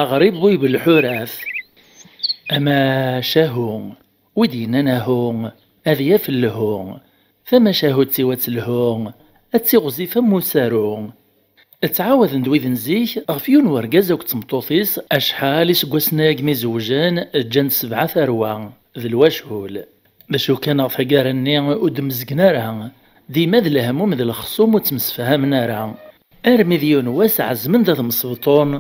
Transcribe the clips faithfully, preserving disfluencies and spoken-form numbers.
Aɣrib bu ibelḥurat. Amacahu, wi d-yennan ahu, ad yaf lhu. Tamacahut-iw ad telhu, ad tiɣzif am usaru. Ttɛawaden-d wid n zik ɣef yiwen wergaz akked tmeṭṭut-is, acḥal iseggasen-agi mi zewjen, ǧǧan-d sebɛa tarwa d lwacul. D acu kan, ɣer taggara-nni ur d-mmezgen ara, dima d lehmum d lexṣum ur ttemsefhamen ara. Armi d yiwen wass ɛezmen-d ad msebṭun,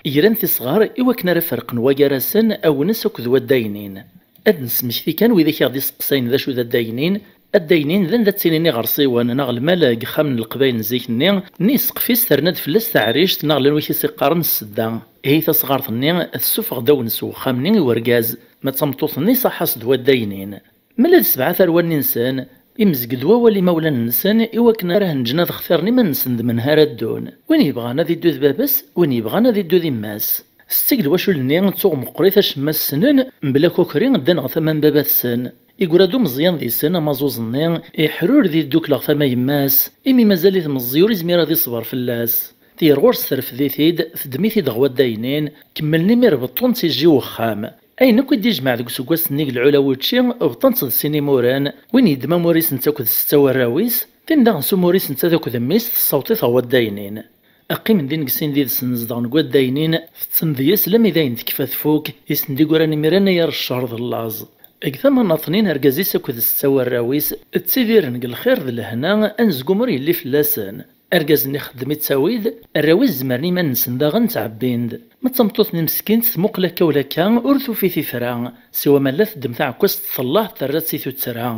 gran tisɣar i wakken ara ferqen wa gar-asen, Awnes akked waddaynin. Ad d-nesmekti kan widak i ɣ-d-iseqsayen d acu d addaynin. Addaynin d anda ttinin iɣersiwen neɣ lmal deg yexxamen n leqbayel n zik-nni, nni yesseqf-is terna-d fell-as taɛrict neɣ llan wid i s-iqqaren ssedda. Ihi tasɣart-nni tessufeɣ-d Awnes s wexxam-nni i wergaz, ma d tameṭṭut-nni iṣaḥ-as-d waddaynin. Mela d sebɛa tarwa-nni-nsen, imzeg-d wawal imawlan-nsen i wakken ara hen-ǧǧen ad xtiren iman-nsen d menha ara ddun. Win yebɣan ad iddu d baba-s, win yebɣan ad iddu d yemma-s. Tetteg lwacul-nni d tuɣ meqqrit acemma ssnen, mebla akukri ddan ɣer tama n baba-tsen. Igra-d umeẓyan deg-sen amaẓuẓ-nni, iḥrur di ddukla ɣer tama yemma-s, imi mazal-it meẓẓi ur izmir ad iṣber fell-as. Tger ɣur-s terfed-it-id, teddem-it-id ɣer waddaynin, kemmlen imir beṭṭun d tijji n wexxam. Ayen akk i d-ijmeɛ deg useggas-nni deg lɛula wučči, bṭan-tt d sin imuren, win yeddem amur-is netta akked setta warraw-is, tin daɣen s umur-is netta akked mmi-s tessaweḍ-it ɣer waddaynin. Qqimen din deg sin did-sen zedɣen deg waddaynin, tetten deg-s lammi d ayen tekfa tfuk, i sen-d-igran imir anagar ccer d llaẓ. Deg tama n Aṭnin, argaz-is akked setta warraw-is ttidiren deg lxir d lehna, anezgum ur yelli fell-asen. Argaz-nni ixeddem ittawid, arraw-is zemren iman-nsen daɣen ttɛebbin-d. Ma d tameṭṭut-nni meskint tmuqel akka ula akka ur tufi tifra, siwa ma la teddem taɛekkazt tṣellaḥ terra-tt i tuttra.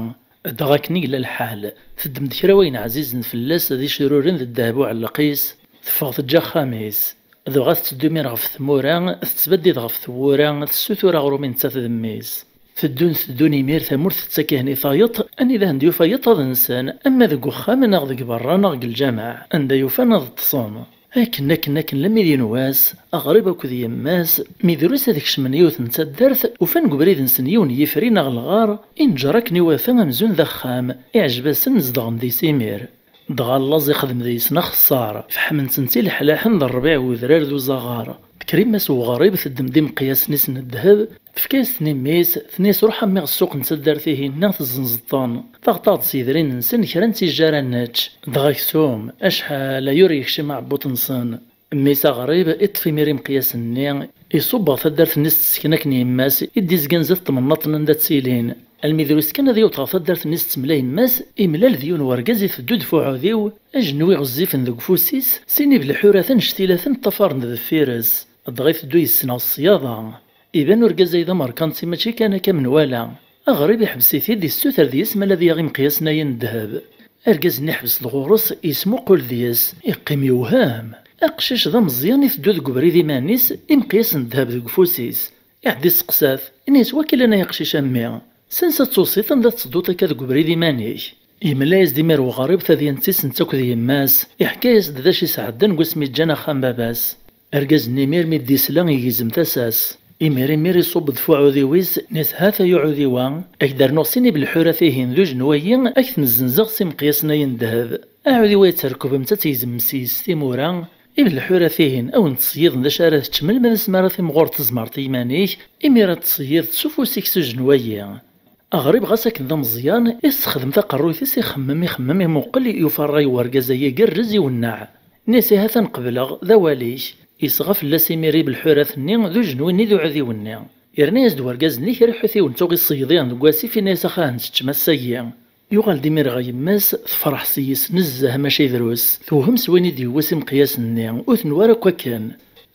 Dɣa akken i yella lḥal, teddem-d kra wayen ɛzizen fell-as d icruren d ddheb uɛelleq-is, teffeɣ teǧǧa axxam-is. Dɣa tetteddu imir ɣef tmura, tettbaddid ɣef tewwura, tessutur aɣrum i nettat d mmi-s. Teddun teddun imir tamurt tettak-ihen i tayeḍ, anida hen-d-yufa yiṭ ad nsen, ama deg uxxam neɣ deg berra neɣ deg lǧameɛ, anda yufan ad ṭṭsen. Akken, akken, akken, lammi d yiwen wass, aɣrib akked yemma-s, mi drus ad kecmen yiwet n taddart, ufan deg ubrid-nsen yiwen n yifri neɣ lɣar, inǧer akken iwata amzun d axxam, iɛjeb-asen zedɣen deg-s imir. Dɣa llaẓ ixdem deg-sen axeṣṣar, fehmen-ten-tt ileḥlaḥen d rrbiɛ n udrar d uzaɣar. Tekker yemma-s n uɣrib, teddem-d imeqyasen-is n ddheb, tefka-yas-ten i mmi-s, tenna-yas: "Ruḥ a mmi ɣer ssuq n taddart-ihin-nni, tezzenzeḍ-ten, taɣeḍ-aɣ-d s yedrimen-nsen kra n tijjara ad nečč, dɣa aksum, acḥal aya ur yekcim aɛebbuḍ-nsen." Mmi-s aɣrib iṭṭef imir imeqyasen-nni, iṣubb ɣer taddart-nni s tesken akken yemma-s i d-izgan zdat tmennaḍt n anda ttilin. Almi drus kan ad yaweḍ ɣer taddart-nni s ttemla yemma-s, imlal d yiwen wergaz iteddu-d f uɛudiw, ajenwi ɣezzifen deg ufus-is, sin ibelḥurat annect-ilaten ṭṭafaren-d deffir-s. Dɣa iteddu yes-sen ɣer ṣṣyada. Iban urgaz-ayi d amerkanti, mačči kan akka menwala. Aɣrib iḥbes-it-id, issuter deg-s ma la d-yaɣ imeqyasen-ayi n ddheb. Argaz-nni iḥbes-d ɣur-s, yesmuqul deg-s, iqqim yewhem. Aqcic d ameẓyan iteddu deg ubrid iman-is, imeqyasen n ddheb deg ufus-is. Iɛedda isteqsa-t, ini-as: "Wakilan ay aqcic a mmi, s ansa tusiḍ anda tettedduḍ akka deg ubrid iman-ik?" Yemla-yas-d imir uɣrib tadyant-is netta akked yemma-s, iḥka-yas-d d acu isɛeddan deg wasmi ǧǧan axxam baba-s. Argaz-nni imir mi d-isla igzem tasa-s. Imir imir iṣubb-d f uɛudiw-is, nni-as: "Hat-ay uɛudiw-a, ad k-d-rnuɣ sin ibelḥurat-ihin d ujenwi-ayi, ad k-ten-zzenzeɣ s imeqyasen-ayi n ddheb." Aɛudiw-a yetterkeb am ta tegzem s yes timura, ibelḥurat-ihin a wen-ttṣeyyiḍen d acu ara teččem, alma d asmi ara timɣureḍ tezmareḍ i yiman-ik, imir ad tṣeyyideḍ s ufus-ik s ujenwi-ayi. Aɣrib ɣas akken d ameẓyan, issexdem taqerruyt-is, ixemmem, ixemmem, imuqel, yufa ṛṛay n urgaz-agi igerrez, iwenneɛ. Nni-as: "Ihi atan qebleɣ, d awal-ik." Yesɣa fell-as imir ibelḥurat-nni d ujenwi-nni d uɛudiw-nni. Yerna-yas-d urgaz-nni kra iḥutiwen tuɣ iṣeyyeḍ-ihen deg wasif, yenna-yas: "Ax, a hen-teččem ass-agi." Yuɣal-d imir ɣer yemma-s, tefreḥ s-yes nezzeh, mačči drus. Tewhem s wayen i d-yewwi s imeqyasen-nni, ur tenwa ara akk akken.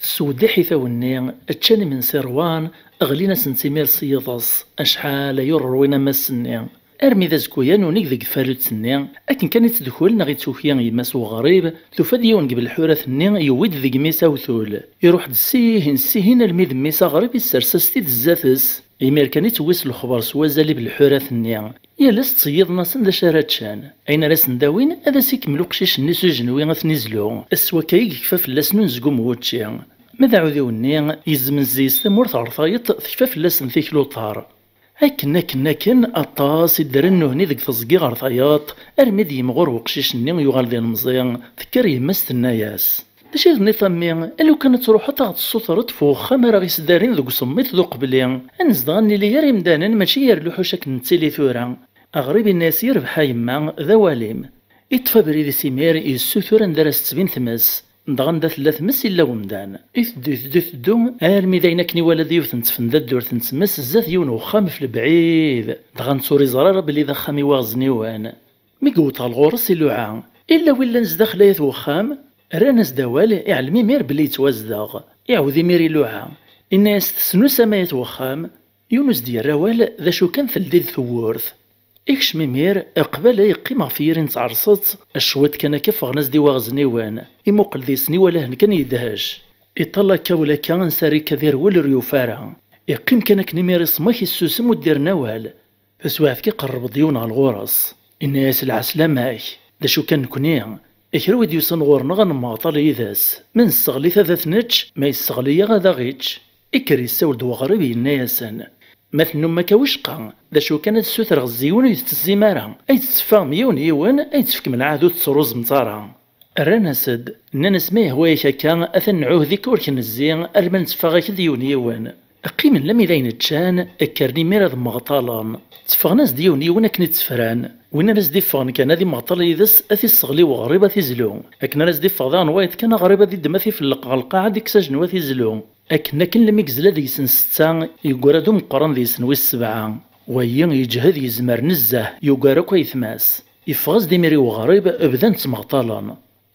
Tessew-d iḥitawen-nni, ččan imensi ṛwan, ɣlin-asent imir s yiḍes, acḥal ay ur ṛwin am ass-nni. Armi d azekka-yan unnig deg tfalut-nni, akken kan i ttdukul neɣ i tuki yemma-s n uɣrib, tufa-d yiwen deg belḥurat-nni yewwi-d deg imi-s awtul. Iruḥ-d ssihin, ssihin almi d mmi-s aɣrib issers-as-t-id zdat-s. Imir kan i tewwi s lexber s wazal i belḥurat-nni. Yal ass ttṣeyyiḍen-asen d acu ara ččen. Ayen ara sen-d-awin, ad as-ikemmel uqcic-nni s ujenwi ad ten-izlu. Ass wakka i yekfa fell-asen unezgum n wučči. Ma d aɛudiw-nni, yezmez-is tamurt ɣer tayeḍ, tekfa fell-asen tikluṭar. Akken, akken, akken, aṭas i ddren nuhni deg teẓgi ɣer tayeḍ, armi d-yimɣur weqcic-nni yuɣal d ilemẓi, tekker yemma-s tenna-yas: D acu i tenniḍ a mmi? A lukan ad truḥeḍ a ɣ-tessutreḍ f uxxam ara ɣ-isdarin deg usemmiḍ d uqebli, ad nezdeɣ ad nili gar imdanen mačči gar luḥuc akken nettili tura. Aɣrib yenna-yas: "Yerbeḥ a yemma, d awal-im." Iṭṭef abrid-is imir, yessutur anda ara s-tettbin tmes. Dɣa anda tella tmes illa wemdan. Iteddu, iteddu, iteddu, armi d ayen akken iwala-d yiwet n tfendaddurt n tmes zdat yiwen uxxam f lebɛid. Dɣa netta ur iẓri ara belli d axxam i waɣezniwen. Mi yewweḍ ɣer ɣur-s iluɛa: "Illa wi llan zdaxel ayat wexxam?" Rran-as-d awal, iɛlem imir belli yettwazdeɣ. Iɛawed imir iluɛa, inna-yas: "Tesnusam ayat wexxam?" Yiwen ur s-d-yerri awal, d acu kan teldi-d tewwurt. Ikcem imir, qbala yeqqim ɣef yiri n tɛerṣet, cwiṭ kan akka ffɣen-as-d i waɣezniwen. Imuqel deg-sen iwala-hen kan yedhec. Iṭall akka ula akka ansa ar ikka d irwel ur yufi ara. Iqqim kan akken imir iṣmek, issusem ur d-irni awal. Taswiɛt kan iqerreb-d yiwen ɣer ɣur-s. Inna-yas: "Lɛeslama-k, d acu kan nekni, kra wi d-yusan ɣur-neɣ ad nemmeɣṭal yid-s. Ma nesseɣli-t ad t-nečč, ma yesseɣli-yaɣ ad aɣ-ičč." Ikker yessawel-d weɣrib yenna-yasen: "Ma tennum akka wicqa, d acu kan ad ssutreɣ zzeyun ur yi-tettezim ara, ay tetteffeɣem yiwen yiwen, ay tefkem lɛahd ur tettruẓemt ara." Rran-as-d, nnan-as: "Ma yehwa-yak akka, atan nɛuhed-ik ur k-nezzi, alma netteffeɣ-ak-d yiwen yiwen." Qqimen lammi d ayen ččan, kkren imir ad mmeɣṭalen. Tteffɣen-as-d yiwen yiwen akken i ttefran. Win ara s-d-iffɣen kan ad immeɣṭal yid-s, ad t-isseɣli weɣrib, ad t-izlu. Akken ara s-d-iffeɣ daɣen wayeḍ kan, aɣrib ad iddem ad t-ifelleq ɣer lqaɛa, ad ikkes ajenwi, ad t-izlu. Akken akken lmi yezla deg-sen setta, yeggra-d umeqqran deg-sen wis sebɛa. Wayi yeǧhed, yezmer nezzeh, yugar akk ayetma-s. Yeffeɣ-as-d imir i weɣrib, bdan ttmeɣṭalen.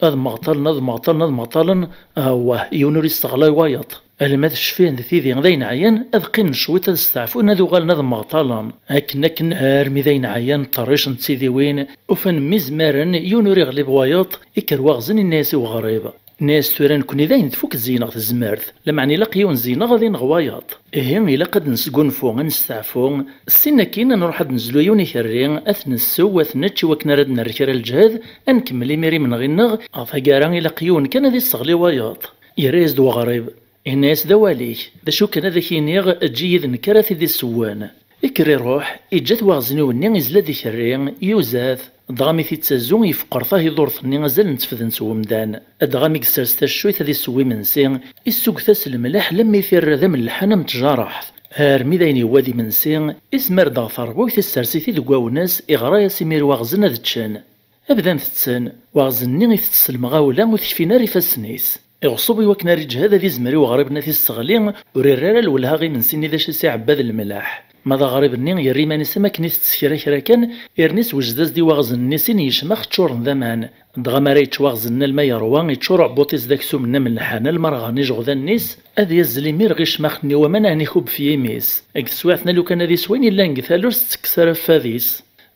Ad mmeɣṭalen, ad mmeɣṭalen, ad mmeɣṭalen, awah, yiwen ur isseɣlay wayeḍ. Alma ad cfihen d tidi d ayen ɛyan, ad qqimen cwiṭ ad steɛfun, ad uɣalen ad mmeɣṭalen. Akken akken armi d ayen ɛyan, ṭerricen d tidiwin, ufan mi zemaren, yiwen ur iɣlib wayeḍ, ikker waɣzen inna-yas i weɣrib. Inna-yas: "Tura nekni dayen tfuk zzeyneɣ tezmert, lameɛna ilaq yiwen zzeyneɣ ad ineɣ wayeḍ. Ihi ilaq ad nesgunfu, ad nesteɛfu, ssin akkin ad nruḥ ad nezlu yiwen ikerri, ad t-nessew, ad t-nečč, i wakken ara d-nerr kra n lǧehd, ad nkemmel imir imenɣi-nneɣ, ɣer taggara ilaq yiwen kan ad isseɣli wayeḍ." Yerra-yas-d weɣrib, inna-yas: "D awal-ik, d acu kan ad ak-iniɣ, eǧǧ-iyi d nekk ara t-id-isewwen." Ikker iruḥ, iǧǧa-t waɣezniw-nni izla-d ikerri, yuza-t, dɣa mi t-ittazu, yefqer tahiḍurt-nni azal n tefdent n wemdan. Dɣa mi yessers taccuyt ad iseww imensi, issugget-as lemleḥ lammi t-irra d amelḥan am tjaraḥt. Armi d ayen yewwa d imensi, ismar-d ɣer terbuyt, issers-it-id deg wawnas, iɣra-yas imir i waɣzen ad ččen. Bdan tetten, waɣzen-nni itett s lemɣawla, ur t-kfin ara ifassen-is. Iɣṣeb i wakken ara iǧhed ad izmer i weɣrib-nni ad t-isseɣli, ur irri ara lwelha i imensi-nni d acu i s-iɛebba d lemleḥ. Ma d aɣrib-nni yerra iman-is am akken itett kra kra kan, irni iswejjed-as-d i waɣzen-nni sin yecmax ččuren d aman. Dɣa mi ara yečč waɣzen-nni alma yerwa, iččur uɛebbuṭ-is d aksum-nni amelḥan alma rɣan ijeɣdan-is, ad yazzel imir ɣ icmax-nni waman ɛni ikub f yimi-s. Deg teswiɛt-nni lukan ad iswa ayen yellan deg talust tekkes ara fad-is.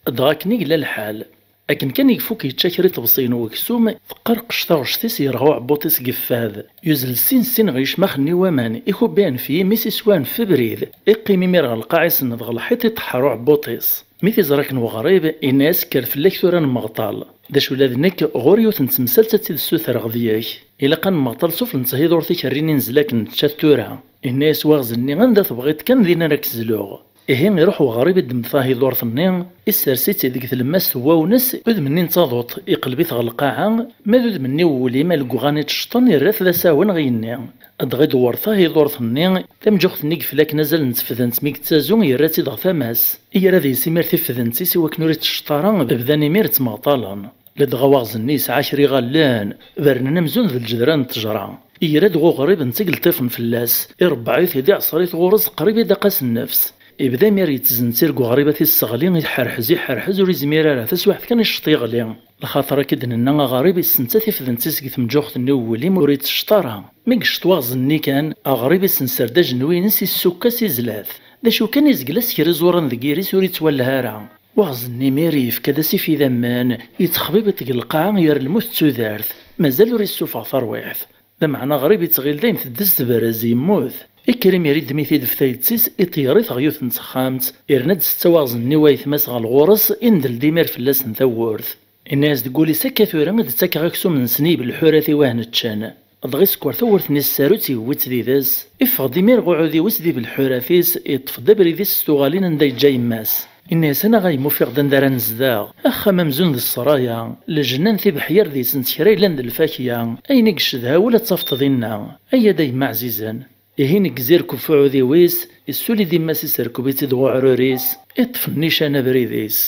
Dɣa akken i yella lḥal. Akken kan i ifuk yečča kra iṭebsiyen n weksum, teqqerqec taɣect-is, yerɣa uɛebbuṭ-is deg fad. Yuzzel sin sin ɣer yecmax-nni waman, ikubbi anef yimi-s, iswa anef abrid. Iqqim imir ɣer lqaɛa, isenned ɣer lḥiṭ, iṭeḥḥer uɛebbuṭ-is. Mi t-iẓra akken weɣrib, inna-yas: "Kker fell-ak tura ad nemmeɣṭal. D acu ula d nekk, ɣur-i yiwet n temsalt ad tt-id-ssutreɣ deg-k. Ilaq ad nemmeɣṭal sufell n thiḍurt ikerri-nni nezla akken nečča-t tura." Inna-yas waɣzen-nni: "Anda tebɣiḍ kan, din ara k-zluɣ." Ihi iruḥ weɣrib, iddem tahiḍurt-nni, issers-itt deg tlemmast n wawnes, udem-nni n taḍuṭ iqleb-it ɣer lqaɛa, ma d udem-nni n wewlim alegɣan ittecṭen, irra-t d asawen ɣer yigenni. Dɣa idewwer tahiḍurt-nni, tamǧuxt-nni yeflaken azal n tefdent mi yettazu, yerra-tt-id ɣer tama-s. Yerra deg-s imir tifdent-is i wakken ur ittecṭ ara, bdan imir ttmeɣṭalen. Ladɣa waɣzen-nni yesɛa kra iɣallen, bernen amzun d lǧedran n ttejra. Yerra-d ɣer uɣrib netta i ileṭṭifen fell-as, irebbeɛ-it-id, iɛṣer-it ɣur-s qrib i daqqa s nnefs. Ibda imir yettzenzir deg uɣrib ad t-isseɣli, iḥerḥez, iḥerḥez, ur izmir ara, taswiɛt kan icceṭ yeɣli. Lxaṭer akka i d-nenna, aɣrib issensa tifdent-is deg temǧuɣt-nni n wewlim, ur ittecceṭ ara. Mi yecceṭ waɣzen-nni kan, aɣrib isenser-d ajenwi-ines, issukk-as izla-t. D acu kan, izgel-as kra iẓuran deg yiri-s, ur ittwallah ara. Waɣzen-nni imir yefka-d asif idammen, yettexbibiṭ deg lqaɛa ger lmut d tudert, mazal ur issufeɣ tarwiḥt. Lameɛna aɣrib ittɣil dayen teddez tebrez, yemmut. Ikker imir iddem-it-id f tayet-is, iṭeyyer-it ɣer yiwet n texxamt, irna-d setta waɣzen-nni wayetma-s ɣer ɣur-s, indel-d imir fell-asen tawwurt. Inna-yas deg wul-is: "Akka tura ad d-ttakeɣ aksum-nsen i yibelḥurat-iw ad ten-ččen." Dɣa isekker tawwurt-nni s tsarut, yewwi-tt did-s, iffeɣ-d imir ɣer uɛudiw-is d ibelḥurat-is, iṭṭef-d abrid-is s tuɣalin anda yeǧǧa yemma-s. Inna-yas: "Anaɣ a yemma ufiɣ-d anda ara nezdeɣ, axxam amzun d ssraya, lejnan tibeḥyar deg-sent kra yellan d lfakya, ayen i yecedha ula d tafeḍ dinna, ay-ad a yemma ɛzizen." Ihi neggez irkeb f uɛudiw-is, issuli-d imma-s iserkeb-itt-id ɣ uɛrur-is, iṭṭef nnican abrid-is.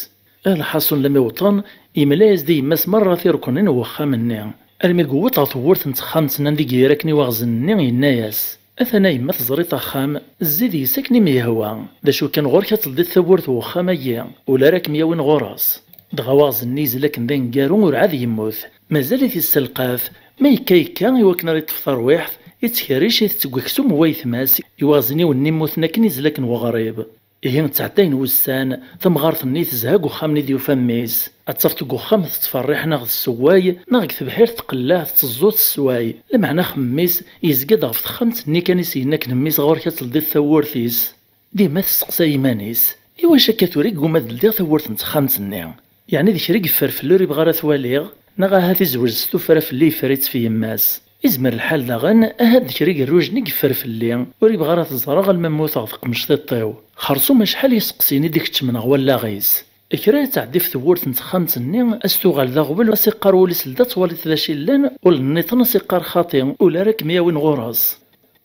Lḥaṣun lami wṭen, imla-yas-d i yemma-s merra tireknin n wexxam-nni, armi yewweḍ ɣer tewwurt n texxamt-nni anda i ira akken i waɣzen-nni, yenna-yas: "Atan a yemma teẓriḍ axxam, zzi deg-s akken i m-yehwa, d acu kan ɣur-k ad teldiḍ tawwurt n wexxam-agi, ula ara kem-yawin ɣur-s." Dɣa waɣzen-nni yezla akken d aneggaru ur ɛad yemmut, mazal-it isselqaf, ma yekka yekka i wakken ara yeṭṭef tarwiḥt, yettkerric itett deg uksum n wayetma-s, i waɣzen-iw-nni mmuten akken izla akken weɣrib. Ihi ttɛeddayen wussan, tamɣart-nni tezha deg uxxam-nni d yufa mmi-s. Ad tafeḍ deg uxxam tettferriḥ neɣ tessewway, neɣ deg tebḥirt tqelleɛ tetteẓẓu tessway, lameɛna axemmem-is yezga-d ɣef texxamt-nni kan i s-yenna akken mmi-s ɣur-k ad teldiḍ tawwurt-is. Dima tesseqsay iman-is: "Iwacu akka tura i yegguma ad ldiɣ tawwurt n texxamt-nni? Yeɛni d kra i yeffer fell-i ur yebɣi ara ad t-waliɣ? Neɣ ahat izweǧ s tuffra fell-i yeffer-itt f yemma-s? Izmer lḥal daɣen ahat d kra igerrujen i yeffer fell-i, ur yebɣi ara ad t-ẓreɣ alma mmuteɣ d qmecṭiṭ-iw." Xersum acḥal iseqsiyen i d-ikeččmen ɣer wallaɣ-is. Kra ad tɛeddi f tewwurt n texxamt-nni, ad s-tuɣal d aɣbel, ad s-iqqar wul-is: "Ldi ad twaliḍ d acu yellan", ul nniḍen ad s-iqqar: "Xaṭi, ula ara kem-yawin ɣur-s."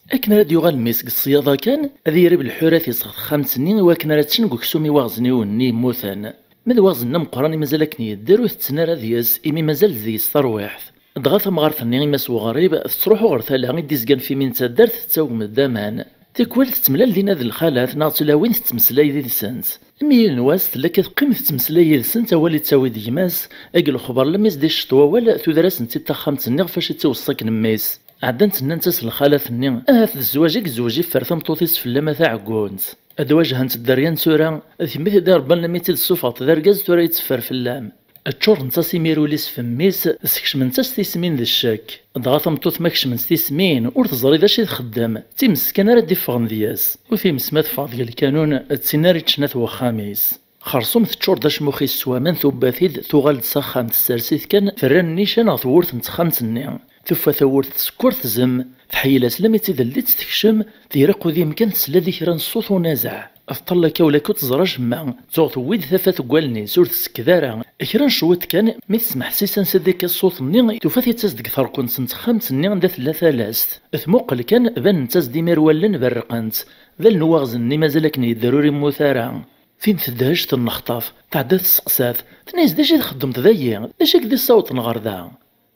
Akken ara d-yuɣal mmi-s deg ṣṣyada kan, ad irib lḥurat-is ɣer texxamt-nni i wakken ara ččen deg uksum iwaɣzniwen-nni yemmuten. Ma d waɣzen ameqqran i mazal akken yedder, ur tetten ara deg-s, imi mazal deg-s tarwiḥt. Dɣa tamɣart-nni, i Mass Weɣrib, tettruḥu ɣer tala i d-izgan f imi n taddart tettawgem-d aman. Tikwal tettemlal dinna d lxalat neɣ d tulawin tettmeslay yid-sent. Imi yiwen wass tella akka teqqim tettmeslay yid-sent, awal ittawi-d gma-s, deg lexber lammi s-d-icceṭ wawal, tuder-asent-id taxxamt-nni ɣef wacu i tt-iweṣṣa akken mmi-s. Ɛeddant nnant-as lxalat-nni: "Ahat d zzwaǧ i yezweǧ iffer tameṭṭut-is fell-am a taɛeggunt. Ad wajhent dderya n tura, d kemmi i t-id-irebban lammi tt-id-tessufɣeḍ d argaz, tura i teffer fell-am." Ččurent-as imir ul-is f mmi-s, skecment-as tismin d ccek. Dɣa tameṭṭut ma kecment tismin, ur teẓri d acu i txeddem, d times kan ara d-iffɣen deg-s. U times ma teffeɣ deg lkanun, d tin ara iččen at wexxam-is. Xersum teččur-d acmux-is s waman, tubba-t-id, tuɣal-d s axxam, tessers-it kan, terra nnican ɣer tewwurt n texxamt-nni. Tufa tawwurt tsekker, tzem, tḥeyyel-as lammi d tidellit tekcem, tira uqdim kan tesla-d i kra n ṣṣut unazeɛ. Teṭṭal akka ula ur teẓri acemma, tuɣ tewwi-d tafat deg wallen-is, ur tsekked ara. Kra n cwiṭ kan, mi tesmeḥsis ansa d-ikka ṣṣut-nni, tufa-t ittas-d deg terkunt n texxamt-nni anda tella talast. Tmuqel kan, banent-as-d imir wallen berrqent. D allen n uwaɣzen-nni mazal akken yedder ur immut ara. Tin tedhec tennexṭaf, tɛedda tesseqsa-t, tenna-yas: "D acu i txeddmeḍ dagi? D acu i k-d-issawḍen ɣer da?"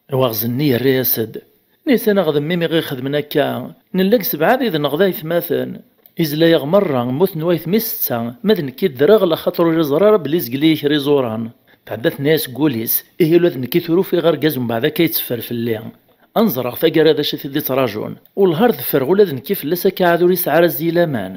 Awaɣzen-nni yerra-yas-d: "Nitni ɣ d mmi-m i ɣ-ixedmen akka. Nella deg sebɛa d-neɣ d aytmaten. Izla-yaɣ merra, mmuten waytma-s setta, ma d nekk i ddreɣ, laxaṭer ur iẓri ara belli zgel-iyi kra iẓuran." Tɛedda tenna-yas deg wul-is: "Ihi ula d nekk i tura ufiɣ argaz, umbeɛd akka yetteffer fell-i. Ad nẓreɣ taggara d acu i t-id-ittrajun. Wellah ar d-ffreɣ ula d nekk fell-as akka, ɛad ur yesɛi ara zzi laman."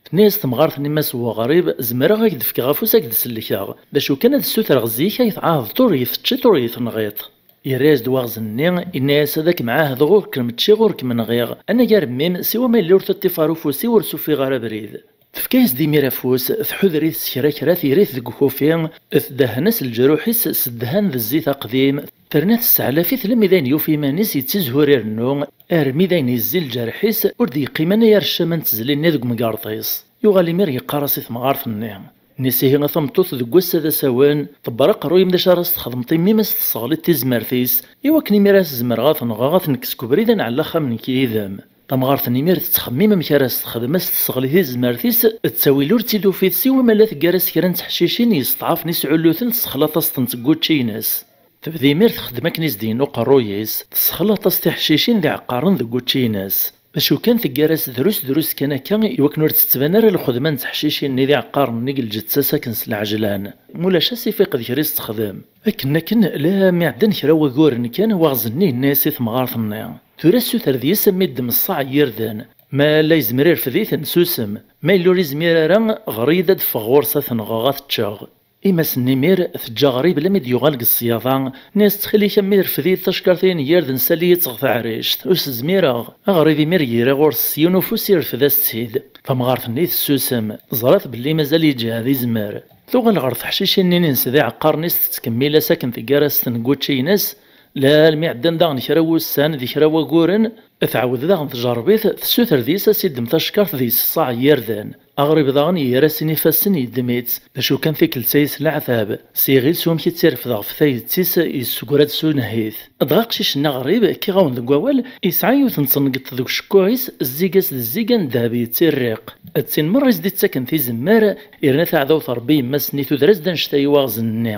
Tenna-yas temɣart-nni i Mass Weɣrib: "Zemreɣ ad k-d-fkeɣ afus, ad k-d-sellkeɣ. D acu kan, ad ssutreɣ zik ad yi-tɛaheḍ ur yi-teččiḍ ur yi-tenɣiḍ." Yerra-yas-d waɣzen-nni, yenna-yas: "Ad kem-ɛahdeɣ ur kem-ččiɣ ur kem-nɣiɣ, anagar mmi-m, siwa ma yella ur teṭṭif ara ufus-iw ur s-ufiɣ ara abrid." Tefka-yas-d imir afus, tḥuder-it s kra kra, tira-t deg ukufi, tdehhen-as leǧruḥ-is s ddhan d zzit aqdim, terna tesseɛlaf-it lammi d ayen yufa iman-is yettizhur irennu, armi d ayen yezzi lǧerḥ-is, ur d-yeqqim anagar ccama n tezli-nni deg umgerḍ-is. Yuɣal imir yeqqar-as i temɣart-nni: "Nnis ihi a tameṭṭut, deg wass-a d asawen, ḍebber aqerruy-im d acu ara s-txedmeḍ i mmi-m, a s-tesseɣliḍ tizmert-is, i wakken imir a s-zemreɣ ad t-nɣeɣ, ad t-nekkes seg ubrid, a nɛelli axxam nekk yid-m." Tamɣart n imir tettxemmim amek ara s-texdem, a s-tesseɣli tizmert-is, ttawi ur tt-id-tufid siwa ma la teggar-as kra n teḥcicin yesteɛṛfen isɛullu-ten, tessexlaḍ-as-tent deg wučči-ines. Tebda imir txeddem akken i s-d-yenna uqerruy-is, tessexlaḍ-as tiḥcicin d iɛeqqaren deg wučči-ines. D acu kan, teggar-as drus drus kan akka, i wakken ur d-tettban ara lxedma n teḥcicin-nni d iɛeqqaren-nni deg lǧetta-s akken s lɛejlan. Mulac a s-ifiq d kra i s-texdem. Akken akken, lammi ɛeddan kra waguren kan, waɣzen-nni yenna-yas i temɣart-nni: "Tura ssuter deg-s a m-iddem ṣṣaɛ n yirden. Ma la yezmer irfed-iten, susem. Ma yella ur izmir ara, ɣer-iyi-d ad d-ffɣeɣ ɣur-s ad t-nɣeɣ, ad t-ččeɣ." Imassen imir, teǧǧa aɣrib lammi d-yuɣal deg ṣṣyada, tenna-yas: "Ttxil-ik a mmi, rfed-iyi-d tackart-ayi n yirden, sali-yi-tt ɣer taɛrict, ur s-zmireɣ." Aɣrib imir ira ɣur-s s yiwen ufus, irfed-as-tt-id. Tamɣart-nni tessusem, teẓra-t belli mazal yeǧhed, izmer. Tuɣal ɣer teḥcicin-nni-ines d iɛeqqaren-is, tettkemmil-as akken teggar-as-ten deg wučči-ines, lalmi ɛeddan daɣen kra wussan d kra waguren, tɛawed daɣen tjerreb-it, tessuter deg-s a s-iddem tackart deg-s ṣṣaɛ n yirden. Aɣrib daɣen yerra sin ifassen, yeddem-itt, d acu kan tikkelt-a s leɛtab, s yiɣil s wamek i tt-irfed ɣef tayet-is, yessegra-d s unehhit. Dɣa aqcic-nni aɣrib, kkiɣ-awen deg wawal, yesɛa yiwet n tneggeḍt deg ucekkuɛ-is, zziga-s d zziga n ddheb yettirriq. D tin merra i s-d-ittaken tizemmar, yerna taɛdawt n Ṛebbi yemma-s-nni tuder-as-d annect-a i waɣzen-nni.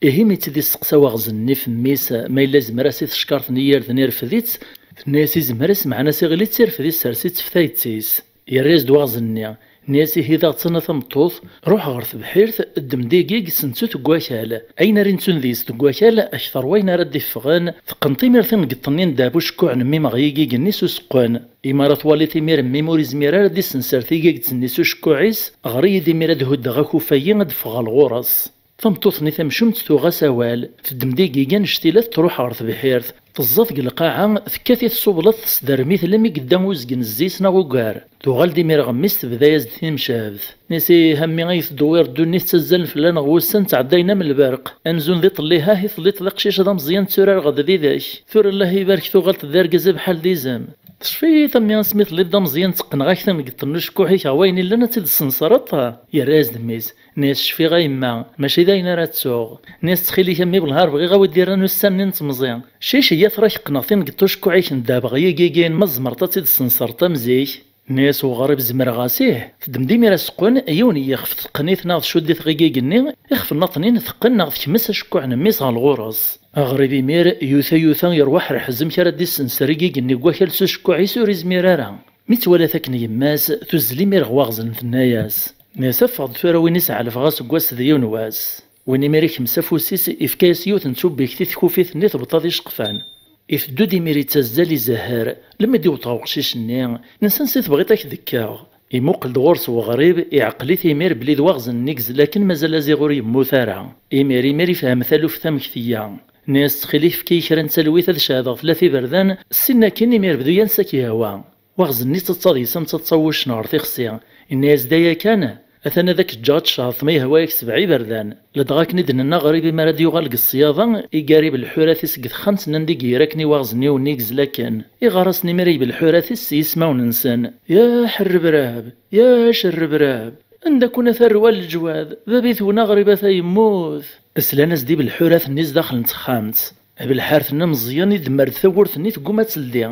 Ihi mi tt-id-isteqsa waɣzen-nni f mmi-s ma yella yezmer-as i teckaṛt-nni irden irfed-itt, tenna-yas izmer-as, meɛna s iɣil i tt-irfed issers-itt f tayet-is. Yerra-yas-d waɣzen-nni, nni-as ihi daɣ ttana tameṭṭut, ruḥ ɣer tebḥirt, ddem-d igig sentu-t deg wakal. Ayen ara intun deg-s deg wakal akteṛ wayen ara d-iffɣen. Teqqneḍ imir tineggeḍt-nni n ddheb ucekkuɛ n mmi-m ɣer yigig-nni s useqqen. Imi ara twaliḍ imir mmi-m ur izmir ara ad d-issenser tigigt-nni s ucekkuɛ-is, ɣer-iyi-d imir ad huddeɣ akufay-i ad d-ffɣeɣ ɣer ɣur-s. Tameṭṭut-nni tamcumt tuɣ-as awal, teddem-d igigan cctilat truḥ ɣer tebḥirt, teẓẓa deg lqaɛa, tekkat-it s ublaḍ tesderm-it lammi yedda uzgen zzi-s neɣ ugar. Tuɣal-d imir ɣer mmi-s tebda-yas-d timcebt. Nni-as ih a mmi ay teddewwireḍ ddunit ttazzalen fell-aneɣ wussan ttɛeddayen am lberq. Amzun d iḍelli ha hi telliḍ d aqcic d ameẓyan tturarɣ-d did-k. Tura Allah ibarek tuɣaleḍ d argaz abḥal d izem. Tecfiḍ a mmi asmi telliḍ d ameẓyan tteqqneɣ-ak taneggeḍt n ucekkuḥ-ik ɣer wayen illan ad tt-id-tessensreḍ? Yerra-yas-d mmi-s. Nni-as cfiɣ a yemma, mačči d ayen ara ttuɣ. Nni-as ttxil-ik a mmi belhar bɣiɣ a wi d-irran ussan-nni n temẓi. Cic iyyat ra k-qqneɣ tineggeḍt ucekkuḥ-ik n ddheb ɣer yigigin ma tzemreḍ ad tt-id-tessensereḍ am zik. Nni-as uɣrib zemreɣ-as ih. Teddem-d imir aseqqen, yiwen n yixef teqqen-it neɣ tcudd-it ɣer yigig-nni, ixef nnaṭnin teqqen neɣ tekmes acekkuḥ n mmi-s ɣer ɣur-s. Aɣrib imir yuta yuta yerwa ḥerḥez amek ara d-issenser igig-nni deg wakal s ucekkuḥ-is ur izmir ara. Mi tt-twala akken yemma-s, tuzzel imir ɣer waɣzen tenna-yas, nni-as affeɣ-d tura win i s-ɛelfeɣ aseggas d yiwen wass. Win imir ikmes afus-is, ifka-yas yiwet n tubbigt i tkufit-nni tebṭa d iceqfan. Iteddu-d imir ittazzal izehher, lemmi d-iwweḍ ɣer uqcic-nni, nni-as ansi tebɣiḍ ad k-d-kkeɣ? Imuqel-d ɣur-s weɣrib, iɛqel-it imir belli d waɣzen-nni i yezla akken mazal aziɣ ur yemmut ara. Imir imir ifhem taluft amek teyya. Nni-as ttxil-k efk-iyi kra n talwit ad ceɛdeɣ tlata iberdan, ssin akin imir bdu yansa k-yehwa. Waɣzen-nni ttaḍsa deg-s am taḍsa n wuccen ɣer tixsi. Inna-yas-d aya kan, atan ad ak-ǧǧeɣ ad tceɛḍeḍ ma yehwa-yak sebɛa iberdan. Ladɣa akken i d-nenna aɣrib imi ara d-yuɣal deg ṣṣyada, igarib lḥurat-is deg texxamt nnan-d i ira akken i waɣzen-iw-nni i yezla akken. Iɣar-asen imir i belḥurat-is s yismawen-nsen. Ya ḥerrebrab, ya cerrebrab, anda-ken a tarwa n leǧwad, bab-itwen aɣrib ata yemmut. Slan-as-d i belḥurat-nni zdaxel n texxamt. Belḥaret-nni ameẓyan idemmer-d tawwurt-nni tegguma ad teldi.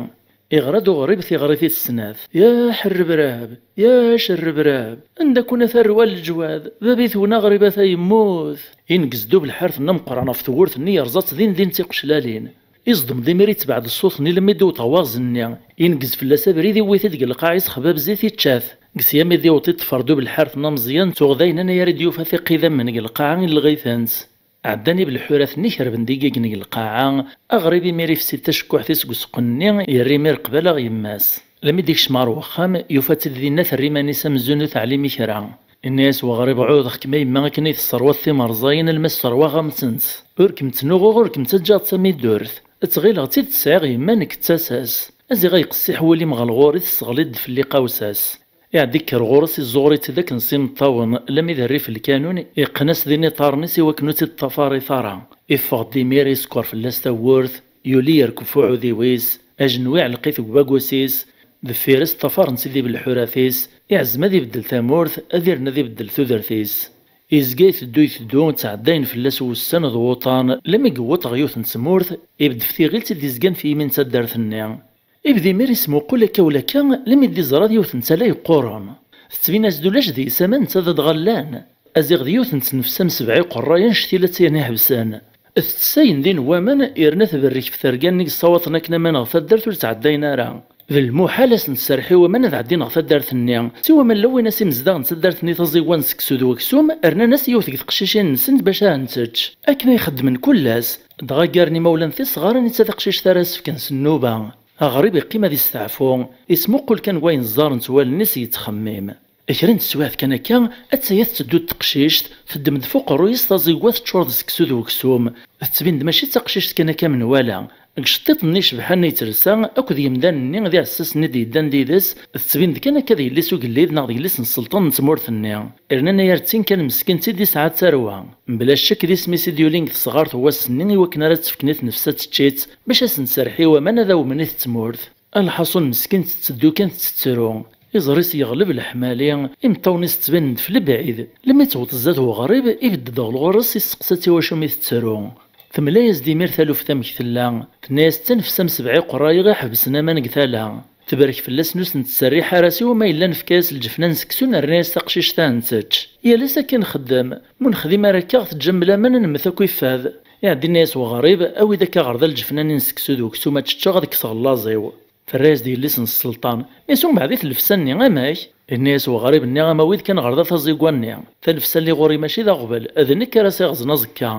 Iɣra-d uɣrib tiɣrit i tesnat. Ya ḥerrebrab, ya cerrebrab, anda-ken a tarwa n leǧwad, bab-itwen aɣrib ata yemmut. Ineggez-d ubelḥaret-nni ameqqran ɣef tewwurt-nni yerẓa-tt din din d tiqeclalin. Iẓdem-d imir itbeɛ-d ṣṣut-nni lemmi d-iwweḍ ɣer waɣzen-nni. Ineggez fell-as abrid iwwi-t-id deg lqaɛ-is xbabzit ičča-t. Deg-s yami d-iwweḍ iṭṭfer-d ubelḥaret-nni ameẓyan tuɣ d ayen anagar i d-yufa tiqidammen deg lqaɛa illeɣ-itent. Ɛeddan ibelḥurat-nni kerben-d igigen deg lqaɛa, aɣrib imir ifsi-d tacekkuḥt-is deg useqqen-nni, yerra imir qbala ɣer yemma-s. Lammi d-ikcem ɣer wexxam, yufa-tt-id dinna terra iman-is amzun ur teɛlim i kra. Inna-yas weɣrib ɛuhdeɣ-kem a yemma akken i tesserwaḍ timerẓayin alma sserwaɣ-am-tent. Ur kem-ttnuɣuɣ ur kem-ttaǧǧaɣ d tamidurt. Ttɣileɣ d tidet sɛiɣ yemma nekk d tasa-s. Aziɣ ay qessiḥ wul-im ɣer ɣur-i tesseɣliḍ-d fell-i qawsa-s. Iɛedda ikker ɣur-s iẓẓuɣer-itt d akken s imeṭṭawen, lammi d rrif lkanun, iqqen-as din iṭarren-is i wakken ur tt-id-ṭṭafarit ara. Iffeɣ-d imir isekkeṛ fell-as tawwurt, yuli yerkeb f uɛudiw-is, ajenwi iɛelleq-it deg ubagus-is, deffir-s ṭṭafaren-tt-id ibelḥurat-is, iɛzem ad ibeddel tamurt, ad irn ad ibeddel tudert-is. Izga iteddu iteddu, ttɛeddayen fell-as wussan d wuṭan, lammi yewweḍ ɣer yiwet n tmurt, ibedd f tiɣilt i d-izgan f yimi n taddart-nni. Ibda imir ismuqul akka u lakka, lammi d-iẓra d yiwet n tala yeqquren. Tettbin-as-d ulac deg-s aman netta d adɣa llan. Aziɣ d yiwet n tnefsa m sebɛa iqerray annect-ila tt-yan iḥebsen. Tettess ayen din n waman, yerna tberrek f terga-nni yessawaḍen akken aman ɣer taddart ur ttɛeddayen ara. D lmuḥal ad sen-tserreḥ i waman ad ɛeddin ɣer taddart-nni. Siwa ma llan wwin-as imezdaɣ n taddart-nni taẓiwa n seksu d weksum, rnan-as yiwet deg teqcicin-nsent bac ad ten-tečč. Akken ay xeddmen kul ass, dɣa ggaren imawlan tisɣarin i d taqcict ara as-fken s nnuba. Aɣrib iqqim ad isteɛfu, ismuqul kan deg wayen ẓẓarent wallen-is yettxemmim. Kra n teswiɛt kan akka, attaya tetteddu-d teqcict, teddem-d f uqerruy-is taẓegwa teččur d seksu d weksum. Tettbin-d mačči d taqcict kan akka menwala. Deg iceṭṭiḍen-nni icebḥen i telsa akked yemdanen-nni d iɛessasen i d-yeddan d yid-s, tettbin-d kan akka d yelli-s ugellid neɣ d yelli-s n sselṭan n tmurt-nni. Rnan ay ar d tin kan meskint i d-isɛa d tarwa. Mebla ccek d isem-is i d-yulin deg tesɣart n wass-nni i wakken ara tt-fken i tnefsa tečč-itt, bac ad sen-tserreḥ i waman ad awmen i tettmurt. Lḥaṣun meskint tetteddu kan tettettru. Iẓri-s yeɣleb leḥmali, imeṭṭawen-is ttbanen-d f lebɛid. Lemmi tewweḍ zdat uɣrib, ibedd-d ɣer ɣur-s, isteqsa-tt iwacu mi tettru. Temla-yas-d imir taluft amek tella. Tenna-yas d tanefsa am sebɛa iqerrayen i ḥebsen aman deg tala. Tebrek fell-as, ur s-nettserriḥ ara, siwa ma yella nefka-yas lǧefna n seksu, nerna-yas taqcict-a ad tt-tečč. Yal ass akka i nxeddem. Ma ur nexdim ara akka, ɣ teǧǧam laman, ad nemmet akk ifad. Iɛeddi yenna-yas weɣrib, awi-d akka ɣer da lǧefna-nni n seksu d uksum ad tt-ččeɣ, ad kkseɣ llaẓ-iw. Terra-yas-d yelli-s n sselṭan. Nni-as umbeɛd i tlefsa-nni, amek? Yenna-yas weɣrib-nni, ama awi-d kan ɣer da taẓigwa-nni. Tanefsa-nni ɣur-i mačči d aɣbel, d nekk ara s-iɣzen aẓekka.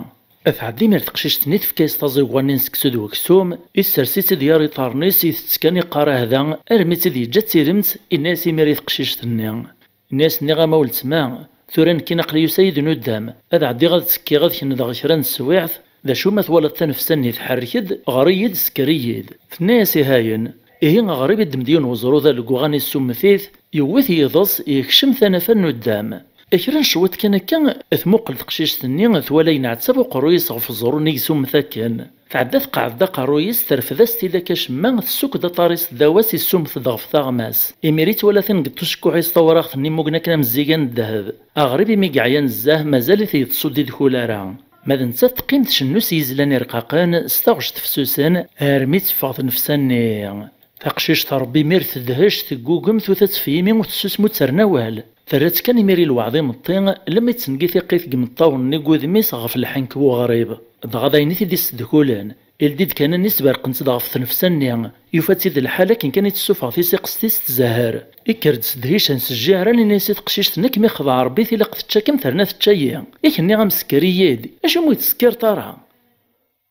Ad tɛeddi imir teqcict-nni, tefka-yas taẓigwa-nni n seksu d weksum, issers-itt-id gar iṭarren-is, itett kan iqqar ahda, armi tt-id-yeǧǧa d tilemt, yenna-yas imir i teqcict-nni. Yenna-yas nniɣ-am a weltma, tura nekkini aql-i yusa-yi-d nuddam, ad ɛeddiɣ ad ttekkiɣ ad kenndeɣ kra n teswiɛt, d acu ma twalaḍ tanefsa-nni tḥerrek-d, ɣer-iyi-d, sker-iyi-d. Tenna-yas ihayen. Ihi aɣrib iddem-d yiwen weẓru d aleggan isummet-it, yewwi-t yiḍes, yekcem tanafa n nuddam. Kra n cwiṭ kan akka, tmuqel teqcict-nni, twala yenɛettab uqerruy-is ɣef uẓru-nni yesummet akken. Tɛedda tqeɛɛed-d aqerruy-is, terfed-as-t-id akka acemma, tessukk-d aṭar-is ddaw-as, yessumet-d ɣef taɣmas. Imir i twala taneggeḍt ucekkuḥ-is tawraɣt-nni mugna kan am zzig n ddheb. Aɣrib imi yeɛya nezzeh, mazal-it yeṭṭes ur d-idkul ara. Ma d nettat teqqim tcennu s yizlan irqaqen, s taɣect fessusen, armi teffeɣ tnefsa-nni. Taqcict Ṛebbi imir tedhec, teggugem, tuta-tt f yimi, ur tessusem, ur terna awal. Terra-tt kan imir i lweɛd imeṭṭi, lemmi d-tengi tiqqit deg imeṭṭawen-nni deg wudem-is ɣef lḥenk n uɣrib. Dɣa d ayen i t-id-issedkulen. Ildi-d kan allen-is berqent-d ɣef tnefsa-nni. Yufa-tt-id lḥal akken kan i tessufeɣ tisiqest-is tzehher. Ikker-d s ddhic-a s ccɛran, yenna-yas i teqcict-nni, ad kem-ixdeɛ Ṛebbi, tilaq tečča-kem terna tečča-yi. Yak nniɣ-am sekker-iyi-d, acimi ur yi-d-teskir ara?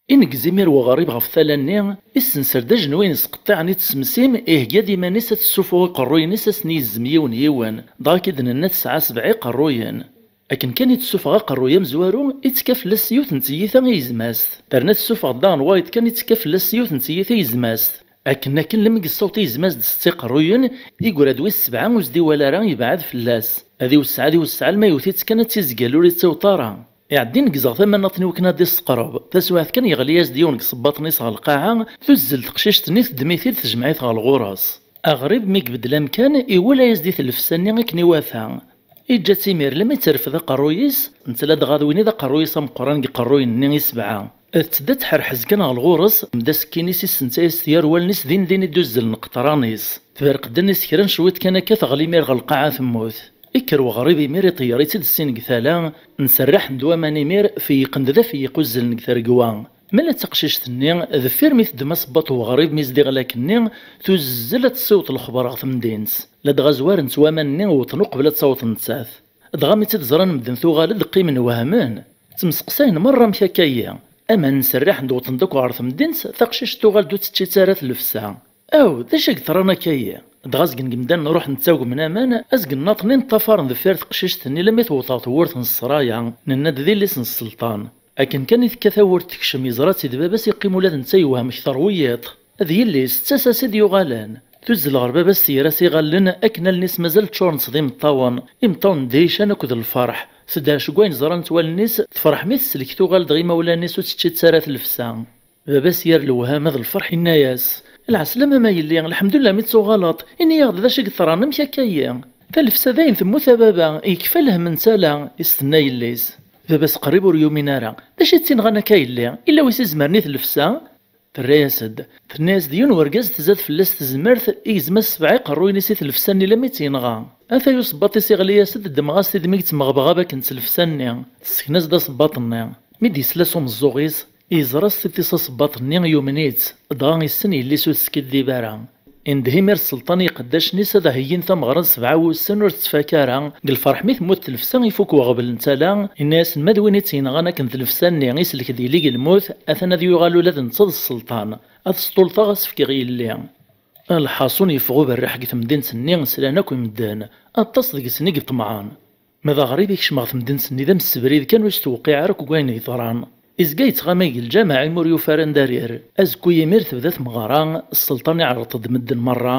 Ineggez imir weɣrib ɣef tala-nni, issenser-d ajenwi-ines qeṭṭiɛen i tsemsim, ihegga-d iman-is ad tessufuɣ iqerruyen-is ad sen-yezzem yiwen yiwen, dɣa k-id-nenna tesɛa sebɛa iqerruyen. Akken kan i tessuffeɣ aqerruy amezwaru, ittekka fell-as s yiwet n tyita i yezmast, terna tessuffeɣ-d daɣen wayeḍ kan, ittekka fell-as s yiwet n tyita i yezmast. Akken akken, lemmi yessaweḍ i yezmast d setta iqerruyen, iggra-d wis sebɛa ur s-d-iwala ara, yebɛed fell-as. Ad iwesseɛ, ad iwesseɛ, alma yewwet-itt kan ad tizgal ur ittaweḍ ara. Iɛeddi ineggez ɣer tama-nniḍen i wakken ad d-isseqreb. Taswiɛt kan yeɣli-yas-d yiwen deg isebbaḍen-is ɣer lqaɛa, tuzzel teqcict-nni, teddem-it-id, tejmeɛ-it ɣer lɣur-s. Aɣrib mi ibeddel amkan, iwala-yas-d i tlefsa-nni akken iwata. Iǧǧa-tt imir lemmi terfed aqerruy-is, netta ladɣa d win i d aqerruy-is ameqqran deg iqerruyen-nni i sebɛa. Tedda tḥerḥez kan ɣer lɣur-s, d asekkin-is issenta-yas-t gar wallen-is, din din i d-uzzlen qeṭran-is. Tberq-d allen-is kra n cwiṭ kan akka, teɣli imir ɣer lqaɛa, temmut. Ikker weɣrib imir, iṭeyyer-itt-id ssin deg tala, nserraḥen-d waman imir, feyyiqen-d d afeyyiq uzzlen deg tregwa. Mala d taqcict-nni, deffir mi teddem asebbaḍ n weɣrib mi s-d-iɣla akkenni, tuzzel ad tessiweḍ lexber ɣer temdint. Ladɣa zwaren-tt waman-nni, wwḍen uqbel ad taweḍ nettat. Dɣa mi tt-id-ẓran medden tuɣal-d, qqimen wehmen. Ttemseqsayen merra amek akka-yi. Aman nserraḥen-d wwḍen-d akk ɣer temdint, taqcict tuɣal-d ur tečči-tt ara tlefsa. Aw, d acu i yeḍran akka-yi? Dɣa azgen n yimdanen ruḥen ttagmen aman, azgen n aṭnin ṭṭafaren deffir teqcict-nni lammi tewweḍ ɣer tewwurt n ssraya, nenna-d d yelli-s n sselṭan. Akken kan i tekka tawwurt tekcem, yeẓra-tt-id baba-s, iqqim ula d netta yewhem kter wiyiḍ. D yelli-s, d tasa-s i d-yuɣalen. Tuzzel ɣer baba-s, tger-as iɣallen, akken allen-is mazal ččurent d imeṭṭawen, imeṭṭawen n dhican akked lferḥ. Tedhec deg wayen ẓrant wallen-is, tefreḥ mi teslek tuɣal-d ɣer imawlan-is ur tečči-tt ara tlefsa. Baba-s ger lewham d lferḥ, yenna-yas: "Lɛeslama a yelli, lḥemdullah mi d-tuɣaleḍ, ini-yaɣ-d d acu i yeḍran, amek akka-yi?" "Talefsa dayen temmut a baba, yekfa lhemm n tala," i s-tenna yelli-s. Baba-s qrib ur yumin ara. "D acu i tt-inɣan akka a yelli? Illa wi s-izemren i tlefsa?" Terra-yas-d. Tenna-yas-d yiwen urgaz tzad fell-as tezmert, igzem-as sebɛa iqerruyen-is i tlefsa-nni lammi tt-yenɣa. Atay usebbaḍ-is iɣli-yas-d, ddmeɣ-as-t-id mi yettmeɣbɣab akken d tlefsa-nni. Tessken-as-d asebbaḍ-nni. Mi d-yesla s umeẓẓuɣ-is, yeẓra s tiṭ-is asebbaḍ-nni yumen-itt, dɣa issen yelli-s ur teskiddib ara. Indeh imir sselṭan i iqeddacen-is ad heyyin tameɣra n sebɛa wussan ur tettfak ara, deg lferḥ mi temmut tlefsa ifuk weɣbel n tala, yenna-yasen ma d win i tt-yenɣan akken tlefsa-nni islek-d yelli deg lmut, atan ad yuɣal ula d netta d sselṭan, ad sṭulṭeɣ ad s-fkeɣ yelli. Lḥaṣun yeffeɣ uberriḥ deg temdint-nni, slan akk medden, aṭas deg-sen i yeṭemɛen. Ma d aɣrib ikcem ɣer temdint-nni d amsebrid kan ur s-tewqiɛ ara akk deg wayen yeḍran. Izga yettɣama deg lǧameɛ imi ur yufi ara anda ara yerr. Azekka yimir tebda tmeɣra, sselṭan iɛreḍ-d medden merra.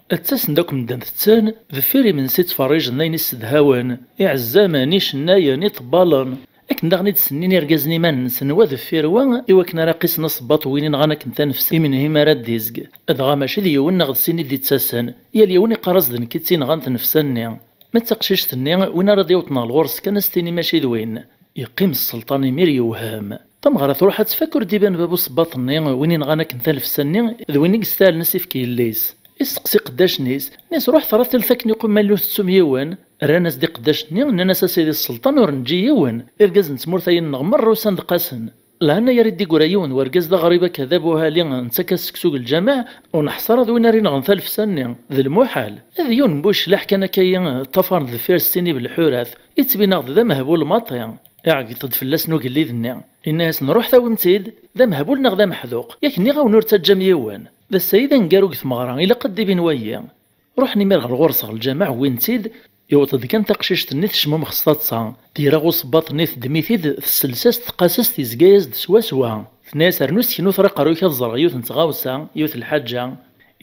Ttasen-d akk medden tetten, deffir imensi ttferrijen ayen issedhawen, iɛezzamen, icennayen, iṭebbalen. Akken daɣen i d-sennin irgazen iman-nsen wa deffir wa, i wakken ara qisen asebbaḍ n win inɣan akken tanefsa imenhim ara d-izg. Dɣa mačči d yiwen neɣ d sin i d-ittasen, yal yiwen iqqar-as d nekk i tt-inɣan tnefsa-nni. Ma d taqcict-nni, win ara d-yawḍen ɣer ɣur-s kan a s-tini mačči d win. Yeqqim sselṭan imir yewhem. Tameɣra truḥ ad tfak ur d-iban bab usebbaḍ-nni, win inɣan akken tanefsa-nni, d win i yestahlen ad s-ifk yelli-s. Isteqsi iqeddacen-is, nni-as ruḥet ɣer at telta akken iqummal ur tettum yiwen. Rran-as-d iqeddacen-nni, nnan-as a sidi sselṭan ur neǧǧi yiwen, irgazen n tmurt-ayi-nneɣ merra usan-d qqasen. Lɛanna yar i d-iggra yiwen wergaz d aɣrib akka d abuhali nettak-as seksu deg lǧameɛ, ur neḥṣa ara d win ara inɣen talefsa-nni, d lmuḥal. D yiwen n buclaḥ kan akka-yi ṭṭafaren deffir sin ibelḥurat, yettbin-aɣ-d d amehbul maṭi. Iɛeggeḍ-d fell-asen ugellid-nni. Inna-yasen ruḥet awim-tt-id, d amehbul neɣ d ameḥduq, yak nniɣ-awen ur ttaǧǧam yiwen. D ass-ayi d aneggaru deg tmeɣra, ilaq ad d-ibin wayi. Ruḥen imir ɣer ɣur-s ɣer lǧameɛ, wwin-tt-id. Yewweḍ-d kan taqcict-nni tecmummex s taḍsa, tira usebbaḍ-nni teddem-it-id, tessels-as-d, teqqas-as-d, tezga-yas-d swaswa. Tenna-yas rnu sseknut ɣer aqerru-ik ad ẓreɣ yiwet n tɣawsa, yiwet n lḥaǧa.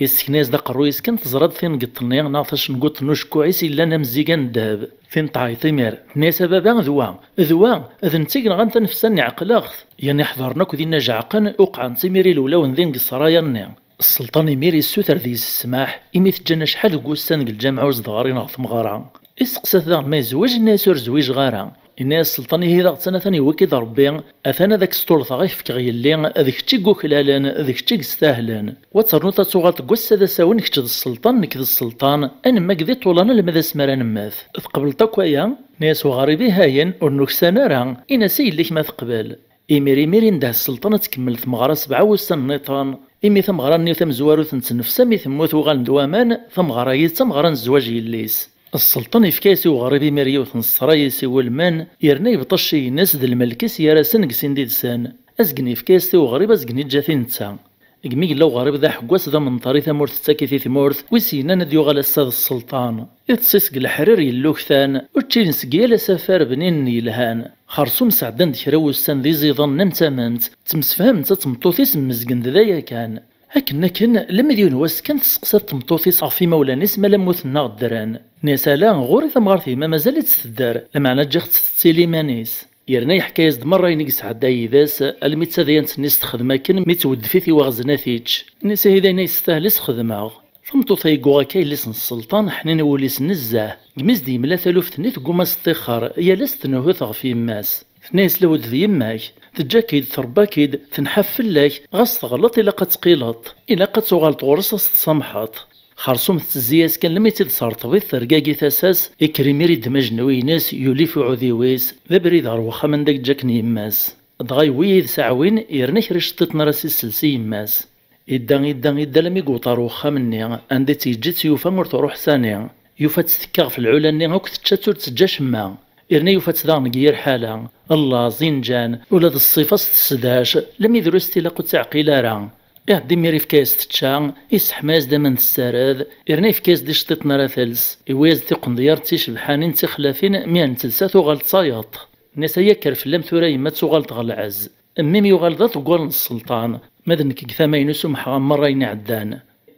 Yessken-as-d aqerruy-is kan teẓra-d tineggeḍt-nni neɣ tacenguḍt n ucekkuɛ-is yellan am zzig n ddheb. Tin tɛeyyeḍ imir, tenna-yas a baba d wa, d wa, d netta i yenɣan tanefsa-nni ɛeqleɣ-t. Yerna iḥedṛen akk dinna jeɛqen, uqɛen-tt imir i lewlawen din deg ssṛaya-nni. Sselṭan imir yessuter deg-s ssmaḥ, imi teǧǧan acḥal deg wussan deg lǧameɛ ur zedɣer ineɣ tmeɣra. Isteqsa-t daɣen ma yezweǧ, inna-yas ur zwiǧeɣ ara. Yenna-yas sselṭan ihi daɣ atan atan yewwi-k-id Rebbi, atan ad ak-sṭulteɣ ad k-fkeɣ yelli, d kečč i yuklalen, d kečč i yestahlen. Wa ternuḍ ad tuɣaleḍ deg wass-a d asawen kečč d sselṭan nekk d sselṭan, ad nemmag di ṭṭulan alma d asmi ara nemmet. Tqebleḍ akk aya? Yenna-yas uɣrib ihayen, ur nuksan ara, in-as i yelli-k ma teqbel. Imir imir indeh sselṭan ad tkemmel tmeɣra sebɛa wussan nniḍen. Imi tameɣra-nni tamezwarut n tnefsa mi temmut uɣalen-d waman, tameɣra-yi d tameɣra n zzwaǧ yelli-s. Sselṭan yefka-yas i uɣrib imir yiwet n ṣṣra-yis iwulmen, yerna yebṭec-ines d lmelk-is gar-asen deg sin did-sen. Azgen yefka-yas-t i uɣrib, azgen yeǧǧa-t i netta. Deg mi yella uɣrib d aḥeggas d amenṭar i tamurt tettak-it i tmurt, wi s-yennan ad yuɣal ass-a d sselṭan. Iṭes-is deg leḥrir yelluktan, učči-ines deg yal asafar bninen yelhan. Xersum sɛeddan-d kra wussan d iẓiḍen am tamemt, ttemsefhament d tmeṭṭut-is mmezgen-d d aya kan. Akken akken, lemmer d yiwen wass kan testeqsa-t tmeṭṭut-is ɣef imawlan-is ma la mmuten neɣ ddren. Nni-as ala, ɣur-i tamɣart yemma mazal-itt tedder, lameɛna ǧǧiɣ-tt tettili iman-is. Yerna yeḥka-yas-d merra ayen i yesɛedda yid-s, almi d tadyant-nni s-texdem akken mi tweddef-it i waɣzen ad t-ičč. Nni-as ihi d ayen ay yestahel i s-xedmeɣ. Tameṭṭut-a i yuɣ akka yelli-s n sselṭan, ḥnin wul-is nezzeh. Deg mi s-d-yemla taluft-nni tegguma s-ṭṭixer, yal ass tenhut ɣef yemma-s. Tenna-yas lewd d yemma-k, teǧǧa-k-id, trebba-k-id, tenḥaf fell-ak, ɣas teɣleḍ ilaq ad tqileḍ, ilaq ad tuɣaleḍ ɣur-s ad s-tsamḥeḍ. Xersum tettezzi-yas kan lemmi tt-id-serṭeb-it tergagi tasa-s, ikker imir iddem ajenwi-ines, yuli f uɛudiw-is, d abrid ɣer wexxam anda i yeǧǧa akken yemma-s. Dɣa yewwi yid-s aɛwin, yerna kra iceṭṭiṭen ara s-issels i yemma-s. Idda, idda, idda almi yewweḍ ɣer wexxam-nni, anda i tt-yeǧǧa tt-yufa ur truḥ sani. Yufa-tt tekka ɣef lɛula-nni akk tečča-tt ur teǧǧa acemma. Yerna yufa-tt daɣen deg yir ḥala, llaẓ, inǧan, ula d ṣṣifa-s tessedhac, lemmi drus tilaq ur tt-iɛqil ara. Iɛedda imir ifka-yas tečča, isseḥma-yas-d aman tessared, yerna yefka-yas-d iceṭṭiṭen ara tels, iwwi-yas-d tiqendyar d ticebḥanin d tixlafin, mi ara n-telsa tuɣal d tayeḍ. Nni-as ay akker fell-am tura yemma ad tuɣaleḍ ɣer lɛezz. Mmi-m yuɣal d aḍeggal n sselṭan, ma d nekk deg tama-inu sumḥeɣ-am merra ayen iɛeddan.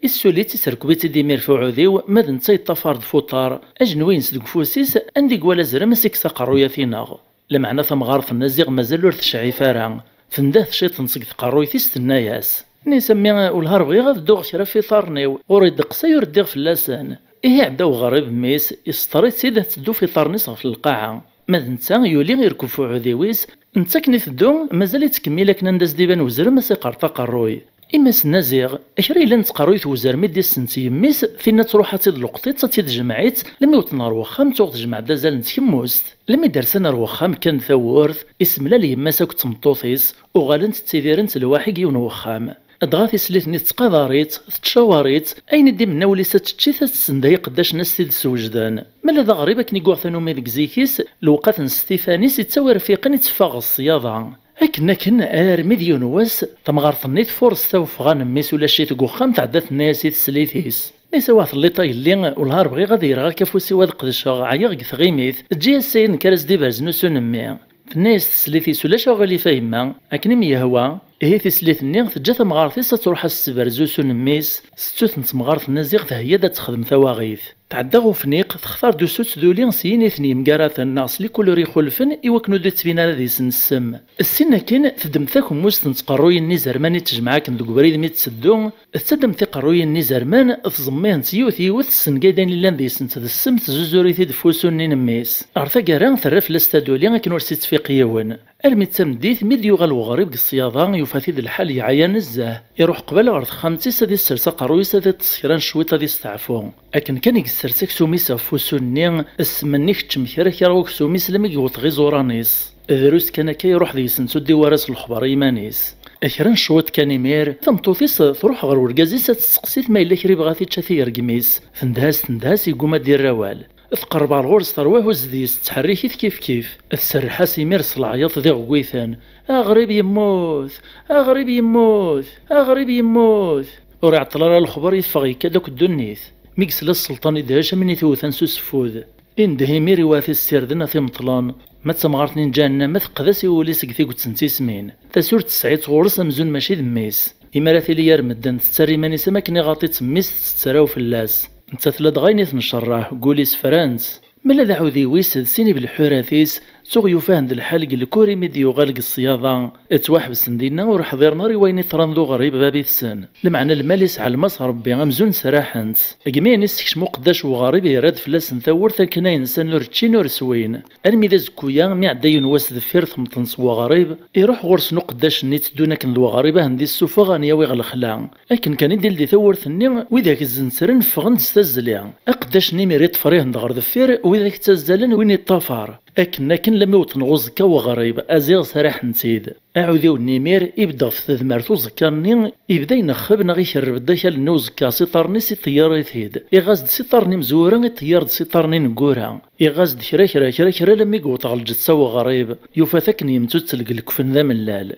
Issuli-tt, iserkeb-itt-id imir f uɛudiw, ma d netta yeṭṭafar-d f uṭar, ajenwi-ines deg ufus-is, anda i iwala azrem ad s-ikkes aqerruy ad t-ineɣ. Lameɛna tamɣart n Aziɣ mazal ur tecɛif ara. Tendeh ciṭ seg tqerruyt-is, tenna-yas. Nni-as a mmi, wellah ar bɣiɣ ad dduɣ kra f iṭarren-iw, ɣur-i ddeqs ay ur ddiɣ fell-asen. Ihi iɛedda uɣerrib mmi-s, isṭer-itt-id ad teddu f iṭarren-is ɣef lqaɛa. Ma d netta yuli irkeb f uɛudiw-is, netta akken iteddu, mazal ittkemmil akken anda s-d-iban uzrem ad s-iqerṭ aqerruy. Imma-s n Aziɣ, kra yellan d tqerruyt n uzrem i d-issent yemmi-s, tinna truḥ ad tt-id-leqṭiṭ, ad tt-id-jemɛit, lemmi wwḍen ɣer wexxam tuɣ tejmeɛ-d azal n tkemmust. Lemmi d-rsan ɣer wexxam kkan tawwurt, isemlal yemma-s akked tmeṭṭut-is, uɣalent ttidirent lwaḥi deg yiwen wexxam. Dɣa tislit-nni tettqadar-itt, tettcawar-itt, ayen i d-imenna wul-is ad tečč-it, ad tessendeh iqeddacen ad s-t-id-swejden. Ma la d aɣrib akken i yuɣ tanumi deg zik-is, lewqat n Stifan-is ittawi irfiqen itteffeɣ ɣer ṣṣyada. Akken akken, armi d yiwen wass, tamɣart-nni tfurres taweffɣa n mmi-s ulac-it deg uxxam, tɛedda tenna-yas i teslit-is. Nni-as a wa telliḍ a yelli, wellah ar bɣiɣ ad yerɣ akka afus-iw ad qedceɣ, ɛyiɣ deg tɣimit, eǧǧ-iyi ass-ayi nekk ara s-d-iberzen usu n mmi. Tenna-yas teslit-is ulac aɣilif a yemma, akken i m-yehwa. Ihi tislit-nni teǧǧa tamɣart-is ad truḥ ad s-tesberz usu n mmi-s, s ttut n temɣart-nni ziɣ theyya-d ad texdem tawaɣit. Tɛedda ɣef ufniq, textar-d usu d tduli s yin i ten-yemgaraten neɣ s likulur ixulfen i wakken ur d-ittbin ara deg-sen ssem. Ssin akin, teddem takemmust n tqerruyin n izerman i tejmeɛ akken deg ubrid mi tetteddu, tettaddem tiqerruyin n izerman, tẓemmihent yiwet yiwet, tessengay-d ayen illan deg-sent d ssem, tezzuzur-it-id ɣef usu-nni n mmi-s. Ɣer taggara, terra fell-as taduli akken ur s-ittfiq yiwen. Armi d tameddit, mi d-yuɣal weɣrib deg ṣṣyada, yufa-t-id lḥal yeɛya nezzeh. Iruḥ qbal ɣer texxamt-is ad issers aqerruy-is ad iṭṭes kra n cwiṭ ad isteɛfu. Akken kan i yessers aksum-is ɣef usu-nni, ssem-nni ikeččem kra kra n uksum-is lammi yewweḍ ɣer iẓuran-is. Drus kan akka iruḥ deg-sent ur d-iwwi ara s lexbar i yiman-is. Kra n cwiṭ kan imir, tameṭṭut-is truḥ ɣer urgaz-is ad testeqsi-t ma yella kra yebɣa ad t-ičč ad t-yergem-is. Tendeh-as, tendeh-as, yegguma ad d-irr awal. Tqerreb ɣer ɣur-s, terwa huzz deg-s, tettḥerrik-it kifkif. Tserreḥ-as imir s leɛyaḍ d iɣewwiten: "Aɣrib yemmut! Aɣrib yemmut! Aɣrib yemmut!" Ur iɛeṭṭel ara lexber, yeffeɣ yekka-d akk ddunit. Mi yesla sselṭan idhec am win i t-wwten s useffud. Indeh imir i wat issirden ad t-imeṭlen. Ma d tamɣart-nni n ǧahennama teqqed-as i wul-is deg tiget n tismin. Tasa ur tesɛi ɣur-s amzun mačči d mmi-s. Imi ara tili ar medden tettarra iman-is am akken iɣaṭ-itt mmi-s tettraw fell-as. Nettat la dɣa ayen i tencerreḥ, deg wul-is fran-tt. Ma la d aɛudiw-is d sin ibelḥurat-is, tuɣ yufa-hen-d lḥal deg lkur imi d-yuɣal deg ṣṣyada. Ttwaḥebsen dinna ur ḥḍiren ara i wayen iṭran d uɣrib bab-itsen. Lameɛna lmal isɛellem-as Rebbi amzun sraḥen-tt. Deg mi ayen issekcem uqeddac n uɣrib yerra-d fell-asen tawwurt akken ayen ssan ur ččin ur swin. Armi d azekku-ya, mi iɛedda yiwen wass deffir temṭent n weɣrib, iruḥ ɣur-sen uqeddac-nni tteddun akken d weɣrib a hen-d-issufeɣ a hen-yawi ɣer lexla. Akken kan i d-ildi tawwurt-nni, widak zzenzren ffɣen-d s tazzli. Aqeddac-nni imir iṭṭfer-ihen-d ɣer deffir, widak ttazzalen win iṭṭafar. Akken akken lammi wwḍen ɣer uẓekka n weɣrib, a ziɣ sraḥen-tt-id. Aɛudiw-nni imir ibedd ɣef tedmert uẓekka-nni, ibda inexxeb neɣ ikerreb-d akal-nni uẓekka s iṭarren-is, iṭeyyer-it-id. Iɣas-d s iṭarren imezwura, iṭeyyer-d s iṭarren ineggura. Iɣas-d kra kra kra kra lammi yewweḍ ɣer lǧetta n weɣrib, yufa-t akken yemtuttel deg lekfen d amellal.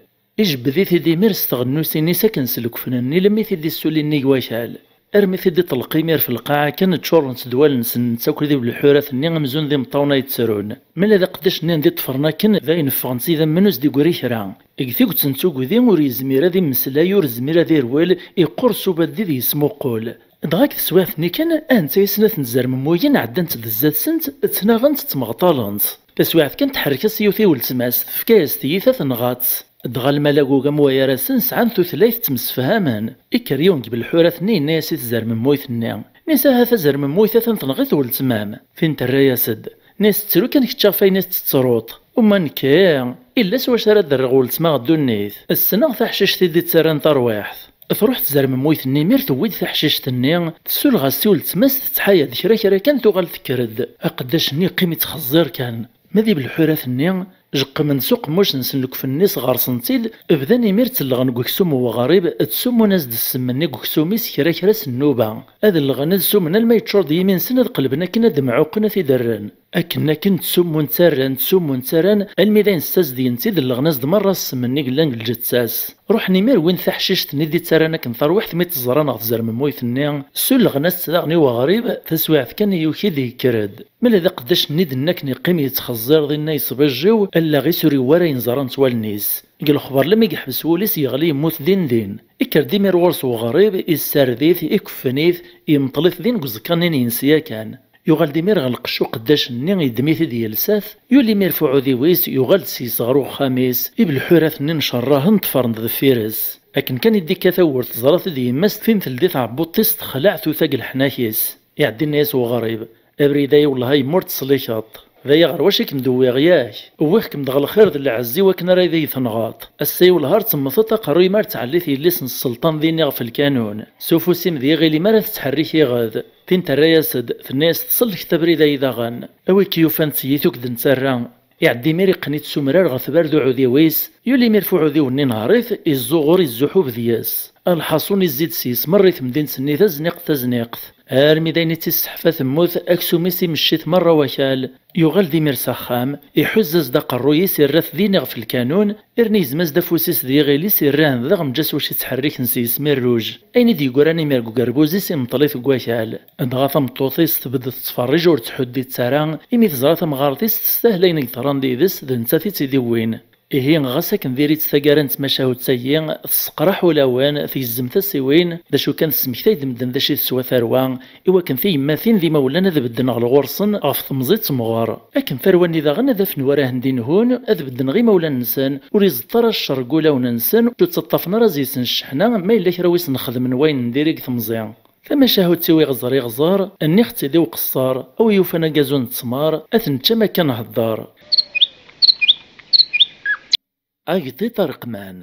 Ijebbed-it-id imir s tɣennusin-is akken s lekfen-nni lammi t-id-issuli nnig wakal. Armi t-id-iṭelleq imir f lqaɛa kan ččurent-d wallen-nsen netta akked ibelḥurat-nni amzun d imeṭṭawen ay ttrun. Ma la d aqeddac-nni anda i ṭṭfren akken, d ayen ffɣen s idammen ur s-d-iggri kra. Deg tiget n tugdi ur yezmir ad immeslay, ur yezmir ad irwel, iqqur s ubaddi d yesmuqul. Dɣa deg teswiɛt-nni kan, a netta i snat n tzermemmuyin ɛeddant-d zdat-sent, ttnaɣent, ttmeɣṭalent. Taswiɛt kan tḥerrek-as yiwet i weltma-s, tefka-yas tiyita, tenɣa-tt. Dɣa lmal agugam wayar-asen sɛan tutlayt ttemsefhamen. Ikker yiwen deg belḥurat-nni yenna-yas i tzermemmuyt-nni. Nnis ahat azermemmuyt atan tenɣiḍ weltma-m. Tin terra-yas-d. Nnis ttru kan kečč ɣef ayen i tettruḍ. Uma nekki, illa s wacu ara d-rreɣ weltma ɣer ddunit. Ssneɣ taḥcict i d-ittarran tarwiḥt. Truḥ tzermemmuyt-nni imir tewwi-d taḥcict-nni, tessulɣ-as i weltma-s tettḥaya-d kra kra kan tuɣal tekker-d. Aqeddac-nni yeqqim ittxeẓẓir kan. Ma d ibelḥurat-nni, jeqqmen-d s uqemmuc-nsen lekfen-nni sɣersen-tt-id, bdan imir ttellɣen deg uksum n weɣrib, ttsumun-as-d ssem-nni deg uksum-is kra kra s nnuba. Ad lleɣen ad sumen alma yeččur-d yimi-nsen ad qelben akken ad d-mɛuqqen ad t-id-rren. Akken akken ttsumun ttarran, ttsumun ttarran, almi d ayen ssazedyen-tt-id lleɣen-as-d merra ssem-nni yellan deg lǧetta-s. Ruḥen imir wwin taḥcict-nni d-ittarran akken tarwiḥt mi tt-ẓran ɣer tzermemmuyt-nni, ssulɣen-as-tt daɣen i weɣrib, taswiɛt kan yuki-d yekker-d. Ma la d aqeddac-nni d-nna akken yeqqim yettxeẓẓir dinna yesbijjiw, allaɣ-is ur yewwi ara ayen ẓrant wallen-is. Deg lexber lammi yeḥbes wul-is yeɣli yemmut din din. Ikker-d imir ɣur-s weɣrib, issared-it, ikeffen-it, yemṭel-it din deg uẓekka-nni n yinsi yakan. Yuɣal-d imir ɣer lqecc uqeddac-nni, yeddem-it-id yelsa-t, yuli imir f uɛudiw-is, yuɣal-d s-yes ɣer uxxam-is, ibelḥurat-nni ncerrahen ṭṭfaren-d deffir-s. Akken kan i d-ikka tawwurt teẓra-t-id yemma-s tin teldi tɛebbuḍt-is texleɛ tuta deg leḥnak-is. Iɛeddi inna-yas weɣrib: "Abrid-a i wellah a yemma ur t-teslikeḍ. D aya ɣer wacu i kem-d-wwiɣ yak? Wwiɣ-kem-d ɣer lxir d lɛezz i wakken ara d iyi-tenɣeḍ. Ass-a i wellah ar temmteḍ aqerruy-im ar ttɛellit yelli-s n sselṭan din iɣef lkanun. S ufus-im d iɣil-im ara tettḥerrik iɣed." Tin terra-yas-d, tenna-yas: "Tselkeḍ abrid-ayi daɣen. A wi k-yufan d tiyita ur k-d-nettarra." Iɛedda imir iqqen-itt s umrar ɣer tbarda uɛudiw-is, yuli imir f uɛudiw-nni inehher-it, izzuɣur izzuḥub deg-s. Alḥaṣun izzi-d s-yes merra i temdint-nni tazniqt tazniqt. Armi d ayen i tt-isseḥfa temmut, aksum-is imecci-t merra wakal. Yuɣal-d imir s axxam, iḥuz-as-d aqerruy-is, irra-t din iɣef lkanun, irna yezma-as-d afus-is d yiɣil-is, irra-hen daɣ mǧa s wacu i ttḥerriken s-yes mirruj. Ayen i d-yeggran imir deg ugerbuz-is imṭel-it deg wakal. Dɣa tameṭṭut-is tbedd tettferrij ur ttḥuddit ara, imi teẓra tamɣart-is testahel ayen i yeḍran did-s, d nettat i tt-id-iwwin. Ihi, ɣas akken diri-tt taggara n tmacahut-agi, tesseqraḥ ulawen, tgezzem tasiwin, d acu kan, tesmektay-d medden d acu i teswa tarwa, i wakken tiyemmatin d imawlan ad bedden ɣer ɣur-sen ɣef temẓi d temɣer. Akken tarwa-nni daɣen ad afen war ahen d-inhun, ad bedden ɣer imawlan-nsen, ur iẓeṭṭ ara ccer deg wulawen-nsen, ur ttaṭṭafen ara zzi-sen cceḥna ma yella kra wis nxedmen wayen n diri deg temẓi. Tamacahut-iw iɣẓer iɣẓer, nniɣ-tt-id i uqeṣṣer, a wi yufan agazu n ttmer, ad t-nečč am akka nhedder. Agṭiṭ areqman.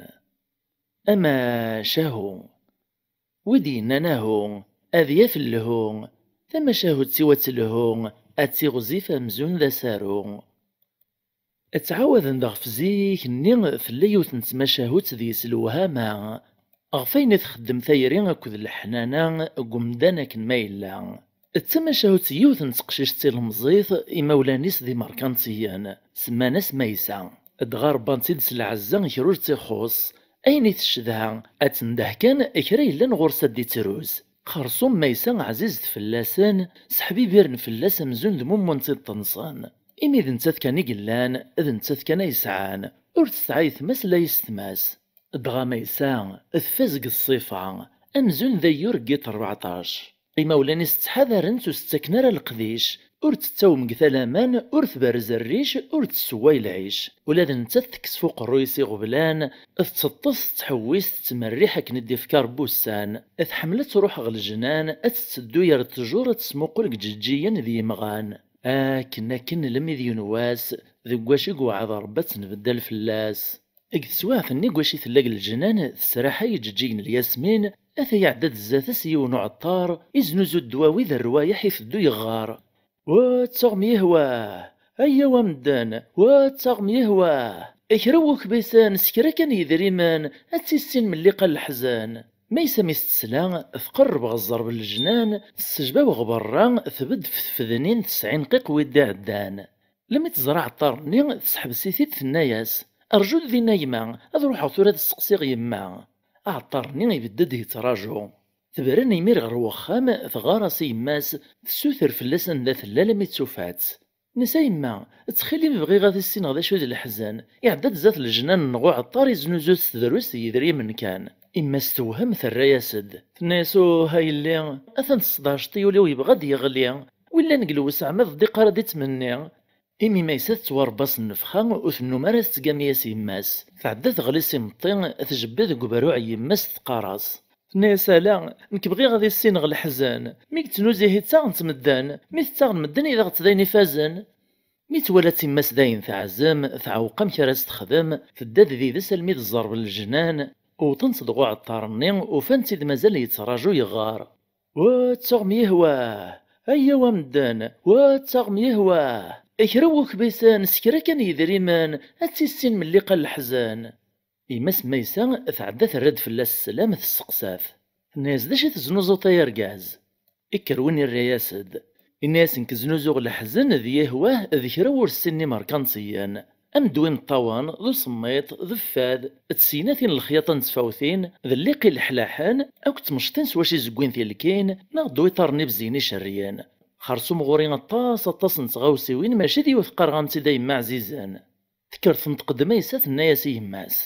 Amacahu. Wi d-yennan ahu, ad yaf lhu, tamacahut-iw ad telhu, ad tiɣzif amzun d asaru. Ttɛawaden-d ɣef zik-nni tella yiwet n tmacahut deg-s lewhama, ɣef wayen i txeddem tayri akked leḥnana deg umdan akken ma yella. D tamacahut n yiwet n teqcict tilemẓit, imawlan-is d imerkantiyen, semman-as Maysa. Dɣa ṛebban-tt-id s lɛezza kra ur tt-ixuṣṣ, ayen i tecedha ad tendeh kan kra yellan ɣur-s ad d-ittruz. Xerṣum Maysa ɛzizet fell-asen, seḥbibiren fell-as amzun d mummu n tiṭ-nsen. Imi d nettat kan i yellan, d nettat kan ay sɛan, ur tesɛi ayetma-s la yessetma-s. Dɣa Maysa tfaz deg ṣṣifa, amzun d ayyur n yiṭ rbeɛṭac. Imawlan-is ttḥadaren-tt ur s-ttaken ara leqdic, ur tettawem deg talaman, ur tberrez rric, ur tessewway lɛic. Ula d nettat tekkes f uqerruy-is iɣeblan, tetteṭṭes, tettḥewwis, tettmerriḥ akken i d-ifka Rebbi ussan. Tḥemmel ad truḥ ɣer lejnan, ad tetteddu ar ttjur, ad tesmuqul deg iǧeǧǧigen d yimɣan. Akken, akken, lemmi d yiwen wass, deg wacu i iwɛed Rebbi ad tt-nbeddal fell-as. Deg teswiɛt-nni deg wacu i tella deg leǧnan, tesraḥay iǧeǧǧigen n lyasmin, ata iɛedda-d zdat-s yiwen uɛeṭṭar, iznuzu ddwawi d rrwayeḥ, iteddu yeɣɣar. Wa ttaɣem yihwah! Ayyaw a medden, wa ttaɣem yihwah! Kra n wukbisen s kra kan yedrimen, ad tissinem lliqa n leḥzen. Maysa mi s-tesla, tqerreb ɣer ẓẓerb n leǧnan, tessejbaw ɣer berra, tbedd f tfednin, tesɛinqiq wi d-iɛeddan. Lmi teẓra aɛeṭṭar-nni, tesseḥbes-it-id, tenna-yas: "Rju-d dinna a gma, ad ruḥeɣ tura ad sseqsiɣ yemma." Aɛeṭṭar-nni ibedd-d yettraǧu. Tebren imir ɣer wexxam, teɣɣar-as i yemma-s, tessuter fell-as anda tella, almi d-tufa-tt. Tenna-as: "A yemma, ttxil-m, bɣiɣ ad issineɣ d acu d leḥzen. Iɛedda-d zdat leǧnan-nneɣ uɛeṭṭar, iznuzu s tedrust d yidrimen kan." Yemma-s tewhem, terra-yas-d. Tenna-yas: "Uh, a yelli, atan tesseḍɛeceḍ-iyi, ul-iw yebɣa ad d-yeɣli. Wi llan deg lewseɛ ma d ddiq ara d-ittmenni." Imi Maysa tettwarebba s nnefxa, ur tennum ara tettgami-as yemma-s. Tɛedda teɣli s imeṭṭi, tjebbed deg uberruɛ n yemma-s, teqqar-as. Tenna-yas: "Ala, nekk bɣiɣ ad issineɣ leḥzen. Mi yettnuzu ihi ttaɣen-t medden, mi t-ttaɣen medden i d aɣ-tt d ayen ifazen." Mi twala-tt yemma-s d ayen teɛzem, teɛweq amek ara s-texdem, tedda-d did-s almi d ẓẓerb n leǧnan, wwḍen-tt deg uɛeṭṭar-nni, ufan-tt-id mazal yettraǧu yeɣɣar. "Wa ttaɣem yihwah! Ayyaw a medden, wa ttaɣem yihwah! Kra n wukbisen s kra kan yedrimen, ad tissinem lliqa n leḥzen." Yemma-s Maysa tɛedda terra-d fell-as sslam, tesseqsa-t. Tenna-yas: "D acu i teznuzuḍ ay argaz?" Ikker win irra-yas-d. Inna-yas: "Nekk znuzuɣ leḥzen d yihwah d kra wur ssinen imerkantiyen. Am ddwa imeṭṭawen, d usemmiḍ, d ffad, d tiynatin n lexyaṭa n tfawtin, d lliqi leḥlaḥen, akked tmecṭin s wacu i zeggwin tilkin, neɣ ddwa iṭarren ibezyen icerriyen. Xersum ɣur-i aṭas, aṭas n tɣawsiwin, mačči d yiwet qqareɣ-am-tt-id a yemma ɛzizen." Tekker tenṭeq-d Maysa, tenna-yas i yemma-s.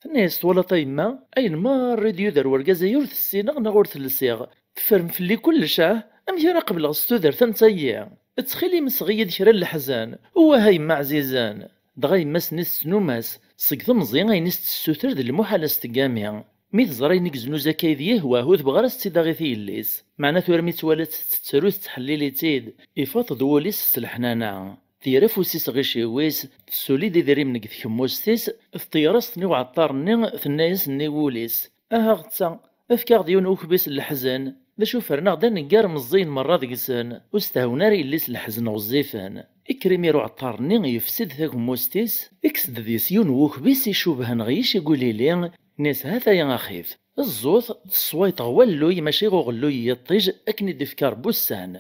Tenna-yas: "Twalaḍ a yemma, ayen merra i d-yuder wergaz-agi ur t-ssineɣ neɣ ur t-lsiɣ. Teffrem fell-i kullec, ah? Amek ara qebleɣ s tudert am tagi? Ttxil-m, seɣ-iyi-d kra n leḥzen. Uwah a yemma ɛzizen." Dɣa yemma-s-nni tessnum-as, seg temẓi ayen i s-tessuter d lmuḥal a s-teggami. Mi teẓra ayen i yeznuzu akka i d yihwah, ur tebɣi ara s-tt-id-aɣ i yelli-s. Meɛna tura mi twala-tt tettru, tettḥellil-itt-id, ifaḍ-d wul-is s leḥnana. Tger afus-is ɣer iciwi-s, tessuli-d idrimen deg tkemmust-is, teṭṭeyyer-as-ten i uɛeṭṭar-nni, tenna-yas nnig wul-is: "Aha ɣetta, efk-aɣ-d yiwen ukbis n leḥzen." D acu, ferneɣ-d aneggar meẓẓiyen merra deg-sen, ur stehwen ara yelli-s leḥzen ɣezzifen. Ikker imir uɛeṭṭar-nni, yefsi-d takemmust-is, ikkes-d deg-s yiwen n wukbis icubhen ɣer yicigulili, nni-as: "Hat-aya axif, ẓẓut, tesswayeḍ ɣer walluy, mačči ɣer uɣelluy n yiṭij, akken i d-ifka Rebbi ussan."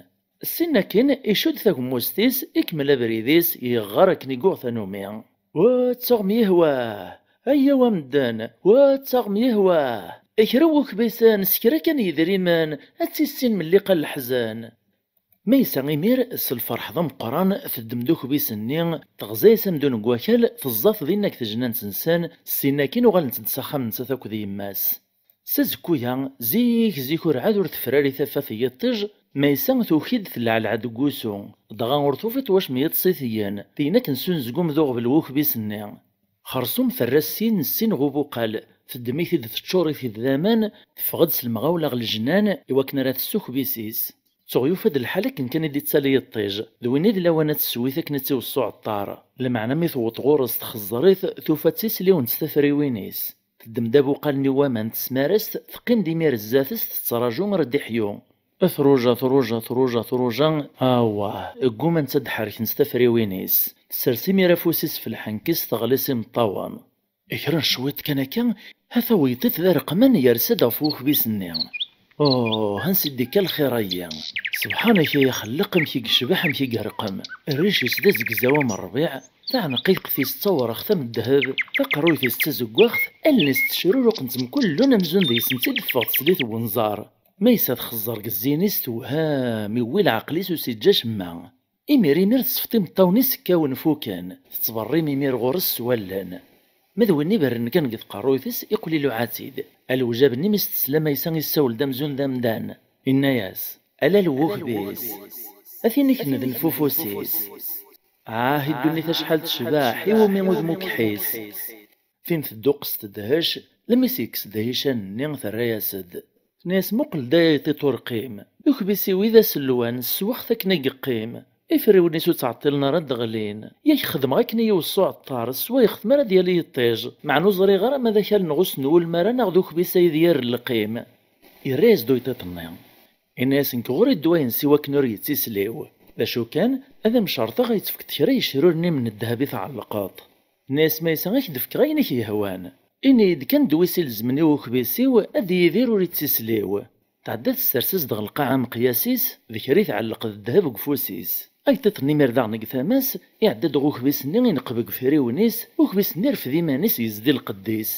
Ssin akin, icudd takemmust-is, ikemmel abrid-is, yeɣɣar akken i yuɣ tanumi. "Wa ttaɣem yihwah! Ayyaw a medden, wa ttaɣem yihwah! Kra n wukbisen s kra kan yedrimen, ad tissinem lliqa n leḥzen." Maysa imir, s lferḥ d ameqqran, teddem-d ukbis-nni, teɣza-yas amdun n wakal, teẓẓa-t dinna deg tejnant-nsen, ssin akkin uɣalent-d s axxam-nsent akked yemma-s. S azekku-ya, zik zik urɛad ur tefrari tafat n yiṭij, Maysa tuki-d telɛelɛa deg wusu, dɣa ur tufiḍ wacemma yeṭṭes-it-yen, tin akken s unezgum d uɣbel n ukbis-nni. Xersum terra ssin ssin ɣ ubuqal, teddem-it-id teččur-it-id d aman, teffeɣ-d s lemɣawla ɣer lejnan iwakken ara tessukbis-is. Tuɣ yufa-d lḥal akken kan i d-ittali yiṭij, d win i d lawan ad tessewwit akken i tt-iweṣṣa uɛeṭṭar. Lameɛna mi tewweḍ ɣur-s txezzer-it, tufa-tt isliwent s tafriwin-is. Teddem-d abuqal-nni n waman tesmar-as-t, teqqim-d imir zdat-s tettraǧu ar d-iḥyu. Truja, truja, truja, truja, awah, ggumant ad d-ḥerkent tafriwin-is. Tessers imir afus-is f lḥenk-is, teɣli s imeṭṭawen. Kra n cwiṭ kan akka, ha-t-a wiṭiṭ d areqman yers-d ɣef wukbis-nni. Oh, ansi d-ikka lxir-ayi! Sebḥanak ay axelleq, amek i yecbeḥ, amek i yerqem! Rric-is d azegzaw am rrbiɛ, taɛenqiqt-is d tawraɣt am ddheb, taqerruyt-is d tazeggaɣt, allen-is ttecruruqent mkul lun amzun deg-sent i d-teffeɣ teslit n wenẓar. Maysa txeẓẓer deg zzin-is tewhem, iwwi leɛqel-is ur s-iǧǧa acemma. Imir imir tesfeḍ imeṭṭawen-is kkawen fuken, tettberrim imir ɣur-s s wallen. Ma d win iberren kan deg tqerruyt-is iqqel iluɛa-tt-id. A lewjab-nni mi s-tesla Maysa issawel-d amzun d amdan. Inna-yas: "Ala lwukbis! A tin ikenned nfufus-is! Ah, i ddunit acḥal tecbeḥ, iwumi udem ukeḥḥis!" Tin tedduqqes tedhec, lmi s-yekkes-d hican-nni terra-yas-d. Tenna-yas: "Muqel-d ay iṭiṭ urqim, d ukbis-iw i d aselwan, sswext akken i yeqqim. Ifriwen-is ur ttɛeṭṭilen ara ad d-ɣlin. Yak xedmeɣ akken i yi-iweṣṣa uɛeṭṭar, sswayeɣ-t mi ara d-yali yiṭij, meɛna ur ẓriɣ ara ma d akal neɣ usnulem ara neɣ d ukbis ay d yir lqim." Irra-yas-d uyṭiṭ-nni. Inna-yas: "Nekk ɣur-i ddwa-ines i wakken ur yettisliw. D acu kan, ad am-cerṭeɣ ad yi-tefkeḍ kra yecruren-im n ddheb i tɛellqeḍ." Tenna-yas Maysa: "Ad k-d-fkeɣ ayen i k-yehwan. Ini-yi-d kan ddwa-s ilezmen i ukbis-iw, ad yidir ur ittisliw." Tɛedda tessers-as-d ɣer lqaɛa ameqyas-is, d kra i tɛelleq d ddheb deg ufus-is. Ayṭiṭ-nni imir daɣen deg tama-s, iɛedda-d ɣer ukbis-nni, ineqb deg ifriwen-is, ukbis-nni irfed iman-is, yezdi lqedd-is.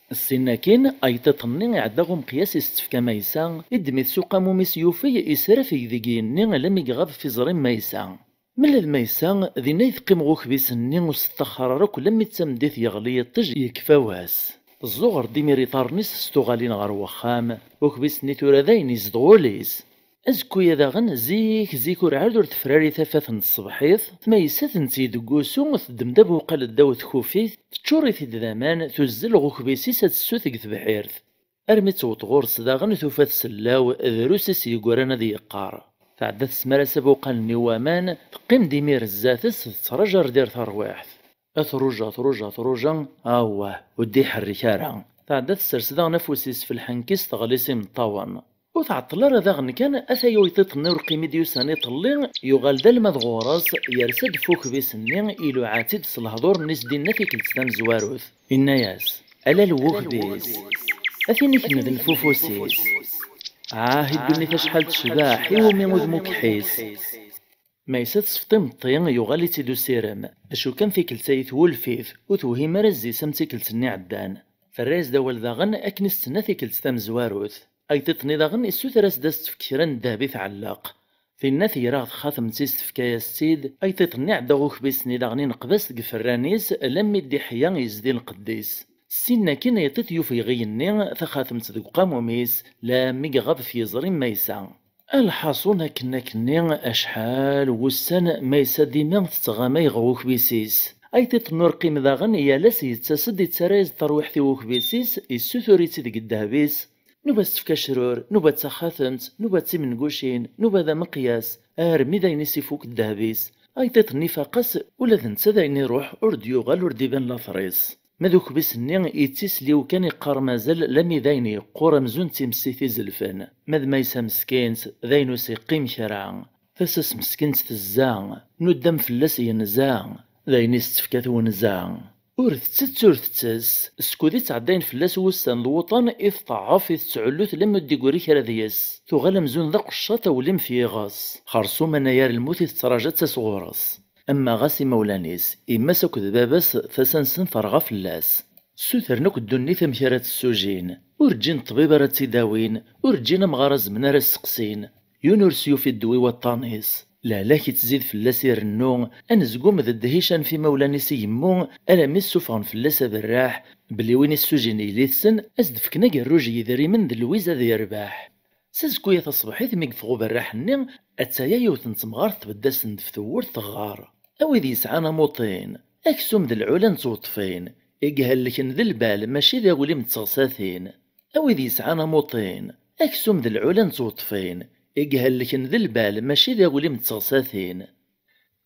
Ssin akkin, ayṭiṭ-nni iɛedda ɣer umeqyas i s-tefka Maysa, iddem-it s uqamum-is yufey, israfeg deg yigenni alammi iɣab f iẓri n Maysa. Mella d Maysa, dinna i teqqim ɣer ukbis-nni, ur s-teṭṭaxxer ara akk, lammi d tameddit yeɣli yiṭij, yekfa wass. Tezzuɣer-d imir iḍarren-is s tuɣalin ɣer wexxam. Ukbis-nni tura dayen izdeɣ ul-is. Azekku-ya daɣen, zik zik, urɛad ur tefrari tafat n tṣebḥit, Maysa tenna-yas deg wusu, teddem-d abuqal ddaw tkufit, teččur-it-id d aman, tuzzel ɣer ukbis-is ad tessut deg tebḥirt. Armi tewweḍ ɣur-s daɣen, tufa-t sellaw, drus i s-yeggran ad yeqqar. Tɛedda tesmar-as abuqal-nni n waman, teqqim-d imir zdat-s, tettraǧu ar d-terr tarwiḥt. Truja, truja, truja, awah, ur d-iḥerrik ara. Tɛedda tessers daɣen afus-is f lḥenk-is, teɣli s imeṭṭawen. Ur tɛeṭṭel ara daɣen kan, ataya uyṭiṭ-nni urqim i d-yusan iḍelli, yuɣal d almad ɣur-s, yersa-d f ukbis-nni, iluɛa-tt-id s lehdur-nni s-dinna tikkelt tamezwarut. Inna-yas: "Ala lwukbis! A tin ikenned nfufus-is! Ah, i ddunit acḥal tecbeḥ, iwumi udem ukeḥḥis!" Maysa tesfeḍ imeṭṭi, yuɣal-itt-id usirem. Acu kan, tikkelt-a twulef-it, ur tewhim ara zzi-s am tikkelt-nni iɛeddan. Terra-yas-d awal daɣen akken i s-tenna tikkelt tamezwarut. Ayṭiṭ-nni daɣen issuter-as-d ad s-tefk kra n ddheb i tɛelleq. Tinna tegra ɣer txatemt-is, tefka-yas-tt-id. Ayṭiṭ-nni iɛedda ɣer ukbis-nni daɣen, ineqb-as deg iferran-is, lammi d-iḥya yezdi lqedd-is. Ssin akkin, ayṭiṭ yufeg igenni, taxatemt deg uqamum-is, lammi iɣab f yiẓri n Maysa. A lḥaṣun, akken akkenni, acḥal wussan, Maysa dima tettɣamay ɣer ukbis-is. Ayṭiṭ n urqim daɣen, yal ass yettas-d, yettarra-yas-d tarwiḥt i ukbis-is, yessutur-itt-id deg ddheb-is. Nuba ad s-tefk acrur, nuba d taxatemt, nuba d timengucin, nuba d ameqyas, armi d ayen i s-ifuk ddheb-is. Ayṭiṭ-nni ifaq-as, ula d netta d ayen iruḥ, ur d-yuɣal, ur d-iban later-is. Ma d ukbis-nni, yettisliw kan, iqqar mazal, lammi d ayen yeqqur amzun d timessit izelfen. Ma d Maysa meskint, d ayen ur s-iqqim kra. Tasa-s meskint tezza, nuddam fell-as yenza, d ayen i s-tefka twenza. Ur tettett, ur tettess, skud i ttɛeddayen fell-as wussan d wuṭan, i tṭeɛɛef, i tettɛullut, lammi ur d-iggri kra deg-s. Tuɣal amzun d aqeccaṭ, awlim f yiɣes. Xerṣum anagar lmut i tettraǧa ad tas ɣur-s. Ama ɣas imawlan-is, yemma-s akked baba-s, tasa-nsen terɣa fell-as. Ssutren akk ddunit amek ara tt-ssujin. Ur ǧǧin ṭṭbib ara tt-id-awin, ur ǧǧin amɣar azmen ara sseqsin. Yiwen ur s-yufi ddwa i waṭṭan-is. Lehlak ittzid fell-as irennu, anezgum d ddhic anef imawlan-is i yemmu, alammi ssufɣen fell-as aberraḥ belli win issujin yelli-tsen, ad s-d-fken agerruj n yidrimen d lwiz ad yerbeḥ. S azekka-ya taṣebḥit, mi yeffeɣ uberraḥ-nni, attaya yiwet n temɣart tbedd-asen-d ɣef tewwurt teɣɣar: "A wid yesɛan amuṭin, aksum d lɛula n tweṭṭfin, i ihellken d lbal, mačči d aglim d teɣsatin. A wid yesɛan amuṭin, aksum d lɛula n tweṭṭfin, i ihellken d lbal, mačči d aglim d teɣsatin."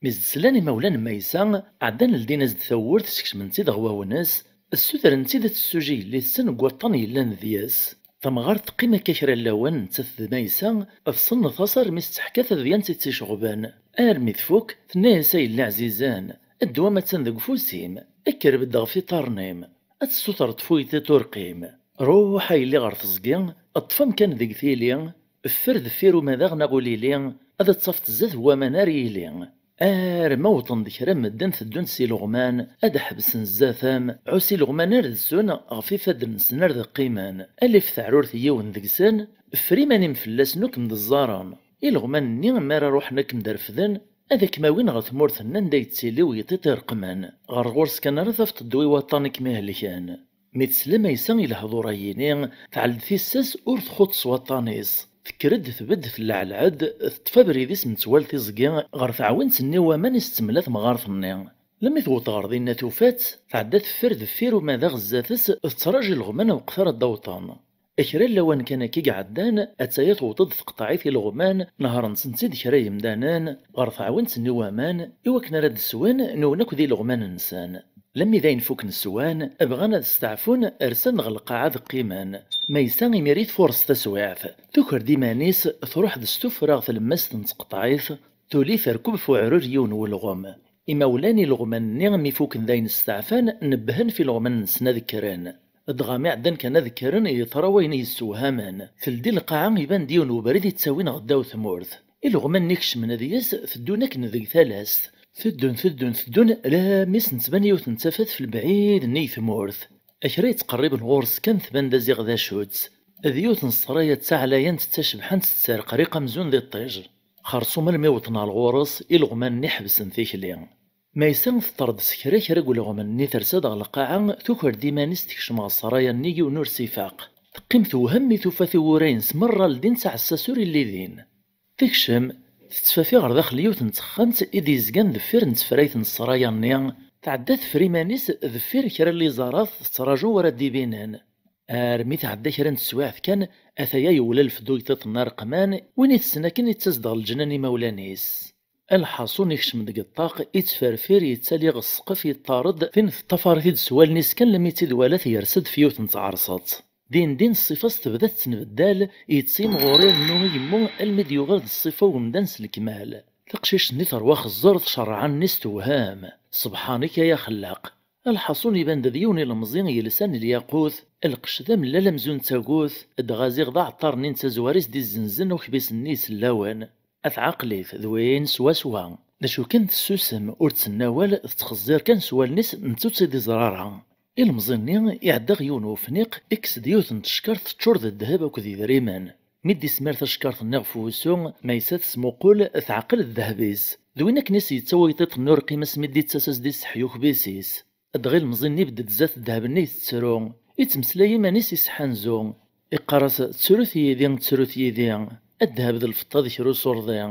Mi s-d-slan imawlan n Maysa, ɛeddan ldin-as-d tawwurt, skecmen-tt-id ɣer wawnes, ssutren-tt-id ad tessuji yelli-tsen deg waṭṭan yellan deg-s. Tamɣart teqqim akka kra n lawan, nettat d Maysa, tṣennet-as armi s-teḥka tadyant i tt-iceɣben. Armi tfuk, tenna-yas: "A yelli ɛzizen, ddwa-m attan deg ufus-im, kker bedd ɣef iṭarren-im, ad tessutreḍ tfuytiṭ urqim. Ruḥ a yelli ɣer teẓgi, ṭṭef amkan deg tili, ffer deffir umadaɣ neɣ ulili, ad tafeḍ zdat n waman ar yili." Arma wwḍen-d kra n medden teddun s ileɣman, ad ḥebsen zdat-m, ɛus ileɣman ar d-zun ɣef ifadden-nsen ar d-qqimen. Alif teɛrurt yiwen deg-sen, ffer iman-im fell-asen ur kem-d-ẓẓaren. Ileɣman-nni mi ara ruḥen ad kem-d-refden, ad kem-awin ɣer tmurt-nni anda yettili uyṭiṭ ireqqmen. Ɣer ɣur-s kan ara tafeḍ ddwa i waṭṭan i kem-ihelken. Mi tesla Maysa i lehdur-ayini, tɛell-d tissas ur txuṭ s waṭṭan-is. Tekker-d tbedd telleɛleɛ-d, teṭṭef abrid-is metwal tiẓgi ɣer teɛwint-nni n waman i s-temla temɣart-nni. Lemmi tewweḍ ɣer dinna tufa-tt, tɛedda teffer deffir umadaɣ zdat-s, tettraǧu ileɣman weqt ara d-awḍen. Kra n lawan kan akka i iɛeddan, attaya tewweḍ-d tqeṭṭeɛ-it ileɣman, nehren-tent-id kra yemdanen ɣer teɛwint-nni n waman, i wakken ara d-swen nwen akk d ileɣman-nsen. Lemmi d ayen fuken swan, bɣan ad steɛfun, rsen ɣer lqaɛa ad qqimen. Maysa imir i tfures taswiɛt, tuker-d iman-is, truḥ-d s tuffra ɣer tlemmast n tqeṭṭeɛt, tuli terkub f uɛrur yiwen n ulɣem. Imawlan ileɣman-nni mi fuken d ayen steɛfan, nebbhen f ileɣman-nsen ad kkren. Dɣa mi ɛeddan kan ad kkren, yeḍra wayen i yessewhamen. Teldi lqaɛa, iban-d yiwen ubrid ittawin ɣer ddaw tmurt. Ileɣman-nni kecmen deg-s, teddun akken deg talast. Teddun, teddun, teddun, alammi s-nettban yiwet n tafat f lebɛid-nni i tmurt. Kra yettqerriben ɣur-s kan tban d aziɣ d acu-tt. D yiwet n ṣṣraya d taɛlayant d tacebḥant tettreqriq amzun d iṭij. Xerṣum almi wwḍen ɣer ɣur-s, ileɣman-nni ḥebsen tikli. Maysa teṭṭer-d s kra kra deg uleɣmen-nni, tersa-d ɣer lqaɛa, tuker-d iman-is tekcem ɣer ṣṣraya-nni yiwen ur s-ifaq. Teqqim tewhem mi tufa tiwwura-ines merra ldint, aɛessas ur illi din. Tekcem, tettfafi ɣer daxel yiwet n texxamt i d-yezgan deffir n tefrayt n ṣṣraya-nni, tɛedda teffer iman-is deffir kra n liẓarat tettraǧu ara d-ibinen. Armi tɛedda kra n teswiɛt kan, ataya yewla lefdu yeṭṭiṭen areqman, win itessen akken ittas-d ɣer leǧnan imawlan-is. Lḥaṣun ikcem deg ṭṭaq, ittferfir, yettali ɣer ssqef, yeṭṭar-d, tin teṭṭafar-it-id s wallen-is kan, lemmi tt-id-wala tyers-d f yiwet n tɛerṣet. Din din ṣṣifa-s tebda tettenbeddal, yettimɣur irennu i yemmu almi d-yuɣal d ṣṣifa umdan s lekmal. Taqcict-nni terwa xeẓẓer, tcerreɛ allen-is tewhem. Ṣebḥanek ay axellaq! Lḥaṣun iban-d d yiwen ilemẓi yelsan lyaqut, lqecc d amellal amzun d tagut, dɣa ziɣ d aɛeṭṭar-nni n tazwara i s-d-izzenzen ukbis-nni isellawen. At ɛaqel-it, d wayen swaswa. D acu kan tessusem, ur d-tenni awal, tettxeẓẓir kan s wallen-is, netta ur tt-id-iẓri ara. Ilemẓi-nni iɛedda ɣer yiwen wefniq, ikkes-d yiwet n tcekkart teččur d ddheb akked yidrimen. Mi d-ismar tacekkart-nni ɣef wusu, Maysa tesmuqul, teɛqel ddheb-is. D win akken i s-yettawi iṭiṭ-nni ur qqim asmi d-ittas as-d-iseḥḥ ukbis-is. Dɣa ilemẓi-nni ibedd-d zdat ddheb-nni itettru, ittmeslay iman-is isḥanzu. Iqqar-as: "Ttrut yid-i, ttrut yid-i, ddheb d lfeṭṭa d kra usurḍi.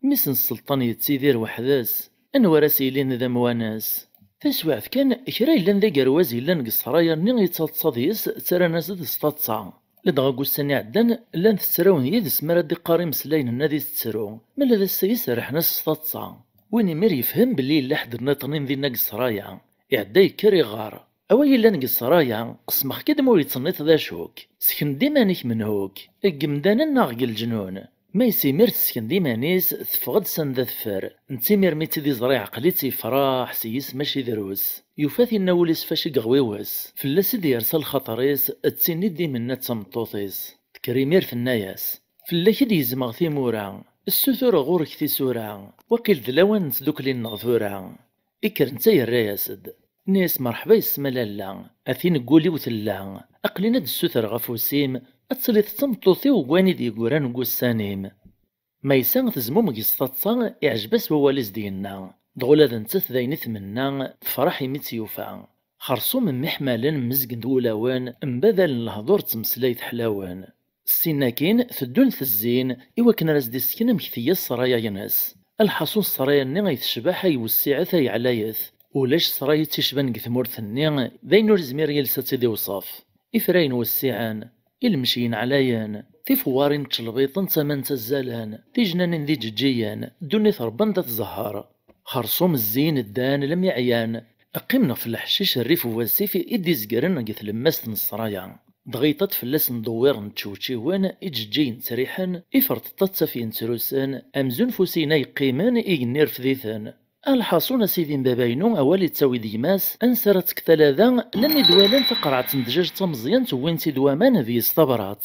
Mmi-s n sselṭan yettidir weḥd-s, anwa ara s-yilin d amwanes?" Taswiɛt kan, kra yellan d agerwaz yellan deg ssraya-nni yettaḍsa deg-s, ttarran-as-d s taḍsa. Ladɣa deg ussan iɛeddan, llan tettrawen yid-s mi ara d-iqqar imeslayen-nni ad itettru, ma la d ass-a iserrḥen-as s taḍsa. Win imir yefhem belli yella ḥedd nniḍen dinna deg ssraya. Iɛedda yekker iɣer: "A wa yellan deg ssraya, qesmeɣ-k-id ma ur yettsenniḍ d acu-k. Sken-d iman-ik menhu-k, deg yemdanen neɣ deg leǧnun?" Maysa imir tesken-d iman-is, teffeɣ-d sanda teffer. Netta imir mi tt-id-iẓra iɛqel-itt, yefreḥ s yis mačči drus. Yufa tinna ul-is fac i yeɣwiwes. Fell-as i d-yersa lxaṭer-is, d tin i d-imenna d tameṭṭut-is. Tekker imir tenna-yas: "Fell-ak i d-gezmeɣ timura, ssutureɣ ɣur-k tisura, waqil d lawan n tdukli-nneɣ tura." Ikker netta yerra-yas-d, nni-as: "Merḥba yesma lalla, a tin deg wul-iw tella, aql-in ad d-ssutreɣ afus-im, ad tiliḍ d tameṭṭut-iw deg wayen i d-yeggran deg ussan-im." Maysa tezmumeg s taḍsa, iɛjeb-as wawal i s-d-yenna. Dɣa ula d nettat d ayen i tmenna, tefreḥ imi tt-yufa. Xerṣum mmiḥmalen, mmezgen-d wulawen, mbadalen lehdur d tmeslayt ḥlawen. Ssin akkin, teddun tezzin, i wakken ara s-d-issken amek tga ṣṣraya-ines. Lḥaṣun ṣṣraya-nni ay tecbeḥ, ay wessiɛet, ay ɛlayet. Ulac ṣṣraya i tt-icban deg tmurt-nni, d ayen ur izmir yiles ad tt-id-iwṣef. Ifrayen wessiɛen, i lemceyyen ɛlayen, tifewwarin ttcelbiṭent, aman ttazzalen, tijnanin d iǧeǧǧigen, ddunit rebban-d at zzher. Xerṣum zzin ddan lammi ɛyan, qqimen ɣef leḥcic rrif n wasif i d-izegren deg tlemmast n ṣṣraya. Dɣa yeṭṭaṭ fell-asen dewwiren ttcewčiwen, iǧeǧǧigen ttriḥen, iferṭeṭṭa ttafgen ttrusen, amzun f usigna yeqqimen, igenni irfed-iten. A lḥaṣun, a sidi n baba-inu, awal ittawi-d gma-s, ansi ara tekk talada, lammi d-walan taqerɛet n ddjaj d tameẓyant, wwin-tt-id waman, d yis tabrat.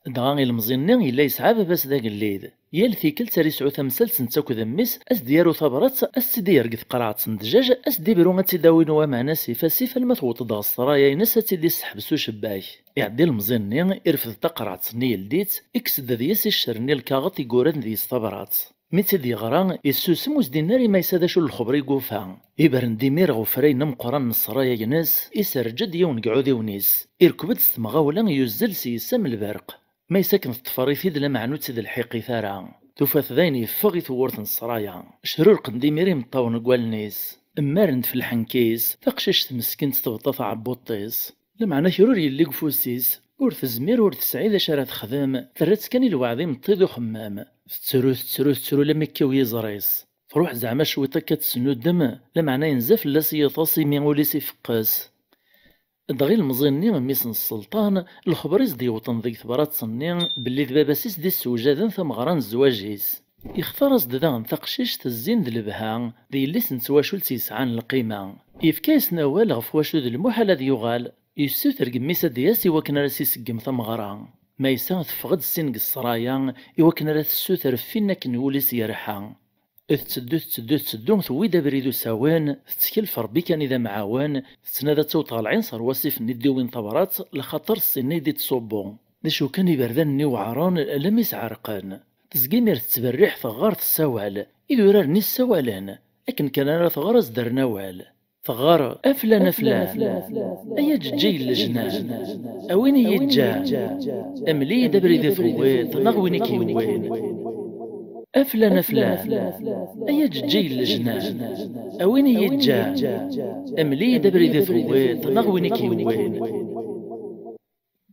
Dɣa ilemẓi-nni yella yesɛa baba-s d agellid. Yal tikkelt ara yesɛu tamsalt netta akked mmi-s, a s-d-yaru tabrat, a s-tt-id-yerr deg tqerɛet n ddjaj, a s-d-ibru ad tt-id-awin waman asif asif alma tewweḍ-d ɣer ṣṣraya-ines ad tt-id-isseḥbes ucebbak. Iɛedda ilemẓi-nni, irfed taqerɛet-nni yeldi-tt, ikkes-d deg-s iccer-nni lkaɣeḍ i yuran deg-s tabrat. Mi tt-id-yeɣra, yessusem ur s-d-yenni ara i Maysa d acu n lexber i yufa. Ibren-d imir ɣef ufrayen ameqqran n ṣṣraya-ines, iserreǧ-d yiwen deg iɛudiwen-is. Irkeb-d s temɣawla, yuzzel s yis am lberq. Maysa akken teṭṭfer-it-id, lameɛna ur tt-id-lḥiqit ara. Tufa-t d ayen yeffeɣ i tewwurt n ṣṣraya. Crurqen-d imir imeṭṭawen deg wallen-is. Mmaren-d f lḥenk-is, taqcict meskint tebḍa taɛebbuḍt-is. Lameɛna kra ur yelli deg ufus-is, ur tezmir ur tesɛi d acu ara texdem, terra-tt kan i lweɛd imeṭṭi d uxemmem. Tettru, tettru, tettru, lammi kkiw yiẓri-s. Truḥ zeɛma cwiṭ akka ad tesnuddem, lameɛna yenza fell-as yiṭes imi ul-is ifeqqes. Dɣa ilemẓi-nni, mmi-s n sselṭan, lexber i s-d-yewwḍen deg tebrat-nni belli d baba-s i s-d-issewjaden tameɣra n zzwaǧ-is. Ixtar-as-d daɣen taqcict zzin d lebha, d yelli-s n twacult yesɛan lqima. Yefka-yasen awal ɣef wacu d lmuḥal ad yuɣal, yessuter deg mmi-s ad d-yas i wakken ara s-iseggem tameɣra. Maysa teffeɣ-d ssin deg ssraya i wakken ara tessuter ffin akken wul-is yerḥa. Tetteddu, tetteddu, tetteddu, tewwi-d abrid usawen, tettkel f Ṛebbi kan i d amɛawen, tettnadi ad taweḍ ɣer lɛinṣer wasif-nni d-iwin tabrat, lxaṭer ssin-nni i d-ittṣubbu. D acu kan, iberdan-nni weɛren, alammi s-ɛerqen. Tezga imir tettberriḥ, teɣɣar, tessawal. Iduraren-is ssawalen. Akken kan ara tɣer, a s-d-rren awal. Teɣɣar: "A flan, a flan, ay aǧeǧǧig n lejnan, a win i yi-ǧǧan, mel-iyi-d abrid i tewwiḍ, neɣ win i k-yewwin. A flan, a flan, ay aǧeǧǧig n lejnan, a win i yi-ǧǧan, mel-iyi-d abrid i tewwiḍ, neɣ win i k-yewwin."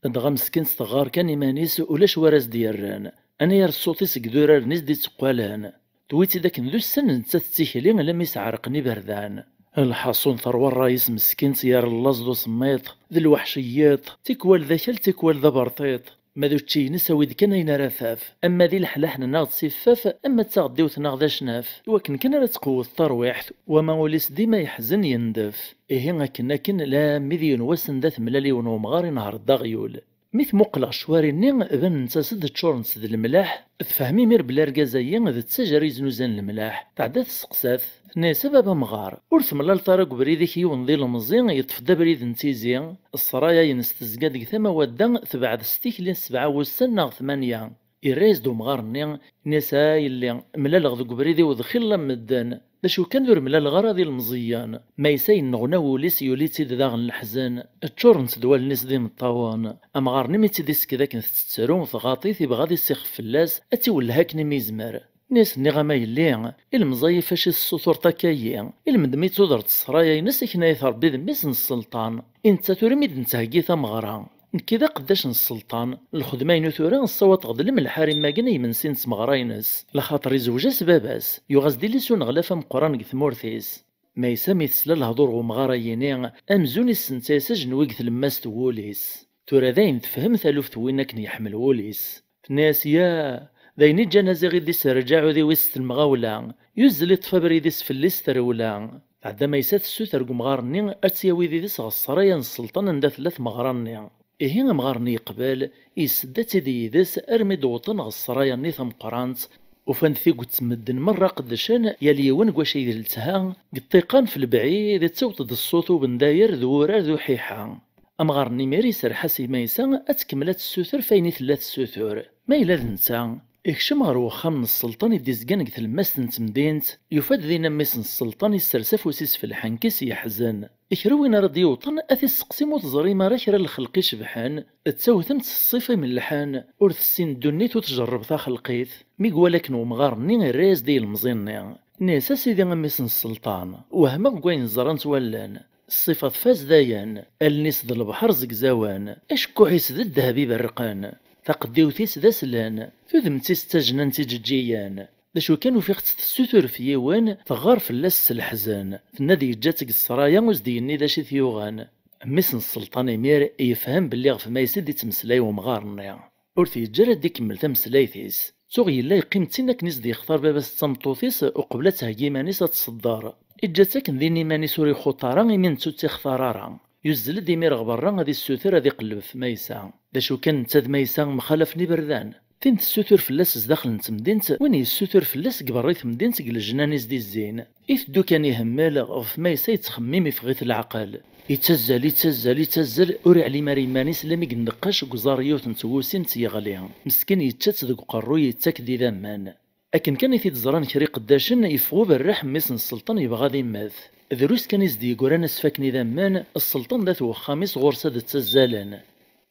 Dɣa meskint teɣɣar kan iman-is, ulac wara s-d-yerran. Anayer ṣṣut-is deg idurar-nni s-d-itteqqalen. Tewwi-tt-id akken d ussan nettat d tikli, alammi s-ɛerqen iberdan. Lḥaṣun terwa ṛṛay-is meskint, yerrellaẓ d usemmiḍ, d lweḥc n yiḍ, tikwal d akal, tikwal d aberṭiṭ. Ma d učči-ines, awi-d kan ayen ara taf. Ama d ileḥlaḥen neɣ d tiffaf, ama d taɣeddiwt neɣ d acnaf. Iwakken kan ara tqewwet tarwiḥt, wama ul-is dima yeḥzen, yendef. Ihi akken akken, lammi d yiwen wass anda temlal yiwen wemɣar inehher-d aɣyul. Mi tmuqel ɣer ccwari-nni, banen-as-d ččurent d lemlaḥ, tefhem imir belli argaz-agi d ttajer iznuzan lemlaḥ. Tɛedda tesseqsa-t, tenna-yas: "A baba amɣar, ur temlaleḍ ara deg ubrid-ik yiwen d ilemẓi yeṭṭef-d abrid n tizi? Ssraya-ines tezga deg tama wadda, tebɛed s tikli n sebɛa wussan neɣ tmanya." Irra-yas-d umɣar-nni, inna-yas: "A yelli, mlaleɣ deg ubrid-iw d xilla n medden. D acu kan, ur mlaleɣ ara d ilmeẓyen." Ma yessa yenneɣna wul-is, yuli-tt-id daɣen leḥzen. Ččurent-d wallen-is d imeṭṭawen. Amɣar-nni mi tt-id-isekked akken tettettru, tɣaḍ-it, ibɣa ad isixef fell-as, ad tt-iwelleh akken imi yezmer. Inna-yas: "Nniɣ-am a yelli, ilemẓi-a fac i tessutureḍ akka-yi? Ilmend mi d-tudreḍ ssraya-ines, ikna-yat Ṛebbi d mmi-s n sselṭan. I netta tura mi d-nettheggi tameɣra. Nekki d aqeddac n sselṭan, lxedma-inu tura ssawaḍeɣ-d lemleḥ ara imagen i yimensi n tmeɣra-ines, laxaṭer izewj-as baba-s, yuɣ-as-d iles uneɣlaf ameqqran deg tmurt-is." Ma yessa mi tesla lehdur n umɣar-ayini, amzun issenta-yas ajenwi deg tlemmast n wul-is. Tura dayen tefhem taluft n win akken yeḥmel wul-is. Tenna-yas: "Ya, d ayen iǧǧan aziɣ i d-iserreǧ aɛudiw-is s temɣawla, yuzzel iṭṭef abrid-is fell-i s trewla." Tɛedda ma yessa tessuter deg umɣar-nni ad tt-yawi d yid-s ɣer ssraya n sselṭan anda tella tmeɣra-nni. Ihi amɣar-nni yeqbel, yessedda-tt-id yid-s armi d-wwḍen ɣer ssraya-nni tameqqrant. Ufan-d tiget n medden merra qeddcen, yal yiwen deg wacu i d letha, deg ṭṭiqan f lebɛid, ittaweḍ-d ṣṣut ubendayer d wurar d uḥiḥa. Amɣar-nni imir iserreḥ-as i Maysa ad tkemmel ad tessuter f ayen i tella tessutur. Ma yella d netta, Ikcem ɣer wexxam n sselṭan i d-izgan deg tlemmast n temdint, yufa-d dinna mmi-s n sselṭan, issers afus-is f lḥenk-is, yeḥzen. Kra win ara d-yewṭen, ad t-isseqsi ma ur teẓrim ara kra n lxelq icebḥen, ttawten-t s ṣṣifa imellḥen, ur tessin ddunit, ur tjerreb taxelqit. Mi iwala akken wemɣar-nni, irra-yas-d i yelmeẓi-nni. Nni-as: "A sidi, a mmi-s n sselṭan, wehmeɣ deg wayen ẓrant wallen. Ṣṣifa tfaz dayen, allen-is d lebḥer zegzawen, acekkuḥ-is d ddheb iberrqen, taqeddiwt-is d aslen, tudmt-is d tajnant iǧeǧǧigen. D acu kan, ufiɣ-tt tessutur f yiwen, teɣɣar fell-as s leḥzen, tenna-d yeǧǧa-tt deg ssraya, ur s-d-yenni d acu i t-yuɣen." Mmi-s n sselṭan imir yefhem belli ɣef Maysa i d-ittmeslay wemɣar-nni. Ur t-yeǧǧi ara ad d-ikemmel tameslayt-is. Tuɣ yella yeqqim d tin akken i s-d-yextar baba-s d tameṭṭut-is uqbel ad theggi iman-is ad tṣedder. Iǧǧa-tt akken din iman-is ur ixuṭ ara, imi netta ur tt-ixtar ara. Yuzzel-d imir ɣer berra ad issuter ad iqelleb ɣef Maysa. D acu kan, netta d Maysa mxalafen iberdan. Tin tessutur fell-as zdaxel n temdint, win yessutur fell-as deg berra i temdint deg lejnan i s-d-izzin. Iteddu kan ihemmel, ɣef Maysa yettxemmim, iffeɣ-it leɛqel. Ittazzal, ittazzal, ittazzal, ur iɛlim ara iman-is, lammi yenneqqac deg uẓar yiwet n tewwusin d-yeɣli. Meskin yečča-tt deg uqerruy, yettak-d idammen. Akken kan i t-id-ẓran kra iqeddacen, yeffeɣ uberriḥ, mmi-s n sselṭan yebɣa ad immet. Drus kan i s-d-yeggran ad s-faken idammen, sselṭan d at wexxam-is ɣur-s ad ttazzalen.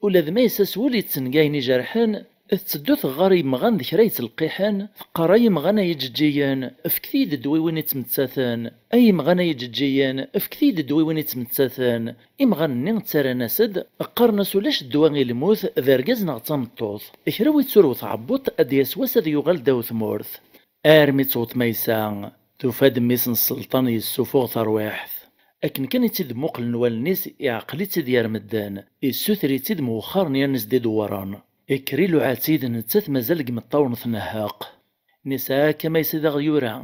Ula d Maysa s wul yettengayen ijerḥen, tetteddu teɣɣar i yemɣan d kra yettleqqiḥen, teqqar: "Ay imɣan ay iǧeǧǧigen, fket-iyi-d ddwiwin ittmettaten. Ay imɣan ay iǧeǧǧigen, fket-iyi-d ddwiwin ittmettaten." Imɣan-nni ttarran-as-d, qqaren-as: "Ulac ddwa i lmut, d argaz neɣ d tameṭṭut. Kra wi turew tɛebbuḍt, ad d-yas wass ad yuɣal ddaw tmurt." Armi tewweḍ Maysa, tufa-d mmi-s n sselṭan yessufuɣ tarwiḥt. Akken kan i tt-id-mmuqlen wallen-is, iɛqel-itt-id gar medden, issuter-itt-id mewxaren yerna s-d-idewwren. Ikker iluɛa-tt-id, nettat mazal deg imeṭṭawen tnehheq. Nni-as: "Akka Maysa i d aɣ-yura,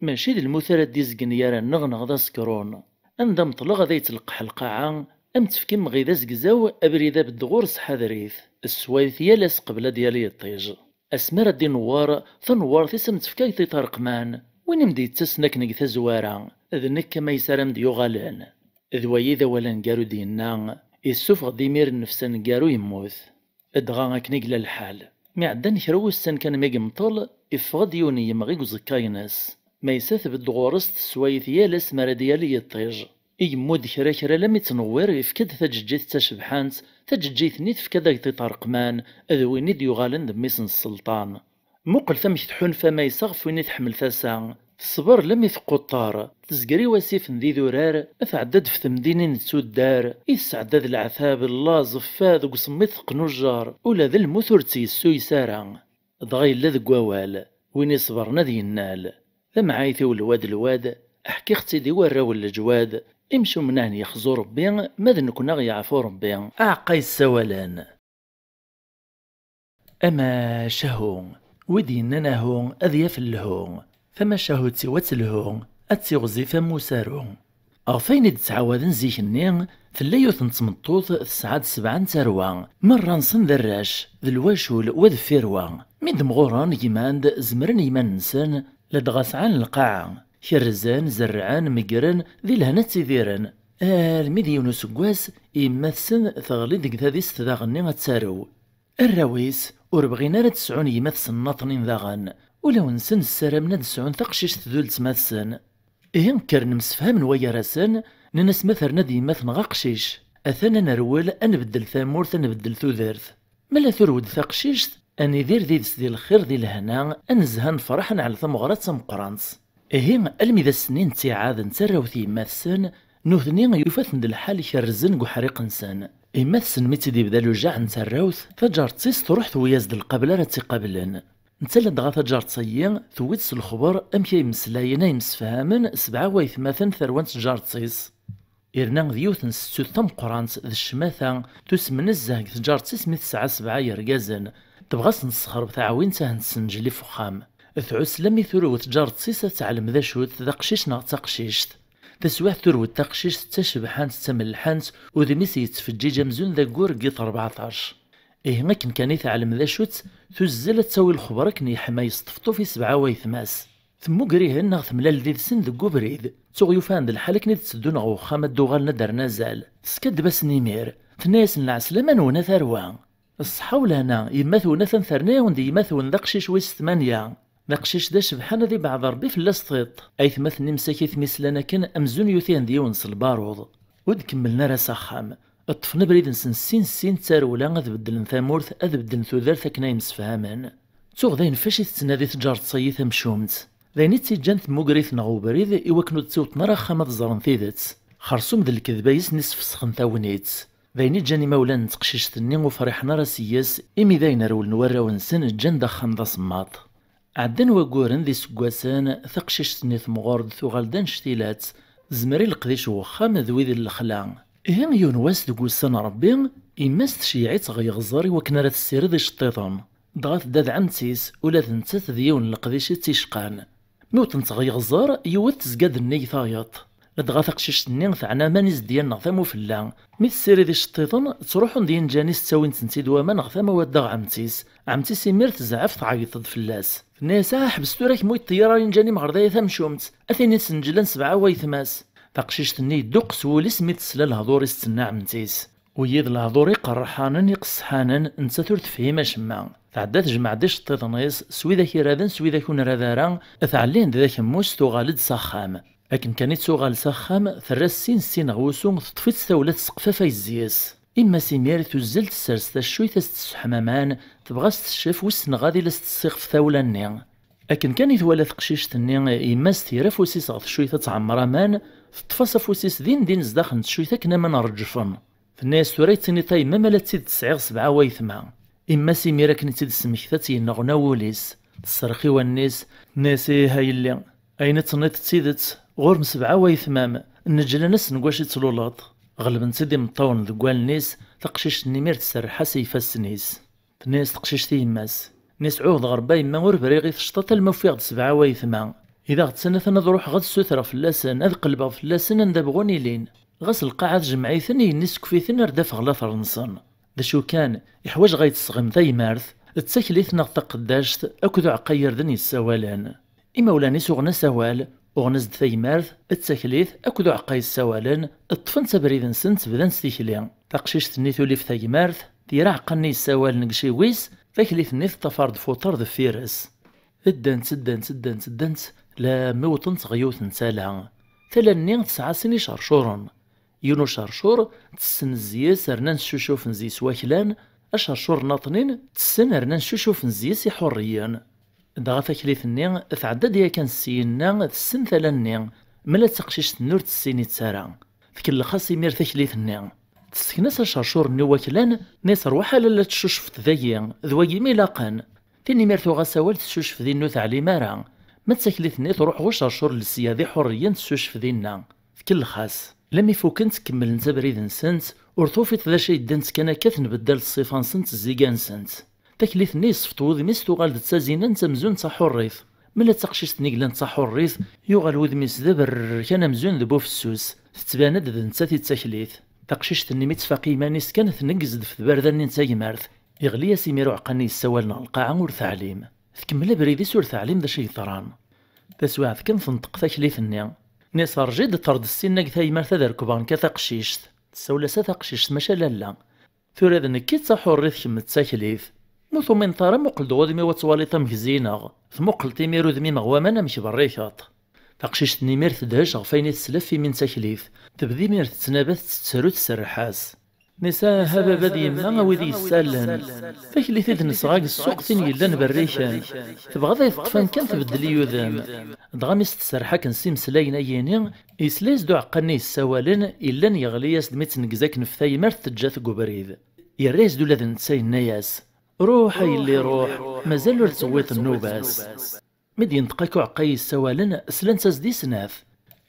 mačči d lmut ara d-izgen gar-aneɣ neɣ d asekṛun. Anda meṭleɣ ad ay-tleqqeḥ lqaɛa, am tefkem mɣi d azegzaw, abrid abedɣur sḥader-it. Sswayet yal ass qbel ad d-yali yiṭij. Asmi ara d-inewwer, tanewwart-is am tefka yeṭṭiṭ areqman. Win i m-d-yettasen akken deg tazwara, d nekk a Maysa ara m-d-yuɣalen." D wayi d awal aneggaru d-yenna, issufeɣ-d imir nnefs aneggaru yemmut. Dɣa akken i yella lḥal, mi ɛeddan kra wussan kan mi yemṭel, iffeɣ-d yiwen n yemɣi deg uẓekka-ines. Maysa tbedd ɣur-s tessway-it yal ass mi ara d-yali yiṭij. Igemmu-d kra kra alammi ttnewwir, ifka-d taǧeǧǧit d tacebḥant, taǧeǧǧit-nni tefka-d agṭiṭ areqman, d win i d-yuɣalen d mmi-s n sselṭan. Muqlet amek tḥulfa Maysa ɣef win i tḥemmel tasa. Teṣber lammi teqquṭṭer, tezger i wasif n d idurar, tɛedda-d ɣef temdinin d tuddar, i tesɛedda d leɛtab, laẓ, fad, deg usemmiḍ teqnujjar, ula d lmut ur tt-yessuyes ara. Dɣa yella deg wawal, win iṣebren ad yennal. Tamɛayt-iw lwad lwad, ḥkiɣ-tt-id i warraw n leǧwad, imcumen a hen-yexzu Rebbi, ma d nekkni a ɣ-yeɛfu Rebbi. Aɛeqqa yessawalen. Amacahu, wi d-yennan ahu ad yaf lhu, tamacahut-iw ad telhu, ad tiɣzif am usaru. Ɣef wayen i d-ttɛawaden zik-nni, tella yiwet n tmeṭṭut tesɛa-d sebɛa n tarwa, merra-nsen d arrac, d lwacul wa deffir wa. Mi d-mɣuren gman-d, zemren i yiman-nsen, ladɣa sɛan lqaɛa, kerrzen, zerrɛen, meggren, di lehna ttidiren. Armi d yiwen useggas, yemma-tsen teɣli deg tadist daɣenni ad tarew. Arraw-is ur bɣin ara ad sɛun gma-tsen nnaṭnin daɣen, ulawen-nsen ssaramen ad sɛun taqcict d uletma-tsen. Ihi kkren msefhamen waygar-asen, nnan-as ma terna-d yemma-tneɣ aqcic, atan ad nerwel, ad nbeddel tamurt, ad nbeddel tudert. Ma la turew-d taqcict, ad nidir did-s di lxir, di lehna, ad nezha, nefreḥ, ad nɛell tameɣra d tameqqrant. Ihi, almi d ass-nni n ttiɛad n tarrawt yemma-tsen, nutni yufa-ten-d lḥal kerrzen deg uḥriq-nsen. Yemma-tsen mi tt-id-ibda lujaɛ n tarrawt, taǧaret-is truḥ tewwi-yas-d lqabel ara tt-iqablen. Netta ladɣa taǧaret-agi tewwi-d s lexber amek ay mmeslayen, ay msefhamen sebɛa waytmaten tarwa n tǧaret-is. Yerna d yiwet n settut tameqqrant d ccmata, tusem nezzeh deg tǧaret-is mi tesɛa sebɛa yergazen, tebɣa ad sen-tessexreb taɛwint, ad ten-tessenǧel i wexxam. Tɛuss lammi turew tǧaret-is ad teɛlem d acu-t, d aqcic neɣ d taqcict. Taswiɛt turew-d taqcict d tacebḥant d tamelḥant, udem-is yettfeǧǧiǧ amzun d aggur deg yiṭ rbeɛṭac. Ihi akken kan i teɛlem d acu-tt, tuzzel ad tawi lexber akken yeḥma yesṭefṭuf i sebɛa waytma-s. Temmuger-ihen neɣ temlal did-sen deg ubrid, tuɣ yufa-hen d lḥal akken i d-tteddun ɣer uxxam ad d-uɣalen ad d-rren azal. Teskaddeb-asen imir, tenna-yasen: "Lɛeslama-nwen a tarwa." Ṣṣeḥḥa u lehna, yemma-twen atan terna-yawen-d yemma-twen d aqcic wis tmanya. D aqcic d acebḥan, ad ibeɛɛed Ṛebbi fell-as tiṭ. Aytmaten-nni msakit mi slan akken, amzun yuti-hen d yiwen s lbaṛud. Ur d-kemmlen ara s axxam. Ṭṭfen abrid-nsen sin sin d tarewla, ad beddlen tamurt, ad beddlen tudert akken ay msefhamen. Tuɣ dayen f acu i tettnadi tǧaret-ayi tamcumt? D ayen i tt-iǧǧan temmuger-iten ɣer ubrid i wakken ur d-ttewṭen ara axxam ad ẓren tidet. Xersum d lkedba i sen-isfesxen tagnit. D ayen i ǧǧan imawlan n teqcict-nni ur friḥen ara s-yes, imi d ayen rewlen warraw-nsen ǧǧan-d axxam d asemmaḍ. Ɛeddan wagguren d iseggasen, taqcict-nni temɣer-d tuɣal d anect-ilatt, tezmer i leqdic n wexxam d wid n lexla. Ihi yiwen wass deg wussan n Ṛebbi, yemma-s tceyyeɛ-itt ɣer yeɣẓer i wakken ara tessired iceṭṭiḍen. Dɣa tedda d ɛemti-s, ula d nettat d yiwen n leqdic i tt-icqan. Mi wwḍent ɣer yeɣẓer, yiwet tezga-d nnig tayeḍ. Ladɣa taqcict-nni teɛna aman izedyan neɣ tamufella. Mi tessirid iceṭṭiḍen, ttruḥun-d yinǧan-is ttawin-tent-id waman ɣer tama wadda ɣer ɛemti-s. Ɛemti-s imir tezɛef, tɛeyyeḍ-d fell-as. Tenna-yas: "Ah, ḥbes tura, kemm ur yi-ṭṭeyyir ara yinǧan-im ɣer daya tamcumt. A tin i ssenǧlan sebɛa waytma-s." Taqcict-nni yedduqes wul-is mi tesla lehdur-is tenna ɛemti-s. Wiyi d lehdur iqerḥanen, iqesḥanen, nettat ur tefhim acemma. Tɛedda tejmeɛ-d iceṭṭiḍen-is, s widak iraden, s widak ur nrad ara, tɛelli-n-d d akemmus, tuɣal-d s axxam. Akken kan i tuɣal s axxam, terra sin sin ɣer wusu, teṭṭef-itt tawla tesseqfaf ayezzi-s. Imma-s imir tuzzel tessers taccuyt a s-tesseḥma aman, tebɣa a s-teccef, wissen ɣad ila s-tessixef tawla-nni. Akken kan i twala teqcict-nni yemma-s tger afus-is ɣer teccuyt ad tɛemmer aman, teṭṭef-as afus-is din din zdaxel n teccuyt akken aman reǧfen. Tenna-yas: "Tura i ttiniḍ a yemma ma la d tid tesɛiḍ sebɛa waytma." Imma-s imir akken i tt-id-tesmekta tt-yenneɣna wul-is. Tesserx i wallen-is, tenna-yas: "Ih a yelli, ayen i d-tenniḍ d tidet, ɣur-m sebɛa waytma-m, nneǧlan-asen deg wacu i tluleḍ." Ɣelben-tt-id imeṭṭawen deg wallen-is, taqcict-nni imir tserreḥ-as i ifassen-is. Tenna-yas teqcict i yemma-s: "Nni-s ɛuhdeɣ Ṛebbi a yemma ur briɣ i tecṭaṭ alma ufiɣ-d sebɛa waytma. I d aɣ-ttan atan ad ruḥeɣ ad ssutreɣ fell-asen, ad qelbeɣ fell-asen anda bɣun ilin. Ɣas lqaɛa tjemmeɛ-iten, yenni sekf-iten ar d-afeɣ later-nsen. D acu kan, iḥwaǧ ɣa yi-tesɣim taymart, d taklit neɣ d taqeddact, akked uɛeqqa n yirden yessawalen." Imawlan-is uɣen-as awal, uɣen-as-d taymart, d taklit, akked uɛeqqa yessawalen, ṭṭfen-tt abrid-nsent, bdan s tikli. Taqcict-nni tulif taymart, tira aɛeqqa-nni yessawalen deg iciwi-s, taklit-nni teṭṭafar-d fuṭer deffir-s. Ddant, ddant, ddant, ddant, lammi wwḍent ɣer yiwet n tala. Tala-nni tesɛa sin icercuren. Yiwen ucercur, tessen zzi-s, rnan ccucufen zzi-s waklan, acercur nnaṭnin, tessen rnan ccucufen zzi-s iḥurriyen. Dɣa taklit-nni tɛedda-d yakan s syenna, tessen tala-nni, mala d taqcict-nni ur tessin-itt ara. Tkellex-as imir taklit-nni. Tessken-as acercur-nni waklan, nni-s: "Rwaḥ a lalla teccucfeḍ dagi, d wagi mi ilaqen." Tin imir tuɣ-as awal teccucef dinna ur teɛlim ara. Ma d taklit-nni truḥ ɣer ucercur n lesya d iḥurriyen teccucef dinna. Tkellex-as. Lammi fukken ttkemmlent abrid-nsent, ur tufiḍ d acu ay ddant kan akka tenbeddal ṣṣifa-nsent zziga-nsent. Taklit-nni yessefṭ wudem-is tuɣal d ttazinant amzun d taḥurrit. Mela d taqcict-nni yellan d taḥurrit, yuɣal wudem-is d aberkan amzun d bu fessus, tettban-d d nettat i d taklit. Taqcict-nni mi tfaq i yiman-is kan tneggez-d ɣef tbarda-nni n tagmert. Iɣli-as imir uɛeqqa-nni yessawalen ɣer lqaɛa ur teɛlim. Tkemmel abrid-is ur teɛlim d acu yeḍran. Taswiɛt kan tenṭeq taklit-nni. Nni-as: "Rǧi-d ṭṭer-d ssinna deg taymart ad rekbeɣ nekk a taqcict." Tessawel-as: "A taqcict, maca lalla. Tura d nekk i d taḥurrit, kemm d taklit. Ma ur tumineḍ ara, muqel-d ɣer udem-iw ad twaliḍ amek zzineɣ. Tmuqleḍ imir udem-im ɣer waman amek berrikeḍ." Taqcict-nni imir tedhec ɣef wayen i tesla ɣef yimi n taklit. Tebda imir tettnaba, tettru, tserreḥ-as. Nni-s: "Ah, a baba d yemma, a wid yessallen. Taklit i d-nesɣa deg ssuq, tin yellan berriken. Tebɣa ad ay-teṭṭef amkan, tbeddel i udem." Dɣa mi s-tserreḥ akken s imeslayen-agi-ni, yesla-as-d uɛeqqa-nni yessawalen, yellan yeɣli-as-d mi tneggez akken ɣef taymart teǧǧa-t deg ubrid. Yerra-as-d ula d netta yenna-as: "Ruḥ a yelli ruḥ, mazal ur tewwiḍ nnuba-s." Mi d-yenṭeq akk uɛeqqa yessawalen, slant-as-d i snat.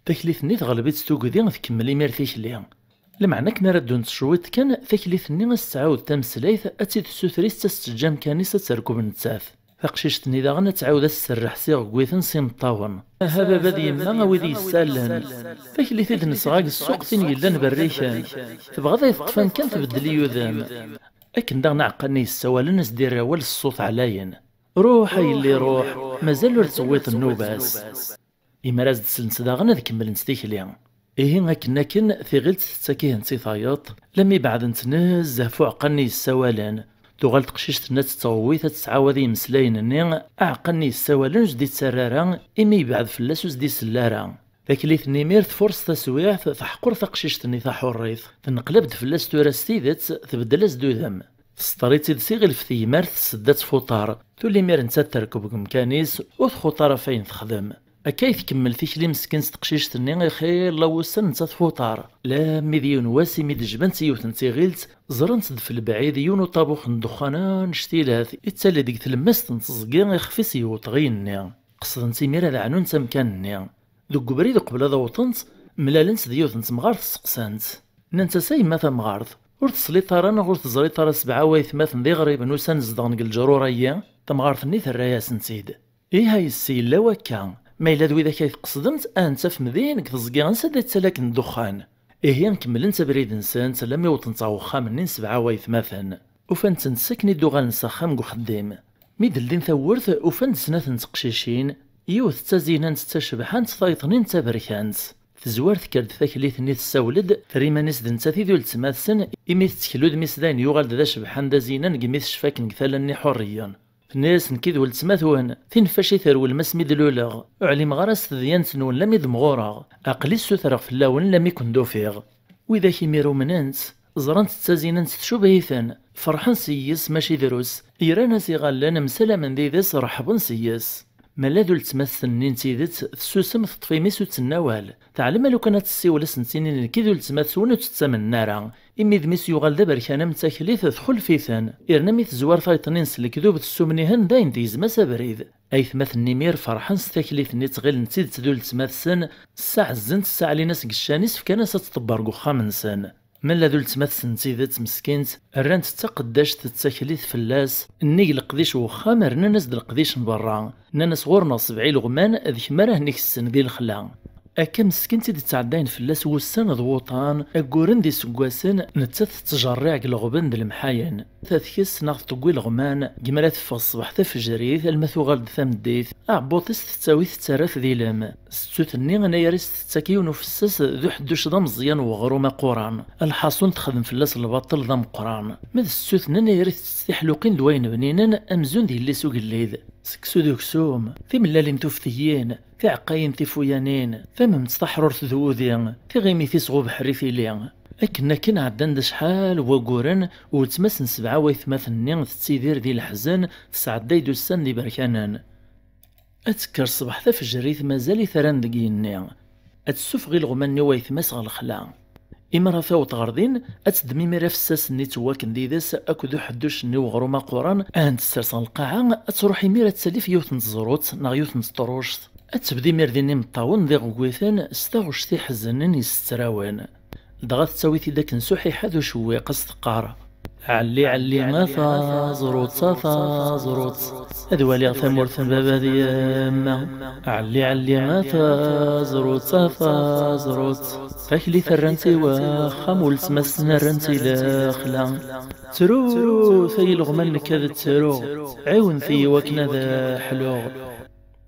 Taklit-nni teɣleb-itt tugdi, tkemmel imir tikli. Lameɛna akken ara ddunt cwiṭ kan, taklit-nni ad s-tɛawed tameslayt, ad tt-id-tessuter i s-teǧǧ amkan-is ad terkeb nettat. Taqcict-nni daɣen ad tɛawed ad s-tserreḥ s iɣegwiten s imeṭṭawen. "Aha baba d yemma, a wid yessallen. Taklit i d-nesɣa deg ssuq, tin yellan berriken. Tebɣa ad ay-teṭṭef amkan, tbeddel i udem." Akken daɣen aɛeqqa-nni yessawalen, as-d-irra awal s ṣṣut ɛlayen: "Ruḥ a yelli ruḥ, mazal ur tewwiḍ nnuba-s." Imir as-d-sellent daɣen ad kemmlent tikli. Ihi akken akken, tiɣilt tettak-ihent i tayeḍ, lammi beɛdent nezzeh ɣef uɛeqqa-nni yessawalen, Tuɣal teqcict-nni ad tettɣewwit, ad tettɛawad i yimeslayen-nni, aɛeqqa-nni yessawalen ur s-d-ittarra ara, imi yebɛed fell-as ur s-d-isell ara. Taklit-nni imir tfurṣ taswiɛt, teḥqer taqcict-nni taḥurrit. Tenqlab-d fell-as tura s tidet, tbeddel-as-d udem. Tesṭer-itt-id s iɣilef tegmert, tessedda-tt f uṭar. Tuli imir nettat terkeb deg umkan-is, ur txuṭ ara ɣef wayen texdem. Akka ay tkemmel tikli meskint teqcict-nni, ixilla wussan nettat f uṭar. Lammi d yiwen wass imi d-jbant yiwet n tiɣilt, ẓrant-d f lebɛid yiwen uṭabux n ddexxan annect-ilat, ittali deg tlemmast n teẓgi ixef-is yewweḍ ɣer yigenni. Qesdent imir ad ɛnunt amkan-nni. Deg ubrid uqbel ad awḍent, mlalent d yiwet n temɣart, steqsant. Nnant-as: "A yemma tamɣart, ur tesliḍ ara neɣ ur teẓriḍ ara sebɛa waytmaten d iɣriben usan zedɣen deg leǧrur-agi?" Tamɣart-nni terra-yasent-id. "Ih, a yessi, yella wakka. Ma yella d widak ay tqesdemt, ad ten-tafem din deg teẓgi ansa d-ittalaken ddexxan." Ihi, kemmlent abrid-nsent, lammi wwḍent ɣer uxxam-nni n sebɛa waytmaten. Ufan-tent akken i d-uɣalen s axxam deg uxeddim. Mi d-ldin tawwurt, ufan-d snat n teqcicin, yiwet d tazinant d tacebḥant, tayeḍ-nni d taberkant. Tezwar tekker-d taklit-nni, tessawel-d, terra iman-is d nettat i d uletma-tsen, imi tettkel udem-is dayen yuɣal-d d acebḥan d azinan deg mi tecfa akken deg tala-nni ḥurriyen. Tenna-yas: "Nekki d weltma-twen, tineffac i terwlem asmi d-luleɣ, ur ɛlimeɣ ara s tedyant-nwen lammi d-mɣureɣ. Aql-i ssutreɣ fell-awen lammi ken-d-ufiɣ." Widak imir umnen-tt, ẓran-tt d tazinant tcubh-iten, ferḥen s yes-s mačči drus, yerran-as iɣallen, msalamen did-s, reḥben s yes-s. Ma d weltma-tsen-nni n tidet, tessusem, teṭṭef imi-s ur d-tenni awal. Teɛlem a lukan ad tessiwel ad sen-tini: "Nekki d weltma-twen", ur tt-ttamnen ara. Imi d mi s-yuɣal d aberkan am taklit, txulef-iten. Yerna mi tezwar tayeḍ-nni s lekdub, tessumnihen, dayen tegzem-as abrid. Aytmaten-nni imir ferḥen s taklit-nni, ttɣilen d tidet d weltma-tsen, ssaɛezzent, ssaɛlin-as deg ccan-is, fkan-as ad tḍebber deg uxxam-nsen. Ma d weltma-tsen n tidet meskint, rrant-tt d taqeddact d taklit fell-as, nnig leqdic n wexxam, rnan-as-d leqdic n berra. Nnan-as: "Ɣur-neɣ sebɛa ileɣman, d kemm ara hen-ikessen di lexla." Akka meskint i d-ttɛeddayen fell-as wussan d wuṭan, agguren d iseggasen, nettat tettjerriɛ deg leɣben d lemḥayen. Tetkes neɣ teṭewwi ileɣman, deg mi ara teffeɣ ṣṣbeḥ tafejrit, alma tuɣal-d tameddit, aɛebbuḍ-is tettawi tettarra-t d ilem. Settut-nni anayer-is tettak yiwen ufessas d uḥedduc d ameẓyan n weɣrum aquran. Lḥaṣun texdem fell-as lbaṭel d ameqqran. Ma d settut-nni anayer-is tettett tiḥluqin d wayen bninen amzun d yelli-s ugellid. Seksu d uksum, timellalin tuftiyin, tiɛeqqayin tifuyanin, tamemt taḥrurt d wudi, tiɣimit-is ɣ ubeḥri tili. Akken akken ɛeddan-d acḥal n wagguren, weltma-s n sebɛa waytmaten-nni tettidir di leḥzen, tesɛedday-d ussan d iberkanen. Ad tekker ṣṣbeḥ tafejrit, mazal-it rran deg yigenni. Ad tessufeɣ ileɣman-nni n waytma-s ɣer lexla. Imi ara taweḍ ɣer din, ad teddem imir afessas-nni ttwakken d ides akked uḥedduc-nni n uɣrum aquran, ad ten-tessers ɣer lqaɛa, ad truḥ imir ad tali ɣef yiwet n teẓrut neɣ yiwet n teṭruct. Ad tebdu imir din imeṭṭawen d iɣegwiten s taɣect iḥeznen yessetrawen. Dɣa tettawi-t-id akken s uḥiḥa d ucewwiq, as teqqar: "Ɛelli, ɛelli, a taẓrut, a taẓrut, ad waliɣ tamurt n baba d yemma. Ɛelli, ɛelli, a taẓrut, a taẓrut, taklit rran-tt i waxxam, weltma-tsen rran-tt i lexla. Ttrut ay ileɣman, nekk ad ttruɣ, ɛiwnet-iyi wakken ad ḥluɣ."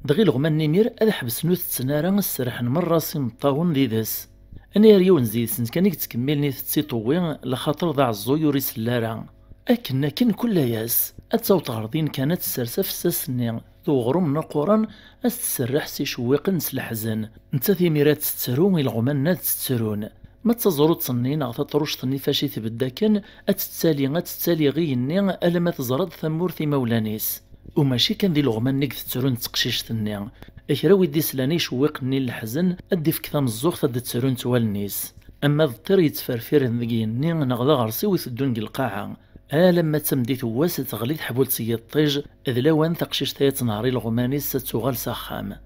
Dɣa ileɣman n imir ad ḥebsen ur tetten ara, ad serrḥen merra s imeṭṭawen d ides. Anayer yiwen deg-sen kan i yettkemmilen itett iṭewwi, lxaṭer d aɛeẓẓuy ur isell ara. Akken akken kul ass, ad taweḍ ɣer din kan ad tessers afessas-nni d uɣrum-nni aquran, ad s-tserreḥ s icewwiqen s leḥzen. Nettat imir ad tettru, ileɣman ad ttrun. Ma d taẓrut-nni neɣ taṭruct-nni fac i tbedd akken, ad tettali, ad tettali ɣer yigenni alamma teẓra-d tamurt imawlan-is. U mačči kan d ileɣman-nni i yettrun d teqcict-nni. Kra wi d-islan i icewwiqen-nni n leḥzen, ad d-ifk tameẓẓuɣt ad d-ttrun wallen-is. Ama d ṭṭir yettferfiren deg yigenni neɣ d aɣersiw iteddun deg lqaɛa. Alamma d tameddit n wass teɣli teḥbult seg yiṭij, d lawan taqcict-a ad tenher ileɣman-is ad tuɣal s axxam.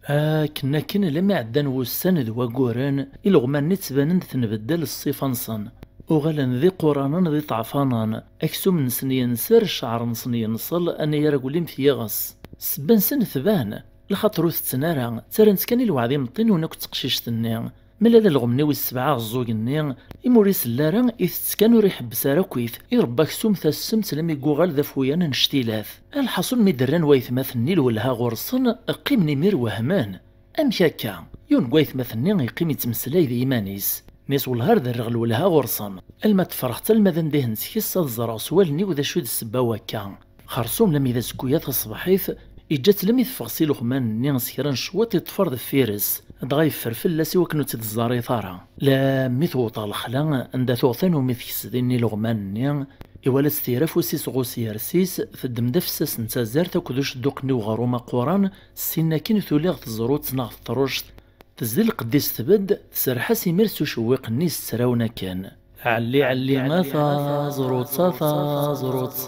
Akken akken, lammi ɛeddan wussan d wagguren, ileɣman-nni ttbanen-d tenbeddal ṣṣifa-nsen. Uɣalen d iquranen d iṭeɛfanen, aksum-nsen yenser, ccɛer-nsen yenṣel, anayer aglim t-yiɣes. Ssebba-nsen tban, lxaṭer ur tetten ara, ttarran-tt kan i lweɛd imeṭṭi-nwen akked teqcict-nni. Mlal alɣem-nni wis sebɛa aɛeẓẓug-nni, imi ur isell ara, itett kan ur iḥebbes ara akkit, irebba aksum tassemt lammi yuɣal d afuyan annect-ilat. Lḥaṣun mi d-rran waytmaten-nni lwelha ɣur-sen, qqimen imir wehmen. Amek akka? Yiwen n waytmaten-nni yeqqim yettmeslay d yiman-is. Nni-as wellah ar d rreɣ lwelha ɣur-sen. Alma tefreḥ-tt alma d anda i ten-tekkes ad ẓreɣ s wallen-iw d acu i d ssebba wakka. Xersum lami d azekku-ya taṣebḥit, iǧǧa-tt lami teffeɣ si leɣman-nni s kra n cwiṭ iṭṭef ar deffir-s, dɣa yeffer fell-as i wakken ur tt-id-ẓẓarit ara. Lami tewweḍ ɣer lexla anda tuɣ tanumi tekes din ileɣman-nni, iwala-tt tira afus-is ɣus yers-is, teddem-d afessas n tazart akked ucedduq-nni uɣrum aquran, ssin akin tuli ɣer teẓrut neɣ teṭruct, tezdi lqedd-is tbedd, tserreḥ-as imir s ucewwiq-nni s ttrawna kan. Ɛelli, ɛelli, a taẓrut, a taẓrut,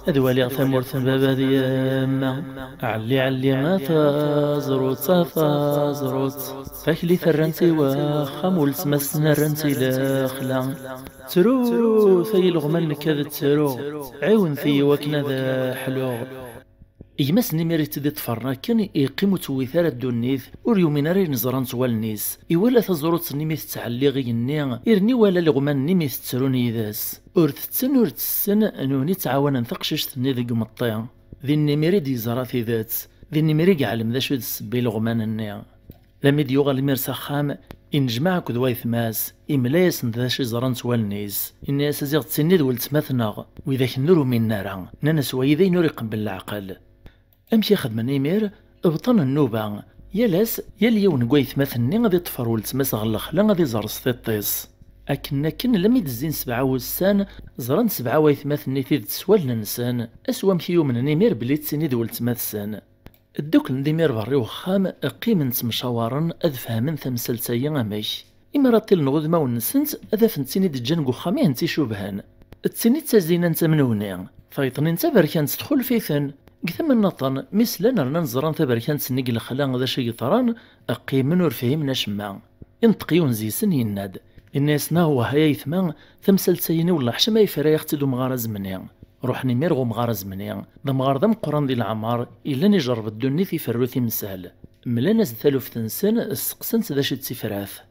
ad waliɣ tamurt n baba d yemma. Ɛelli, ɛelli, a taẓrut, a taẓrut, taklit rran-tt i waxxam, weltma-tsen rran-tt i lexla. Ttrut ay ileɣman, nekk ad ttruɣ, ɛiwnet-iyi wakken ad ḥluɣ. Gma-s-nni mi ara tt-id-iṭṭfren akken, yeqqim ur tewwit ara ddunit, ur yumin ara ayen ẓrant wallen-is. Iwala taẓrut-nni mi tettɛelliɣ igenni, irni iwala ileɣman-nni mi tettrun yid-s. Ur tetten ur tessen, nuni ttɛawanen taqcict-nni deg umeṭṭi. Din imir i d-yeẓra tidet, din imir i yeɛlem d acu i d ssebba ileɣman-nni. Lami d-yuɣal imir s axxam, innejmaɛ akked waytma-s, imla-yasen-d d acu i ẓrant wallen-is. Inna-yas a ziɣ d tin i d weltma-tneɣ, widak-nni ur uminen ara. Nnan-as wayi d ayen ur iqebbel leɛqel. Amek i xedmen imir? Bṭan nnuba. Yal ass, yal yiwen n waytmaten-nni ad iṭṭef ɣer weltma-s ɣer lexla ad iẓer s tiṭ-is. Akken akken, lami d-zzin sebɛa wussan, ẓran sebɛa waytmaten-nni tidet s wallen-nsen, ass wamek i umnen imir belli d tin i d weltma-tsen. Dduklen-d imir berra i uxxam, qqimen ttemcawaren ad fehmen tamsalt-agi amek. Imi ara ṭṭilen ɣ udmawen-nsent, ad afen d tin i d-ǧǧan deg uxxam i hent-icubhen. D tin i d tazinant am newni. Tayeḍ-nni n taberkant txulef-iten. Deg tama nniḍen, mi slan rnan ẓran taberkant-nni deg lexla d acu i yeḍran, qqimen ur fhimen acemma. Inṭeq yiwen deg-sen yenna-d, inna-yasen ah wah ay aytma, tamsalt-agi-nni wellah ḥcama yefra-yaɣ-tt-id umɣar azemni. Ruḥen imir ɣ umɣar azemni. D amɣar d ameqqran di leɛmer, yellan ijerreb ddunit iferru timsal. Mlan-as-d taluft-nsen, sseqsan-tt d acu i d tifrat.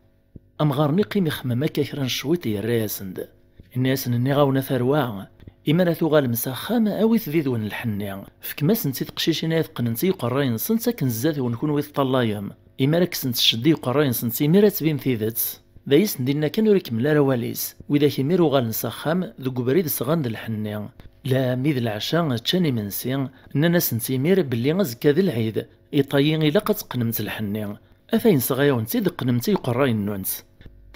Amɣar-nni qqim ixemmem akka kra n cwiṭ, yerra-yasen-d. Inna-yasen nniɣ-awen a tarwa, imi ara tuɣalem s axxam, awit did-wen lḥenni. Fkem-asen-tt i teqcicin ay teqqnent i uqerray-nsent akken zdat-wen kunwi teṭṭallayem. Imi ara kksent cced i uqerray-nsent imir ad tbin tidet. D ay asen-d-inna kan ur ikemmel ara awal-is. Widak imir uɣalen s axxam, deg ubrid sɣan-d lḥenni. Lami d leɛca ččan imensi, nnan-asent imir belli azekka d lɛid, iṭ-ayi ilaq ad teqqnemt lḥenni. Atayen sɣiɣ-awen-tt-id, qqnemt i uqerray-nwent.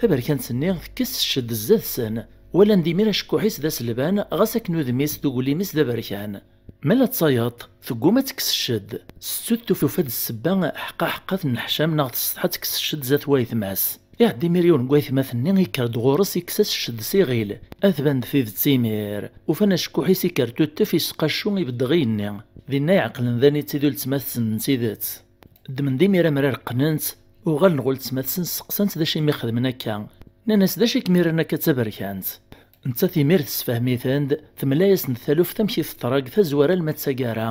Taberkant-nni tekkes cced zdat-sen, walan-d imir acekkuḥ-is d aselban, ɣas akken udem-is d uglim-is d aberkan. Ma la d tayeḍ, tegguma ad tekkes cced. Settut tufa-d ssebba ḥqa ḥqa tenneḥcam neɣ tessetḥa ad tekkes cced zdat waytma-s. Iɛedda imir yiwen n waytmaten-nni, ikker-d ɣur-s, ikkes-as cced s iɣil. Ad tban-d tidet imir. Ufan acekkuḥ-is ikker tuttef, isqaccu ibedd ɣ igenni. Dinna i ɛeqlen d aniti d ultma-tsen n tidet. Ddmen-d imir amrar qqnen-tt, uɣalen ɣur weltma-tsen sseqsan-tt d acu imi xedmen akka. Nnan-as d acu i kem-irran akka d taberkant? Nettat imir tessefhem-iten-d, temla-yasen-d taluft amek i teḍra deg tazwara alma d taggara.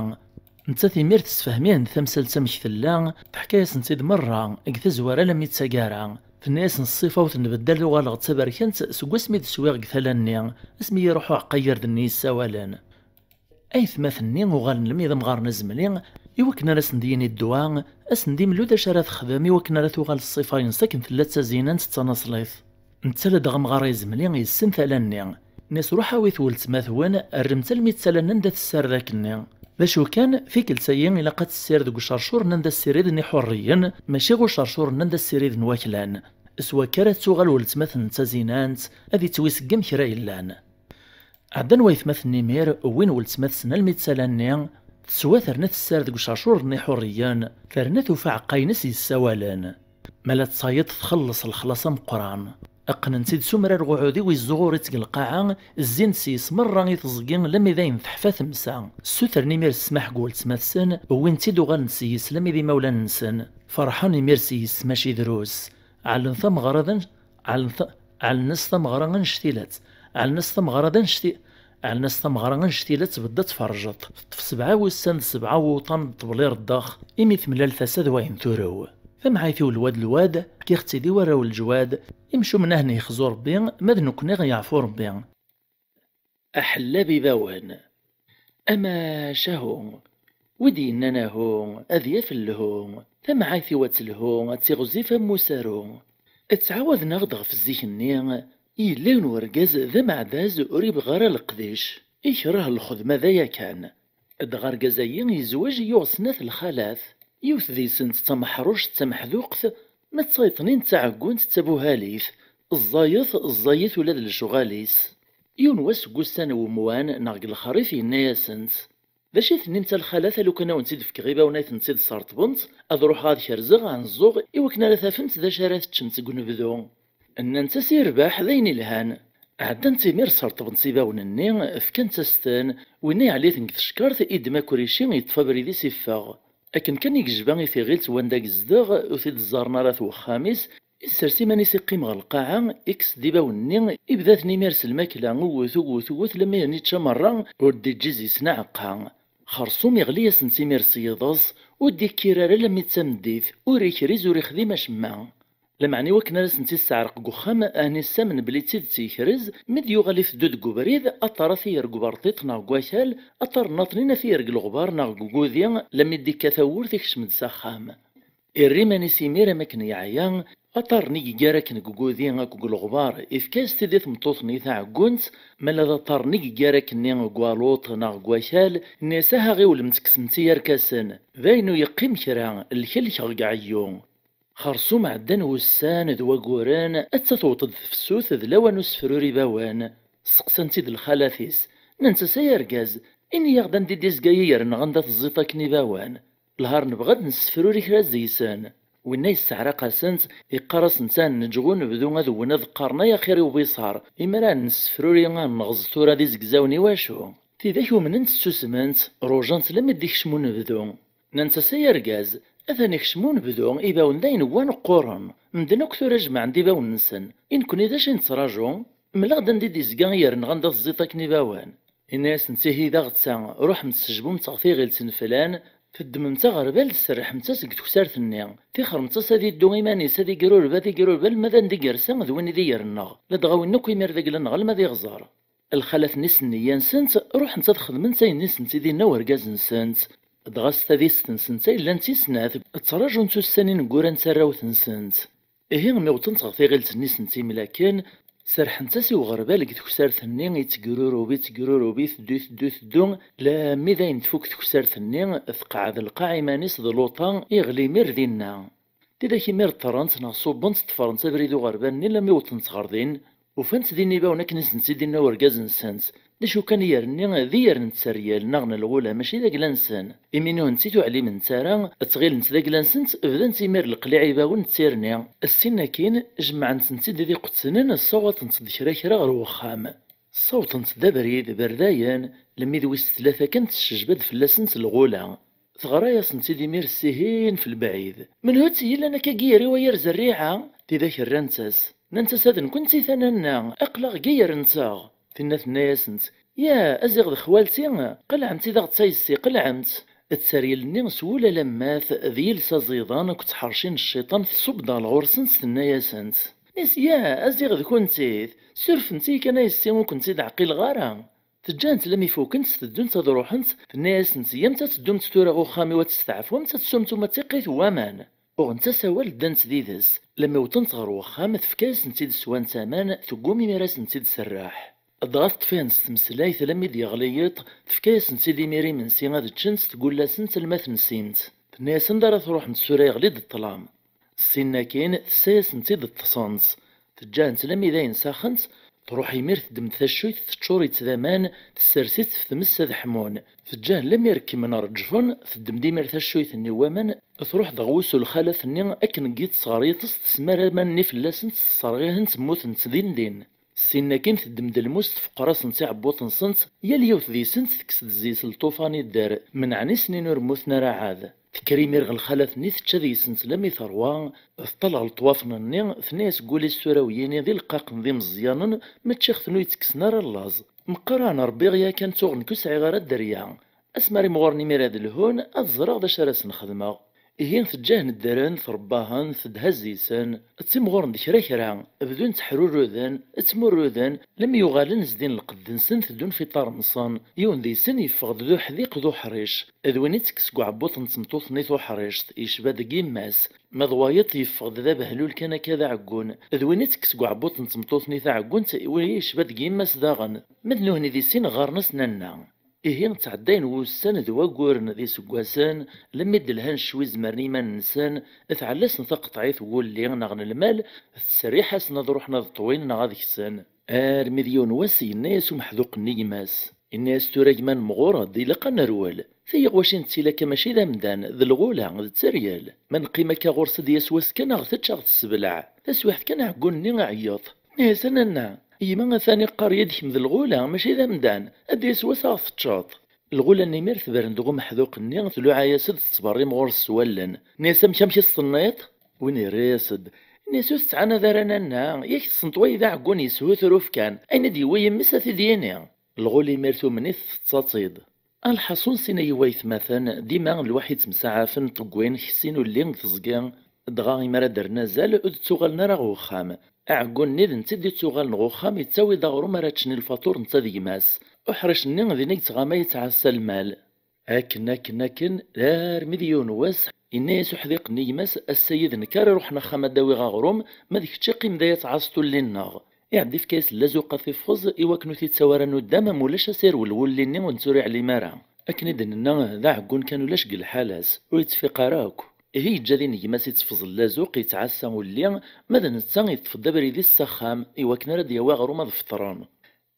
Nettat imir tessefhem-ihen-d tamsalt amek tella, teḥka-yasen-tt-id merra deg tazwara almi d taggara. Tenna-yasen ṣṣifa ur tenbeddal, uɣaleɣ d taberkant seg wasmi d-swiɣ deg tala-nni, asmi i iruḥ uɛeqqa n yirden-nni yessawalen. Aytmaten-nni uɣalen lmi d amɣaren azemli, i wakken ara asen-d-yini ddwa, asen-d-imlu d acu ara texdem i wakken ara tuɣal ṣṣifa-ines akken tella d tazinant d tanaṣlit. Netta ladɣa amɣar azemli yessen tala-nni. Nni-as ruḥ awit weltma-twen, rremt almi d tala-nni anda tessared akkenni. D acu kan, tikkelt-agi ilaq ad tessired deg ucercur-nni anda ssiriden iḥurriyen, mačči ɣ ucercur-nni anda ssiriden waklan. S wakka ara tuɣal weltma-twen d tazinant, ad ittwiseggem kra yellan. Ɛeddan waytmaten imir, wwin weltma-tsen almi d tala-nni, teswa terna tessared deg ucercur-nni iḥurriyen, terna tufa aɛeqqa-ines yessawalen. Ma la d tayeḍ txelleṣ lexlaṣ ameqqran. Qqnen-tt-id s umrar ɣ uɛudiw izzuɣur-itt deg lqaɛa, zzin-d s-yes merra i teẓgi lammi d ayen teḥfa temsa. Ssutren imir ssmaḥ deg weltma-tsen, wwin-tt-id uɣalen s-yes lammi d imawlan-nsen. Ferḥen imir s-yes mačči drus. Ɛellen tameɣra d an-, ɛellen ta-, ɛellen-as tameɣra annect-ilat. Ɛellen-as tameɣra d annect-i-, ɛellen-as tameɣra annect-ilat tbedda tferjeḍ. Teṭṭef sebɛa wussan d sebɛa wuṭan n ṭṭbel ireddaq, imi temlal tasa d wayen turew. Tamɛayt-iw lwad lwad, fkiɣ-tt-id i warraw n leǧwad, imcumen ahen yexzu Rebbi, ma d nekkni ɣ yeɛfu Rebbi. Aḥellab ibawen. Amacahu, wi d-yennan ahu, ad yaf lhu, tamɛayt-iw ad telhu, ad tiɣzif am usaru. Ttɛawaden-aɣ-d ɣef zik-nni, yella yiwen urgaz d ameɛdaz ur ibɣi ara leqdic, ikreh lxedma d aya kan. Dɣa argaz-agi yezweǧ yuɣ snat lxalat, yiwet deg-sent d tameḥruct d tameḥduqt, ma d tayeḍnin d taɛeggunt d tabuhalit, ẓẓayet, ẓẓayet ula d lecɣal-is. Yiwen wass deg ussan n wemwan neɣ deg lexrif yenna-yasent: "D acu i tennimt a lxalat, a lukan a wen-tt-id-fkeɣ ibawen ay tent-id-sserṭbemt, ad ruḥeɣ ad kerzeɣ, ad nẓuɣ, i wakken ara tafemt d acu ara teččemt deg unebdu." Nnant-as: "Irbeḥ, d ayen ilhan." Ɛeddant imir sserṭbent ibawen-nni, fkant-as-ten, winna yeɛli-ten deg tcekkart, iddem akrici, yeṭṭef abrid-is, iffeɣ. Akken kan i yejba i tiɣilt wanda yezdeɣ, ur t-id-ẓẓaren ara at wexxam-is, issers iman-is iqqim ɣer lqaɛa, ikkes-d ibawen-nni, ibda-ten imir s lmakla, uwet, uwet, uwet, lammi ten-ičča merra, ur d-iǧǧi zi-sen aɛeqqa. Xerṣum iɣli-yasent imir s yiḍes, ur d-ikkir ara lammi d tameddit, ur ikriz ur ixdim acemma. Lameɛna i wakken ara sent-isseɛreq deg uxxam, ahni ssamen belli d tidet yekrez, mi d-yuɣal iteddu deg ubrid, aṭar a t-yerr deg uberṭiṭ neɣ deg wakal, aṭar nnaṭnin a t-yerr deg leɣbar neɣ deg ugudi, lammi d-ikka tawwurt ikcem-d s axxam. Irra iman-is imir am akken yeɛya, aṭar-nni yeggar akken deg ugudi akked deg leɣbar, ifka-yas-t-id i tmeṭṭut-nni taɛeggunt, ma la d aṭar-nni yeggar akkenni deg waluṭ neɣ deg wakal, nni-as: "Aha ɣiwlemt kksemt-iyi arkasen, d ayen ur yeqqim kra, lkelkeɣ deg ɛeyyu." Xerṣum ɛeddan wussan d waguren, atta tewweḍ-d tefsut d lawan usefruri ibawen. Seqsant-id lxalat-is, nnant-as: "Ay argaz, ini-yaɣ-d anda i d-izga yiger-nneɣ anda teẓẓiḍ akken ibawen? Lhar nebɣa ad nessefruri kra deg-sen." Winna yesseɛraq-asent, iqqar-asent: "A neǧǧ unebdu ad wwen ad qqaren ay axir i ubiṣar, imir ad nessefruri ad neɣẓ tura d izegzawen i wacu?" Tidak umnent ssusment, rujant lammi d-ikcem unebdu. Nnant-as: "Ay argaz, atan ikcem unebdu, ibawen d ayen wwan qquren. Medden akk tura jemɛen-d ibawen-nsen. I nekni d acu i nettraǧu? Mel-aɣ-d anda i d-izga yiger-nneɣ anda teẓẓiḍ akken ibawen." Inna-yasent: "Ihi d aɣetta, ruḥemt sejbumt ɣer tiɣilt n flan, teddmemt aɣerbal, tserrḥemt-as deg teksart-nni, tixremt-as ad iddu iman-is, ad igrureb, ad igrureb, alma d anda i yersa d win i d iger-nneɣ, ladɣa win akk imir d agla-nneɣ alma d iɣzer." Lxalat-nni s nneyya-nsent, ruḥent ad xedment ayen i sent-id-inna urgaz-nsent. Dɣa s tadist-nsent ay llant i snat, ttraǧunt ussan ineggura n tarrawt-nsent. Ihi mi wwḍent ɣer tiɣilt-nni sent imlaken, serrḥent-as i uɣerbal deg teksart-nni, ittegrurub, ittegrurub, iteddu, iteddu, iteddu, lammi d ayen tfuk teksart-nni, tqeɛɛed lqaɛ iman-is d luṭa, iɣli imir dinna. Tidak imir ṭṭerrent neɣ ṣubbent, ṭṭfrent abrid uɣerbal-nni lammi wwḍent ɣer din, ufant din ibawen akken i sent-id-inna urgaz-nsent. D acu kan, iyer-nni d iyer n tteryel neɣ n lɣula, mačči d agla-nsen. Imi nuhenti ur ɛliment ara, ttɣilent d agla-nsent, bdant imir leqliɛ ibawen d tirni. Ssin akkin, jemɛent-tent-id d iqettnen, ssawaḍent-d kra kra ɣer wexxam. Ssawḍent-d abrid, berdayen, lemmi d wis tlata kan tessejba-d fell-asent lɣula. Teɣra-yasent-id imir ssihin f lebɛid: "Menhu-tt yellan akkagi ger-iw ay ar zerriɛa?" Tidak rrant-as, nnant-as: "A d nekkenti tananna, aql-aɣ deg yiger-nteɣ." Tinna tenna-yasent: "Ya, a ziɣ d xwalti, qelɛemt-id aɣetta yessi, qelɛemt." Tteryel-nni s wul alammat d yiles aẓidan akked tḥerci n cciṭan tṣubb-d ɣer ɣur-sent, tenna-yasent: "Is ya, a ziɣ d kuntit, surfemt-iyi kan a yessi, ur kent-id-ɛqileɣ ara." Teǧǧa-hent lammi fukent, teddunt ad ruḥent, tenna-yasent: "Yyamt ad teddumt tura ɣer uxxam-iw ad testeɛfumt, ad teswemt uma d tiqqit n waman." Uɣent-as awal, ddant did-s. Lammi wwḍent ɣer uxxam, tefka-yasent-id swant aman, teggum imir ad asent-id-serreḥ. Dɣa teṭṭef-ihent s tmeslayt lammi d-yeɣli yiḍ, tefka-yasent-id imir imensi ad ččent, tgull-asent alma tensint. Tenna-yasent: "Anda ara truḥemt tura, yeɣli-d ṭṭlam?" Ssin akkin, tessa-yasent-id ṭṭsent. Teǧǧa-hent lammi d ayen saxent, truḥ imir teddem-d taccuyt teččur-itt d aman, tessers-itt f tmes ad ḥmun. Teǧǧa-hen lammi rekkmen reǧfen, teddem-d imir taccuyt-nni n waman, truḥ-d ɣer wusu lxalat-nni akken n yiṭes ɣer yiṭes, tesmar aman-nni fell-asent, tesserɣ-ihent, mmutent din din. Ssin akkin teddem-d lmus tfeqqer-asent iɛebbuṭ-nsent, yal yiwet deg-sent tekkes-d zzi-s lṭufan idder, menɛen i snin ur mmuten ara ɛad. Tekker imir ɣer lxalat-nni, tečča deg-sent lammi terwa, teṭṭal ɣer leṭwafen-nni, tenna-yas deg wul-is: "Tura wiyini d ileqqaqen d imeẓyanen, ma ččiɣ-ten ur yi-ttekksen ara llaẓ. Meqqar a rebbiɣ yakan, ttuɣ nekk ur sɛiɣ ara dderya. Asmi ara imɣuren imir ad lhun, ad ẓreɣ d acu ara sen-xedmeɣ." Ihi teǧǧa-hen ddren, tṛebba-hen, tedhezz-isen, ttimɣuren-d kra kra, bdun tteḥruruden, ttmurruden, lemmi uɣalen zdin lqedd-nsen, teddun f iṭarren-nsen. Yiwen deg-sen yeffeɣ-d d uḥdiq d uḥric, d win ittekk seg uɛebbuḍ n tmeṭṭut-nni tuḥrict, yecba deg yemma-s. Ma d wayeḍ yeffeɣ-d d abehlul kan akka d aɛeggun, d win ittekk seg uɛebbuḍ n tmeṭṭut-nni taɛeggunt, win yecba deg yemma-s daɣen. Ma d nuhni di sin ɣɣaren-as nanna. Ihi ttɛeddayen wussan d wagguren d iseggasen, lemmi d-lhan ccwi zemren iman-nsen, tɛell-asen taqeṭɛit n wulli neɣ n lmal, tettserriḥ-asen ad ruḥen ad ṭwin neɣ ad ksen. Armi d yiwen wass yenna-yas umeḥduq-nni gma-s, yenna-yas: "Tura gma nemɣur-d, ilaq ad nerwel. Tayeɣ waci nettili akka mačči d amdan, d lɣula, d tteryel. Ma neqqim akka ɣur-s ad d-yas wass kan ad ɣ-tečč ad ɣ-tessebleɛ. Taswiḥt kan aɛeggun-nni iɛeyyeḍ." Nni-as: "A nanna, gma atan iqqar-iyi-d kemm d lɣula, mačči d amdan, ad d-yas wass ad ɣ-teččeḍ." Lɣula-nni imir tebren deg umeḥduq-nni, tluɛa-yas-d tettberrim ɣur-s s wallen. Nni-as: "Amek, amek i s-tenniḍ?" Win irra-yas-d, nni-as: "Ur tettɛanad ara nanna, yak tessneḍ wayi d aɛeggun yeshutruf kan, ayen i d-yewwi yemma-s ad t-id-yini." Lɣula imir tumen-it tettaḍ-tt-id. Alḥaṣun sin ay waytmaten, dima lwaḥi ttemsaɛafen ṭeggwin, kessin ulli deg teẓgi, dɣa imi ara d-rren azal ur d-ttuɣalen ara ɣer uxxam. Aɛeggun-nni d netta i d-ittuɣalen ɣer uxxam, yettawi-d aɣrum ara ččen i lfaṭur netta d gma-s. Uḥric-nni din i yettɣama yettɛassa lmal. Akken, akken, akken, armi d yiwen wass, yenna-yas uḥdiq-nni gma-s: "Ass-a yid nekk ara iruḥen axxam ad d-awiɣ aɣrum, ma d kečč iqqim da ad tɛasseḍ ulli-nneɣ." Iɛedda ifka-yas llazuq ad t-iffeẓ i wakken ur t-ittawi ara nuddam, am ulac ad s-irwel wulli-nni ur netturi ɛlim ara. Akken i d-nenna, d aɛeggun kan ulac deg lḥala-s, ur yettfiq ara akk. Ihi yeǧǧa din gma-s itteffeẓ llazuq, yettɛassa ulli, ma d netta yeṭṭef-d abrid-is s axxam, i wakken ara d-yawi aɣrum ad feṭṭren.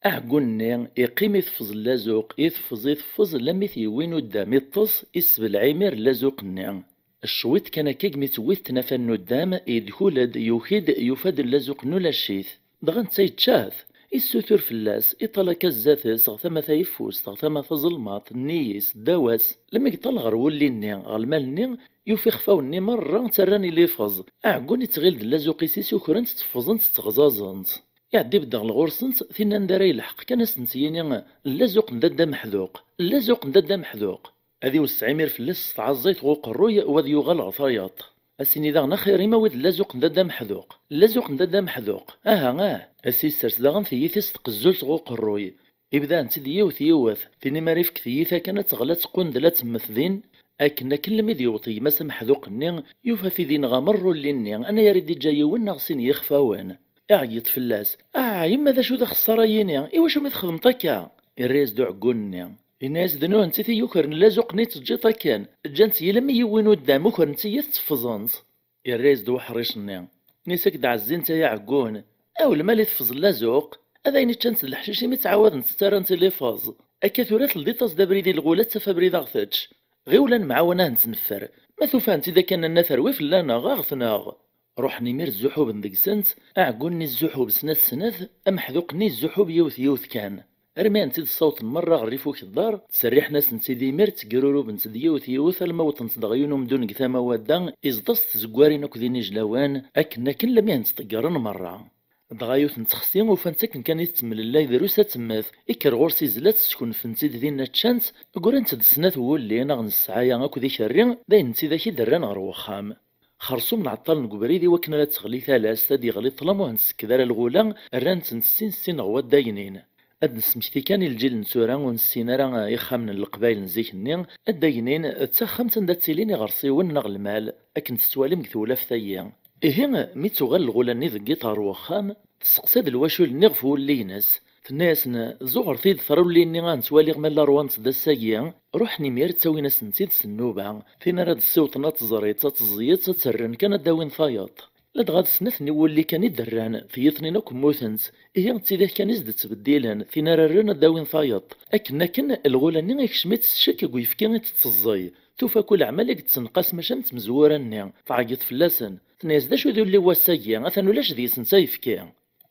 Aɛeggun-nni iqqim iteffeẓ llazuq, iteffeẓ, iteffeẓ, lammi t-yewwi nuddam, iṭṭes, issebleɛ imir llazuq-nni. Cwiṭ kan akka, gmi tewwi-t tnafa n nuddam, yedkul-d, yuki-d, yufa-d llazuq-nni ulac-it. Dɣa netta yečča-t. Issutur fell-as, iṭalak-as zdat-s, ɣer tama tayeffust, ɣer tama taẓelmaṭ, nnig-s, ddaw-as. Lammi yeṭṭal ɣer wulli-nni, ɣer lmal-nni, yufa ixfawen-nni merra ttarran i lifeẓ. Aɛeggun ittɣil d llazuq-is i sukren-t, tteffẓen-t, tteɣzaẓen-t. Iɛedda ibedd ɣer ɣur-sent, tinna anda ara yelḥeq kan ad sent-yini: "Llazuq n dadda Meḥduq, llazuq n dadda Meḥduq." Ad iwesseɛ imir fell-as s tɛeẓẓayt ɣer uqerruy, u ad yuɣal ɣer tayeḍ. Ad s-ini daɣen: "Axir-im awi-d llazuq n dadda Meḥduq, llazuq n dadda Meḥduq, aha, ah." Ad s-issers daɣen tiyita-s tqezzult ɣer uqerruy. Ibda-tent-id yiwet yiwet, tin mi ara ifk tiyita kan ad teɣli ad teqqundel ad temmet din. Akken akken lmi d-yewweḍ gma-s ameḥduq-nni, yufa-t-id inɣa merra ulli-nni, anayer i d-iǧǧa yiwen neɣ sin yixfawen. Iɛeyyeḍ fell-as: "Ah, yemma, d acu d axeṣṣar-ayini? Iwacu mi txedmeḍ akka?" Irra-yas-d uɛeggun-nni. Yenna-yas: "D nuhenti i yukren llazuq-nni teǧǧiḍ akken. Ǧǧan-tt yilammi yiwwin uddam, ukren-tt-iyi tetteffẓen-tt." Irra-yas-d uḥric-nni: "Nni-s ak-d ɛezzint ay aɛeggun. Aw lmal i teffeẓ llazuq. Ad ayen i ččant d leḥcic imi ttɛawadent ttarrant i lifeẓ. Akka tura teldiḍ-as-d abrid i lɣula ad taf abrid a ɣ-tečč. Ɣiwel ad nemɛawan ad nettneffer. Ma tufa-tent-id akka nanna terwi fell-aneɣ, a ɣ-tneɣ." Ruḥen imir zzuḥuben deg-sent, aɛeggun-nni zzuḥub snat snat, ameḥduq-nni zzuḥub yiwet yiwet kan. Armi tent-id-ssawṭen merra ɣer rrif ukeddar, ttserriḥen-asent-id imir, ttegrurubent-d yiwet yiwet alma wwḍent-d ɣer yiwen umdun deg tama wadda, iẓeḍ-as tzeggarin akked inijlawan, akken akken lammi tent-ṭeggren merra. Dɣa yiwet n ttexsi ufan-tt akken kan i tettemlellay drus ad temmet, ikker ɣur-s izla-tt, skunfen-tt-id dinna ččan-tt, ggrant-d snat wulli neɣ n ssɛaya akked ikerri, d ayen n tidak i d-rran ɣer wexxam. Xersum nɛeṭṭalen deg ubrid i wakken ara d-teɣli talast, ad d-yeɣli ṭṭlam ur tent-sekked ara lɣula, rran-tent sin sin ɣer waddaynin. Ad d-nesmekti kan i lǧil n tura ur nessin ara ixxamen n Leqbayel n zik-nni, addaynin d taxxamt anda ttilin iɣersiwen neɣ lmal, akken tettwalim deg tewlaft-agi. Ihi, mi tuɣal lɣula-nni deg yiḍ ɣer wexxam, testeqsa-d lwacul-nni ɣef wulli-ines. Tenna-yasen: "Zuɣret-iyi-d tṛulli-nni ad nettwaliɣ ma llan ṛwant-d ass-agi." Ruḥen imir ttawin-asen-tt-id s nnuba. Tin ara d-ssiwḍen ad teẓriḍ, ad teẓẓiyeḍ, ad tt-rren kan ad d-awin tayeḍ. Ladɣa d snat n iwulli kan i d-rran, tiyiḍ-nni akk mmutent. Ihi d tidak kan i s-d-ttbeddilen, tin ara rren ad d-awin tayeḍ. Akken akken, lɣula-nni ikcem-itt ccek deg uyefki i tetteẓẓey. Tufa kul aɛmal i yettenqas maca am tmezwura-nni, tɛeggeḍ fell-asen. Tenna-yas: "D acu d ulli n wass-agi? Atan ulac deg-sent ayefki."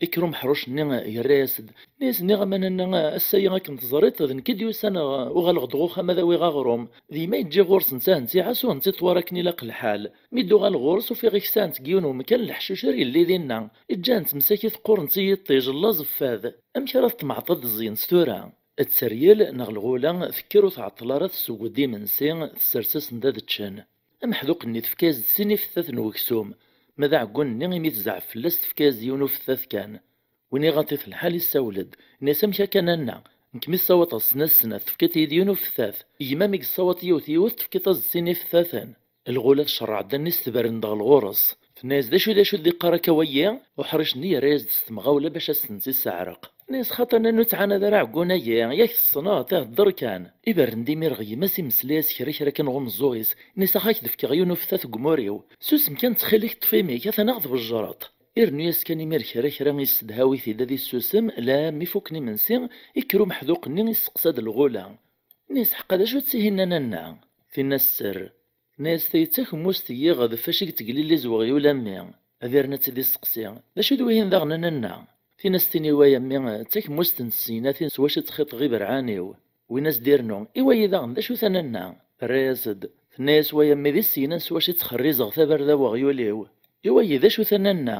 Ikker umeḥruc-nni yerra-yas-d. Nni-as: "Nniɣ-am a nanna, ass-agi akken teẓriḍ, d nekk i d-yusan, uɣaleɣ-d ɣer uxxam ad awiɣ aɣrum. D yemma i ǧǧiɣ ɣur-s, netta henti ɛas ur henti ṭwar akken ilaq lḥal. Mi d-uɣaleɣ ɣur-s ufiɣ-ik sɛant deg yiwen wemkan leḥcucer yelli dinna. Ǧǧan-tt msakit qqurent i yiṭij, llaẓ fad. Amek ara teṭmeɛeḍ ad d-ẓẓyent tura?" Tteryel neɣ lɣula tekker ur tɛeṭṭel ara tesseww-d imensi, tessers-asen-d ad ččen. Ameḥduq-nni tefka-yas-d sin ifettat n weksum, ma d aɛeggun-nni imi tezɛef fell-as tefka-yas-d yiwen ufettat kan. Win iɣaḍ-it lḥal issawel-d, inna-yas: "Amek akka, nanna? Nekk mi ssawaḍeɣ snat snat, tefkiḍ-iyi-d yiwen ufettat. Gma mi yessawaḍ yiwet yiwet, tefkiḍ-as-d sin ifettaten." Lɣula tcerreɛ-d allen-is, tberren-d ɣer ɣur-s. Tenna-yas: "D acu, d acu d-iqqar akka wayi?" Uḥric-nni yerra-yas-d s temɣawla bac ad as-tent-isseɛreq. Tenna-yas: "Xaṭer nanna ur ttɛanad ara aɛeggun-agi, yak tessneḍ, ihedder kan." Iberren-d imir ɣer gma-s, imesla-yas kra kra kan ɣer umeẓẓuɣ-is. Inna-yas: "Ax, ak-d-fkeɣ yiwen ufettat deg umur-iw. Susem kan ttxil-k, ṭṭef imi-k, atan ad ɣ-tbejjreḍ." Irennu-yas kan imir kra kra, issedhaw-it-id ad issusem, lɛam mi fukken imensi, ikker umeḥduq-nni isseqsa-d lɣula. Inna-yas: "Ḥqa d acu-tt tihinna nanna?" Tinna sser. Tenna-yas: "Tayi d takemmust n yiɣed fac i yettegliliz weɣyul a mmi." Ad irnu ad tt-id-isteqsi: "D acu d wihin daɣen a nanna?" Tin as-tini: "Way a mmi, d takemmust n tseynatin s wacu i ttxiṭeɣ iberɛan-iw." Win as-d-irnu: "I wayi daɣen d acu-t a nanna?" Terra-yas-d, tenna-yas: "Way a mmi, d sseyna s wacu i ttxerrizeɣ tabarda n weɣyul-iw." "I wayi d acu-t a nanna?"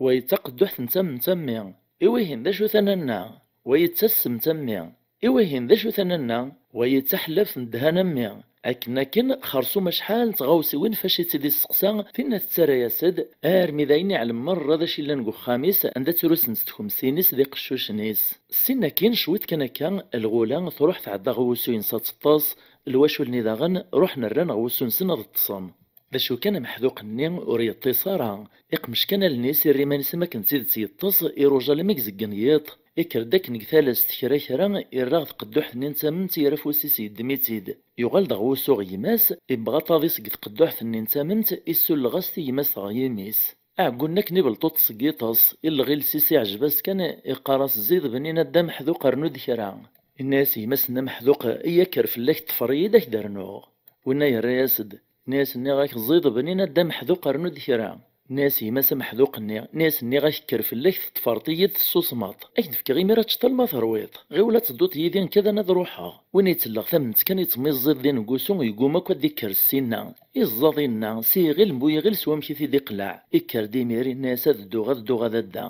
"Wayi d taqedduḥt n tamemt a mmi." "I wihin d acu-t a nanna?" "Wayi d tassemt a mmi." "I wihin d acu-t a nanna?" "Wayi d taḥellabt n ddhan a mmi." Akken akken, xersum acḥal n tɣawsiwin fac i tt-id-isteqsa, tinna tettarra-yas-d, armi d ayen iɛlem merra d acu yellan deg uxxam-is, anda ttrusent tkemsin-is d iqeccucen-is. Ssin akkin, cwiṭ kan akka, lɣula truḥ tɛedda ɣer wusu-ines ad teṭṭes, lwacul-nni daɣen ruḥen rran ɣer wusu-nsen ad ṭṭsen. D acu kan, ameḥduq-nni ur yeṭṭis ara. Iqmec kan allen-is, irra iman-is am akken d tidet yeṭṭes, iruja alammi i izeggen yiḍ. Ikker-d akken deg talast kra kra, irra ɣer tqedduḥt-nni n tamemt, yerra afus-is, yeddem-itt-id. Yuɣal-d ɣer wusu ɣer gma-s, ibbeɣ aṭaḍ-is deg tqedduḥt-nni n tamemt, issulleɣ-as-t i gma-s dɣa yimis. Aɛeggun-nni akken ibelṭuṭ seg yiṭes, illeɣ iles-is, iɛjeb-as kan, iqqar-as: "Ziḍ bnin a dda ameḥduq, rnu-d kra." Inna-yas gma-s-nni ameḥduq: "Iyya kker fell-ak, ṭṭfer-iyi-d ad k-d-rnuɣ." Winna yerra-yas-d, nniɣ-ak ziḍ bnin a dda ameḥduq, rnu-d kra. Nniɣ-as gma-s ameḥduq-nni, nniɣ-as nniɣ-ak kker fell-ak teṭṭfreḍ-iyi-d tessusmeḍ. Ad k-d-fkeɣ imir ad teččeḍ alma terwiḍ. Ɣiwel ad tedduḍ yid-i nekk ad ruḥeɣ. Win yettelleɣ tamemt kan yettmiẓẓiḍ din deg wusu yegguma akk ad d-ikker ssinna. Iẓẓaḍ inna, s iɣil n bu iɣil s wamek i t-id-iqleɛ. Ikker-d imir inna-as ad dduɣ, ad dduɣ a dadda.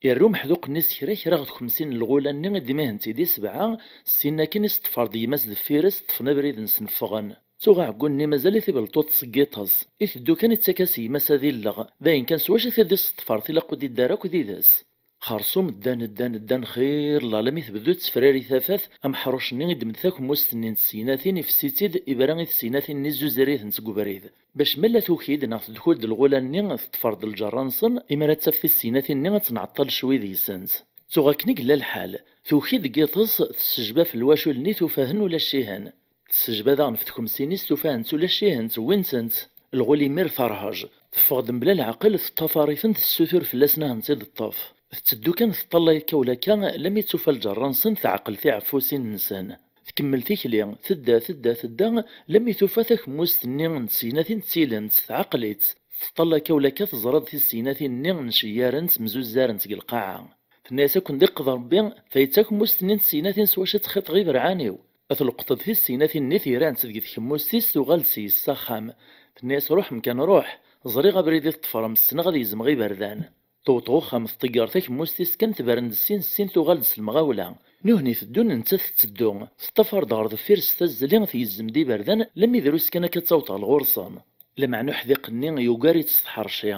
Irra umeḥduq-nni s kra kra ɣef xemsin n lɣula-nni i d-imihen-tt-id i sebɛa, ssin akin i s-ṭṭfer-d gma-s deffir-s, ṭṭfen abrid-nsen ffɣen. Tuɣ aɛeggun-nni mazal-it ibelṭuṭ seg yiṭes. Iteddu kan ittak-as gma-s ad illeɣ, d ayen kan s wacu i t-id-isseṭṭfer, tilaq ur d-iddi ara akk did-s. Xersum ddan, ddan, ddan xir llah, alammi tebdu tettefrari tafat, ameḥruc-nni iddem-d takemmust-nni n tseynatin, ifessi-tt-id, ibra i tseynatin-nni, zzuzer-itent deg ubrid. Bac ma la tuki-d neɣ tedkul-d lɣula-nni, teṭṭfer-d lǧerra-nsen, imi ara d-taf tisseynatin-nni ad tenɛeṭṭel cwi deg-sent. Tuɣ akken i yella lḥal, tuki-d deg yiṭes, tessejba ɣef lwacul-nni, tufa-ten ulac-ihen. Tessejba daɣen ɣef tkemsin-is, tufa-hent ulac-ihent, wwin-tent. Lɣul imir terhej, teffeɣ-d mebla leɛqel, teṭṭafar-iten, tessutur fell-asen ad tent-id-teṭṭef. Tetteddu kan teṭṭalay akka u lakka, lammi tufa lǧerra-nsen, teɛqel tiɛeffusin-nsen. Tkemmel tikli, tedda, tedda, tedda, lammi tufa takemmust-nni n tseynatin d tilent, tɛeqel-itt. Teṭṭal akka u lakka, teẓra-d tisseynatin-nni nceyyarent, mzuzzarent deg lqaɛa. Tenna-yas: "Ad ken-d-iqqed Rebbi, tayi d takemmust-nni n tseynatin s wacu i ttxiṭeɣ iberɛan-iw." Ad tleqqeḍ tisseynatin-nni, tira-tt deg tkemmust-is, tuɣal-d s-yes s axxam. Tenna-yas: "Ruḥem kan, ruḥ. Ẓriɣ abrid i teṭṭfrem, ssneɣ ad gezmeɣ iberdan." Tewweḍ ɣer uxxam, tḍegger takemmust-is kan, tebren-d sin sin, tuɣal-d s lemɣawla. Nuhni teddun, nettat tetteddu. Teṭṭafar-d ɣer deffir s tazzli, tgezzem-d iberdan, lammi drus kan akka ad tawweḍ ɣer ɣur-sen. Lameɛna uḥdiq-nni yugar-itt s tḥerci.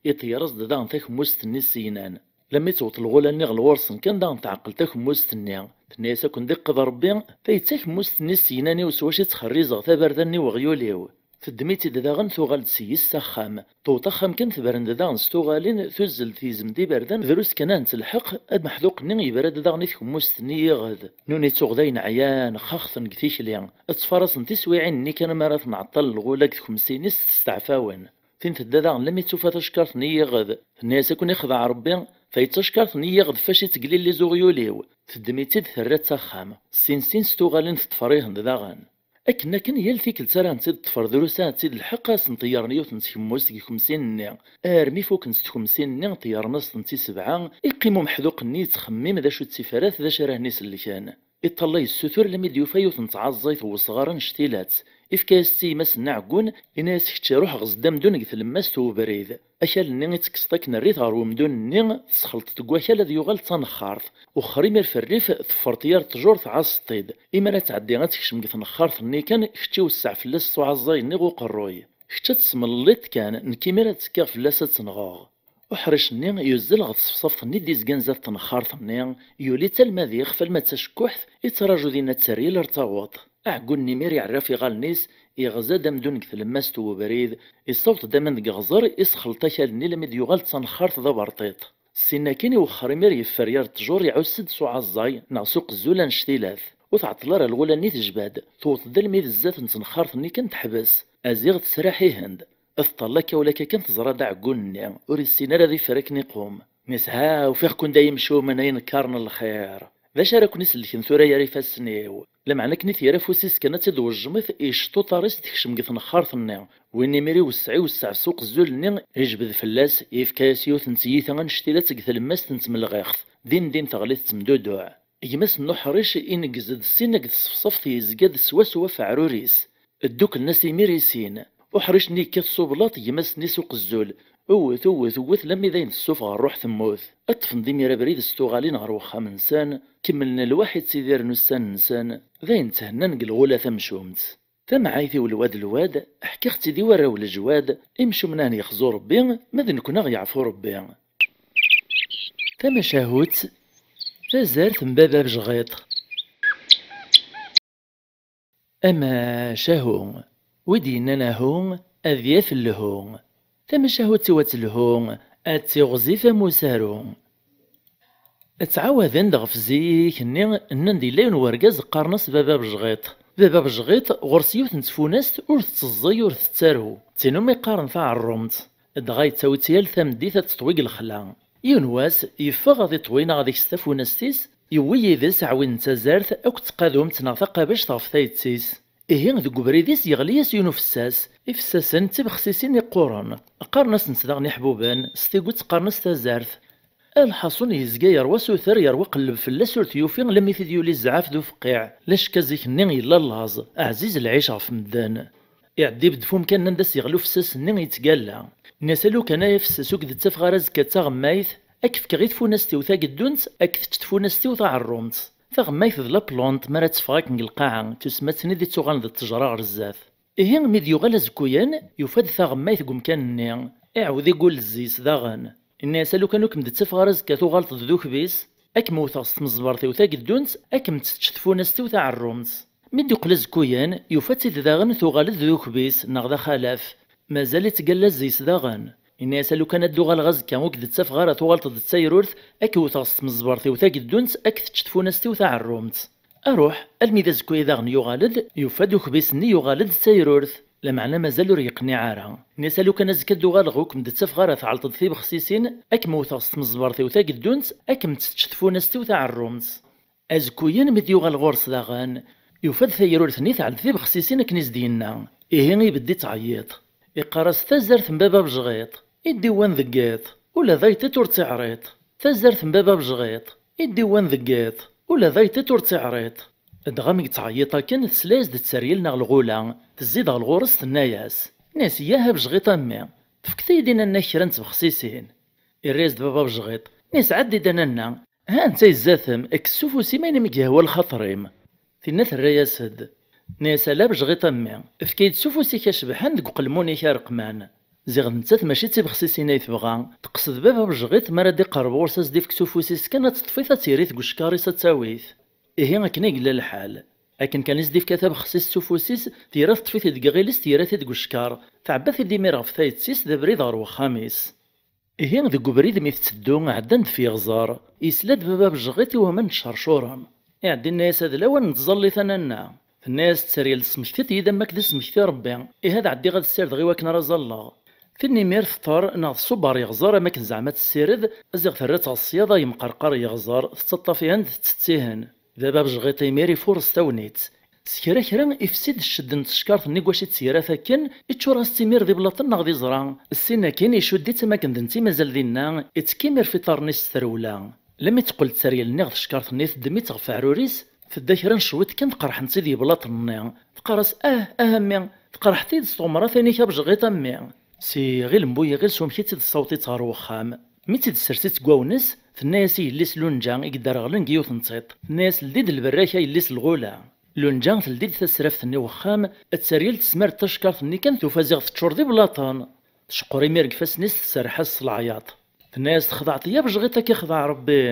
Iṭeyyer-as-d daɣen takemmust-nni s-yegnan. Lammi tewweḍ lɣula-nni ɣer ɣur-sen kan, daɣen teɛqel takemmust-nni. Tenna-yas: "Ad ken-d-iqqed Rebbi, tayi d takemmust-nni s-yegnan-iw s wacu i ttxerrizeɣ tabarda-nni n weɣyul-iw." Teddem-itt-id daɣen, tuɣal-d s-yes s axxam. Tewweḍ axxam kan, tebren-d daɣen s tuɣalin, tuzzel, tegzem-d iberdan, drus kan ad tent-telḥeq, ameḥduq-nni yebra-d daɣen i tkemmust-nni n yiɣed. Nuni tuɣ d ayen ɛyan, xaxten deg tikli. Ttfarasen tiswiɛin-nni kan mi ara tenɛeṭṭal lɣula deg tkemsin-is, testeɛfawen. Tin tedda daɣen lammi tufa tacekkart-nni n yiɣed. Tenna-yas: "Ad ken-ixdeɛ Rebbi, tayi d tacekkart-nni n yiɣed fac i ttegliliz uɣyul-iw." Teddem-itt-id, terra-tt s axxam. Sin sin s tuɣalin teṭṭfer-ihen-d daɣen. Akken akken, yal tikkelt ara tent-id-teṭṭfer drus ara tent-id-telḥeq, ad sen-ṭeyyren yiwet n tkemmust deg tkemsin-nni. Armi fukken s tkemsin-nni, ṭeyyren-as-tent i sebɛa, iqqim umeḥduq-nni yettxemmim d acu d tifrat, d acu ara hen-isellken. Iṭṭalay yessutur lammi d-yufa yiwet n tɛeẓẓayt n wesɣar annect-ilatt. Ifka-yas-tt i gma-s n aɛeggun, inna-yas: "Kečč ruḥ ɣez-d amdun deg tlemmast n ubrid. Akal-nni i tekkseḍ akken rr-it ɣer wemdun-nni, tesxelṭeḍ deg wakal ad yuɣal d tanexxart. Wexxer imir f rrif, teffreḍ yir ṭṭjur tɛasseḍ-t-id. Imi ara tɛeddi ad tekcem deg tnexxart-nni kan, kečč iwesseɛ fell-as s uɛeẓẓay-nni ɣer uqerruy." Kečč ad tesmelleliḍ kan, nekk imir ad ttekkiɣ fell-as ad tt-nɣeɣ. Uḥric-nni yuzzel ɣer tṣefṣaft-nni d-izgan zdat tnexxart-nni, yuli-tt alma d ixef alma d tacekkuḥt, ittraǧu dinna tteryel ar taweḍ. Aɛeggun-nni imir iɛerraf iɣallen-is, iɣza-d amdun deg tlemmast n webrid, issaweḍ-d aman deg iɣzer, isxelṭ akal-nni almi d-yuɣal d tanexxart d aberṭiṭ. Ssin akin iwexxer imir yeffer yar ttjur, iɛuss-d s uɛeẓẓay neɣ s uqezzul annect-ilat. Ur tɛeṭṭel ara lɣula-nni tejba-d, tewweḍ-d almi d zdat n tnexxart-nni kan teḥbes. Aziɣ tesraḥ-ihen-d. Teṭṭal akka u lakka kan teẓra-d aɛeggun-nni, ur issin ara ad iffer akken iqum. Nis ha, ufiɣ-ken-d ay imcumen, ay inekkaren n lxir. D acu ara ken-isellken tura yar ifassen-iw? Lameɛna akken i t-yerra afus-is kan ad tt-id-wejjmet, icṭuṭar-is tekcem deg tnexxart-nni. Win imir iwesseɛ, iwesseɛ s uqezzul-nni, ijbed fell-as, yefka-yas yiwet n tyita annect-ilat deg tlemmast n tmelɣiɣt. Din din teɣli tettemduduɛ. Gma-s n uḥric ineggez-d ssin deg tṣefṣaft, yezga-d swaswa f aɛrur-is. Dduklen-as imir i sin. Uḥric-nni yekkat s ublaṭ, gma-s-nni s uqezzul. Wwet, wwet, wwet, lammi d ayen tessufeɣ rruḥ temmut. Ṭṭfen-d imir abrid s tuɣalin ɣer wexxam-nsen, kemmlen lwaḥi ttidiren ussan-nsen, d ayen thennan deg lɣula tamcumt. Tamɛayt-iw lwad lwad, ḥkiɣ-tt-id i warraw leǧwad, imcumen a hen-yexzu Rebbi, ma d nekkni a ɣ-yeɛfu Rebbi. Tamacahut, tazart n baba Bejɣiṭ. Amacahu, wi d-yennan ahu, ad yaf lhu. Tamacahut-iw ad telhu, ad tiɣzif am usaru. Ttɛawaden-d ɣef zik-nni, nnan-d yella yiwen wergaz qqaren-as Baba Bejɣiṭ. Baba Bejɣiṭ ɣur-s yiwet n tfunast ur tetteẓẓeg ur tettaru, d tin umi qqaren taɛerrumt. Dɣa yettawi-tt yal tameddit ad teṭwi deg lexla. Yiwen wass, yeffeɣ ad iṭwi neɣ ad ikes tafunast-is, yewwi yid-s aɛwin n tazart akked tqadumt neɣ taqabact ɣef tayet-is. Ihi, deg ubrid-is yeɣli-yas yiwen ufessas. Ifessasen d tibexsisin iqquren. Qqaren-asent daɣen iḥbuben, s tigut qqaren-as tazart. Lḥaṣun yezga yerwa asuter, yerwa aqelleb fell-as ur t-yufi, lammi t-id-yuli zzɛaf d ufeqqiɛ. Lacekka zik-nni yella llaẓ, ɛziz lɛic ɣef medden. Iɛedda ibedd f umkan anda s-yeɣli ufessas-nni yettgalla. Nna-s: "A lukan ay afessas ur k-d-ttafeɣ ara azekka d taɣemmayt, ad k-fkeɣ i tfunast-iw tageddunt, ad k-tečč tfunast-iw taɛerrumt." Taɣemmayt d la plante, mi ara teffeɣ akken deg lqaɛa, tusemma-tt-id ittuɣalen d ttejra ɣer zdat. Ihi, mi d-yuɣal azekkuyen, yufa-d taɣemmayt deg umkan-nni. Iɛawed igul zzi-s daɣen. Inna-yas: "A lukan ur kem-d-ttafeɣ ara azekka tuɣaleḍ-d d ukbis, ad kem-wteɣ s tmeẓbert-iw tageddunt, ad kem-tečč tfunast-iw taɛerrumt." Mi d-iqqel azekkuyen, yufa-tt-id daɣen tuɣal-d d ukbis, neɣ d axalaf. Mazal ittgalla zzi-s daɣen. Inna-yas: "A lukan ad d-uɣaleɣ azekka ur k-d-ttafeɣ ara tuɣaleḍ-d d tayrurt, ad k-wteɣ s tmeẓbert-iw tageddunt, ad k-tečč tfunast-iw taɛerrumt." Aruḥ, almi d azekka-yi daɣen yuɣal-d, yufa-d ukbis-nni yuɣal-d d tayrurt, lameɛna mazal ur yeqniɛ ara. Inna-yas: "A lukan azekka ad d-uɣaleɣ ur kem-d-ttafeɣ ara tɛelṭeḍ tibexsisin, ad kem-wteɣ s tmeẓbert-iw tageddunt, ad kem-tečč tfunast-iw taɛerrumt." Azekkuyen mi d-yuɣal ɣur-s daɣen, yufa-d tayrurt-nni tɛell tibexsisin akken i s-d-yenna. Ihi ibedd ittɛeyyiḍ. Iqqar-as: "Tazart n baba Bejɣiṭ, i d-iwwan deg iṭ, ula d ayṭiṭ ur tt-iɛriṭ. Tazart n baba Bejɣiṭ, i d-iwwan deg iṭ, ula d ayṭiṭ ur tt-iɛriṭ." Dɣa mi yettɛeyyiḍ akken, tesla-yas-d tteryel neɣ lɣula, tezzi-d ɣer ɣur-s tenna-yas: "Nis, yah a Bejɣiṭ a mmi, tefkeḍ-iyi-d i nanna kra n tbexsisin." Irra-yas-d baba Bejɣiṭ: "Nis, ɛeddi-d a nanna, ha netta yezzatem, kkes s ufus-im ayen i m-yehwa lxaṭer-im." Tinna terra-yas-d, tenna-yas: "Ala Bejɣiṭ a mmi, efk-iyi-d s ufus-ik acebḥan deg uqelmun-ik areqman." Ziɣ d nettat mačči d tibexsisin ay tebɣa, teqsed baba Bejɣiṭ mi ara d-iqerreb ɣur-s ad s-d-ifk s ufus-is kan, ad teṭṭef-it ad tt-yerr i tgeckaṛ-is ad tawi-t. Ihi akken i yella lḥal. Akken kan i s-d-ifka tabexsist s ufus-is, tira teṭṭef-it-id deg iɣil-is, tira-t-id deg ucekkaṛ, tɛebba-t-id imir ɣef tayet-is d abrid ɣer wexxam-is. Ihi deg ubrid mi tetteddu, ɛeddan-d f yeɣẓer, yesla-d baba Bejɣiṭ i waman ttcercuren. Iɛedda inna-yas: "Ad lawan n tẓallit a nanna." Tenna-yas tteryel: "Smektit-iyi-d am wakken d asmekti Rebbi, ihi ad ɛeddiɣ ad ssirdeɣ i wakken ara ẓalleɣ." Tin imir teṭṭer neɣ tṣubb ɣer yeɣẓer am akken zeɛma ad tessired, ziɣ terra-tt ɣer ṣṣyada yemqerqar yeɣẓer, tettaṭṭaf-ihen tettett-ihen. Baba Bejɣiṭ imir ifures tagnit. S kra kra ifsi-d cced n teckaṛt-nni deg wacu i tt-yerra akken, iččur-as-tt imir d iblaṭen neɣ d iẓra. Ssin akin icudd-itt am akken d netta i mazal dinna, ittekk imir f iṭarren-is s trewla. Lammi teqqel tteryel-nni ɣer teckaṛt-nni, teddem-itt ɣef aɛrur-is, tedda kra n cwiṭ kan tqerḥen-tt-id yeblaṭen-nni. Teqqar-as: "Ah, ah a mmi, tqerḥeḍ-iyi-d s tɣemrat-inek a Bejɣiṭ a mmi." S iɣil n bu yiɣil s wamek i tt-id-tessaweḍ-itt ɣer wexxam. Mi tt-id-tessers-itt deg wawnes, tenna-yas i yelli-s Lunǧa i yedderɣlen deg yiwet n tiṭ. Tenna-yas: "Ldi-d lberrak a yelli-s lɣula. Lunǧa teldi-d tasraft-nni n uxxam, Tteryel tesmar-d tacekkart-nni kan tufa ziɣ teččur d iblaṭen. Tceqqer imir deg ifassen-is, tserreḥ-as s leɛyaṭ. Tenna-yas: "Texdeɛḍ-iyi a Bejɣiṭ, ad k-ixdeɛ Rebbi.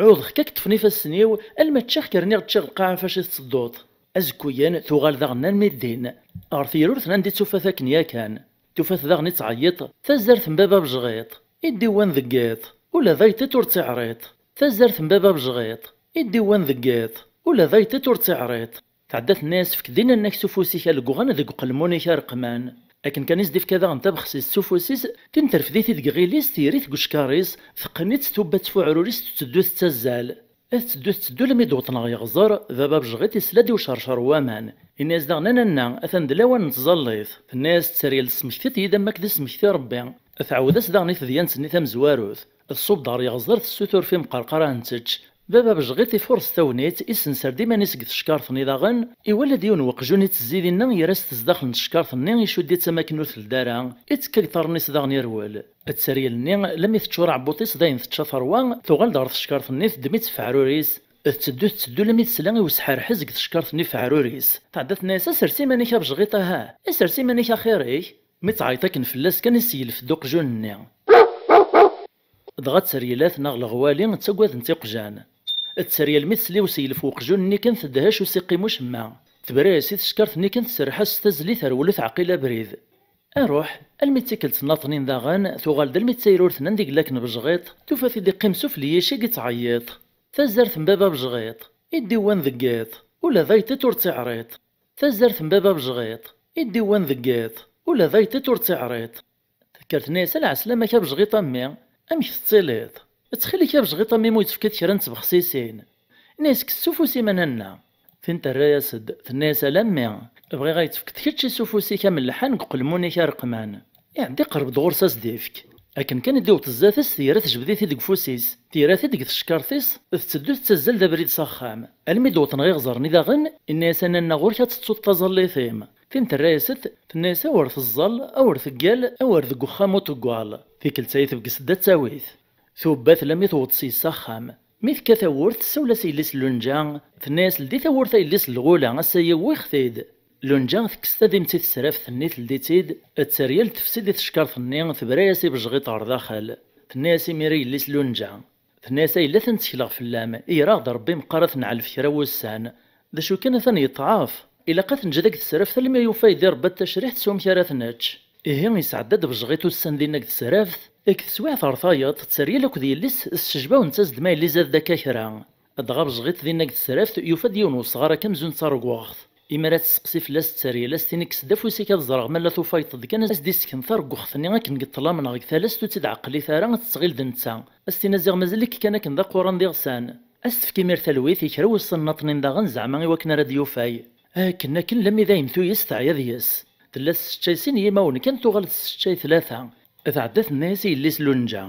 Ɛudeɣ-k ad k-ṭṭfen ifassen-iw, alma ččiɣ-k rniɣ ččiɣ lqaɛa fac i tettedduḍ." Azekkuyen tuɣal daɣen almi d din. Ɣer teyrurt anda i tt-tufa takken yakan. Tufa-t daɣen ittɛeyyiṭ: "Tazart n baba Bejɣiṭ, i d-iwwan deg iṭ, ula d ayṭiṭ ur tt-iɛriṭ. Tazart n baba Bejɣiṭ, i d-iwwan deg iṭ, ula d ayṭiṭ ur tt-iɛriṭ." Tɛedda tenna-yas: "Efk-d i nanna-k s ufus-ik aleggɣan deg uqelmun-ik areqman." Akken kan i s-d-ifka daɣen tabexsist s ufus-is, tin terfed-it-id deg iɣil-is, teyr-it deg ucekkaṛ-is, teqqen-itt, tubba-tt f uɛrur-is, tetteddu tettazzal. Tetteddu tetteddu almi d-wwḍen ɣer yeɣẓer, baba Bejɣiṭ isla-d i ucercer n waman. Yenna-yas daɣen: "A nanna, atan d lawan n tẓallit." Tenna-yas Tteryel: "Tesmektiḍ-iyi-d am wakk d asmekti n Rebbi." Tɛawed-as daɣen i tedyant-nni tamezwarut. Tṣubb-d ɣer yeɣẓer, tessutur f imqerqar ad ten-tečč. Baba Bejɣiṭ ifuṛes tagnit, isenser-d iman-is deg tcekkart-nni daɣen, iwala-d yiwen weqjun ittezzi dinna, yerra-s-t zdaxel n tcekkart-nni, icudd-itt am akken ur teldi ara, ittekka deg iḍarren-is daɣen irwel. Tteryel-nni, lemmi teččur aɛebbuḍ-is d ayen tečča terwa, tuɣal-d ɣer tcekkart-nni, teddem-itt f uɛrur-is, tetteddu tetteddu lemmi tesla i usḥerḥez deg tcekkart-nni f uɛrur-is. Tɛedda tenna-yas: "Sers iman-ik a Bejɣiṭ, aha! Sers iman-ik axir-ik!" Mi tɛeyyeḍ akken fell-as kan, iseglef-d uqjun-nni. Dɣa tteryel-at neɣ leɣwali ttaggaden-tt iqjan. Tteryel mi tesla i useglef n uqjun-nni kan, tedhec, ur s-iqqim ucemma. Tebra-yas i tcekkart-nni kan, tserreḥ-as s tazli, terwel ur teɛqil abrid. Aruḥ, almi d tikkelt nnaṭnin daɣen, tuɣal-d almi d tayrurt-nni anda i yella akken Bejɣiṭ, tufa-t-id iqqim sufell yicig ittɛeyyiṭ: "Tazart n baba Bejɣiṭ, i d-iwwan deg iṭ, ula d ayṭiṭ ur tt-iɛriṭ. Tazart n baba Bejɣiṭ, i d-iwwan deg iṭ, ula d ayṭiṭ ur tt-iɛriṭ." Tekker tenna-yas: "A lɛeslama-k a Bejɣiṭ a mmi, amek tettiliḍ? Ttxil-k a Bejɣiṭ a mmi, ma ur yi-d-tefkiḍ kra n tbexsisin." Yenna-yas: "Kkes s ufus iman-nneɣ." Tin terra-yas-d, tenna-yas: "Ala a mmi, bɣiɣ ad yi-d-tefkeḍ kečč s ufus-ik amelḥan deg uqelmun-ik areqman." Iɛedda iqerreb-d ɣur-s ad s-d-ifk. Akken kan i d-iwweḍ zdat-s, tira tejbed-it-id deg ufus-is, tira-t-id deg tcekkart-is, tetteddu tettazzal d abrid s axxam. Almi d-wwḍen ɣer iɣẓer-nni daɣen, inna-yas: "A nanna, ɣur-k ad tettuḍ taẓallit-im." Tin terra-yas-d, tenna-yas: "Awer teẓẓal, awer teggal, awer deg uxxam uṭeggal." Tikkelt-a i tebges-d ad tt-tawi. Tubba-t lammi tewweḍ s-yes s axxam. Mi tekka tawwurt, tessawel-as i yelli-s Lunǧa, tenna-yas: "Ldi tawwurt a yelli-s n lɣula, ass-a yiwwiɣ-t-id." Lunǧa tekkes tadimt i tesraft-nni, teldi-tt-id, tteryel tefsi di tcekkart-nni, tebra-yas i Bejɣiṭ ɣer daxel. Tenna-yas imir i yelli-s Lunǧa. Tenna-yas: "A yelli, atan ttekleɣ fell-am, ira-ɣ-d Rebbi meqqar ad t-nɛellef kra wussan. D acu kan, atan yeṭṭɛef. Ilaq ad t-neǧǧ deg tesraft almi yufa-d irebba-d tacriḥt s wamek ara t-nečč." Ihi, yesɛedda-d Bejɣiṭ ussan dinna deg tesraft, deg teswiɛt ɣer tayeḍ, tteryel akked yelli-s ssejbawen-tt-as-d ma yella izad-d akka kra. Dɣa Bejɣiṭ dinna deg tesraft yufa-d yiwen wesɣar akka amzun d taregwaɣt. Imi ara testeqsi fell-as tteryel, a s-tini: "Kkes-d afus-ik ad ẓreɣ ma la tufayeḍ-d kan." A s-d-issken taregwaɣt-nni akken deg ṭṭlam neɣ deg tala, s ur tt-id-ɛqel ara, ad tettɣil d netta. A s-tini: "Ziɣ mazal-ik kan akken d aquran d iɣsan." A s-tefk imir talwit i kra wussan nnaṭnin daɣen, zeɛma i wakken ara d-yufay. Akken, akken, lammi dayen tuyes teɛya deg-s. Tella tesseččay sin yimawen kan, tuɣal tesseččay tlata. Tɛedda tenna-yas i yelli-s Lunǧa.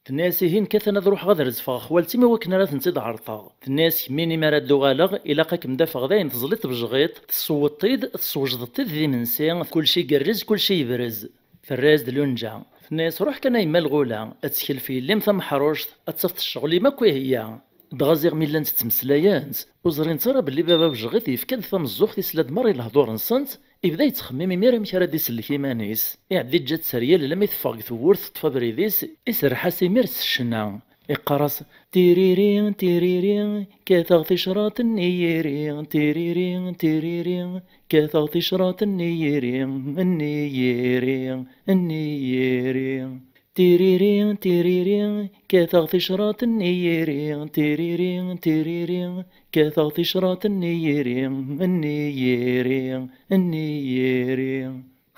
Tenna-yas: "Ihi nekk atan ad ruḥeɣ ad rezfeɣ xwalti-m i wakken ara tent-id-ɛerḍeɣ." Tenna-yas: "Kemmini mi ara d-uɣaleɣ, ilaq ad kem-d-afeɣ dayen teẓliḍ Bejɣiṭ, tessewweḍ-t-id, tessewjdeḍ-t-id d imensi, kulci igerrez, kulci yebrez." Terra-yas-d Lunǧa. Tenna-yas: "Ruḥ kan a yemma lɣula, ttkel f yelli-m tameḥruct, ad tafeḍ ccɣel-im akk iheyya." Dɣa ziɣ mi llant ttmeslayent, ur ẓrint ara belli baba Bejɣiṭ yefka-d tameẓẓuɣt, isla-d merra i lehdur-nsent, ibda yettxemmim imir amek ara d-isellek iman-is. Iɛedda iǧǧa-tt tteryel lammi teffeɣ deg tewwurt, teṭṭef abrid-is, iserreḥ-as imir s ccna. Iqqar-as: "Tiriri, tiriri, kkateɣ ticraḍ n yiri, tiriri, tiriri, kkateɣ ticraḍ n yiri, n yiri, n yiri." Tiriri, tiriri, kkateɣ ticraḍ n yiri, tiriri, tiriri, kkateɣ ticraḍ n yiri, n yiri, n yiri.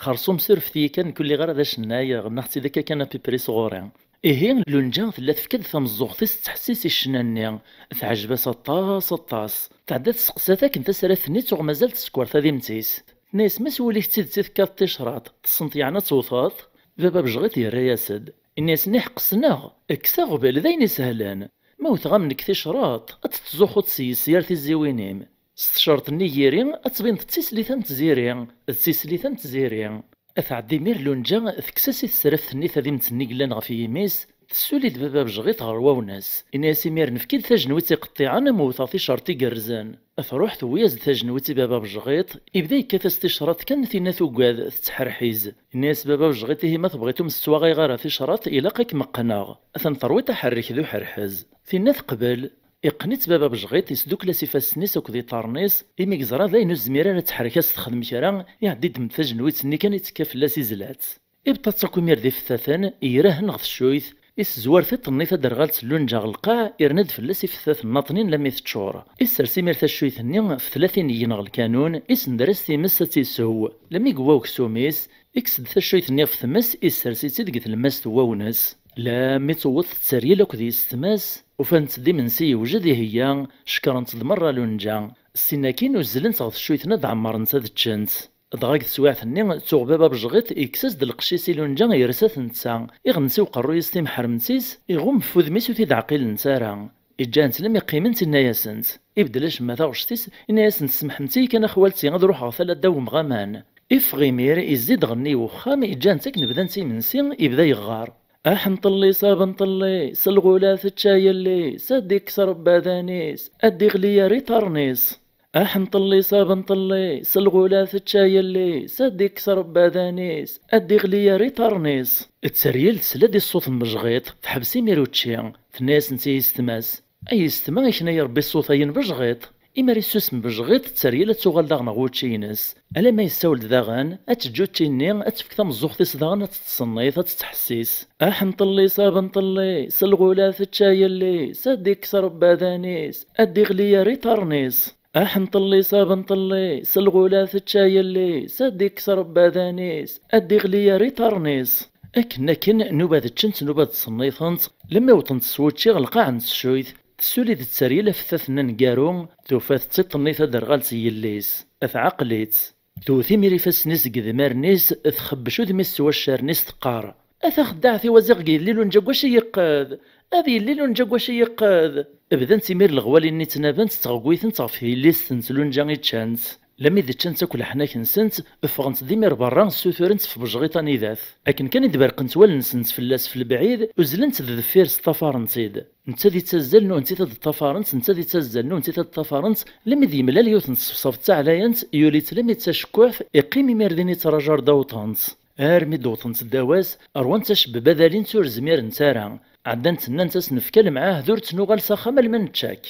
Xerṣum surfet-iyi kan, nekk ur lliɣ ara d acennay, ɣennaɣ-tt-id akka kan à peu près sɣur-i. Ihi, Lunǧa tella tefka-d tameẓẓuɣt-is, tettḥessis i ccna-nni, teɛjeb-as aṭas, aṭas. Tɛedda testeqsa-t akken tasraft-nni tuɣ mazal tsekker tadimt-is. Tenna-yas: "Ma s wul-ik d tidet i tekkaḍ ticraḍ, tessneḍ yeɛni ad tewteḍ?" Baba Bejɣiṭ yerra-yas-d. Inna-yas: "Niḥeq ssneɣ, kkes aɣbel, d ayen isehlen. Ma wteɣ-am nekk ticraḍ, ad tettzuxxuḍ s-yes yir tiziwin-im. S tecreḍt-nni n yiri, ad tbineḍ d tislit am tziri, d tislit am tziri." Ad tɛeddi imir Lunǧa, tekkes-as i tesraft-nni tadimt-nni yellan ɣef yimi-s, Tessuli-d baba Bejɣiṭ ɣer wawnas. Ini-as imiren efk-id tajenwitt iqeṭṭiɛen am wteɣ ticerṭ igerrzen. Truḥ tewwi-as-d tajenwitt i baba Bejɣiṭ, ibda yekkat-as ticraḍ kan tinna tugad, tettḥerḥiz. Ini-as baba Bejɣiṭ ihi ma tebɣiḍ ur m-ttwaɣayeɣ ara ticraḍ, ilaq ad kem-qqneɣ. Atan terwiḍ aḥerrek d uḥerḥez. Tinna teqbel. Iqqen-itt baba Bejɣiṭ, isdukkel-as ifassen-is akked iṭarren-is, imi yeẓra d ayen ur tezmir ara ad teḥrek ad s-texdem kra, iɛeddi-d m tajenwitt-nni kan ittekka fell-as izla-tt. Ibṭa-tt akk imir d ifettaten, ira-hen ɣef teccuyt, isezwar tiṭ-nni taderɣalt n Lunǧa ɣer lqaɛ, irna-d fell-as ifettaten nnaṭnin lammi teččur. Issers imir taccuyt-nni f tlatin n yigenɣ lkanun, isender-as times ad tt-isew. Lammi yewwa uksum-is, ikkes-d taccuyt-nni ɣef tmes, issers-itt-id deg tlemmast n wawnes. Lammi tewweḍ tteryel akked yessetma-s, ufant-d imensi yewjed iheyya, cekrent-d merra Lunǧa. Ssin akkin uzzlent ɣer teccuyt-nni ad ɛemmrent ad ččent. Dɣa deg teswiɛt-nni, tuɣ baba Bejɣiṭ ikkes-as-d lqecc-is i Lunǧa, yersa-t netta, iɣennes i uqerruy-is timeḥremt-is, iɣumm f wudem-is ur t-id-ɛqilent ara. Iǧǧa-hent lammi qqiment, inna-yasent, ibeddel acemma taɣect-is, inna-yasent: "Semḥemt-iyi kan a xwalti, ad ruḥeɣ tala ddaw wemɣaman." Iffeɣ imir, izzi-d ɣenni i wexxam, iǧǧa-hent akken bdant imensi, ibda yeɣɣar: "Aḥenṭellis abenṭellis, lɣula tečča yelli-s, ad d-ikkes rebbadan-is, ad d-iɣli ar iṭarren-is." Aḥenṭellis abenṭellis, lɣula tečča yelli-s, ad d-ikkes rebbadan-is, ad d-iɣli ar iṭarren-is. Tteryel tesla-d i ṣṣut n Bejɣiṭ, teḥbes imir učči, tenna-yasent i yessetma-s: "Ay yessetma, ikna-yi Rebbi ṣṣut-ayi n Bejɣiṭ." Imir issusem Bejɣiṭ, tteryel ad tuɣal daɣen ɣer wučči-ines. Alamma yessawel-d daɣen, ad teǧǧ učči-nni, ad tefk tameẓẓuɣt-is daɣen ad tettṣennit, ad tettḥessis. Aḥenṭellis abenṭellis, lɣula tečča yelli-s, ad d-ikkes rebbadan-is, ad d-iɣli ar iṭarren-is. Aḥenṭellis abenṭellis, lɣula tečča yelli-s, ad d-ikkes rebbadan-is, ad d-iɣli ar iṭarren-is. Akken akken, nuba ad ččent, nuba ad ṣennitent, lemmi wwḍent s wučči ɣer lqaɛ n teccuyt, tessuli-d tteryel afettat-nni aneggaru, tufa-t d tiṭ-nni taderɣalt n yelli-s. Tɛeql-itt. Tewwet imir ifassen-is deg idmaren-is, txebbec udem-is s waccaren-is, teqqar: "A taxeddaɛt-iw, a ziɣ yelli Lunǧa deg wacu yeqqed! Ad yelli Lunǧa deg wacu yeqqed!" Bdant imir leɣwalin-nni ttnabent, ttɣegwitent ɣef yelli-tsent Lunǧa i ččant. Lammi d-ččant akk leḥnak-nsent, ffɣent-d imir berra, ssuturent f Bejɣiṭ anida-t. Akken kan i d-berqent wallen-nsent fell-as f lebɛid, uzzlent-d deffir-s, ṭṭafarent-id. Netta di ttazzal, nuhenti ad ṭṭafarent, netta di ttazzal, nuhenti ad ṭṭafarent, lammi d-yemlal yiwet n tṣefṣaft d taɛlayant, yuli-tt lammi d tacekkuḥt, iqqim imir din ittraǧu ar d-awṭent. Armi d-wwḍent ddaw-as, rwant acebbeb ad alint ur zmirent ara. Ɛeddant nnant-as: "Nefka lemɛahd ur tt-nuɣal s axxam alma nečča-k."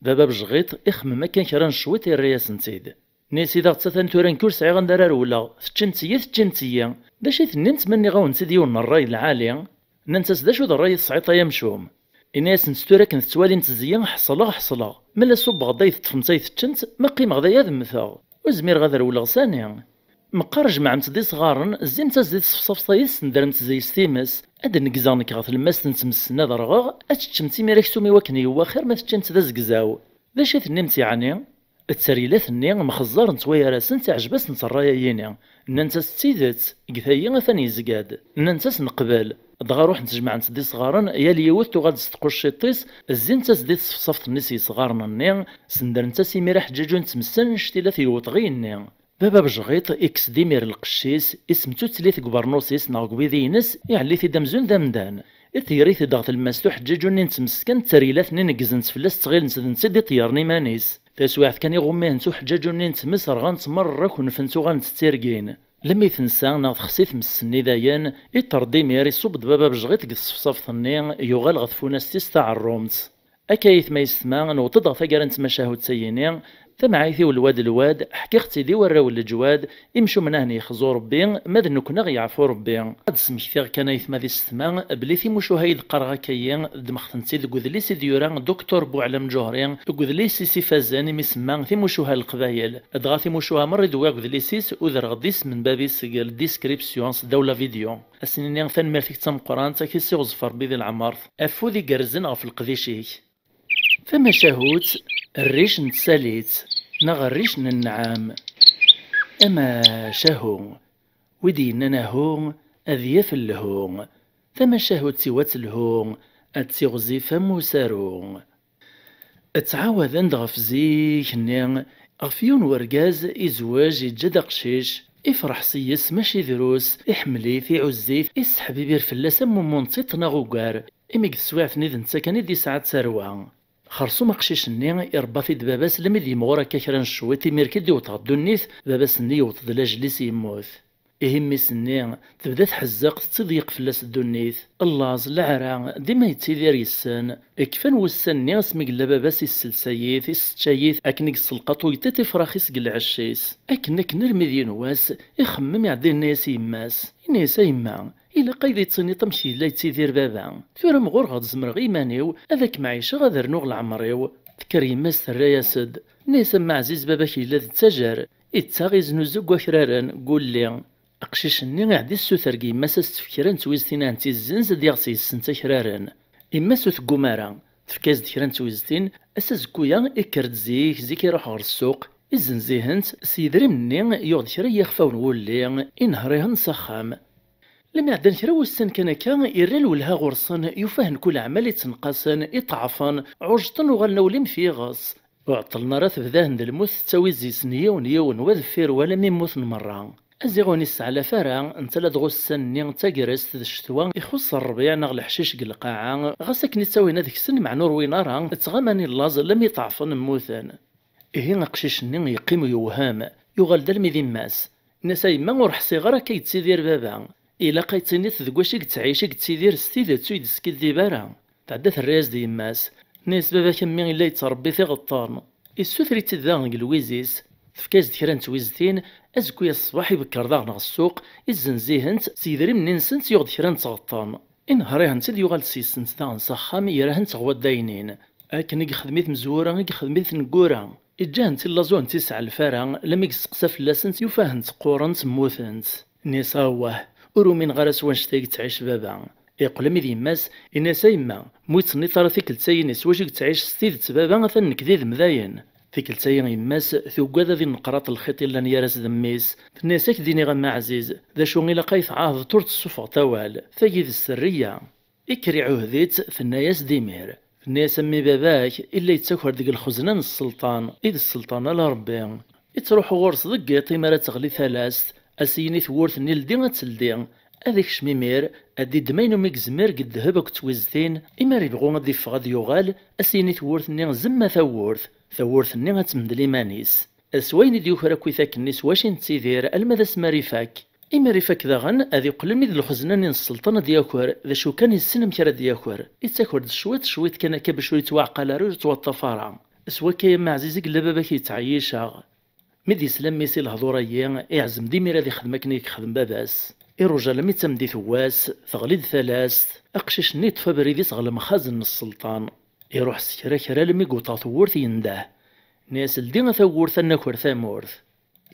Baba Bejɣiṭ ixemmem akka kra n cwiṭ, irra-yasent-id. Nni-as: "I daɣ ttatan tura nekk ur sɛiɣ anda ara rewleɣ, teččimt-iyi, teččimt-iyi. D acu i tennimt ma nniɣ-awent-id yiwen n ṛṛay lɛali?" Nnant-as: "D acu d ṛṛay i tesɛiḍ ay amcum?" Ini-asent: "Tura akken tettwalimt zzi, ḥeṣleɣ, ḥeṣleɣ. Ma la ṣubbeɣ-d ay teṭṭfemt ay teččemt, ma qqimeɣ daya ad mmteɣ. Ur zmireɣ ad rewleɣ sani." Meqqar jemɛemt-d isɣaren, zzimt-as di tṣefṣaft-a, sendremt zzi-s times. Ad d-neggzeɣ nekk ɣer tlemmast n tmes-nni ad rɣeɣ, ad teččemt imir aksum i wakken yewwa xir ma teččimt d azegzaw. D acu i tennimt yeɛni? Tteryilat-nni mxeẓẓarent wayar-asent, iɛjeb-asent ṛṛay-ayini. Nnant-as: "D tidet, deg tayi atan yezga-d." Nnant-as: "Neqbel." Dɣa ruḥent jemɛent-d isɣaren, yal yiwet tuɣal-d s tqucciṭ-is, zzint-as di tṣefṣaft-nni s yesɣaren-nni, sendrent-as imir aḥeǧǧaǧu n tmes annect-ila t-yewweḍ ɣi-nni. Baba Bejɣiṭ ikkes-d imir lqecc-is, isemttuttli-t deg ubernus-is neɣ deg ubidi-ines, iɛelli-t-id amzun d amdan. Iṭeyyer-it-id ɣer tlemmast uḥeǧǧaǧu-nni n tmes kan, tteryilat-nni neggzent fell-as, ttɣilent d netta i d-iṭeyyren iman-is. Taswiɛt kan iɣummi-hent uḥeǧǧaǧu-nni n tmes, rɣant merra, kunfent uɣalent d tirgin. Lemmi tensa neɣ texsi tmes-nni dayen, iṭṭer-d imir, iṣubb-d Baba Bejɣiṭ deg tṣefṣaft-nni, yuɣal ɣer tfunast-is taɛerrumt. Akka aytma yessetma, newweḍ-d ɣer taggara n tmacahut-ayini, tamɛayt-iw lwad lwad, ḥkiɣ-tt-id i warraw n leǧwad, imcumen ahen yexzu Rebbi, ma d nekkni aɣ yeɛfu Rebbi. Ad d-smektiɣ kan aytma d yessetma, belli timucuha i d-qqareɣ akkayi, ddmeɣ-tent-id deg udlis i d-yura Doctor Buɛlam Ǧuhri, deg udlis-is ifazen imi semma Timucuha n Leqbayel. Dɣa timucuha merra i d-wwiɣ deg udlis-is, udreɣ-d isem n bab-is deg la description s ddaw la vidéo. Ad s-nini tanemmirt-ik d tameqqrant, ad k-issiɣzef Rebbi di leɛmert. Afud igerrzen ɣef leqdic-ik. Tamacahut, rric n tsalit, neɣ rric n nnɛam. Amacahu, wi d-yennan ahu, ad yaf lhu. Tamacahut-iw ad telhu, ad tiɣzif am usaru. Ttɛawaden-d ɣef zik-nni, ɣef yiwen wergaz izweǧ, iǧǧa-d aqcic, ifreḥ s-yes mačči drus, iḥemmel-it, iɛuzz-it, isseḥbibir fell-as am umunṭiṭ neɣ ugar. Imi deg teswiɛt-nni d netta kan i d-yesɛa tarwa. Xersum aqcic-nni irebba-t-id baba-s, lemmi d yimɣur akka kra n cwiṭ, imir kan d-iwweḍ ɣer ddunit, baba-s-nni yewweḍ-d lajel-is yemmut. Ihi mmi-s-nni tebda tḥezzeq, tettiḍyeq fell-as ddunit. Llaẓ, leɛra, dima yettidir yes-sen. Kfan wussan-nni asmi yella baba-s, isselsa-yit, issečča-yit, akken i yesselqaṭ uyṭiṭ ifrax-is deg lɛecc-is. Akken akken armi d yiwen wass, ixemmem iɛedda yenna-yas i yemma-s. Yenna-yas: "A yemma, ilaq ad yi-d-tiniḍ amek yella yettidir baba. Tura ma ɣur-ɣ ad zemreɣ i iman-iw, ad kem-ɛiceɣ, ad rnuɣ leɛmer-iw." Tekker yemma-s terra-yas-d. Tenna-yas: "A mma ɛziz, baba-k yella d ttajer. Ittaɣ, iznuzu deg wakraren, deg wulli." Aqcic-nni iɛedda issuter deg yemma-s ad s-tefk kra n twiztin, ɛni tizzenz ad yaɣ s yis-sent akraren. Yemma-s ur tegguma ara, tefka-as-d kra n twiztin. Ass azekku-ya, ikker-d zik, zik iruḥ ɣer ssuq, izzenz-ihent, s yedrimen-nni yuɣ-d kra n yixfawen n wulli, inehher-ihent s axxam. Lemmi ɛeddan kra wussan kan akka, irra lwelha ɣur-sen, yufa-hen kul aɛmal ittenqasen, iṭṭɛafen, ɛuǧṭen, uɣalen awlim f yiɣes. Ur ɛeṭṭlen ara, tebda-hen d lmut, tettawi zzi-sen yiwen yiwen, wa deffir wa, alammi mmuten merra. Aziɣ ur nesseɛlaf ara, netta ladɣa ussan-nni d tagrest d ccetwa, ixuṣṣ rrbiɛ neɣ leḥcic deg lqaɛa, ɣas akken i ttawin ad ksen, meɛna ur win ara, ttɣaman i llaẓ, alammi ṭṭɛfen mmuten. Ihi aqcic-nni yeqqim yewhem, yuɣal-d almi d yemma-s. Yenna-as: "A yemma, ur ḥṣiɣ ara akka yettidir baba. Ilaq ad yi-d-tiniḍ deg wacu i yettɛic, i yettidir s tidet, ur yi-d-teskiddib ara." Tɛedda terra-yas-d yemma-s. Tenna-yas: "Baba-k a mmi yella yettṛebbi tiɣeṭṭen." Issuter-itt-id daɣen deg lwiz-is. Tefka-yas-d kra n twiztin, azekku-ya ṣṣbeḥ ibekker daɣen ɣer ssuq, izzenz-ihent, s yedrimen-nni-nsent yuɣ-d kra n tɣeṭṭen. Inehher-ihent-id, yuɣal-d s yis-sent daɣen s axxam, yerra-hent ɣer waddaynin. Akken i yexdem i tmezwura, i yexdem i tneggura. Iǧǧa-hent i llaẓ, ur hent-isseɛlef ara, lammi yesteqsa fell-asent, yufa-hent qqurent, mmutent. Nni-as: "Awah, ur umineɣ ara s wannect-a i yettɛic baba." Iqqel almi d yemma-s, yenna-as: "A yemma, mu yettenniḍ ara tikkelt-ayi-nni s wacu i yettɛic s tidet baba, atan nekk d idem dayen." Tikkelt-ayi yemma-s tuggad ad inneqraṭ lxiṭ yellan gar-as d mmi-s. Tenna-yas: "Ad k-d-iniɣ a mma ɛziz, d acu ilaq ad yi-tɛahdeḍ ur d-tessufɣeḍ awal. Tagi d sserriya." Ikker iɛuhed-itt, tenna-yas-d imir. Tenna-yas: "A mmi, baba-k illa yettaker deg lxezna n sselṭan, i d sselṭan ala Rebbi. Ittruḥu ɣur-s deg yiḍ imi ara teɣli talast, ad s-yini tewwurt-nni ldi ad teldi. Ad ikcem imir, ad d-iddem ayen umi yezmer deg ddheb akked twiztin, imi ara yebɣu ad d-iffeɣ ad yuɣal, ad s-yini tewwurt-nni zemma tawwurt, tawwurt-nni ad temdel iman-is. S wayen i d-yuker akk ifaken-nni s wacu i nettidir, alma d asmi ara ifak. Imi ara ifak daɣen, ad iqqel almi d lxezna-nni n sselṭan ad d-yaker, d acu kan yessen amek ara d-yaker. Ittaker-d cwiṭ, cwiṭ kan akka bac ur yettwaɛqal ara, ur yettwaṭṭaf ara. S wakka, a mma ɛziz, i yella baba-k yettɛeyyic-aɣ." Mi d-yesla mmi-s i lehdur-agi, iɛzem-d imir ad ixdem akken i yexdem baba-s. Iruja almi d tameddit n wass, teɣli-d talast, aqcic-nni yeṭṭef abrid-is ɣer lemxazen n sselṭan. Iruḥ s kra kra almi yewweḍ ɣer tewwurt, yendeh. Nni-as: "Ldi a tawwurt, ad naker tamurt."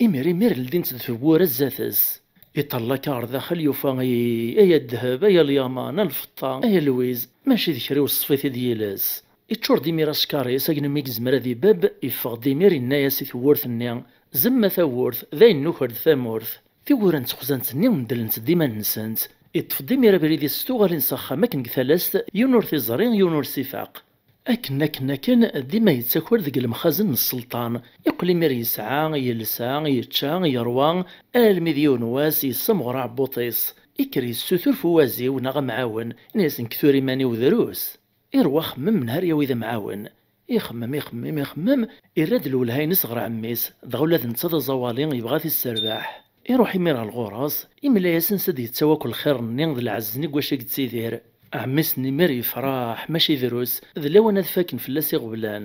Imir imir ldint-d tewwura zdat-s. Iṭall akka ɣer daxel, yufa ay, ay ddheb, ay lyaman, a lfeṭṭa, ay lwiz, mačči d kra i weṣṣfit i d yiles. Iččur-d imir acekkaṛ-is, akken umi yezmer ad ibab, iffeɣ-d imir, yenna-yas i tewwurt-nni: "Zemma tawwurt, d ayen nuker-d tamurt." Tiwwura n texzant-nni medlent-d iman-nsent. Iṭṭef-d imir abrid-is s tuɣalin s axxam, akken deg talast, yiwen ur t-iẓri, yiwen ur s-ifaq. Akken, akken, akken, dima yettaker deg lemxazen n sselṭan. Yeqqel imir yesɛa, yelsa, yečča, yerwa, almi d yiwen wass yessamɣer aɛebbuṭ-is. Ikker yessutur f uwaziw neɣ amɛawen, yenna-as: "Nekk tura iman-iw drus." Irwa axemmem, nehar yawi-d amɛawen. Ixemmem, ixemmem, ixemmem, irra-d lwelha-ines ɣer ɛemmi-s, dɣa ula d netta d aẓawali, yebɣa ad t-isserbeḥ. Iruḥ imir ɣer ɣur-s, imla-yas ansa d-yettawi akk lxir-nni d lɛezz-nni deg wacu i yettidir. Ɛemmi-s-nni imir yefṛeḥ, mačči drus, d lawan ad faken fell-as iɣeblan.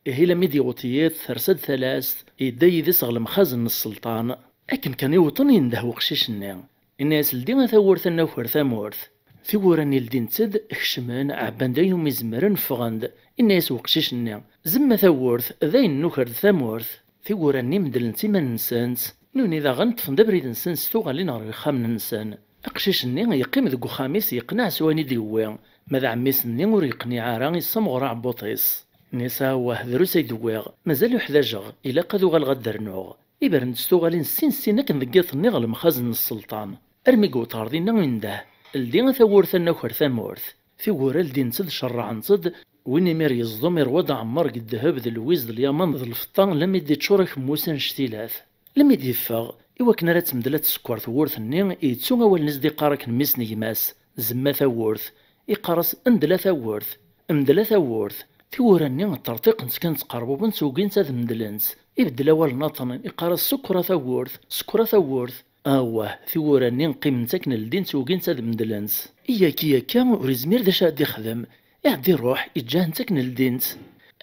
Ihi, lammi d-yewweḍ yiḍ, tersa-d talast, yedda yid-s ɣer lemxazen n sselṭan. Akken kan i wwḍen, yendeh weqcic-nni. Yenna-yas: "Ldi a tawwurt, ad naker tamurt." Tiwwura-nni ldint-d, kecmen, ɛebban-d ayen umi zemren, ffɣen-d. Yenna-yas weqcic-nni: "Zemma tawwurt, d ayen nuker-d tamurt." Tiwwura-nni medlent iman-nsent, nuni daɣen ṭṭfen-d abrid-nsen s tuɣalin ɣer yixxamen-nsen. Aqcic-nni yeqqim deg uxxam-is, yeqneɛ s wayen i d-yewwi, ma d ɛemmi-s-nni ur yeqniɛ ara, yessamɣer aɛebbuṭ-is. Nni-as: "Awah, drus ay d-wwiɣ, mazal uḥdajeɣ, ilaq ad uɣaleɣ ad d-rnuɣ." Ibren-d s tuɣalin sin sin akken deg yiḍ-nni ɣer lemxazen n sselṭan. Armi yewweḍ ɣer dinna, indeh: "Ldi a tawwurt, ad naker tamurt." Tiwwura ldint-d, cerrɛent-d. Win imir yeẓdem, irwa-d aɛemmer deg ddheb d lwiz d lyaman d lfeṭṭa, lammi d-iččur akemmus annect-ilat. Lammi d-yeffeɣ, iwakken ara temdel ad tsekkeṛ tewwurt-nni, yettu awalen i s-d-iqqar akken mmi-s n gma-s: "Zemma tawwurt." Iqqar-as: "Mdel a tawwurt, mdel a tawwurt." Tiwwura-nni ṭṭerṭiqent kan, ttqerbubent, ugint ad mdlent. Ibeddel awal nniḍen, iqqar-as: "Ṣekkeṛ a tawwurt, ṣekkeṛ a tawwurt." Awah, tiwwura-nni qqiment akken ldint, ugint ad mdlent. Iyaki akka, ur izmir d acu ad d-ixdem. Iɛedda iruḥ, iǧǧa-hent akken ldint.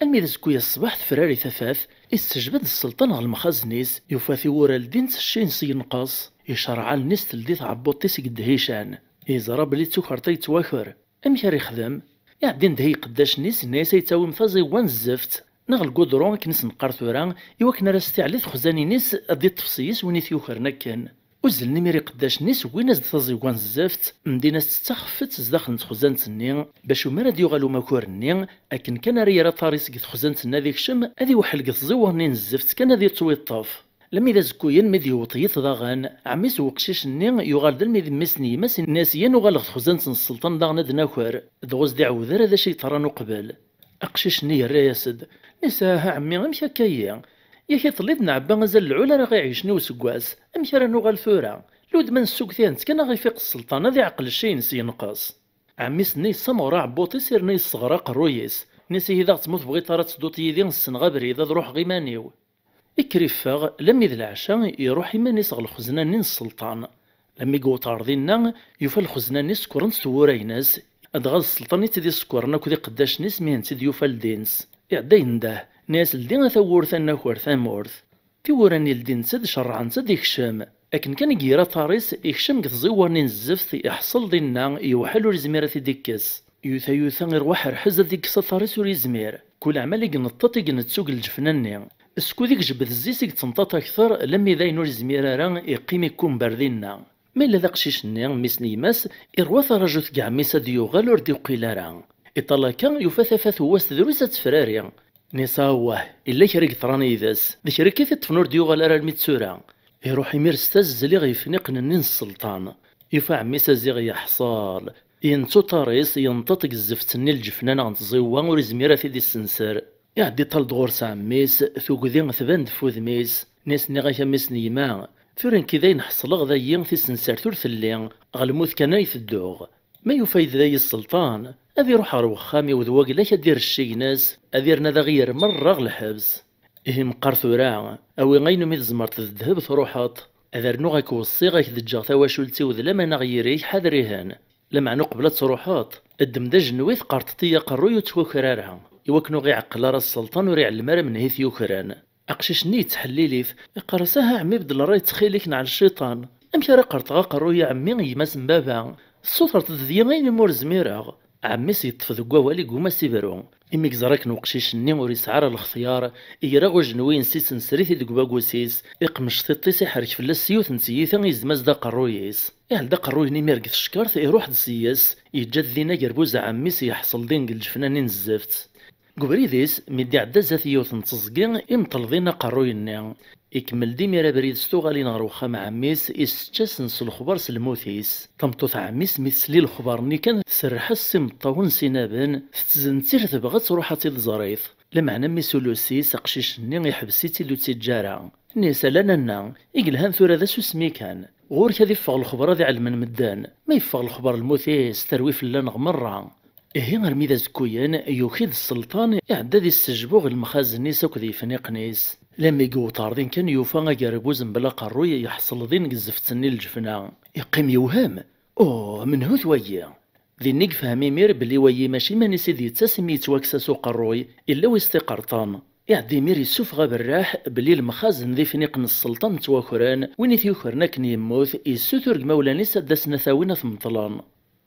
Almi d azekka-s ṣṣbeḥ, tefrari tafat, isseǧbed sselṭan ɣer lemxazen-is, yufa tiwwura ldint s cci-ines yenqes. Icerreɛ allen-is, teldi tɛebbuḍt-is deg ddhican. Yeẓra belli d tukert ay yettwaker. Amek ara ixdem? Iɛedda indeh i iqeddacen-is, yenna-yas: "Ay ttawim taẓiwa n zzeft neɣ lgudru akken i s-neqqar tura, i wakken ara s-tiɛli texzanin-is, ad d-iṭṭef seg-s win i t-yukren akken." Uzzlen imir iqeddacen-is, wwin-as-d taẓiwa n zzeft, mdin-as-tt d taxeffet zdaxel n texzant-nni, bac umar ad d-yuɣal umakur-nni, akken kan ara yerr aṭar-is deg texzant-nni ad ikcem, ad iweḥḥel deg tẓiwa-nni n zzeft kan ad yettwiṭṭef. Lemmi d azekkuyen, mi d-yewweḍ yiḍ daɣen, ɛemmi-s n weqcic-nni yuɣal-d almi d mmi-s n yemma-s, yenna-as: "Yan uɣaleɣ texzant n sselṭan daɣen ad naker." Dɣa ur s-d-iɛawed ara d acu yeḍran uqbel. Aqcic-nni yerra-yas-d, nni-as: "Aha ɛemmi, amek akka-yi? Yak iḍelli d-nɛebba azal lɛul ara ɣ-iɛicen i useggas, amek ara nuɣal tura? Lud ma nessugti-tent kan, aɣ-ifiq sselṭan ad iɛqel cci-ines yenqes." Ɛemmi-s-nni yessameɣ aɛebbuḍ-is yerna yesseɣra aqerruy-is. Nni-as: "Ihi daɣ ma ur tebɣiḍ ara ad tedduḍ yid-i, ssneɣ abrid, ad ruḥeɣ iman-iw." Ikker iffeɣ, lammi d leɛca, iruḥ iman-is ɣer lxezna-nni n sselṭan. Lammi yewweḍ ɣer dinna, yufa lxezna-nni ssekkrent tewwura-ines. Dɣa d sselṭan i tt-id-issekkren akked iqeddacen-is, mi tent-id-yufa ldint. Iɛedda yendeh, nni-as: "Ldi a tawwurt, a naker tamurt." Tiwwura-nni ldint-d, cerrɛent-d, ikcem. Akken kan i yerra aṭar-is, ikcem deg tẓiwa-nni n zzeft, iḥṣel dinna, yewḥel, ur izmir ad t-id-ikkes. Yuta yuta, iruḥ rrḥez ad ikkes aṭar-is, ur yezmir. Kul aɛmal i ineṭṭeḍ i inettug lǧefna-nni. Skud i ijebbed zzi-s i yettenṭaṭ akter, lammi d ayen ur yezmir ara, iqqim ikkumber dinna. Ma yella d aqcic-nni, mmi-s n yemma-s, iṛwa taraǧut deg ɛemmi-s ad d-yuɣal ur d-iqqil ara. Iṭal akka, yufa tafat n wass drus ad tefrari. Nni-as: "Awah, illa kra i yeḍran yid-s. D kra akka i t-iṭṭfen ur d-yuɣal ara almi d tura." Iruḥ imir s tazzli ɣer yefniqen-nni n sselṭan. Yufa ɛemmi-s aziɣ yeḥṣel. Yenṭu aṭar-is, yenṭeḍ deg zzeft-nni n lǧefna neɣ n tẓiwa, ur izmir ad t-id-issenser. Iɛedda iṭal-d ɣur-s ɛemmi-s, tugdi tban-d f wudem-is. Nni-as: "Nniɣ-ak a mmi-s n yemma, tura nekki d ayen ḥeṣleɣ dayi, tisensert ur telli, ɣer lmut kan ay tedduɣ. Ma yufa-yi-d dayi sselṭan, ad iruḥ ɣer wexxam-iw d waglak ad d-irr cci-ines, ad irna ad aɣ-yerr merra ɣer lḥebs." Ihi meqqar tura, awi ayen umi tzemreḍ d ddheb truḥeḍ. Ad rnuɣ ad k-weṣṣiɣ, ad k-d-ǧǧeɣ tawacult-iw d laman ɣer yiri-k, ḥader ihen. Lameɛna uqbel ad truḥeḍ, ddem-d ajenwi, tqerṭeḍ-iyi aqerruy ur ttwaker ara, i wakken ur ɣ-iɛeqqel ara sselṭan, ur iɛellem ara menhu i t-yukren. Aqcic-nni yettḥellil-it, iqqar-as: "Aha ɛemmi, beddel ṛṛay ttxil-k, neɛl cciṭan. Amek ara qerṭeɣ aqerruy a ɛemmi, gma-s n baba? Tessutreḍ-d deg-i ayen umi ur zmireɣ." Ɛemmi-s yeṭṭef deg wawal, iguma s ibru. Imi yeẓra akken uqcic-nni ur yesɛi ara lextyar, igra ujenwi-ines, isenser-it-id deg ubagus-is, iqmec tiṭ-is, iḥerrek fell-as s yiwet n tyita, izdem-as-d aqerruy-is. Iɛell-d aqerruy-nni imir deg tcekkart, iruḥ-d seg-s, yeǧǧa-d din agerbuz n ɛemmi-s yeḥṣel din deg lǧefna-nni n zzeft. Deg ubrid-is, mi d-iɛedda zdat yiwet n teẓgi, imṭel din aqerruy-nni. Ikemmel-d imir abrid s tuɣalin ɣer wexxam n ɛemmi-s, issečč-asen s lexbar s lmut-is. Tameṭṭut n ɛemmi-s, mi tesli lexbar-nni kan, tserreḥ-as s imeṭṭawen s inaben, tettzentir, tebɣa ad truḥ ad tt-id-tẓer. Lameɛna mmi-s ulusi-s, aqcic-nni, iḥbes-itt-id, ur tt-iǧǧa ara. Nni-as: "Ala nanna, i yelhan tura d asusmi kan. Ɣur-k ad iffeɣ lexber ad iɛelmen medden. Ma yeffeɣ lexber lmut-is, terwi fell-aneɣ merra." Ihi armi d azekkuyen, yuki-d sselṭan, iɛedda ad issejbuɣ lemxazen-is akked yefniqen-is. Lammi yewweḍ ɣer din kan, yufa agerbuz mebla aqerruy yeḥṣel din deg zzeft-nni n lǧefna. Iqqim yewhem. "Uh, menhu-t wagi?" Din i yefhem imir belli wayi mačči iman-is i d-yettas imi yettwakkes-as uqerruy, illa wis t-iqerṭen. Iɛedda imir yessufeɣ aberraḥ belli lemxazen d ifniqen n sselṭan ttwakren, win i t-yukren akken yemmut, yessutur deg imawlan-is ad d-asen ad t-awin ad t-meṭlen.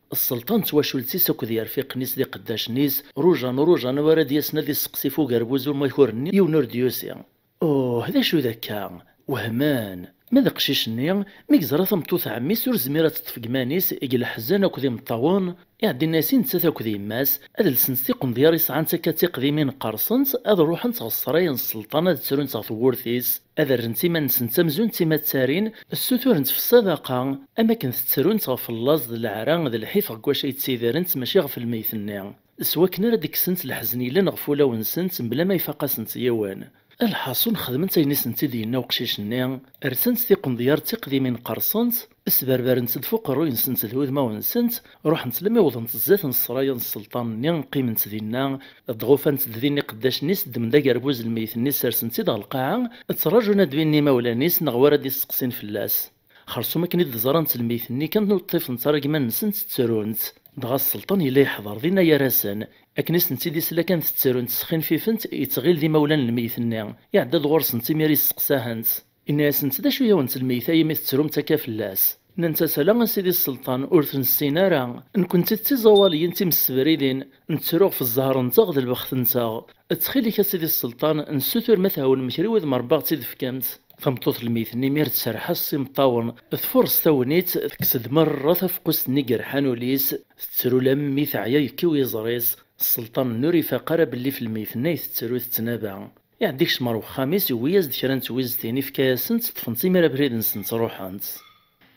Sselṭan d twacult-is akked yirfiqen-is d iqeddacen-is, rujan rujan, ur ara d-yasen ad isteqsi ɣef ugerbuz umakur-nni, yiwen ur d-yusi. Uh, d acu d akka? Wehmen. Ma d aqcic-nni, mi yeẓra tameṭṭut n ɛemmi-s ur tezmir ad teṭṭef deg iman-is, deg leḥzen akked imeṭṭawen, iɛedda inna-as i nettat akked yemma-s ad lsent tiqendyar i sɛant akka d tiqdimin qqersent, ad ruḥent ɣer ssraya n sselṭan, ad ttrunt ɣer tewwurt-is, ad rrent iman-nsent amzun d timattarin, ssuturent f ssadaqa, am akken tettrunt ɣef llaẓ d leɛra d lḥif ɣef wacu ay ttidirent, mačči ɣef lmeyyet-nni. S wakken ara d-kksent leḥzen yellan ɣef wulawen-nsent mebla ma ifaq-asent yiwen. Lḥaṣun, xedment ayen i sent-id-yenna uqcic-nni, rsent tiqendyar d tiqdimin, qerṣent, sberberent-d f uqerruy-nsent d wudmawen-nsent, ruḥent lammi wwḍent zdat n ssraya n sselṭan-nni, qqiment dinna, dɣa ufant-d din iqeddacen-is, ddmen-d agerbuz n lmeyyet-nni, sersen-t-id ɣer lqaɛa, ttraǧun ad d-binen imawlan-is neɣ wara d-isteqsin fell-as. Xersum akken i d-ẓrant lmeyyet-nni kan, ur ṭṭifent ara deg iman-nsent, ttrunt. Dɣa sselṭan yella yeḥḍer dinna gar-asen. Akken i sent-id-isla kan tettrunt, sxinfifent, yettɣil d imawlan n lmeyyet-nni. Iɛedda-d ɣur-sent imir, yesteqsa-hent. Inna-yasent: "D acu-yawent lmeyyet-a imi tettrumt akka fell-as?" Nnant-as: "Ala a sidi sselṭan, ur t-nessin ara. Nekkenti d tiẓawaliyin timsebridin, nettru ɣef zzher-nteɣ d lbext-nteɣ. Ttxil-k a sidi sselṭan, nessutur ma tɛawnem kra i wid mrebba ɣ-tt-id-tefkamt." Tameṭṭut n lmeyyet-nni imir tserreḥ-as s imeṭṭawen, tfurres tagnit, tekkes-d merra tafeqqust-nni yerḥan ul-is, tettru lammi teɛya, yekkiw yiẓri-s. Sselṭan-nni ur ifaq ara belli f lmeyyet-nni ay tettru, tettnaba. Iɛedda ikcem ɣer wexxam-is, yewwi-yas-d kra n twiztin, ifka-yasent, ṭṭfent imir abrid-nsent, ruḥent.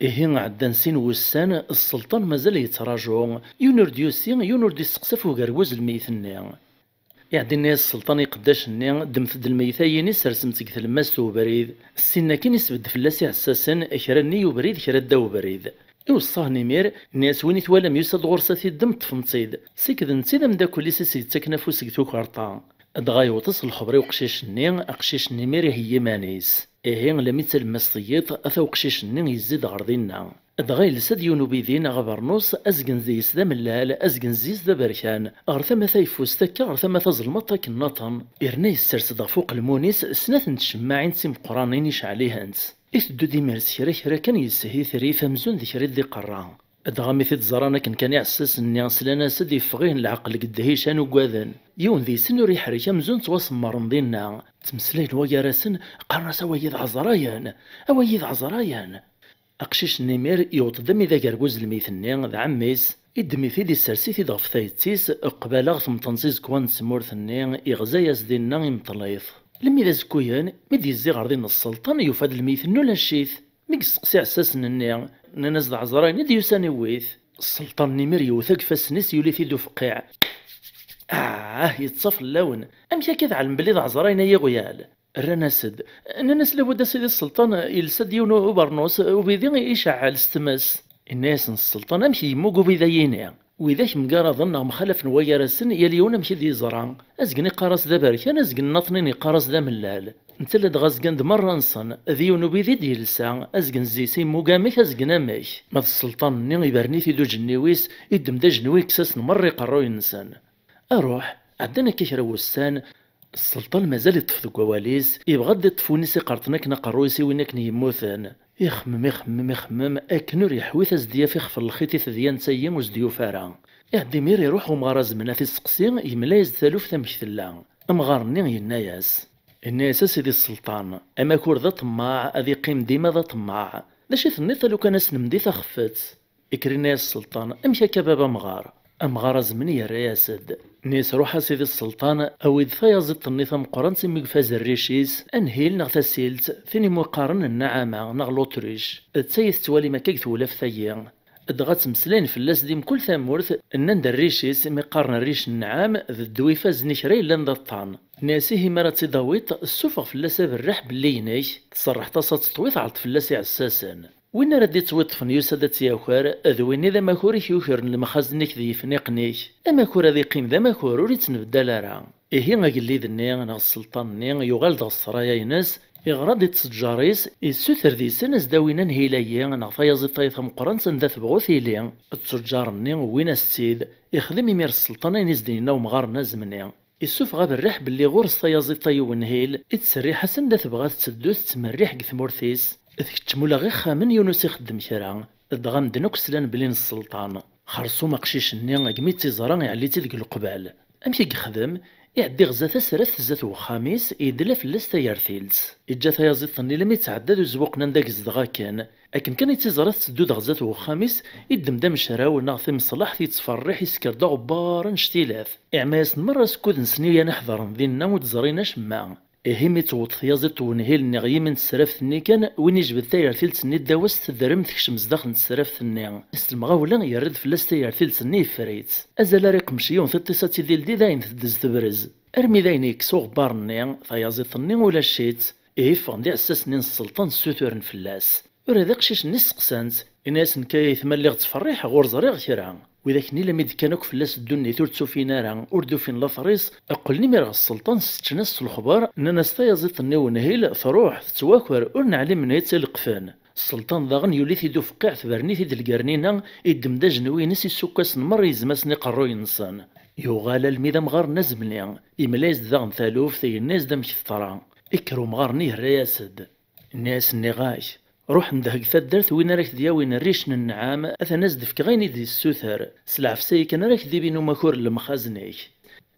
Ihi ɛeddan sin wussan, sselṭan mazal yettraǧu, yiwen ur d-yusi, yiwen ur d-isteqsa ɣef ugerbuz n lmeyyet-nni. Iɛedda inna-yas sselṭan i iqeddacen-nni: "Ddmet-d lmeyyet-ayi-ni, sersemt-t deg tlemmast n ubrid." Ssin akin isbedd fell-as iɛessasen, kra-nni i ubrid, kra ddaw ubrid. Iweṣṣa-hen imir, inna-yas: "Win i twalam yusa-d ɣur-s ad t-iddem, ṭṭfemt-t-id." Sikden-t-id ameddakel-is i s-yettaken afus deg tukerḍa. Dɣa yewweḍ-as lxeber i uqcic-nni, aqcic-nni imir iheyya iman-is. Ihi, lammi d talemmast n yiḍ, ata uqcic-nni yezzi-d ɣer dinna. Dɣa yelsa-d yiwen ubidi neɣ abernus, azgen deg-s d amellal, azgen zzi-s d aberkan, ɣer tama tayeffust akka, ɣer tama tazelmaḍt akken nniḍen. Irna yessers-d ɣef uqelmun-is snat n tcemmaɛin d timeqqranin, iceɛl-ihent. Iteddu-d imir s kra kra kan, yeshit rrif amzun d kra i d-iqerra. Dɣa mi t-id-ẓran akken kan iɛessasen-nni, slan-as-d, iffeɣ-ihen leɛqel deg ddhic, an ugaden. Yiwen deg-sen ur iḥerrek amzun ttwasemmren dinna. Ttmeslayen wagar-asen, qqaren-as: "A wayi d ɛezrayen! A wayi d ɛezrayen!" Aqcic-nni imir yewweḍ-d ami d agerbuz lmeyt-nni, d ɛemmi-s, iddem-it-id, issers-it-id ɣef tayet-is, qbala ɣ temṭent izekwan n tmurt-nni, iɣza-yas dinna, imeṭṭel-it. Lemmi d azekkuyen, mi d-yezzi ɣer din sselṭan, yufa-d lmeyt-nni ulac-it. Mi yesteqsi iɛessasen-nni, nnan-as d ɛezrayen i d-yusan iwwi-t. Sselṭan-nni imir yewwet akk ifassen-is, yuli-t-id ufeqqiɛ. Ah, yeṭṭes fell-awen! Amek akka i tɛelmem belli d ɛezrayen ay iɣyal? Rran-as-d. Nnan-as: "Labudd a sidi sselṭan, yelsa-d yiwen ubernus, ubidi iceɛɛel s tmes." Inna-yasen sselṭan: "Amek yemmug ubidi-ayini? Widak mgaraden neɣ mxalafen wagar-asen, yal yiwen amek i d-yeẓra. Azgen iqqar-as d aberkan, azgen nniḍnin iqqar-as d amellal. Netta ladɣa zgan-d merra-nsen, d yiwen ubidi i d-yelsa, azgen zzi-s yemmug amek, azgen amek." Ma d sselṭan-nni, ibren-it-id ujenniw-is, iddem-d ajenwi, yekkes-asen merra iqerruyen-nsen. Aruḥ, ɛeddan akka kra wussan, sselṭan mazal iṭṭef deg wawal-is, ibɣa ad d-iṭṭef win i s-iqerṭen akken aqerruy-is i win akken yemmuten. Ixemmem, ixemmem, ixemmem, akken ur yeḥwi ad as-d-yaf ixef n lxiṭ i tedyant-ayi ur s-d-yufi ara. Iɛedda imir iruḥ umɣar azemni ad t-isteqsi, yemla-yas-d taluft amek tella. Amɣar-nni yenna-yas. Yenna-yas: "A sidi sselṭan, amakur d aṭemmaɛ, ad iqqim dima d aṭemmaɛ. D acu i tenniḍ a lukan ad s-nemdi taxeffet?" Ikker inna-yas sselṭan: "Amek akka a baba amɣar?" Amɣar azemni yerra-yas-d. Inna-yas: "Ruḥ a sidi sselṭan, awi-d tayaziḍt-nni tameqqrant imi yefaz rric-is, anhil neɣ tasilt, tin imu qqaren nnaɛama neɣ l'Autriche. D ta i tettwalim akka deg tewlaft-agi." Dɣa ttmeslayen fell-as di mkul tamurt, nnan-d rric-is, imi qqaren rric n nnɛam, d ddwa ifazen i kra yellan d aṭṭan. Nnan-as: "Ihi mi ara tt-id-tawiḍ, ssufeɣ fell-as aberreḥ belli inek, tserrḥeḍ-as ad teṭwi, tɛelleḍ fell-as iɛessasen. Win ara d-ittwiṭṭfen yusa-d ad tt-yaker, d win i d amakur i k-yukren lemxazen-ik d yefniqen-ik. Amakur ad iqqim d amakur, ur ittnbeddal ara." Ihi agellid-nni neɣ sselṭan-nni yuɣal-d ɣer ssraya-ines, iɣra-d i ttejjar-is, issuter deg-sen ad s-d-awin anhil-ayi neɣ tayaziḍt-ayi tameqqrant anda tebɣu tili. Ttejjar-nni wwin-as-tt-id, ixdem imir sselṭan ayen i s-d-yenna umɣar-nni azemni. Issufeɣ aberriḥ belli ɣur-s tayaziḍt-ayi n wenhil, ittserriḥ-as anda tebɣa tetteddu, tettmerriḥ deg tmurt-is. Tkeččem ula ɣ ixxamen, yiwen ur s-ixeddem kra. Dɣa medden akk slan belli n sselṭan. Xersum aqcic-nni, agmi tt-iẓra, iɛelli-tt-id deg leqbal. Amek i yexdem? Iɛedda iɣza tasraft zdat wexxam-is, yedla fell-as tagertilt. Iǧǧa tayaziḍt-nni lammi tɛedda d uzbuqen anda yezdeɣ akken. Akken kan i tt-iẓra tetteddu-d ɣer zdat wexxam-is, iddem-d amecraw neɣ timeṣlaḥt, yettferriḥ, isker-d aɣebbar annect-ilat. Iɛma-yasen merra asekkud-nsen i yan iḥedren dinna ur d-ẓrin acemma. Ihi mi tewweḍ tyaziḍt n wenhil-nni ɣer yimi n tesraft-nni kan, win ijbed tagertilt-nni ddaw-as tedrem tekcem zdaxel n tesraft-nni. S lemɣawla yerra-d fell-as tagertilt-nni yeffer-itt. Azal ara iqmec yiwen tiṭ-is ad tt-id-ildi dayen teddez tebrez. Armi d ayen yekkes uɣebbar-nni, tayaziḍt-nni ulac-itt, ihi ffɣen-d iɛessasen-nni n sselṭan ssuturen fell-as. Ula d aqcic-nni steqsan-t, inna-yasen: "Nekk ay aytma lliɣ ttferriḥeɣ, ur ẓriɣ kra." Widak-nni lammi d-kkan akk fell-as ddunit ur tt-ufin ara, ur d-ufin later-is, qqlen imir ɣer sselṭan, seččen-as s lexbar, nnan-as: "Tayaziḍt-nni n Unhil truḥ, tettwaker, ur neɛlim anwa i tt-ileqfen." Sselṭan daɣen yuli-t-id ufqiɛ, tebren-it-id lgernina, iddem-d ajenwi-ines, isukkasen merra yezm-asen iqerruyen-nsen. Yuɣal almi d amɣar n azemni, yemla-yas-d daɣen taluft, yenna-yas-d amek teḍra. Ikker umɣar-nni yerra-yas-d. Inna-yas: "Nniɣ-ak, ruḥ ndeh deg taddart, win ara k-d-yawin rric n nnɛam, atan ad s-d-fkeɣ ayen i d-yessuter, s lɛefs-agi kan ara k-d-ibin umakur n lemxazen-ik."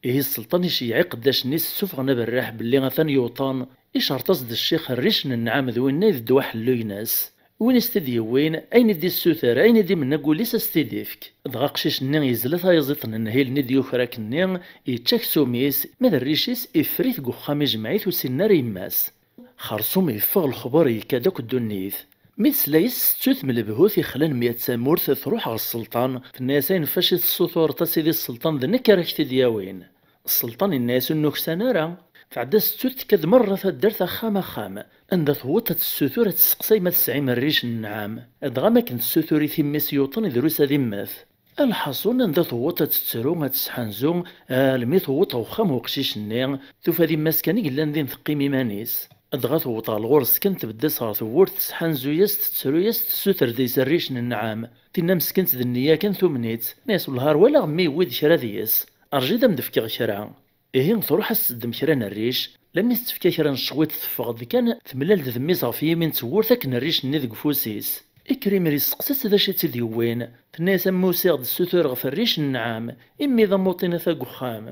Ihi sselṭan iceyyeɛ iqeddacen-is ssufɣen aberraḥ belli atan yuṭan, icerṭ-as-d ccix rric n nnɛam d winna i d ddwa ḥellu-ines. Win i s-t-id-yewwin, ayen i d-issuter, ayen i d-imenna deg wul-is, a s-t-id-ifk. Dɣa aqcic-nni yezla tayaziḍt n nnhil-nni d-yuker akkenni, yečča aksum-is, ma d rric-is, iffer-it deg uxxam, ijmeɛ-it, ur s-inna ara yemma-s. Xersum yeffeɣ lexbar, yekka-d akk ddunit. Mi tesla yes-s tettut m lebhut ixlan mya d tamurt, truḥ ɣer sselṭan, tenna-yas: "Ayen fac i tessutureḍ a sidi sselṭan, d nekk ara k-t-id-yawin." Sselṭan inna-yas: "Ur nuksan ara." Tɛedda s ttut, tekka-d merra taddart axxam axxam. Anda tewweḍ ad tessutur, ad tesseqsay ma tesɛim rric n nnɛam. Dɣa mi akken tessutur i timmi-s yuṭen, drus ad immet. Lḥaṣun, anda tewweḍ ad tettru, ad tesḥanzu, almi tewweḍ ɣer uxxam n uqcic-nni, tufa d imma-s kan i yellan din teqqim iman-is. Dɣa tewweḍ ɣer lɣur-s kan, tbedd-as ɣer tewwurt, tesḥanzu-yas, tettru-yas, tessuter deg-s rric n nnɛam. Tinna meskint d nniya kan tumen-itt. Tenna-yas: "Wellah ar walaɣ mmi yewwi-d kra deg-s. Rǧu-d ad m-d-fkeɣ kra." Ihi truḥ ad s-teddem kra n rric, lammi s-tefka kra n ccwiṭ teffeɣ-d kan, temlal-d d mmi-s ɣef yimi n tewwurt akken rric-nni deg ufus-is. Ikker imir isteqsa-tt d acu i tt-id-yewwin. Tenna-yas: "A mmi, usiɣ-d ssutureɣ f rric n nnɛam, imi d amuṭin ata deg uxxam."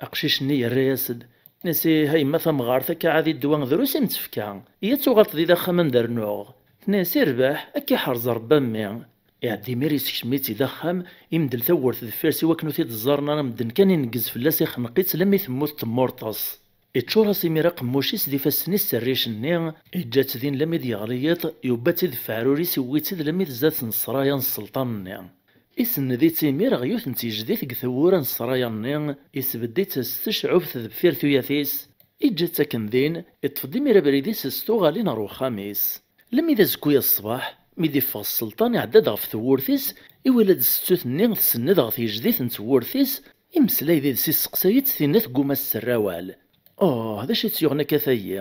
Aqcic-nni yerra-yas-d, tenna-yas: "Ih a yemma tamɣart, akka ɛad i ddwa drus i m-tefka, iyya ad tuɣaleḍ di d axxam ad m-d-rnuɣ." Tenna-yas: "Irbeḥ, ad k-iḥrez Rebbi a mmi." Iɛedda imir isekcem-itt-id axxam, imdel tawwurt deffir-s i wakken ur t-id-ẓẓaren ara medden kan, ineggez fell-as, ixneq-itt lammi temmut temmurṭes. Iččur-as imir aqemmuc-is d ifassen-is s rric-nni, iǧǧa-tt din lammi d-yeɣli yiḍ, yubba-tt-id ɣef uɛrur-is, iwwi-tt-id lammi tezza-tt n ssraya n sselṭan-nni. Isenned-itt imir ɣer yiwet n tgejdit deg tewwura n ssraya-nni, isbedd-itt s tecɛubt deffir tuyat-is, iǧǧa-tt akken din, iṭṭef-d imir abrid-is s tuɣalin ɣer uxxam-is. Lammi d azekka-ya ṣṣbeḥ, mi d-iffeɣ sselṭan, iɛedda-d ɣef tewwurt-is, iwala-d ssettut-nni tsenned ɣer tgejdit n tewwurt-is, imeslay did-s, isteqsay-itt, tinna tegguma ad s-terr awal. Oh, d acu i tt-yuɣen akka tayi?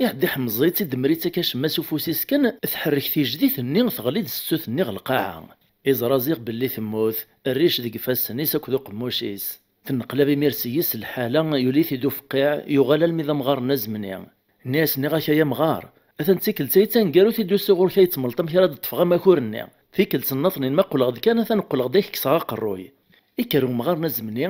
Iɛedda iḥemẓ-itt, idemmer-itt akka acemma s ufus-is kan, tḥerrek tijdit-nni, teɣli-d ssettut-nni ɣer lqaɛa. Iẓra ziɣ belli temmut, rric deg ifassen-is akked uqemmuc-is. Tenneqlab imir seg-s lḥala, yuli-t-id ufqiɛ, yuɣal almi d amɣar n azemni. Nniɣ-as, nniɣ-ak ay amɣar, atan d tikkelt-a i d taneggarut i d-usiɣ ɣur-k ad iyi-temmleḍ amek ara d-ṭṭfeɣ amakur-nni. Tikkelt nnaṭnin ma qqleɣ-d kan, atan qqleɣ-d ad k-kkseɣ aqerruy. Ikker umɣar n azemni,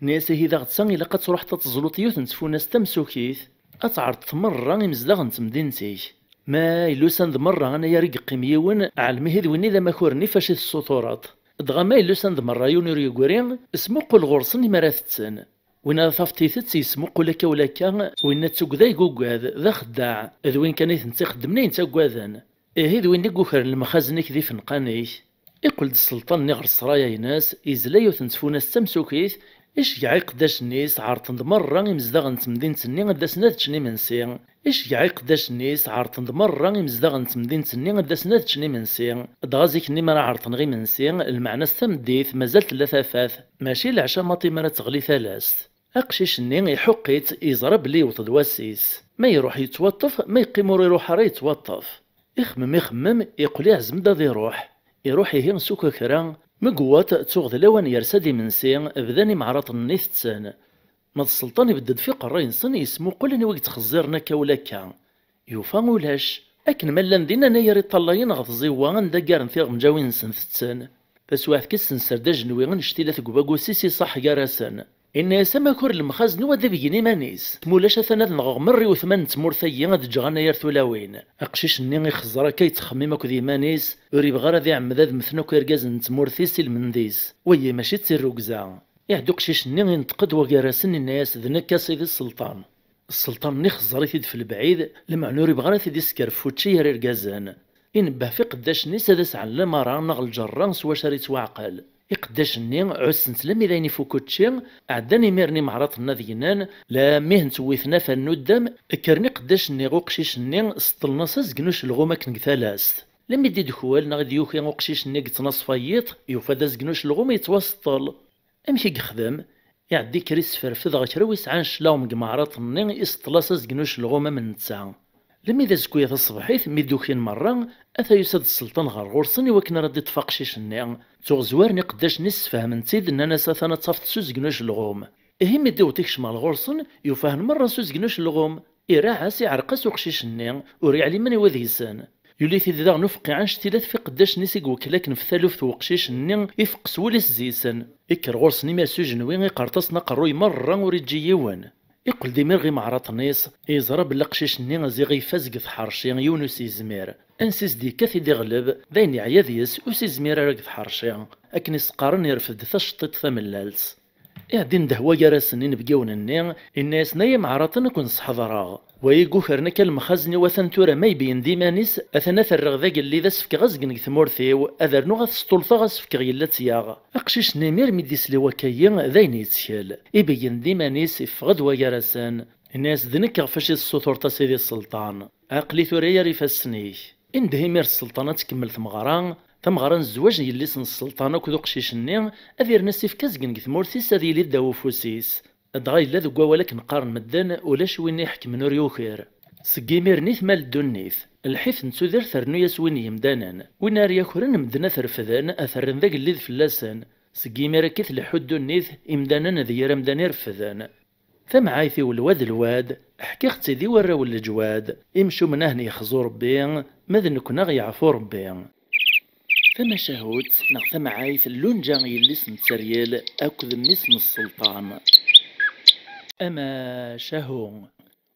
nniɣ-as, ihi d aɣetta ilaq ad truḥeḍ ad teẓluḍ yiwet n tfunast tamsukit, ad tɛerḍeḍ merra imezdaɣ n temdint-ik. Ma yella usan-d merra anagar i yeqqim yiwen, ɛlem ihi d winna i d amakur-nni fac i tessutureḍ. Dɣa ma yella usan-d merra yiwen ur yegri, smuqul ɣur-sen imi ara tetten. Win ara tafeḍ tidet yesmuqul akka ula akka, winna d tugda i yugad, d axeddaɛ, d win kan i tent-ixeddmen ayen ttaggaden. Ihi d win i yukren lemxazen-ik d ifenqan-ik. Iqqel-d sselṭan-nni ɣer ssraya-ines, yezla yiwet n tfunast tamsukit, iceggeɛ iqeddacen-is, ɛerḍen-d merra imezdaɣ n temdint-nni ad d-asen ad ččen imensi. Iceggeɛ iqeddacen-is, ɛerḍen-d merra imezdaɣ n temdint-nni ad d-asen ad ččen imensi. Dɣa zik-nni mi ara ɛerḍen ɣer imensi, lmeɛna-s tameddit, mazal tella tafat, mačči leɛca maḍi mi ara teɣli talast. Aqcic-nni iḥuqq-itt, yeẓra belli yewweḍ-d wass-is. Ma iruḥ yettwaṭṭef, ma yeqqim ur iruḥ ara yettwaṭṭef. Ixemmem, ixemmem, yeqqel iɛzem-d ad iruḥ. Iruḥ ihi s ukakra, ma yewweḍ, tuɣ d lawan yersa-d imensi, bdan imeɛraḍen-nni tetten. Ma d sselṭan ibedd-d f iqerray-nsen, yesmuqul anwa i yettxezziren akka ula akka. Yufa ulac. Akken ma llan din anagar iṭallayen ɣer tẓiwa anda ggaren tiɣenǧawin-nsen tetten. Taswiɛt kan senser-d ajenwi annect-ila deg ubagus-is iṣaḥ gar-asen. Inna-yas, amakur lemxazen-iw ad d-ibeggen iman-is. Ma ulac atan ad nɣeɣ merra iwetman n tmurt-agi ad ǧǧeɣ anagar tulawin. Aqcic-nni ixezzer akka yettxemmim akked yiman-is, ur yebɣi ara ad iɛemmed ad mmten akk irgazen n tmurt-is i lmend-is. Wagi mačči d tirrugza. Iɛedda uqcic-nni, inṭeq-d wagar-asen, inna-yas, d nekk a sidi sselṭan. Sselṭan-nni ixezzer-it-id f lebɛid, lameɛna ur yebɣi ara ad t-id-isker f wučči gar irgazen. Inebbeh f iqeddacen-is ad as-ɛen lamara neɣ lǧerra s wacu ara yettwaɛqel. Iqeddacen-nni ɛussen-tt lammi d ayen ifuk učči, ɛeddan imiren imeɛraḍen ad gnen, lammi hen-ttewwiten afal n uddam, kkren iqeddacen-nni ɣer uqcic-nni, seṭṭlen-as azgen ucelɣum akken deg talast. Lammi d-idekwel neɣ i d-yuki uqcic-nni yettnaṣfa yiḍ, yufa-d azgen ucelɣum yettwaseṭṭel. Amek i yexdem? Iɛedda ikker isferfed ɣer kra wi yesɛan cclaɣem deg imeɛraḍen-nni, iseṭṭel-as azgen ucelɣum am netta. Lammi d azekka taṣebḥit, mi d-ukin merra, ata yusa-d sselṭan ɣer ɣur-sen i wakken ara d-iṭṭef aqcic-nni. Tuɣ zwaren iqeddacen-nni, ssefhamen-tt-id, nnan-as: "Atan ad tafeḍ s uzgen ucelɣum." Ihi mi d-iwweḍ ikcem ɣer ɣur-sen, yufa-hen merra s uzgen ucelɣum. Iraɛ-as, iɛreq-as uqcic-nni, ur yeɛlim anwa deg-sen. Yuli-t-id daɣen ufqiɛ anect-ila tef iqeddacen-is i iwekkel akken f taluft n uqcic-nni, ifeqqes wul-is zzi-sen. Ikker ɣur-sen imir s ujenwi, iqerṭ-asen aqerruy merra, ur iǧǧi yiwen. Iqqel-d imir ɣer imeɛraḍen-is, yeẓra belli aqcic-nni ziɣ ifaz deg tḥerci, yiwen ur s-yezmir. Ansi s-d-yekkat i d-iɣleb, d ayen yeɛya deg-s, ur s-yezmir ara deg tḥerci. Akken i s-qqaren, irfed taceṭṭiṭ tamellalt. Iɛedda indeh wagar-asen inebgiwen-nni, inna-yasen: "Ay imeɛraḍen, ad ken-sḥeḍreɣ. Wa i yukren akka lemxazen-iw atan tura ma yebyen-d iman-is, atan ad t-rreɣ d agellid, ad s-fkeɣ azgen deg tmurt-iw, ad rnuɣ ad t-sṭulteɣ, ad s-fkeɣ yella tt-yaɣ." Aqcic-nni imir mi d-isli wakka-yi, d ayen yettkel. Ibeggen-d iman-is, iffeɣ-d wagar-asen. Inna-yas: "D nekk ɣef wacu i tessutureḍ a sidi sselṭan. Aql-i tura ar ifassen-ik." Indeh imir sselṭan ad tkemmel tmeɣra, tameɣra n zzwaǧ n yelli-s n sselṭan akked uqcic-nni, ad irnu asefk azgen deg tmurt-is, ad yili ddaw ufus-is. Dɣa yella deg wawal akken qqaren medden: "Ulac win iḥekmen ur yuker." Seg imir-nni tmal ddunit. Lḥif n tudert ternu-yas win n yemdanen. Win ara yakren, medden ad t-refden, ad t-rren d agellid fell-asen. Seg imir akka i tleḥḥu ddunit, imdanen d yir amdan i refden. Tamɛayt-iw lwad lwad, ḥkiɣ-tt-id i warraw n leǧwad. Imcumen a hen-yexzu Rebbi, ma d nekkni a ɣ-yeɛfu Rebbi. Tamacahut neɣ tamɛayt n Lunǧa, yelli-s n Tteryel akked mmi-s n sselṭan. Amacahu.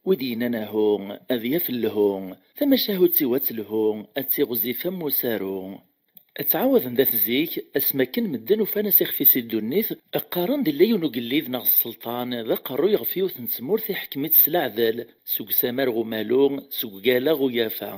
Wi d-yennan ahu, ad yaf lhu. Tamacahut-iw ad telhu, ad tiɣzif am usaru. Ttɛawaden dat zik, asmi akken medden ufan asixef-is i ddunit, qqaren-d illa yiwen ugellid neɣ sselṭan d aqerruy ɣef yiwet n tmurt, iḥkem-itt s leɛdel, seg usamar ɣer umalu, seg ugala ɣer ugafa.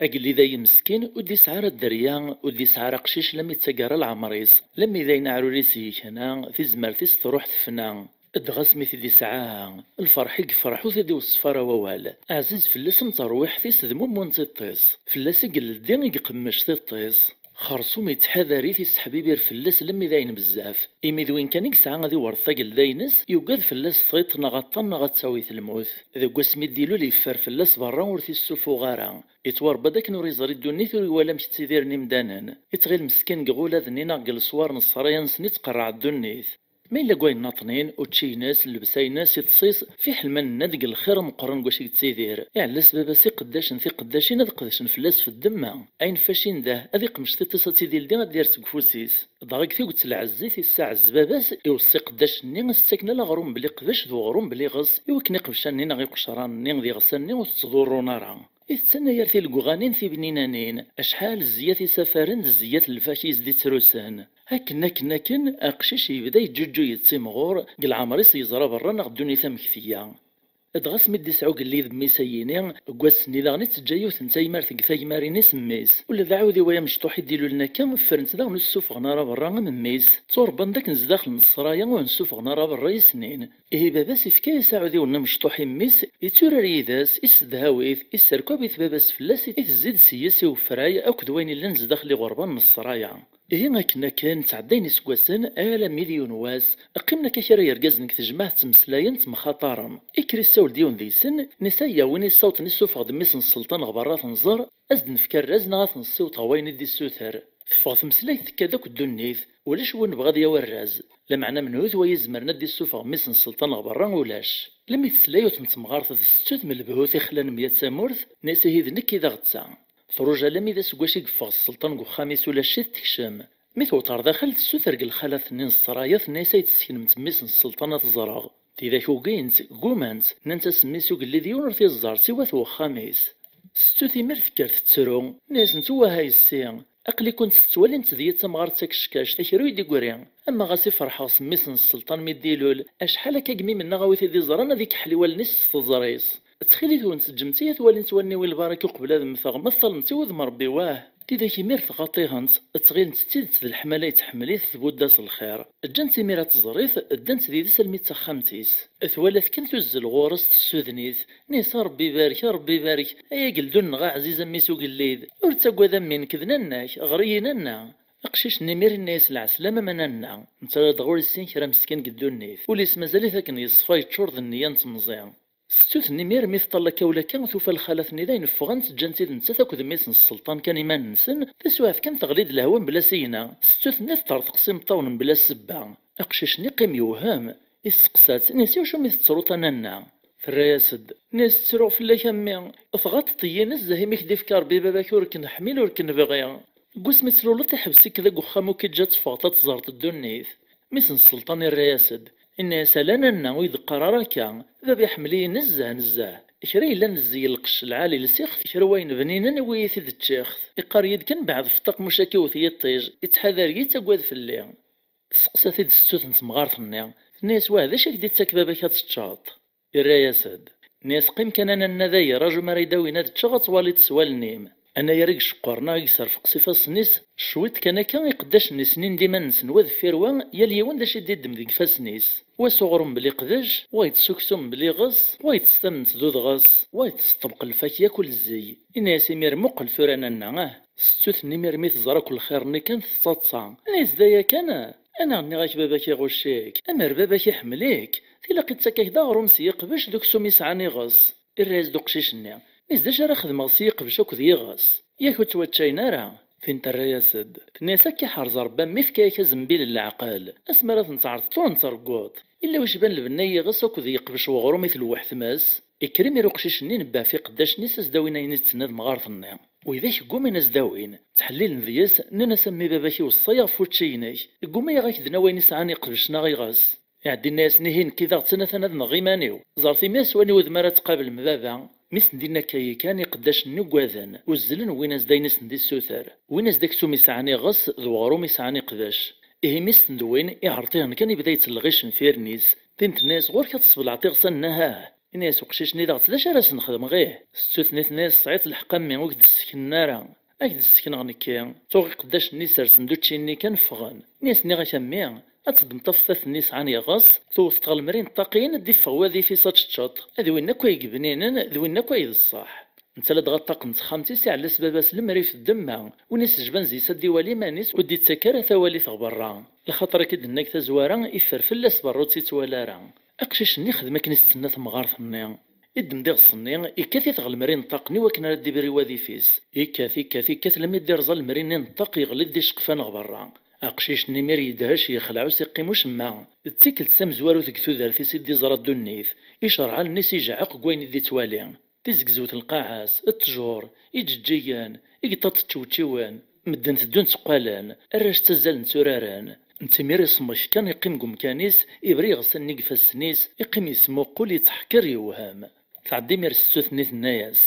Agellid-a yemskin ur d-isɛi ara dderya, ur d-isɛi ara aqcic, lammi d taggara leɛmer-is, lammi d ayen aɛrur-is yekna, tizmert-is truḥ tefna. Dɣa asmi t-id-isɛa, lferḥ i yefreḥ ur t-id-iweṣṣef ara wawal. Ɛziz fell-as am terwiḥt-is d mummu n tiṭ-is. Fell-as i ileddi, i iqemmec tiṭ-is. Xerṣum yettḥadar-it, isseḥbibir fell-as lemmi d ayen bezzaf. Imi d win kan i yesɛa ad iwerret tagelda-ines, yugad fell-as tiṭ neɣ aṭṭan neɣ ad tawi telmut. Deg wasmi d-ilul yeffer fell-as berra ur t-issufuɣ ara. Ittwarebba-d akken ur iẓri ddunit, ur iwala amek ttidiren imdanen. Ittɣil meskin deg iɣulad-nni neɣ deg leswar n ssraya-nsen i tqerreɛ ddunit. Ma yella deg wayen nnaṭnin, učči-ines, llebsa-ines, iṭes-is, fiḥel ma nenna-d deg lxir ameqqran deg wacu i yettidir. Iɛella-s baba-s iqeddacen tiqeddacin ad qedcen fell-as f ddemma. Ayen fac indah, ad iqmec tiṭ-is ad tt-id-ildi ad d-ires deg ufus-is. Dɣa deg tuget n lɛezzit, issaɛez baba-s, iweṣṣi iqeddacen-nni ad s-ttaken ala aɣrum bli qbec d uɣrum bli iɣes, i wakken iqebcan-nni neɣ iqecran-nni d iɣsan-nni ur t-ttḍurrun ara. Ittenna yir tilegɣanin tibninanin, acḥal zzyat isafaren d zzyat n lfak i s-d-ittrusen. Akken, akken, akken, aqcic yebda yeǧǧuǧǧu yettimɣur, deg leɛmer-is yeẓra berra neɣ ddunit amek tga. Dɣa asmi d-isɛa ugellid mmi-s ayini, deg wass-nni daɣen i teǧǧa yiwet n taymart deg tagmarin-is mmi-s. Ula d aɛudiw ay amecṭuḥ i d-ilulen akka, ffren-t daɣen ur ssuffɣen ara berra am mmi-s. Tturebban-d akken zdaxel n ssraya ur hen-ssuffɣen ara berra i snin. Ihi baba-s ifka-yas aɛudiw-nni amecṭuḥ i mmi-s, itturar yid-s, issedhaw-it, isserkab-it baba-s fell-as, itezzi-d s-yes i ufray akked wayen illan zdaxel iɣerban n ssraya. Ihi akken akken ttɛeddayen iseggasen, alammi d yiwen wass, qqimen akka kra yergazen deg tejmaɛt ttmeslayen ttemxaṭaren. Ikker issawel-d yiwen deg-sen, nisa ya win yessawḍen issufeɣ-d mmi-s n sselṭan ɣer berra tenẓer, ad s-d-nefk arraz neɣ ad t-nessiweḍ ɣer wayen i d-issuter. Teffeɣ tmeslayt tekka-d akk ddunit, ulac win nebɣa ad yawi arraz. Lameɛna menhu-t wa izemren ad d-issufeɣ mmi-s n sselṭan ɣer berra? Ulac. Lammi tesla yiwet n temɣart d ssettu tmelbhut ixlan mya tamurt, nna-yas ihi d nekk i d aɣetta. Truǧ alammi d aseggas i yeffeɣ sselṭan deg uxxam-is ulac-it tekcem. Mi tewweḍ ɣer daxel tessuter deg lxalat-nni n ssraya tenna-yas ay d-tesseknemt mmi-s n sselṭan ad t-ẓreɣ. Tidak ugint, ggumant, nnant-as mmi-s ugellid yiwen ur t-iẓẓar siwa at wexxam-is. Settut imir tekker tettru, nna-yasent: "Wah a yessi, aql-ikent tettwalimt d yat tamɣart d takeckact, akra ur yi-d-iggri. Ama ɣas i ferḥeɣ s mmi-s n sselṭan mi d-ilul, acḥal akka n yimimen-nneɣ a wi t-id-iẓran ad ikeḥḥel i wallen-is s teẓri-s. Ttxil-went ǧǧemt-iyi ad t-walint wallen-iw i lbaraka uqbel ad mmteɣ, ma teṭṭalemt i wudem Rebbi, wah!" Tidak imir tɣaṭ-ihent, ttɣilent d tidet d leḥmala yettḥemmel-it tbudda s lxir. Ǧǧant imir ad tẓer-it, ddant did-s almi d taxxamt-is. Twala-t kan tuzzel ɣur-s tessuden-it. Nis a Rebbi barek, a Rebbi barek, ay ageldun-nneɣ aɛziz a mmi-s ugellid, ur ttagad a mmi, nekk d nanna-k, ɣer-iyi nanna. Aqcic-nni imir inna-yas lɛeslama a nanna. Netta la d-ɣur issin kra meskin deg ddunit. Ul-is mazal-it akken yeṣfa yeččur d nniya n temẓi. Settut-nni imir mi tṭalla akka u lakka tufa lxalat-nni dayen ffɣent, ǧǧant-id nettat akked mmi-s n sselṭan kan iman-nsen, taswiɛt kan teɣli-d lehwa mebla asigna. Settut-nni teṭṭerḍeq s imeṭṭawen mebla ssebba. Aqcic-nni yeqqim yewhem, yesteqsa-tt, inna-yas iwacu mi tettruḍ a nanna? Terra-yas-d, inna-yas ttruɣ fell-ak a mmi, tɣaṭeḍ-iyi nezzeh imi k-d-ifka Rebbi baba-k ur k-neḥmil ur k-nebɣi. Deg wasmi tluleḍ iḥbes-ik deg uxxam ur k-iǧǧa ad teffɣeḍ ad tẓerḍ ddunit. Mmi-s n sselṭan irra-yas-d, inna-yas ala a nanna ur yi-d-qqar ara akka, baba iḥemmel-iyi nezzeh nezzeh, kra yellan d zzey n lqecc lɛali lsiɣ-t, kra wayen bninen awi-yi-t-id ččiɣ-t, iqqar-iyi-d kan beɛd ɣef ṭṭaq muc akka iwet yiṭij, ittḥadar-iyi yettagad fell-i. Testeqsa-t-id settut n temɣart-nni, tenna-yas wah d acu i k-d-ittak baba-k ad teččeḍ? Irra-yas-d, inna-yas qqim kan a nanna dayi raju mi ara yi-d-awin ad ččeɣ ad twaliḍ s wallen-im. Anayer i iceqqren neɣ i iserfeq s ifassen-is, cwiṭ kan akka iqeddacen-is nnin-d iman-nsen wa deffir wa, yal yiwen d acu i d-iddem deg ifassen-is. Wa s uɣrum mebla iqdec, wa yeṭṭes s uksum mebla iɣes, wa yeṭṭes s tamment d udɣes, wa yeṭṭes s ṭṭebq lfakya akk lezzey. Inna-yas imir muqel tura a nanna, ah! Settut-nni imir mi teẓra akk lxir-nni kan tettaḍsa. Inna-yas d aya kan? Anaɣ nniɣ-ak baba-k iɣucc-ik, amer baba-k iḥemmel-ik, tilaq ittak-ak-d aɣrum s yiqbec d uksum yesɛan iɣes. Irra-yas-d uqcic-nni, inna-yas d acu ara xedmeɣ s yiqbec akked yiɣes? Yak ur ttwaččayen ara? Tin terra-yas-d, tenna-yas akka iḥrez Rebbi a mmi ifka-yak azembil n leɛqel, asmi ara ten-tɛerḍeḍ ur ten-tregguḍ. Illa wi cban lbenna n yiɣes akked yiqbec n uɣrum i tlewweḥ tmes. Ikker imir uqcic-nni inebbeɛ f iqeddacen-is a s-d-awin ayen i d-tenna temɣart-nni. Widak ggumin a s-d-awin, ttḥellilen deg-s, nnan-as a mmi baba-k iweṣṣa-yaɣ ɣef wučči-inek, gguma-yaɣ a k-d-nawi ayen isɛan iqbec neɣ iɣes. Iɛeddi inna-yasen ihi nekki daɣ ttnatan ad nɣeɣ iman-iw, ẓret imi s waniw d mi ara tqablem baba. Mi sen-d-inna akka yakan iqeddacen-nni uggaden, uzzlen wwin-as-d ayen i sen-d-issuter, wwin-as-d aksum isɛan iɣes d weɣrum isɛan iqbec. Ihi mi s-ten-d-wwin iɛreṭ-ihen kan ibda yettelɣic n firn-is. Tin tenna-yas ɣur-k ad tesbelɛeḍ iɣsan-nni ahah! Inna-yas uqcic-nni daɣ d acu ara sen-xedmeɣ ih? Settut-nni tenna-yas tesɛiḍ lḥeqq a mmi ur k-d-sseknen ara. Ad k-d-ssekneɣ nekki. Tuɣ iqeddacen-nni sersen-d učči-nni kan ffɣen. Inna-yas nniɣ-ak a mmi, ad teddmeḍ tafeṭṭiṭ-nni yesɛan iɣes, tewwteḍ ɣer lemri n ṭṭaq-in ad d-iffeɣ wadif-is ad teččeḍ. Ad win akk ay yebninen d win akk ay d ṣṣeḥ. Netta ladɣa ṭṭaq n texxamt-is iɛella-s baba-s lemri f ddemma, win i s-jban zzey-s ad d-iwali iman-is ur d-ittak ara tawalit ɣer berra. Lxaṭer akka i d-tenna deg tazwara, iffer fell-as berra ur tt-ittwali ara. Aqcic-nni ixdem akken i s-d-tenna temɣart-nni. Iddem-d iɣes-nni, ikkat-it ɣer lemri n ṭṭaq-nni wakken ara d-ibri wadif-is. Ikkat, ikkat, ikkat lammi d-irẓa lemri-nni n ṭṭaq yeɣli-d d iceqfan ɣer berra. Aqcic-nni imir yedhec yexleɛ ur s-iqqim ucemma. D tikkelt tamezwarut deg tudert-is i d-iẓra ddunit. Icerɛalen-is ijeɛɛeq deg wayen i d-ittwali. Tizegzewt n lqaɛa-s, ttjur, iǧeǧǧigen, igṭaṭ ččewčiwen, medden teddun tteqqalen, arrac ttazzalen tturaren. Netta imir iṣemmek kan, iqqim deg umkan-is, ibri iɣsan-nni deg ifassen-is, iqqim yesmuqul, yetteḥqir, yewhem. Tɛedda imir settut-nni tenna-yas,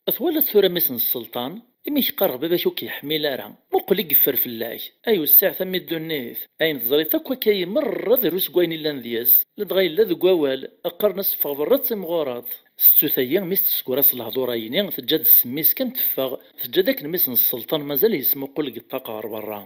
twalaḍ tura mmi-s n sselṭan? Imi k-qqareɣ baba-k ur k-yeḥmil ara. Muqel i yeffer fell-ak. Ay wessiɛet a mmi ddunit! Ayen teẓriḍ akk akka-yi merra drus deg wayen illan deg-s. Ladɣa yella deg wawal, qqaren-as ffeɣ berra d timɣureḍ. Settut-ayi mi s-tesgur-as lehdur-ayini, teǧǧa-d ssem-is kan teffeɣ, teǧǧa-d akken mmi-s n sselṭan mazal yesmuqul deg ṭṭaq ɣer berra.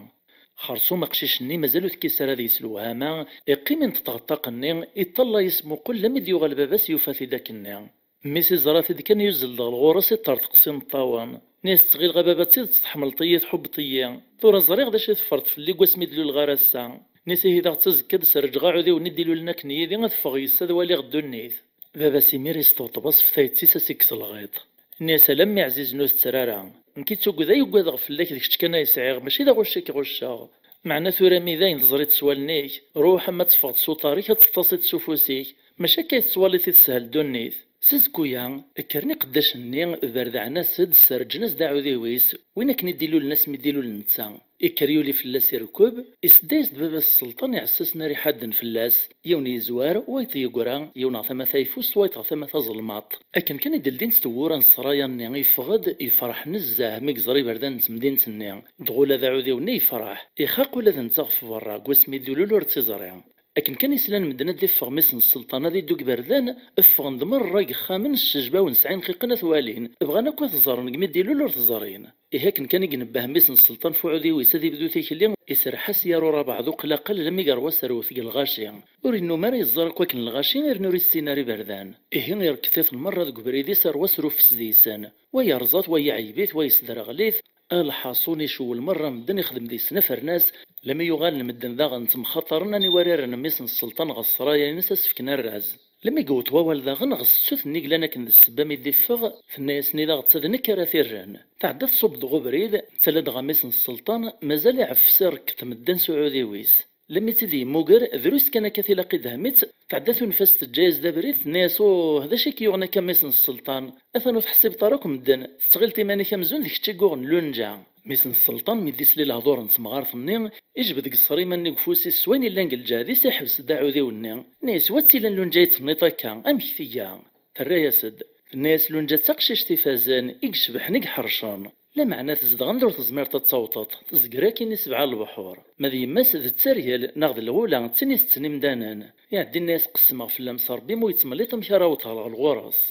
Xerṣum aqcic-nni mazal ur tekkis ara deg-s lewhama, iqqim inṭeṭ ɣer ṭṭaq-nni, iṭṭallay yesmuqul lammi d-yuɣal baba-s yufa-t-id akkenni. Mmi-s iẓra-t-id kan yuzzel-d ɣer ɣur-s iṭṭerḍeq s imeṭṭawen. Nni-as ttɣil ɣa baba d tidet tḥemmleḍ-iyi tḥubbeḍ-iyi. Tura ẓriɣ d acu i teffreḍ fell-i deg wasmi d-luleɣ ar ass-a. Nni-as ihi daɣ d tazekka ad d-sreǧɣeɣ aɛudiw-nni d-ilulen akken yid-i ad ffɣeɣ yes-s ad waliɣ ddunit. Baba-s imir isṭebṭeb asfetayet-is ad s-ikkes lɣiṭ. Nni-as alammi ɛzizen ur tetter ara. Nekk i d tugda i ugadeɣ fell-ak d kečč kan ay sɛiɣ mačči d aɣucc i k-ɣucceɣ. Meɛna tura mi dayen teẓriḍ s wallen-ik, ruḥ ama ad teffɣeḍ s uṭar-ik ad teṭṭasiḍ s ufus-ik, mačči akka i tettwaliḍ i teshel ddunit. S azekku-ya, kkren iqeddacen-nni, berdeɛen-as-d, sserǧen-as-d aɛudiw-is, win akken i d-ilulen asmi d-ilul netta. Ikker yuli fell-as irkeb, isedda-yas-d baba-s sselṭan iɛessasen ara iḥadden fell-as, yiwen yezwar, wayeḍ yegra, yiwen ɣer tama tayeffust, wayeḍ ɣer tama taẓelmaḍt. Akken kan i d-ldint tewwura n ssraya-nni, yeffeɣ-d, yefreḥ nezzeh mi yeẓra iberdan n temdint-nni. Dɣa ula d aɛudiw-nni yefreḥ, ixaq ula d netta ɣef berra, deg wasmi d-ilul ur tt-iẓri. Akken kan i slan medden ad d-iffeɣ mmi-s n sselṭan ad iddu deg iberdan, ffɣen-d merra deg yexxamen s ccejba-wen sɛin xiqen ad t-walin, bɣan akk ad t-ẓren deg mi d-ilul ur t-ẓrin. Ihi akken kan i inebbeh mmi-s n sselṭan f uɛudiw-is ad ibdu tikli, iserreḥ-as yar urabeɛ d uqlaqal lammi yerwa aserwet deg lɣaci. Ur yennum ara yeẓẓar akk akken lɣaci, irnu ur issin ara iberdan. Ihi irekket-iten merra deg ubrid-is ar wasrufes deg-sen. Wa yerẓa-t, wa iɛeyb-it, wa yesderɣel-it. A lḥaṣun, icewwel merra medden, ixdem deg-sen afernas, lammi yuɣalen medden daɣen ttemxaṭaren aniwa ara rren mmi-s n sselṭan ɣer ṣṣraya-ines ad s-fken arraz. Lammi yewweḍ wawal daɣen ɣer settut-nni yellan akken d ssebba mi d-iffeɣ, tenna-yasen i daɣ d ta d nekk ara t-irren. Tɛedda tṣubb deg ubrid, tala-d ɣer mmi-s n sselṭan, mazal iɛeffes irekket medden s uɛudiw-is. Lammi tt-id-yemmuger, drus kan akka tilaq idhem-itt, tɛedda tunef-as teǧǧa-yas-d abrid, tenna-yas: "Uh, d acu i k-yuɣen akka mmi-s n sselṭan? Atan ur teḥsibeḍ ara akk medden, tettɣileḍ iman-ik amzun d kečč i yuɣen Lunǧa." Mmi-s n sselṭan mi d-isli lehdur n temɣart-nni, ijbed deg ṣṣrima-nni deg ufus-is s wayen illan deg lǧehd-is, iḥbes-d aɛudiw-nni. Nna-yas: "Wa tt-ilan Lunǧa i tenniḍ akka? Amek tga?" Terra-yas-d. Tenna-yas Lunǧa d taqcict ifazen, i icebḥen, i iḥercen. Lameɛna tezdeɣ anda ur tezmireḍ ad tawḍeḍ, tezger akkin i sebɛa lebḥur. Ma d yemma-s d tteryel neɣ d lɣula, d tin itetten imdanen. Iɛeddi nna-yas: "Qessmeɣ fell-am s Ṛebbi, ma ur yettmelliṭ amek ara awḍeɣ ɣer ɣur-s."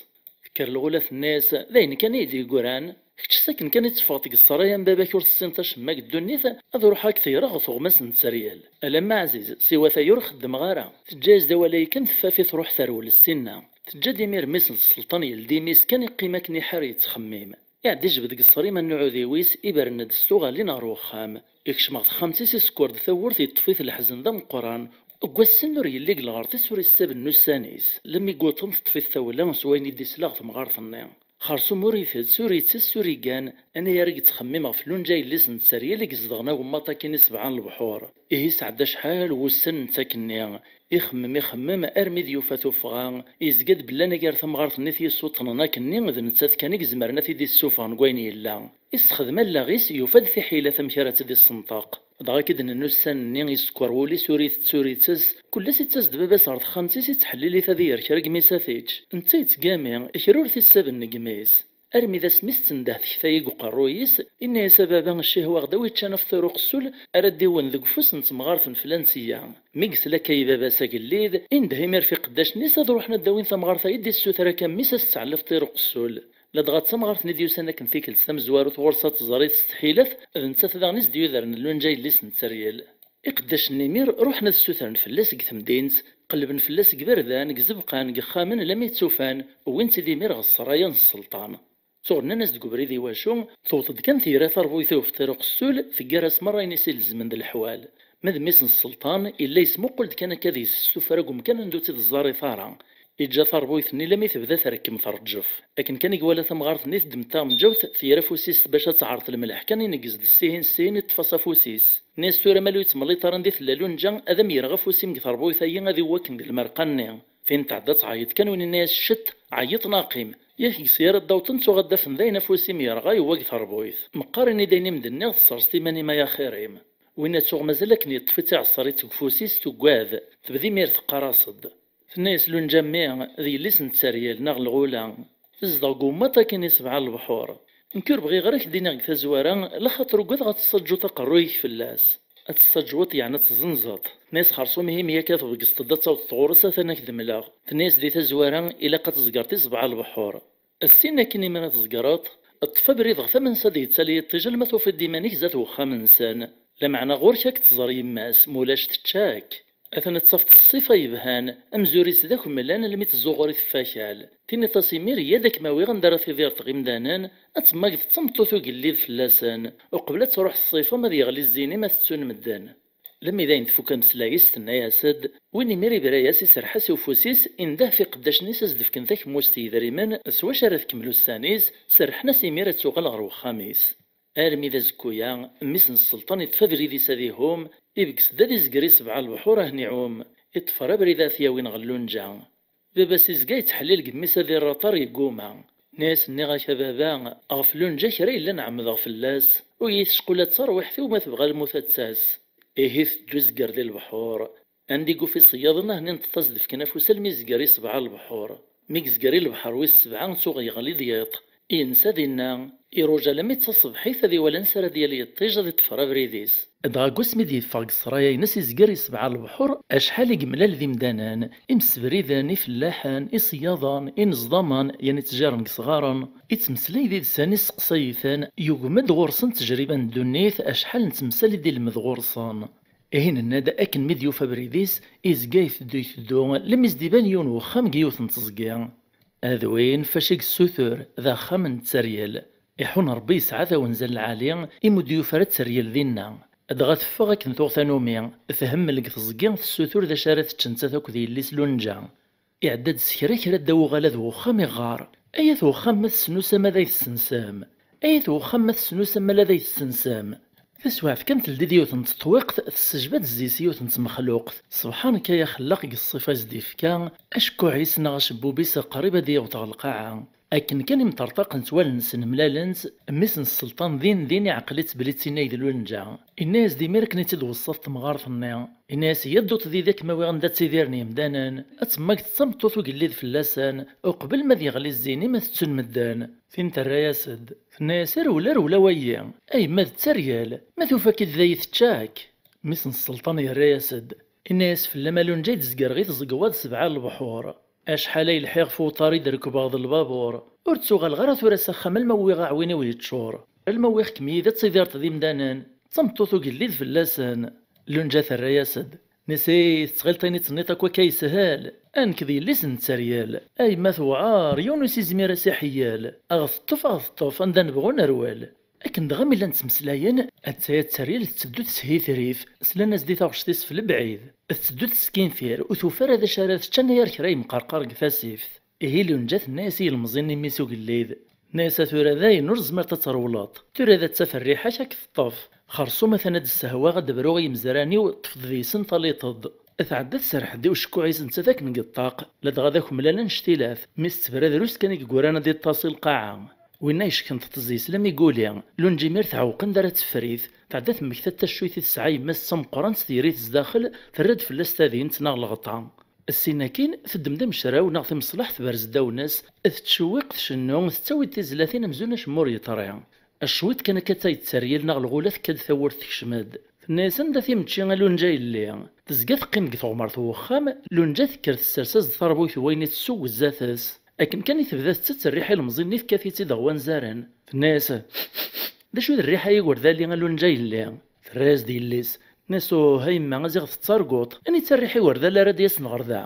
Tekker lɣula tenna-yas: "D ayen kan i yi-d-yeggran. Kečč s akken kan i teffɣeḍ deg ṣṣraya n baba-k ur tessineḍ acemma deg ddunit, ad ruḥeɣ ad k-ḍeyyreɣ ɣer tuɣmas n tteryel." Alamma Ɛziz, siwa tayi ur xeddmeɣ ara. Teǧǧa-yas-d awal-ayi kan teffaf-it, truḥ terwel ssinna. Teǧǧa-d imir mmi-s n sselṭan yeldi imi-s kan, iqqim akken iḥar yettxemmim. Iɛedda ijbed deg ṣṣrima n uɛudiw-is, ibren-d s tuɣalin ɣer wexxam. Ikcem ɣer texxamt-is, isekker-d tawwurt, yeṭṭef-it leḥzen d ameqqran. Deg wass-nni ur yelli deg lɣerḍ-is, ur issaben n ussan-is. Lammi yewweḍ teṭṭef-it tawla s wayen i d-isla ɣer temɣart-nni. Xersum ur itett, ur ittess, ur igan, anagar i yettxemmim ɣef Lunǧa yelli-s n tteryel i izedɣen agemmaḍ akkin i sebɛa n lebḥur. Ihi sɛedda acḥal wussan netta akkenni. Ixemmem, ixemmem, armi d-yufa tuffɣa, yezga-d belli anagar tamɣart-nni t-yessuṭṭnen akkenni, d nettat kan i izemren ad t-id-issufɣen deg wayen yella. Issexdem allaɣ-is, yufa-d tiḥilat amek ara tt-id-issenṭeq. Dɣa akken d-nenna ussan-nni, isekker wul-is, ur itett, ur ittess, kul ass ittas-d baba-s ɣer texxamt-is, ittḥellil-it ad iger kra n yimi-s ad t-ičč. Netta yettgami, kra ur t-issaben deg yimi-s. Armi d asmi s-tendeh tekta-yi deg uqerruy-is, inna-yas: "A baba, ccihwa ɣ-d a wi-ččan ɣef tira uqessul, ara d-iwen deg ufus n temɣart n flan sya." Mi yesla akka i baba-s agellid, indeh imir f iqeddacen-is ad ruḥen ad d-awin tamɣart-ayi d-issuter akka mmi-s, a s-tt-tɛellef tira uqessul. Ladɣa d tamɣart-nni d-yusan akken tikkelt tamezwarut ɣur-s ad tẓer i testḥilat, d nettat daɣen i s-d-yudren Lunǧa yelli-s n tteryel. Iqeddacen n imir ruḥen ad ssutren fell-as deg temdint, qellben fell-as deg iberdan, deg izebqan, deg yexxamen, lammi tt-ufan, wwin-tt-id imir ɣer ssraya n sselṭan. Tuɣ nnan-as deg ubrid: "Iwacu? Tewweḍ-d kan tira tarbuyt i ufṭir uqessul, teggar-as merra ayen i s-ilezmen d leḥwal." Ma d mmi-s n sselṭan, illa yesmuqul-d kan akka deg-s s tuffra deg umkan anda ur tt-id-ẓẓarit ara. Iǧǧa tarbuyt-nni lammi tebda terkem terǧef. Akken kan i iwala tamɣart-nni teddem taɣenǧawt, tger afus-is bac ad teɛreḍ lemleḥ kan, ineggez-d ssin ssin, iṭṭef-as afus-is. Nni-as: "Tura ma ur yettmelliṭ ara anda i tella Lunǧa, ad am-yerɣ afus-im deg terbuyt-ayi, ad iwwa akken deg lmerqa-nni." Tin tɛedda tɛeyyeḍ kan, win inna-yas: "Ccet, ɛeyyeḍ neɣ qqim. Yak deg-s ara d-awṭen, tuɣ ad d-afen dayen afus-im yerɣa, yewwa deg terbuyt. Meqqar ini-d ayen i m-d-nniɣ, tesserseḍ iman-im ay axir-im." Winna tuɣ mazal akken yeṭṭef-itt iɛeṣṣer-itt deg ufus-is, tuggad. Tebda imir teqqar-as-d. Tenna-yas Lunǧa: "Mmi, d yelli-s n tteryel neɣ lɣula. Tezdeɣ deg ummaṭ akkin i sebɛa n lebḥur. Nekk ur bɣiɣ ara k-d-iniɣ deg tazwara, laxaṭer ugadeɣ ad tessaǧuḍ aqerruy-ik fell-as." "Ad tessaǧuḍ, yeɛni ad tezzenzeḍ?" Tenna-yas: "Xerṣum ihi mi akka tebgeẓ-d ad tawḍeḍ ɣur-s, atan ad k-d-mleɣ." Tenna-yas: "Di tazwara, ilaq ad tezgreḍ i sebɛa n lebḥur. Assin akken imi ara tezgreḍ, ṭṭef abrid ɣer tama-nnes ad yettali yiṭij alma tufiḍ-d iman-ik zdat wexxam-nsen. Lameɛna ɣur-k ad k-tẓer yemma-s, ma ulac tečča-k. Atan ad tafeḍ ṣṣifa yebhan, amzur-is d akemmlan almi tezzuɣer i tfakal. Tiniḍ-as imir: 'Yya-d ad kem-awiɣ anda ara tidireḍ ɣ imdanen, ad temmageḍ d tameṭṭut ugellid fell-asen, uqbel ad truḥ ṣṣifa ma ad yeɣli zzin-im ad t-ttun medden.'" Lammi d ayen tfuk ameslay-is, tenna-yas-d. Win imir ibra-yas, iserreḥ-as i ufus-is, indeh f iqeddacen-is a s-d-fken takemmust n yedrimen s wacu ara tkemmel ussan-is, serrḥen-as imir ad tuɣal ɣer wexxam-is. Armi d azekku-ya, mmi-s n sselṭan iṭṭef abrid-is ad ihum, ibges-d ad izger i sebɛa lebḥur a hen-iɛum, iṭṭfer abrid ad t-yawin ɣer Lunǧa. Baba-s izga yettḥellil deg mmi-s ad irr aṭar, yegguma. Nni-as: "Nniɣ-ak a baba, ɣef Lunǧa kra yellan ɛemmdeɣ fell-as, ur iyi-tecqul ad tarwiḥt-iw, ma tebɣa lmut ad tas." Ihi teddu zger di lebḥur. Anda i yufi iṣeyyaden, ahni neṭṭet-as-d fken afus almi yezger i sebɛa lebḥur. Mi yezger i lebḥer wis sebɛa, tuɣ yeɣli-d yiḍ. Yensa dinna, iruja alammi d taṣebḥit ad iwali ansi ara d-yali yiṭij ad iṭṭfer abrid-is. Dɣa deg wasmi d-yeffeɣ deg ṣṣraya-ines izger yessebɛa lebḥur, acḥal i yemlal d imdanen, imsebriden, ifellaḥen, iṣeyyaḍen, ineẓḍamen, yan ittjaren deg isɣaren, ittmeslay did-sen, isteqsay-iten, yugem-d ɣur-sen ttejriba n ddunit, acḥal n temsal i d-ilmed ɣur-sen. Ihi nenna-d akken mi d-yufa abrid-is, izga iteddu iteddu, lemmi s-d-iban yiwen n uxxam deg yiwet n teẓgi. D win fac i yessutur, d axxam n tteryel. Iḥun Ṛebbi yesɛa tawenza n lɛali, imi ur d-yufi ara tteryel dinna. Dɣa teffeɣ akken tuɣ tanumi, themmel deg teẓgi, tessutur d acu ara tečč nettat akked yelli-s Lunǧa. Iɛedda-d s kra kra ddaw uɣalad n uxxam iɣɣar: "Ay at uxxam ma tessnusam ad ay tessensem! Ay at uxxam ma tessnusam ala ad ay tessensem!" Taswiɛt kan teldi-d yiwet n teṭwiqt, tessejba-d zzi-s yiwet n tmexluqt. Sebḥanek ay axellaq deg ṣṣifa i s-d-ifka, acekkuɛ-is neɣ acebbub-is qrib ad d-yaweḍ ɣer lqaɛa. Akken kan imṭerṭaqent wallen-nsen mlalent, mmi-s n sselṭan din din iɛqel-itt belli d tin ay d Lunǧa. Inna-yas-d: "Imir akken i tt-id-weṣṣat temɣart-nni." Inna-yas: "Yya dduṭ did-k ma wiɣ anda ttidiren yemdanen, ad temmageḍ d tameṭṭut ugellid fell-asen, uqbel ma ad yeɣli zzin-im ad t-ttun medden." Tin terra-yas-d, tenna-yas: "Rewla, rewla wayyi, a yemma d tteryel, ma tufa-k-id d ay tečča-k." Mmi-s n sselṭan yerra-yas-d, inna-yas: "Fell-am a Lunǧa i d-zgreɣ i tẓegwa d sebɛa n lebḥur. Acḥal ay lḥiɣ f uṭar i d-rekbeɣ d lbabur, ur ttuɣaleɣ ara tura s axxam alma wwiɣ aɛwin-iw yeččur, alma wwiɣ-kem yid ad tidireḍ d imdanen, d tameṭṭut ugellid fell-asen." Lunǧa terra-yas-d, nisi: "Tettɣileḍ ayen i tenniḍ akk akka yeshel? A nekk d yelli-s n tteryel, a yemma tewɛer, yiwen ur s-izmir ad s-iḥeyyel, a ɣ-teṭṭef, a ɣ-teṭṭef, anda nebɣu nerwel." Akken dɣa mi llan ttmeslayen, attaya tteryel tetteddu teshitrit, slan-as-d i taɣect-is f lebɛid. Tetteddu teskinfir, ur tufi ara d acu ara tečč anayer kra yemqerqar deg tasift. Ihi Lunǧa tenna-yas i yelmeẓi-nni mmi-s ugellid, tenna-yas: "A tura dayen ur tezmireḍ ad trewleḍ. Tura d ad taf rriḥa-k ad k-teṭṭef. Xersum atan ad d-ssehwaɣ ad d-bruɣ i yimezran-iw, ṭṭfeḍ deg-sen taliṭeḍ." Tɛedda tserreḥ-d i ucekkuɛ-is nettat akken deg ṭṭaq, ladɣa d akemlal annect-ilat, mi s-tebra drus kan i yegguran ad iṭṭas i lqaɛa. Winna yeckenṭeṭ zzi-s lammi guli, Lunǧa imir tɛewq anda ara teffer-it, tɛedda temmekta-d taccuyt i tesɛa yemma-s d tameqqrant, tger-it zdaxel, terra-d fell-as tadimt neɣ leɣṭa. Ssin akkin, teddem-d amecraw neɣ timeṣlaḥt tberz ddaw-nes, tettcewwiq, tcennu, tettawi-d tizlatin amzun acemma ur yeṭri. Cwiṭ kan akka d tayet tteryel neɣ lɣula tekka-d tawwurt tekcem-d. Tenna-yas: "Anda timmečči a Lunǧa yelli?" Tezga teqqim deg teɣmert n wexxam, Lunǧa tekker tessers-as-d tarbuyt n wayen i tesseww zdat-s. Akken kan i tebda tettett rriḥa ilemẓi-nni tekkat-itt-id ɣer wanzaren. Tenna-yas: "D acu d rriḥa-yi wer d ali a Lunǧa yelli?" Terra-yas-d yelli-s, tenna-yas: "Uh a yemma, a ziɣ tettarguḍ, anita rriḥa-yi wer d ali ara d-yasen ɣer da?"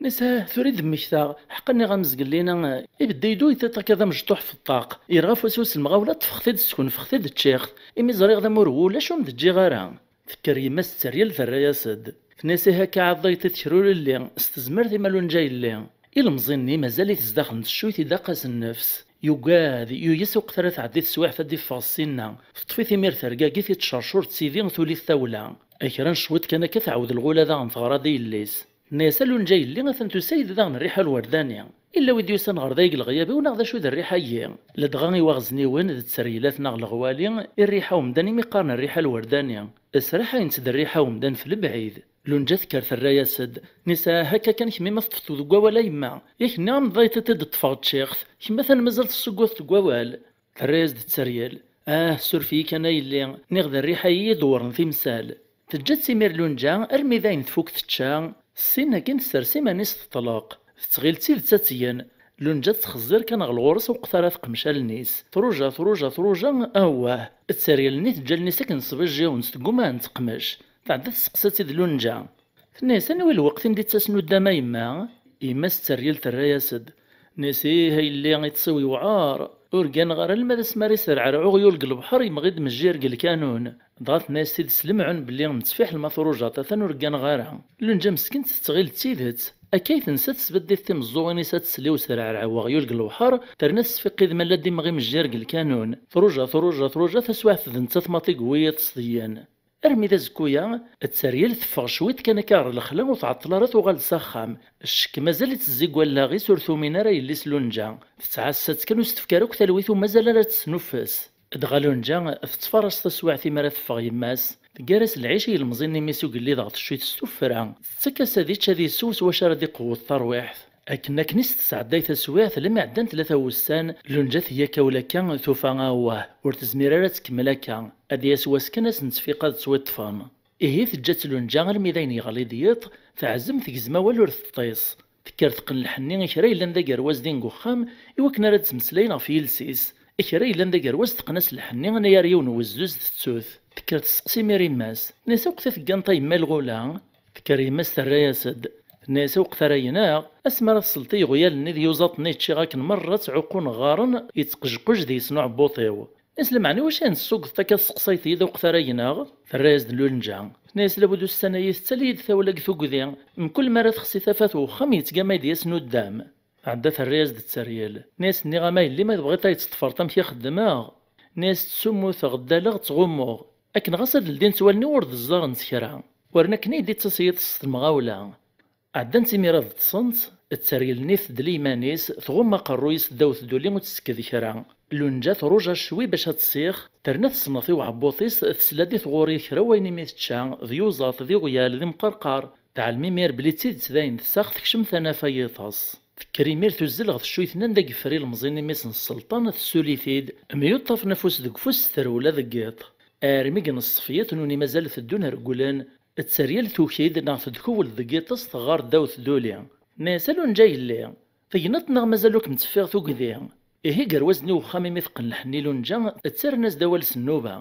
Nisa, tura i d-mmektaɣ, ḥeqqa nniɣ-am zgelli-na, ibedda-yi-d uyṭiṭ akka d amecṭuḥ f ṭṭaq, yerɣa afus-iw s lemɣawla, ṭṭfeɣ-t-id, skunfeɣ-t-id, ččiɣ-t, imi ẓriɣ d amurwu, ulac ur m-d-ǧǧiɣ ara. Tekker yemma-s tteryel terra-yas-d. Tenna-yas: "Ihi akka ɛḍayt i tekra ur illi, s tezmert-im a Lunǧa yelli." Ilemẓi-nni mazal-it zdaxel n teccuyt, idaq-as nnefs. Yugad, yuyes uqet ara tɛeddi teswiɛt ad d-iffeɣ ssinna. Teṭṭef-it imir tergagit, ittcercur d tidi, tuli-t tawla. Kra n cwiṭ kan akka tɛawed lɣula daɣen teɣra-d i yelli-s. Tenna-yas: "A Lunǧa yelli, atan tusa-yi-d daɣen rriḥa lwerdani. Illa wid yusan ɣer da deg leɣyab-iw neɣ d acu d rriḥa-yi?" Ladɣa iwaɣezniwen d tteryilat neɣ leɣwali i rriḥa umdan imi qqaren rriḥa lwerdani. Sraḥayent-d rriḥa umdan f lebɛid. Lunǧa tekker terra-yas-d. Nisa: "Akka kan kemm ma teṭṭfeḍ deg wawal a yemma. Yak nniɣ-am d ayṭiṭ i d-ṭṭfeɣ ččiɣ-t. Kemm atan mazal tessugguteḍ deg wawal." Terra-yas-d tteryel: "Ah, suref-iyi kan a yelli, nniɣ d rriḥa-yi i d-wren timsal." Teǧǧa-tt imir Lunǧa armi d ayen tfuk tečča, ssin akin tessers iman-is teṭleq. Tettɣil d tidet ad tgen. Lunǧa tettxeẓẓir kan ɣer ɣur-s uqet ara teqmec allen-is. Truja, truja, truja, awah! Tteryel-nni teǧǧa allen-is akken ṣbijjiwent, tegguma ad teqmec. Tɛedda testeqsa-tt-id Lunǧa. Tenna-yas: "Anwa i lweqt i m-d-ittasen uddam a yemma?" Yemma-s tteryel terra-yas-d. Nnis: "Ih a yelli, iṭṭes-iw yewɛer. Ur gganeɣ ara alma d asmi ara iserɛer uɣyul deg lebḥer yemɣi-d mejjir deg lkanun." Dɣa tenna-yas tidet s lemɛun belli nettfiḥel ma trujaḍ, atan ur gganeɣ ara. Lunǧa meskint tettɣil d tidet. Akka i tensa tesbedd-it timeẓẓuɣin-is ad tesli userɛerɛew uɣyul deg lebḥer, terna tesfiqqid ma la d-imɣi mejjir deg lkanun. Truja, truja, truja, taswiɛt d nettat maḍi yewwi yiṭes deg-yen. Armi d azekku-ya, tteryel teffeɣ cwiṭ kan akka ɣer lexla, ur tɛeṭṭel ara tuɣal-d s axxam. Ccek mazal-itt tezzi deg wallaɣ-is, ur tumin ara yelli-s Lunǧa. Tettɛassa-tt kan, ur s-tefki ara akk talwit, u mazal ara tesnuffes. Dɣa Lunǧa tettfaṛas taswiɛt imi ara teffeɣ yemma-s. Teggar-as lɛic i yelmeẓi-nni mmi-s ugellid ɣer teccuyt s tuffra. Tettak-as ad ičč, ad isew s wacu ara d-iqewwet tarwiḥt. Akken akken i s-tesɛedday taswiɛt, lmi ɛeddan tlata wussan, Lunǧa tga akka ula akka, tufa awah, ur tezmir ara ad tkemmel akka. Ad d-yas wass kan ad sen-tfiq ad ttwiṭṭfen. Ihi teǧǧa-tt Lunǧa almi d ayen yeɣli-d yiḍ, teɛzem tegzem awal ur teṭṭis. Tekker teqqen lḥenni i kra yellan d agerwaz din deg uxxam, i wakken ara d-ttmeslayen ɣef yiles-is. I kra yellan d agerwaz teqqen-as lḥenni anagar yiwen n wezduz tettu-t. Tekker tesseqsi imir yemma-s. Tenna-yas: "Akk ta tegganeḍ a yemma lɣula?" Tekker yemma-s terra-yas-d. Tenna-yas: "Awqet ara yennaɣ, asmi ara tesleḍ i yeɣyal-nni d yuẓaḍ-nni ččiɣ akken merra ttɛuqqun ɣɣaren, yettqejquj deg-sen uɛebbuḍ-iw." Tenna-yas: "Lameɛna iwacu i n-tessugeḍ akka tesseqsayeḍ-iyi-d awqet ara yennaɣ?" Terra-yas-d Lunǧa. Tenna-yas: "Labud ussan-ayi tettali-yi-d tawla deg tugdi, mkul mi ara texsi tafat n uxxam yettgamay-d yas nuddam." Tɛedda terra-yas-d tteryel. Tenna-yas: "Nniɣ-am a yelli ma tebɣiḍ ad yi-teṭṭfeḍ amek ixeddem-aɣ?" Tenna-yas: "Ttsummuteɣ, ddaleɣ, ttɣummuɣ. Akken ɣas ad ldint wallen-iw ur d-ẓẓarent kra. War akken i d-ittas yiḍes s temɣawla." Ɛeddant imir ad ṭṭsent, tteryel-nni tedli iman-is, tɣumm aqerruy-is ddaw tduli ur tettekked kra. Lunǧa truja cwi bac ad tṣix, terna tesneɣ i uɛebbuḍ-is, tesla-d i tɣuri kra wayen imi tečča, d yuẓaḍ, d iɣyal, d imqerqar. Teɛlem imir belli d tidet d ayen tessaɣ, tekcem tanafa yiḍes. Tekker imir tuzzel ɣef ccuyt-nni anda yeffer ilemẓi-nni mmi-s n sselṭan, tessuli-t-id, myuṭṭafen afus deg ufus s trewla deg yiḍ. Armi deg n ṣṣefyat n uni mazal teddun regglen, tteryel tuki-d neɣ tedkuwel deg yiṭes teɣɣar ddaw tduli. Tenna-yas: "A Lunǧa yelli, tegneḍ neɣ mazal ur kem-teffiɣ tugdi?" Ihi gerwaz-nni uxxam imi teqqen lḥenni Lunǧa, ttarran-as-d awal s nnuba.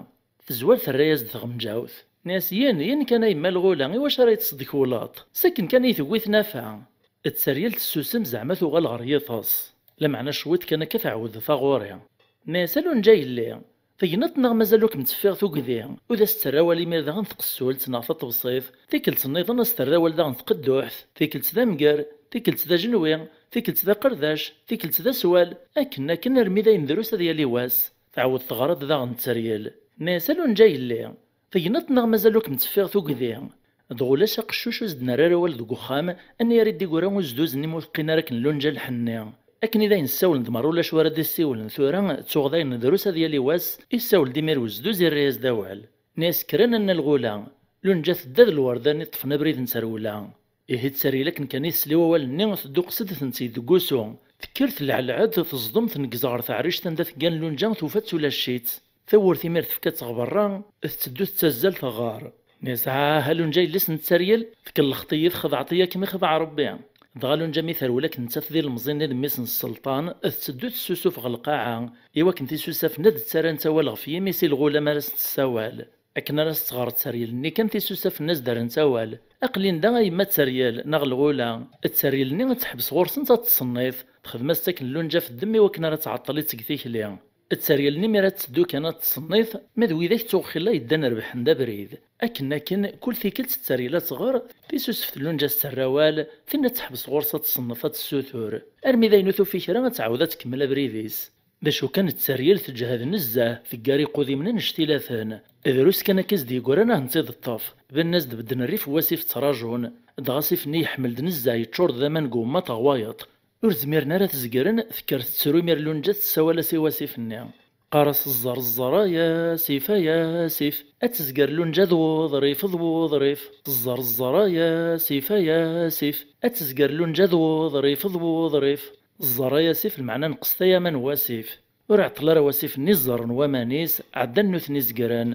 Tezwar terra-yas-d tɣenǧawt. Tenna-yas: "Yin, yin kan a yemma lɣula, iwacu ara yi-tesdekkuleḍ? S akken kan i yi-tewwi tnafa." Tteryel tessusem zeɛma tuɣal ɣer yiḍes. Lameɛna cwiṭ kan akka tɛawed taɣuri. Tenna-yas: "A Lunǧa yelli, tegneḍ neɣ mazal ur kem-teffiɣ tugdi?" U d as-terra awal imir daɣen tqessult neɣ taṭebsit, tikkelt nniḍen as-terra awal daɣen tqedduḥt, tikkelt d amger, tikkelt d ajenwi, tikkelt d aqerdac, tikkelt d aswal, akken akken armi d ayen drus ad yali wass. Tɛawed teɣra-d daɣen tteryel. Tenna-yas: "A Lunǧa yelli, tegneḍ neɣ mazal ur kem-teffiɣ tugdi?" Dɣa ulac aqeccuc ur s-d-nerra ara awal deg uxxam, anagar i d-iggra uzduz-nni mu teqqin ara akken Lunǧa lḥenni. Akken i d ayen ssawlen d merra ulac wara d-issiwlen tura, ttuɣ d ayen drus ad yali wass, issawel-d imir uzduz irra-yas-d awal. Nna-yas: "Kkren a nna lɣula, Lunǧa tedda d lwerda-nni ṭṭfen abrid n trewla." Ihi tteryel akken kan i tesla i wawal-nni, tedduqes-d tent-id deg wusu. Tekker telɛelɛed, teẓdem, tneggez ɣer teɛrict anda teggan Lunǧa, tufa-tt ulac-itt. Tawwurt imir tefka-tt ɣer berra, tetteddu tettazzal teɣɣar. Nna-yas: "Ah, a Lunǧa yelli-s n tteryel, tkellext-iyi, txedɛeḍ-iyi akken mi xdeɛ Rebbi." Dɣa Lunǧa mi terwel akken nettat d ilemẓi-nni d mmi-s n sselṭan, tetteddu tessusuf ɣer lqaɛa, i wakken tisusafen ad ttarrant awal ɣef yimi-s i lɣula mi ara s-tessawal. Akken ara s-tɣer tteryel-nni kan tisusafen ad s-d-rrent awal. "Aql-in da a yemma tteryel, neɣ lɣula." Tteryel-nni ad teḥbes ɣur-sent ad tṣennit, texdem-as-tt akken Lunǧa f ddem i wakken ara tɛeṭṭel i teg tikli. Tteryel-nni mi ara tetteddu kan ad tṣennit, ma d widak ttuɣ xilla yeddan rebḥen-d abrid. Akken akken, kul tikkelt tteryel ad tɣer, tisusaft n Lunǧa ad s-terr awal, tin ad teḥbes ɣur-s ad tṣennef ad tessutur. Armi d ayen ur tufi kra ad tɛawed ad tkemmel abrid-is. D acu kan, tteryel teǧhed nezzeh, teggar iqudimen annect-ilaten. Drus kan akka i s-d-yeggran ad ten-id-teṭṭef. Banen-as-d bedden rrif n wasif ttrajun. Dɣa asif-nni yeḥmel-d nezzeh, yeččur-d d aman deg wemmaṭ ɣer wayeḍ. Ur zmiren ara ad t-zegren, tekker tettru imir Lunǧa tessawal-as i wasif-nni. Qqar-as: "Ẓẓer, ẓẓer, ay asif, ay asif." Ad tezger Lunǧa d wuḍrif, d wuḍrif. "Ẓẓer, ẓẓer, ay asif, ay asif." Ad tezger Lunǧa d wuḍrif, d wuḍrif. "Ẓẓer, ay asif", lmeɛna neqqset ay aman n wasif. Ur iɛeṭṭel ara wasif-nni ẓẓerren waman-is, ɛeddan nutni zegren.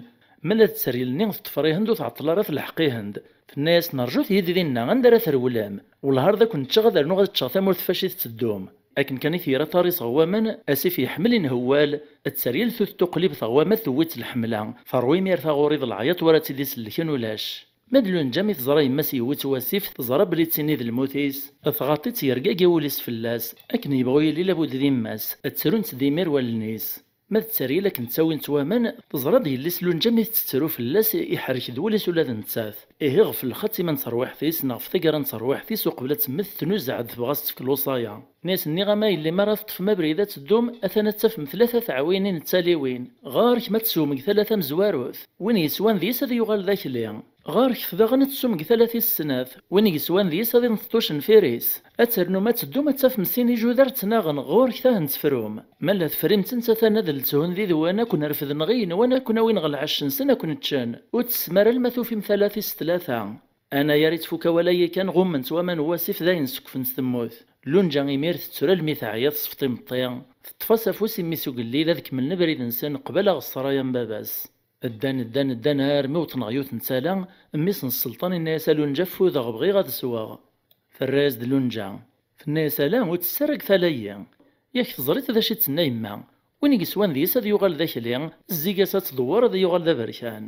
Ma la tteryel-nni teṭṭef Rihend ur tɛeṭṭel ara telḥeq Ihend. Tenna-yas: "Nerǧut yid dinna, anda ara trewlem? Wellah ar d akent-ččeɣ ad rnuɣ ad ččeɣ tamurt fac i tetteddum." Akken kan i t-yerra ṭar-is ɣer waman, asif yeḥmel inhewwal, tteryel tut tuqlibt ɣer wama tewwi-tt lḥemla, terwa imir taɣuri d leɛyaṭ wara tt-id-isellken ulac. Ma d Lunǧa mi teẓra yemma-s yewwi-tt wasif, teẓra belli d tin i d lmut-is, tɣaṭ-itt yergagi wul-is fell-as, akken yebɣu yili labud d yemma-s, ttrunt-d imir wallen-is. Ma d tteryel akken ttawin-tt waman, teẓra-d yelli-s Lunǧa mi tettru fell-as, iḥerrek-d wul-is ula d nettat. Ihi ɣef lxatima n terwiḥt-is neɣ ɣef taggara n terwiḥt-is uqbel ad temmet tnuzeɛ-d tebɣa ad s-tefk lewṣaya. Nni-as: "Nniɣ-am a yelli mi ara teṭṭfem abrid ad teddum, atan ad tafem tlata teɛwinin d taliwin. Ɣer-k ma tsewwem deg tala tamezwarut, win yeswan deg-s ad yuɣal d akli. Ɣer-k daɣen ad tessum deg tala tis snat, win yeswan deg-s ad inṭeṭ ucenfir-is. Ad ternum ad teddum ad tafem sin ijudar ttnaɣen, ɣur-k tahen tefrum. Ma la tefrim-tent atan ad lthun did-wen, ad ken-refden ɣi-nwen, ad ken-awin ɣer lɛecc-nsen, ad ken-ččen. Ur tessem ara alma tufim tala tis tlata." Anagar i tfuk awal-agi kan ɣummen-tt waman n wasif dayen ssekfent temmut. Lunǧa imir tettur almi teɛya, tesfeḍ imeṭṭi, teṭṭef-as afus i mmi-s ugellid ad kemmlen abrid-nsen qbala ɣer ṣṣraya n baba-s. Ddan, ddan, ddan armi wwḍen ɣer yiwet n tala, mmi-s n sselṭan yenna-yas: "A Lunǧa, ffudeɣ, bɣiɣ ad sweɣ." Terra-yas-d Lunǧa. Tenna-yas: "Ala, ur ttess ara deg tala-yi. Yak teẓriḍ d acu i d-tenna yemma? Win i yeswan deg-s ad yuɣal d akli, zzi-as ad tdewwer ad yuɣal d aberkan."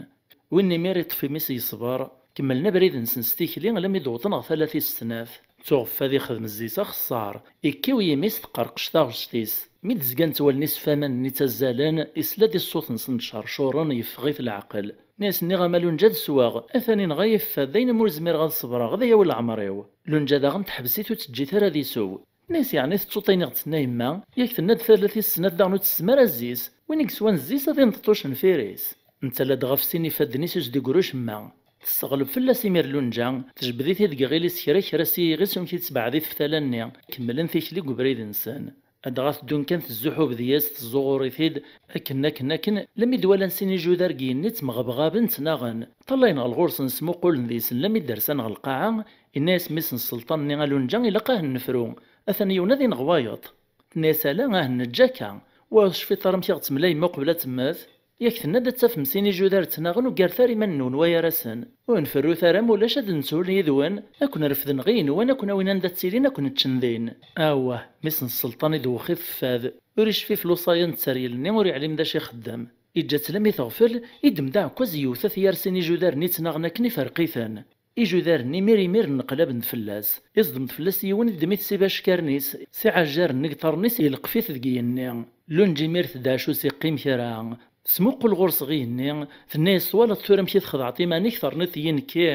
Win imir iṭṭef imi-s yeṣber, kemmlen abrid-nsen s tikli alammi d-wwḍen ɣer tala tis snat. Tuɣ Fad ixdem zzi-s axeṣṣar, ikkiw yimi-s teqqerqec taɣect-is. Mi d-zgant wallen-is f waman-nni ttazzalen, isla-d i ṣṣut-nsen ttcercuren, yeffeɣ-it leɛqel. Nni-as: "Nniɣ-am a Lunǧa ad sweɣ, atan inɣa-yi Fad, d ayen umi ur zmireɣ ad ṣebreɣ, ad yawi leɛmer-iw." Lunǧa daɣen teḥbes-it ur tt-teǧǧi ara ad isew. Nni-as: "Yeɛni tettuḍ ayen i ɣ-d-tenna yemma? Yak tenna-d tala tis snat daɣen ur tessem ara zzi-s. Win i yeswan zzi-s ad inṭeṭ ucenfir-is." Netta la d-ɣef sin ifadden-is ur s-d-iggri ucemma. Tesseɣleb fell-as imir Lunǧa, tejbed-it-id deg iɣil-is kra kra s yiɣis, amek i tesbeɛd-it f tala-nni, kemmlen tikli deg ubrid-nsen. Dɣa teddun kan tezzuḥub deg-s, teẓẓuɣur-it-id, akken, akken, akken, lammi d-walan sin ijudar deg yigenni ttmeɣbɣaben, ttnaɣen. Ṭṭalayen ɣer ɣur-sen, smuqulen deg-sen, lammi d-rsan ɣer lqaɛa, yenna-yas mmi-s n sselṭan-nni: "A Lunǧa, ilaq ad nefru, atan yiwen ad ineɣ wayeḍ." Tenna-yas: "Ala, ah neǧǧ akka, ur tecfiḍ ara amek i ɣ-temla yemma uqbel ad temmet? Yak tenna-d ad tafem sin ijudar ttnaɣen, uggaret ara iman-nwen way ar-asen. Ur nferrut ara, ma ulac ad nthul yid-wen, ad ken-refden ɣi-nwen, ad ken-awin anda ttilin, ad ken-ččen din." Awah, mmi-s n sselṭan idewwexxif Fad, ur icfi f lewṣaya n tteryel-nni, ur yeɛlim d acu ixeddem. Iǧǧa-tt lammi teɣfel, iddem-d aɛekkaz yewwet-at yar sin ijudar-nni ttnaɣen akken, iferq-iten. Ijudar-nni imir imir nneqlaben-d fell-as. Iẓdem-d fell-as yiwen, iddem-it s ibackaren-is, s iɛajjaren n igeṭren-is, yelqef-it deg yigenni. Lunǧa imir tedɛec ur s-iqqim kra. Tesmuqul ɣur-s ɣi-nni, tenna-yas: "Twalaḍ tura amek i txedɛeḍ iman-ik, terniḍ-iyi nekki?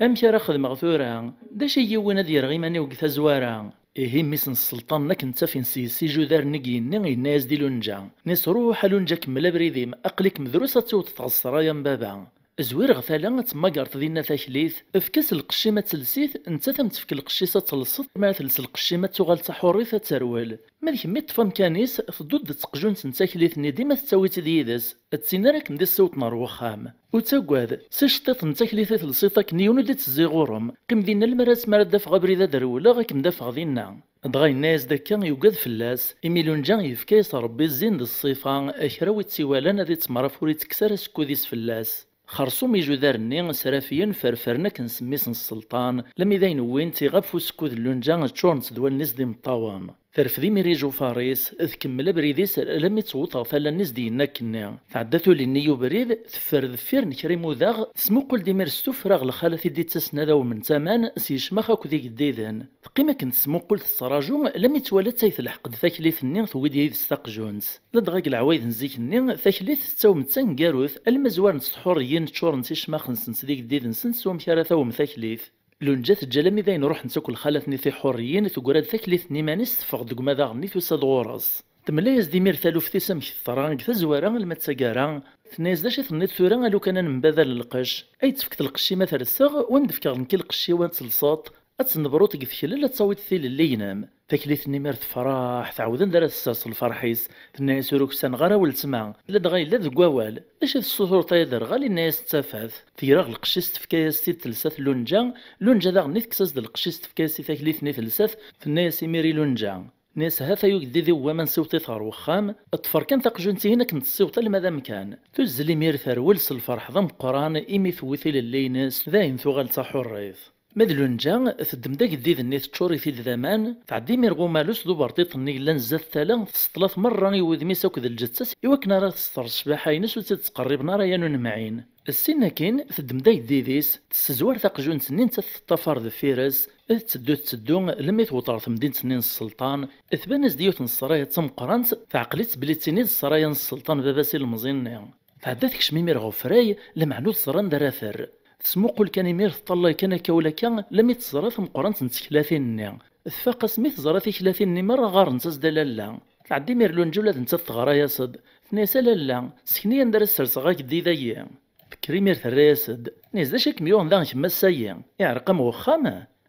Amek ara xedmeɣ tura? D acu i yi-yewwin ad yerreɣ iman-iw deg tazwara?" Ihi mmi-s n sselṭan akken ttafin s-yes ijudar-nni deg yigenni, yenna-yas-d i Lunǧa. Nni-as: "Ruḥ a Lunǧa, kemmel abrid-im, aql-ikem drus ad tiwḍeḍ ɣer ssraya n baba. Zwir ɣer tala ad temmagreḍ dinna taklit, efk-as lqecc-im ad tels-it, nettat ad m-tefk lqecc-is ad telseḍ, mi ara tels lqecc-im ad tuɣal d taḥurrit ad terwel. Ma d kemm i ṭṭef amkan-is, tedduḍ-d d teqjunt n taklit-nni dima tettawi-tt-id yid-s, d tin ara kem-d-issiwḍen ɣer wexxam. Ur ttagad, s iceṭṭiḍen n taklit i telsiḍ akken yiwen ur d-ittezzi ɣur-m, qqim dinna almi ara, asmi ara d-afeɣ abrid ad rewleɣ ad kem-d-afeɣ dinna." Dɣa yenna-yas-d akka yugad fell-as, imi Lunǧa yefka-yas Ṛebbi zzin d ṣṣifa, kra wi tt-iwalan ad ittemraf ur ittekkes ara sekkud-is fell-as. Xerṣum ijudar-nni, srafyen, ferfren akken s mmi-s n sselṭan, lammi d ayen wwin-t iɣab f usekkud n Lunǧa, ččuren-tt d wallen-is d imeṭṭawen. Terfed imir ijufaṛ-is, tkemmel abrid-is alammi tewweḍ ɣer tala-nni s d-yenna akkenni. Tɛedda tuli-nni i ubrid, teffer deffir n kra imudaɣ, tesmuqul-d imir s tuffra ɣer lxalat i d-ittasen ad awment aman s yecmax akked igeddiden. Teqqim akken tesmuqul, tettraǧu, lammi twala-tt ay telḥeq-d taklit-nni, tewwi-d yid-s taqjunt. Ladɣa deg leɛwayed n zik-nni, taklit tettawem d taneggarut, alma zwarent tḥuriyin, ččurent icmax-nsent d igeddiden-nsent s wamek ara tawem taklit. Lunǧa teǧǧa lammi d ayen ruḥent akk lxalat-nni tiḥuriyin, teggra-d taklit n iman-is, teffeɣ-d deg umadaɣ-nni, tusa-d ɣur-s. Temla-yas-d imir taluft-is amek teḍra, deg tazwara alma d taggara, tenna-yas: "D acu i tenniḍ tura, a lukan ad nembadal lqecc? Ay d-tefkeḍ lqecc-im ad t-rseɣ, u ad m-d-fkeɣ nekki lqecc-iw ad telseḍ, ad tennebruḍ deg teklel, ad tawiḍ tilelli-inem." Taklit-nni imir tefreḥ, tɛawed anda ara tessers lferḥ-is. Tenna-yas: "Ur uksaneɣ ara weltma, ladɣa yella deg wawal. D acu i tessutureḍ ay aderɣal?" Yenna-yas d tafat. Tger-aɣ lqecc-is, tefka-yas-t-id, telsa-t Lunǧa. Lunǧa daɣen tekkes-as-d lqecc-is, tefka-yas i taklit-nni, telsa-t. Tenna-yas imir i Lunǧa. Nni-as: "Hat ay ugeddid-iw, aman siwḍ-it ɣer wexxam, ḍfer kan taqjunt-ihin akken tessiwḍ alma d amkan." Tuzzel imir terwel s lferḥ d ameqqran imi tewwi tilelli-ines, dayen tuɣal d taḥurrit. Ma d Lunǧa, teddem-d ageddid-nni teččur-it-id d aman, tɛedda imir ɣer umalus d uberṭiṭ-nni yellan zdat tala, tesseṭla-t merra i wudem-is akked lǧetta-s i wakken ara testeṛ ccbaḥa-ines ur tt-id-ttqerriben ara yan ur nemɛin. Ssin akkin, teddem-d ageddid-is, tessezwar taqjunt-nni nettat teṭṭafar deffir-s, tetteddu tetteddu, lemmi tewweḍ ɣer temdint-nni n sselṭan, tban-as-d yiwet n ssṛaya d tameqqrant, teɛqel-itt belli d tin i d ssṛaya n sselṭan baba-s ilemẓi-nni. Tɛedda tekcem imir ɣer ufray, lameɛna ur teẓri anda ara terr. Tesmuqul kan imir, teṭṭalay kan akka u lakka, lammi teẓra tameqqrant n teklatin-nni. Tfaq-as mi teẓra tiklatin-nni merra ɣarent-as-d a lalla. Tɛedda imir Lunǧa ula d nettat teɣra-yas-d. Tenna-yas: "A lalla, sken-iyi anda ara sserseɣ ageddid-agi." Tekker imir terra-yas-d. Tenna-yas: "D acu i kem-yuɣen daɣen kemm ass-agi? Iɛreq-am wexxam?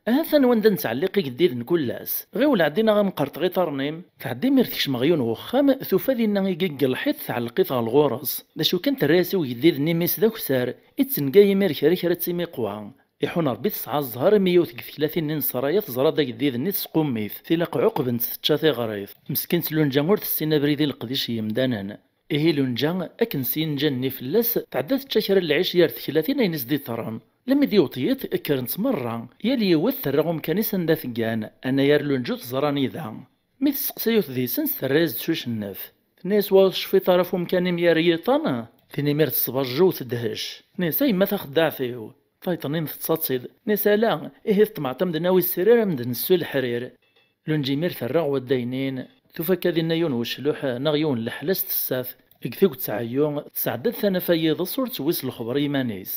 Ahat anwa anda nettɛelliq igeddiden kul ass? Ɣiwel ɛeddi neɣ ad am-qerṭeɣ iṭarren-im." Tɛedda imir tekcem ɣer yiwen wexxam, tufa dinna igigg lḥiṭ, tɛelleq-it ɣer lɣur-s. D acu kan, terra-yas i ugeddid-nni mmi-s d akessar, ittenga imir kra kra d timiqwa. Iḥun Ṛebbi tesɛa zzher imi yiwet deg teklatin-nni n ssṛaya teẓra-d agellid-nni tesqum-it, tilaq ɛuqbent tečča tiɣrit. Meskint Lunǧa ur tessin abrid i leqdic n yemdanen. Ihi Lunǧa, akken s yinǧan-nni fell-as, tɛedda tečča kra n lɛic gar teklatin ayen i s-d-iḍran. Lemmi d-yewweḍ yiḍ, kkrent merra, yal yiwet terra umkan-is anda teggan, anayer Lunǧa ur teẓra anida. Mi testeqsa yiwet deg-sent, terra-yas-d s ucennef. Tenna-yas: "Wa ur tecfiḍ ara ɣef umkan-im gar yiḍan?" Tin imir teṣbajjew tedhec. Tenna-yas: "A yemma taxeddaɛt-iw!" Tayeḍnin tettaḍ-tt-id. Tenna-yas: "Ala, ihi tṭemɛeḍ ad m-d-nawi srir, ad m-d-nessu leḥrir." Lunǧa imir terra ɣer waddaynin, tufa akka dinna yiwen wecluḥ neɣ yiwen n leḥla s tessat, deg tiget tɛeyyu, tesɛedda-d tanafa n yiḍes ur tewwi s lexber i yiman-is.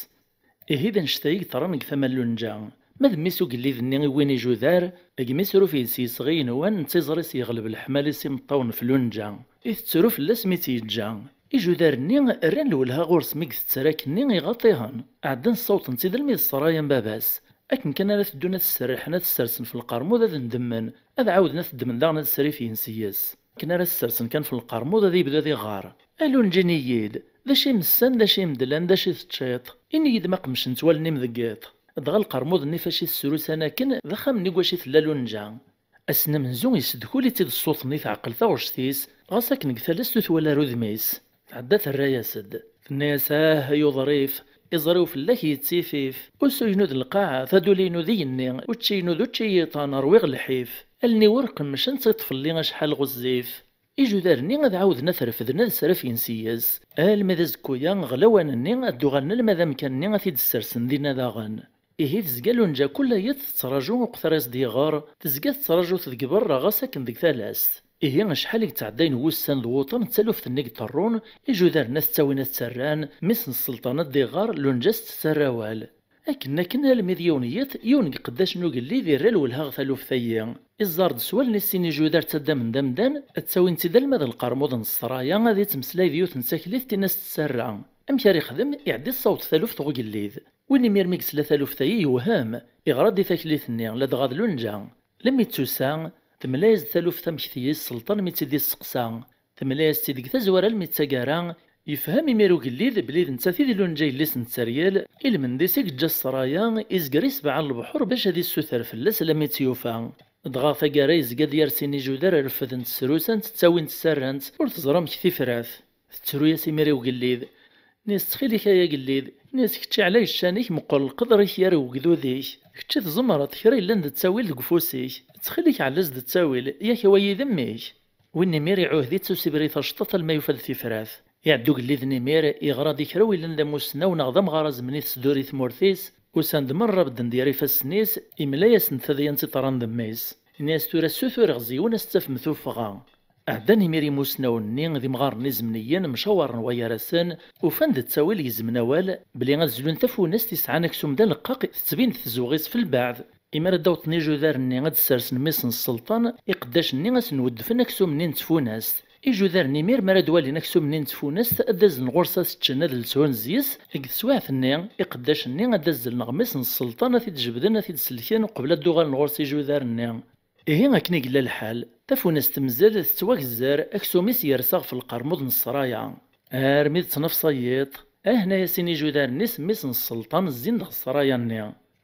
Ihi d annect-a i yeḍran deg tama n Lunǧa. Ma d mmi-s ugellid-nni i wwin ijudar, deg mi srufid s yesɣi inwan n tiẓri-s yeɣleb leḥmal-is imeṭṭawen f Lunǧa, i tettru fell-as mi tt-yeǧǧa. Ijudar-nni rran lwelha ɣur-s mi yetetter akkenni iɣaṭ-ihen. Ɛeddan ssawḍen-tt-id almi d ssṛaya n baba-s. Akken kan ara teddun ad sserrḥen ad ssersen f lqermud ad ndemmen, ad ɛawden ad t-ddmen daɣen ad srifen yes-s. Akken ara ssersen kan f lqermud ad yebdu ad iɣar. A Lunǧa, ini-yi-d, d acu i messan, d acu i medlan, d acu i teččiḍ? Ini-yi-d ma qemcent wallen-im deg yiḍ. Dɣa lqermud-nni fac i t-srusan akken, d axxam-nni deg wacu i tella Lunǧa. Ass-n amenzu yesdukul-itt-id ṣṣut-nni teɛqel taɣect-is, ɣas akken deg talast ur twala ara udem-is. Tɛedda terra-yas-d. Tenna-yas: "Ah, ay uḍrif, iẓri-w fell-ak yettifif. Usu-inu d lqaɛa, taduli-inu d igenni, učči-inu d učči n yiḍan, rwiɣ lḥif. Allen-iw ur qemmcent, iṭṭef fell-i acḥal ɣezzif." Ijudar-nni ad ɛawden ad t-refden ad srafen yes-s. Almi d azekku-ya, ɣlawan-nni ad d-uɣalen alma d amkan-nni ad t-id-ssersen dinna daɣen. Ihi tezga Lunǧa kul yiḍ tettraǧu uqter i s-d-yeɣɣar, tezga tettraǧu-t deg berra ɣas akken deg talast. Ihi acḥal i yettɛeddayen wussan d wuṭan d taluft-nni i iḍerrun, ijudar-nni ad t-ttawin ad t-ttarran, mmi-s n sselṭan ad d-iɣɣar, Lunǧa s-tettarra awal. Akken akken almi d yiwen yiḍ, yiwen deg iqeddacen ugellid irra lwelha ɣer taluft-ayi. Iẓẓar-d s wallen-is sin ijudar ttaddamen-d amdan, ttawin-tt-id alma d lqermud n ssraya ad ittmeslay d yiwet n taklit tin as-tettarra. Amek ara ixdem? Iɛeddi tessaweḍ taluft ɣer ugellid. Win imir mi yesla taluft-ayi yewhem, iɣra-d i taklit-nni, ladɣa d Lunǧa. Lemmi d-tusa, temla-yas-d taluft amek tga i sselṭan mi tt-id-isteqsa. Temla-yas-tt-id deg tazwara almi d taggara, yefhem imir ugellid belli d nettat i d Lunǧa yelli-s n tteryel, i lmend-is i yeǧǧa ssraya, izger isebɛa n lebḥur bac ad issuter fell-as lammi tt-yufa. Dɣa taggara yezga-d yar sin ijudar refden-tt srusan-tt ttawin-tt sarran-tt, ur teẓra amek tifrat. Tettru-yas imir i ugellid. Nni-as: "Ttxil-k ay agellid, nni-as kečči ɛla yeccan-ik meqqer lqedr-ik gar ugdud-ik. Kečči tzemreḍ kra yellan d ttawil deg ufus-ik. Ttxil-k ɛella-s-d ttawil, yak awa yid-m-ik." Win imir iɛuhed-itt usibri taceṭṭaṭ alma yufa-d tifrat. Iɛedda ugellid n imir, iɣra-d i kra n yellan d amussnaw neɣ d amɣar azemni tesduri tmurt-is, usan-d merra bedden-d gar ifassen-is, imla-yasen-d tadyant iḍran d mmi-s. Ini-as: "Tura ssutureɣ zi-wen ad s-tafem tuffɣa." Ɛeddan imir imussnawen-nni d imɣaren izemniyen mcawaren wayar-asen, ufan-d ttawil gezmen awal belli ad zlun tafunast isɛan aksum d aleqqaq tettbin-d tzewɣ-is f lbeɛd. Imi ara d-awḍen ijudar-nni ad d-ssersen mmi-s n sselṭan, iqeddacen-nni ad sen-weddfen aksum-nni n tfunast. Ijudar-nni imir mi ara d-walin aksum-nni n tfunast, ad d-azzlen ɣur-s ad t-ččen ad lshun zzi-s. Deg teswiɛt-nni, iqeddacen-nni ad d-azzlen ɣer mmi-s n sselṭan ad t-id-jebden ad t-id-sellken uqbel ad d-uɣalen ɣur-s ijudar-nni. Ihi akken i yella lḥal, tafunast temzel tettwagezzer, aksum-is yersa ɣef lqermud n ssraya. Armi d ttnafsa n yiḍ, ahna-yasen ijudar-nni s mmi-s n sselṭan zzin-d ɣer ssraya-nni.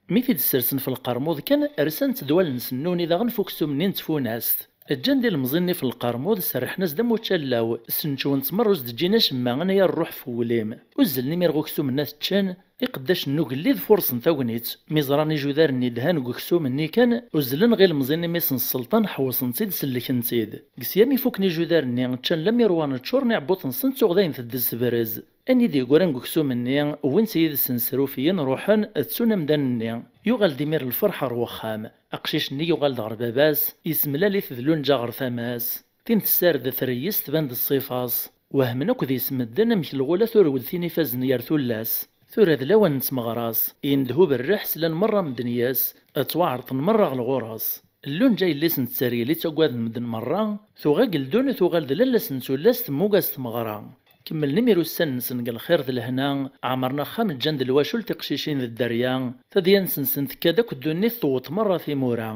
Mi t-id-ssersen f lqermud kan, rsan-tt-d wallen-nsen nuni daɣen f uksum-nni n tfunast. Ǧǧan-d ilemẓi-nni f lqermud, serrḥen-as-d am uččallaw, ssenčwen-tt merra ur s-d-ǧǧin acemma, anayer rruḥ f wul-im. Uzzlen imir ɣer uksum-nni ad t-ččen, iqeddacen n ugellid furṣen tagnit. Mi ẓran ijudar-nni dhan deg uksum-nni kan, uzzlen ɣer ilemẓi-nni mmi-s n sselṭan, ḥewṣen-tt-id, sellken-tt-id. Deg sya mi fukken ijudar-nni, ččan lamirwan, ččuren iɛebbuṭ-nsen d tuɣdayin teddez tebrez. Ayen i d-yeggran deg uksum-nni, wwin-tt yid-sen srufiyen, ruḥen, ttun amdan-nni. Yuɣal-d imir lferḥ ɣer wexxam. Aqcic-nni yuɣal-d ɣer baba-s, yessemlal-it d Lunǧa ɣer tama-s. Tin tessared atreyes tban-d ṣṣifa-s. Wehmen akk deg-s medden amek lɣula turwed tin ifazen gar tullas. Tura d lawan n tmeɣra-s. Yendeh uberreḥ, slan merra medden yes, ttwaɛerḍen merra ɣer lɣur-s. Lunǧa yelli-s n tteryel i ttaggaden medden merra, tuɣ ageldun tuɣal d lalla-s n tullas temmug-as tmeɣra. Kemmlen imir ussan-nsen deg lxir d lehna, ɛemren axxam, ǧǧan-d lwacul tiqcicin d dderya, tadyant-nsen tekka-d akk ddunit tewweḍ merra timura.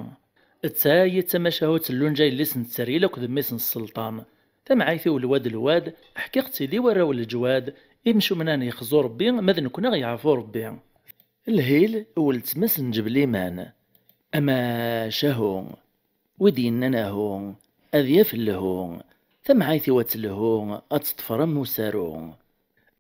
D tayi d tamacahut n Lunǧa yelli-s n tteryel akked mmi-s n sselṭan. Tamɛayt-iw lwad lwad, ḥkiɣ-tt-id i warraw n leǧwad, imcumnen yexzu Rebbi, ma d nekkni ɣ-yeɛfu Rebbi. Lhil, weltma-s n Ǧebliman. Amacahu, wi d-yennan ahu, ad yaf lhu, tamɛayt-iw ad telhu, ad teṭṭfer am usaru.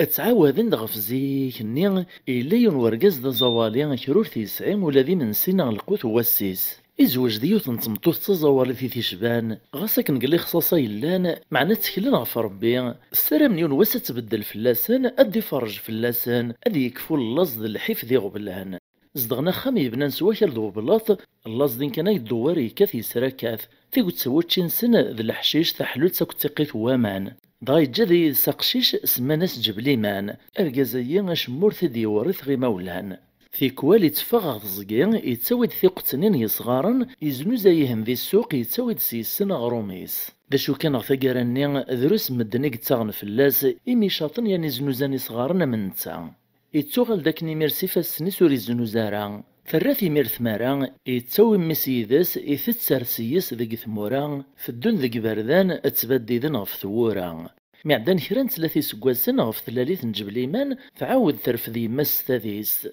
Ttɛawaden-d ɣef zik-nni, yella yiwen wergaz d aẓawali, kra ur t-yesɛi ula d imensi neɣ lqut n wass-is. Izweǧ d yiwet n tmeṭṭut d taẓawalit i t-icban, ɣas akken deg lixṣaṣa yellan, meɛna tteklen ɣef Rebbi, ssaramen yiwen wass ad tbeddel fell-asen, ad d-iferrej fell-asen, ad yekfu llaẓ d lḥif d iɣeblan. Zedɣen axxam yebnan s wakal d ublaṭ, llaẓ din kan ay ddewwir yekkat yesrakat, tiget n wučči-nsen d leḥcic, taḥlult akked tiqqit n waman. Dɣa yeǧǧa-d yid-s aqcic, semman-as Ǧebliman. Argaz-agi acemma ur t-id-yewriṭ ɣ imawlan. Tikwal itteffeɣ ɣer teẓgi, yettawi-d tiqettnin yesɣaren, yeznuza-ihen di ssuq, yettawi-d s-yessen aɣrum-is. D acu kan, ɣer taggara-nni, drus n medden i yettaɣen fell-as, imi icaṭen yan iznuzan isɣaren am netta. Ittuɣal-d akken imir s ifassen-is ur iznuz ara. Terra-t imir tmara, yettawi mmi-s yid-s, itett ar s-yes deg tmura, teddun deg iberdan, ttbaddiden ɣef tewwura. Mi ɛeddan kra n tlata iseggasen ɣef tlalit n Ǧebliman, tɛawed terfed yemma-s s tadist.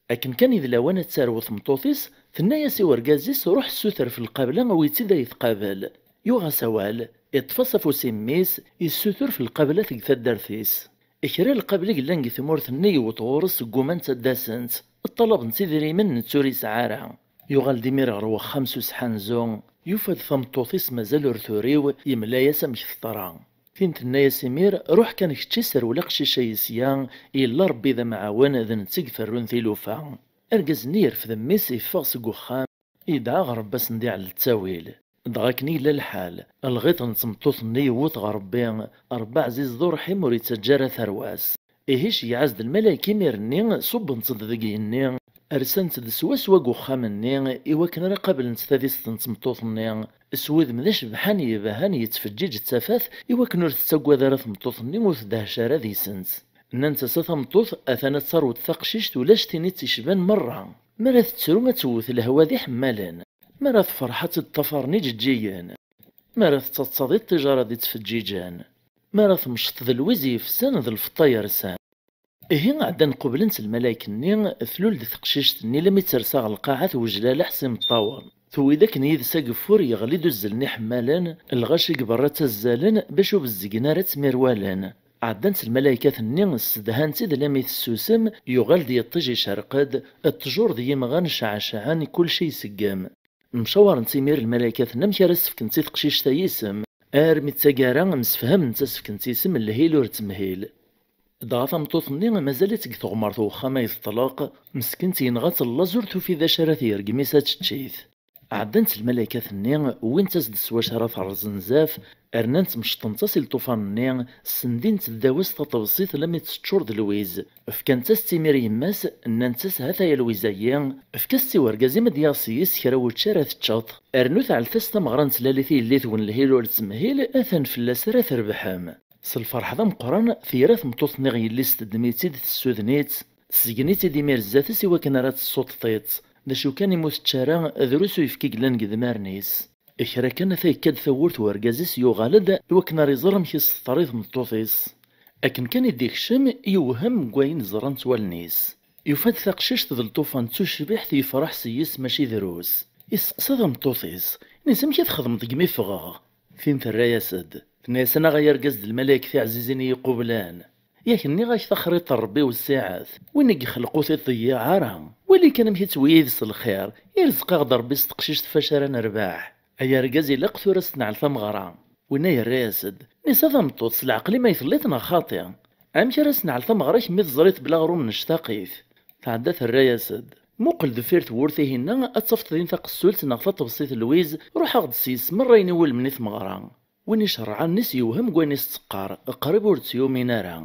Akken kan i d lawan ad tarew tmeṭṭut-is, tenna-yas i urgaz-is: "Ruḥ ssuter f lqabla, awi-tt-id ad yi-tqabel." Yuɣ-as awal, iṭṭef-as afus i mmi-s, issutur f lqabla deg taddart-is. Kra lqabel i yellan deg tmurt-nni yewweḍ ɣur-s, ggumant ad d-asent, ṭṭalabent idrimen netta ur yesɛi ara. Yuɣal-d imir ɣer wexxam s usḥanzu, yufa-d tameṭṭut-is mazal ur turiw, yemla-yas amek teḍra. Tin tenna-yas imir: "Ruḥ kan kečč, serwel aqcic-ayi sya, yella Rebbi d amɛawen, d netta i iferrun tilufa." Argaz-nni yerfed mmi-s, yeffeɣ seg uxxam, yedɛa ɣer Rebbi ad sen-d-iɛell ttawil. Dɣa akken i yella lḥal, lɣiṭ n tmeṭṭut-nni yewweḍ ɣer Rebbi, Rebbi ɛziz d uṛḥim ur ittaǧǧa ara tarwa-s. Ihi ceyyeɛ-as-d lmalayek imir-nni, ṣubben-tt-id deg yigenni, rsant-d swaswa deg uxxam-nni, iwakken ara qablent tadist n tmeṭṭut-nni, s wudem d acebḥan yebhan yettfeǧǧiǧ d tafat, iwakken ur tettaggad ara tmeṭṭut-nni, ur tdehhec ara deg-sent. Nnant-as: "A tameṭṭut, atan ad taruḍ taqcict ulac tin i tt-icban merra. Mi ara tettru ad tewwet lehwa d iḥemmalen. Mi ara tefreḥ ad tt-id-ṭṭafaren iǧeǧǧigen. Mi ara tettaḍsaḍ iṭṭijar ad ittfeǧǧiǧen. Mi ara temceḍ d lwiz yefsan d lfeṭṭa yersan." Ihi ɛeddan qublen-tt lmalayek-nni, tlul-d teqcict-nni lammi tersa ɣer lqaɛa twejlaleḥ s imeṭṭawen. Tewwi-d akken yid-s ageffur yeɣli-d uzzlen iḥemmalen, lɣaci deg berra ttazzalen, bac ur bezzgen ara ttmirwalen. Ɛeddant lmalaykat-nni, ssedhant-tt-id lammi tessusem, yuɣal-d yiṭij icerq-d, ṭṭjur d yimɣan ceɛceɛen, kulci iseggem. Mcawaren-tt imir lmalaykat-nni amek ara s-fkent i teqcict-a yisem, armi d taggara msefhamen-tt ad s-fkent isem Lhil ur ttemhil. Dɣa tameṭṭut-nni mazal-itt deg teɣmert n uxxam ay teṭleq, meskint yenɣa-tt llaẓ ur tufi d acu ara tger deg imi-s ad tečč-it. Ɛeddant lmalaykat-nni, wwint-as-d s wacu ara terẓ nnzaf, rnant mecṭent-as i lṭufan-nni, sendint ddaw-as taṭebsit lammi teččur d lwiz. Fkant-as-tt imir yemma-s, nnant-as: "Hat-aya lwiz-agi, efk-as-tt i urgaz-im ad d-yaɣ s-yes kra n wučči ara teččeḍ. Rnu tɛellet-as tameɣra n tlalit i yelli-twen Lhil ur ttemhil, atan fell-as ara trebḥem." S lferḥ d ameqqran, tira tmeṭṭut-nni ɣer yelli-s, teddem-itt-id, tessuden-itt, tesgen-itt-id imir zdat-s iwakken ara tessuṭṭeḍ-itt. D acu kan, imi ur tečči ara, drus uyefki yellan deg idmaren-is. Kra kan, ata yekka-d tawwurt, urgaz-is yuɣal-d iwakken ara iẓer amek i s-teḍra i tmeṭṭut-is. Akken kan i d-ikcem, yewhem deg wayen ẓrant wallen-is. Yufa-d taqcict d lṭufan d tucbiḥt, yefreḥ s-yes mačči drus. Isteqsa tameṭṭut-is, ini-as: "Amek i txedmeḍ deg mi ffɣeɣ?" Tin terra-yas-d, tenna-yas: "Anaɣ ay argaz d lmalayek tiɛzizin i yi-qublen. Yak nniɣ-ak taxriṭ n Rebbi wessiɛet, win i ixelq ur t-iḍeyyeɛ ara. Wali kan amek i ttweyyides lxir, irzeq-aɣ-d Rebbi s teqcict f acu ara nerbeḥ. Ay argaz, ilaq tura ad s-nɛel tameɣra." Winna yerra-yas-d, ini-as: "A tameṭṭut, s leɛqel-im ay telliḍ neɣ xaṭi? Amek ara s-nɛel tameɣra kemm i teẓriḍ bla aɣrum nectaq-it?" Tɛedda terra-yas-d, muqel deffir tewwurt-ihinna, ad tafeḍ din taqessult neɣ taṭebsit n lwiz, ruḥ-aɣ-d s-yes merra ayen iwulmen i tmeɣra. Win icerrɛen allen-is yewhem deg wayen i s-teqqar, qrib ur tt-yumin ara.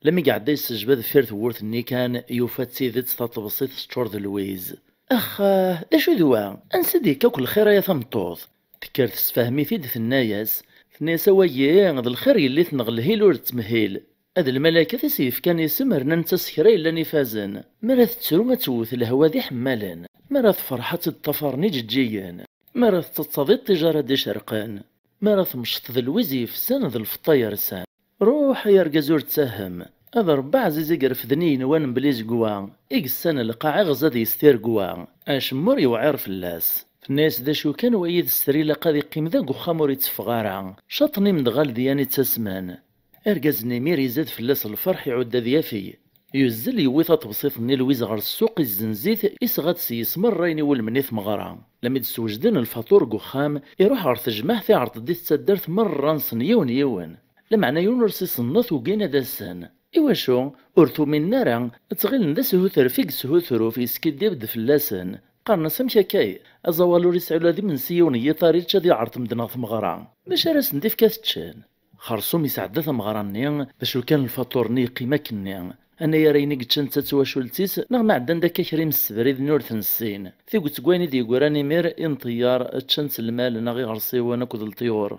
Lammi iɛedda yessejba deffir tewwurt-nni kan, yufa d tidet taṭebsit teččur d lwiz. "Ax, ah, d acu d wa? Ansi d-yekka akk lxir-a, a tameṭṭut?" Tekker tessefhem-it-id, tenna-yas, tenna-yas: "A wagi, d lxir yelli-tneɣ Lhil ur ttemhil. Ad lmalakat i s-yefkan isem, rnan-tt-as kra yellan ifazen. Mi ara tettru ad tewwet lehwa d iḥemmalen. Mi ara tefreḥ ad tt-id-ṭṭafaren iǧeǧǧigen. Mi ara tettaḍsaḍ iṭṭij ara d-icerqen. Mi ara temceḍ d lwiz yefsan d lfeṭṭa yersan. Ruḥ ay argaz ur ttahem. Ad rebbeɣ ɛziz i irefden igenwan n Blizegwa, i yessan lqaɛ iɣez ad yestirgwa, acemma ur yewɛir fell-as. Tenna-yas d acu kan, wa yid-s ilaq ad iqqim da deg uxxam ur itteffeɣ ara, caṭen imedɣal d yan ittasmen. Argaz-nni imir izad fell-as lferḥ, iɛudd ad yafeg. Yuzzel yewwi taṭebsit-nni Lwiz ɣer ssuq, izzenz-it, isɣa-d s yis merra ayen iwulmen i tmeɣra. Lami d-swejden lfaṭur deg uxxam, iruḥ ɣer tejmaɛt, iɛreḍ-d i taddart merra-nsen yiwen yiwen. Lameɛna yiwen ur s-iṣennet, ugin ad asen. Iwacu? Ur t-uminen ara, ttɣilen d ashutref i yeshutruf, yeskiddib-d fell-asen. Qqaren-as amek akka-y? Aẓawal ur yesɛi ula d imensi, yiwen n yiṭ ara yečč, ad iɛreḍ medden ɣer tmeɣra. D acu ara sen-d-ifk ad t-ččen? Xersum isɛedda tameɣra-nni, d acu kan lfaṭur-nni yeqqim akkenni. Anayer ayen i yečča netta d twacult-is, neɣ ma ɛeddan-d akka kra imsebrid-nni ur t-nessin. Tiget n wayen i d-yeggran imir i nṭeyyar, ččan-tt lmal neɣ iɣersiwen akked leṭyur.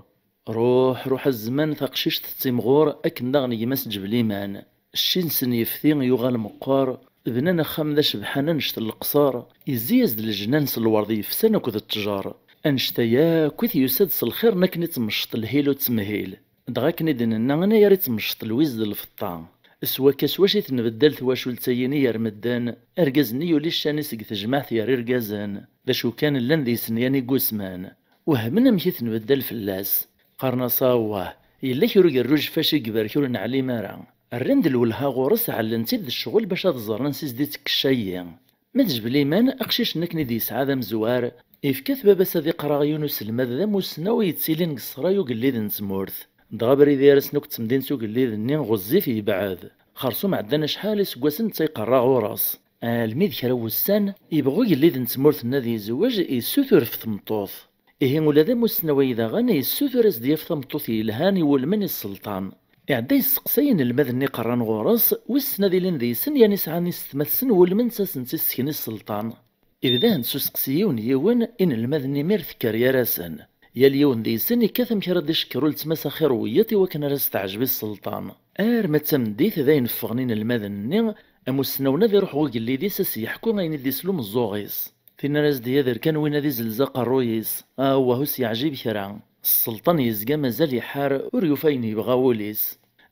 Ruḥ, ruḥ a zzman, taqcict tettimɣur, akken daɣen gma-s Ǧebliman. Cci-nsen yefti yuɣal meqqer, bnan axxam d acebḥan annect n leqṣer, yezzi-yas-d lejnan s lwerḍ yefsan akked ttjer. Annect-a yakk i t-yusa-d s lxir n akken i tmecceṭ lhilu d temhil. Dɣa akken i d-nenna, anayer i tmecceṭ lwiz d lfeṭṭa. S wakka s wacu i tenbeddal twacult-agi-nni gar medden, argaz-nni yuli ccan-is deg tejmaɛt gar irgazen, d acu kan llan deg-sen yan igusman. Wehmen amek i tenbeddal fell-as. Qqaren-as awah, yella kra ugerruj fac i ibarek ur neɛlim ara. Rran-d lwelha ɣur-s, ɛellen-tt-id d ccɣel bac ad ẓren ansi s-d-ittekkec ayi. Ma d Jebel Iman, aqcic-nni akken i d-yesɛa d amezwar, ifka-t baba-s ad iqer aɣyun uselmad d amussnaw i yettilin deg ṣṣray ugellid n tmurt. Dɣa abrid gar-asen akked temdint ugellid-nni ɣezzif yebɛed. Xersum ɛeddan acḥal iseggasen netta iqerra ɣur-s. Almi d kra n wussan, yebɣa ugellid n tmurt-nni ad yezweǧ, yessutur ɣef tmeṭṭut. Ihi ula d amussnaw-ayi daɣen yessutur ad s-d-yaf tameṭṭut yelhan iwulmen i sselṭan. Iɛedda yesteqsay inelmaden-nni iqerran ɣur-s, wissen ad ilin deg-sen yan isɛan isetma-tsen wulmen ttasen-tt i ssekn i sselṭan. Ibda-hen s useqsi yiwen yiwen, inelmaden imir tekker gar-asen. Yal yiwen deg-sen ikkat amek ara d-icekker uletma-s axir wiyiḍ i wakken ara s-teɛjeb i sselṭan. Arma d tameddit d ayen ffɣen inelmaden-nni, amussnaw-nni ad iruḥ ɣer ugellid-is ad s-yeḥku ayen i d-isel umeẓẓuɣ-is. Tin ara s-d-yader kan win ad izelz aqerruy-is, awah ur s-yeɛjib kra. Sselṭan yezga mazal iḥar, ur yufi ayen yebɣa wul-is.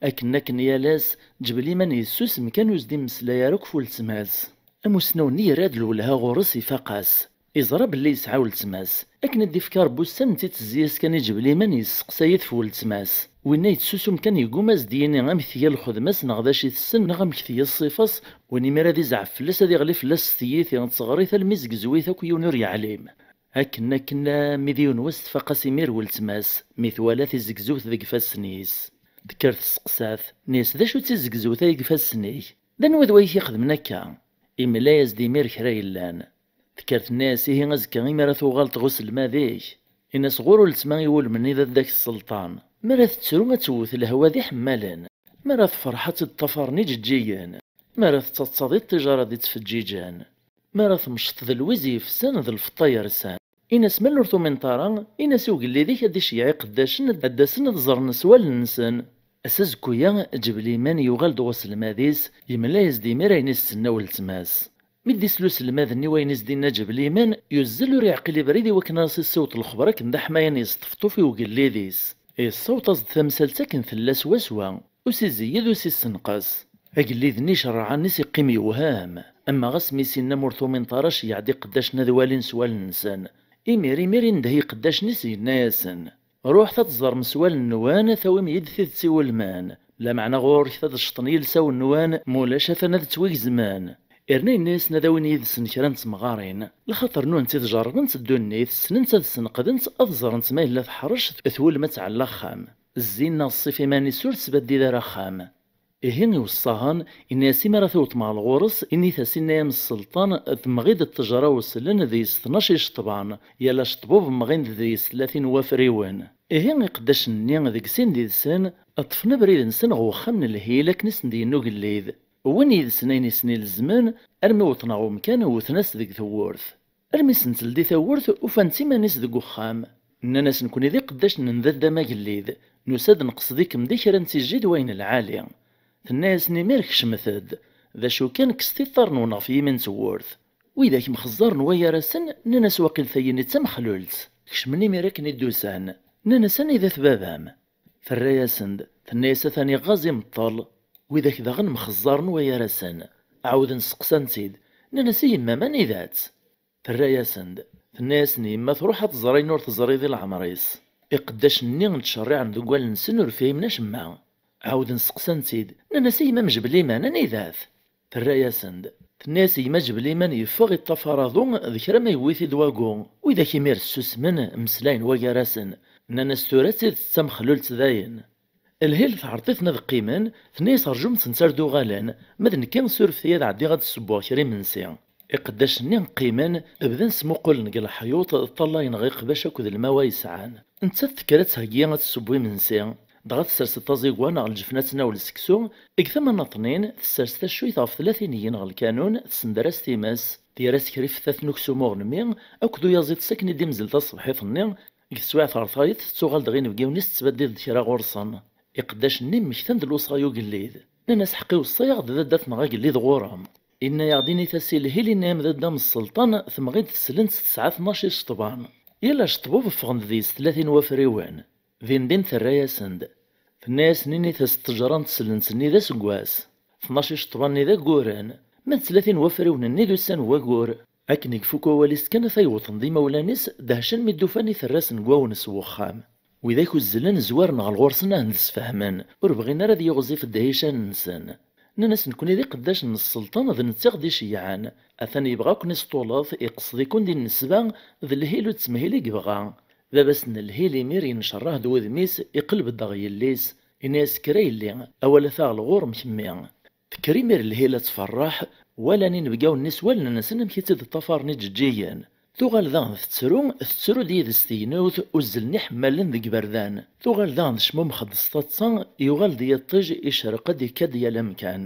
Akken akken yal ass, Ǧebel Iman yessusem kan ur s-d-immeslay ara akk f uletma-s. Amussnaw-nni yerra-d lwelha ɣur-s ifaq-as. Iẓra belli yesɛa uletma-s. Akken i d-ifka Rebbi ussan n tittezzi-as kan i Ǧebel Iman yesseqsay-it f uletma-s. Winna yettsusum kan yegguma ad s-d-yini amek tga lxedma-s neɣ d acu i tessen neɣ amek tga ṣṣifa-s, win imir ad izɛef fell-as ad iɣli fell-as s tyita d teɣrit almi zegzewit akk yiwen ur yeɛlim. Akken akken armi d yiwen wass tfaq-as imir weltma-s, mi twala tizegzewt deg ifassen-is. Tekker testeqsa-t, tenna-yas d acu d tizegzewt-a deg ifassen-ik? D anwa d wayik ixedmen akka? Imla-yas-d imir kra yellan. Tekker tenna-yas ihi azekka imi ara tuɣaleḍ ɣer uselmad-ik, in-as ɣur uletma iwulmen i dadda-k sselṭan. Mi ara tettru ad tewwet lehwa d iḥemmalen. Mi ara tefreḥ ad tt-id-ṭṭafaren iǧeǧǧigen. Mi ara tettaḍsaḍ iṭṭijar ad ittfeǧǧiǧen. Mi ara temceḍ d lwiz yefsan d lfeṭṭa yersan. In-as ma ur tumineḍ ara, in-as i ugellid-ik ad d-iceyyeɛ iqeddacen ad d-asen ad ẓren s wallen-nsen. Ass azekku-ya, Ǧebel Iman yuɣal-d ɣer uselmad-is, yemla-yas-d imir ayen i s-tenna weltma-s. Mi d-isel uselmad-nni wayen i s-d-inna Ǧebel Iman, yuzzel ur yeɛqil abrid i wakken ad as-issiweḍ lexber akken d aḥmayan yesṭefṭuf i ugellid-is. Yessaweḍ-as-d tamsalt akken tella swaswa, ur s-izeyyed ur s-issenqes. Agellid-nni icerreɛ allen-is iqqim yewhem, ama ɣas mi s-inna ma ur tumineḍ ara ceyyeɛ-d iqeddacen ad walin s wallen-nsen. Imir imir indeh i iqeddacen-is yenna-yasen, ruḥet ad teẓrem s wallen-nwen, tawim-iyi-d tidet iwulmen. Lameɛna ɣur-k ad ceṭṭen yilsawen-nwen, ma ulac atan ad ttwigezmen. Yerna yenna-yasen ad awin yid-sen kra n temɣarin, lxaṭer nunent i tjerrbent ddunit, ssnent ad sneqdent, ad ẓrent ma yella teḥrec twulem ad tɛell axxam. Zzin neɣ ṣṣif iman-is ur tesbaddid ara axxam. Ihi iweṣṣa-hen, inna-yas imi ara tewtem ɣer ɣur-s, init-as inna-yam sselṭan, temɣi-d ṭṭejra uslen deg-s tnac iceṭban, yal aceṭbub mɣin-d deg-s tlatin n wafriwen. Ihi iqeddacen-nni deg sin did-sen, ṭṭfen abrid-nsen ɣer uxxam n lhil akken i sen-d-yenna ugellid. Wwin yid-sen ayen i sen-ilezmen, armi wwḍen ɣer umkan, wwten-as deg tewwurt. Armi sen-teldi tawwurt, ufan-tt iman-is deg uxxam. Nnan-as nekni d iqeddacen n dadda-m agellid, nusa-d nqesd-ikem di kra n tijji d wayen lɛali. Tenna-yasen imir kecmet-d, d acu kan kkset iḍarren-nwen ɣef yimi n tewwurt. Widak mxeẓẓaren way gar-asen, nnan-as waqil tayenni d tamexlult. Kecmen imir akken i d-usan. Nnan-as anida-t baba-m? Terra-yasen-d, tenna-yas atan iɣɣaz imeṭṭel. Widak daɣen mxeẓẓaren wayar-asen, ɛawden seqsan-tt-id, nnan-as: "I yemma-m, anida-tt?" Terra-yasen-d, tenna-yasen: "Yemma truḥ ad tẓer ayen ur teẓri di leɛmer-is." Iqeddacen-nni ttcerriɛen deg wallen-nsen, ur fhimen acemma. Ɛawden seqsan-tt-id, nnan-as: "I yemma-m Jebel Iman, anida-t?" Terra-yasen-d, tenna-yas: "Yemma Jebel Iman yeffeɣ iṭṭafar aḍu, d kra ma yewwi-t-id wagu." Widak imir ssusmen, mmeslayen wagar-asen, nnan-as: "Tura d tidet d tamexlult dayen." Lhil tɛreḍ-iten ad qqimen, tenna-yas: "Rjumt-tent ar d-uɣalen, ma d nekki surfet-iyi ad ɛeddiɣ ad d-ssewweɣ kra imensi." Iqeddacen-nni qqimen, bdan smuqulen deg leḥyuṭ, ṭṭalayen ɣer iqbac akked lmawa yesɛan. Nettat tekker ad theggi ad tesseww imensi, dɣa tessers-d taẓigwa neɣ lǧefna ad tnawel seksu, deg tama n aṭnin tessers taccuyt ɣef tlatin-igi neɣ lkanun, tessender-as times, tger-as kra ifettaten n uksum uɣelmi akked uyaziḍ-is akken i d-imzel taṣebḥit-nni, deg teswiɛt ɣer tayeḍ tettuɣal-d ɣer inebgiwen-is tettbaddil-d kra ɣur-sen. Iqeddacen-nni mmektan-d lewṣaya n ugellid. Nnan-as: "Ḥeqq iweṣṣa-yaɣ-d dadda-tneɣ agellid ɣur-m. Inna-yaɣ-d init-as i lhil, inna-yam dadda-m sselṭan, temɣi-d teslent tesɛa tnac iceṭban. Yal aceṭbub ffɣen-d deg-s tlatin wafriwen." Din din terra-yasen-d. Tenna-yasen: "Init-as ttejra n teslent-nni d aseggas. Tnac iceṭban-nni d agguren. Ma d tlatin wafriwen-nni d ussan n waggur." Akken i ifuk wawal-is kan ata yewṭen d imawlan-is, dehcen mi d-ufan iterrasen deg wawen s wexxam. Widak uzzlen zwaren ɣer ɣur-sen ad ten-d-sfehmen, ur bɣin ara ad yiɣzif ddhican-nsen. Nnan-as: "Nekni d iqeddacen n sselṭan, d netta i ɣ-d-iceyyɛen. Atan yebɣa ad ken-isṭuleḍ, iqeṣṣed-iken di nnesba, d lhil ur d-temhil i yebɣa." Baba-s n lhil imir yencerreḥ-d wudem-is, iqleb-d ɣer yelli-s, yenna-yas: "Kker a yelli, awal ata ɣer ɣur-m kemmi." Tekker imir lhil ad tferreḥ, walan inebgawen-nni s wallen-nsen amek i tt-id-ṭṭafaren iǧeǧǧigen. Tuɣal daɣen tettru, tettru-d yid-s tegnewt, uzzlen iḥemmalen deg iberdan. Tuɣal daɣen tecmummex-d s taḍsa, yuɣal-d yiṭij, icerreq-d, ikka-d yal amkan.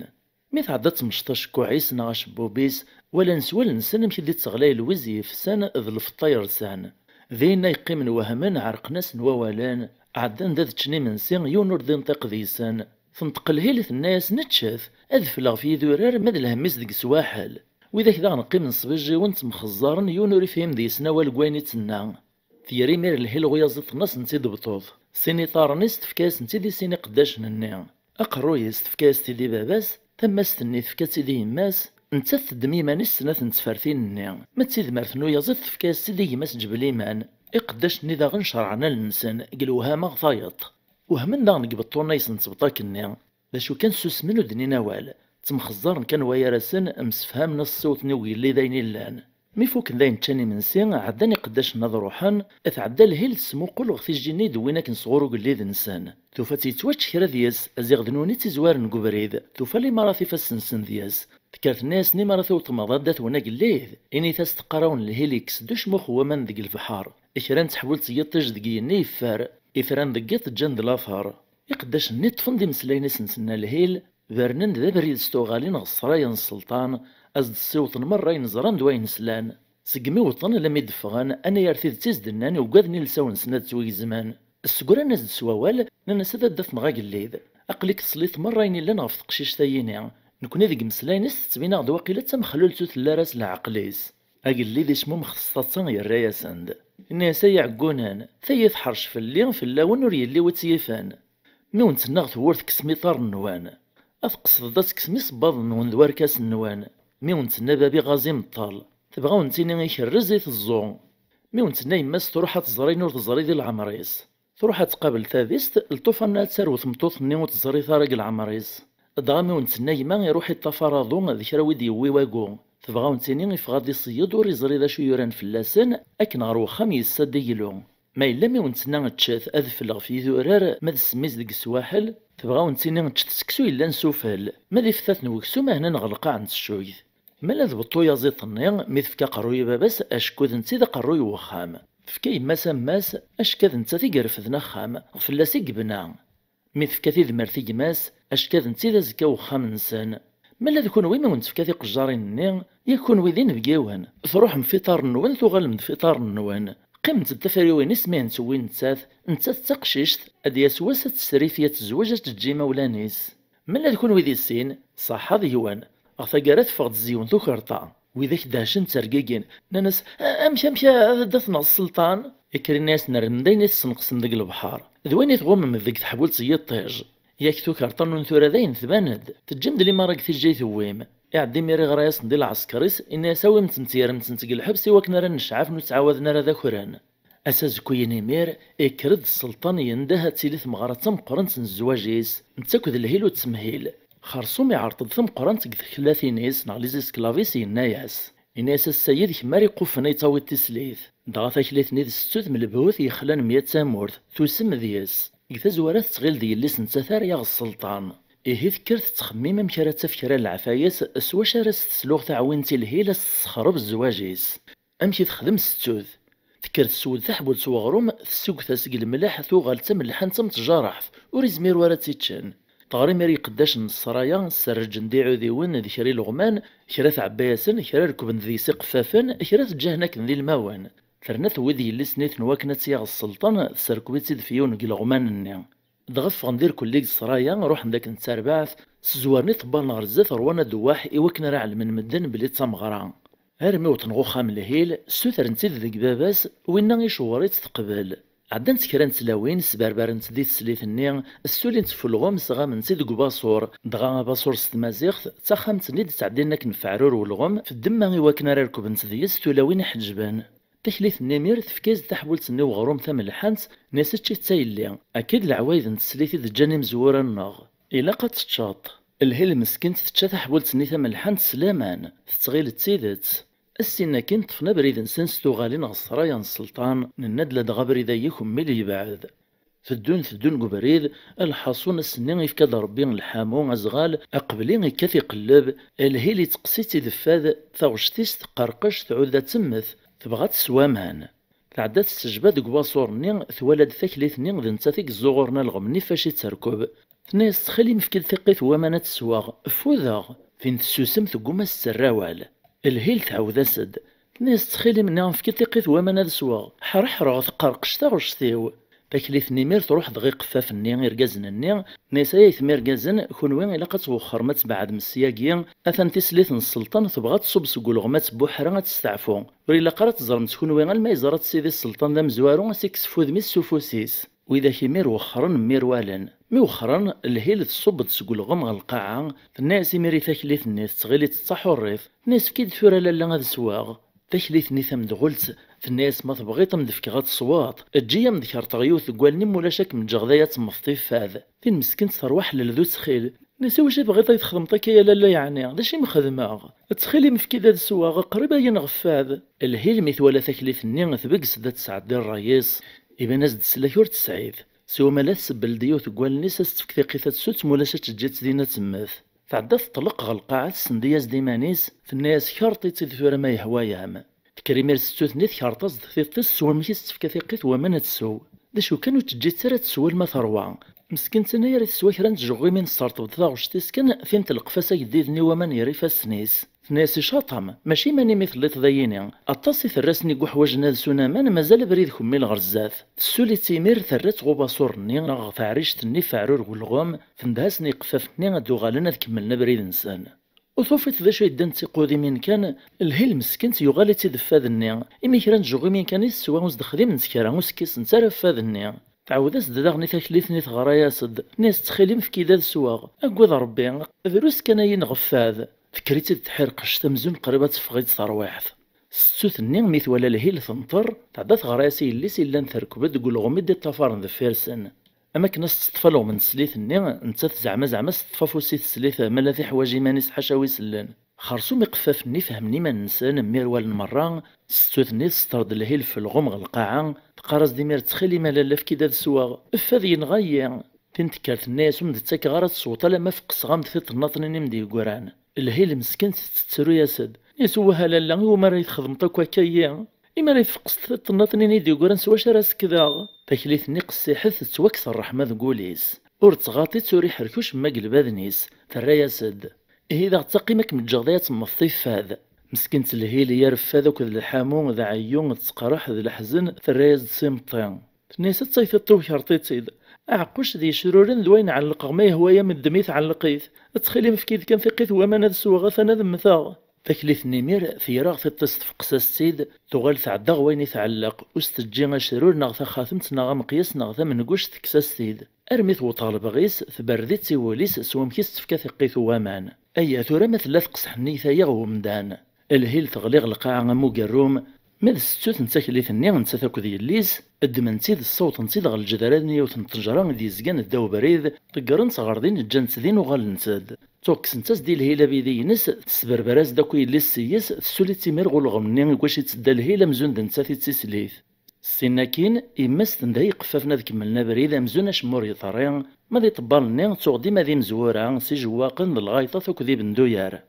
Mi tɛedda tmecṭ acekkuɛ-is neɣ acebbub-is, walan s wallen-nsen amek i d-itteɣlay lwiz yefsan d lfeṭṭa yersan. Dinna i qqimen wehmen, ɛerqen-asen wawalen, ɛeddan-d ad ččen imensi, yiwen ur d-inṭiq deg-sen. Tenṭeq lhil, tenna-yasen: "Ččet, ad fleɣ f yidurar, ma d lhemm-is deg swaḥel." Widak daɣen qqimen sbijjiwen, ttemxeẓẓaren, yiwen ur ifhim deg-sen awal deg wayen i d-tenna. Tger imir lhil ɣer uyaziḍ-nni ad sen-tt-id-tebṭut. Sin iḍarren-is tefka-yasen-tt-id i sin iqeddacen-nni. Aqerruy-is tefka-yas-t-id i baba-s, tamast-nni tefka-tt-id i yemma-s, nettat teddem iman-is snat n tfertin-nni. Ma d tidmert n uyaziḍ tefka-yas-tt-id i gma-s Ǧebel Iman. Iqeddacen-nni daɣen cerɛen allen-nsen deg lewhama ɣer tayeḍ. Wehmen daɣen deg ibeṭṭunen-a yesnetbeṭ akkenni. D acu kan, susmen ur d-nnin awal. Ttemxeẓẓaren kan wayar-asen, msefhamen ad s-ssiwḍen i ugellid ayen illan. Mi fukken d ayen ččan imensi, ɛeddan iqeddacen ad ruḥen, tɛedda lhil tesmuqul ɣer tijjin-nni i d-wwin akken sɣur ugellid-nsen. Tufa-tt yettwačč kra deg-s, aziɣ d nutni i tt-izwaren deg ubrid. Tufa limaṛat ifassen-nsen deg-s. Tekker tenna-yasen: "Imaṛat, i weltma d dadda-twen agellid, init-as teqqar-awen lhil yekkes-d ucmux n waman deg lebḥer. Kra n teḥbult n yiṭij deg yigenni yeffer, itran deg yiḍ ǧǧan-d later." Iqeddacen-nni ṭṭfen-d imeslayen i sen-tenna lhil, bernen-d d abrid s tuɣalin ɣer ssraya n sselṭan, ad s-d-ssiwḍen merra ayen ẓran d wayen slan. Segmi wwḍen alammi d-ffɣen, anayer tidet i s-d-nnan, ugaden ilsawen-nsen ad ttwagezmen. Ssegran-as-d s wawal, nnan-as: "A dadda-tneɣ agellid, aql-ik tesliḍ merra ayen illan ɣef teqcict-ayini. Nekni deg imeslayen-is tettbin-aɣ-d waqila d tamexlult ur telli ara s leɛqel-is." Agellid ismummex s taḍsa, yerra-yasen-d. Inna-yas: "Ay iɛeggunen, tayi teḥrec fell-i, fell-awen ur yelli wi tt-yifen. Mi wen-tenna ɣer tewwurt kkes iṭarren-nwen, ad tqesdeḍ ad tekksem isebbaḍen-nwen d warkasen-nwen. Mi wen-tenna bab-i ɣazi meṭṭal, tebɣa wen-tini ikerrez i teẓẓu. Mi wen-tenna yemma-s truḥ ad tẓer ayen ur teẓri di leɛmer-is. Truḥ ad tqabel tadist, lṭufan-a ad tarew tmeṭṭut-nni ur teẓrit ara deg leɛmer-is. Dɣa mi wen-tenna gma iruḥ iṭṭafar aḍu d kra wi d-yewwi wagu. Tebɣa wen-tini iffeɣ ad iṣeyyed ur iẓri d acu yuran fell-asen, akken ɣer wexxam yessa-d iglu. Ma yella mi wen-tenna ččet, adfel ɣef yidurar, ma d ssem-is deg swaḥel, tebɣa wen-tini ččet seksu yellan s ufel, ma d ifettaten n weksum ahnan ɣer lqaɛ n teccuyt." Ma la d beṭṭu uyaziḍ-nni, mi tefka aqerruy i baba-s, acku d netta i d aqerruy n wexxam. Tefka yemma-s ammas, acku d nettat i irefden axxam, fell-as i yebna. Mi tefka tidmert i gma-s, acku d netta i d azekka n wexxam-nsen. Ma la d kunwi mi wen-tefka tiqejjarin-nni, yak kunwi d inebgiwen, truḥem f iṭarren-nwen, tuɣalem-d f iṭarren-nwen. Qqiment-d tafriwin-is mi hen-tewwi nettat, nettat d taqcict, ad d-yas wass ad tesrifeg, ad tezweǧ, ad teǧǧ imawlan-is. Ma la d kunwi di sin, ṣaḥa deg-wen. Ɣer taggara teffeɣ-d tezyiwent ukerṭa. Widak dehcen ttergigin, nnan-as: "A-, amek, amek a dadda-tneɣ sselṭan?" Ikker inna-yasen: "Rrem d ayen i tessenqsem deg lebḥer, d wayen i tɣummem deg teḥbult n yiṭij. Yak tukerḍa-nnun tura dayen tban-d, teǧǧam-d limaṛa deg tijjit tewwim. Iɛedda imir iɣra-yasen di lɛesker-is, inna-yas: "Awim-tent yerrem-tent deg lḥebs i wakken ara necɛef ur ttɛawaden ara ad akren." Ass azekkuyen imir, ikker-d sselṭan yendeh ad tili tmeɣra d tameqqrant n zzwaǧ-is, netta akked Lhil ur ttemhil. Xersum iɛreḍ-d tameqqrant deg teklatin-is neɣ les esclaves-is, yenna-yas, yenna-yas: "Ass-a yid-k mi ara iqufen ay tawiḍ tislit." Dɣa taklit-nni d settut m lebhut yexlan mya d tamurt, tusem deg-s. Deg tazwara tettɣil d yelli-s nettat ara yaɣ sselṭan. Ihi tekker tettxemmim amek ara taf kra n leɛfayat s wacu ara s-tesluɣ taɛwint i Lhil a s-tessexreb zzwaǧ-is. Amek i texdem settut? Tekker teswed taḥbult s weɣrum, tessugget-as deg lemleḥ, tuɣal d tamelḥant am tjaraḥt, ur izmir wara ad tt-iččen. Teɣra imir iqeddacen n ssraya, sserrǧen-d iɛudiwen d kra ileɣman, kra tɛebba-yasen, kra rekben deg-s iqeffafen, kra teǧǧa-hen akken d ilmawen. Terna tewwi-d yelli-s-nni tenwa akken ad tt-yaɣ sselṭan, tesserkeb-itt-id f yiwen n yileɣman-nni. Dɣa ffɣen-d irkelli deg ssraya, ruḥen-d akken d tarbaɛt, ssezwaren iṭebbalen ɣer zdat, rwan adewwaḥ i wakken ara ɛelmen medden belli d tameɣra. Armi wwḍen ɣer uxxam n Lhil, ssutren-tt-id deg baba-s, winna icewwer-itt teqbel. Ɛeddant kra n tlawin, sberbarent di teslit-nni, ssulint f ulɣem, sɣamen-tt-id deg ubaṣur, dɣa abaṣur s tmaziɣt d taxxamt-nni d-ttɛeddin akken f aɛrur n ulɣem, f ddemma i wakken ara rekbent deg-s tulawin iḥeǧben. Taklit-nni imir tefka-as-d taḥbult-nni n uɣrum tamelḥant, tenna-as: "Ečč-itt a yelli, akka d leɛwayed n teslit i d-ǧǧan imezwura-nneɣ. Ilaq ad teččeḍ." Lhil meskint tečča taḥbult-nni tamelḥant s laman, tettɣil d tidet. Ass-in akkin ṭṭfen abrid-nsen s tuɣalin ɣer ssraya n sselṭan, nenna-d ladɣa abrid-agi kemmel yebɛed. Teddun, teddun deg ubrid, lḥaṣun ass-nni ifka-d Rebbi lḥamu azɣal, aqbli ikkat iqelleb, Lhil iteqqes-itt ideffad, taɣect-is teqqerqec, tɛuda temmet, tebɣa ad teswa aman. Tɛedda tessejba deg waṣur-nni, twala-d taklit-nni d nettat i yeẓẓuɣuren alɣem-nni fac itterkeb. Tenna-yas: "Ttxil-m, efk-d tiqqit n waman ad sweɣ, ffudeɣ." Tin tessusem, tegguma ad s-terr awal. Lhil tɛawed-as-d. Tenna-yas: "Ttxil-m, nniɣ-am efk-d tiqqit n waman ad sweɣ, ḥreḥreɣ, teqqerqec taɣect-iw." Taklit-nni imir truḥ dɣa iqeffaf-nni, irgazen-nni, tenna-yas: "Ay aytma irgazen, kunwi ilaq ad twexxrem ad tbeɛdem syagi, atan tislit n sselṭan tebɣa ad tṣubb seg ulɣem ad tbuḥra ad testeɛfu. Ur ilaq ara ad teẓrem kunwi alma yeẓra-tt sidi sselṭan d amezwaru, ad s-ikkes f udem-is s ufus-is." Widak imir wexxren mmirwalen. Mi wexxren, Lhil tṣubb-d seg ulɣem ɣer lqaɛa, tenna-yas imir i taklit-nni, tettɣil-itt d taḥurrit, tenna-yas: "Efk-iyi-d tura lalla ad sweɣ." Taklit-nni tamedɣult tenna-yas: "Ma tebɣiḍ ad m-d-fkeɣ ad tesweḍ, eǧǧ-iyi ad m-d-kerṭeɣ yiwet deg wallen-im, ulac ad kem-ǧǧeɣ d aya ad temmteḍ tifad." Tin meskint terwa ḥlel d uttxil. Tenna-yas: "Iwacu tebɣiḍ ad yi-txedmeḍ akka a lalla, yeɛni? D acu i m-xedmeɣ? Ttxil-m efk-iyi-d ad sweɣ, qrib ad yi-nɣeffad." Lhil mi twala taklit-nni tbegges-d ad tesɛeddi ṛṛay-is. Iban-as-d teslak ur tesɛid. Siwa ma la tsebbel-d yiwet deg wallen-is ad s-tefk tiqqit ad tsutt, ma ulac ad teǧǧ-itt din ad temmet. Tɛedda teṭleq ɣer lqaɛa, tessendi-yas-d iman-is, tenna-yas: "Kerṭ-itt-id tura ma yehwa-yam." Tekker imir settut-nni tkerṭ-as-d tiṭ-is s wamek i s-tefka tiqqit n waman ad tsew. D acu kan ur teǧǧi-tt ara ad teswel ma terwa. Meskint anayer i teswa kra n tjeɣɣimin tesserṭeb-d taɣect-is kan, tin telqef-as ageddid-nni n waman ger ifassen-is. Tenna-yas: "Icaṭ-am, mačči iman-im i telliḍ dayini. Aṭas i terrasen i yuḥwaǧen ad sun aman, mazal abrid kemmil ɣer zdat." Tessuli-tt imir, terra-tt ɣer ubaṣur-nni neɣ ɣer teɛrict-nni f aɛrur n ulɣem, tendeh-asen i iqeffafen-nni ad d-uɣalen ad kemmlen abrid-nsen. Ur tufiḍ d acu yeddan d tiqudimin kan, Lhil meskint yuɣal-itt-id fad-nni, imi kra n tjeɣɣimin kan i teswa ur s-d-xdiment kra, ur s-kkisent ara fad-nni. Tɛawed-as-d daɣen i taklit-nni, teɣra-yas-d, tenna-yas: "Ttxil-m, efk-iyi-d ad sweɣ. Aggad Ṛebbi, drus kan ad yi-nɣeffad." Tekker-itt-id tḥirqect amzun qrib ad teffeɣ-itt terwiḥt. Settut-nni mi twala Lhil tenṭer, tɛedda teɣra-yas i yelli-s i llan terkeb-d deg ulɣem i d-iṭṭafaren deffir-sen. Am akken ad s-teṭṭef alɣem n teslit-nni, nettat zeɛma zeɛma s teṭṭef afus i teslit, ma la tiḥwaǧ iman-is ḥaca wi sellen. Xersum iqeffafen-nni fehmen iman-nsen, mmirwalen merra, settut-nni tesṭer-d Lhil f ulɣem ɣer lqaɛa, teqqar-as-d imir: "Ttxil-m a lalla, efk-iyi-d ad sweɣ, ffad yenɣa-yi." Tin tekker tenna-yas: "Ur m-d-ttakeɣ ara ad tesweḍ alamma feqqseɣ-am-d tiṭ n ṭnin i m-d-yegran." Lhil meskint tettru-yas-d, tenna-yas: "Wah a lalla, iwumi ara yi-txedmeḍ akk akka-yi? Imi ara yi-tfeqqseḍ tiṭ n ṭnin i d-yegran, s wacu ara sekdeɣ?" Taklit-nni qessiḥet, tettwakkes ṛṛeḥma deg wul-is. Ur ttɣaḍ-itt, ur iḥerkuc ma deg lbaden-is. Terra-yas-d: "Ihi d aɣ-ttaqim ad kem-ǧǧeɣ da ad temmeḍ tiffad." Meskint Lhil, yir fad akked lḥamu d ɛeyyu d ttqerreḥ d leḥzen, terra-yas-d s imeṭṭi. Tenna-yas: "Attay tiṭ-iw kerṭ-itt-id. Aɛeqquc d yecruren d wayen ɛellqeɣ, ma yehwa-yam ddem-it ɛelleq-it. Ttxil-m efk-iyi-d kan tiqqit n waman ad sweɣ, atan ad mmteɣ." Taklit-nni imir teyreɣ tiṭ-is, tfeqqes-as-tt-id, tuɣal tɛedda ɣer wayen i tɛelleq, ur s-teǧǧi acrur neɣ taxatemt neɣ ameqyas neɣ tamenguct, tekkes-as-t-id. Armi tewweḍ ɣer lebɣi-s, tberred-itt i wul-is s wamek i s-tefka tiqqit n waman. Aya tura ma tella teqseḥ nniyt-agi ɣer umdan. Lhil teɣli ɣer lqaɛa am ugerrum, ma d settut n taklit-nni, nettat akked yelli-s, ddmen-tt-id, ssawḍen-tt-id ɣer lǧedran n yiwet n ttejra i d-yezgan ddaw ubrid, ḍeggren-tt ɣer din, ǧǧan-tt din, uɣalent-d. Tuɣ kksent-as-d i Lhil abidi-ines, tesberber-as-d akk i yelli-s s-yes, tessuli-tt imir ɣer ulɣem-nni i wacu i d-tedda Lhil amzun d nettat i d tislit. Ssin akkin, yemma-s tendeh i yiqeffafen ad kemmlen abrid amzun acemma ur yeḍri, ma d iṭebbal-nni ttuɣ dima d imezwura s ijewwaqen d lɣayṭat akked ibenduyar.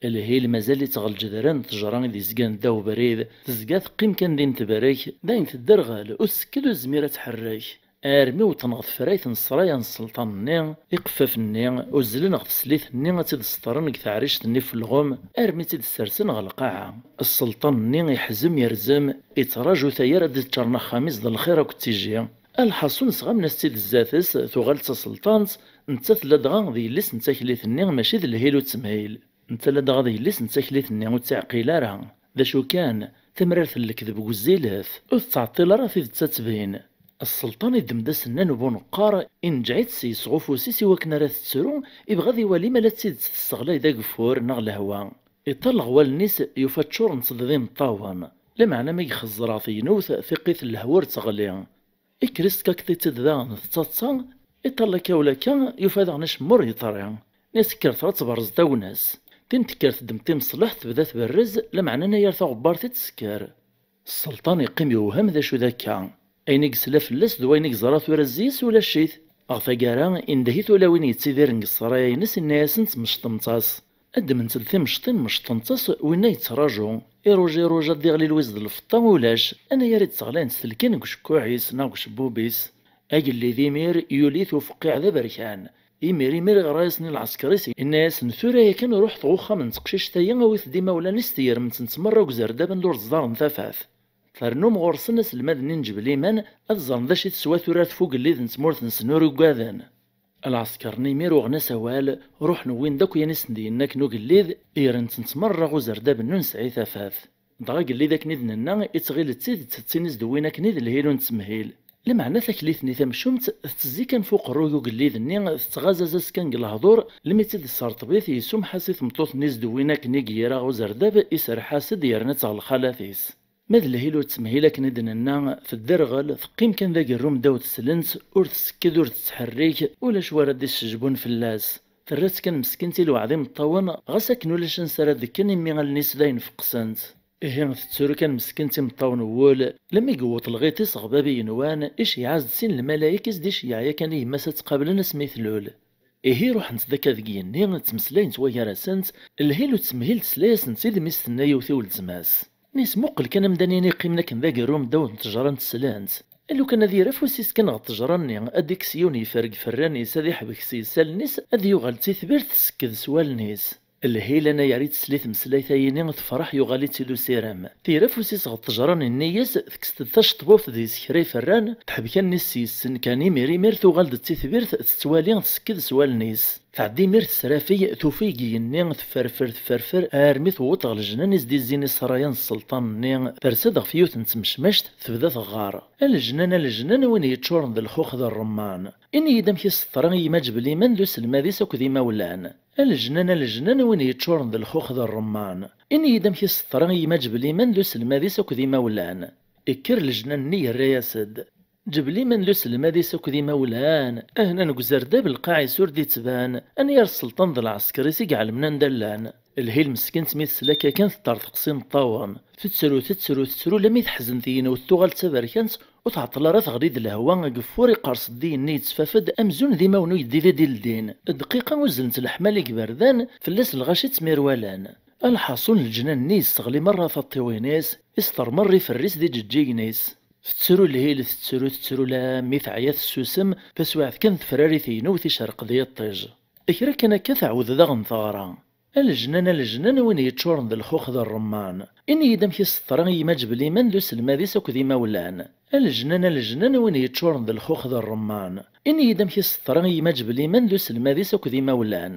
Lhil mazal-itt ɣer lǧedran n ttejra i d-yezgan ddaw ubrid, tezga teqqim kan din tebrek, dayen tedderɣel, ur tsekked ur tezmir ad tḥerrek. Armi wwḍen ɣer tefrayt n ssraya n sselṭan-nni, iqeffafen-nni uzzlen ɣer teslit-nni ad tt-id-sṭren deg teɛrict-nni f lɣem, armi tt-id-ssersen ɣer lqaɛa. Sselṭan-nni iḥzem irzem, ittraǧu tayar ad d-ččaren axxam-is d lxir akked tiji. Lḥaṣun sɣamen-as-tt-id zdat-s, tuɣal d taselṭant, netta tella dɣa d yelli-s n taklit-nni, mačči d Lhil u Ttemhil. Netta ladɣa d yelli-s n taklit-nni ur tt-iɛqil ara. D acu kan, tamrart n lekdeb wezzilet, ur tettɛeṭṭil ara tidet ad tbin. Sselṭan iddem-d asennan n ubuneqqar, inǧeɛ-itt s yes ɣef ufus-is i wakken ara tettru, ibɣa ad iwali ma la d tidet tesseɣlay-d ageffur neɣ lehwa. Iṭall ɣer wallen-is, yufa ččurent-d d imeṭṭawen. Lameɛna mi ixezzer ɣer tegnewt, tiqqit n lehwa ur teɣli. Ikker iskakṭ-itt-id daɣen tettaḍsa, iṭall akka u lakka, yufa daɣen acemma ur yeḍri. Nni-as kkret ad tberrẓet a gma-s. Tin tekker teddem timeṣleḥt tebda tberrez, lameɛna anayer taɣebbart i d-tesker. Sselṭan iqqim yewhem d acu d akka. Ayen i yesla fell-as d wayen i yeẓra tura zzi-s ulac-it. Ɣer taggara, indeh i tulawin yettidiren deg ssraya-ines, inna-yasent mecṭemt-as. Ddment-d timecṭin mecṭent-as, winna yettraǧu. Iruja iruja ad d-iɣli lwiz d lfeṭṭa ulac, anayer i d-sseɣlayent telkin deg ucekkuḥ-is neɣ deg ucebbub-is. Agellid imir yuli-t ufeqqiɛ d aberkan. Imir imir iɣra-yasen i lɛesker-is, inna-yasen tura yakan ruḥet ɣer uxxam n teqcict-ayi, awit-d imawlan-is, tegrem-tent merra deg uzerdab anda ur ẓẓaren tafat. Ternum ɣur-sen aselmad-nni n Ǧebel Iman, ad ẓren d acu i teswa tura ɣef ugellid n tmurt-nsen ur ugaden. Lɛesker-nni imir uɣen-as awal, ruḥen wwin-d akk ayen i sen-d-yenna akken ugellid, gren-tent merra ɣer uzerdab-nni ur nesɛi tafat. Dɣa agellid akken i d-nenna, ittɣil d tidet d tin i s-d-wwin akken i d Lhil u Ttemhil. Lameɛna taklit-nni tamcumt tettezzi kan f uqerruy ugellid-nni, tettɣazaz-as kan deg lehdur, lmi tt-id-tesserṭeb-it, yessumeḥ-as i tmeṭṭut-nni i s-d-wwin akken i ira ɣer uzerdab, iserreḥ-as-d yerna-tt ɣer lxalat-is. Ma d Lhil u Ttemhil akken i d-nenna, tedderɣel, teqqim kan d agerrum ddaw teslent, ur tsekked, ur tettḥerrik, ulac wara d-iscejbun fell-as. Terra-tt kan meskint i lweɛd imeṭṭawen, ɣas akken ulac ansi ara d-kken imi allen-is d ayen feqqsent. Ihi tettru kan meskint imeṭṭawen n wul, lemmi yewweḍ lɣiṭ-is ɣer bab igenwan, iceyyeɛ-as-d sin lmalayek i s-d-iceyyeɛ yakan i yemma-s ad tt-qablen asmi tlul. Ihi ruḥent-d akka deg yigenni, ttmeslayent wagar-asent, Lhil u Ttemhil tesla-yasent-id mi s-tenna yiwet i weltma-s. Nni-as muqel kan amdan-ini yeqqimen akken d agerrum ddaw n ttejra n teslent. Lukan ad yerr afus-is kan ɣer ttejra-nni, ad d-ikkes yiwen yifer deg iferran-is, ad iḥbek s yisalen-is, ad yuɣal d titbirt tsekked s wallen-is. Lhil anayer i tesla i tmeslayt-ayini tefreḥ, yuɣal-itt-id usirem. Terra afus-is ɣer ttejra-nni, nni-as tekkes-d taceṭbubt deg-s kra iferran, teḥbek allen-is s yes-sen kan, imir imir tuɣal-d d titbirt tettwali tsekked s wallen-is. Tɛedda imir tesrafiy, tufa igenni, tefferfer tefferfer armi tewweḍ ɣer lejnan i s-d-izzin i ssraya n sselṭan-nni, tersa-d ɣef yiwet n tmecmact, tebda teɣɣar: A lejnan, a lejnan, a win yeččuren d lxux d ṛṛemman. Ini-yi-d amek i s-teḍra i gma Ǧebel Iman d uselmad-is akked imawlan. A lejnan, a lejnan, a win yeččuren d lxux d ṛṛemman. Ini-yi-d amek i s-teḍra i gma Ǧebel Iman d uselmad-is akked imawlan. Ikker lejnan-nni yerra-yas-d: Ǧebel Iman d uselmad-is akked imawlan, ahnan deg uzerdab lqaɛ-is ur d-ittban, anayer sselṭan d lɛesker-is i iɛelmen anda llan. Lhil meskint mi tesla akka kan teṭṭerḍeq s imeṭṭawen. Tettru, tettru, tettru, lammi teḥzen tegnewt tuɣal d taberkant, ur tɛeṭṭel ara teɣli-d lehwa, ageffur iqerṣ-d igenni yettfaf-d amzun d imawen uyeddid i d-ileddin. Dqiqa uzzlent leḥmala deg iberdan, fell-as lɣaci ttmirwalan. Lḥaṣun, leǧnan-nni yesseɣli merra taṭṭiwin-is, isṭer merra iferr-is d iǧeǧǧigen-is. Tettru Lhil, tettru, tettru, lammi teɛya tessusem, taswiɛt kan tefrari tegnewt, icerreq-d yiṭij. Kra kan akka tɛawed daɣen teɣra: A lejnan, a lejnan, a win yeččuren d lxux d ṛṛemman. Ini-yi-d amek i s-teḍra i gma Ǧebel Iman d uselmad-is akked imawlan. A lejnan, a lejnan, a win yeččuren d lxux d ṛṛemman. Ini-yi-d amek i s-teḍra i gma Ǧebel Iman d uselmad-is akked imawlan.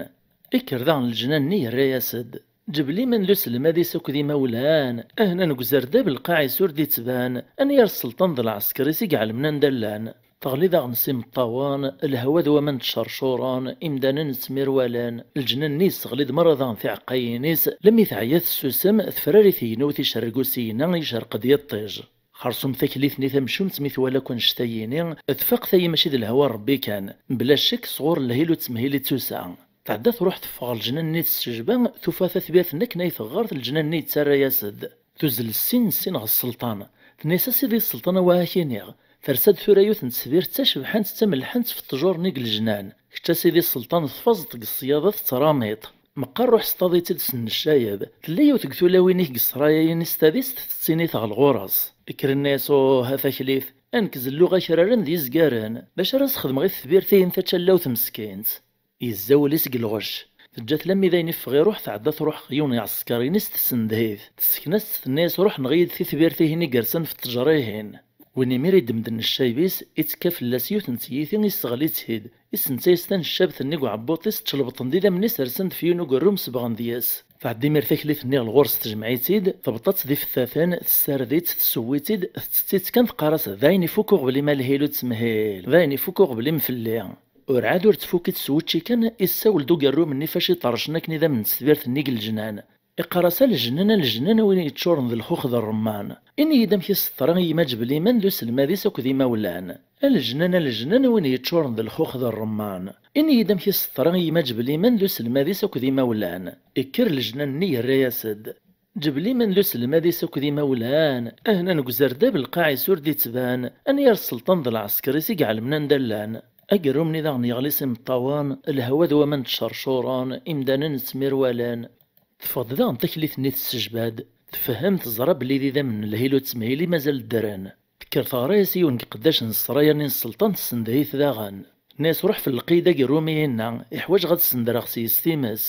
Ikker daɣen leǧnan-nni yerra-yas-d: Ǧebel Iman d uselmad-is akked imawlan, ahnan deg uzerdab lqaɛ-is ur d-ittban, anayer sselṭan d lɛesker-is i iɛelmen anda llan. Teɣli daɣen s imeṭṭawen, lehwa d waman ttcercuren, imdanen ttmirwalen. Leǧnan-nni yesseɣli-d merra daɣen tiɛeqqayin-is, lemmi teɛya tessusem, tefrari tegnewt icerreg usigna, icerq-d yiṭij. Xersum taklit-nni tamcumt mi twala akk annect-ayini, tfaq tayi mačči d lehwa n Rebbi kan, mebla ccek sɣur lhilu d temhil i d-tusa. Tɛedda truḥ teffeɣ ɣer leǧnan-nni tessejba, tufa tatbirt-nni akken ay teɣɣar, leǧnan-nni yettarra-yas-d. Tuzzel sin sin ɣer sselṭan. Tenna-yas: "A sidi sselṭan, a wa ak-iniɣ, tersa-d tura yiwet n tesbirt d tacebḥant d tamelḥant f ttjur-nni deg leǧnan. Kečč a sidi sselṭan tfazeḍ deg ṣṣyada tettṛamiḍ. Meqqar ruḥ sṭaḍ-itt-id s nneccayeb. Tella yiwet deg tulawin-ik deg ssṛaya-ines tadist tettini-t ɣer ɣur-s." Kker, inna-yas: "Uh, a taklit, a nekk zelluɣ akraren d yizgaren. D acu ara s-xedmeɣ i tetbirt-ihin tačallawt meskint?" Yezza wul-is deg lɣecc. Teǧǧa-t lammi d ayen iffeɣ iruḥ, tɛedda truḥ ɣer yiwen n iɛsekkaṛ-ines tessendeh-it. Tessekna-s-tt, tenna-yas: "Ruḥ neɣ-iyi-d titbirt-ihin igersen f ttejṛa-ihin." Win imir iddem-d nnecayeb-is, ittekka fell-as yiwet n tyita, isseɣli-tt-id. Issensa-yas taneccabt-nni deg uɛebbuṭ-is, ččelbeṭen-d idammen-is, rsen-d f yiwen ugerrum, sebɣen deg-s. Tɛedda imir taklit-nni ɣer ɣur-s, tejmeɛ-itt-id, tebṭa-tt d ifettaten, tessared-itt, tessewwi-tt-id, tettett-itt kan, teqqar-as: "D ayen ifuk uɣbel-im a lhilu d temhil, d ayen ifuk uɣbel-im fell-i." Urɛad ur tfuk-itt s wučči kan, issawel-d ugerrum-nni fac iṭerrcen akken idammen n tetbirt-nni deg leǧnan. Iqqar-as: "A leǧnan, a leǧnan, a win yeččuren d lxux d ṛṛemman. Ini-yi-d amek i s-teḍra i yemma Ǧebliman d uselmad-is akked imawlan. A leǧnan, a leǧnan, a win yeččuren d lxux d ṛṛemman. Ini-yi-d amek i s-teḍra i yemma Ǧebliman d uselmad-is akked imawlan." Ikker leǧnan-nni yerra-yas-d. Ǧebliman d uselmad-is akked imawlan, ahnan deg uzerdab, lqaɛ-is ur d-ittban, anyir sselṭan d lɛesker-is i iɛelmen anda llan. Agerrum-nni daɣen yeɣli s imeṭṭawen, lehwa d waman ttcercuren, imdanen ttmirwalen. Teffeɣ-d daɣen taklit-nni tessejbad, tfehhem, teẓra belli d idammen n lhilu d temhil i mazal ddren. Tekker teɣra-yas i yiwen deg iqeddacen n ssṛaya-nni n sselṭan, tessendeh-it daɣen. Tenna-yas: "Ruḥ felleq-iyi-d agerrum-ihinna, iḥwaǧeɣ ad sendreɣ s-yes times."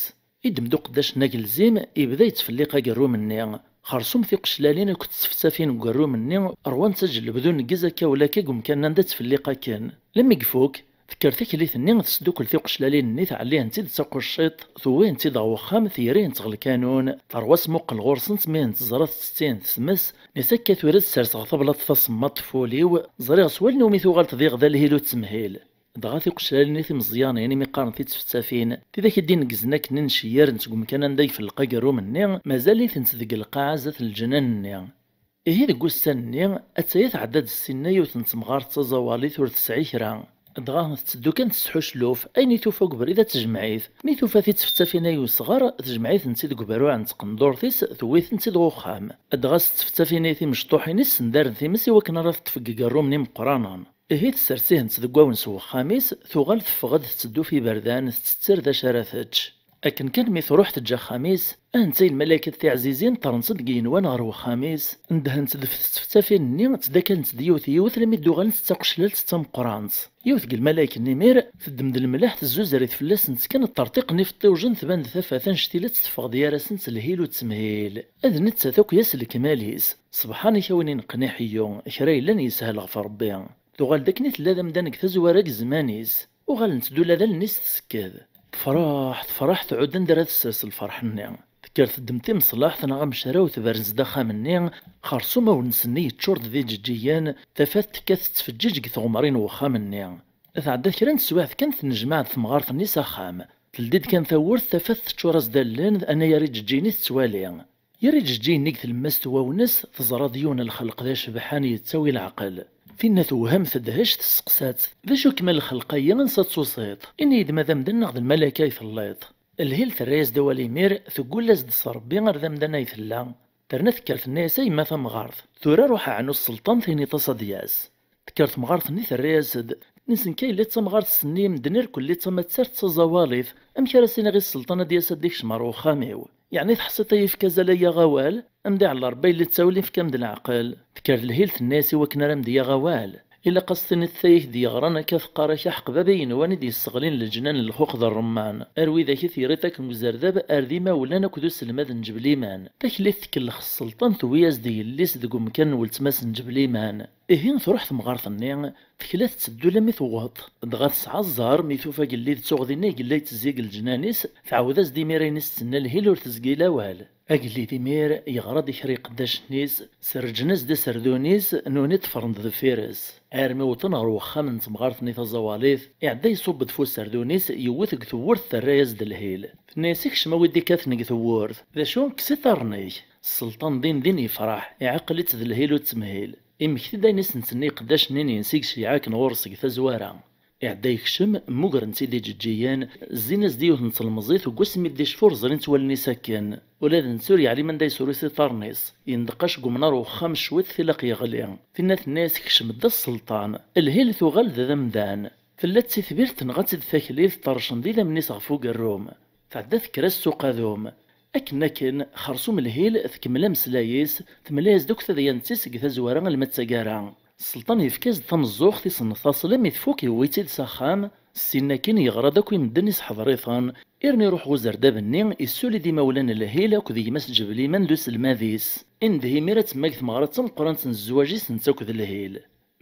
Iddem-d uqeddac-nni agelzim, ibda yettfelliq agerrum-nni. Xersum tiqeclalin akked tseftafin n ugerrum-nni ṛwant aǧelleb d uneggez akka ula akka deg umkan anda ttfelliq akken. Lemmi ifuk, tekker taklit-nni, tesdukkel tiqeclalin-nni, tɛellihen-tt-id d taqucciṭ, tewwihen-tt-id ɣer wexxam, teyra-hent ɣer lkanun, terwa asmuqel ɣur-sent, mi hent-teẓra tettettihen tmes, nes akka tura ad sserseɣ tablaḍt tasemmaḍt f wul-iw, ẓriɣ s wallen-iw mi tuɣal tdiɣ d alhil u ttemhil. Dɣa tiqeclalin-nni timeẓyanin, imi qqaren tittfettafin, tidak i d-ineggzen akken i nceyyarent seg umkan anda ifelleq agerrum-nni, mazal-itent deg lqaɛa zdat n leǧnan-nni. Ihi deg ussan-nni, attaya tɛedda-d ssinna yiwet n temɣart d taẓawalit ur tesɛi kra. Dɣa tetteddu kan tesḥucluf, ayen i tufa deg ubrid ad tejmeɛ-it. Mi tufa tittfettafin-a i usɣar, tejmeɛ-itent-id deg uberruɛ n tqendurt-is, tewwi-tent-id ɣer uxxam. Dɣa s tettfettafin-a i timecṭuḥin-is sendaren times i wakken ara teṭṭef deg igerrumen imeqqranen. Ihi tessers-ihent deg wawen s wexxam-is, tuɣal teffeɣ-d tetteddu f iberdan, tettetter d acu ara tečč. Akken kan mi truḥ teǧǧa axxam-is, ahen-tt-ay lmalaykat tiɛzizin ṭṭerrent-d deg yigenwan ɣer wexxam-is, ndehent-d f tettfettafin-nni, ttdakkalent-d yiwet yiwet, lammi d-uɣalent d taqeclalt d tameqqrant. Yiwet deg lmalayek-nni imir teddem-d lemleḥ, tezzuzer-it fell-asent kan, ṭṭerṭiqen ifeṭṭiwjen, tban-d tafat annect-ilat teffeɣ-d gar-asent lhil u ttemhil. D nettat akk-yas lekmal-is. Sebḥan-ik a win ineqqen iḥeyyu, kra yellan yeshel ɣef Rebbi. Tuɣal-d akken i tella d amdan deg tazwara deg zzman-is. Uɣalent-d ula d allen-is tsekked. Tefreḥ, tefreḥ, tɛudd anda ara tessers lferḥ-nni. Tekker teddem timeṣlaḥt neɣ amecraw, tberrez-d axxam-nni, xersum awennes-nni yeččur-d d iǧeǧǧigen, tafat tekkat tettfeǧǧiǧ deg tɣemrin n wexxam-nni. Tɛedda kra n teswiɛt kan, tennejmaɛ-d temɣart-nni s axxam. Teldi-d kan tawwurt, tafat teččur-as-d allen, anayer iǧeǧǧigen i tettwali. Yer iǧeǧǧigen-nni deg tlemmast n wawennes, teẓra-d yiwen n lxelq d acebḥan yettawi leɛqel. Tinna tewhem, tedhec, tesseqsa-tt: "D acu-kem a lxelq-ayi, ansa d-tusiḍ? Ini-yi-d ma d amdan neɣ d lmalak ay telliḍ?" Lhil terra-yas-d awal imir, teggul-as-d s Rebbi ar d amdan ay tella. Terna tekker tenna-yas: "A yemma tamɣart, tura ruḥ ɛnu sselṭan, tiniḍ-as ad d-yas." Tekker temɣart-nni terra-yas-d: "Nsenka yella d tamɣart s-nni, medden irkelli d tamattart d taẓawalit. Amek ara s-iniɣ i sselṭan ad d-yas ad d-ikcem ɣer wexxam-iw? Yeɛni teḥṣiḍ ay ifk azal ay yaɣ awal? Am di ɛella Rebbi yella ttawil ifk-am-d leɛqel." Tekker d lhil tenna-yas: "I wakken ara m-d-yaɣ awal, ilaq ad s-tiniḍ tayet d-yeɣran akka teqqar-ak: Aḥeqq baba yenwan i d-yesseɣlin leǧnan n lxux d ṛṛemman, ar widak i t-yerriḍ akken uzerdab ar d imawlan akked uselmad n Ǧebliman." Taklit tkellex sselṭan, tewwi-yas-d yelli-s deg umkan n weltma-s n Ǧebliman. Ihi truḥ temɣart-nni, tekla tetteddu lammi tewweḍ. Dɣa tesɛa ẓẓher mi tufa agellid d tuɣdi-nni i yella yettezzi deg leǧnan-is, tɛawed-as-d imir ayen i s-tenna lhil ur tezgil awal. Agellid imir yeɣra-d i kra iqeddacen-is, serrǧen-as-d aserdun-is, nuni ṭṭfren-d deffir-s. Armi wwḍen ɣer wexxam n temɣart-nni taẓawalit, iɛedda iṣubb-d f userdun-is, yewwet deg tewwurt, terra-yas-d lhil. Tenna-yas: "Kcem a wi d-ikkaten deg tewwurt, d acu, kkes iḍarren-ik." Sselṭan din din yefreḥ, iɛeqqel-itt d lhil u d temhil. Immekti-d ayen i sen-tenna iqeddacen-nni-ines i yeceyɛaken ɣur-s deg tazwara. Iɛedda yekcem, mmugren-t-id iǧeǧǧigen, zzin-as-d yiwet n tlemẓit, deg wasmi d-icfa ur ẓrint wallen-is akken. Ula d netta ur yeɛlim anda yesru s iḍarren-is. Yendeqqac deg umnar uxxam cwiṭ tilaq yeɣli. Tinna tenna-yas: "Kcem-d a sselṭan, lhil tuɣal d amdan." Tella d titbirt tenɣa-tt-id taklit, ṭerrcen-d idammen-is ɣef ugerrum. Tɛedda tekker-as s uqadum. Akken akken, xersum lhil, tkemmel ameslay-is, temla-yas-d akk tadyant-is deg tazwara alma d taggara. Sselṭan yefka-as-d tameẓẓuɣt, isenneḍ-as almi tfuk, yewwi-tt-id s axxam. Ssin akin yeɣra-d akk i medden, iseḥḍer-iten, irni iruḥ ɣer uzerdab-nni, issuli-d imawlan n lhil akked gma-s Ǧebliman d uselmad-is. Indeh imir ad temmag tmeɣra d tameqqrant n zzwaǧ-is netta akked lhil.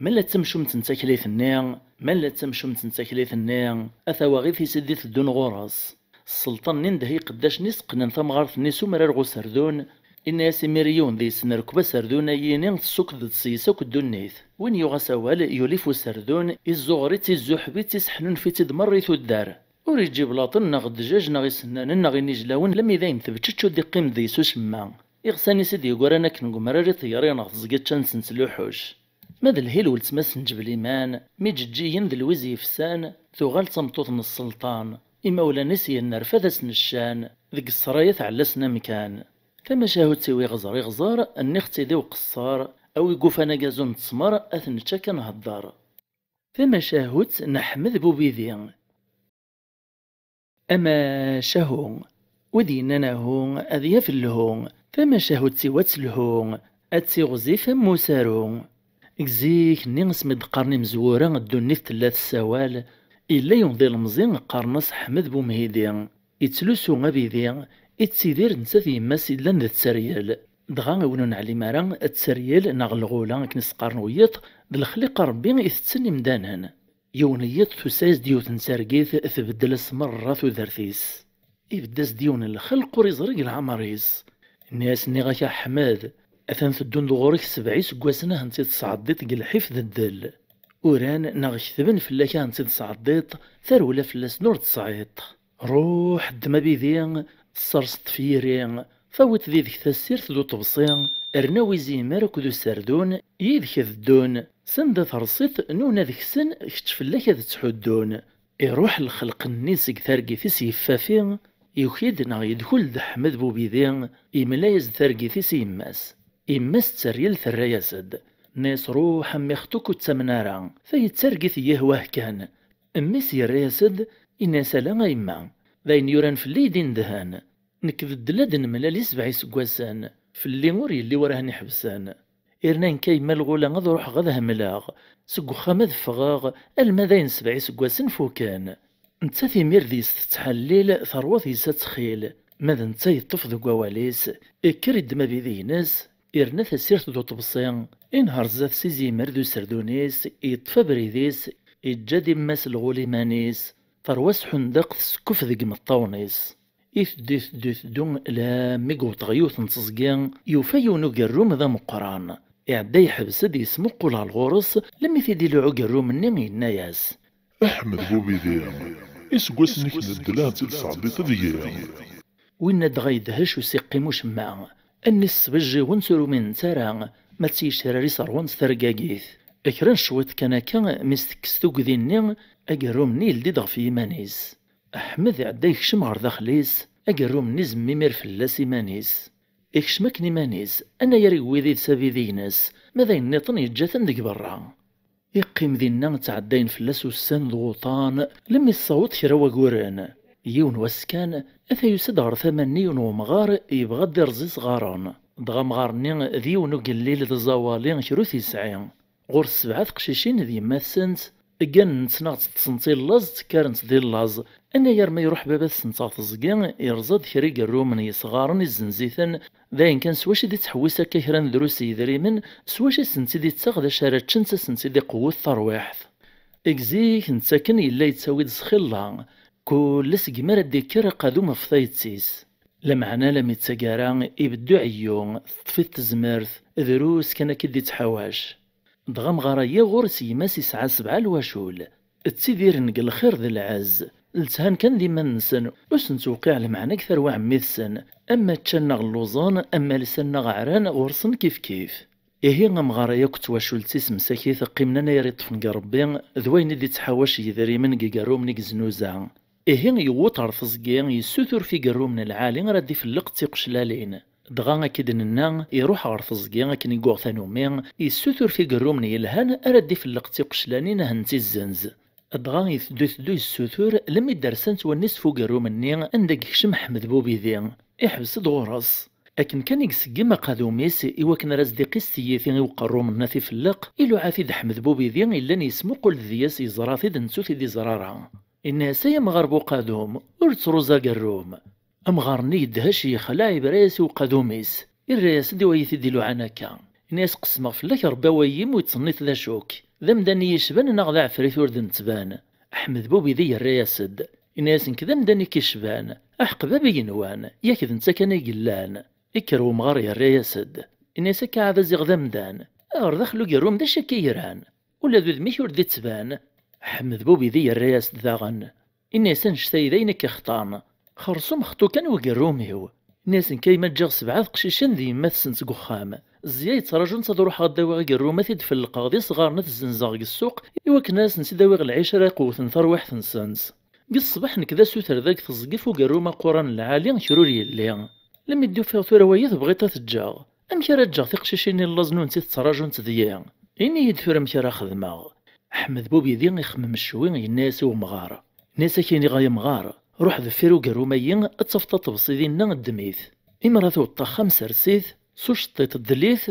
Ma la d tamcumt n taklit-nni, ma la d tamcumt n taklit-nni, a tawaɣit-is i d-iteddun ɣur-s. Sselṭan-nni indeh i iqeddacen-is qqnen tamɣart-nni s umrar ɣer userdun, inna-yas imir i yiwen deg-sen: "Rkeb aserdun-ayi-ni, tessukdeḍ seg-s akk ddunit." Win yuɣ asawal, yuli f userdun, izzuɣer-itt, izzuḥeb-itt, iseḥnunef-itt-id merra i tuddar. Ur iǧib laṭen neɣ ddjaj neɣ isennanen neɣ inijlawen, lemmi d ayen tbeččeč ur d-iqqim deg-s ucemma. Iɣsan-is i d-yegran akken deg umrar i ṭṭyar neɣ teẓgi ččan-tent luḥuc. Ma d lhil weltma-s n Ǧebliman, mi ǧeǧǧigen d lwiz yefsan, tuɣal d tameṭṭut n sselṭan. Imawlan-is yennerfad-asen ccan, deg ssraya tɛella-sen amkan. Tamacahut-iw iɣẓer iɣẓer, nniɣ-tt-id i uqeṣṣer, a wi yufan agazu n ttmer, ad t-nečč akka nhedder. Tamacahut n Ḥmed Bubidi. Amacahu, wid yennan ahu ad yaf lhu, tamacahut-iw ad telhu, ad tiɣzif am usaru. Deg zik-nni asmi d-qqaren imezwura ddunit tella tessawal, yella yiwen d ilemẓi qqaren-as Ḥmed Bumhidi, yettlusu abidi, yettidir netta d yemma-s yellan d tteryel. Dɣa, i win ur neɛlim ara, tteryel neɣ lɣula akken i s-qqaren wiyiḍ, d lexliqa n Ṛebbi itetten imdanen. Yiwen n yiḍ tusa-yas-d yiwet n targit, tbeddel-as merra tudert-is. Ibedd-as-d yiwen n lxelq ur iẓri deg leɛmer-is. Nni-as: "Nniɣ-ak a Ḥmed, atan teddun-d ɣur-k sebɛa iseggasen ahen-tt-id-tesɛeddiḍ deg lḥif d ddel. Uran neɣ ketben fell-ak ahen-tt-id-tesɛeddiḍ, tarewla fell-asen ur d-tesɛiḍ. Ruḥ ddem abidi, tesserseḍ-t f yiri, tawiḍ did-k tasirt d uṭebsi, rnu izimer akked userdun, yid-k ad ddun, s anda tersiḍ nuna deg-sen, kečč fell-ak ad ttḥuddun." Iruḥ lxelq-nni seg targit-is yeffafi, yuki-d neɣ yedkul-d Ḥmed Bubidi, yemla-yas-d targit-is i yemma-s. Yemma-s tteryel terra-yas-d, tenna-yas: "Ruḥ a mmi xṭuk ur ttamen ara, tayi d targit n yihwah kan." Mmi-s yerra-yas-d, yenna-yas: "Ala a yemma, d ayen yuran fell-i i d-inedhen. Nekk d ddel ad nemlal i sebɛa iseggasen, fell-i ur yelli wara hen-iḥebsen. Irna nekk a yemma lɣula ad ruḥeɣ ad hemleɣ, seg uxxam ad ffɣeɣ, alma d ayen sebɛa iseggasen fuken." Nettat imir deg-s tettḥellil, terwa deg-s ad txil, ma d netta yeṭṭef deg wawal-is, ikker iddem abidi-ines, irna tasirt d uṭebsi, inher zdat-s izimer d userdun-is, yeṭṭef abrid-is, iǧǧa-d imma-s lɣul iman-is, terwa s ḥundeq tessekkuf deg imeṭṭawen-is. Iteddu, iteddu, iteddu, lammi yewweḍ ɣer yiwet n teẓgi, yufa yiwen ugerrum d ameqqran. Iɛedda yeḥbes-d, yesmuqul ɣer ɣur-s, lammi t-id-iluɛ ugerrum-nni, yenna-yas: "Ḥmed Bubidi, iseggasen-ik n ddel ahen-tt-id-tesɛeddiḍ deg-i." Winna dɣa yedhec, ur s-iqqim ucemma. Allen-is sbejjiwent, ur uminent ara, ma d tiyecrar-is ṛwant targagit. Kra n cwiṭ kan akka, mi s-tekkes tugdi-nni, agerrum-nni yeldi-d ɣef yiman-is. Ḥmed iɛedda yekcem ɣer daxel-is, agerrum-nni izemmimir fell-as iman-is. Ikcem akken iman-is, anayer iwwi did-s abidi-ines, ma d ayen nniḍen yeǧǧa-ten deg berra. Iqqim dinna ttɛeddayen fell-as ussan d wuṭan, lemmi tessaweḍ kra waguren. Yiwen wass kan, ata yusa-d ɣer tama-nni yiwen wemɣar yebɣa ad d-irẓ isɣaren. Dɣa amɣar-nni d yiwen ugellil d aẓawali, kra ur t-yesɛi. Ɣur-s sebɛa teqcicin d yemma-tsent, gganent neɣ tteṭṭsent i llaẓ, ttekkarent di llaẓ. Anayer ma iruḥ baba-tsent ɣer teẓgi, irẓa-d kra igerrumen yesɣaren, izzenz-iten, d ayen kan s wacu i d-ittḥewwis akka kra n drus n yedrimen, s wacu i sent-id-ittaɣ d acu ara ččent, ad sent-id-iqewwet tarwiḥt. Deg zik netta akken yella yettawi-d s xilla, kul ass segmi ara d-ikker aqadum ɣef tayet-is. Lameɛna la mi ttag ara, ibeddu ɛeyyu, teṭṭef-it tezmert, drus kan akka i d-ittḥawac. Dɣa amɣar-agi ɣur-s gma-s yesɛa sebɛa lwacul. Ttidiren deg lxir d lɛezz, lthan kan d iman-nsen, ur sen-tewqiɛ lmeɛna deg tarwa ɛemmi-tsen, ama ččan neɣ lluẓen, ama lsan neɣ ɛran, ɣur-sen kifkif. Ihi amɣar-a akk d twacult-is msakit qqimen anayer i ṭṭfen deg Ṛebbi, d wayen i d-ittḥawac yedrimen deg igerrumen i yeznuza. Ihi yewweḍ ɣer teẓgi, yessutur f igerrumen lɛali ara d-ifelleq d tiqeclalin. Dɣa akka i d-nenna, iruḥ ɣer teẓgi akken i yuɣ tanumi, yessutur f igerrumen yelhan ara d-ifelleq d tiqeclalin ad hent-izzenz. Dɣa iteddu iteddu yessutur, lemmi d-rsant wallen-is f ugerrum-nni anda i yekcem Ḥmed Bubidi. Iḥbes-d ɣur-s. Akken kan i iseggem aqadum-is i wakken ara s-d-iqis tiyita i uqerrum n At Ifelleq, iluɛa-t-id Ḥmed Bubidi illan yesmuqul deg-s, yeẓra-t-id netta ur t-id-iẓra ara. Inna-yas: "Ay amɣar bu uqadum, ur ttruẓ agerrum." Amɣar-nni yedhec yexleɛ, yebra-yas i uqadum-is. Irra-yas-d i wayi t-id-iluɛan akka. Inna-yas: "Qesmeɣ fell-ak Ṛebbi awayim ur yettṣennit d acu-k. D amdan i yi-icban neɣ d aɛefrit ur d-nettban?" Ḥmed Bubidi yerra-yas-d. Inna-yas: "Nekk d amdan i k-icban. Aḥeqq bab igenwan, yak d netta kan ay yellan." Ikker wemɣar yerra-yas-d. Inna-yas: "Akka ɛad aziɣ d amdan. Ɣer daxel ugerrum d acu akka i yran? Ula d udem-ik ur d-ittban." Ḥmed Bubidi yerra-yas-d daɣen. Inna-yas: "Annect-a d ayen i k-ixḍan. Xersum xṭu kan ugerrum-iw." Inna-yas: "Nekk ay ma ǧǧiɣ sebɛa teqcicin d yemma-tsent deg uxxam. Ẓẓya yettraǧunt ad ruḥeɣ ad d-awiɣ agerrum ad t-id-felleqeɣ di ṣɣaren ad t-zzenzeɣ deg ssuq i wakken ad asent-id-awiɣ lɛic ara iqewwten tarwiḥt-nsent. Deg ṣṣbeḥ nekk d asuter deg teẓgi f ugerrum aquran lɛali kra ur yelli. Lemmi d-ufiɣ tura waya tebɣiḍ ad t-ǧǧeɣ. Amek ara ǧǧeɣ tiqcicin-nni llaẓ nunti tettraǧunt deg-i? Ini-yi-d tura amek ara xedmeɣ." Ḥmed Bubidi ixemmem ccwi, yenna-yas i wemɣar. Inna-yas: "Ad k-iniɣ ay amɣar, ruḥ deffir ugerrum-ayi, ad tafeḍ aṭebsi dinna, ddem-it. Imir ad tewweḍ axxam, sers-it s uceṭṭiḍ, ddel-it,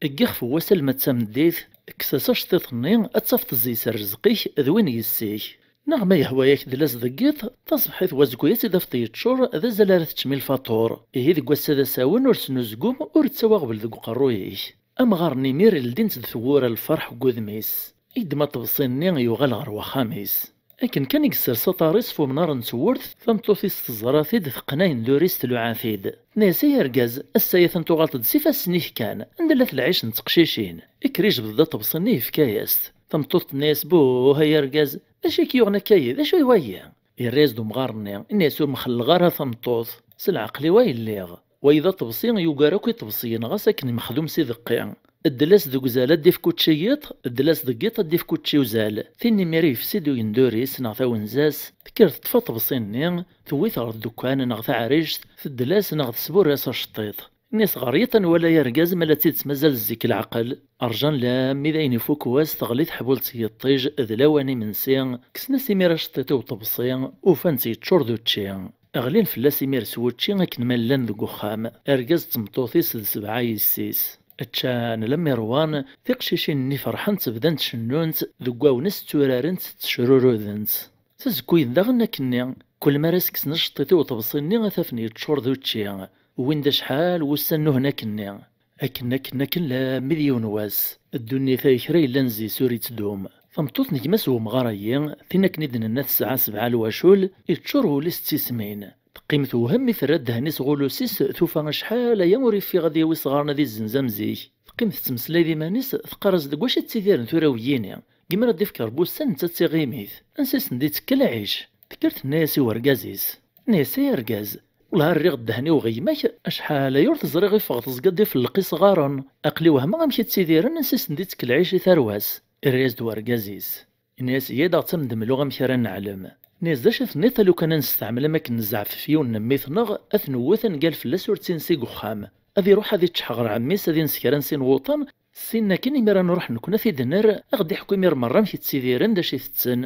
deg yixef n wass alma d tameddit, kkes-as aceṭṭiḍ-nni, ad tafeḍ zzey-s rrezq-ik d win yes-ik. Neɣ ma yehwa-yak, ddel-as deg yiḍ, taṣebḥit n wazgu ad tt-id-tafeḍ yeččur, d azal ara teččem i lfaṭur. Ihi deg wass-a d asawen, ur snuzgum, ur ttawi aɣbel deg uqerruy-ik." Amɣar-nni imir ldint-d tewwura n lferḥ deg wudem-is. Yeddem aṭebsi-nni, yuɣal ɣer waxxam-is. Akken kan i yessers aḍar-is f umnar n tewwurt, tameṭṭut-is teẓra-t-id, teqqen ayendur-is, tluɛa-t-id. Tenna-yas: "Ay argaz, ass-a atan tuɣaleḍ-d s ifassen-ik kan, anda llant lɛic n teqcicin?" Ikker ijbed-d aṭebsi-nni, yefka-yas-t. Tameṭṭut tenna-yas: "Buh, ay argaz, d acu i k-yuɣen akka-yi? D acu i wayi?" Yerra-yas-d umɣar-nni, inna-yas: "Ur mxelleɣ ara tameṭṭut, s leɛqel-iw ay lliɣ. Wayi d aṭebsi yugar akk iṭebsiyen, ɣas akken mexdum s ideqqi. Ddel-as deg uzal ad d-ifk učči yiḍ, ddel-as deg yiḍ ad d-ifk učči uzal." Tin imir yefsi-d uyendur-is neɣ tawenza-s, tekker teṭṭef aṭebsi-nni, tewwi-t ɣer ddukkan neɣ taɛrict, teddel-as neɣ tesburr-as aceṭṭiḍ. Inna-yas: "Ɣer yiḍ ad nwali ay argaz ma la d tidet mazal zik leɛqel." Rjan lammi d ayen ifuk wass, teɣli teḥbult n yiṭij, d lawan imensi, kksen-as imir aceṭṭiḍ i uṭebsi, ufan-t yeččur d učči. Ɣlin fell-as imir s wučči akken ma llan deg uxxam, argaz d tmeṭṭut-is d sebɛa yessi-s. Ččan lammi ṛwan, tiqcicin-nni ferḥent, bdant cennunt, deg wawen-is tturarent, ttecrurudent. Tazekkuyin daɣen akkenni, kul mi ara s-kksen aceṭṭiḍ i uṭebsi-nni, ad t-afen yeččur d učči. Wwin-d acḥal wussan nuhen akkenni. Akken, akken, akken, lammi d yiwen wass, ddunit-a kra yellan zzi-s ur ittdum. Tameṭṭut n gma-s wemɣar-agi, tin akken i d-nenna tesɛa sebɛa lwacul, iččur wul-is d tismin. Teqqim tewhem mi terra ddehn-is ɣer ulus-is, tufa acḥal aya ur iffiɣ ad yawi isɣaren ad izzenz am zik. Teqqim tettmeslay d iman-is, teqqar-as: "Deg wacu i ttidiren tura wegini? Gma ara d-ifk Rebbi ussan, netta d tiɣimit. Ansi i sen-d-ittekka lɛic?" Tekker tenna-yas i urgaz-is. Tenna-yas: "Ay argaz, wellah rriɣ ddehn-iw ɣer gma-k, acḥal aya ur t-ẓriɣ iffeɣ teẓgi ad d-ifelleq isɣaren. Aql-i wehmeɣ amek i ttidiren, ansi i sen-d-ittekka lɛic i tarwa-s." Irra-yas-d urgaz-is. Yenna-yas: "Iyya-d ad ɣ-tt-am-d-mleɣ amek ara neɛlem." Yenna-yas: "D acu tenniḍ a lukan ad nesteɛmel am akken nezɛef f yiwen n mmi-tneɣ, ad t-newwet ad ngal fell-as ur tt-insi deg uxxam? Ad iruḥ ad iččeḥ ɣer ɛemmi-s ad ins kra n sin wuṭan, ssin akken imir ad nruḥ nekkni ad t-id-nerr, ad ɣ-d-iḥku imir merra amek i ttidiren, d acu i tetten."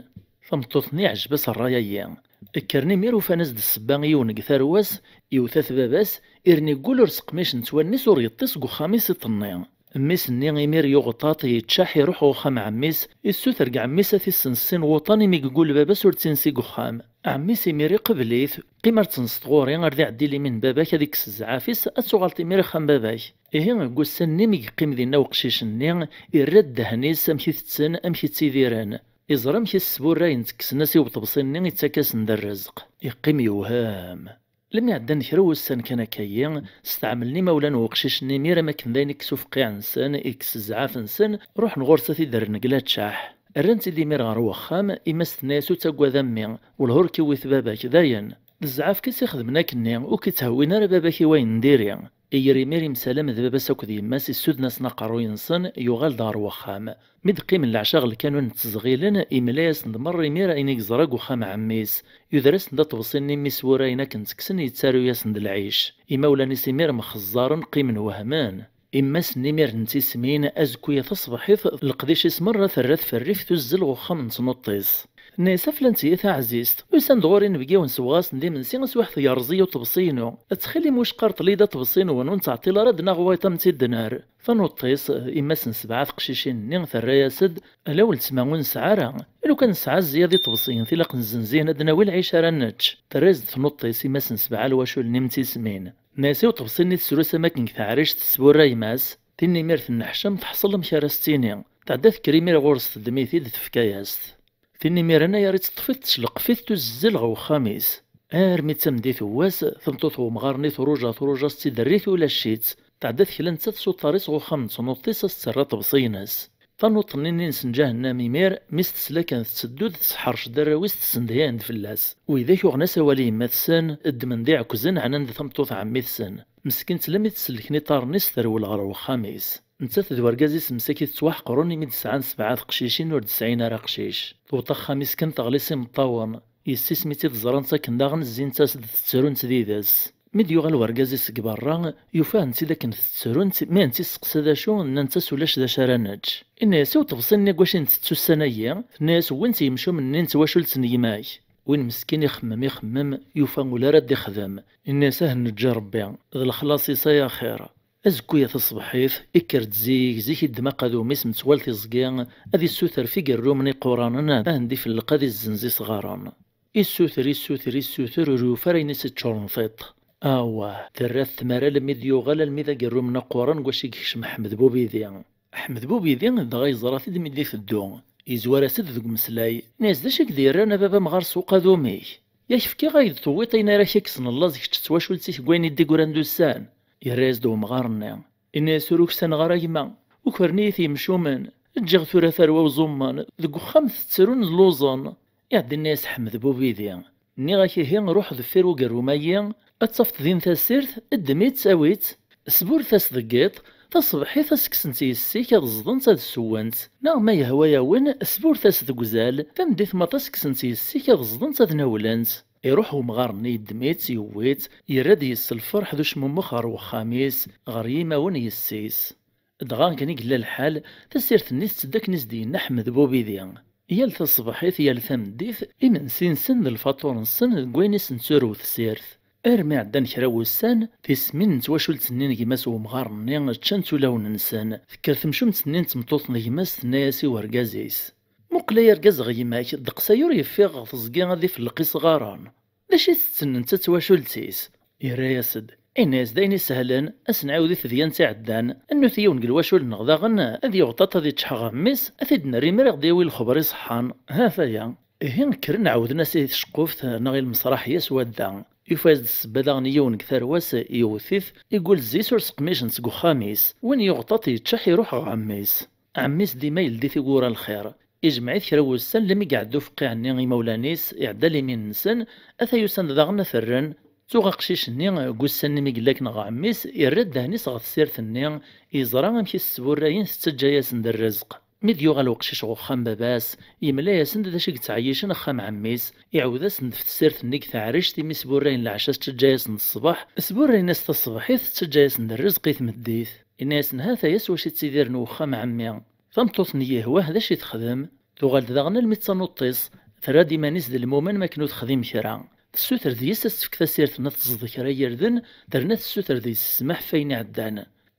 Tameṭṭut-nni iɛjeb-as ṛṛay-agi. Kkren imir ufan-as-d ssebba i yiwen deg tarwa-s, iwta-t baba-s, irni yeggul ur seqmicent wallen-is ur yeṭṭis deg uxxam-is iṭ-nni. Mmi-s-nni imir yuɣ ṭaṭ, yeččeḥ, iruḥ ɣer uxxam n ɛemmi-s, issuter deg ɛemmi-s ad t-issens sin wuṭan imi yeggul baba-s ur tt-insi deg uxxam. Ɛemmi-s imir iqbel-it: "Qqim ar tenseḍ ɣur-i, ar d iɛeddi limin n baba-k ad ikkes zzɛaf-is, ad tuɣaleḍ imir axxam n baba-k." Ihi deg ussan-nni mi yeqqim dinna uqcic-nni, irra ddehn-is amek i tetten, amek i ttidiren. Iẓra amek i s-sburrayen ttekksen-as i uṭebsi-nni ittak-asen-d rrezq. Iqqim yewhem. Lmi ɛeddan kra n wussan kan akka-yi, steɛmlen imawlan n uqcic-nni imir am akken d ayen ikkes ufqiɛ-nsen, ikkes zzɛaf-nsen, ruḥen ɣur-s ad t-id-rren deg laččaḥ. Rran-t-id imir ɣer wexxam, yemma-s tenna-yas: "Ur ttaggad a mmi, wellah ur k-iwwit baba-k, dayen. D zzɛaf kan i s-ixedmen akkenni, ur k-itthewwin ara baba-k i wayen n diri." Iyer imir imsalam d baba-s akked yemma-s, issuden-asen aqerruy-nsen, yuɣal-d ɣer wexxam. Mi d-qqimen leɛca ɣer lkanun ttezɣilen, imla-yasen-d merra imir ayen i yeẓra deg uxxam n ɛemmi-s. Yuder-asen-d aṭebsi-nni mmi-s wurayen akken ttekksen, yettaru-yasen-d lɛic. Imawlan-is imir mxeẓẓaren, qqimen wehmen. Imma-s n imir n tismin, azekku-ya taṣebḥit, leqdic-is merra terra tferrift, tuzzel ɣer uxxam n tnuṭ-is. Tenna-yas: "A flantiya taɛzizt, usan-d ɣur-i inebgiwen, sewweɣ-asen-d imensi, aswiḥ yerreẓ-iyi uṭebsi-inu. Ttxil-m, wicqa rḍel-iyi-d aṭebsi-nwen, ur nettɛeṭṭil ara ad naɣ wayeṭ am-tt-id-nerr." Tanuṭ-is, imma-s n sebɛa teqcicin-nni, terra-yas-d: "Ala weltma, ur nesɛi ara. Lukan nesɛa zzyad iṭebsiyen, tilaq nzenz-ihen ad d-nawi lɛic ara nečč." Terra-yas-d tnuṭ-is, imma-s n sebɛa lwacul-nni m tismin. Tenna-yas: "I uṭebsi-nni tesrus am akken deg teɛrict tesburra yemma-s." Tin imir tenneḥcam, teḥṣel amek ara s-tini. Tɛedda tekker imir ɣur-s, teddem-it-id, tefka-yas-t. Tin imiren ayar i teṭṭef-it, tecleqf-it, tuzzel ɣer uxxam-is. Armi d tameddit n wass, tameṭṭut n wemɣar-nni truja, truja, s-tt-id-terri, tulac-itt. Tɛedda tekla nettat s uḍar-is ɣer uxxam n tnuṭ-is, a s-terr aṭebsi-ines. Tanuṭ-nni-nni-ines n ǧahennam imir, mi s-tesla kan tetteddu-d, tesḥerc-d arraw-is, tessendeh-ihen-d fell-as. Widak uɣen-as awal i yemma-tsen, ddmen-d iɛekkzen, ɛnan-d tameṭṭut n ɛemmi-tsen. Meskint, lemmi tt-sellken iṭarren-is, terwel ɣer uxxam-is. Nettat d wergaz-is msakit ttwaḥeqren, imi d-sɛan sebɛa teqcicin ur d-sɛin ara aqcic. Tewweḍ axxam-is kan, teɣli s imeṭṭawen. Yessi-s mi tt-id-ẓrant akken daɣen, zzint-as-d, tettrunt did-s. Mi d-yuɣal wergaz-is seg berra, yufa-hent-id akken tettrunt, mi hent-isteqsa d acu, nnant-as ulac d acu ara nečč. Inna-yas: "I uṭebsi-nni deg wacu i ntett ussan-agi?" Tenna-yas: "Wwin-t yemcumen-nni n twacult n gma-k." Win meskin ixemmem, ixemmem, yufa ula ara d-ixdem. Inna-yas: "Ah, neǧǧa Rebbi, d lexlaṣ-is ay axir." Azekku-ya taṣebḥit, ikker-d zik, zik iddem aqadum-is metwal tiẓgi, ad issuter f igerrumen iquranen, ad hen-d-ifelleq, ad izzenz isɣaren. Issuter, issuter, issuter, ur yufi ara ayen i s-iččuren tiṭ. Awah, terra-t tmara almi d-yuɣal, almi d agerrum-nni aquran deg wacu i yekcem Ḥmed Bubidi. Ḥmed Bubidi dɣa yeẓra-t-id mi d-iteddu. Yezwar-as-d deg umeslay. Inna-yas: "D acu i k-d-yerran a baba amɣar s uqadum-ik? Yak fkiɣ-ak-d tewwiḍ ayen ara k-ikksen llaẓ kečč d twacult-ik deg wayen i d-igran d ussan." Yerra-yas-d wemɣar-nni. Inna-yas: "Ur uksaneɣ ara gma. Ukren-iyi-t yemcumen. Ǧǧiɣ tura tarwa uẓumman. Deg uxxam ttettren lluẓen." Iɛedda inna-yas Ḥmed Bubidi: "Nniɣ-ak ihi, ruḥ deffir ugerrum-ayi, ad tafeḍ din tasirt, ddem-itt, awi-tt, sburret-as deg yiḍ, taṣebḥit ad s-kksent yessi-k ad ẓdent ad ssewwent, neɣ ma yehwa-yawen, sburret-as deg uzal, tameddit maḍi ad s-kksent yessi-k ad ẓdent ad nawlent." Iruḥ wemɣar-nni, yeddem-itt, yewwi-tt, yerra-d yes-s lferḥ d ucmummex ɣer wexxam-is, ɣer yimawen n yessi-s. Dɣa akken i yella lḥal, tasirt-nni tetteddu akken i s-d-yenna Ḥmed Bubidi. Yal taṣebḥit, yal tameddit, imensi-nsen d lfaṭur-nsen deg wayen i sen-turew tessirt. Armi ɛeddan kra n wussan, tismin n twacult-nni n gma-s n wemɣar-nni ččant ulawen-nsen. Tekker temcumt-nni n tmeṭṭut n gma-s, tenna-yas i wergaz-is: "Muqel ay argaz ɣer gma-k, ddeqs-aya ur yeffiɣ ɣer teẓgi ad ifelleq isɣaren. D acu i tetten netta d twacult-is?" Yerra-yas-d, inna-yas: "D ayen isehlen, ad s-nɛiwed i tedyant iɛeddan, ad nut yiwen deg lwacul-nneɣ daɣen ad yuɣ ṭaṭ ad iččeḥ ɣer mmi-s, ad t-id-nerr imir ad ɣ-d-yawi lexber iṣeḥḥan. Ha-t-aya." Ihi kkren ɛawden-as i tceqquft neɣ i lmesraḥ-ya s wadda. Yufa-yas-d ssebba daɣen i yiwen deg tarwa-s, yewwet-it, igul zzi-s ur s-qmicen seg uxxam-is. Win yuɣ ṭaṭ yeččeḥ, iruḥ ɣer ɛemmi-s. Ɛemmi-s dima yeldi tiwwura n lxir. Ijmeɛ-it kra n wussan, lmi iɛedda ufqiɛ-nni imawlan-is, iɛedda limin-nsen, ata usan-d daɣen ad t-rren. Tuɣ aqcic-nni, deg ussan-nni mi yella akken ɣer ɛemmi-s, irra ddehn-is ɣer tessirt-nni, yeẓra amek i s-sburrayen, tettaǧǧa-yasen-d rrezq. Mi d-yuɣal uqcic ɣer uxxam baba-s, yemla-yasen-d d acu i yettɛeyyicen axxam ɛemmi-s, iɛawed-asen-d f tessirt-nni deg teɛrict imi sburrayen leɛca, tettaǧǧa-yasen-d ṣṣbeḥ, sburrayen-as taṣebḥit, tettaǧǧa-yasen-d rrezq i tmeddit. Inna-yasen: "Ha-t-aya s wacu i ttidiren wexxam ɛemmi." Tameṭṭut-nni yehwa-h d acu i texdem, tuɣal-d daɣen almi d tanuṭ-is, terra-d iman-is d lmumen makken ur texdim kra. Tessuter deg-s ad s-tefk tasirt-nni ad teẓḍ kra n yirden, terna tessuter deg-s ssmaḥ ɣef wayen iɛeddan.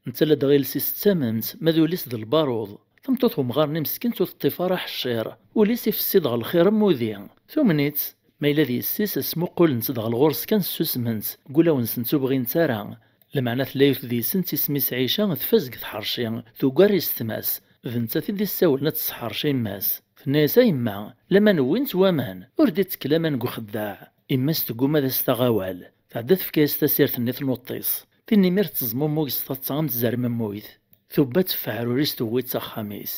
Netta ladɣa iles-is d tamemt, ma d ul-is d lbaruḍ. Tameṭṭut n umɣar-nni meskint ur teṭṭif ara aḥeccir, ul-is ifessi-d ɣer lxir am wudi. Tumen-itt. Ma yella d yessi-s, smuqulent-tt-id ɣer ɣur-s kan, ssusment, deg wulawen-nsent ur bɣint ara. Lameɛna tella yiwet deg-sent isem-is Ɛica, tfaz deg tḥerci, tugar yessetma-s. D nettat i d-issawlen ad tesḥerci yemma-s. Tenna-yas: "A yemma, laman wwin-tt waman, ur d-ittekk laman deg uxeddaɛ." Yemma-s tegguma ad as-taɣ awal. Tɛedda tefka-yas tasirt-nni tnuṭ-is. Tin imir tettezmumug s taḍsa am tzermemmuyt. Tubba-tt ɣef uɛrur-is, tewwi-tt s axxam-is.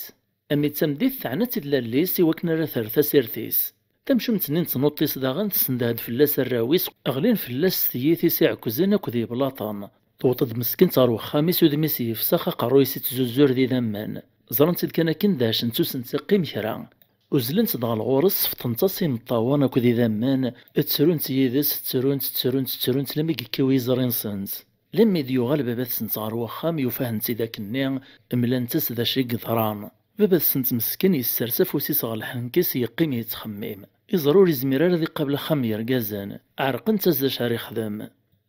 Ami d tameddit, teɛna-tt-id lall-is i wakken ara terr tasirt-is. Tamcumt-nni n tnuṭ-is daɣen tessendeh-d fell-as arraw-is, ɣlin fell-as s tyita-s iɛekkzen akked yeblaṭen. Tewweḍ-d meskint ɣer wexxam-is, udem-is yefsex, aqerruy-is ittuzuzzur d idammen. Ẓrant-tt-id kan akken, dehcent ur sent-iqqim kra. Uzzlent-d ɣer ɣur-s, sefḍent-as imeṭṭawen akked idammen, ttrunt yid-s, ttrunt, ttrunt, ttrunt, lammi yekkaw yiẓri-nsent. Lammi d-yuɣal baba-tsent ɣer wexxam, yufa-hent-id akkenni, mlant-as d acu i yeḍran. Baba-tsent meskin yessers afus-is ɣer lḥenk-is, yeqqim yettxemmim. Iẓra ur izmir ara ad iqabel axxam n yergazen, ɛerqent-as d acu ara ixdem.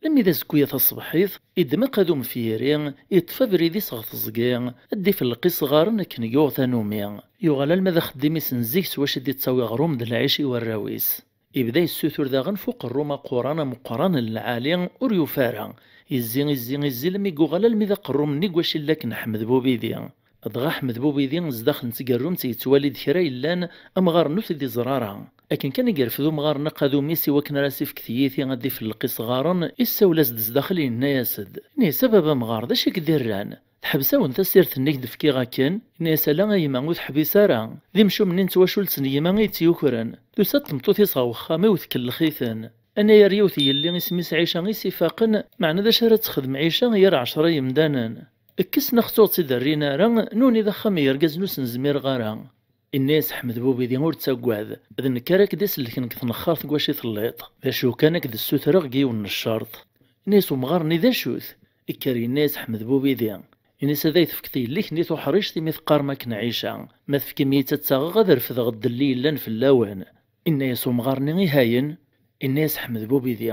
Lammi d azekka-ya taṣebḥit, iddem aqadum f yiri, iṭṭef abrid-is ɣer teẓgi, ad d-ifelleq isɣaren akken yuɣ tanumi. Yuɣal alma d axeddim-is n zik s wacu i d-ittawi aɣrum d lɛic i warraw-is. Ibda yessutur daɣen f uqerrum aquran ameqqran n lɛali, ur yufi ara. Izzi, izzi, izzi, lammi yuɣal almi d aqerrum-nni n wacillak n Ḥmed Bubidi. Dɣa Ḥmed Bubidi, zdaxel n tgerrumt, yettwali-d kra yellan, amɣar-nni ur t-id-iẓra ara. Akken kan i yerfed umɣar-nni aqadum-is i wakken ara s-ifk tiyita ad d-ifelleq isɣaren, issawel-as-d zdaxel, yenna-yas-d: "Ini-as a baba amɣar, d acu i k-d-irran? Teḥbes-awen tasirt-nni i k-d-fkiɣ akken?" Ini-as: "Ala a yemma, ur teḥbis ara. D imcumen-nni n twacult n yemma i tt-yukren. Tusa-d tmeṭṭut-is ɣer wexxam-iw, tkellex-iten. Anayer yiwet yelli isem-is Ɛica i s-ifaqen, meɛna d acu ara texdem Ɛica gar ɛecra yemdanen? Kkes neɣ tuɣ tt-id-rrin ara, nuni d axxam n yergazen ur sen-zmireɣ ara." Inna-yas Ḥmed Bubidi: "Ur ttaggad, d nekk ara k-d-isellken deg tnexxart deg wacu i telliḍ. D acu kan, ad k-d-ssutreɣ deg yiwen n ccerṭ." Inna-yas umɣar-nni: "D acu-t?" Ikker yenna-yas Ḥmed Bubidi, ini-as: "Ad ay-tefkeḍ yelli-k-nni tuḥrict imi teqqarem akken Ɛica. Ma tefkim-iyi-tt ad tt-aɣeɣ, ad refdeɣ ddel i yellan fell-awen." Inna-yas umɣar-nni: "Ihayen." Inna-yas Ḥmed Bubidi: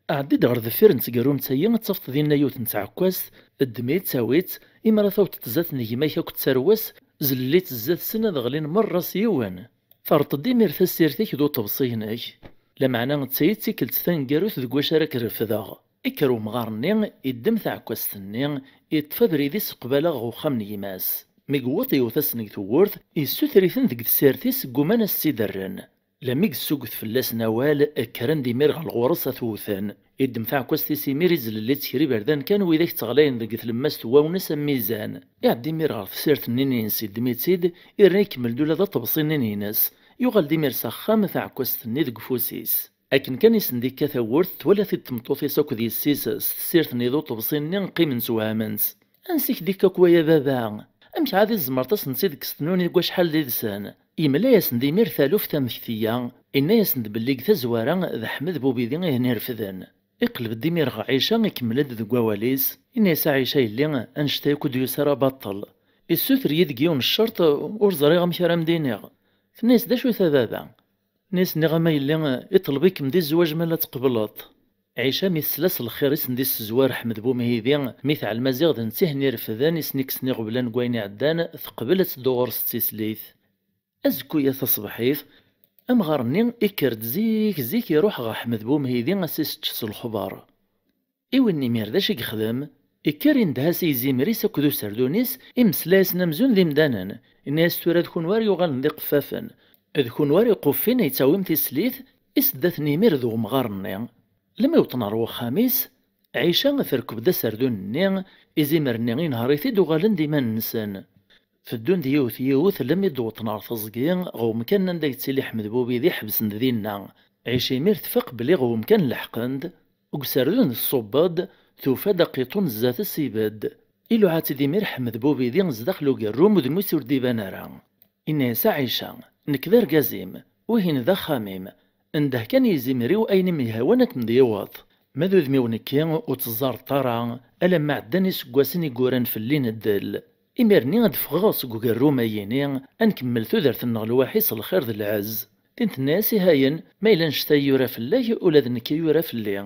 "Ɛeddi-d ɣer deffir n tgerrumt-agi, ad tafeḍ dinna yiwet n tɛekkazt, ddem-itt, awi-tt, imi ara tawḍeḍ zdat n gma-k akked tarwa-s, zlel-itt zdat-sen, ad ɣlin merra s yiwen. Terreḍ-d imir tasirt-ik d uṭebsi-inek. Lameɛna d tayi d tikkelt taneggarut deg wacu ara k-refdeɣ." Ikker umɣar-nni, iddem taɛekkazt-nni, iṭṭef abrid-is qbala ɣer uxxam n gma-s. Mi yewweḍ, yewwet-asen deg tewwurt, yessuter-iten deg tsirt-is, gguman ad s-tt-id-rren. Lammi yessugget fell-asen awal, kkren-d imir ɣer ɣur-s ad t-wten. Iddem taɛekkazt-is imir, izlel-itt kra iberdan kan, widak tteɣlayen deg tlemmast n wawnes am mizan. Iɛedda imir ɣer tsirt-nni-ines, iddem-itt-id, irna ikemmel-d ula d aṭebsi-nni-ines. Yuɣal-d imir s axxam, taɛekkazt-nni deg ufus-is. Akken kan i sen-d-ikka tawwurt, twala-t-id tmeṭṭut-is akked yessi-s s tsirt-nni d uṭebsi-nni, qqiment wehment. "Ansi k-d-ikka akk waya, baba? Amek ɛad i tzemreḍ ad sen-tt-id-tekkseḍ nuni deg wacḥal d idsan?" Yemla-yasen-d imir taluft amek teyya, inna-yasen-d belli deg tazwara d Ḥmed Bubidi i hen-irefden. Iqleb-d imir ɣer Ɛica, ikemmel-d deg wawal-is, inna-yas: "A Ɛica yelli, annect-a akk ur d-yusi ara baṭel. Issuter-iyi-d deg yiwen n ccerṭ, ur ẓriɣ amek ara m-d-iniɣ." Tenna-yas: "D acu-t a baba?" Nni-as: "Nniɣ-am a yelli, iṭleb-ikem di zzwaǧ ma la tqebleḍ." Ɛica mi tesla s lxir i sen-d-issezwar Ḥmed Bumhidi, mi teɛlem aziɣ d netta i hen-irefden, i sen-ikksen iɣeblan deg wayen iɛeddan, teqbel ad teddu ɣur-s d tislit. Azekku-ya taṣebḥit, amɣar-nni ikker-d zik zik, iruḥ ɣer Ḥmed Bumhidi a s-isečč s lexbar. I win imir d acu i yexdem? Ikker indeh-as i yizimer-is akked userdun-is, imeslay-asen amzun d imdanen. Inna-yas: "Tura d kunwi ara yuɣalen d iqeffafen. D kunwi ara iquffen, yettawim tislit." Isedda-ten imir d umɣar-nni. Lmi wwḍen ɣer wexxam-is, Ɛica terkeb-d aserdun-nni, izimer-nni inehher-it-id, uɣalen d iman-nsen. Teddun-d yiwet yiwet, lemmi d-wwḍen ɣer teẓgi, ɣer umkan anda yettili Ḥmed Bubidi, ḥebsen-d dinna. Ɛica imir tfaq belli ɣer umkan leḥqen-d, deg userdun tṣubb-d, tufa-d aqiṭun zdat-s ibedd. Iluɛa-tt-id imir Ḥmed Bubidi zdaxel ugerrum, udem-is ur d-iban ara. Inna-yas: "A Ɛica, nekk d argaz-im, wihin d axxam-im. Ndeh kan i yizimer-iw, ayen i m-yehwan ad kem-d-yiweḍ. Ma d udem-iw nekki, ur tt-ẓẓareḍ ara, alamma ɛeddan iseggasen i yuran fell-i neddel. Imir-nni ad d-ffɣeɣ seg ugerrum-ayini, ad nkemmel tudert-nneɣ lwaḥi s lxir d lɛezz." Tin tenna-yas: "Ihayen, ma yella annect-a i yura fell-ak, ula d nekk i yura fell-i.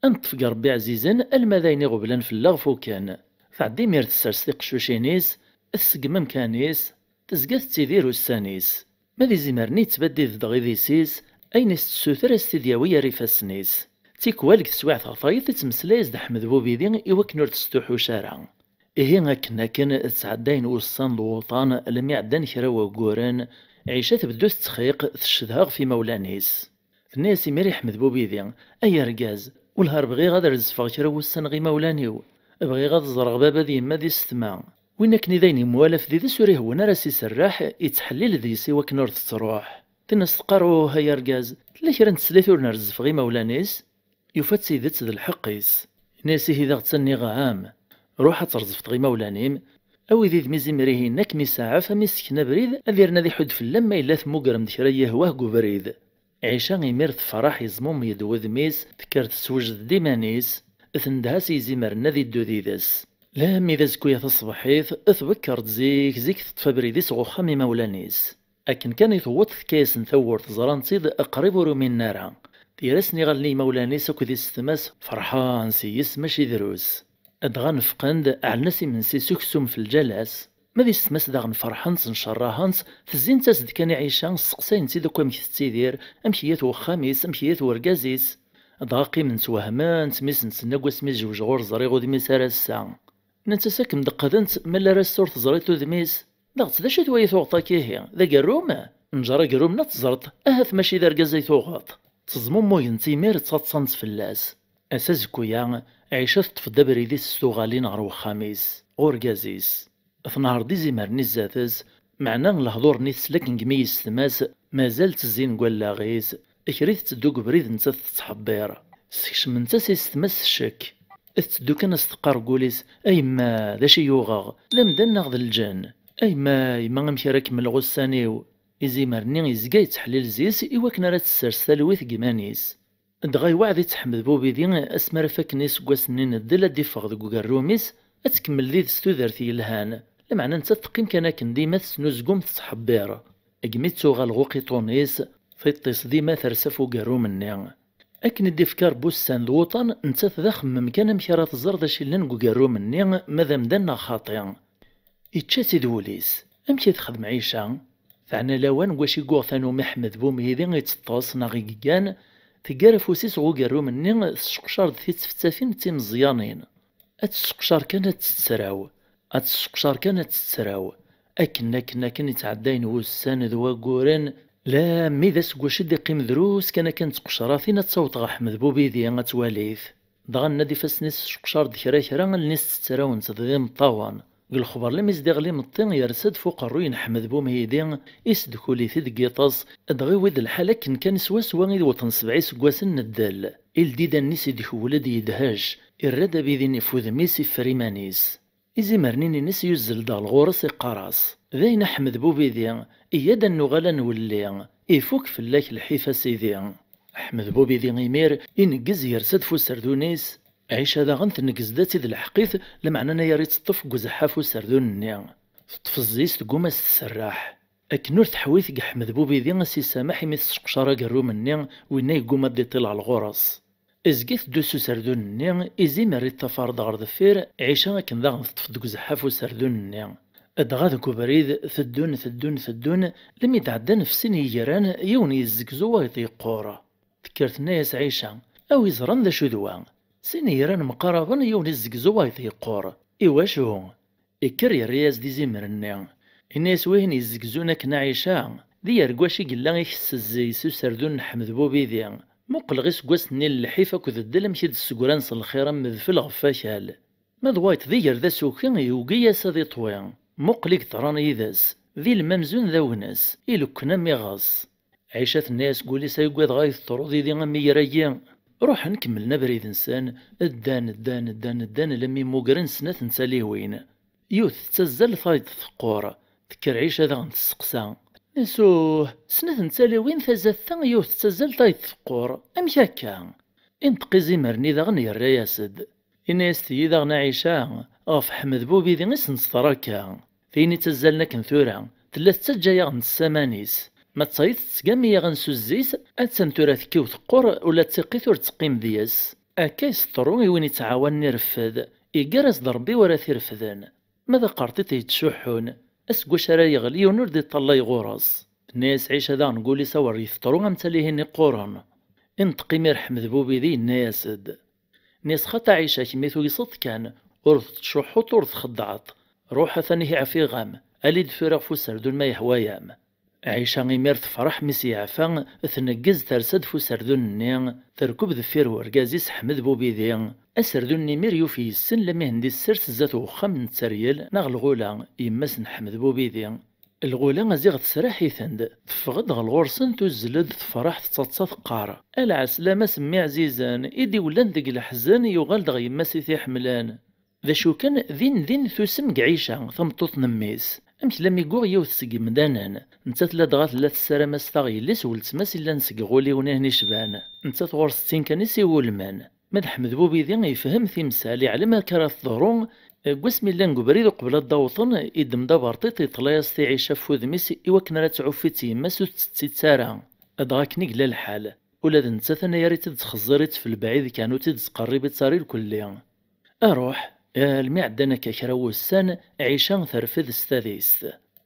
Ad neṭṭef deg Ṛebbi ɛzizen, alma d ayen iɣeblan fell-aɣ fuken." Tɛedda imir tessers tiqeccucin-is, tseggem amkan-is, tezga tettidir ussan-is. Ma d izimer-nni yettbaddid-d ɣidis-is, ayen i s-tessuter a s-t-id-yawi ar ifassen-is. Tikwal deg teswiɛt ɣer tayeḍ, ittmeslay-as-d Ḥmed Bubidi i wakken ur testuḥuc ara. Ihi akken akken ttɛeddayen wussan d wuḍan, almi ɛeddan kra wagguren, Ɛica tbeddu tettxiq, teccedha ɣef imawlan-is. Tenna-yas imir i Ḥmed Bubidi: "Ay argaz, Wellah ar bɣiɣ ad rezfeɣ kra n wussan ɣer imawlan-iw. Bɣiɣ ad ẓreɣ baba d yemma d yessetma. Win akken i d ayen yemwalaf did-s ur ihewwen ara s iserreḥ, yettḥellil deg-s i wakken ur tettruḥ. Tin as-teqqar: "Uh, ay argaz, tella kra n teslit ur nrezzef ɣer imawlan-is?" Yufa d tidet d lḥeqq-is. Yenna-yas: "Ihi d aɣ-tt-nniɣ a ɛam. Ruḥ ad trezzfeḍ ɣer imawlan-im. A wid idem izimer ihi-nni ad kem-isaɛef, a m-issken abrid, ad irn ad iḥudd fell-am ma yella temmugrem-d kra n yihwah deg ubrid." Ɛica imir tefreḥ, yezmumeg-d wudem-is, tekker teswejjed-d iman-is, tendeh-as i yizimer-nni ad iddu did-s. Lammi d azekka-ya taṣebḥit, tbekker-d zik zik, teṭṭef abrid-is ɣer uxxam imawlan-is. Akken kan i tewweḍ, tekka-yasen tawwurt, ẓran-tt-id qrib ur uminen ara. Tger-asen iɣallen i yimawlan-is akked yessetma-s, ferḥen s yes mačči drus. Dɣa nefqen-d, ɛellen-as imensi s uksum f lǧal-as. Ma d yessetma-s daɣen ferḥen-tt, ncerrahen-tt, tezzint-as-d kan i Ɛica, sseqsayent-tt-id akk amek tettidir, amek iga-t wexxam-is, amek iga-t wergaz-is. Dɣa qqiment wehment, mi sent-tenna deg wasmi zewǧeɣ ur ẓriɣ udem-is ar ass-a. Nnant-as: "Ad kem-d-qdent, ma llar ass-a ur teẓriḍ udem-is? Daɣ d acu-t wayi tuɣeḍ akka ihi? D agerrum? Nǧer agerrum-nni ad teẓreḍ, ahat mačči d argaz ay tuɣeḍ." Ttezmumugent imir, ttaḍsant fell-as. Ass azekku-ya, Ɛica teṭṭef-d abrid-is s tuɣalin ɣer wexxam-is, ɣer urgaz-is. Tnehṛ-d izimer-nni zdat-s, meɛna lehdur-nni tesla akken gmi yessetma-s, mazal ttezzin deg wallaɣ-is, kra i tetteddu deg ubrid nettat tettḥebbiṛ. Skecment-as yessetma-s ccekk. Tetteddu kan as-teqqar deg wul-is: "A yemma, d acu i yuɣeɣ? D amdan neɣ d lǧenn? A yemma, a yemma, amek ara kemmleɣ ussan-iw?" Izimer-nni yezga yettḥellil zzi-s i wakken ara tessers talwit deg iman-is. Dɣa yewɛed-itt Ḥmed Bubidi asmi ara fakken iseggasen-nni n ddel ad d-iffeɣ deg ugerrum-is, ad tkemmel did-s tudert yelhan, lameɛna nettat teqqim kan akken dima tesnuzgum tettḥebbiṛ. Segmi d-tuɣal ɣer uqiṭun-is, tiṭ-is dima tersa ɣef ugerrum-nni. Akken i d-ifka Ṛebbi ussan d wuṭan, nettat d axemmem kan amek ara tẓer d acu yellan deg ugerrum-nni, ma d amdan neɣ xaṭi. Ičča-tt-id wul-is. Amek i texdem Ɛica? Teɛna lawan deg wacu i yuɣ tanumi Ḥmed Bubidi iteṭṭes neɣ i yeggan, teggar afus-is ɣer ugerrum-nni, tesseqcar-d tittefttafin d timeẓyanin. Ad tesseqcar kan ad tettraw, ad tesseqcar kan ad tettraw. Akken, akken, akken i ttɛeddayen wussan d wagguren, lammi d aseggas i d-iqqim drus kan akka n tqecratin ad taweḍ ɣer Ḥmed Bubidi ad twali-t. Dɣa nnad ifassen-is sseqcar-d kra kra, allen-is ttetrawent d imeṭṭawen. Deg lexber, lammi s-d-iɣli imeṭṭi, yersa-d f uqerruy n Ḥmed Bubidi, isdukul-it-id deg yiṭes, dɣa iwwi-d lḥal akken kan swaswa i d-wwḍen sebɛa iseggasen n ddel. Ildi-d allen-is, idkewwel-d yedhec, irra-d abidi-nni f udem-is, iffer iman-is. Izimer-nni-ines yuzzel-d ɣer ɣur-s, iqqar-as: "D ayen a Ḥmed Bubidi, iyya-d ad nuɣal ad nwelli, ifuk fell-ak lḥif a sidi." Ḥmed Bubidi imir ineggez, yersa-d f userdun-is. Ɛica daɣen tneggez-d ad tt-id-leḥqit, lameɛna anayer i teṭṭef deg uzeḥḥaf userdun-nni. Teṭṭef zzi-s, tegguma s-tserreḥ. Akken ur teḥwi deg Ḥmed Bubidi a s-isameḥ imi tesseqcar agerrum-nni, winna yegguma ad d-iṭil ɣer ɣur-s. Izga iteddu s userdun-nni, izimer iṭṭafar-d ɣer deffir, Ɛica akken daɣen teṭṭef deg uzeḥḥaf userdun-nni. Dɣa deg ubrid, teddun, teddun, teddun, lammi d-ɛeddan f sin yigran, yiwen yezzegzu wayeḍ yeqqur. Tekker tenna-yas Ɛica: "A wi ẓran d acu d wa? Sin yigran mqaraben, yiwen yezzegzu wayeḍ yeqqur. Iwacu?" Ikker yerra-yas-d izimer-nni. Inna-yas: "Wihin yezzegzun akken a Ɛica, d iyergac i yella ikess zzi-s userdun n Ḥmed Bubidi. Muqel ɣ iseggasen-nni n lḥif akked ddel amek i d-ssegran s lxir am udfel ɣef wakal. Ma d wayeḍ d iger d asuki, yugi-yas ad iṭwi. Muqel i yeḍran yid-s, d ilem amzun d agnes, ilekken am iɣes." Ɛica tenna-yas deg wul-is: "Ay ugadeɣ ay teṭṭruḍ yid-i am yiger-agi." Ruḥen kemmlen abrid-nsen, ddan, ddan, ddan, ddan, alammi mmugren snat n taliwin. Yiwet tettazzal, tayeḍ teqqur. Tekker Ɛica daɣen tesseqsa: "Isuh, snat n taliwin ta zdat ta, yiwet tettazzal, tayeḍ teqqur. Amek akka?" Inṭeq izimer-nni daɣen yerra-yas-d. Inna-yas: "Tigi daɣen a Ɛica, ɣef Ḥmed Bubidi i s-neṣter akka. Tin ittazzalen akken tura, tella tettaǧǧa-yaɣ ntess aman-is. Ma d tayeḍ tettgami-yaɣ ad nsu zzi-s, attan tura tekkiw teqqur, ula d tiqqit ur d-teqqim deg-s. Akka i s-teḍru i win ittɛawanen ireffed, iggar-as-d Ṛebbi wara t-irefden. Ma d aqerṭiṭ yettcuḥḥun, aseggas ara yeɣli yiwen ur d-iṭṭalay ɣur-s." Tenna-yas Ɛica daɣen deg wul-is: "Awer i teḍru am talihin iqquren." Inṭeq imir Ḥmed Bubidi, yenna-yas-d: "Nniɣ-as xaṭi a Ɛica, kemm i tuyseḍ kan, ur tettcuḥḥuḍ ur txeddɛeḍ. Ruḥ, atan ihi ɛfiɣ-am, ali-d tura ɣef userdun ma yehwa-yam." Ɛica imir tefreḥ mi s-yeɛfa, tneggez tersa-d f userdun-nni, terkeb deffir urgaz-is Ḥmed Bubidi. Aserdun-nni imir yuf yes-sen lamihen di tsert zdat uxxam n tteryel neɣ lɣula, yemma-s n Ḥmed Bubidi. Lɣula ziɣ tesraḥ-iten-d, teffeɣ-d ɣer ɣur-sen, tuzzel-d tefreḥ tettaḍsa teqqar: "A lɛeslama s mmi ɛzizen, i d-iwlan deg leḥzen yuɣal-d ɣer yemma-s i t-iḥemmlen." D acu kan, din din tusem deg Ɛica, tameṭṭut n mmi-s. Amek lami yuɣ yiwet seg yemdanen, nettat ladɣa tella tessaram ad s-taɣ yelli-s weltma-s illan seg iɣuliwen-ihin icban. Nettat ɣur-s d tin kan i s-iwulmen. Ma d Ḥmed Bubidi yefhem timsal, iɛlem akka ara teḍru, deg wasmi llan deg ubrid uqbel ad d-awḍen, iddem-d aberṭiṭ, yeṭla-yas-t i Ɛica f wudem-is i wakken ara tɛuffi-tt yemma-s ur tettett-itt ara. Dɣa akken i yella lḥal, ula d nettat anayer i tt-id-txeẓẓer-itt f lebɛid kan, ur tt-id-tqerrib-itt ara irkelli. Aruḥ, almi ɛeddan akka kra wussan, Ɛica terfed s tadist.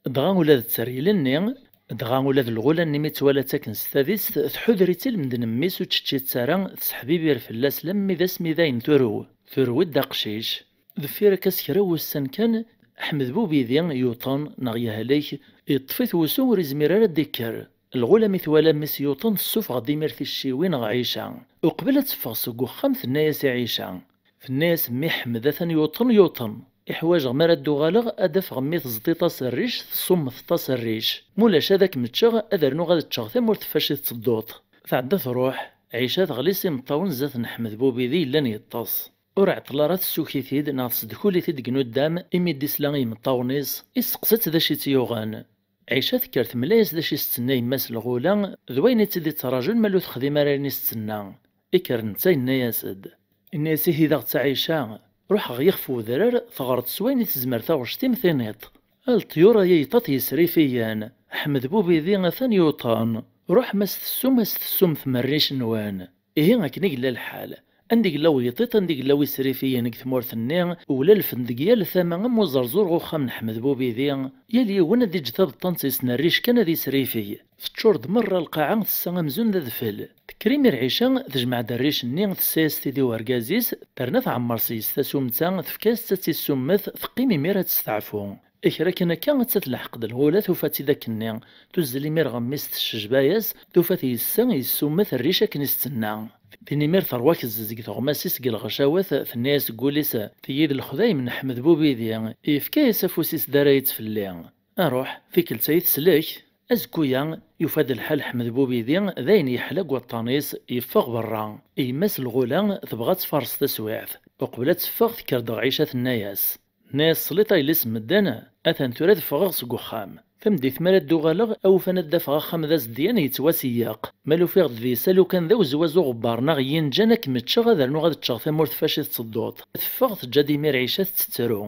Dɣa ula d tteryel-nni, dɣa ula d lɣula-nni mi tt-twala akken s tadist, tḥuder-itt i lmend n mmi-s ur tt-tečči ara, tesseḥbibir fell-as lammi d asmi dayen turew, turew-d aqcic. Deffir akka s kra wussan kan, Ḥmed Bubidi yuṭen neɣ yehlek, yeṭṭef-it wusu ur izmir ara ad d-ikker. Lɣula mi twala mmi-s yuṭen, tessufeɣ-d imir ticciwin ɣer Ɛica. Uqbel ad teffeɣ seg uxxam, tenna-yas i Ɛica, tenna-yas: "Mmi Ḥmed atan yuṭen, yuṭen. Iḥwaǧeɣ mi ara d-uɣaleɣ ad d-afeɣ mmi teẓḍiḍ-as rric, tessummeḍ-as rric. Mulac ad ak-meččeɣ, ad rnuɣ ad ččeɣ tamurt f wacu tettedduḍ." Tɛedda truḥ, Ɛica teɣli s imeṭṭawen zdat n Ḥmed Bubidi yellan yeṭṭes. Ur iɛeṭṭel ara tessuk-it-id neɣ tesdukul-it-id deg nuddam, imi d-isla i yimeṭṭawen-is, isteqsa-tt d acu i tt-yuɣen. Ɛica tekker temla-yas d acu i s-tenna yemma-s lɣula, d wayen i tt-id-ittrajun ma ur texdim ara ayen i s-tenna. Ikker netta yenna-yas-d. Inna-yas: "Ihi daɣ d Ɛica, ruḥ ɣer yixef n wedrar, teɣreḍ s wayen i tezmer taɣect-im tiniḍ. A leṭyur ay ayṭaṭ yesrifiyen, Ḥmed Bubidi atan yuṭen. Ruḥ ma s-tessum, a s-tessum tmerric-nwen." Ihi akken i yella lḥal. Anda i yella weyṭiṭ, anda i yella wisrifiyen deg tmurt-nni, ulalfen deg yal tama am uẓerẓur ɣer uxxam n Ḥmed Bubidi, yal yiwen ad iǧǧ tabeṭṭant-is n rric kan ad isrifiy. Teččur-d merra lqaɛa, tessa amzun d adfel. Tekker imir Ɛica, tejmeɛ-d rric-nni, tessa-yas-t-id i urgaz-is, terna tɛemmer s-yes tasumta, tefka-yas-tt ad tt-issummet, teqqim imir ad testeɛfu. Kra kan akka, atta telḥeq-d lɣula, tufa-tt-id akkenni, tuzzel imir ɣer mmi-s, teccejba-yas, tufa-t yessa, yessummet rric akken i s-tenna. Tin imir terwa kezzez deg teɣmas-is deg lɣecawat, tenna-yas deg wul-is: "Tiyi d lexdayem n Ḥmed Bubidi, yefka-yas afus-is d arayet fell-i." Aruḥ, tikkelt-a i teslek. Azekku-ya, yufa-d lḥal Ḥmed Bubidi d ayen yeḥla deg waṭṭan-is, yeffeɣ berra. Yemma-s lɣula tebɣa ad tfares taswiɛt. Uqbel ad teffeɣ, tekker-d ɣer Ɛica, tenna-yas, Nna-yas: "Tesliḍ a yelli-s n medden, atan tura ad ffɣeɣ seg uxxam. Tameddit mi ara d-uɣaleɣ, awufan ad d-afeɣ axxam d azedyan yettwaseyyeq. Ma lufiɣ-d deg-s alukan d awezwaz uɣebbar neɣ yinǧan, ad kem-ččeɣ, ad rnuɣ ad ččeɣ tamurt f wacu i tettedduḍ." Teffeɣ, teǧǧa-d imir Ɛica tettru.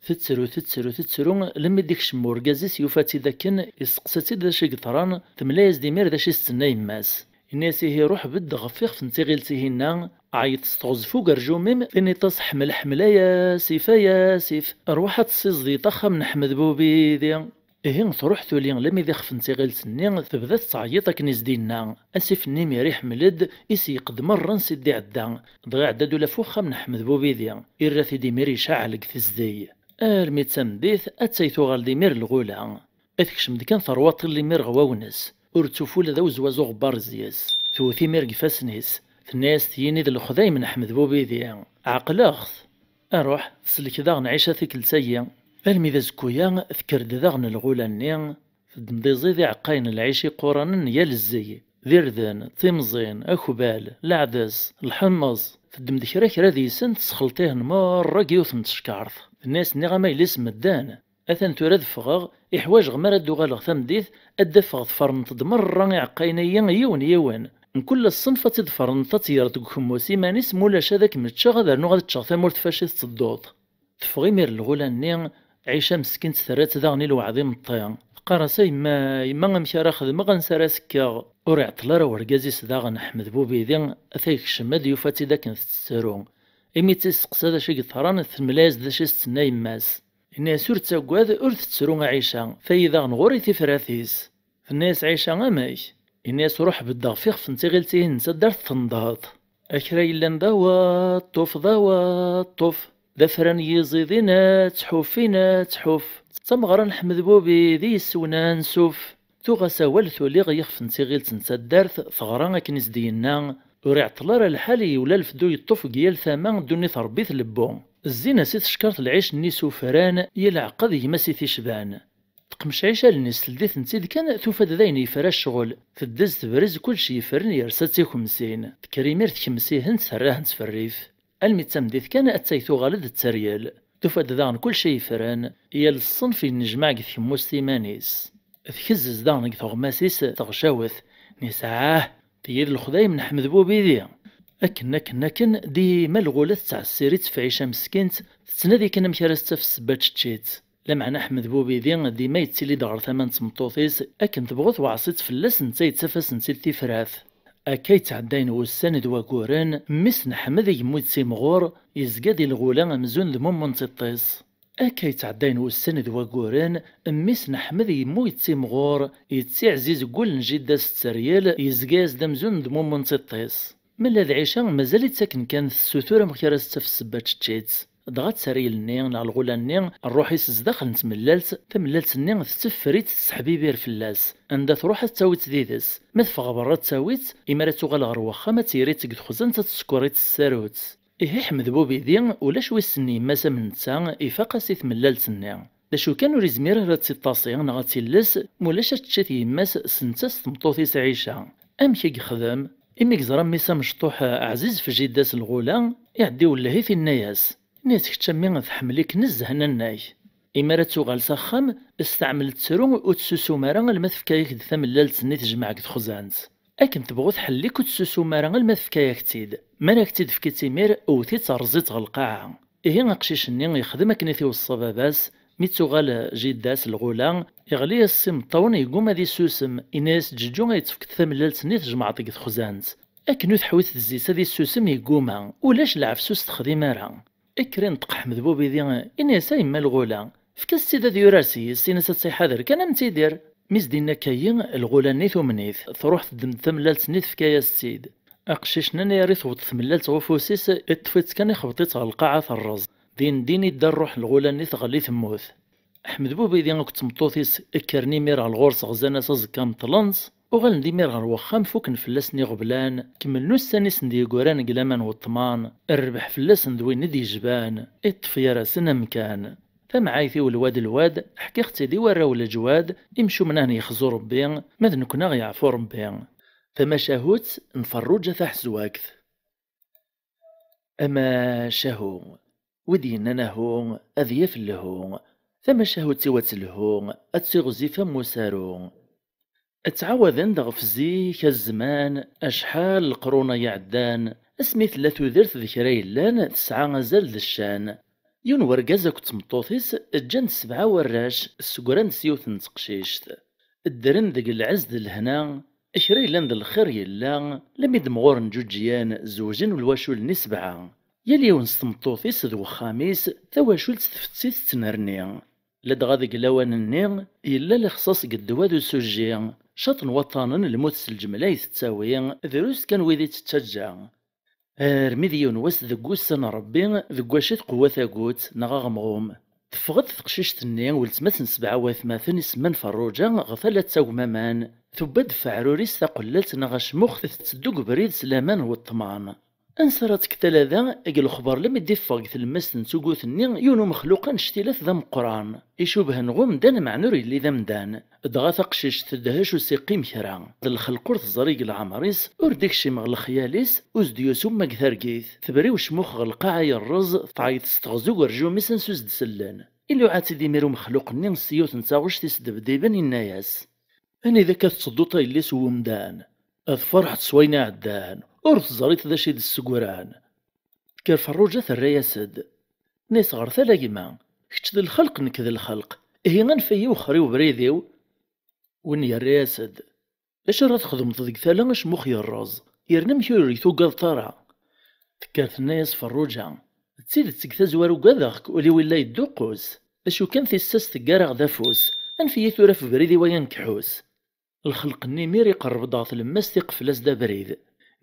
Tettru, tettru, tettru, lemmi d-ikcem urgaz-is, yufa-tt-id akken, yesteqsa-tt-id d acu i yeḍran, temla-yas-d imir d acu i s-tenna yemma-s. Yenna-yas: "Ihi ruḥ bedd ɣef ixef n tiɣilt-ihinna, ɛeyyeḍ s teɣzef ugerjum-im, tiniḍ-as: 'Ḥmel, ḥmel, ay asif, ay asif, rwaḥ ad tessiẓdeḍ axxam n Ḥmed Bubidi.'" Ihi truḥ tuli lammi d ixef n tiɣilt-nni, tebda tettɛeyyiḍ akken i s-d-yenna. Asif-nni imir iḥmel-d, i s-yeqdem rren s i d-iɛedda, dɣa iɛedda-d ula f uxxam n Ḥmed Bubidi, irra-t-id imir icaɛel deg tezdeg. Armi d tameddit, attay tuɣal-d imir lɣula. Tekcem-d kan terwaṭ-ill imir ɣer wawnes, ur ttuf ula d awezwaz uɣebbar zzis. Tewwet imir deg ifassen-is, tenna-yas: "Tiyini d lexdayem n Ḥmed Bubidi, ɛeqleɣ-t." Aruḥ, teslek daɣen Ɛica tikkelt-agi. Almi d azekku-ya, tekker-d daɣen lɣula-nni, teddem-d iẓid iɛeqqayen n lɛic iquranen n yal zzeg, d irden, timẓin, akbal, leɛdes, lḥemmeẓ, teddem-d kra kra deg-sen, tesxelṭ-ihen merra deg yiwet n tcekkart. Tenna-yas: "Nniɣ-am a yelli-s n medden, atan tura ad ffɣeɣ, iḥwaǧeɣ mi ara d-uɣaleɣ tameddit, ad d-afeɣ tferneḍ-d merra iɛeqqayen-agi yiwen yiwen. Mkul ṣṣenf ad tt-id-ferneḍ, ad tt-yerreḍ deg ukemmus iman-is, mulac ad ak-meččeɣ, ad rnuɣ ad ččeɣ tamurt f wacu i tettedduḍ." Teffeɣ imir lɣula-nni, Ɛica meskint terra-tt daɣen i lweɛd imeṭṭi. Teqqar-as: "A yemma, yemma, amek ara xedmeɣ, ansi ara s-kkeɣ?" Ur iɛeṭṭel ara urgaz-is daɣen, Ḥmed Bubidi, ata yekcem-d, yufa-tt-id akken tettru. Imi tt-isteqsa d acu i yeḍran, temla-yas-d d acu i s-tenna yemma-s. Yenna-yas: "Ur ttaggad, ur tettru a Ɛica, tayi daɣen ɣur-i tifrat-is." Tenna-yas Ɛica: "Amek?" Yenna-yas: "Ruḥ bedd ɣef ixef n tiɣilt-ihin n taddart tenḍeḍ. A kra yellan d awaṭṭuf, d awaṭṭuf. D afran n yiẓiḍin, ttḥuffin, ttḥuff. D tameɣra n Ḥmed Bubidi, yessewnen ansuf. D Tuɣ-as awal tuli ɣer yixef n tiɣilt n taddart, teɣra akken i s-d-yenna, ur iɛeṭṭel ara lḥal, yewla lefdu yeṭṭuf deg yal tama, ddunit Ṛebbi tlebbu. Zzin-as i teckeṛt lɛic-nni s ufran, yal aɛeqqa d gma-s i t-icban. Teqmec Ɛica allen-is, teldi-tent-id kan, tufa-d d ayen yefra ccɣel. Teddez tebrez, kullec yefren, yersa d tikemsin. Tekker imir tkemmis-ihent, terra-hent f rrif. Almi d tameddit kan, attay tuɣal-d d tteryel. Tufa-d daɣen kullec ay yefren, yal ṣṣenf yennejmaɛ deg tkemmust iman-is. Tkezzez daɣen deg teɣmas-is teɣcawet, nisɛah, tigi d lexdayem n Ḥmed Bubidi. Akken, akken, akken, dima lɣula tettɛessir-itt f Ɛica meskint, tettnadi kan amek ara s-taf ssebba tečč-itt. Lameɛna Ḥmed Bubidi dima yettili-d ɣer tama n tmeṭṭut-is, akken tebɣu tewɛeṣ-itt fell-as, netta yettaf-asen-tt-id tifrat. Akka yettɛeddayen wussan d waguren, mmi-s n Ḥmed igemmu yettimɣur, yezga di lɣula amzun d mummu n tiṭ-is. Akka yettɛeddayen wussan d waguren, mmi-s n Ḥmed yemmu yettimɣur, yettiɛziz deg wul n jida-s tteryel, yezga-yas-d amzun d mummu n tiṭ-is. Mella d Ɛica, mazal-itt akken kan tessutur amek ara s-taf ssebba tečč-itt. Dɣa tteryel-nni neɣ lɣula-nni, rruḥ-is zdaxel n tmellalt, tamellalt-nni tetteffer-itt, tesseḥbibir fell-as. Anda truḥ ad tt-tawi-tt did-s. Ma teffeɣ berra ad tt-tawi-tt, imi ara tuɣal ɣer wexxam ad tt-yerr-itt deg texzant ad teskeṛ-itt s tsarut. Ihi Ḥmed Bubidi ulac wi ssnen yemma-s am netta, ifaq-as i tmellalt-nni. D acu kan, ur izmir ara ad tt-iṭṭasi neɣ ad tt-illes, ma ulac ad tečč-it yemma-s s netta s tmeṭṭut-is Ɛica. Amek i yexdem? Imi yeẓra mmi-s amecṭuḥ ɛziz f jida-s lɣula, iɛeddi iwelleh-it, inna-yas: Nniɣ-as kečč a mmi tḥemmel-ik nezzeh nanna-k. Imi ara tuɣal s axxam, steɛmel ttru, ur ttsusum ara alma tefka-yak-d tamellalt-nni tejmeɛ deg texzant. Akken tebɣu tḥellel-ik ur ttsusum ara alma tefka-yak-tt-id. Mi ara ak-tt-id-tefk imir, wwet-itt rreẓ-itt ɣer lqaɛa. Ihi aqcic-nni yexdem akken i t-iweṣṣa baba-s, mi tuɣal jida-s lɣula, iɣli-yas s imeṭṭawen, yegguma ad isusem, inna-yas: Ǧeǧǧu ad yi-d-tefkeḍ tamellalt-nni tjemɛeḍ deg texzant. Akken ur teḥwi tezzi-s ad issusem yegguma, ulac lɛefsus texdim ara. Ikker inṭeq Ḥmed Bubidi, inna-yas: A yemma lɣula, efk-as-tt-id ad yurar s-yes, in-as ad tt-iḥader kan am tidir. Mi s-d-inna akka-yi, lɣula-nni tumen-it, truḥ teddem-d tamellalt-nni tefka-yas-tt-id. Aqcic-nni anayer i tewweḍ tmellalt ɣef ufus-is, iṭṭef-itt kan ixbeṭ-itt ɣer lqaɛa terreẓ. Din din idda rruḥ n lɣula-nni teɣli temmut. Ḥmed Bubidi akked tmeṭṭut-is kkren imir ɣer lɣur-s ɣzan-as aẓekka meṭṭlen-tt, uɣalen-d imir ɣer wexxam fuken fell-asen iɣeblan, kemmlen ussan-isen d yiguran deg laman weṭṭman, rrbeḥ fell-asen d win i d-yejban, iṭṭef gar-asen amkan. Tamɛayt-iw lwad lwad, ḥkiɣ-tt-id i warraw leǧwad, imcumen a ten-yexzu Rebbi, ma d nekkni a ɣ-yeɛfu Rebbi. Tamacahut n Ferruǧa Taḥezwagt. Amacahu, wi d-yennan ahu, ad yaf lhu, tamacahut-iw ad telhu, ad tiɣzif am usaru. Ttɛawaden-d ɣef zik a zzman, acḥal leqrun ay iɛeddan, asmi tella tudert d kra yellan, tesɛa azal d ccan. Yiwen wergaz akked tmeṭṭut-is ǧǧan-d sebɛa warrac, ssegran-d s yiwet n teqcict. Ddren deg lɛezz d lehna, kra yellan d lxir yella, lammi d-mɣuren ǧuǧǧyen, zewjen lwacul-nni sebɛa. Yal yiwen s tmeṭṭut-is d wexxam-is, tawacult tfetti tettnerni. Ladɣa deg lawan-nni, yella lexṣaṣ deg ddwa d usujji, caṭ n waṭṭanen lmut s lǧemla i tettawi, drus kan wid i tettaǧǧa. Armi d yiwen wass deg wussan n Ṛebbi, deg wacu tqewwa tagut neɣ aɣemɣum. Teffeɣ-d teqcict-nni, weltma-s n sebɛa watmaten isemman Ferruǧa, ɣer tala n tagmaman, tewwa-d f aɛrur-is taqellalt neɣ acmux, tetteddu deg ubrid s laman n weṭṭman. Ansa ara tekk tala da, deg lexber lammi d-iffeɣ deg tlemmast n tugut-nni yiwen umexluq annect-ilat d ameqqran, icubhen ɣ umdan meɛna ur yelli d amdan. Dɣa taqcict tedhec ur s-iqqim kra. D lxelq ur teẓri deg leɛmer-is, ur d-ikcim ɣer lexyal-is, ur s-d-yusi uma deg targit. Tebriw cmux ɣer lqaɛa yerreẓ, tɛeyyeḍ s teɣzi ugerjum-is ansi ur s-d-sellen. Iluɛa-tt-id imir umexluq-nni s yiwet n taɣect isdebdiben, inna-yas: Anida akka tettedduḍ a yelli-s n wemdan? Ad tferḥeḍ s wayen iɛeddan, ur teẓriḍ d acu i d-ssegran. Tekker Ferruǧa terra-yas-d. Tenna-yas: Ɣer tala gma, kečč d lxelq, nekk d lxelq, ihi anef-iyi wexxer i ubrid-iw. Win yerra-yas-d: D acu ara txedmeḍ deg tala acmux yerreẓ, yerna amek ur tugadeḍ ara? Tekker tenna-yas Ferruǧa: D tidet deg tazwara ugadeɣ-k, ul-iw illa yedduqqus. D acu kan tissas teggar-aɣ-d afus, anef-iyi tura f ubrid-iw ay anekkḥus. Lxelq-nni imir iqerreb-d ɣer tlemmast iqfel-as-d abrid.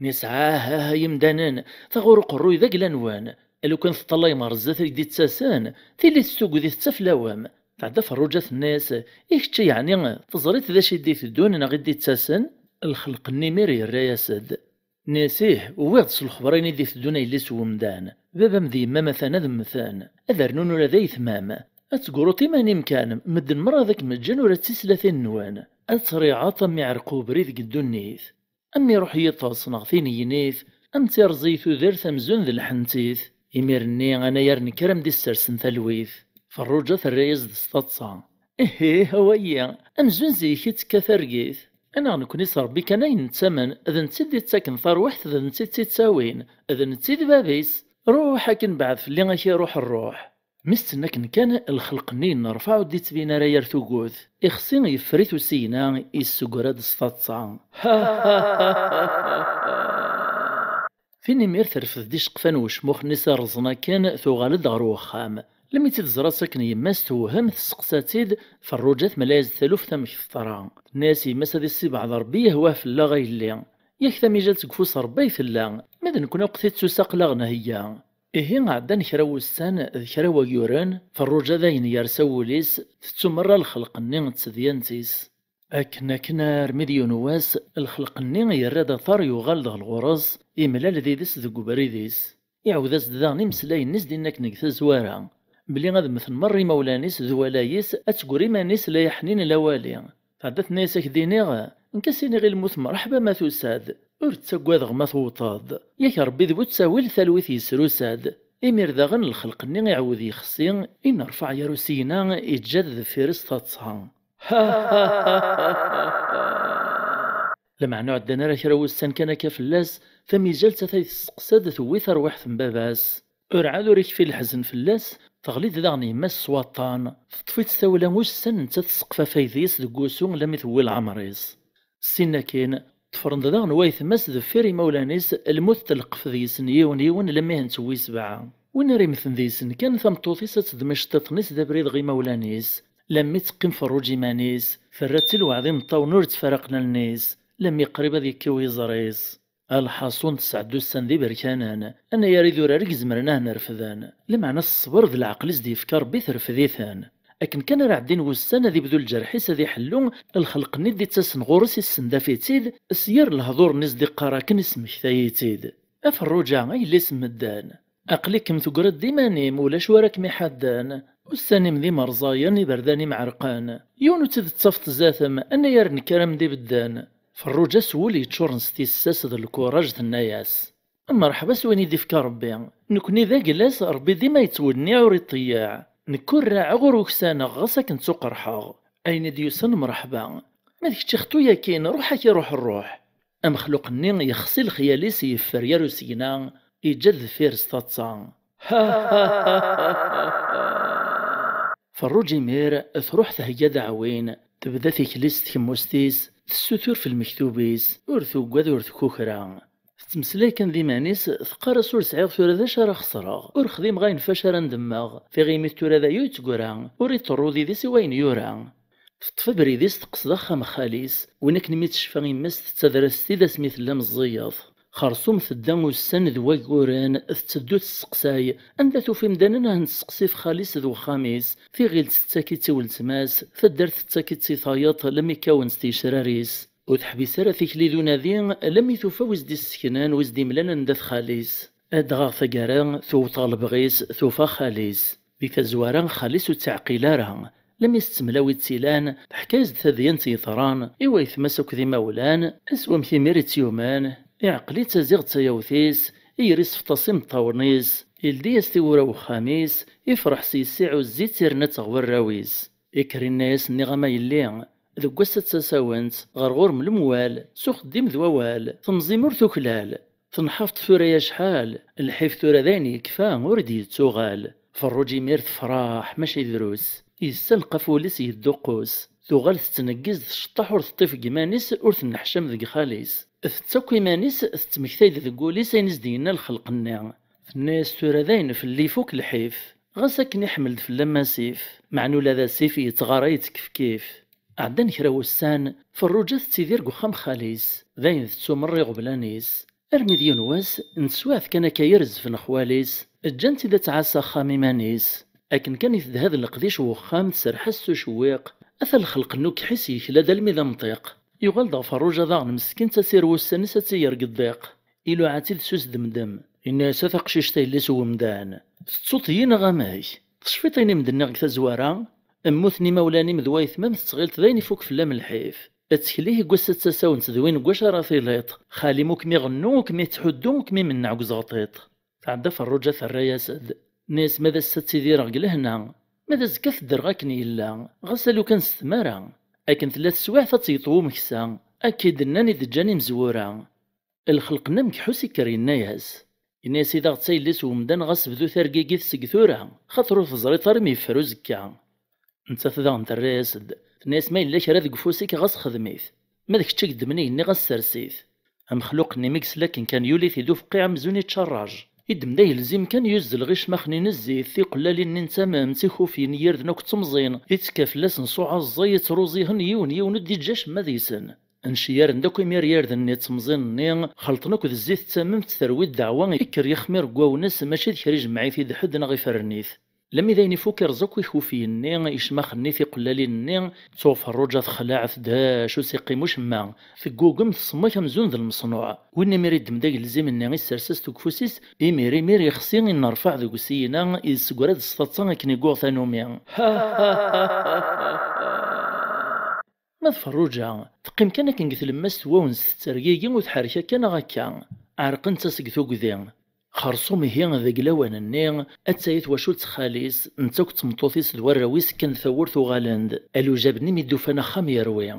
Nisɛa ah ay imdanen, taɣuri uqerruy d agla-nwen. Lukan teṭṭalayem ɣer zdat ay d-ittasen, tili s tugdi tettaflawem. D Tɛedda Ferruǧa tenna-yas: "I kečči yeɛni teẓriḍ d acu i d-iteddun neɣ i d-ittasen?" Lxelq-nni imir yerra-yas-d. Nniɣ-as: "Ih, uwiɣ-d s lexber ayen i d-iteddun a yelli-s n wemdan. Baba-m d yemma-m atan ad mmten. Ad rnun ula d ayetma-m. Ad tegruḍ iman-im kan, medden merra ad kem-ǧǧen ula d tislatin-nwen. Ad triɛeḍ am iɛerqub ubrid deg ddunit. Am iruḥ yiṭes neɣ tinegnit, am tirẓi tudert amzun d lḥentit. Imir-nni anayer nekker am d-issersen talwit." Ferruǧa terra-yas-d s taḍsa: "Ihih, a wayi, amzun zik i tekka targit. Anaɣ nekni s Ṛebbi kan ay nettamen, d netta i d-ittaken tarwiḥt, d netta i tt-ittawin, d netta i d bab-is. Ruḥ akken beɛd fell-i ak iruḥ ṛṛuḥ." Mi s-tenna akken kan, lxelq-nni yennerfaɛ ur d-ittbin ara yar tugut. Ixsi yeffer-it usigna, yesseggra-d s taḍsa. Tin imir terfed-d iceqfan n ucmux-nni s irreẓen akken, tuɣal-d ɣer uxxam. Lmi tt-id-teẓra akken yemma-s tewhem, tesseqsa-tt-id. Ferruǧa temla-yas-d taluft amek teḍra. Tenna-yas yemma-s: "Ad issibeɛd Ṛebbi yehwa fell-aɣ a yelli. Yak tamijalt seg ufus Ṛebbi ay tella. Ma d nekkni akk tittus aql-aɣ nheyya." Ihi ɛeddan kra wussan d kra wayuren, Ferruǧa dayen yersa wul-is, tettu merra lxelq-nni d tedyant-is. Akken akken armi d yiwen wass, lxelq-nni yerra-d aṭar yuɣal-d ɣer ɣur-s, imlal did-s deg ubrid-is. Iɛawed-as-d daɣen imeslayen-is din akken deg tazwara, belli ad mmten merra imawlan-is d walay-is, ad tegr iman-is la yaḥnin la wali. Tɛedda tenna-yas: "Ak-d-iniɣ, nekk a s-iniɣ i lmut mreḥba ma tusa-d, ur ttaggadeɣ ma tewwḍeḍ. Yak Ṛebbi d bu ttawil talwit yesrusa-d." Imir daɣen lxelq-nni iɛawed yexsi, innerfaɛ yar usigna, iǧǧa-d deffir-s taḍsa. Lameɛna ur ɛeddan ara kra wussan kan akka fell-as, tamijalt atay tesseqsa-d tewwi tarwiḥt n baba-s. Ur ɛad ur ikfi leḥzen fell-as, teɣli-d daɣen yemma-s s waṭṭan, teṭṭef-itt tawla ussan netta tesseqfa fayda-s deg wusu lammi tewwi leɛmer-is. Sin akin, ṭṭfren-d daɣen waytma-s deffir imawlan-is, lmut tleqqef deg-sen yiwen yiwen lammi hen-tewwi sebɛa. Win ara imten deg-sen kan tameṭṭut-is ad teddem iceṭṭiḍen-is d abrid ɣer imawlan-is, lammi teqqim Ferruǧa iman-is, terra-tt i lweɛd imeṭṭawen ur ttfaraqen allen-is, lammi qrib ad ikkiw yiẓri-s. Alḥaṣun tesɛedda ussan d iberkanen, anayer idurar i izemren ad nerfden. Lameɛna s ṣṣber d leɛqel i s-d-yefka Ṛebbi terfed-iten. Akken kan ara ɛeddin wussan ad ibdu lǧerḥ-is ad iḥellu, lxelq-nni d-ittasen ɣur-s issendaf-itt-id, s yir lehdur-nni s-d-iqqar akken ismektay-itt-id. A Ferruǧa, a yelli-s n medden, aql-ikem tegreḍ-d iman-im, ulac wara kem-iḥadden. Ussan-im d imerẓayen, iberdan-im ɛerqen. Yiwen ur tt-id-tettafeḍ zdat-m, anayer nekker am d ibedden. Ferruǧa s wul yeččuren s tissas d lkuraj tenna-yas: "Mreḥba s wayen i d-ifka Ṛebbi. Nekni d agla-s, Ṛebbi dima yettwenniɛ ur iṭeyyeɛ. Nekk ur raɛeɣ ur uksaneɣ, ɣas akken ttuqerḥeɣ. Ayen i d-yusan mreḥba. Ma d kečč ixtu yakin, ruḥ ak iruḥ ṛṛuḥ." Amexluq-nni yexsi lexyal-is, yeffer yar usigna, yeǧǧa-d deffir-s taḍsa. Ferruǧa imir truḥ thegga-d aɛwin, tebda tikli s tkemmust-is, tessutur f lmektub-is, ur tuggad ur tkukra. Tettmeslay kan d iman-is, teqqar-as: "Ur sɛiɣ tura d acu ara xeṣreɣ, ur xdimeɣ ayen fac ara ndemmeɣ, tiɣimit tura d ayu i d-teggra, ur iṭerru did-is i wayen yura." Teṭṭef abrid-is teqqes d axxam n xali-s, win akken mi tecfa yemma-s tettader-as-t-id asmi tella meẓẓiyet. Xersum tedda ussan d wagguren, tetteddu tesseqsay, anda tufa imdanen ad ten-tesseqsi f xali-s d wexxam-is, tiɣilt tettak-itt i weltma-s, taddart tettak-itt i tayeḍ, lammi kkawen s tecrar-is. Ur teḥbis ara tikli d unadi, lammi tufa wi s-d-isseknan, wi s-d-imlan anda-t xali-s. Dɣa taggara, tewwet ɣer lebɣi-s, tufa xali-s. Di tazwara, xali-s ur tt-iɛqil ara. Lammi s-temla wi tt-ilan, teḥka-yas-d tadyant yeḍran i waytma-s akked imawlan, s wamek imir i tt-yumen, iɛqel-itt aziɣ d tayawt-is, iger isefṭas imeṭṭawen-is, ildi-yas tiwwura n wexxam-is, ifreḥ s yes-s, iɛuzz-itt, irna-tt ɣer warraw-is. Ikker inna-yas: "Nniɣ-am a yelli, deg wass ad d-tasawent, ɣer ɣur-m lemwal, s uxeddim d wawal, temẓi-m ur tuklal. Tenḥafeḍ tura ya cḥal, lḥif tura d ayen yekfa, ur d-yettuɣal." Ferruǧa imir tefreḥ, mačči drus. Yessalqaf wul-is yedduqqus. Tuɣal tettneggiz, tceṭṭeḥ, ur teṭṭif deg iman-is, ur tenneḥcam deg xali-s. Tettakk iman-is, tettmektay-d deg wul-is ayen i s-d-yenna lxelq-nni. Tenna-yas: "Tura dayen fell-i ifuk lḥif. Ɣas akken iḥmel-d fell-am asif, meɛna ula d asif yettɣara yettkefkif." Ɛeddan kra wussan, Ferruǧa tettidir deg uxxam xali-s, dayen tettu merra iɣeblan-is. Armi d yiwen wass, n teswiɛt kan akka i rezfen xwali-s, ǧǧan-tt-id ad tɛass axxam iman-is. Akken kan i tedha d leqdic n uxxam, tserreḥ-as s ucewwiq. Ata lxelq-nni ukḥis yekla-d almi d amṭiq. Yuɣal-d ɣer Ferruǧa daɣen meskin, tasir wussan-is ad tt-iger deg ḍḍiq. Iluɛa-tt-id s usdemdem. Yenna-yas: "A taqcict, a yelli-s n wemdan, tettuḍ-iyi neɣ amek? Tecfiḍ ayen i m-d-nniɣ deg tazwara? Mmuten imawlan-im d waytma-m, tettɣileḍ d ayen ifuk fell-am lḥif. Ttkel-ik deg wass-a d tasawent d win deg wacu ara tiliḍ. Xali-m ur kem-iɣennu, ur kem-ittḥuddu, ur kem-imenneɛ deg uzeɣṭiṭ." Tɛedda Ferruǧa terra-yas-d. Tenna-yas: "Ma d ass-a ttidireɣ deg lehna, ma d azekka teddreɣ akken yella, ɣas alu kan s tmara. Akken tella teswiɛt ad tt-yeṭṭef umeksa, akka i d-nnan i d-ǧǧan imezwura." Lxelq-nni amekḥus ikker yenna-yas. Yenna-yas: "I daɣ d tayelli-s n wemdan, ɣas bdu targigit seg tura, xaṭer ur teẓriḍ ara mi yeffer uzekka." Nettat daɣen terra-yas-d. Tenna-yas: "Ma yella kra deg ufus-ik, ɣas xdem-it. Ma d kečč i yeddmen igenni, ɣas sers-it." Amexluq-nni mi yesla akken kan, yuli-t-id ufqiɛ amzun ittcerraj. Iddem-d agelzim kan, yuzzel ɣer icmaxen-ines zzit, tiqellalin-nni n tamemt, ikufiyen n yirden akk d temẓin, ittekka fell-asen s uɛeẓẓay, ittruẓ-ihen yiwen yiwen, ur d-iǧǧa acemma deg-sen. Nceyyaren-d akk imir yirden-nni d temẓin-nni, xelṭen akk d zzit d tamemt, terwi ddeɛwa, ikker yixmir deg wawnes, mačči d kra ijemmeɛ-it-id ḥedd neɣ iferren-it. Lemmi d ayen ifuk, irẓ akk ikufiyen-nni, icmaxen-nni, tiqellalin-nni, tuɣ Ferruǧa texleɛ, tdhec, ur s-iqqim ucemma, teggugem, teṣmek amzun d lmeṣnuɛ. Win imir iddem-d agelzim-nni, issers-as-t deg ufus-is, imir imir ixsi, innerfaɛ deg usigna, yessegra-d s taḍsa akken i yuɣ tanumi. Ma d Ferruǧa, teqqim kan akken deg tlemmast n wawnes tettergigi, ur tḥerrek akka neɣ akka. Ɛerqent-as deg tugdi. Xerṣum ihi deg lawan-nni, atta-yi twacult n xali-s, netta akked tmeṭṭut-is d warraw-is kkan tawwurt uɣalen-d. Alujab-nni mi d-ufan axxam yerwi.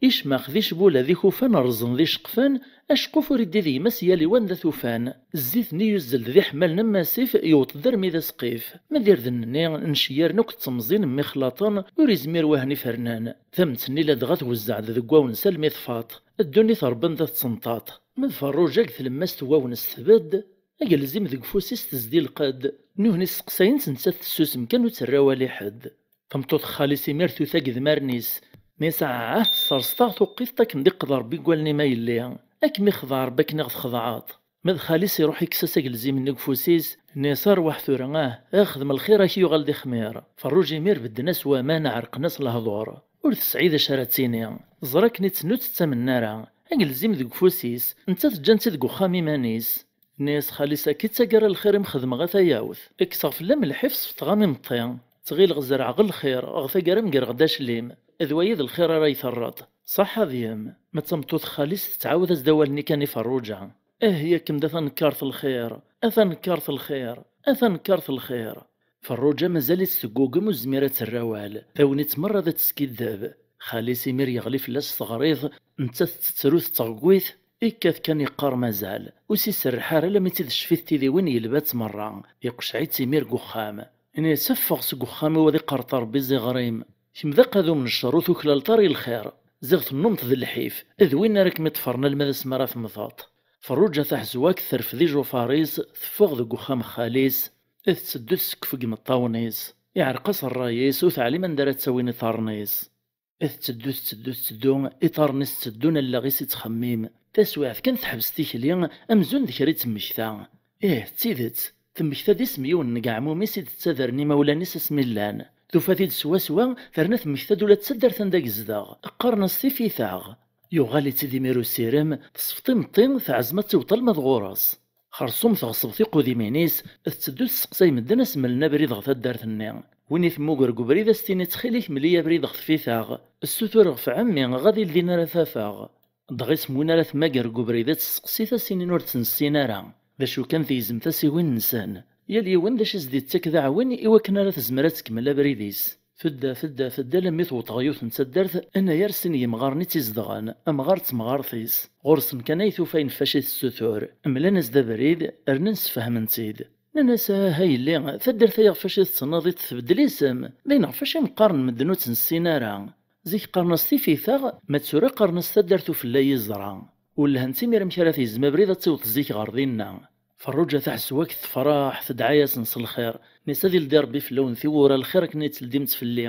Icmax d icbula d ikufan rrẓen d iceqfan, aceqquf ur iddi d gma-s yal i wanda t-ufan. Zzit-nni yuzzel-d d iḥemmalen am asif, yewweḍ-d armi d asqif. Ma d irden-nni, nceyyaren akk d temẓin mmixlaṭen, ur izmir wahen ifernan. Tamemt-nni ladɣa twezzeɛ-d deg wawnes almi tfaḍ. Ddunit rebban-d ad tsenṭaṭ. Ma d Ferruǧa deg tlemmast n wawnes tbedd, agelzim deg ufus-is tezdi lqedd. Nuhen isteqsayen-tt, nettat tessusem kan ur terra awal i ḥedd. Tameṭṭut n xali-s imir tuta deg idmaren-is. Nni-as: "Ah, tesserseḍ-aɣ tuqqiḍt akken d-iqḍa Rebbi deg wallen-im a yelli. Ad kem-ixdeɛ Rebbi akken i ɣ-txedɛeḍ." Ma d xali-s iruḥ ikkes-as agelzim-nni deg ufus-is, nni-as: "Arwaḥ tura, ah, a xdem lxir, ad k-yuɣal d ixmir." Ferruǧ imir bedden-as waman, ɛerqen-as lehdur. Ur tesɛi d acu ara d-tini. Teẓra akken i tt-tennut ur tt-ttamen ara. Agelzim deg ufus-is, nettat ǧǧan-tt-id deg uxxam iman-is. Nni-as xali-s: "Akka i d taggara n lxir i m-xedmeɣ a tayawt. Kkseɣ fell-am lḥif, sefḍeɣ-am imeṭṭi. Ttɣileɣ zerɛeɣ lxir, ɣer taggara m-greɣ-d aclim. D wayi d lxir ara yi-terreḍ." Ṣaḥa deg-m. Ma d tameṭṭut n xali-s tettɛawad-as-d awal-nni kan i Ferruǧa. "Ah, yakem d a tanekkart n lxir, a tanekkart n lxir, a tanekkart n lxir." Ferruǧa mazal-itt teggugem, ur tezmir ad terr awal. Tagnit merra ad teskiddeb. Xali-s imir yeɣli fell-as s teɣriḍ, nettat tettru tettɣegwit, ikkat kan iqqar mazal. Ur s-iserreḥ ara alammi tt-id-tecfi tidiwin yelba-tt merra. Iqceɛ-itt imir deg uxxam. Ini-as: "Ffeɣ seg uxxam-iw, ad iqerreṭ Rebbi ziɣer-im. Kemm d aqadum n ccer, ur tuklaleḍ ara i lxir. Ziɣ tennumeḍ d lḥif, d win ara kem-iṭṭfren alma d asmi ara temmteḍ." Ferruǧa taḥezwakt terfed ijufaṛ-is, teffeɣ deg uxxam n xali-s, tetteddu tessekf deg imeṭṭawen-is. Iɛreq-as ṛṛay-is, ur teɛlim anda ara ttawin iṭarren-is. Tetteddu, tetteddu, tetteddu, iṭarren-is tteddun, allaɣ-is ittxemmim. Taswiɛt kan teḥbes tikli, amzun d kra i d-temmekta. Ih, d tidet, temmekta-d isem yiwen n yeɛmum-is i d-ttadren imawlan-is asmi llan. Tufa-t-id swaswa, terna temmekta-d ula d taddart anda yezdeɣ. Qqaren-as Tifitaɣ. Yuɣal-itt-id imir usirem, tesfeḍ imeṭṭi, teɛzem ad tiweḍ alma d ɣur-s. Xerṣum teɣṣeb tiqudimin-is, tetteddu tesseqsay medden ad s-mlen abrid ɣer taddart-nni. Win i temmuger deg ubrid ad s-tini: "Ttxil-k, mel-iyi abrid ɣer Tfitaɣ. Ssutureɣ ɣef ɛemmi, ɣad ildin ara t-afeɣ." Dɣa isem win ara temmager deg ubrid ad tesseqsi, ad s-inin ur tt-nessin ara. D acu kan, tgezmemt-as i win-nsen. Yal yiwen d acu i s-d-ittak d aɛwin i wakken ara tezmer ad tkemmel abrid-is. Tedda, tedda, tedda, alammi tewweḍ ɣer yiwet n taddart, anagar sin yemɣaren i tt-izedɣen, amɣar d temɣart-is. Ɣur-sen kan ay tufa ayen ɣef wacu i tessutur. Mlan-as-d abrid, rnan sfehmen-tt-id. Nnan-as: "Ah, a yelli, taddart-a ɣef wacu i tettnaḍiḍ tbeddel isem, d ayen ɣef wacu i m-qqaren medden ur tt-nessin ara. Zik qqaren-as Tifitaɣ, ma d tura qqaren-as taddart ufella yiẓra." Ur lhant imir amek ara tegzem abrid ad tiweḍ zik ɣer dinna. Ferruǧa taḥezwakt tefreḥ, tedɛa-yasen s lxir. Nni-as: "Ad ildi Rebbi fell-awen tiwwura n lxir akken i teldimt fell-i.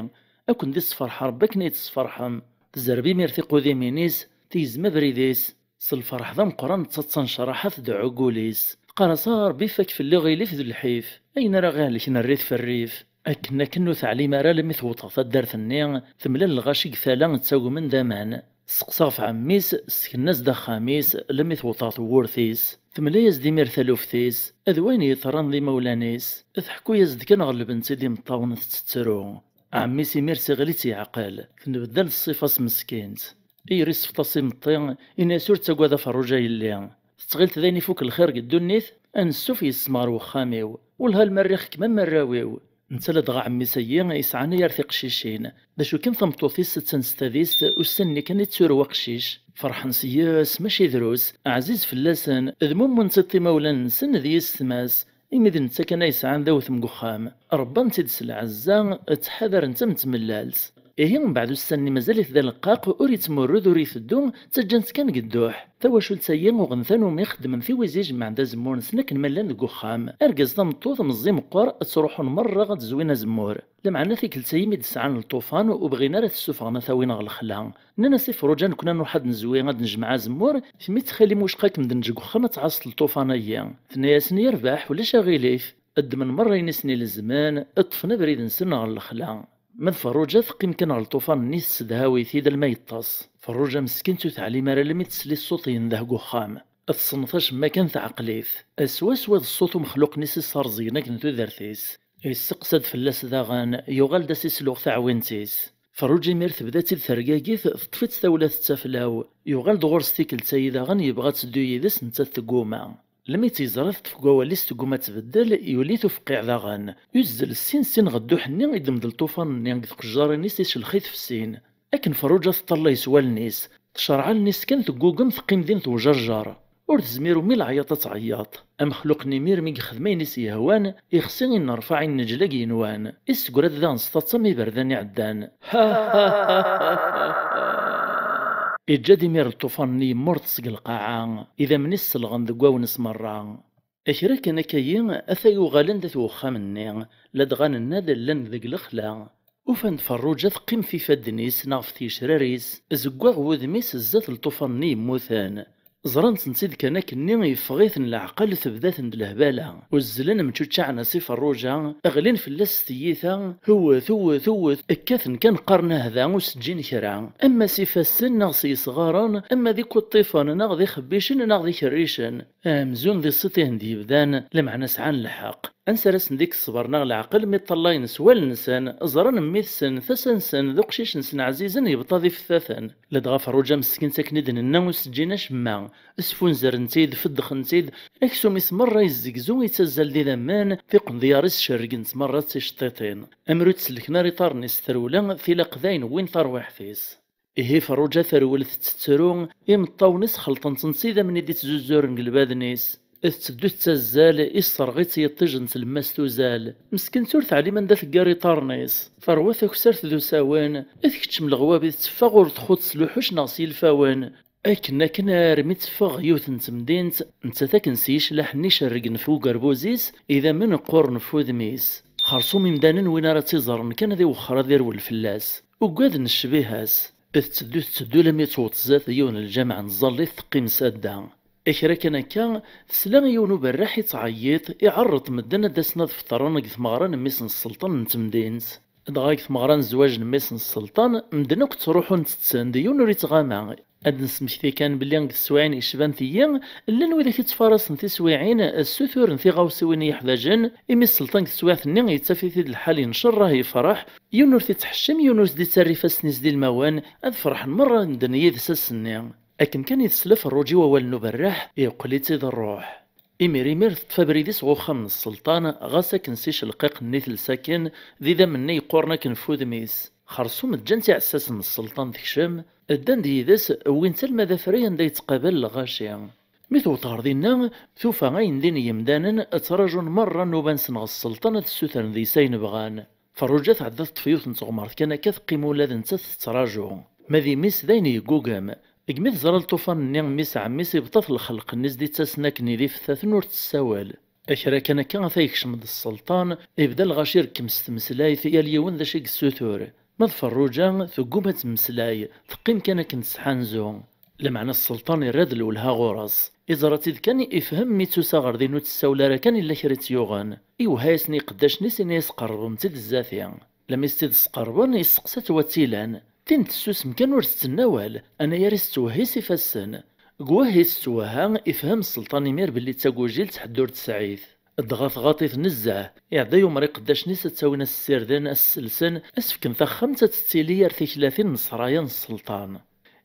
Ad ken-d-issefreḥ Rebbi akken i yi-tesferḥem." Tzerreb imir tiqudimin-is, tegzem abrid-is. S lferḥ d ameqqran d taḍsa n ccraḥa tdeɛɛu deg wul-is. Teqqar-as: "A Rebbi, fakk fell-i aɣilif d lḥif. Ayen ara ɣ-ihelken err-it f rrif." Akken akken ur teɛlim ara almi tewweḍ taddart-nni, temlal lɣaci deg tala ttagmen d aman. Testeqsa ɣef ɛemmi-s, sseknen-as-d axxam-is, almi tewweḍ tewwurt-is. Temla-yas-d imir taluft-is, d wayen yeḍran d imawlan-is. Teḥku-yas-d kan ɣellben-tt-id imeṭṭawen tettettru. Ɛemmi-s imir tiɣli-tt yeɛqel, tenbeddal ṣṣifa-s meskint. Iyri sefṭ-as imeṭṭi, ini-as ur ttagad a Ferruǧ a yelli. Tettɣilt d ayen ifuk lxir deg ddunit? Ansuf yes-m ɣer wexxam-iw. Wellah alma rriɣ-kem am warraw-iw. Netta ladɣa ɛemmi-s-ayi yesɛan ay ar tiqcicin. D acu kan tameṭṭut-is attan s tadist, ussan-nni kan i tturu aqcic. Ferḥen s yes, mačči drus. Ɛziz fell-asen, d mummu n tiṭ imawlan-nsen d yessetma-s. Imi d netta kan ay sɛan d awtem deg uxxam, rebban-tt-id s lɛezza, ttḥadaren-tt am tmellalt. Ihi, mbeɛd ussan-nni mazal-it d aleqqaq, ur yettmurrud, ur iteddu, ttaǧǧan-tt kan deg dduḥ. Tawacult-ayi uɣen tanumi xeddmen tiwizi, jemɛen-d azemmur-nsen akken ma llan deg uxxam. Argaz tameṭṭut, meẓẓi meqqer, ttruḥun merra ad d-zwin azemmur. Lameɛna tikkelt-ayi mi d-sɛan lṭufan, ur bɣin ara ad t-ssufɣen ad t-awin ɣer lexla. Nnan-as i Ferruǧa, nekkni ad nruḥ ad nezwi, ad nejmeɛ azemmur, kemm ttxil-m wicqa kem-d-neǧǧ deg uxxam ad tɛasseḍ lṭufan-ayi. Tenna-yasen yerbeḥ, ulac aɣilif. Ddmen merra ayen i sen-ilezmen, ṭṭfen abrid-nsen ɣer lexla. Ma d Ferruǧa teqqim kan ɣer lṭufan-nni tessedhaw-it-id alma yeṭṭes. Ferruǧa meskint ur teɛlim ara almi tesli ṣṣut yendeh deg uxxam. Tessneḍ acemma kan teɛqel-it. Swaswa d ṣṣut umexluq-nni s isserẓgen akken tudert-is. Yesteqsa-d fell-as daɣen, yuɣal-d ad s-isluɣ taɛwint-is. Ferruǧ imir tebda-tt-id tergagit, teṭṭef-itt tawla tettaflaw. Yuɣal-d ɣur-s tikkelt-ayi daɣen yebɣa ad teddu yid-s, nettat tegguma. Lmi tt-yeẓra teṭṭef deg wawal-is tegguma ad tbeddel, yuli-t ufqiɛ daɣen. Yuzzel sin sin ɣer dduḥ-nni, iddem-d lṭufan-nni deg tqejjarin-is, icellex-it f sin. Akken Ferruǧa teṭṭalay s wallen-is, tcerreɛ allen-is kan teggugem, teqqim din tewjerjer. Ur tezmir umi leɛyaṭ ad tɛeyyaṭ. Amexluq-nni imir mi yexdem ayen i s-yehwan, ixsi innerfaɛ inneǧlag yenwan. Issegra-d daɣen s taḍsa am iberdan iɛeddan. Iǧǧa-d imir lṭufan-nni yemmurṭ seg lqaɛa, idammen-is selɣen deg wawnes merra. Kra kan akka-yi, ata uɣalen-d at wexxam-nni, ladɣa nenna-d llan deg lexla. Ufan-d Ferruǧa teqqim f ifadden-is neɣ f tgecrar-is, zeggaɣ wudem-is zdat lṭufan-nni yemmuten. Ẓran-tent-id kan akkenni, yeffeɣ-iten leɛqel, tebda-ten-d lehbala. Uzzlen mčuččaɛen-as i Ferruǧa, ɣlin fell-as s tyita, tewwet, tewwet, tewwet, kkaten kan qqaren ahda ur s-ǧǧin kra. Ama s ifassen neɣ s yesɣaren, ama d ikuṭṭifen neɣ d ixebbicen neɣ d ikerricen. Amzun d iṣṣit i hen-d-yebdan, lameɛna sɛan lḥeqq. Ansi ara sen-d-ikk ṣṣber neɣ leɛqel mi ṭṭalayen s wallen-nsen, ẓran mmi-tsen, tasa-nsen, d uqcic-nsen ɛzizen yebṭa d ifettaten. Ladɣa Ferruǧa meskint akken i d-nenna ur s-ǧǧin acemma. Sfunzren-tt-id, feddxen-tt-id, aksum-is merra yezzegzu, yettazzal d idammen, tiqendyar-is cerrgent merra d ticeṭṭiṭin. Amer ur tt-sellken ara iṭarren-is trewla, tilaq dayen wwin tarwiḥt-is. Ihi Ferruǧa terwel tettettru, imeṭṭawen-is xelṭen-tent s idammen i d-ittzuzuren deg lbaden-is. Tetteddu tettazzal, isserɣ-itt yiṭij n tlemmast uzal. Meskint ur teɛlim anda teggar iṭarren-is. Terwa takessart d usawen, tkeččem leɣwab i tetteffeɣ ur txuṭ s luḥuc neɣ s yilfawen. Akken akken armi teffeɣ yiwet n temdint, nettat akken s yiclaḥ-nni icerrgen f ugerbuz-is, idammen qquren f wudem-is. Xersum imdanen win ara tt-iẓren kan ad iwexxer ad irwel fell-as. Ugaden ccbiha-s. Tetteddu tetteddu lammi tewweḍ zdat yiwen n lǧameɛ n tẓallit teqqim s adda. Kra kan akka, tesla i yiwen uberraḥ ittɛeyyiṭ, iɛerreḍ medden ad d-asen ad feṭren deg tmeɣra n mmi-s n sselṭan n temdint. Dɣa deg tmeɣra n zzwaǧ n mmi-s n sselṭan, medden akk ttruḥun tetten-d, yiwen ur ittɣama. Ad d-nesmekti kan belli deg teswiɛin yecban tiyi, llan widak ittfarasen tiswiɛin, ssuturen tiɣawsiwin i yeḥwaǧen, imi sselṭan deg teswiɛt-nni yettaf-it-id lḥal incerreh yefreḥ, yiwen ur t-ittḥeccem, yiwen ur s-d-ittarra ifassen-is d ilmawen, ad ferḥen merra medden yid-s ass-nni. Akken kan i tesla Ferruǧ i wawal n uberraḥ, yeqqel-itt-id rruḥ. Imir imir teṭṭef abrid-is ɣer uxxam n sselṭan, ɣas akken s icelqiqen-nni telsa akken, d idammen-nni yeqquren akken f wudem-is. Xersum ǧǧan-tt iɛessasen n sselṭan tekcem, ddan-d yid-s, wwin-tt alma d afray anda yettqabal lɣaci. Mi tewweḍ ɣer dinna, tufa ayen din yemdanen ttraǧun merra nnuba-nsen ɣer sselṭan ad ssutren deg-s ayen bɣan. Ferruǧa tɛedda teṭṭef yiwet n teɣmert kan akka teqqim ula d nettat tettraǧu. Ma d imi-s d ayen yeggugem. Degmi teẓra lṭufan-nni mmi-s ɛemmi-s ibṭa-t lxelq-nni s-d-ittasen akken d ifettaten ur tessawal. Kra kan akka ata yekcem-d sselṭan, ibda lɣaci irekkem s tmeslayt yal yiwen d acu i yessutur. Ma d Ferruǧa tegguma ad temmeslay, teqqim kan akken tesḥanzu. Lameɛna sselṭan irra-d lwelha ɣur-s. Iẓra-tt-id kan, ifhem mi d-tusa ɣer din ur tessawel ara kan illa kra i tt-yuɣen. Iwehha-yasen i iqeddacen-is, ini-as: "Qerrbem-tt-id zdat-i." Lami s-tt-id-sqerben, yesteqsa-tt wa tt-ilan. Tin tessusem kan ur tettnawal, anayer-is tettwehhi s ifassen. Deg wehhi tettwehha, ifhem sselṭan imir belli d tagujilt ḥedd ur tesɛit. Dɣa tɣaḍ-it nezzeh, iɛedda yumer iqeddacen-is ad tt-awin, ad s-ssirden, ad s-sselsen, ad s-fken taxxamt ad tettili ar tiklatin n ṣṣraya n sselṭan.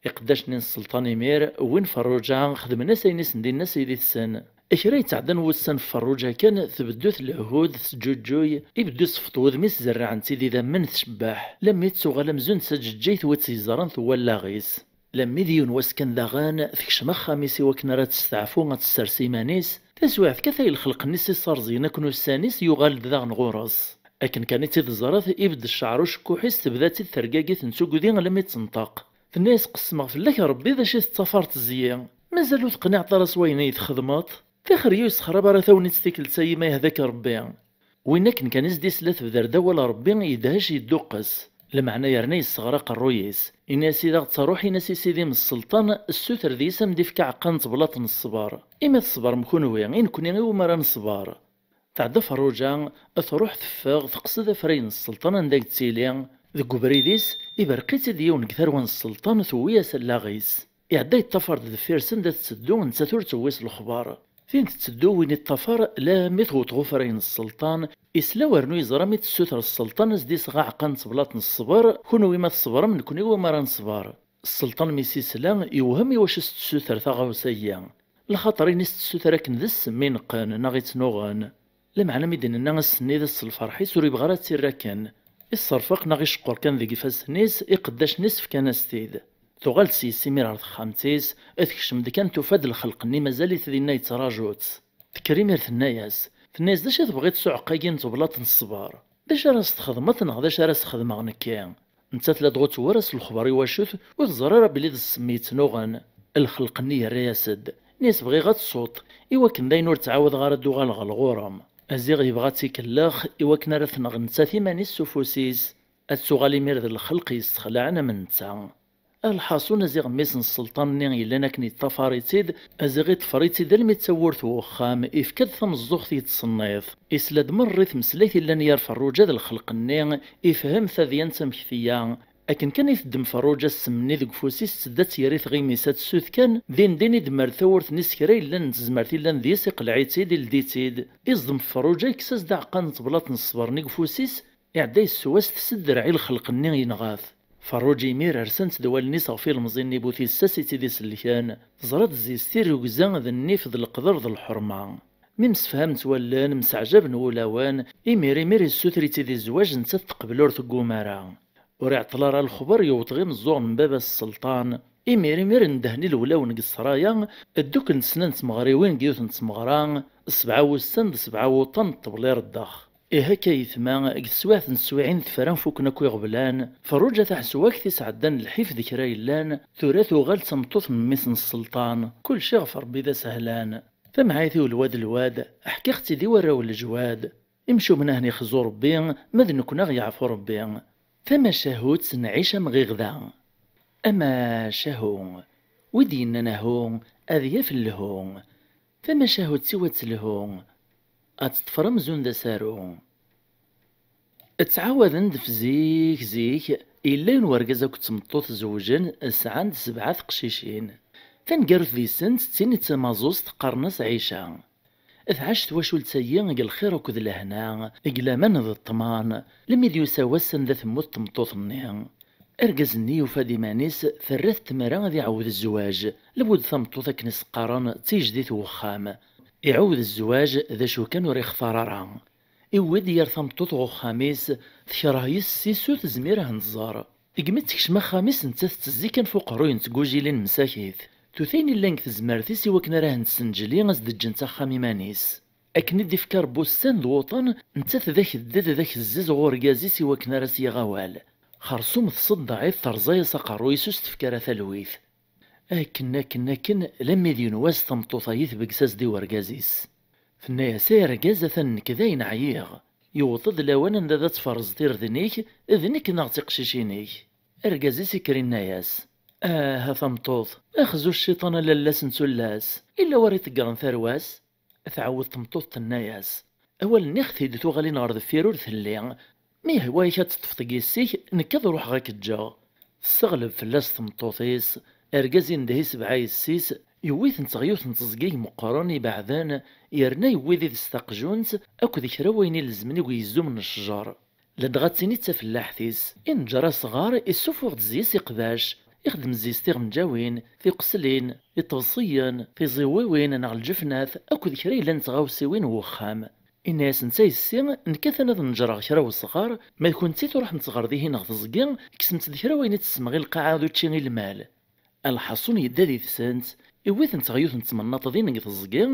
Iqeddacen-nni n sselṭan imir wwin Ferruǧa, xedmen-as ayen i sen-d-inna Sidi-tsen. Kra yetɛeddan wussan, Ferruǧa kan tbeddu tlehhu-d, teǧǧuǧǧuy, ibeddu iseffeḍ wudem-is, zerrɛen-tt-id idammen, tcebbeḥ, lammi d-tuɣal amzun d taǧeǧǧigt, wi tt-yeẓran tewwa allaɣ-is. Lammi d yiwen wass kan daɣen, tekcem axxam-is i wakken ara testeɛfu, ad tessers iman-is. Taswiɛt kan, tay lxelq-nni s-isserẓyen akken ussan-is, yuɣal-d daɣen ɣur-s. Akken kan i tt-id-teẓret, ibedd ccɛer ucekkuḥ-is, tebda-tt-id tergagit n tugdi alammi d-tenṭeq. Tenna-yas: "Qessmeɣ fell-ak Rebbi d acu i tettafreḍ zzi. Mazal ur teqniɛeḍ ara s wayen i yi-txedmeḍ? Tixer-iyi ur yessexrab ara tagnit tikkelt-ayi ma yehda-k Rebbi." Win akken kan i s-d-isla tebder-d awal Rebbi, yedhec yedduqqes. Lameɛna yerna yesseɣer aqerruy-is. Ini-as: "I d aɣ-ttaruḥ, in-as i sidi-m sselṭan, ssuter deg-s ad m-d-ifk aɛeqqa n teblaḍt n ṣṣber. Imi tṣebrem kunwi, i nekni iwumi ara neṣber?" Tɛedda Ferruǧa, truḥ teffeɣ, teqsed afray n sselṭan anda i yettili. Deg ubrid-is, iberq-itt-id yiwen deg tarwa n sselṭan, tewwi-yas allaɣ-is. Iɛedda yeṭṭafar-d deffir-s anda tetteddu, nettat ur tewwi s lexbar. Tin tetteddu, win iṭṭafar, lammi tewweḍ ɣer ufray n sselṭan, isla wernu yeẓra mi tessuter sselṭan ad s-d-iseɣ aɛeqqa n teblaḍt n ṣṣber, kunwi ma tṣebrem, nekni iwumi ara neṣber. Sselṭan mi s-isla, yewhem i wacu s-tessuter taɣawsa-yi. Lxaṭer ini s-tessuter akken d ssem i neqqen neɣ i tt-nuɣen. Lameɛna mi d-nenna ass-nni d ass n lferḥ-is, ur yebɣi ara ad tt-irr akken. Isserfeq neɣ iceqqer kan deg ifassen-is, iqeddacen-is fkan-as-t-id. Tuɣal-d s yes-s imir ɣer texxamt-is, tekcem-d kan tufa-d lxelq-nni mazal-it dinna yettraǧu-tt. Tekker imir tenna-yas, tenna-yas: "D acu i tebɣiḍ s uɛeqqa-agi n teblaḍt n ṣṣber? D acu ara s-txedmeḍ neɣ d acu ara s-xedmeɣ nekki?" Nettat ladɣa ur tewwi ara s lexbar i wacu-t, ur teẓri ara belli d ssem yettnuɣen. Lxelq-nni yerra-yas-d, ini-as: "Bɣiɣ ad tsuḍ, i wakken d ayen ur ttɛawadeɣ ara ad d-uɣaleɣ ɣer ɣur-m." Aziɣ yebɣa ad tt-ikellex i wakken ara tenɣ nettat iman-is s ufus-is, ad tuɣal imir d lxelq yessexlaɛen am netta. Lḥaṣun, aziɣ mmi-s n sselṭan-nni yellan akken yeṭṭafar-itt-id, aziɣ iṭṭfer-itt-id almi d tawwurt n wexxam, ifka-d tameẓẓuɣt yettṣenniḍ. Isla-d merra i tmeslayt yellan gar Ferruǧa d lxelq-nni, ifhem tadyant amek tga. Akken kan i teddem Ferruǧa ssem-nni deg ufus-is, tedda-tt ger i tɣimi-s ad tessut kan, din din idemmer-d tawwurt-nni s kra yellan n tezmert yellan deg-s, iqleɛ-itt-id, ildi-tt-id. Iẓdem Ferruǧa, yekkes-as-d aɛeqqa n teblaḍt n ṣṣber-nni deg ufus-is, iɛedda yessew-as-t s dderɛ i lxelq-nni, yenɣa-t. Ferruǧ imir rsant-d wallen-is ɣef ilemẓi-nni bu tissas i tt-id-isellken. Teẓra-d zzi-s tirrugza d nnif d leqder d lḥerma. Mi msefhament wallen, mseɛjaben wulawen, imir imir yessuter-itt-id i zzwaǧ, nettat teqbel ur tegguma ara. Ur iɛeṭṭel ara lexber, yewweḍ ɣer imeẓẓuɣen n baba-s sselṭan. Imir imir ndehni lewlawen deg ssraya, dduklen sna n tmeɣriwin deg yiwet n tmeɣra, sebɛa wussan d sebɛa wuṭan n ṭṭbel ireddex. Ihi akka yetma, deg teswiɛt n teswiɛin tefra fukken akk iɣeblan, Ferruǧa taḥeswakt i sɛeddan lḥif d kra yellan, tura tuɣal d tameṭṭut n mmi-s n sselṭan, kulci ɣef Rebbi d asehlan. Tamɛayt-iw lwad lwad, ḥkiɣ-tt-id i warraw n leǧwad. Imcumen ahen ixzu Rebbi, ma d nekkni aɣ yeɛfu Rebbi. Tamacahut n Ɛica Mɣiɣda. Amacahu, wi d-yennan ahu, ad yaf lhu. Tamacahut siwa ad telhu, ad teṭṭfer amzun d asaru. Ttɛawaden-d f zik, zik, yella yiwen wergaz akked tmeṭṭut zewǧen, sɛan-d sebɛa teqcicin. Taneggarut deg-sent d tin i d tamaẓuẓt, qqaren-as Ɛica. Tɛac twacult-agi deg lxir akked lehna, deg laman d ṭṭman, lemmi d-yusa wass anda temmut tmeṭṭut-nni. Argaz-nni yufa-d iman-is terra-t tmara ad iɛawed zzwaǧ, lbud tameṭṭut akken i s-qqaren d tijdit n wexxam. Iɛawed zzwaǧ, d acu kan ur ixtar ara. Iwwi-d yir tameṭṭut ɣer uxxam-is, tekreh yes-s ur tezmir ad ten-tẓer. Degmi d-tekcem axxam-is, nettat tettezzi kan f uqerruy n tgujilin msakit. Tutayin i llan deg tezmert-is i wakken ara hent-ssenǧli, ad s-d-ǧǧent axxam iman-is. Akken i d-ifka Rebbi ussan d wuṭan, nettat d akedded, d akezzez ɣer urgaz-is i wakken ara s-yaɣ awal. Xersum tṣeddeɛ-it, terẓa-yas aqerruy-is, ur s-tefki ara talwit. Akken, akken, akken, lammi d yiwen wass tameṭṭut-agi tbegges-as-d i urgaz-is. Tenna-yas: "Ay argaz, atan nekk dayen ɛyiɣ. Yewweḍ-d lawan anda ad tferẓeḍ irden-ik, d nekk neɣ d tiqcicin-ik?" Argaz-is ikker inna-yas: Ah, a tameṭṭut, axzu cciṭan a lalla-s n tullas, illa wer iṭeggren tarwa-s. Tɛawed tmeṭṭut tenna-yas: "Awal nniɣ-t-id, tuɣalin ɣer deffir ur telli. Mi yehwa-yak ad teṭṭfeḍ deg yessi-k, nekk ad ruḥeɣ ad k-ǧǧeɣ." Tesseɣleb fell-as tmeṭṭut-is, argaz indeh isebɛa yessi-s, yewwi-tent ɣer yiwet n teẓgi meqqren ibeɛden, yerna yewwi did-s taqjunt akked kra wayen ilezmen i ugezzum n ccjer. Ladɣa d tin i d tafellaḥt-is. Inǧer asɣar, issuffuɣ-d zzi-s iqbac, ixdem zzi-s tiɣenǧawin, tiqeslin, iṭebṣiyen, tiẓiwiwin neɣ lǧefnat akked kra yellan d tɣawsiwin n wexxam. Inna-yas netta yessi: "Nekk atan ad neǧreɣ kra wesɣar, ma d kunti truḥemt ɣer dihin ɣer teẓgi, kksemt-d kra wayen i tessemɣi lqaɛa d učči i lmal." Lḥaṣun yedda did-sent, iwwi-tent ɣer yiwet n tmennaṭ din deg teẓgi,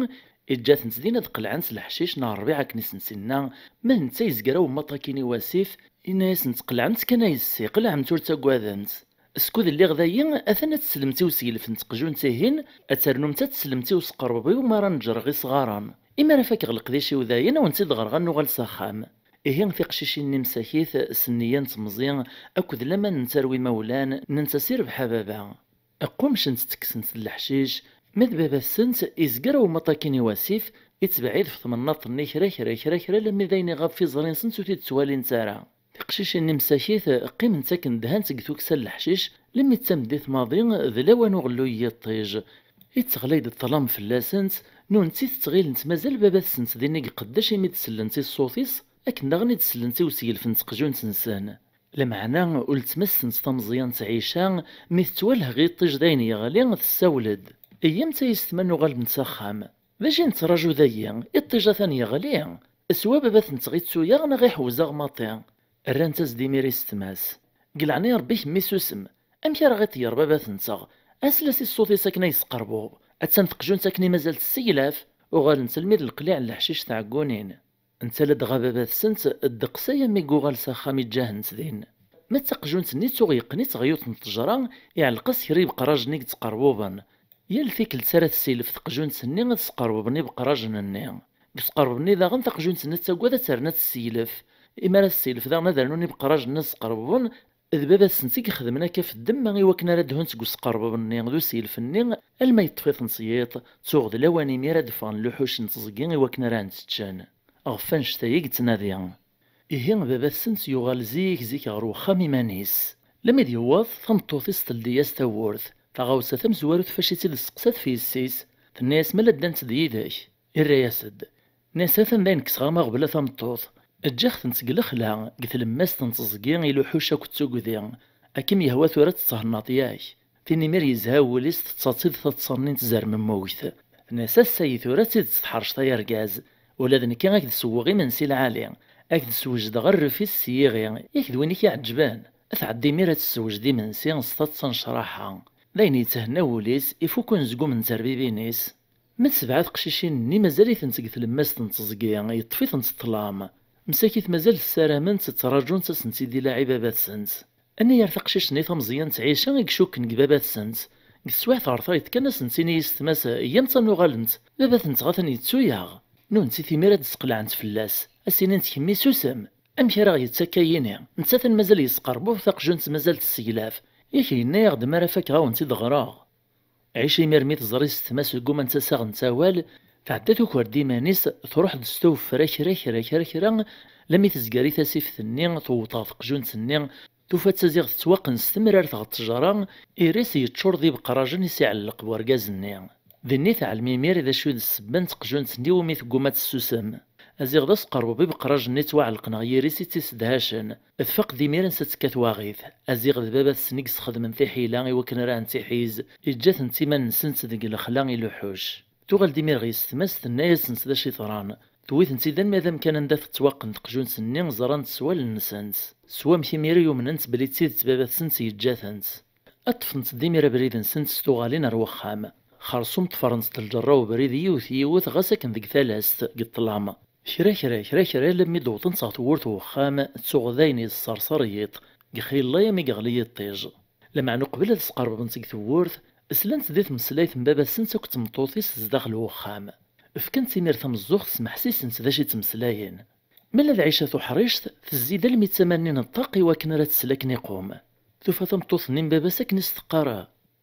iǧǧa-tent din ad qelɛent leḥcic neɣ rrbiɛ akken i sent-inna, ma d netta yezger awemmaṭ akkin i wasif, inna-yasent: "Qelɛemt kan a yessi, qelɛemt ur ttagademt. Skud lliɣ dayi, atan ad teslemt i useglef n teqjunt-ihin, ad ternumt ad teslemt i usqerreb-iw mi ara neǧreɣ isɣaren. Imi ara fakeɣ leqdic-iw dayen, ad wen-tt-id-ɣreɣ ad nuɣal s axxam." Ihi tiqcicin-nni msakit s nniya n temẓi akked laman n tarwa imawlan, nnant-as: "Irbeḥ a baba." Qqumcent ttekksen-d leḥcic, ma d baba-tsent izger awemmaṭ akkin i wasif, ittbeɛɛid ɣef tmennaṭ-nni kra kra kra kra, lammi d ayen iɣef iẓri-nsent ur t-id-ttwalint ara. Tiqcicin-nni msakit qqiment akken dehant deg tuksa n leḥcic, lammi d tameddit maḍi d lawan uɣelluy n yiṭij. Itteɣlay-d ṭṭlam fell-asent, nunti ttɣilent mazal baba-tsent din i iqeddec imi d-sellent i ṣṣut-is, akken daɣen i d-sellent i useglef n teqjunt-nsen. Lameɛna uletma-tsent tameẓyant Ɛica, mi tettwaleh ɣ yiṭij d ayen yeɣli, tessawel-d: "Iyyamt ay yessetma ad nuɣalemt s axxam. D acu i nettraǧu dayi? Iṭij atan yeɣli. S wa baba-tenteɣ ittu-yaɣ neɣ iḥewwez-aɣ maṭi?" Rrant-as-d imir i yessetma-s: "Deg leɛnaya Rebbi kemmi susem. Amek ara ɣ-iṭeyyer baba-tenteɣ? Asel-as i ṣṣut-is akken ay yesqerbub. Attan teqjunt akken i mazal tesseglaf." Uɣalent almi d leqliɛ n leḥcic tɛeggunin. Netta ladɣa baba-tsent, ddeqs aya mi yuɣal s axxam iǧǧa-tent din. Ma d taqjunt-nni tuɣ yeqqen-itt ɣer yiwet n ṭṭejra, iɛelleq-as kra ibeqrajen i yettqerbuben. Yal tikkelt ara tesseglef teqjunt-nni ad sqerbuben ibeqrajen-nni. Deg usqerbub-nni daɣen taqjunt-nni ad tagad ad ternu ad tesseglef. Imi ara tesseglef daɣen ad rnun ibeqrajen-nni ad sqerbuben, d baba-tsent i ixedmen akka ɣef ddemma i wakken ara d-hunt deg usqerbub-nni d useglef-nni, alma yeṭṭef-iten s yiḍ, tuɣ d lawan imir ad d-ffɣen luḥuc n teẓgi i wakken ara tent-ččen. Ɣef wannect-a i yettnadi. Ihi baba-tsent yuɣal zik zik ɣer wexxam iman-is. Lami d-yewweḍ, tameṭṭut-is teldi-yas tawwurt. Taɣawsa tamezwarut fac i tt-id-testeqsat f yessi-s, tenna-yas: "Ma la ddant-d yid-k?" Irra-yas-d. Nnas atan dayen kkseɣ-am aɣbel a tameṭṭut. Ǧǧiɣ-tent deg lexla, deg tlemmast n teẓgi i luḥuc akked tugdi. Akken yehwa tura ad tettennaḍ yak. Tin imir yezha wul-is tettaḍ-tt-id taḍsa-nni n tzermemmugt. Tenna-as: "Ass-ayi tura d tidet tḥerceḍ ay argaz. Ula d nekki ad k-d-sewweɣ imensi lɛali. Ad k-d-swejdeɣ rref-is s yiɣi, yak d win i k-iɛeǧben." Ad tɛeddi imir ad tessewjed imensi s taḍsa n ccraḥa. D ayen yetthenna wul-is, ifuk unezgum n terbibin-is. Ma d sebɛa teqcicin-nni mazal-itent deg tlemmast n teẓgi, yeṭṭef-itent ṭṭlam. Msakit mazal ssarament, ttraǧunt ad sent-id-ilaɛi baba-tsent. Anayer taqcict-nni tameẓyant Ɛica i icukken deg baba-tsent. Deg teswiɛt ɣer tayeḍ kan ad sent-tini yessetma-s: "Iyyamt ad nuɣalemt, baba-tenteɣ atan yettu-yaɣ." Nunti timir ad d-sqelɛent fell-as, ad s-inint: "Kemmi susem, amek ara ɣ-yettak ayini? Nettat mazal yesqerbub, taqjunt mazal tesseglaf. Yak yenna-yaɣ-d mi ara fakeɣ ad wen-tt-id-ɣreɣ." Ɛica imir mi teẓra yessetma-s tegguma ad as-aɣent awal, tɛedda tuker-d iman-is, truḥ-d s tuffra kra kra kra kra, lami tezger i tasift-nni, tewweḍ ɣer teqjunt-nni, tufa-tt aziɣ tettwaqqen s temrart ɣer ttejra, iri-s yeččur d ibeqrajen i s-iɛelleq wergaz-nni. Din i teɛlem imir d acu i d ssebba n teqjunt-nni umi tegguma ad tessusem. Aziɣ d asqerbub ibeqrajen-nni ttwaɛelqen ɣer yiri-s i tt-issedhacen. Tfaq d imir ansa tekka twaɣit. Aziɣ d baba-tsen i yesxedmen tiḥila i wakken ara tent-iḥiz, yeǧǧa-tent iman-nsent deg lexla i luḥuc. Tuɣal-d imir ɣer yessetma-s, tenna-yasent d acu yeḍran. Tewwi-tent-id alma d amkan anda tettwaqqen teqjunt-nni, ẓrant s wallen-nsent. S wamek imir i umnent belli d tidet baba-tsent yeǧǧa-tent. Ṭṭfent-d imir abrid-nsent s tuɣalin ar wexxam. Xersum ṭṭferent-d lǧerra ubrid yiwet yiwet, ɣas akken deg talast, deg ṭṭlam. Kra kra kra kra, lammi d-wwḍent ɣer tewwurt n wexxam, ttuɣ d ayen yesserser yiḍ, deg xilla-ya mi yeɣli yiṭij. Lameɛna uqbel ad sqerbent deg tewwurt, slant di tmeslayt n baba-tsent akked tmeṭṭut-is zdaxel wexxam. Fkant imir tameẓẓuɣt, smeḥsisent d acu i ttmeslayen. Mala d Ɛica tuḥrict, tezzi-d almi d tama-nni n ṭṭaq i wakken ara tesel akken iqum. Tufa tameṭṭut-nni n baba-s akken i s-teqqar: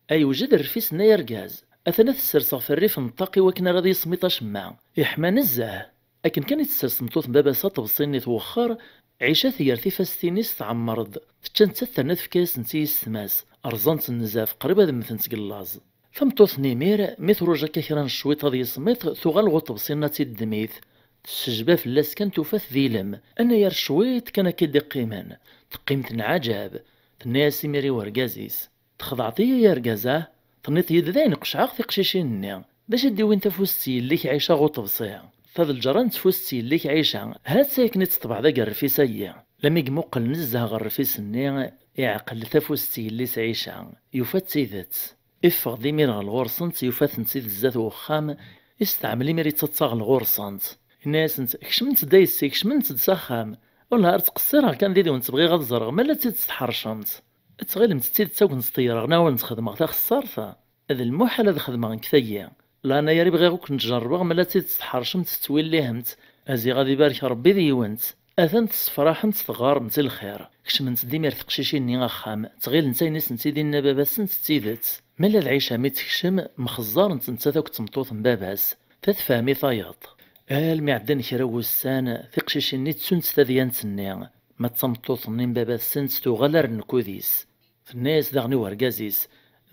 Ay yewjed rref-is-nni ay argaz! Atan ad t-sserseɣ f rrif n ṭṭaq i wakken ara d-yesmiḍ acemma. Yeḥma nezzeh! Akken kan i tessers tmeṭṭut n baba-s aṭebsi-nni twexxer, Ɛica tger tifastin-is tɛemmer-d, tečča nettat terna tefka-yasent i yessetma-s, rẓant nnzaf qrib ad mmtent seg llaẓ. Tameṭṭut-nni imir, mi truj akka kra n cwiṭ ad yesmiḍ, tuɣal ɣer uṭebsi-nni ad tt-id-temmit. Tessejba fell-as kan tufa-t d ilem, anayer cwiṭ kan akka i d-iqqimen. Teqqim tenɛaǧab, tenna-yas imir i urgaz-is: "Txedɛeḍ-iyi ay argaz, ah? Tenniḍ-iyi-d dayen qecɛeɣ tiqcicin-nni. D acu i d-iwin tafust n yelli-k Ɛica ɣer uṭebsi? Ta d lǧerra n tfust n yelli-k Ɛica, ha-tt-a akken i tt-tebɛeḍ agerref-is-ayi." Lami imuqel nezzeh ɣer rref-is-nni, iɛqel tafust n yelli-s Ɛica, yufa d tidet. Iffeɣ-d imir ɣer ɣur-sent, yufa-tent-id zdat uxxam, isteɛmel imir ittaḍsa ɣer ɣur-sent. Inna-yasent: "Kecmemt-d a yessi, kecmemt-d s axxam. Wellah ar ttqeṣṣireɣ kan did-went, bɣiɣ ad ẓreɣ ma la tt-id-tḥercemt. Ad tɣilemt d tidet ad wen-ttḍeyyireɣ neɣ ad wen-xedmeɣ taxessart? D lmuḥal ad xedmeɣ nekk tagi. Leɛnaya-r i bɣiɣ ad ken-ǧerrbeɣ ma la tt-id-tḥercemt tettwillihemt. A ziɣ ad ibarek Rebbi deg-went. Atan tessefraḥemt teɣɣaremt i lxir." Kecment-d imir teqcicin-nni axxam, ttɣilent ayen i sent-id-inna baba-tsent d tidet. Ma la d Ɛica mi tekcem, mxeẓẓarent nettat akked tmeṭṭut n baba-s. Ta tefhem i tayeḍ. Almi ɛeddan kra n wussan, tiqcicin-nni ttunt tadyant-nni, ma d tameṭṭut-nni n baba-tsent tuɣal ar nnkud-is. Tenna-yas daɣen i urgaz-is: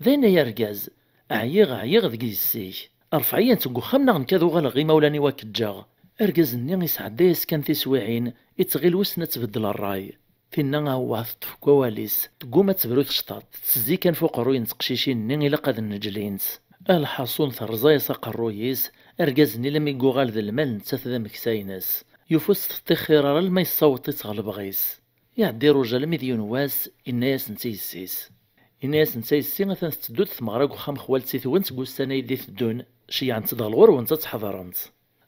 "Dayen ay argaz, ɛyiɣ, ɛyiɣ deg yessi-k. Rfeɛ-iyi-tt deg uxxam neɣ nekk ad uɣaleɣ i imawlan-iw ad k-ǧǧeɣ." Argaz-nni isɛedda-yas kan tiswiɛin, ittɣil wissen ad tbeddel ṛṛay. Tinna awah teṭṭef deg wawal-is, tegguma ad tebru tecṭaṭ, tettezzi kan f uqerruy n teqcicin-nni ilaq ad nneǧlint. Lḥaṣun terẓa-yas aqerruy-is, argaz-nni lami i yuɣal d lmal nettat d ameksa-ines. Yufa ur s-teṭṭixxir ara alma yessaweḍ-itt ɣer lebɣi-s. Iɛedda iruja almi d yiwen wass, inna-yasent i yessi-s. Inna-yasent a yessi, atan tetteddu-d tmeɣra deg uxxam xwalti-twent deg ussan ay d-iteddun, ceyyɛent-d ɣer ɣur-went ad tḥeḍremt.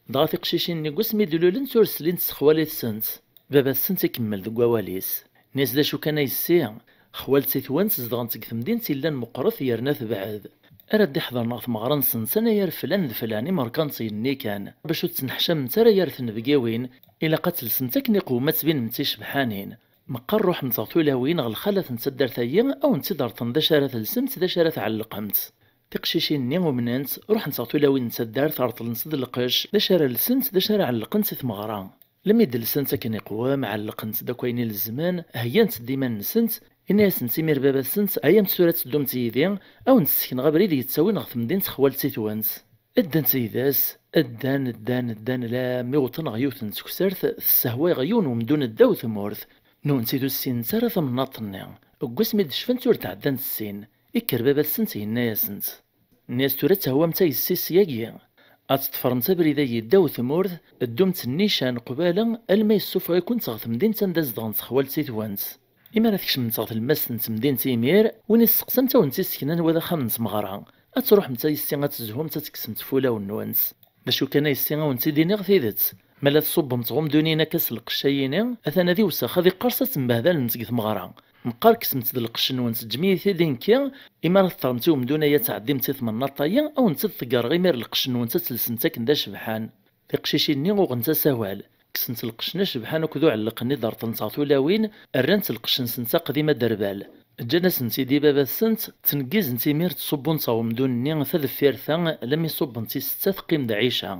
Dɣa tiqcicin-nni deg wasmi d-lulent ur slint s xwali-tsent. Baba-tsent ikemmel deg wawal-is. Inna-yas d acu kan a yessi, xwalti-twent zedɣent deg temdint yellan meqqret yerna tebɛed. Ara d-iḥḍren ɣer tmeɣra-nsent anayer flan d flan imerkantiyen-nni kan, bac ur ttneḥcament ara yir tnebgiwin, ilaq ad telsemt akken iqwem ad tbinemt d ticebḥanin. Meqqar ruḥemt ɣer tulawin ɣer lxalat n taddart-agi, a wen-tt-id-rṭen d acu ara telsemt d acu ara tɛellqemt. Tiqcicin-nni umnent, ruḥent ɣer tulawin n taddart rṭlent-d lqecc d acu ara lsent d acu ara ɛellqent i tmeɣra. Lmi d-lsent akken iqwem, ɛellqent-d akk ayen ilezmen, heyyant-d iman-nsent, inna-yasent imir baba-tsent: "Ayamt tura ad teddumt yid-i, a wen-d-ssekneɣ abrid yettawin ɣer temdint xwalti-twent." Ddant yid-s, ddan, ddan, ddan, lammi wwḍen ɣer yiwet n teksart tessehway ɣer yiwen wemdun ddaw tmurt. Nutenti ur ssinent ara tamnaḍt-nni. Deg wasmi d-cfant ur tɛeddant sin. Ikker baba-tsent yenna-yasent: "Nni-as tura ad tehwamt a yessi syagi. Ad teṭṭfremt abrid-agi ddaw tmurt, ddumt nnican qbala alma yessufeɣ-ikent ɣer temdint anda zedɣent xwalti-twent. Imi ara tkecmemt ɣer tlemmast n temdint imir, win i tesseqsamt a wen-tt-isseknen wa d axxam n tmeɣra. Ad truḥemt a yessi ad tezhumt ad tekksemt f wulawen-nwent. D acu kan a yessi a wen-tt-id-iniɣ tidet. Ma la tṣubbemt ɣer umdun-in akka s lqecc-ayini, atan ad iwsex ad iqqers ad tembehdalemt deg tmeɣra. Meqqar kksemt-d lqecc-nwent ǧǧem-iyi-t-id i nekki, imi ara teṭṭremt i umdun-ayi ad tɛeddimt i temnaḍt-ayi, a wen-tt-id-ḍeggreɣ imir lqecc-nwent ad telsemt akken d acebḥan." Tiqcicin-nni uɣent-as awal, kksent lqecc-nni acebḥan akked uɛelleq-nni d-rṭlent ɣer tulawin, rrant lqecc-nsent aqdim aderbal. Ǧǧan-asent-id i baba-tsent, ttneggizent imir ttṣubbunt ɣer umdun-nni ta deffir ta, lammi ṣubbent i setta teqqim-d Ɛica.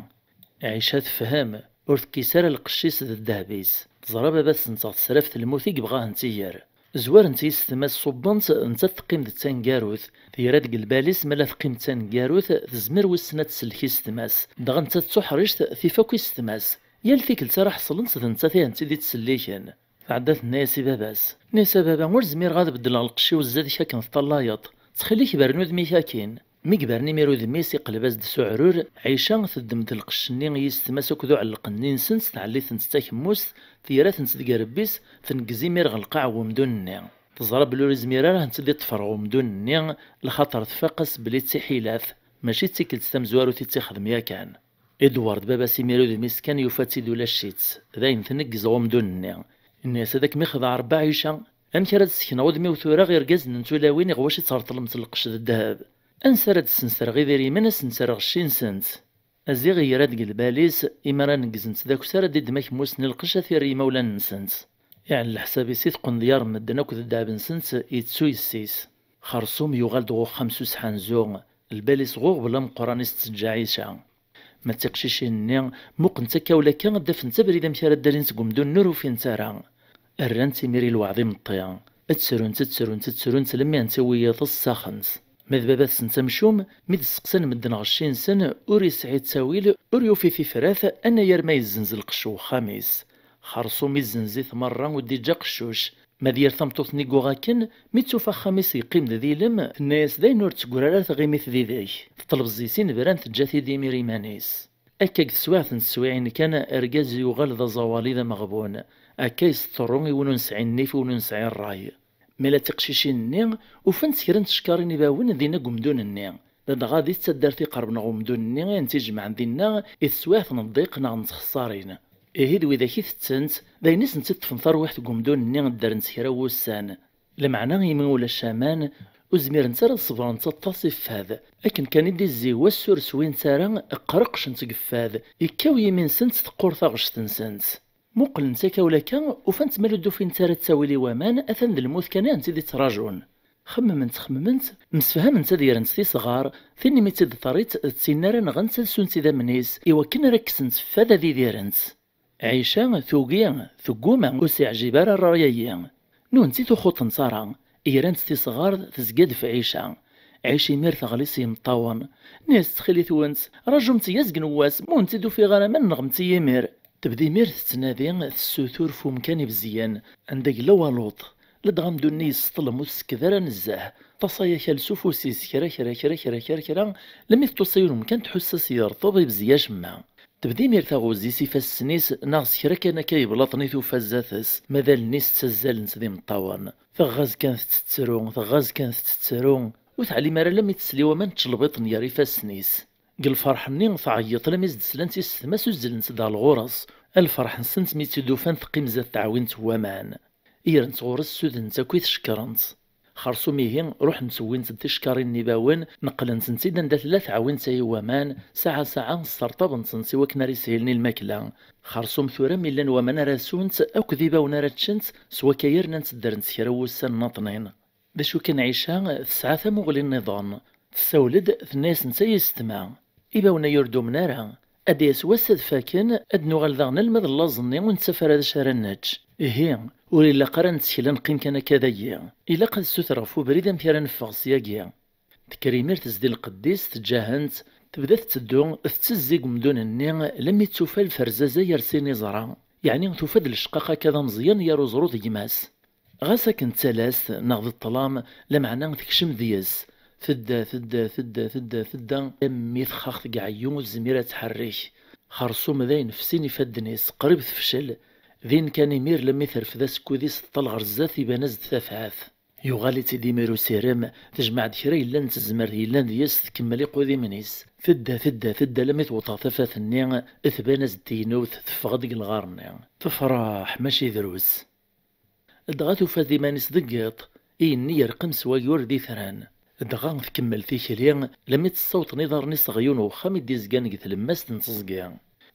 Ɛica tefhem, ur tekkis ara lqecc-is d ddheb-is. Teẓra baba-tsent ɣer tesraft lmut i yebɣa ad tent-iger. Zwarent yessetma-s ṣubbent, nettat teqqim d taneggarut. Tegra deg lbal-is ma la teqqim d taneggarut, tezmer wissen ad tsellek yessetma-s. Dɣa nettat d tuḥrict, tif akk yessetma-s. Yal tikkelt ara ḥeṣlent d nettat i tent-id-ittselliken. Tɛedda tenna-yas i baba-s. Tenna-yas: "A baba, ur zmireɣ ad beddleɣ lqecc-iw zdat-k akken teṭṭalayeḍ. Ttxil-k bren udem-ik akkin." Mi yebren imir udem-is, iqleb-as-d s uɛrur, Ɛica teddem-d lqecc-nni i yessetma-s akked uɛelleq-nni-nsent, tɛelli-tent d takemmust, tira-tent deg irebbi-s, tneggez imir ɣer lqaɛ n wemdun-nni. Teẓra belli ur izmir ara ad tent-id-iṭṭef ɣer wemdun-nni, lxaṭer tfaq-as belli d tiḥilat, mačči d tikkelt tamezwarut i tt-ixdem yakan. Idewwer-d baba-s imir udem-is kan, yufa-tt-id ulac-itt, dayen tneggez ɣer umdun-nni. Inna-yas: "Ad kem-ixdeɛ Rebbi a Ɛica, amek ara d-ssekneɣ udem-iw tura i yergazen n tulawin iɣwac i tt-reṭlemt lqecc d ddheb? Ansi ara d-ssensreɣ idrimen, ad sen-serreɣ cci-nsent?" Aziɣ yegra deg lbal-is, imi ara negzent d akessar ad d-iddem akemmus n lqecc ad t-irr i yimawlan-nsent. Iɛell leḥsab-is i teqqen d yar medden akked ddheb-nsent, yettu yessi-s. Xersum yuɣal-d ɣer uxxam s usḥanzu, lbal-is ɣur-s bla Meqqran i s-teǧǧa Ɛica. Ma d tiqcicin-nni, muqlent akka u lakka ad d-afent abrid amek ara ddalint seg umdun-nni ur ufint ara. Rrant imir i lweɛd imeṭṭi. Ttrunt, ttrunt, ttrunt, lemmi anta wiyaḍ ssaxent. Ma d baba-tsent amcum, mi d-steqsan medden ɣer cci-nsen, ur yesɛi ttawil, ur yufi tifrat, anayer ma yezzenz lqecc n uxxam-is. Xersum izzenz-it merra ur d-iǧǧa qeccuc. Ma d yir tameṭṭut-nni yuɣ akken, mi tufa axxam-is yeqqim-d d ilem, tenna-yas dayen ur tteggur ara tɣimit didek. Teṭleb zzit-in bran teǧǧa-t-id imir iman-is. Akka deg teswiɛt n teswiɛin kan, argaz yuɣal d aẓawali d ameɣbun. Akka yesṭerru i win ur nesɛi nnif, i win ur nesɛi ṛṛay. Ma la tiqcicin-nni, ufant kra n tcekkarin ibawen dinna deg umdun-nni. Ladɣa di taddart iqerben ɣer umdun-nni i tent-ijemɛen dinna i teswiɛt n ddiq neɣ n txessarin. Ihi d widak i tettent, d ayen i sent-iṭṭfen tarwiḥt deg umdun-nni ddrent kra n wussan. Lameɛna imi ulac aman, ur zmirent ara ad ṣebrent aṭas i fad. Akken kan i d-izzi wass ur swint ara, qqreqcent deg fad, ikkaw yimi-nsent teqqur taɣect-nsent. Muqlent akka u lakka, ufant ma ur d-ufint ara ttawil i waman, atan d lmut kan i tent-id-ittraǧun. Xemmement, xemmement, msefhament ad yerrent tisɣar, tin imi tt-id-terriḍ d tin ara nɣent ad sunt idammen-is, i wakken ara kksent fad ad idirent. Ɛica tugi, tegguma, ur s-iɛjib ara ṛṛay-agi. Nutenti tuxuṭ-tent ara, grant tisɣar, tezga-d f Ɛica. Ɛica imir teɣli s yimeṭṭawen. Nni-as ttxil-went, rajumt-iyi azgen n wass, ma ur tent-id-ufiɣ ara ma nneɣemt-iyi imir. Tebda imir tettnadi, tessutur f umkan ibezgen, anda yella waluṭ. Ladɣa amdun-nni yesseṭlem ur tsekked ara nezzeh. Taṣa-yak s ufus-is, kra, kra, kra, kra, kra, kra, lammi teṭṭusa yiwen umkan tḥuss-as yerṭeb ibezg acemma. Tebda imir taɣuzi s ifassen-is, neɣ s kra kan akka yeblaṭen i tufa zdat-s, ma d allen-is ttazzalent d imeṭṭawen. Teɣɣaz kan tettettru, teɣɣaz kan tettettru, ur teɛlim ara lammi tesli waman ttcelbiṭen gar ifassen-is. Deg lferḥ-nni tɛeyyeḍ lammi s-d-slant yessetma-s uzzlent-d ɣer ɣur-s. A lferḥ-nsent mi tt-id-ufant teqqim zdat tɛawint n waman. Grent ɣur-s ssudnent akk i tcekkren-tt. Xersum ihi ruḥent wwint-d ticekkarin n ibawen, neqlent-tent-id anda tella tɛawint-ayi n waman, saɛa saɛa sserṭabent-tent i wakken ara ishilen i lmakla. Xersum tura mi llan waman ara sunt akked ibawen ara ččent, s wakka-yi rnant ddrent kra n wussan nniḍnin. D acu kan Ɛica tesɛa tamuɣli nniḍen. Tessawel-d, tenna-yasent ay yessetma, ibawen-ayi ur d-umen ara. Ad d-yas wass ad faken, ad d-nuɣal daɣen alma d llaẓ-nni ur nettaf ara d acu ara nečč. Ihi, ur ilaq ara ad nettkel ad neqqim kan akka dagi. Ilaq ad ssutreɣ ɣef ubrid amek ara neffeɣ syagi. Tekker imir tezdi lqedd-is, teǧǧa-hent, tebda tetteddu, tettezzi deg umdun-nni, lammi tufa lferzaza gar sin iẓra. Yeɛni tufa-d lecqaq akka d ameẓyan gar uẓru d gma-s. Ɣas akken d talast neɣ d ṭṭlam, lameɛna tekcem deg-s. Tedda, tedda, tedda, tedda, tedda, armi texxax deg ɛeyyu ur tezmir ad tḥerrek. Xersum dayen fsin ifadden-is, qrib tefcel. Din kan imir lammi terfed asekkud-is teṭṭal ɣer zdat iban-as-d tafat. Yuɣal-itt-id imir usirem, tejmeɛ-d kra yellan n tezmert yellan deg-s tkemmel iqudimen-is. Tedda, tedda, tedda lammi tewṭeɣ tafat-nni, tban-as-d tegnewt teffeɣ-d deg lɣar-nni. Tefreḥ mačči drus. Dɣa tufa-d iman-is deg yiḍ, igenni yerqem s wayyur d itran. Dɣa tkemmel tikli, lammi tessawṭen iḍarren-is ɣer yiwen uxxam i d-izgan deg tlemmast n teẓgi.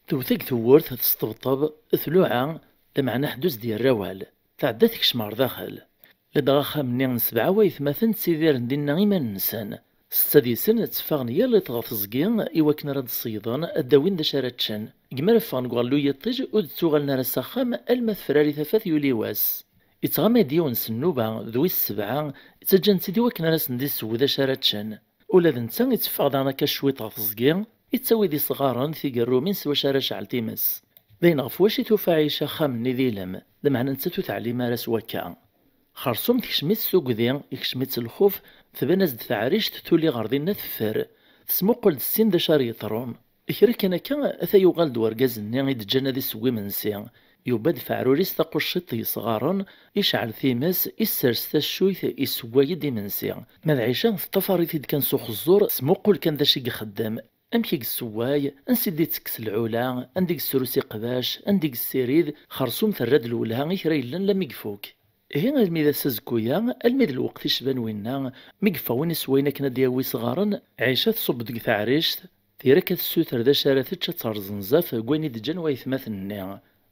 Tewwet deg tewwurt, tesṭebṭeb, tluɛa, lameɛna ḥedd ur s-d-yerra awal. Tɛedda tekcem ɣer daxel. Ladɣa axxam-nni n sebɛa waytmaten ttidiren dinna iman-nsen. Setta deg-sen tteffɣen yal iḍ ɣer teẓgi i wakken ara d-ṣeyyden ad d-awin d acu ara ččen. Deg mi ara ffɣen deg uɣelluy n yiṭij ur d-ttuɣalen ara s axxam alma tefrari tafat yuli wass. Ittɣama-d yiwen s nnuba d wis sebɛa, ttaǧǧan-tt-id i wakken ara sen-d-isseww d acu ara ččen. Ula d netta itteffeɣ daɣen akka cwiṭ ɣer teẓgi, ittawi-d isɣaren tigerrumin s wacu ara cɛel times. D ayen ɣef wacu i tufa Ɛica axxam-nni d ilem, lameɛna nettat ur teɛlim ara s wakka. Xersum tekcem-itt tugdi, ikcem-itt lxuf, tban-as-d teɛrict tuli ɣer dinna teffer. Tesmuqul-d ssin d acu ara yeḍrun. Kra kan akka, ata yuɣal-d wergaz-nni i d-ǧǧan ad iseww imensi. Yubba-d f aɛrur-is taqucciḍt yesɣaren, icɛel times, issers taccuyt, issewway-d imensi. Ma d Ɛica, teṭṭafar-it-id kan s uxeẓẓur, tesmuqul kan d acu i ixeddem. Amek i yessewway, ansi i d-ittekkes lɛula, anda i yesrus iqbac, anda i yessirid, xersum terra-d lwelha i kra yellan lammi ifuk. Ihi almi d ass azekku-ya, almi d lweqt icban winna, mi yeffeɣ win isewwayen akken ad d-yawi isɣaren, Ɛica tṣubb-d deg teɛrict, tira akka tessuter d acu ara tečč ad terẓ nnzaf deg wayen i d-ǧǧan waytmaten-nni.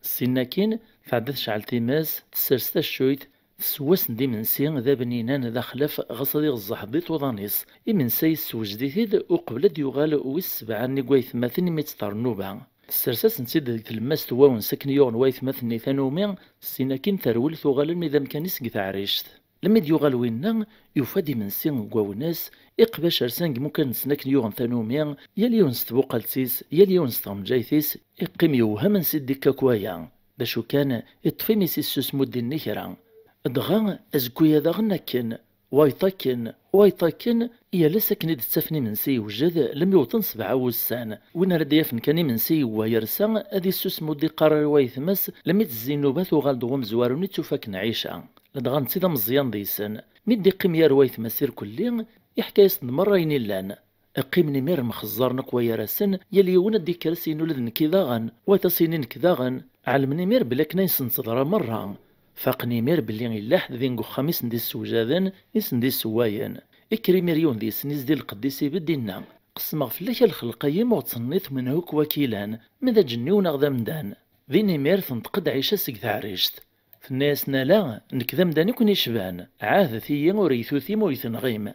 Ssin akkin, tɛedda tecɛel times, tessers taccuyt, Ssewwasen-d imensi d abninan d axlaf, ɣas ad iɣeẓẓeḥ di tuḍan-is. Imensi yessewjed-it-id uqbel ad d-yuɣal wis sebɛa-nni n waytmaten imi tt-ternuba. Tessers-asen-tt-id deg tlemmast n wawens akken yuɣen waytmaten-nni tanumi, syin akkin terwel tuɣal almi d amkan-is deg teɛrict. Lmi d-yuɣal winna, yufa-d imensi deg wawnas, iqbac rsan deg imukan-nsen akken yuɣen tanumi, yal yiwen s tbuqalt-is, yal yiwen s tɣenǧayt-is, iqqim yewhem ansi d-ikka akk waya. D acu kan, iṭṭef imi-s issusem ur d-inni kra. Dɣa, azekka-ya daɣen akken, wayeḍ akken, wayeḍ akken, yal ass akken i d-ttafen imensi yewjed, lmi wwḍen sebɛa wussan. Win ara d-yafen kan imensi yewwa yersa, ad issusem ur d-iqqar ara i waytma-s, lmi d-tezzi nnuba tuɣal-d ɣer umezwaru-nni ttufaken Ɛica. Ladɣa netta d ameẓyan deg-sen. Mi d-iqqim gar waytma-s irkelli, iḥka-yasen-d merra ayen illan. Qqimen imir mxeẓẓaren akk wayar-asen, yal yiwen ad d-ikker ad s-yini ula d nekki daɣen, wayeḍ ad s-yini nekk daɣen. Ɛelmen imir belli akken ayen sen-teḍra merra. Faqen imir belli yella ḥedd din deg uxxam i sen-d-issewjaden, i sen-d-issewwayen. Ikker imir yiwen deg-sen izdi lqedd-is ibedd inna: "Qesmeɣ fell-ak a lxelq-agi ma ur ttsenniḍ menhu-k wakilan, ma d aǧenniw neɣ d amdan." Din imir tenṭeq-d Ɛica seg teɛrict. Tenna-yasen: "Ala, nekk d amdan i ken-icban, ɛahdet-iyi ur iyi-tutim ur iyi-tenɣim."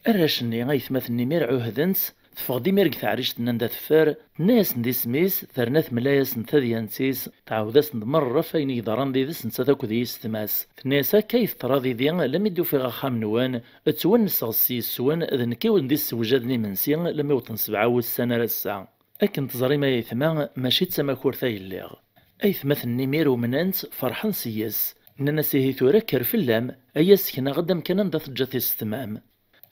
Arrac-nni, aytmaten-nni imir ɛuhden-tt, teffeɣ-d imir deg teɛrict-nni anda teffer, tenna-yasen-d isem-is, terna temla-yasen tadyant-is, tɛawed-asen-d merra ɣef wayen i yeḍran did-s nettat akked yessetma-s. Tenna-yas: "Akka i teḍra didi, lammi d-ufiɣ axxam-nwen, ttwenneseɣ s yes-wen, d nekk i wen-d-issewjaden imensi, lammi wwḍen sebɛa wussan ar ass-a." Akken teẓrim ay aytma, mačči d tamakurt ay lliɣ. Aytmaten-nni imir umnen-tt, ferḥen s-yes. Nnan-as: "Ihi tura kker fell-am, ay asekneɣ-d amkan anda teǧǧa tissetma-m."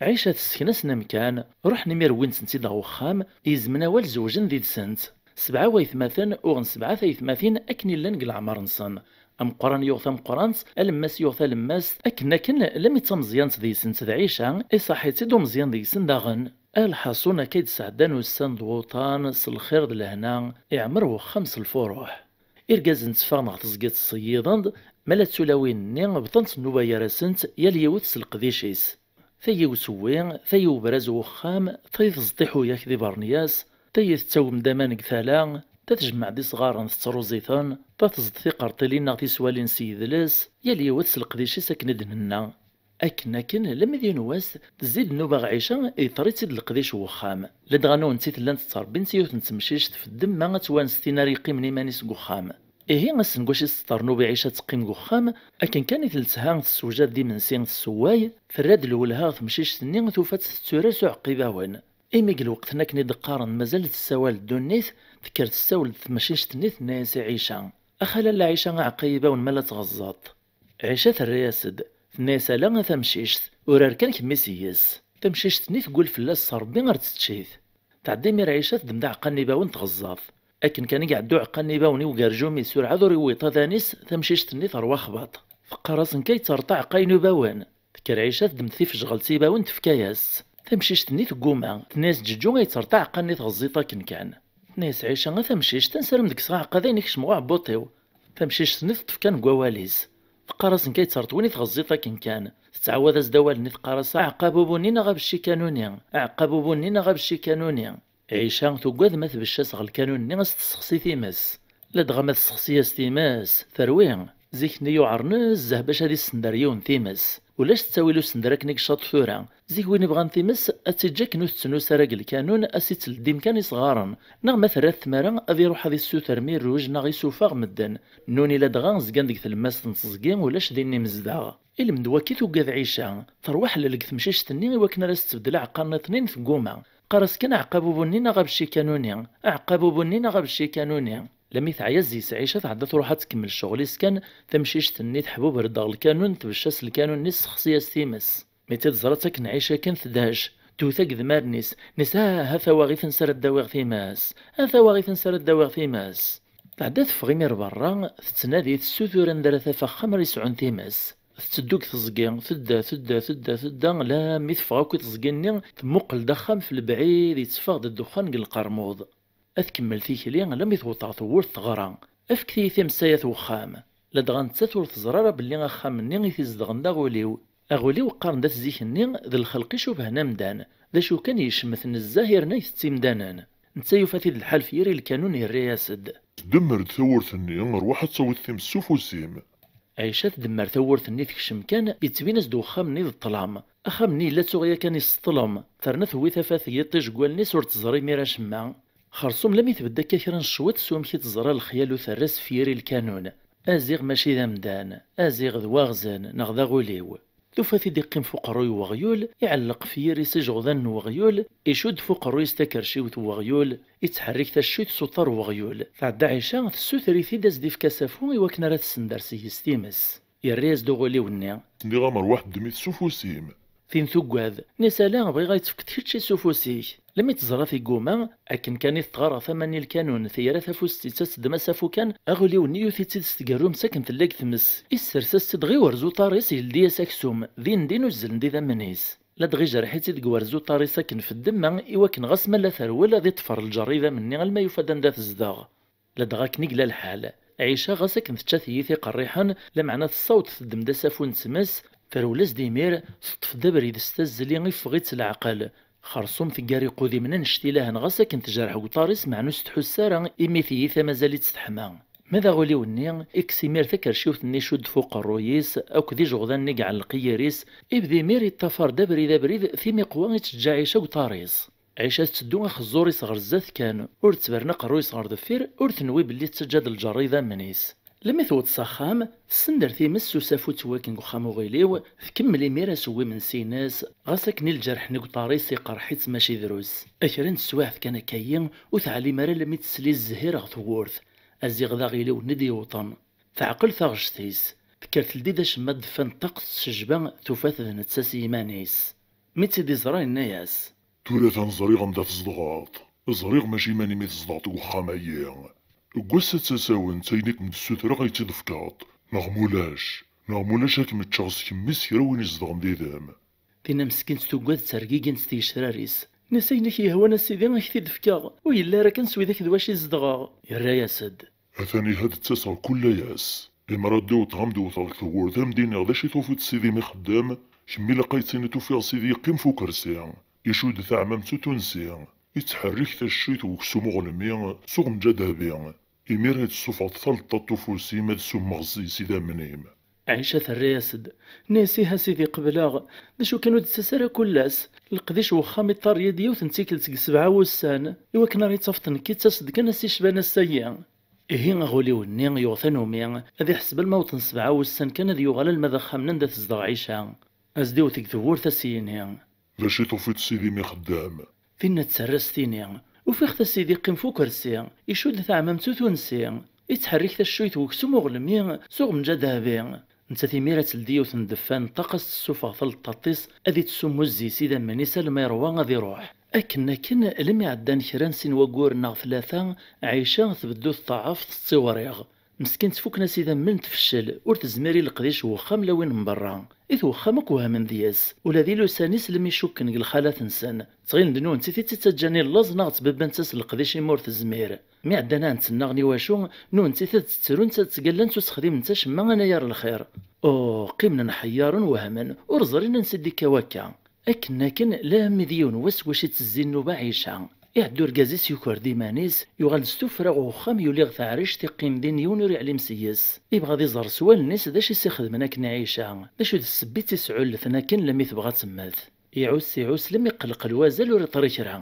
Ɛica tesken-asen amkan, ruḥen imir wwin-tent-id ɣer uxxam, yezmen awal zewjen did-sent. Sebɛa waytmaten uɣen sebɛa taytmatin akken i llan deg leɛmer-nsen. Ameqqran yuɣ tameqqrant, alemmas yuɣ talemmast, akken akken, lammi d tameẓyant deg-sent d Ɛica, iṣaḥ-itt-id umeẓyan deg-sen daɣen. A lḥaṣun, akka i d-sɛeddan ussan d wuṭan, s lxir d lehna, iɛmer wexxam s lfuruḥ. Irgazen tteffɣen ɣer teẓgi ttṣeyyiḍen-d, ma la d tulawin-nni bḍant nnuba gar-asent, yal yiwet s leqdic-is. Tayi usewwi, tayi ubraz n wexxam, tayi teẓḍ iḥuyak d ibernyas, tayi tettawem-d aman deg tala, ta tjemmeɛ-d isɣaren tettruẓ-iten, ta teẓḍ tiqerṭilin neɣ tiswalin s yidles, yal yiwet s leqdic-is akken i d-nenna. Akken akken, lammi d yiwen wass, tezzi-d nnuba ɣer Ɛica, yeṭṭer-itt-id leqdic n wexxam. Ladɣa nuɣen-tt-id llant ttṛebbint yiwet n temcict f ddemma ad twanset tin ara yeqqimen iman-is deg wexxam. Ihi, ass n wac i s-teṭṭer nnuba i Ɛica ad teqqim deg wexxam, akken kan i teltha tessewjad-d imensi tessewway, terra-d lwelha ɣer temcict-nni tufa-tt tetturar s uɛeqqibawen. Imi deg lweqt-nni akken i d-qqaren mazal tessawal ddunit, tekker tessawel-d temcict-nni tenna-yas i Ɛica: "Ax a lalla Ɛica, aɛeqqa ibawen ma la tɣeẓẓaḍ." Ɛica terra-yas-d, tenna-yas: "Ala a tamcict, urar kan kemmi s yes." Tamcict-nni teggul fell-as s Ṛebbi ar teččit. Tɛedda imir Ɛica teddem-d aɛeqqa n ibawen tɣeẓẓaḍ. Akken kan i iɛedda uɛeqqa n ibawen i ugerjum-is urɛad ur iwwiḍ adan-is, tamcict-nni terwa axbaṭ. Teqqar-as: "Nekk ay ttreṭ aɛeqqa-inu ibawen." Tekker Ɛica teddem-d tifejɣelt ibawen tefka-yas-tt. Tamcict-nni tegguma, tenna-yas: "Ǧeǧǧu ay ttreṭ aɛeqqa-nni tɣeẓẓiḍ akken kan." Tenna-yas Ɛica: "A tamcict, ansi ara m-d-kkseɣ aɛeqqa d ayen ikcem ɣer uɛebbuṭ-iw?" Tamcict-nni teṭṭef kan deg wawal-is. Teqqar-as: "Nekk ay ttreṭ win i tɣeẓẓiḍ akken kan." Tettɛawad-as-d awal-nni, teqqar-as: "Aɛeqqa bubu-nni neɣ abecci kanuni? Aɛeqqa bubu-nni neɣ abecci kanuni?" Ɛica tugad ma tbecc-as ɣer lkanun-nni ad s-tessexsi times. Ladɣa ma tessexsi-as times, terwi. Zik-nni yuɛer nezzeh bac ad issender yiwen times. Ulac ttawil usender akken i icaṭ tura. Zik win ibɣan times, ad tt-iǧǧ akken ur tettnus ara deg lkanun, ad s-itteldim kan isɣaren. Neɣ ma terra-t tmara, ad iruḥ ad issuter miruj neɣ isuffeɣ medden. Nuni ladɣa zgan deg tlemmast n teẓgi, ulac din imezdaɣ. Ilmend wakki tugad Ɛica, terwa ḥlel deg temcict-nni i wakken ara s-tbeddel aɛeqqa-nni tnin tegguma. Qqar-as kan: "Aɛeqqa bubu-nni neɣ abecci kanuni, aɛeqqa bubu-nni neɣ abecci kanuni." Lami teɛya zzi-s Ɛica tɛedda truḥ ad tkemmel ccɣel-is kan, tamcict-nni teḥbuber-d ɣer lkanun, tbecc-as lkanun-nni, tessexsi-as times. Mi tt-id-teẓra akken Ɛica kan tedhec, tewwet agedmaren-is, nnis: "Ah, ha tawaɣit ansi ara d-awiɣ times! Ha tawaɣit ansi ara d-awiɣ times!" Tɛedda teffeɣ imir berra, tettnadi, tessutur anda ara taf axxam ara yesɛun times. Tetteddu deg teẓgi, tedda, tedda, tedda, tedda, lammi teffeɣ akk i teẓgi-nni, temmuqqel-d axxam f lebɛid, yetteffeɣ-d ddexxan deg lqermuḍ. Ad tkemmel tikli, lammi tewweḍ ɣer tewwurt teɣra: "Efket-iyi times ay at wexxam." Ladɣa nettat ur teẓri ara belli axxam-nni i t-izedɣen d aɣuliw. Aɣuliw qqaren-d at zik-nni d lxelq icubhen amdan, d acu kan yecmet nezzeh yerna itett imdanen. Netta yufa-t-id lḥal f yiri lkanun, yerra-yas-d: "Sdemmer-d tawwurt-nni, rwaḥ ad tawiḍ times s ufus-im." Ɛica tdemmer tawwurt-nni, tekcem kan, yettbin-as-d uxxam-nni d ṭṭlam. Axxam-nni yella tuɣ yakan isseṭṭlem, terna tewwi tafat n yiṭij deg wallen-is, ur teẓri imir acemma. Xerṣum lammi tbedd akka kra n cwiṭ s wamek i teẓra lexyal u terra s fyir i lkanun. Aziɣ mačči d amdan, aziɣ d waɣzen neɣ d aɣuliw. Tufa-t-id iqqim f uqerruy n weɣyul, iɛelleq f yiri s ijeɣdan n weɣyul, icudd f uqerruy-is takerciwt n weɣyul, ittḥerrik taccuyt s uṭar n weɣyul. Tɛedda Ɛica, tessuter-it-id ad s-d-ifk asafu i wakken ara tessender seg-s times. Yerra-yas-d uɣuliw-nni. Nniɣ-am rwaḥ ddem-it s ufus-im. Tin tuggad, nni-as ala, bɣiɣ ad yi-tefkeḍ kečči s ufus-ik. Lammi teẓra tigguma, akken kan i tettɣar ɣef aman n lkanun, teyra tafust-is ad teddem asafu kan, aɣuliw-nni yuti-tt-id s tgerrumt akken tella deg tmes, issers-as-tt-id ɣiwer z uṭar-is, yeldi-as aksum, din din uzzlen-d idammen-is. Ladɣa ijerreḥ-itt-id deg werz uṭar-is akken f ddemma, iwakken ɣas ma la terwel ad iṭṭfer lǧer idammen-nni alma yufa-d anda tezdeɣ. Ladɣa akken i yella lḥal, Ɛica ɣas akken tečča tiyita iqerriḥen, lameɛna tessaweḍ teddem-d asafu n tmes, terwel-as-d imir, teṭṭef-d abrid s tazzli, iffeɣ-itt leɛqel. Xerṣum teggar iqudimen annect ilahen ɣas akken tejreḥ deg uṭar-is, meɛna ur s-tḥuss ara imi tiyita mazal-itt teḥma. Ma d aɣuliw-nni, ikkes imir takerciwt-nni icudd f uqerruy-is akked ijeɣdan-nni iɛelleq i yiri-s, ibda imir iṭṭafar-d abrid abrid, timiqwa i teǧǧa Ɛica deg uṭar-is. Ɛica tetteddu axeẓẓur-is ɣer zdat kan, ur tettberna aqerruy-is ɣer deffir, ur tenwi belli tettaǧǧa-d lǧer idammen-is. Lammi tewweḍ s axxam, tessender times s usafu ttwakken deg uxxam uɣiliw, tkemmel imir asewwi imensi-ines, ɣas akken i lǧerḥ-nni deg uṭar-is iqerḥ-itt mačči drus. A kra n teswiɛt kan akka-yi, ur teɛlim ara lammi tesli zzhir ɣer tewwurt. Aziɣ d aɣiliw-nni d-yewwḍen. Teɛqel taɣect-is. Tekker teldi-d acemma ddeffa n ṭṭaq s ccejba, tufa-t d netta s yiman-is. Mi tt-id-iẓra, yenna-yas. Tura atan ẓriɣ anda tzedɣeḍ. Ẓriɣ mačči iman-im i tzedɣeḍ deg uxxam-ayi. Deg wass-a d tasawent, ayen i kem-d-ssutreɣ ad yi-tt-id-tefkeḍ. Neɣ mulac, neɣ mulac ad kem-ččeɣ s kemmi s kra win izedɣen did-m. Tinna meskint tuggad ttergigint s tgecrar-is. Nni-as ayen i k-yehwan a sidi ad k-t-id-fkeɣ. Ur yelli ara kan s widak d wacu i zedɣeɣ. Yerra-yas-d. Atan iha d-ttaseɣ kul ass. Lemmer ad d-iwṭeɣ am d-wteɣ deg tewwurt am d-iniɣ d acu i tufiḍ sidi mi xeddem, kemmi ilaq ad yi-d-tiniḍ ufiɣ sidi yeqqim f ukersi, icudd taɛmamt utunsi, ittḥerrik taccuyt n uksum uɣelmi s uɣenǧa dahabi. Imir ad tessufɣeḍ taleṭṭaṭ ufus-im ad summeɣ zzi-s idammen-im. Ɛica terra-yas-d. Nni-as iha sidi qebleɣ. D acu kan ur d-tettas ara kul ass. Leqdic n wexxam iṭṭar-iyi-d yiwet n tikkelt deg sebɛa wussan. Iwakken ara yi-tafeḍ nekki ttaseɣ-d kan ass icban ass-ayi. Ihi aɣuliw-nni yuɣ tanumi, ad iḥseb alma wwḍen sebɛa wussan kan ad yuɣal alma d axxam-nni anda tezdeɣ Ɛica. Ad s-d-iwet deg tewwurt ad s-yini. D acu i tufiḍ sidi mi xeddem? Tinna tterra s tini. Ufiɣ-t a sidi qqim f ukersi, icudd taɛmamt utunsi, ittḥerrik taccuyt n uksum uɣelmi s uɣenǧa dahabi. Nettat imir ad teldi yiwet n ddeffa n ṭṭaq, ad s-tessufeɣ taleṭṭaṭ-is, ad ittsummu zzi-s idammen-is alma iṛwa ad iṛuḥ. Akken akken, almi ɛeddan kra n sin wagguren neɣ tlata, Ɛica tbeddu teṭṭaɛaf, tettewriɣ. Meskint fukken-as idammen, tfeccel, ur tezmir i leqdic n wexxam la win n berra. I t wexxam akk wehmen deg-s, ula d ilusan-is lmi cukken deg lxalat-nsen. Ttɣilen d nunti i tt-ittaǧǧan i llaẓ neɣ ttbebbant-as leqdic imi ur tezmir. Mi ɛeddan ɛent nnaɣen i wacu, nunti ad tt-ttrunt, ad ttgallant ur ttexdiment acemma anayer lxir. Uh, qqimen nḥeyyaren wehmen, ur ẓrin ansi d-ikka wakka. Akken akken, lammi d yiwen wass wac i tezzi nnuba Ɛica. Iɛedda urgaz-is yuker-d iman-is, yuɣal s tuffra ɣer uxxam, yuli ɣer teɛrict, iqqim din yiwen ur iɛlim seg-s. Ibɣa ad iẓer s wallen-is d acu i s-ixedmen akken i Ɛica, d acu d ssebba i tt-isɛullten akken lammi tebɣa ad temmet. Iɛuss iɛuss lammi iqelqel wazal ur iṭri kra.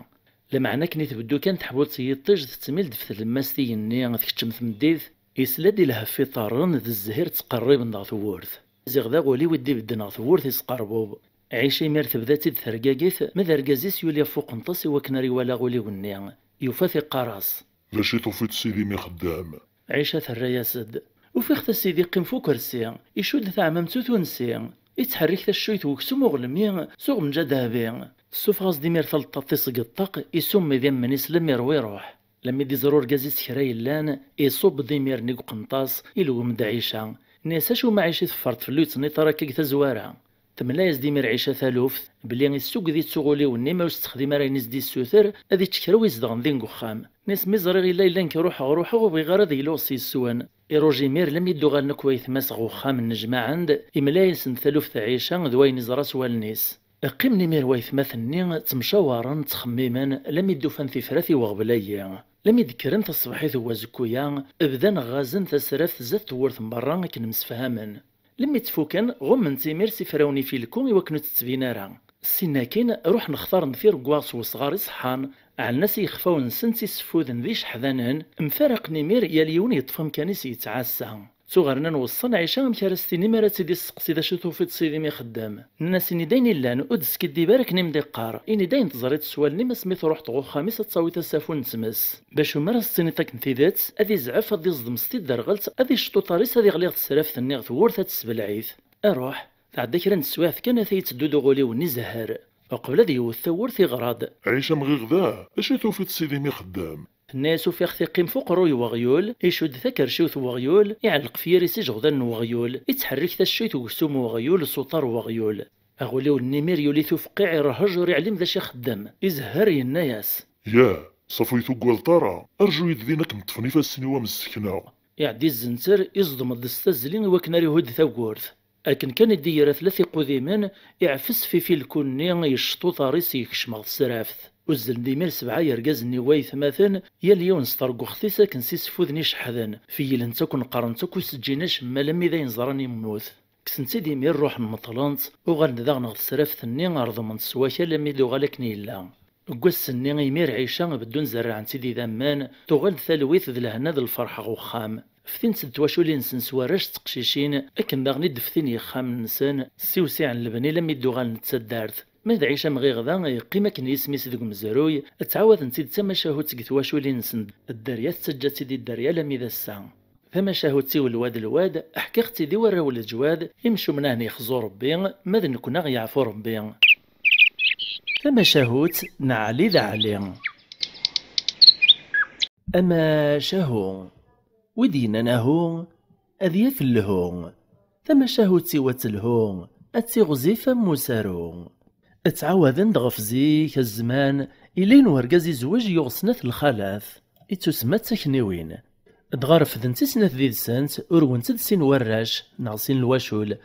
Lameɛna akken i tbeddu kan teḥbult n yiṭij tettmil-d f tlemmast igenni, tkeččem tmeddit, isla-d i lheff iṭarren d zzhir ttqerriben-d ɣer tewwurt. Ziɣ d aɣuliw i d-ibedden ɣer tewwurt isqerbub. Ɛica imir tebda-tt-id tergagit, ma d argaz-is yuli ɣef uqenṭas i wakken ara iwali aɣuliw-nni. Yufa-t iqqar-as. D acu i tufiḍ sidi mi xeddem? Ɛica terra-yas-d. Ufiɣ-t a sidi qqim f ukersi, icudd taɛmamt utunsi, ittḥerrik taccuyt n uksum uɣelmi s uɣenǧa dahabi. Tessufeɣ-as-d imir taleṭṭaṭ-is seg ṭṭaq, isummi d immen-is lemmer wi iruḥ. Lammi d-iẓer urgaz-is kra yellan, iṣubb-d imir-nni deg uqenṭas, ilwem-d Ɛica. Nni-as acu ma Ɛica i teffreḍ fell-i ur yettniṭ ara akka deg tazwara. Temla-yas-d imir Ɛica taluft, belli issuged-itt uɣuliw-nni ma ur s-texdim ara ayen i s-d-issuter, ad ičč kra wi izedɣen din deg uxxam. Nni-as mi ẓriɣ illa illa nekk ruḥeɣ ruḥeɣ ur bɣiɣ ara ad iluɣ s yes-wen. Iruj imir lammi d-uɣalen akk waytma-s ɣer uxxam nnejmaɛen-d, imla-yasen-d taluft Ɛica d wayen iẓra s wallen-is. Qqimen imir waytmaten-nni ttemcawaren, ttxemmimen, lammi d-ufan tifrat i uɣbel-ayi. Lami d-kkren taṣebḥit n wazekku-ya, bdan ɣɣazen tasraft zdat tewwurt n berra akken msefhamen. Lami tt-fuken, ɣummen-tt imir s ifrawen ifilku i wakken ur tettbin ara. Sin akkin, ruḥen xtaren tiregwa s wesɣar iṣeḥḥan, ɛellen-as i yixfawen-nsen d tiseffuden d iceḥdanen, mfaraqen imir yal yiwen yeṭṭef amkan-is yettɛassa. Ttuɣerna n weṣṣan Ɛica amek ara s-tini mi ara tt-id-isseqsi d acu tufiḍ s idim ixeddem. Nnan-as ini-d ayen illan, ur d-skiddib ara akken i m-d-iqqar, ini-d ayen teẓriḍ s wallen-im asmi truḥeḍ ɣer uxxam-is ad tawiḍ asafu n tmes. Bac umar as-tiniḍ akken tidet, ad izɛef ad iẓdem s tidderɣelt, ad icṭuṭar-is ad iɣli ɣer tesraft-nni ɣer tewwurt ad tessebleɛ-it. Aruḥ, tɛedda kra n teswiɛt kan ata yetteddu-d uɣuliw-nni izehher. Uqbel ad yewwet tawwurt iɣra-d. Ɛica mɣiɣ da, acu tufiḍ s idim ixeddem? Tenna-yas ufiɣ-t iqqim f uqerruy n weɣyul, icudd takerciwt n weɣyul, iɛelleq f yiri s ijeɣdan n weɣyul, ittḥerrik taccuyt n uksum n weɣyul s uṭar n weɣyul. Aɣuliw-nni imir yuli-t ufeqqiɛ irhej ur iɛlim d acu ixeddem. Izehher yenna-yas. Ya, ṣafu ur tuggadeḍ ara, rju-yi-d din akken ṭṭfen ifassen-iw am ssekneɣ. Iɛeddi zzenter, iẓdem-d s tazzli i wakken ara ihudd tawwurt. Akken kan i d-yerra tella tiqudimin, iɛfes f ifilku-nni, yecṭuṭar-is yekcem ɣer tesraft. Uzzlen-d imir sebɛa yergazen-nni waytmaten, yal yiwen s terguxt-is akken s iseffuden iceḥḥden, feyylen-tt akk neqqaren-tt akk ur s-ǧǧin acemma alammi d ayen ẓran immut. Kksen-tt-id imir ruḥen meṭlen-tt, uɣalen daɣen ɣer tesraft-nni reḍmen-tt s wakal almi d-uɣal akken yella. Deg wass-nni imir Ɛica beddun zerrɛen-tt-id idammen, tuɣal-d talwit d lehna d lferḥ ɣer uxxam. Ftint-d twaculin-nsen s warrac d teqcicin, akken daɣen i d-ftin yexxamen-nsen, ssiwsiɛen lebni lammi d-uɣalen d taddart. Ma d Ɛica mɣiɣ da, yeqqim akken yisem-is deg umezruy, ttɛawaden-tt-id d tamacahut deg twaculin-nsen, dderya tettaǧǧa-tt-id i dderya almi d ass-a. Tamacahut-iw lwad lwad, ḥkiɣ-tt-id i warraw n leǧwad, imcumen a hen-yexzu Rebbi, ma d nekkni a ɣ-yeɛfu Rebbi. Tamacahut n Ɛli d Ɛli. Amacahu. Wi d-yennan ahu, ad yaf lhu. Tamacahut-iw ad telhu, ad tiɣzif am usaru. Ttɛawaden-d ɣef zik, zzman, ilin urgaz izwej yuɣ snat lxalat, ittusemma d takniwin. Dɣa refdent i snat did-sent, urwent-d sin warrac, neɣ sin lwacul.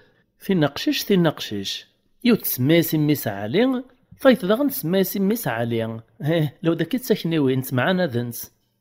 Tin aqcic, tin aqcic. Yiwet tsemma-yas i mmi-s Ɛli, tayeḍ daɣen tsemma-yas i mmi-s Ɛli. Hih, law d akka d takniwin, ttemɛanadent.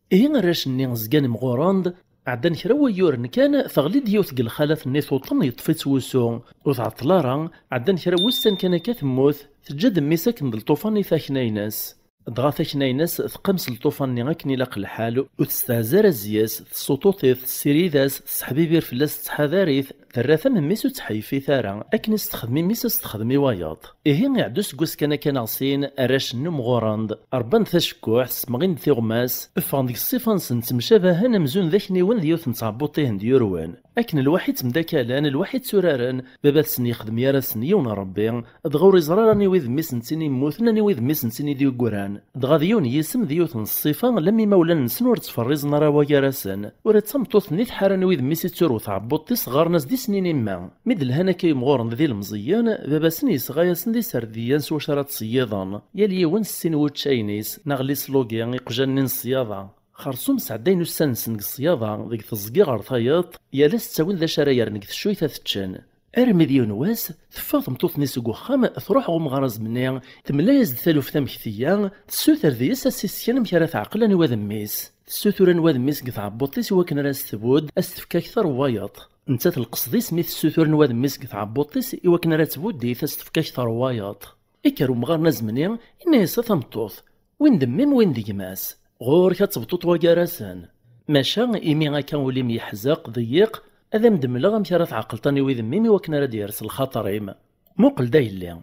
Ihi arrac-nni zgan mɣuren-d, ɛeddan kra n wayyuren kan, teɣli-d yiwet deg lxalat-nni tuṭen, yeṭṭef-itt wusu, ur tɛeṭṭel ara, ɛeddan kra n wussan kan akka temmut, teǧǧa-d mmi-s akken d lṭufan i takna-ines. Dɣa takna-ines teqqim s lṭufan-nni akken ilaq lḥal, ur testehza ara zzi-s, tessuṭuṭ-it, tessirid-as, tesseḥbibir fell-as, tettḥadar-it, terra-t am mmi-s ur ttḥeyyfit ara, akken i s-texdem i mmi-s a s-texdem i wayeḍ. Ihi iɛedda useggas kan akka neɣ sin, arrac-nni mɣuren-d, rebban-d tacekkuḥt, ssemɣin-d tiɣmas, ffɣen deg ṣṣifa-nsen ttemcabahen amzun d akniwen d yiwet n tɛebbuṭ i hen-d-yurwen. Akken lwaḥi ttemdakalen, lwaḥi tturaren, baba-tsen yexdem gar-asen yiwen n Rebbi, dɣa ur iẓri ara aniwi d mmi-s n tin i yemmuten, aniwi d mmi-s n tin i d-yeggran. Dɣa d yiwen n yisem, d yiwet n ṣṣifa, lam imawlan-nsen ur ttferrizen ara wagar-asen. Ula d tameṭṭut-nni tḥar aniwi d mmi-s i tturw tɛebbuḍt-is, ɣɣaren-as d isnin imma. Mi d-lhan akka yimɣuren d ilemẓiyen, baba-sen yesɣa-yasen-d iserdiyen s wacu ara ttṣeyyiḍen, yal yiwen s sin wuččayen-is, neɣ les slogues, iqjan-nni n ṣṣyada. Xersum sɛeddayen ussan-nsen deg ṣṣyada, deg teẓgi ɣer tayeḍ, yal ass ttawin d acu ara yerren deg teccuyt ad t-ččen. Armi d yiwen wass, teffeɣ tmeṭṭut-nni seg uxxam, truḥ ɣer umɣar azemni, temla-yas-d taluft am ktiyya, tessuter deg-s ad s-issken amek ara teɛqel aniwa d mmi-s. Tessutur aniwa d mmi-s deg tɛebbuḍt-is i wakken ara s-tbudd, ad s-tefk akter n wayeḍ. Nettat lqesd-is mi tessutur aniwa d mmi-s deg tɛebbuḍt-is i wakken ara tbudd-it, ad s-tefk akter n wayeḍ. Ikker umɣar n azemni, inna-yas: "A tameṭṭut, win d mmi-m, win d gma-s. Ɣur-k ad tebṭuḍ wagar-asen. Maca imi akka ul-im yeḥzeq, ḍeyyiq, ad am-d-mleɣ amek ara tɛeqleḍ aniwi d mmi-m i wakken ara d-yers lxaṭer-im. Muqel-d a yelli."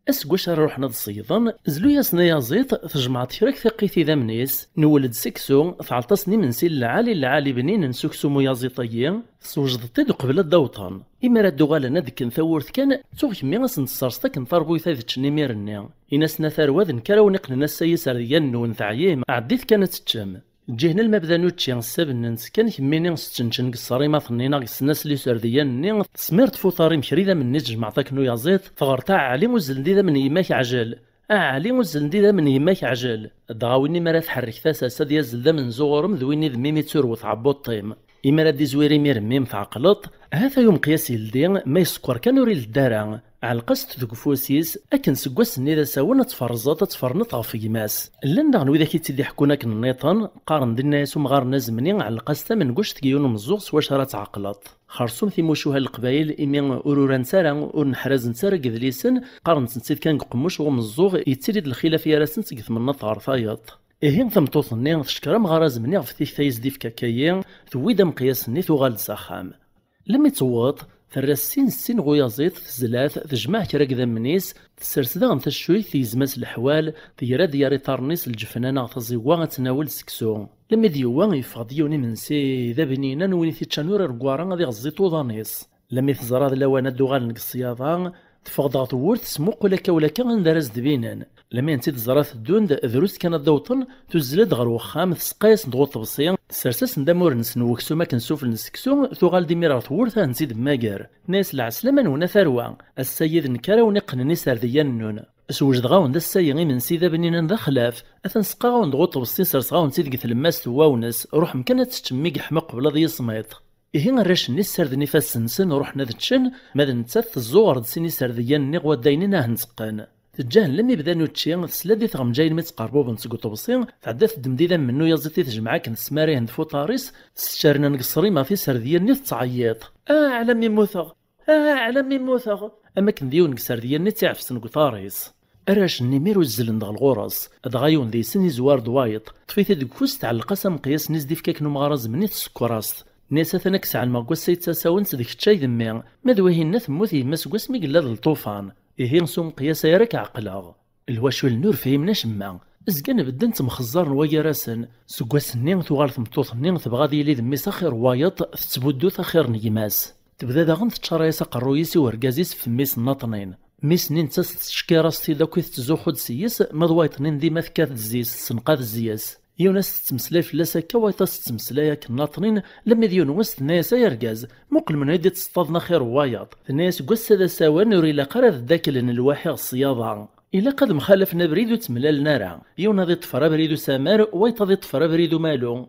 Aseggas ara ruḥen ad ṣeyden, zlu-yasen ayaẓiḍ, tjemɛeḍ kra n tiqqit idammen-is, newwel-d seksu, tɛelleḍ-asen imensi n lɛali n lɛali bninen s uksum uyaẓiḍ-agi, teswejdeḍ-t-id uqbel ad d-awḍen. Imi ara d-uɣalen ad kken tawwurt kan, ttuɣ kemmi ad sen-tesserseḍ akken tarbuyt ad ččen imir-nni. Ini-asen: "A tarwa, d nekk ara wen-iqqnen ass-a iserdiyen-nwen, teɛyim, ɛeddit kan ad teččem." Ǧǧihen alma bdan učči, ssabnen-tt kan kemmini s ččenčen deg ṣṣarimat-nni neɣ deg ssnasel iserdiyen-nni, tesmirt f uṭar-im kra idammen-nni tjemɛeḍ akken uyaẓiḍ, teɣreḍ: "A Ɛli, uzzlen-d idammen n yemma-k, ɛjel! A Ɛli, uzzlen-d idammen n yemma-k, ɛjel!" Dɣa win imi ara tḥerrek tasa-s ad yazzel d amenzu ɣur-m d win i d mmi-m i tturw tɛebbuḍt-im. Imi ara d-izwir imir mmi-m tɛeqleḍ, ha-t-a umeqyas yeldi, ma yeskeṛ kan ur ileddi ara. Ɛelleq-as-t deg ufus-is, akken seg wass-nni d asawen ad tferẓeḍ, ad tferneḍ ɣef gma-s. Llan daɣen widak i tt-id-iḥekkun akken nniḍen, qqaren dinna-yas umɣar n azemni, ɛelleq-as tamenguct deg yiwen umeẓẓuɣ s wacu ara tɛeqleḍ. Xersum timucuha n Leqbayel, imi ur urant ara, ur neḥrazent ara deg yedlisen, qqarent-tent-id kan deg uqemmuc n umeẓẓuɣ, yettili-d lxilaf gar-asent seg tmennaḍt ɣer tayeḍ. Ihi tameṭṭut-nni teckeṛ amɣar azemni ɣef tikta i s-d-ifka akka-yi, tewwi-d ameqyas-nni, tuɣal-d s axxam. Lemmi tewweḍ, terra sin sin ɣ uyaẓiḍ, tezla-t, tejmeɛ kra n yidammen-is, tessers daɣen taccuyt, tegzem-as leḥwal, tegra-d gar iṭarren-is lǧefna neɣ taẓiwa ad tnawel seksu. Lemmi d-yewwa, yeffeɣ-d yiwen imensi d abninan, win i t-iččan ur ireggem ara ad iɣeẓẓ iṭuḍan-is. Lemmi teẓra d lawan ad d-uɣalen deg ṣṣyaḍa, teffeɣ-d ɣer tewwurt, tesmuqul akka u lakka anda ara s-d-binen. Lemmi tt-id-teẓra teddun-d, drus kan ad d-awḍen, tuzzel-d ɣer wexxam, tseqqa-yasen-d ɣer uṭebsi, tessers-asen-d amur-nsen n weksum akken sufell n seksu, tuɣal-d imir ɣer tewwurt ad ten-id-temmager. Tenna-yas: "Lɛeslama-nwen a tarwa, ass-a yid-neɣ ara wen-iqqnen iserdiyen-nwen. Swejdeɣ-awen-d ass-a imensi d abninan d axlaf, atan seqqaɣ-awen-d ɣer uṭebsi, serseɣ-awen-tt-id deg tlemmast n wawnes, ruḥem kan ad teččem mi yeḥma qbel ad yismiḍ." Ihi arrac-nni ssarden ifassen-nsen, ruḥen ad ččen, ma d nettat tezzuɣer-d sin iserdiyen-nni ɣ waddaynin ahen-teqqen. Teǧǧa-hen lemmi bdan učči, tesla-d i tɣemjayin mi ttqerbubent seg uṭebsi, tɛedda teddem-d idammen n uyaẓiḍ i tejmeɛ akken tesmar-ihen f uṭar-is, tesčernen deg ṣṣrima tiserdiyen-nni tettɛeyyiḍ: "Ah, ɛlam i mmuteɣ! Ah, ɛlam i mmuteɣ!" Am akken d yiwen deg iserdiyen-nni i tt-iɛefsen deg uṭar-is. Arrac-nni imir uzzlen-d ɣer ɣur-s, dɣa yiwen deg-sen izwar-d wayeḍ, ṭṭef-it-id deg ufus, tɛelleq-as ameqyas-nni i s-d-ifka akken umɣar azemni, tessekker-as-t. Tenna-yas: "Atan ad k-sɛelmeɣ deg wass-a yettasawen d kečč ay d mmi. Ma d wahi-nni, temmut yemma-s seg wasmi yella d lṭufan. Ihi s umeqyas-a ara k-ɛeqleɣ." Lwacul-nni ur fhimen acemma. Zgan bedden ttemxeẓẓaren wagar-asen. Seg wass-nni tuɣal tmeṭṭut-nni tebɣa ad yili d mmi-s axir n wayeḍ, tettbuddut axir n gma-s. Tebda daɣen teččaray-as aqerruy-is i urgaz-is f mmi-s n Naṭnin. Mmi-s-nni nettat tettcekkir-as-t-id akk i tettzuxxu-d s-yes, ma d wayeḍ-nni dima tekkat-d zzi-s, tessenqad zzi-s. Yiwen ass tettmeslay fell-as akka, wayeḍ ass tettmeslay akken Naṭnin, lemmi d yiwen wass tenna-yas: "Ay argaz, muqel menhu i d-itteṣṭaḍen axir n wayeḍ." Tenna-yas: "Deg wass-a d asawen, ur ilaq ara ad ddaklen lwaḥi ɣer ṣṣyaḍa. Ilaq ad mxalafen abrid ur ttemlalen ara. Yiwen ad iṭṭfer abrid usamar, wayeḍ ad iṭṭfer abrid umalu."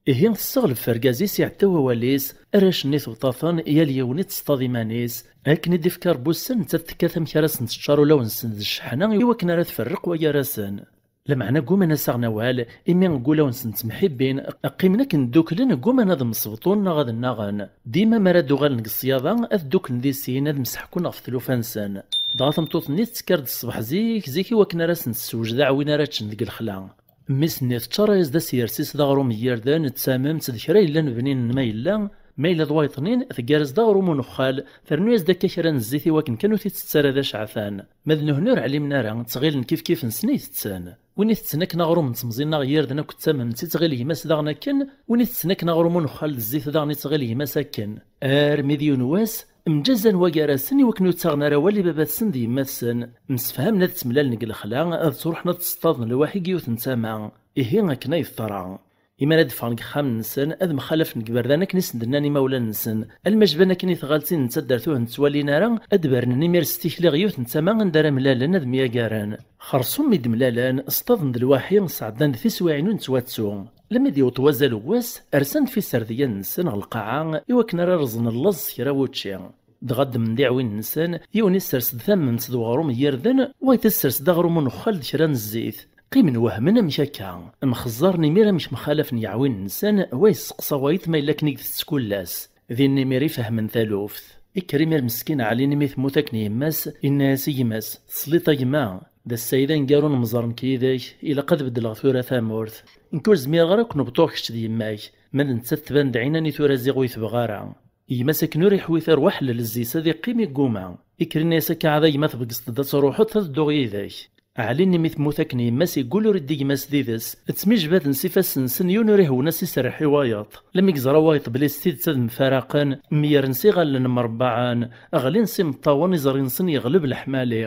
Ihi tesseɣleb f urgaz-is, iɛetta wawal-is, arrac-nni tewṭa-ten, yal yiwen itteṣṭaḍ iman-is. Akken i d-ifka Rebbi ussan, nettat tekkat amek ara sen-teččar ulawen-nsen d cceḥna i wakken ara tferreq wagar-asen. Lameɛna gguman ad s-aɣen awal, imi deg ulawen-nsen ttemḥibbin, qqimen akken dduklen, gguman ad msebṭun neɣ ad nnaɣen. Dima mi ara d-uɣalen deg ṣṣyaḍa, ad dduklen di sin, ad mseḥkun ɣef tlufa-nsen. Dɣa tameṭṭut-nni tettekkar-d ṣṣbeḥ zik zik i wakken ara sen-tessewjed aɛwin ara ččen deg lexla. Mmi-s-nni teččaray-as-d asyers-is d aɣrum n yirden, d tamemt, d kra yellan bninen ma yella, ma yella d wayeḍ-nni, teggar-as-d aɣrum unexxal, ternu-yas-d akka kra n zzit i wakken kan ur t-ittett ara d aceɛtan. Ma d nehni ur ɛlimen ara, ttɣilen kifkif-nsen i tetten. Win itetten akken aɣrum n temẓin neɣ yirden akked tamemt, ittɣil gma-s daɣen akken, win itetten akken aɣrum unexxal d zzit daɣen, ittɣil gma-s akken. Armi d yiwen wass, mǧazan wagar-asen i wakken ur ttaɣen ara awal i baba-tsen d yemma-tsen. Msefhamen ad ttemlalen deg lexla, ad ttruḥen ad ttseṭṭaḍen lwaḥi deg yiwet n tama. Ihi akken ay teḍra. Imi ara d-ffɣen deg yexxamen-nsen, ad mxalafen deg iberdan akken i sen-d-nnan imawlan-nsen. Alma jban akken i tɣaltin n taddart ur ten-ttwalin ara, ad d-bernen imir s tikli ɣer yiwet n tama anda ara mlalen ad myagaren. Xersum mi d-mlalen, sṭaḍen-d lwaḥi, sɛeddan-d tiswiɛin ur nettwattu. Lemmi d-yewweḍ wazal n wass, rsan-d f iserdiyen-nsen ɣer lqaɛa i wakken ara rẓen llaẓ s kra n wučči. Dɣa ddmen-d iɛwinen-nsen, yiwen issers-d tamemt d uɣrum n yirden, wayeḍ issers-d aɣrum unexxal d kra n zzit. Qqimen wehmen amek akka. Mxeẓẓaren imir amek mxalafen yeɛwinen-nsen, wa yesteqsa wayeḍ ma yella akken i itett kullas. Din imir i fehmen taluft. Ikker imir meskin Ɛli imi temmut akken yemma-s, inna-yas i gma-s: "Tesliḍ a gma, d ass-a i d aneggaru n umẓer nekk yid-k, ilaq ad beddleɣ tura tamurt. Nekk ur zmireɣ ara ad ken-bṭuɣ kečč d yemma-k, ma d nettat tban-d ɛinani tura ziɣ ur yi-tebɣi ara." Gma-s akken ur iḥwi tarwa ḥellel zzi-s ad iqqim igguma. Ikker inna-yas: "Akka ɛad a gma tbegseḍ-d ad truḥeḍ, ad dduɣ yid-k." Ɛli-nni mi temmut akken yemma-s, iggul ur iddi gma-s d ides. Ttmijbaden s ifassen-nsen, yiwen ur ihewwen ad s-iserreḥ i wayeḍ. Lemmi yeẓra wayeḍ belli s tidet ad mfaraqen, myaren s iɣallen mrebbaɛen, ɣlin s imeṭṭawen, iẓri-nsen yeɣleb leḥmali.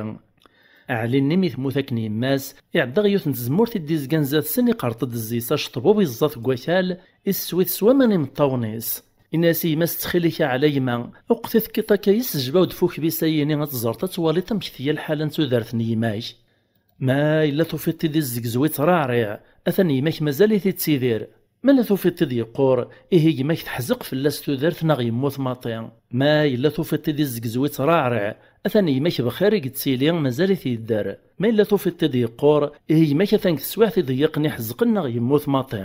Ɛli-nni mi temmut akken yemma-s, iɛedda ɣer yiwet n tzemmurt i d-izgan zdat-sen, iqerṭ-d zzi-s aceṭbub, iẓẓa-t deg wakal, issew-it s waman imeṭṭawen-is. Inna-yas i gma-s: "Ttxil-k a Ɛli a gma, ur qtiṭ-kiṭ akka, yessejbaw-d f ukbis-ayini ad teẓreḍ, ad twaliḍ amek tga lḥala n tudert n gma-k. Ma yella tufiḍ-t-id izzegzew-itt raɛriɛ, atan gma-k mazal-it ittidir." Ma la tufiḍ-t-id yeqqur, ihi gma-k teḥzeq fell-as tudert neɣ yemmut maṭi. Ma yella tufiḍ-t-id izzegzew-itt raɛriɛ, atan gma-k bxir i yettili, mazal-it yedder. Ma yella tufiḍ-t-id yeqqur, ihi gma-k atan deg teswiɛt iḍeyyiqen iḥezqen neɣ yemmut maṭi.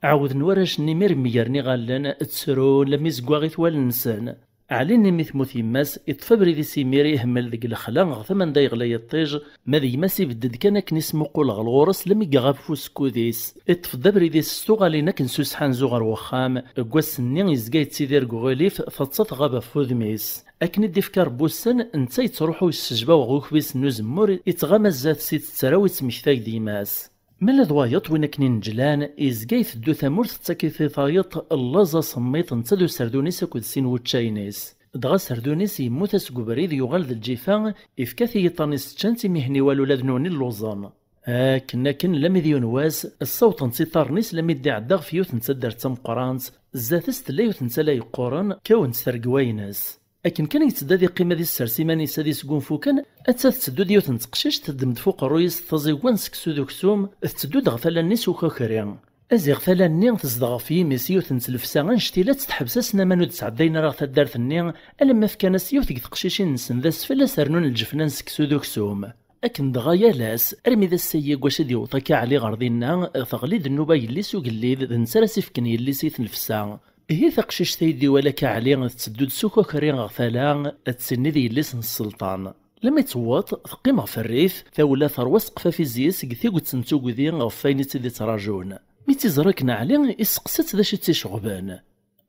Ɛawden warrac-nni mi remmgaren iɣallen, ttrun lammi zeggaɣit wallen-nsen. Ɛli-nni mi temmut yemma-s, iṭṭef abrid-is imir ihemmel deg lexla ɣer tama anda yeɣla yiṭij, ma d gma-s ibedd-d kan akken ismuqul ɣer ɣur-s lammi iɣab ɣef usekkud-is. Iṭṭef-d abrid-is s tuɣalin akken s usḥanzu ɣer wexxam, deg wass-nni yezga yettidir deg uɣilif, taḍsa tɣab ɣef wudem-is. Akken i d-ifka Rebbi ussan, netta yettruḥu yessejbaw ɣer ukbis n uzemmur, ittɣama zdat-s, ittetteraw, ittmektay d yemma-s. Ma la d wayeḍ win akken ineǧlan, yezga iteddu tamurt tettak-it i tayeḍ, llaẓ asemmiḍ, netta d userdun-is akked sin wuccayen-is. Dɣa aserdun-is yemmut-as deg ubrid, yuɣal d lǧifa, ifka-t i yiṭan-is ččan-tt, imihen i walulad-nwen i lluẓen. Akken akken lammi d yiwen wass, ssawṭen-tt iṭarren-is lammi d-iɛedda ɣef yiwet n taddart d tameqqrant, zdat-s tella yiwet n tala yeqquren, kkawen-tt tregwa-ines. Akken kan yetteddu ad iqqim ad issers iman-is ad isgunfu kan, atta tetteddu-d yiwet n teqcict, teddem-d f uqerruy-is taẓigwa n seksu d uksum, tetteddu-d ɣer tala-nni s ukakri. Aziɣ tala-nni tezdeɣ ɣef yimi-s yiwet n tlefsa annect-ilatt, teḥbes-asen aman ur d-sɛeddayen ara ɣer taddart-nni, alamma fkan-as yiwet deg teqcicin-nsen d asfel ad s-rnun lǧefna n seksu d uksum. Akken dɣa yal ass, armi d ass-agi deg wacu i d-yewweḍ akka Ɛli ɣer dinna, teɣli-d nnuba yelli-s ugellid, d netta ara s-ifken yelli-s i tnefsa. Ihi taqcict ay d-iwala akka Ɛli tetteddu-d s ukakri ɣer tala, ad tessinni d yelli-s n sselṭan. Lammi tewweḍ, teqqim ɣef rrif, tawla terwa s teqfafizis deg tiget n tugdi ɣef wayen i tt-id-ittrajun. Mi tt-iẓra akken Ɛli, isteqsa-tt d acu i tt-iceɣben.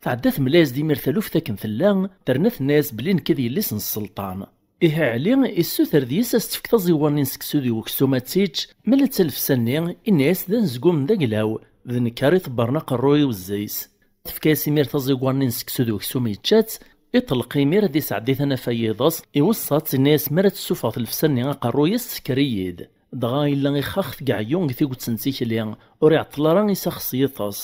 Tɛedda temla-yas-d imir taluft akken tella, terna tenna-yas belli nekk d yelli-s n sselṭan. Ihi Ɛli issuter deg-s ad s-tefk taẓiwa-nni n seksu d uksum ad tt-ičč, ma la d talefsa-nni, inna-yas d anezgum d aglaw, d nekk ara itebbren aqerruy i wezzi-s. Tefka-yas imir taẓiwa-nni n seksu d uksum, yečča-tt, iṭelleq imir ad isɛeddi tanafa yiḍes, iweṣṣa-tt, inna-yas mi ara tessufeɣ tlefsa-nni aqerruy-is tekker-iyi-d. Dɣa yella ixax deg ɛeyyu deg tiget n tikli, ur iɛeṭṭel ara isax s yiḍes.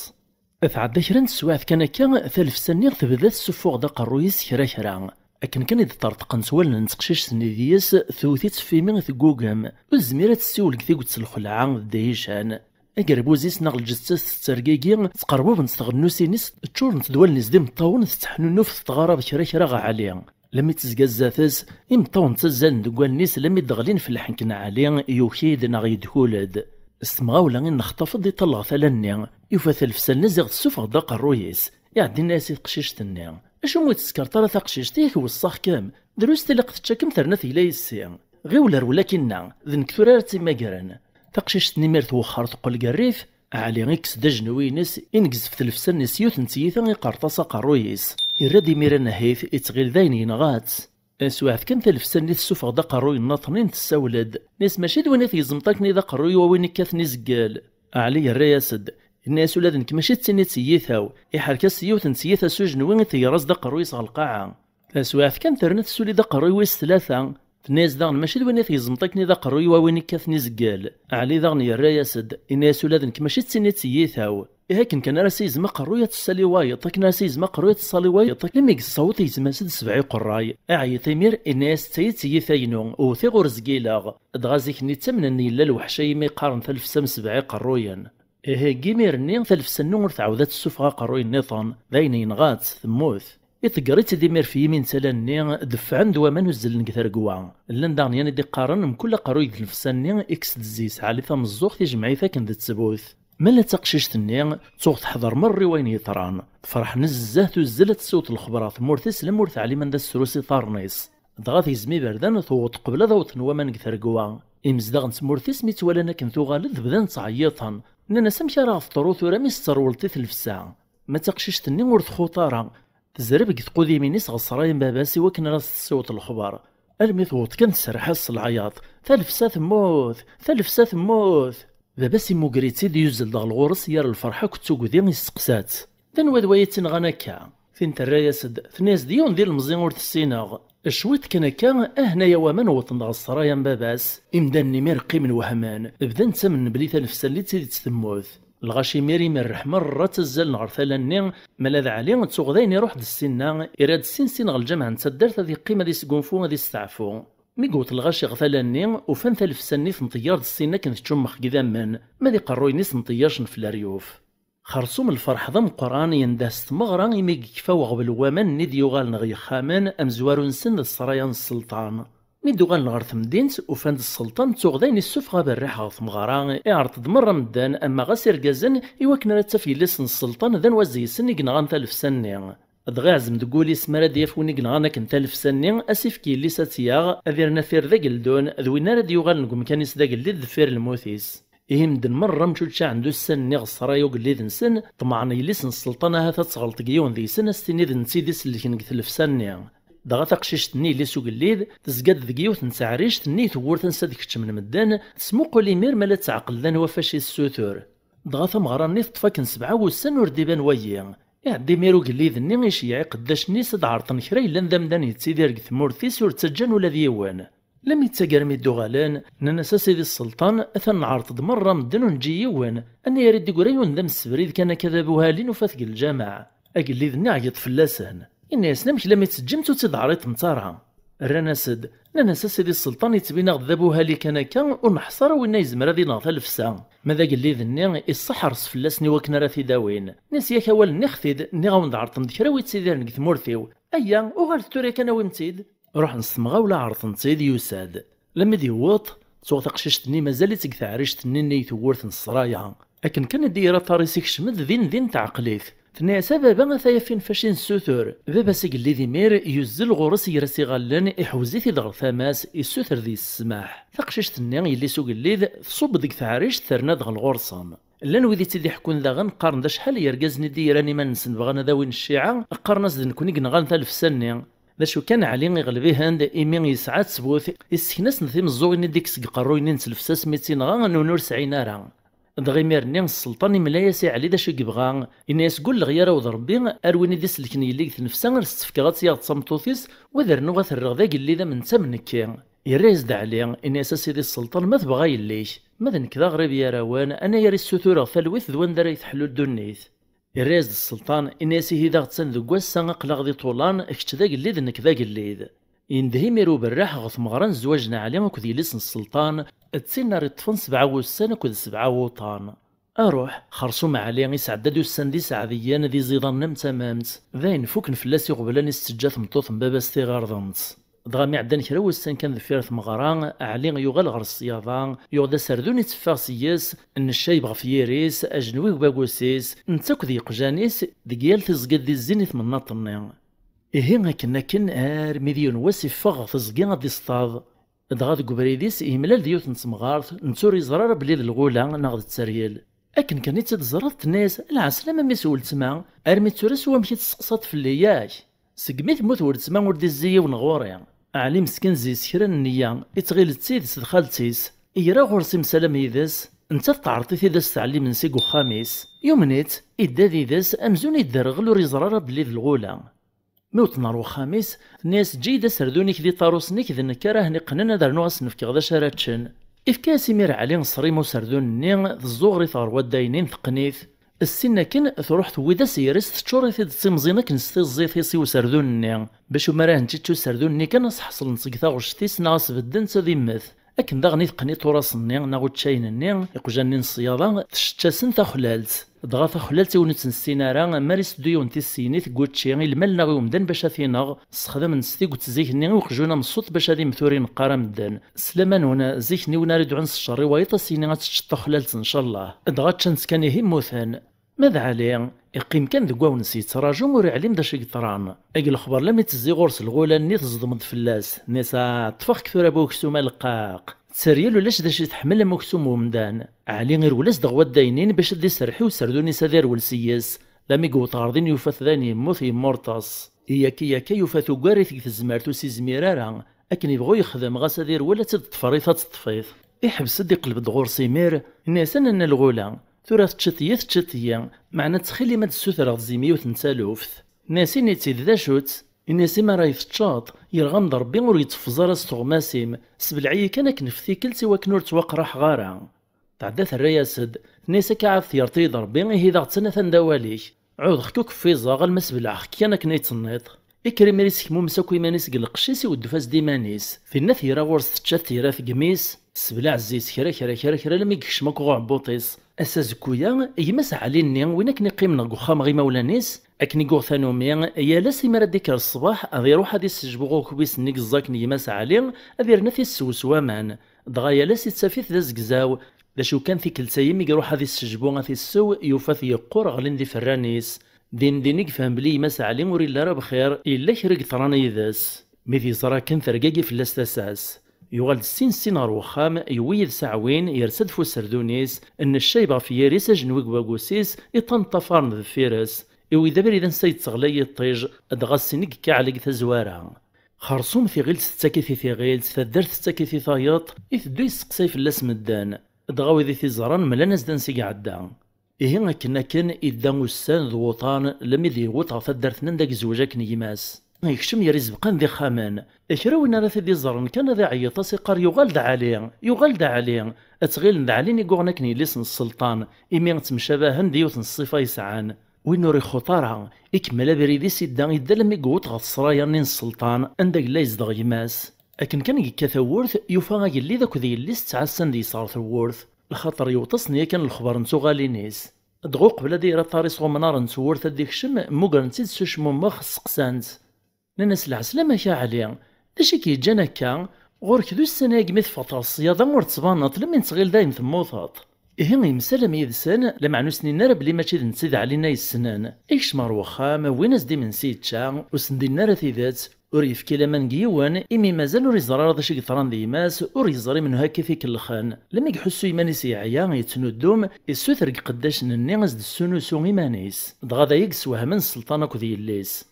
Tɛedda kra n teswiɛt kan akka, talefsa-nni tebda tessuffuɣ-d aqerruy-is kra kra. Akken kan i d-ṭerṭqent wallen n teqcict-nni deg-s, tewwet-itt f imi teggugem. Ur tezmir ad tessiwel deg tiget s lxelɛa d ddihican. Agerbuz-is neɣ lǧetta-s tettergigi, ttqerbubent tɣennusin-is, ččurent-d wallen-is d imeṭṭawen, tetteḥnunnuf tettɣarab kra kra ɣer Ɛli. Lammi tezga zdat-s, imeṭṭawen ttazzalen deg wallen-is lammi d-ɣlin f lḥenk n Ɛli, yuki-d neɣ yedkul-d. S temɣawla i nexṭaf-d iṭelleɣ tala-nni, yufa talefsa-nni ziɣ tessufeɣ-d aqerruy-is. Iɛeddi inna-yas i teqcict-nni: "Acu umi ur tettsekkeṛt ara taqcict, yak weṣṣaɣ-kem? Drus tilaq tečča-kem terna tegla yes-i. Ɣiwel rwel akinna, d nekk tura ara tt-imagren." Taqcict-nni imir twexxer teqqel deg rrif, Ɛli ikkes-d ajenwi-ines, ineggez f tlefsa-nni s yiwet n tyita, iqerṭ-as aqerruy-is. Irra-d imir anehhit, ittɣil dayen yenɣa-tt. Taswiɛt kan talefsa-nni tessufeɣ-d aqerruy nniḍen, tessawel-d. Inna-yas: "Mačči d win i tgezmeḍ akken i d aqerruy-iw a win ikkaten izgel?" Ɛli yerra-yas-d. Inna-yas: "Ula d nekk mačči d tin i d tiyita-w." Iḥerk-as yiwet n tyita s ujenwi, iṭeyyer-as-d aqerruy-is ɣer lqaɛa. Taswiɛt kan terna tessuli-d aqerruy wis tlata. Tenna-yas daɣen: "Mačči d win i tgezmeḍ akken i d aqerruy-iw a win ikkaten izgel?" Ɛli daɣen yerra-yas-d. Inna-yas: "Ula d nekk mačči d tin i d tiyita-w." Ihi akken kan ara s-yegzem aqerruy ad tessali wayeḍ, akken ara s-yegzem aqerruy ad tessali wayeḍ, imi yessaweḍ yegzem-as-d sebɛa iqerray. Iɛeyyeḍ imir, inna-yas: "D tayi i d tiyita-inu, wwteɣ ur zgileɣ." Dɣa zik-nni ttamnen yella lweḥc-a imi qqaren talefsa am sebɛa iqerruyen. Ihi deg imir-nni talefsa-nni ur tɛawed ad tessufeɣ aqerruy nniḍen, d ayen yenɣa-tt, temmut. Iḍegger-itt-id imir f yimi n tala-nni, deffɛen-d waman uzzlen deg tregwa. Llan daɣen yan i d-iqqaren mkul aqerruy deg tlefsa-nni, ikkes-d zzi-s Ɛli tameẓẓuɣt, ijmeɛ-it akken d ttbut. Ma la d taqcict-nni, tuɣ teḥḍer merra i wayen yeḍran. Tefreḥ nezzeh, tuzzel ad tessiweḍ lexber ɣer tmurt-is, lemmer ur teɛlim anda tesrus iḍarren-is. Dɣa tegzem iberdan, tewweḍ qbel ad awḍen waman deg tregwa. Imezdaɣ n tmurt-is mi tt-walan akken tuɣal-d, bdan ttɛeyyiṭen. Nnan-as: "Amek ara ɣ-teḍru tura mi s-terwleḍ i tlefsa?" Ma d taqcict-nni ur txuṭ ara. Tezreb deg tqudimin-is ɣer ṣṣraya n baba-s i wakken ara s-tessiweḍ lexber. Almi tewweḍ kan tserreḥ-as s leɛyaḍ: "Talefsa temmut! Talefsa temmut!" Baba-s immuger-itt-id, yuzzel-d ɣer ɣur-s yir lferḥ akked tugdi, yesteqsa-tt: "D anwa d waya i tt-inɣan akka?" Tin terra-yas-d, tenna-yas-d: "Yiwen d ilemẓi ur t-ssineɣ." Cwiṭ kan akka, ahnaya waman wwḍen-d ɣer ṣṣraya n baba-s. Imdanen imir qqimen wehmen, bdan ttamnen belli talefsa-nni d tidet temmut. Lɣaci imir imerreḥ merra ttazzalen ɣer tala-nni, ma la d Ɛli tuɣ dayen iruḥ-d ssinna, irra-d sin sin ɣer lǧameɛ n taddart ad iqqim ad isgunfu ad isteɛfu. Mi yewweḍ lɣaci ɣer tala-nni, ufan talefsa-nni tenṭeyyer-d ssinna akken teččummex deg idammen, ma d iqerruyen-is nṭeyyacen f leryuf. Xersum lferḥ d ameqqran yendeh s tmeɣra imi yekfa uɣbel n waman-nni d-yuɣalen ɣer yexxamen, amezwaru-nsen d ssraya n sselṭan. Mi d-uɣalen ɣer temdint, ufan-d sselṭan d tuɣda-ines issufeɣ aberriḥ ɣer tmeɣra, iɛreḍ-d merra medden, ama ɣas irgazen, i wakken ara taf yelli-s n sselṭan d anwa deg-sen i yenɣan talefsa-nni. Dɣa iɛzem deg wul-is mi ara d-yaf win i yenɣan akken talefsa-nni, ad s-ifk yelli-s ad tt-yaɣ, ad irnafir d ageldun, d win ara d-yuɣalen deg umkan-is d agellid deffir lmut-is. Ihi medden merra mčuččaɛen d ussan-nni ɣer ssraya ugellid-nsen, ṭemɛen yelli-s n sselṭan ahat ad teɣleḍ deg yiwen deg-sen, ad s-tiniḍ d netta i d-isellken deg tlefsa-nni. Dɣa taqcict-nni yelli-s ugellid tezga-d deg yiwet n teɛrict-nni i tewwurt ansa d-keččmen medden, tesmuqul imir ma la teɛqel d anwa fac i tessutur. Dɣa tameɣra-nni teṭṭef akken sebɛa wussan ur d-iban wayi. Iɛedda imir ugellid-nni iceyyeɛ iqeddacen-is ad d-ɛerḍen kra yellan d amdan yettidir deg tmurt-is ur ttaǧǧan ula d yiwen. Lami d tagar mi d-uɣalen, nnan-as a sidi sselṭan, atan nɛerḍ-d merra medden ur neǧǧi yiwen, anayer i d-iggra yiwen d amsebrid kan akka d abuhali nufa-t deg lǧameɛ. Agellid-nni ɛyiḍ fell-asen. Inna-yasen amek lami teǧǧimt ur tt-id-ɛriḍemt ara? Rran-as-d, nnan-as a sidi sselṭan yettbin-aɣ-d d abuhali kan akka ur neḥṣa ara winna yezmer ad ineɣ talefsa. Ma d agellid-nni iṣṣeḥres fell-asen i wakken ara t-id-awin. Nnan-as yak awal nniɣ-t-id, nniɣ-awen-d ɛerḍen-d kra wi ttidiren deg tmurt-iw. Ayya, uɣalet tura kan awim-tt-id. Ruḥen s temɣawla ɛerḍen-tt-id yusa-d. Lami d-yewweḍ, ttuɣ taqcict-nni mazal-itt deg teɛrict-nni-nni i tewwurt n ssraya. Akken kan i d-yerra aṭar-is ikcem-d din din teɛqel-it. Tenna-yas a baba ata yafin fac i nessutur. Baba-s igellid imir yuzzel ɣur-s ger-as iɣallen iḥewz-it-id ɣer tama-s issuter deg-s ssmaḥ. Taqcict-nni yelli-s ugellid tṣubb-d deg teɛrict terna-d ɣer ɣur-sen. Llan wid i tt-id-iḥekkun daɣen qqaren d acḥal n yergazen i d-yerran iman-nsen bɣan ad awin cciɛa, qqaren-as d nekkni i yenɣan talefsa-nni. D acu kan, Ɛli iɣleb-ihen-d imi yesɛa ttbut, issekn-asen timeẓẓuɣin i d-ikkes deg iqerruyen-nni n tlefsa asmi tt-inɣa, nuni ur sɛin ara. Dɣa imir-nni sselṭan imla-yas i Ɛli d acu i yebɣa, inna-yas gulleɣ yaraw d Rebbi, ar win i d-isellken yelli deg tnefsa ar s-tt-fkeɣ ad tt-yaɣ d tameṭṭut-is, wa d rnuɣ ad t-rreɣ d agellid am netta am nekki. Yerra-yas-d Ɛli, inna-yas a sidi sselṭan ma tebɣa yelli-k, ma d nekk d aɣrib yarawen, anayer i ssutureɣ talwit d wanda ara yi-teḥlu ddunit. Irra-yas-d sselṭan, inna-yas ihi d aɣettan deg wass-a aql-aɣ di ṭulan, kečč d agellid nekk d agellid. Yendeh imir uberraḥ ɣer tmeɣra n zzwaǧ n Ɛli akked yelli-s n sselṭan, d tin ara iṭṭfen sebɛa wussan akked sebɛa wuṭan. Aruḥ, xersum Ɛli isɛedda-d ussan d iseɛdiyen d iẓidanen am tamamt, d ayen fuken fell-as iɣeblan i s-teǧǧa tmeṭṭut n baba-s tiɣirdemt. Dɣa mi ɛeddan kra wussan kan deffir tmeɣra, Ɛli yuɣal ɣer ṣṣyada, yuɣ-d aserdun itteffeɣ seg-s, n ccayeb ɣef yiri-s, ajenwi deg ubagus-is, netta akked yeqjan-is, deg yal tiẓgi d-izzin i temnaḍt-nni. Ihi akken akken armi d yiwen wass iffeɣ ɣer teẓgi ad d-iṣṭad. Dɣa deg ubrid-is yemlal d yiwet n temɣart, netta ur yeẓri ara belli d lɣula neɣ d tteryel. Akken kan i tt-id-teẓra tenna-yas, lɛeslama mmi-s n weltma, armi d tura s wamek i testeqsaḍ fell-i, yak? Segmi temmut weltma ur d-izzi yiwen ɣur-i. Ɛli meskin zi s kra n nniya, ittɣil d tidet d xalti-s. Igra ɣur-s imsalam yid-s, nettat teɛreḍ-it-id ad s-tɛellim-nni seg uxxam-is. Yumen-itt, idda did-s amzun idderɣel ur yeẓri ara belli d lɣula. Mi wwḍen ɣer uxxam-is, tenna-yas eǧǧ-iyi-d aserdun-ik d iṭarusen-ik d nekk ara hen-iqqnen ad rnuɣ ad sen-fkeɣ d acu ara ččen. Ifka-yas imir Ɛli ṣṣrim userdun-nni, teẓẓuɣer-it ɣer waddaynin teqqen-it. Ssin akken, truḥ tewwi-d aseyres, teččur-it-id d timẓin akken s tiẓẓit-is i userdun-nni, bac umar ahent-ičč userdun-nni kan ad s-ḥeṣlen seg taɣect-is neɣ ad s-bedden ad immet. Akken daɣen i teqqen iṭuras-nni neɣ uččayen-nni, iqjan-nni n ṣṣyada, tcečč-asen taxlalt. Dɣa taxlalt i wen ur tt-nessin ara, mi ara iseddu yiwen tisseynit n wučči i lmal neɣ i umdan bac ad t-ineɣ, ssexdamen-tt tiget zik-nni i uqjun ameṣṣut bac ad immet ur ineqq ara medden. S laman-nwen, zik-nni win ara idɛun s cceṛ i wayeḍ, ad s-yini ad teččeḍ taxlalt, ncallah. Dɣa ččan-tt kan ihi mmuten. Ma d Ɛli, iqqim kan deg wawen-s yettraǧu ur iɛlim d acu i yeḍran. Eg lexber lami tezzi ɣur-s lɣula-nni teẓdem-d fell-as. Nisa, ṭṭfeɣ-k tura bu uksum a leqqaq. Tteryel ulac d acu i tḥemmel am uksum n umdan. Ɛli irwel-as-d ɣer waddaynin bac ad d-iserreḥ i userdun-is ad irwel seg-s. Lami yewweḍ ɣer din yufa-t dayen yemmut yemmurṭes. Iyaka iyaka yufa tugar-it deg tezmert ur s-izmir ara. Akken yebɣu yexdem, ɣas ad irwel ad tt-id-ṭṭfer-it ad teṭṭef-it. Iḥbes-d iqleb-d ɣur-s imir, inna-yas a nanna lɣula, tura teččiḍ-iyi teččiḍ-iyi, meɛna ttxil-im ad d-ssutreɣ d zim yiwet n taluft. Inna-yas ini-tt-id d acu-tt? Inna-yas imi ara yi-teččeḍ, yerɣa-m-d Ṛebbi ur yetteffeẓ ara s tuɣmas-im, sbelɛeɣ-iyi kan akken ɣef tikkelt i wakken ur ttwaqraḥeɣ ara. Tɛedda terra-yas-d, tenna-yas akka ɛad t-yerṭi-yi-d Ṛebbi, ihi d aɣettan atan d awal-ik. Ɛudeɣ-k ur k-ffiẓeɣ alma sbelɛeɣ-k kan akken ay d-tenniḍ. Ikker imir isekmumes akk iman-is deg lqecc-is iweddef-as-d iman-is. Tinna tira ɣur-s tečča tira tgem-is. Tesseblaɛ zzit kra kra kra kra almi yekcem akk uɛebbuṭ-is. Ass azekku-ya, gma-s Ɛli-nni, win akken iqqimen deg uxxam ɣer imawlan-is, akken i yuɣ tanumi, yal ass imi ara d-ikker ṣṣbeḥ, ad iruḥ ad issejbu akubis-nni yeẓẓa akken gma-s Ɛli, ad irnu ad t-issew s waman. Dɣa yal ass ittaf-it d azegzaw. D acu kan, tikkelt-a imi iruḥ ad issejbu ad t-issew, yufa-t yeqqur, ɣlin-d iferran-is. Din din i yefhem belli gma-s Ɛli ur yelli ara bxir, yella kra i yeḍran yid-s. Mi t-yeẓra akken, tergagi fell-as tasa-s. Yuɣal-d sin sin ɣer wexxam, yewwi yid-s aɛwin, yersa-d f userdun-is, nneccayeb ɣef yiri-s, ajenwi deg wagus-is, iṭṭan ṭṭafaren deffir-s. Iwi-d abrid ansa yetteɣlay yiṭij, dɣa ssin i yekka Ɛli deg tazwara. Xersum tiɣilt tettak-it i tiɣilt, taddart tettak-it i tayeḍ, iteddu yesteqsay fell-as medden. Dɣa wid i t-iẓran mlan-as-d ansi iɛedda. Ihi akken akken idda ussan d wuṭan, lemmi d-yewweḍ ɣer taddart-nni anda yezweǧ akken gma-s. Yekcem yer izebqan d ixxamen. Kra win ara t-id-iẓren kan ad iɛeyyeḍ-as iqqar: "Yuɣal-d Ɛli! Yuɣal-d Ɛli!" Ad tt-ɣilen d Ɛli i yuɣen akken yelli-s n sselṭan, imi ttemcabahen d yiwet n ṣṣifa yesɛan. Win ur ixuṭ ara, ikemmel abrid-is idda idda lemmi yewweḍ ɣer ssraya-nni n sselṭan anda yella yezdeɣ gma-s. Akken kan yekka tawwurt, yufa agellid akked yelli-s ttɛassan deg-s ɣer tewwurt, lxaṭer yewweḍ-asen yakan lexbar n tuɣalin-is. Dɣa uqbel ad yerr aṭar-is ɣer umnar n tewwurt ad d-ikcem, mmugren-tt-id s ucmummex, sseqsan-t. Nnan-as: "Lɛeslama-k a Ɛli, d acu i k-yeǧǧan akka? Ɣur-k d ussan-agi mi teffɣeḍ ɣer ṣṣyada ur d-tbaneḍ, lemmi nettɣil dayen temmuteḍ." Ihi yemsalam yid-sen, lameɛna ur s-nnin ara belli mačči d netta i d Ɛli-nni ay ssnen. Ikcem ɣer wexxam, wwin-as-d imensi yečča, ur sen-d-nnin ara tidet. Ur yefki laman deg yiwen, imi mazal ur yeẓri ara d acu i yeḍran d gma-s, ur yeẓri menhu akka i t-ikellxen. Lemmi iḥussu iman-is yeɛya, yettnuddum, issuter deg iqeddacen-nni ad s-d-tessunusu iman-is. Dɣa d aya i yesswehmen sselṭan akked yelli-s.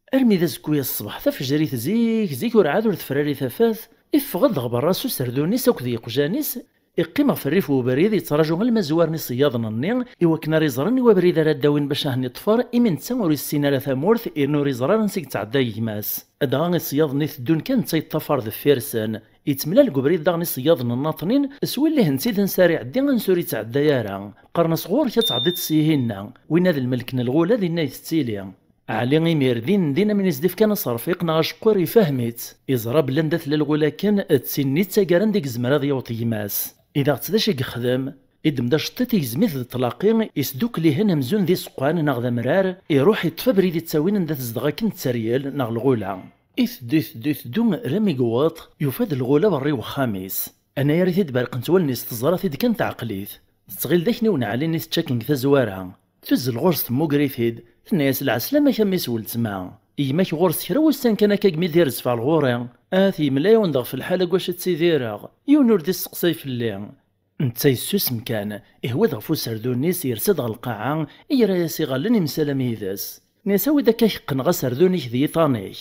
Armi d azekku-ya ṣṣbeḥ, tafejrit zik zik, urɛad ur tefri ara i tafat, iffeɣ-d ɣer berra s userdun-is akked yiqjan-is, iqqim ɣef rrif n ubrid, yettraǧu alma zwaren iṣeyyaden-nni, i wakken ara iẓren i wabrid ara d-awin bac ahen-iṭṭfer, imi netta ur yessin ara tamurt, yerna ur yeẓri ara ansi yetɛedda gma-s. Dɣa iṣeyyaden-nni teddun kan, netta yeṭṭafar deffir-sen. Yettemlal deg ubrid daɣen iṣeyyaden nnaṭnin, s willihen-tt-id ansi ara iɛeddi, ansi ur yetɛedday ara. Qqaren-as: "Ɣur-k ad tɛeddiḍ syihinna." Winna d lmelk n lɣula, dinna i tettili. Ɛli imir din din am win i s-d-ifkan aserfiq neɣ aceqqur, ifhem-itt. Iẓra belli anda tella lɣula akken, d tin-nni i d taggara anda i yezmer ad yaweḍ gma-s. I daɣ d acu i yexdem? Iddem-d aceṭṭiṭ, igzem-it d ṭṭlaqi, isdukkel-ihen amzun d iseqqan neɣ d amrar, iruḥ iṭṭef abrid ittawin anda tezdeɣ akken tteryel neɣ lɣula. Iteddu, iteddu, iteddu, alammi yewweḍ, yufa-d lɣula berra i wexxam-is. Anayer i t-id-berqent wallen-is, teẓra-t-id kan teɛqel-it. Tettɣil d akniwen Ɛli-nni tečča akken deg tazwara. Tuzzel ɣur-s, temmuger-it-id, tenna-yas: "Lɛeslama-k a mmi-s weltma. Gma-k ɣur-s kra wussan kan akka gmi d-irezf ɣer ɣur-i. Ahat yemla-yawen-d ɣef lḥal deg wacu ttidireɣ. Yiwen ur d-isteqsay fell-i." Netta yessusem kan, ihwa-d ɣef userdun-is, yersa-d ɣer lqaɛa, yerra-yas iɣallen, imsalam yid-s. Nni-as: "Awi-d akka, ak-qqneɣ aserdun-ik d yiṭan-ik."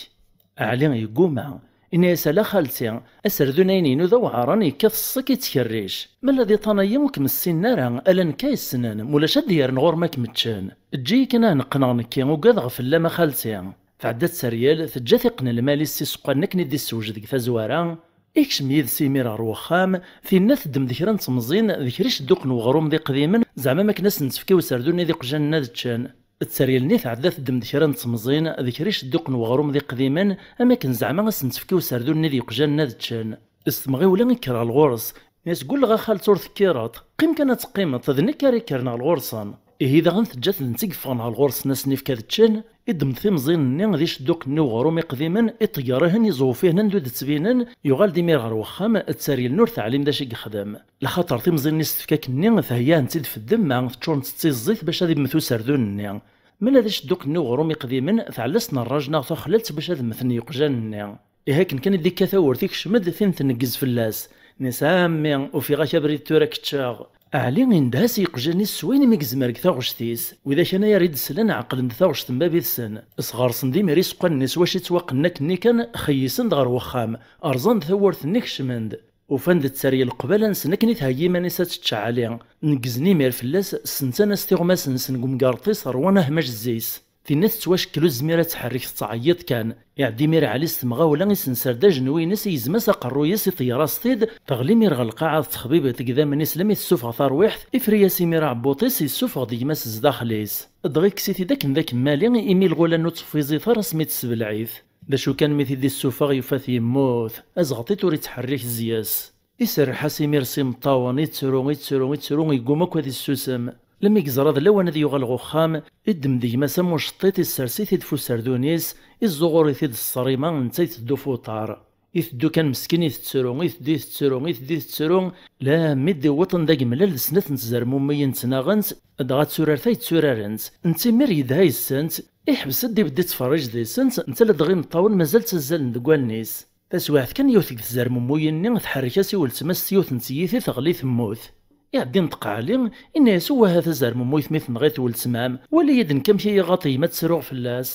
Ɛli yegguma. Inna-yas: "Ala xalti, aserdun-ayen-inu d aweɛṛen, yekkat ṣṣek, ittkerric. Ma la d iṭan-ayi ur kem-ssinen ara, ala nekk ay ssnen, mulac ad d-yerren ɣur-m ad kem-ččen. Eǧǧ-iyi kan ad neqqneɣ nekki, ugadeɣ fell-am a xalti." Tɛedda tteryel, teǧǧa-t iqqen lmal-is s iseqqanen akken i d-issewjed deg tazwara. Ikcem yid-s imir ɣer wexxam, tinna teddem-d kra n temẓin d kra icedduqen n weɣrum d iqdimen, zeɛma am akken ad sen-tefk i userdun-nni d iqjan-nni ad ččen. Tteryel-nni tɛedda teddem-d kra n temẓin d kra icedduqen n weɣrum d iqdimen, am akken zeɛma ad sen-tefk i userdun-nni d iqjan-nni ad ččen. S temɣiwla i kker ɣer ɣur-s. Nni-as: "Gulleɣ a xalti ur tekkireḍ. Qqim kan ad teqqimeḍ, d nekk ara ikkren ɣer ɣur-sen." Ihi daɣen teǧǧa-ten d tt-yeffɣen ɣer ɣur-sen ad sen-ifk ad ččen, iddem-d timẓin-nni d icedduqen-nni n uɣrum iqdimen, iṭeyyer-ihen, iẓewwef-ihen anda ur d-ttbinen, yuɣal-d imir ɣer wexxam, tteryel-nni ur teɛlim d acu i yexdem. Lxaṭer timẓin-nni s tefkak-nni theyya-hent-id f ddemma, teččurent d tiẓẓit bac ad immet userdun-nni. Ma la d icedduqen-nni n uɣrum iqdimen, tɛella-sen rraj neɣ taxlalt bac ad mmten yeqjan-nni. Ihi akken kan i d-ikka tawwurt, ikcem-d, tin tneggez fell-as. Nni-as: "A mmi, ufiɣ-ak abrid, tura k-ččeɣ." Ɛli indeh-as i yeqjan-is s wayen imi yezmer deg taɣect-is. Widak anayer i d-slan ɛeqlen-d taɣect n bab-itsen. Sɣersen-d imir iseqqanen-is, wacu i ttwaqqnen akkenni kan, xeyyisen-d ɣer wexxam, rẓan-d tawwurt-nni, kecmen-d. Ufan-d tteryel qbala-nsen akken i theyya iman-is ad tečč Ɛli. Neggzen imir fell-as, ssentan-as tiɣmas-nsen deg umgerṭ-is, rwan ahmaj zzi-s. Tinna tettwacekkel, ur tezmir ad tḥerrek, tettɛeyyiḍ kan. Iɛedda imir Ɛli s temɣawla, isenser-d ajenwi-ines, igzem-as aqerruy-is, iṭeyyer-as-t-id, teɣli imir ɣer lqaɛa, tettexbibiḍ deg idammen-is lammi tessufeɣ tarwiḥt, ifri-as imir aɛebbuṭ-is, yessufeɣ-d gma-s zdaxel-is. Dɣa ikkes-it-id akken d akemmali, imi lɣula-nni ur tteffiẓit ara asmi tessebleɛ-it. D acu kan, mi t-id-issufeɣ, yufa-t yemmut, azɣeṭ-it ur ittḥerrik zzi-s. Iserreḥ-as imir s imeṭṭawen, ittru, ittru, ittru, yegguma akk ad issusem. Lemmi yeẓra d lawan ad yuɣal ɣer uxxam, iddem-d gma-s am uceṭṭiṭ, issers-it-id f userdun-is, iẓẓuɣur-it-id s ṣṣrima, netta iteddu f uṭar. Iteddu kan meskin itettru, iteddu itettru, iteddu itettru, lammi d-iwweḍ anda yemlal d snat n tzermumuyin ttnaɣent, dɣa d turart ay tturarent. Netta imir yedha yes-sent, iḥbes-d, ibedd ittferrij deg-sent, netta ladɣa imeṭṭawen mazal ttazzalen deg wallen-is. Taswiɛt kan, yiwet deg tzermumuyin-nni tḥerrek-as i weltma-s s yiwet n tyita, teɣli temmut. Iɛeddi ineṭeq Ɛli, inna-yas: "Wah, a tazermumuyt, mi tenɣiḍ weltma-m, wali-yi-d nekk amek i yi-iɣaḍ gma ttruɣ fell-as."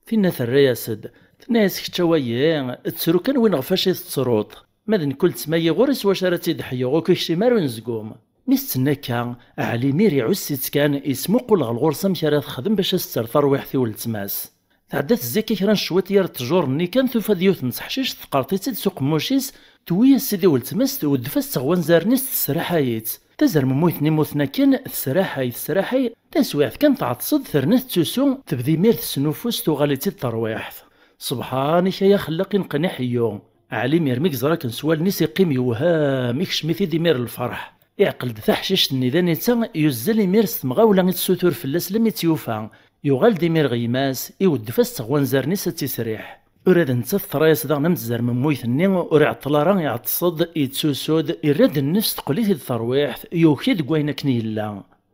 Tinna terra-yas-d, tenna-yas: "Kečč a wayi, ttru kan win ɣef wacu i tettruḍ. Ma d nekk weltma-yi ɣur-i s wacu ara tt-id-ḥyuɣ, ur k-ikcim ara unezgum." Mi s-tenna akka, Ɛli imir iɛuss-itt kan, ismuqul ɣer ɣur-s amek ara texdem bac ad s-terr tarwiḥt i weltma-s. Tɛedda tezzi akka kra n cwiṭ yir ṭṭjur-nni kan, tufa-d yiwet n teḥcict, teqqert-itt-id s uqemmuc-is, tewwi-yas-id i weltma-s, tweddef-as-tt ɣer wanzaren-is, tesraḥay-itt. Tazermumuyt-nni mmuten akken, tesraḥay, tesraḥay, taswiɛt kan tɛeṭṭes-d, terna tettusu, tebda imir tesnuffus, tuɣal-itt-id terwiḥt. Ṣebḥan-ik ay axellaq ineqqen iḥeyyu. Ɛli imir mi yeẓra akken s wallen-is, iqqim yewhem, ikcem-it-id imir lferḥ. Iɛqel-d taḥcict-nni d anita, yuzzel imir s temɣawla i tessutur fell-as lammi tt-yufa. Yuɣal-d imir ɣer gma-s, iweddef-as-tt ɣer wanzaren-is ad tt-isriḥ. Ula d nettat terra-yas daɣen am tzermemmuyt-nni, ur iɛeṭṭel ara, iɛeṭṭes-d, yettusu-d, irra-d nnefs, teqqel-it-id terwiḥt, yuki deg wayen akken yella.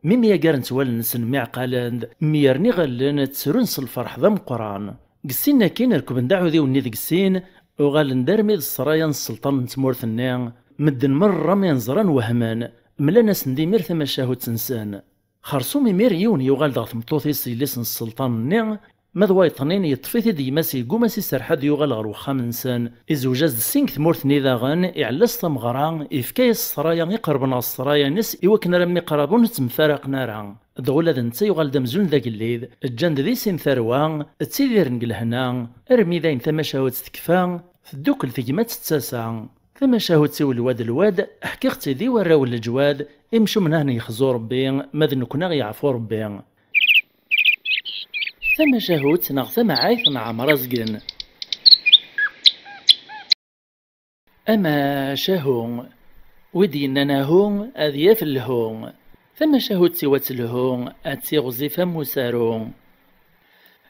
Mi myagaren-tt wallen-nsen, myeɛqalen-d, myaren iɣallen, ttrun s lferḥ d ameqqran. Deg sin akkin, rekben-d aɛudiw-nni deg sin, uɣalen-d armi d ssraya n sselṭan n tmurt-nni. Medden merra mi ten-ẓran wehmen, mlan-asen-d imir tamacahut-nsen. Xersum imir yiwen yuɣal-d ɣer tmeṭṭut-is, yelli-s n sselṭan-nni, ma d wayeṭnin yeṭṭef-it-id gma-s, yegguma s iserreḥ ad yuɣal ɣer wexxam-nsen. Izewj-as-d sin deg tmurt-nni daɣen, iɛella-as tameɣra, ifka-yas ssraya iqerben ɣer ssraya-ines i wakken armi qrab ur ttemfaraqen ara. Dɣa ula d netta yuɣal-d amzun d agellid, ǧǧan-d di sin tarwa, ttidiren deg lehna, armi dayen tamacahut tekfa, teddukel tegmat d tasa. Tamacahut-iw lwad lwad, ḥkiɣ-tt-id i warraw n leǧwad, imcumen a ten-yexzu Rebbi, ma d nekkni a ɣ-yeɛfu Rebbi. Tamacahut neɣ tamɛayt n Ɛmer Azgen. Amacahu, wi d-yennan ahu, ad yaf lhu. Tamacahut-iw ad telhu, ad tiɣzif am usaru.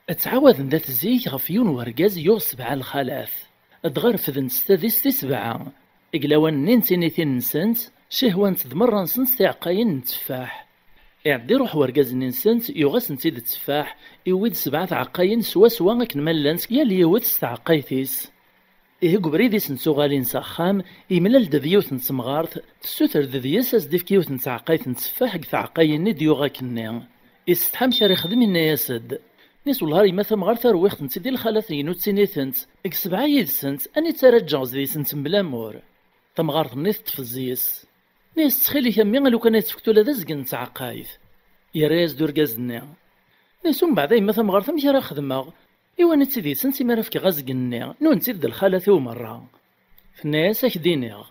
Ttɛawaden dat zik ɣef yiwen wergaz yuɣ sebɛa lxalat. Dɣa refdent s tadist i sebɛa. Deg lawan-nni n tinitin-nsent, cihwant-d merra-nsent tiɛeqqayin n tteffaḥ. Iɛedda iruḥ wergaz-nni-nsent, yuɣ-asent-id tteffaḥ, iwwi-d sebɛa tɛeqqayin swaswa akken ma llant, yal yiwet s tɛeqqayt-is. Ihi deg ubrid-is n tuɣalin s axxam, imlal-d d yiwet n temɣart, tessuter-d deg-s ad s-d-ifk yiwet n tɛeqqayt n tteffaḥ deg tɛeqqayin-nni d-yuɣ akkenni. Isetḥa amek ara ixdem, inna-yas-d: "Nis wellah a yemma tamɣart, rwiɣ-tent-id i lxalat-inu d tinitent, deg sebɛa yid-sent, anita ara ǧǧeɣ zdi-sent mebla amur?" Tamɣart-nni teṭṭef zzi-s. Nni-as: "Ttxil-k a mmi, a lukan ad tefkeḍ ula d azgen n tɛeqqayt." Yerra-yas-d urgaz-nni. Nni-as: "Umbeɛd a yemma tamɣart, amek ara xedmeɣ? Iwani-tt-id yid-sent imi ara fkeɣ azgen-nni? Nnunt-id d lxalat-iw merra." Tenna-yas: "Ad k-d-iniɣ."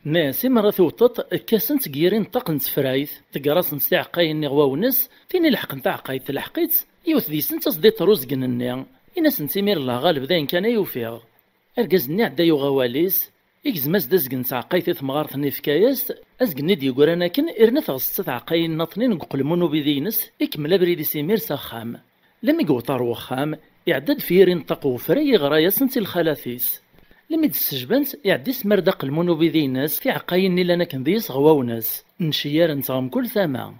Nni-as: "Imi ara tewteḍ, kk-asent deg yiri n ṭṭaq n tefrayt, tegger-asent tiɛeqqayin-nni ɣer wawnes, tin ileḥqen taɛeqqayt telḥeq-itt, yiwet deg-sent ad s-d-iṭṭer uzgen-nni. Ini-asent imir llah ɣaleb d ayen kan ay ufiɣ." Argaz-nni iɛedda yuɣ awal-is, igzem-as-d azgen n tɛeqqayt i temɣart-nni, yefka-yas-t, azgen-nni d-yeggran akken, irna-t ɣer setta tɛeqqayin nniḍnin deg uqelmun ubidi-ines, ikemmel abrid-is imir s axxam. Lmi yewweḍ ɣer wexxam, iɛedda-d f yiri n ṭṭaq wefray, iɣra-yasent i lxalat-is. Lmi d-ssejbent, iɛedda isemmer-d aqelmun ubidi-ines, tiɛeqqayin-nni llan akken deg-s ɣer wawnes, nceyyarent ɣer mkul tama.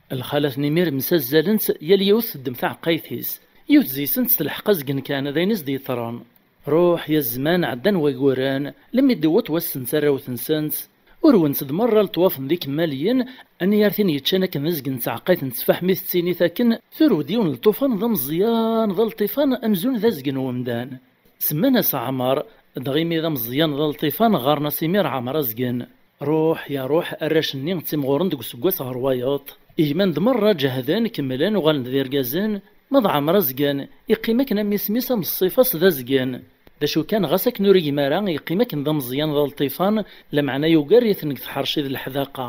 Lxalat-nni imir msazzalent, yal yiwet teddem taɛeqqayt-is. Yiwet deg-sent telḥeq azgen kan, d ayen i s-d-yeḍran. Ruḥ ya zzman, ɛeddan waguren, lemmi d-iwweḍ wass n tarrawt-nsent. Urwent-d merra leṭwafen d ikemmaliyen, aniyar tin yeččan akken d azgen n tɛeqqayt n tteffaḥ mi tettinit akken, turew-d yiwen n lṭufan d ameẓyan d alṭifan amzun d azgen n wemdan. Semman-as Ɛmer, dɣa imi d ameẓyan d alṭifan ɣɣaren-as imir Ɛmer Azgen. Ruḥ ya ruḥ, arrac-nni ttimɣuren deg useggas ɣer wayeḍ. Gman-d merra ǧehden, kemmlen, uɣalen d irgazen, ma d Ɛmer Azgen, iqqim akken am isem-is, am ṣṣifa-s d azgen. D acu kan, ɣas akken ur igmi ara, yeqqim akken d ameẓyan d alṭifan, lameɛna yugar-iten deg tḥerci d leḥdaqa.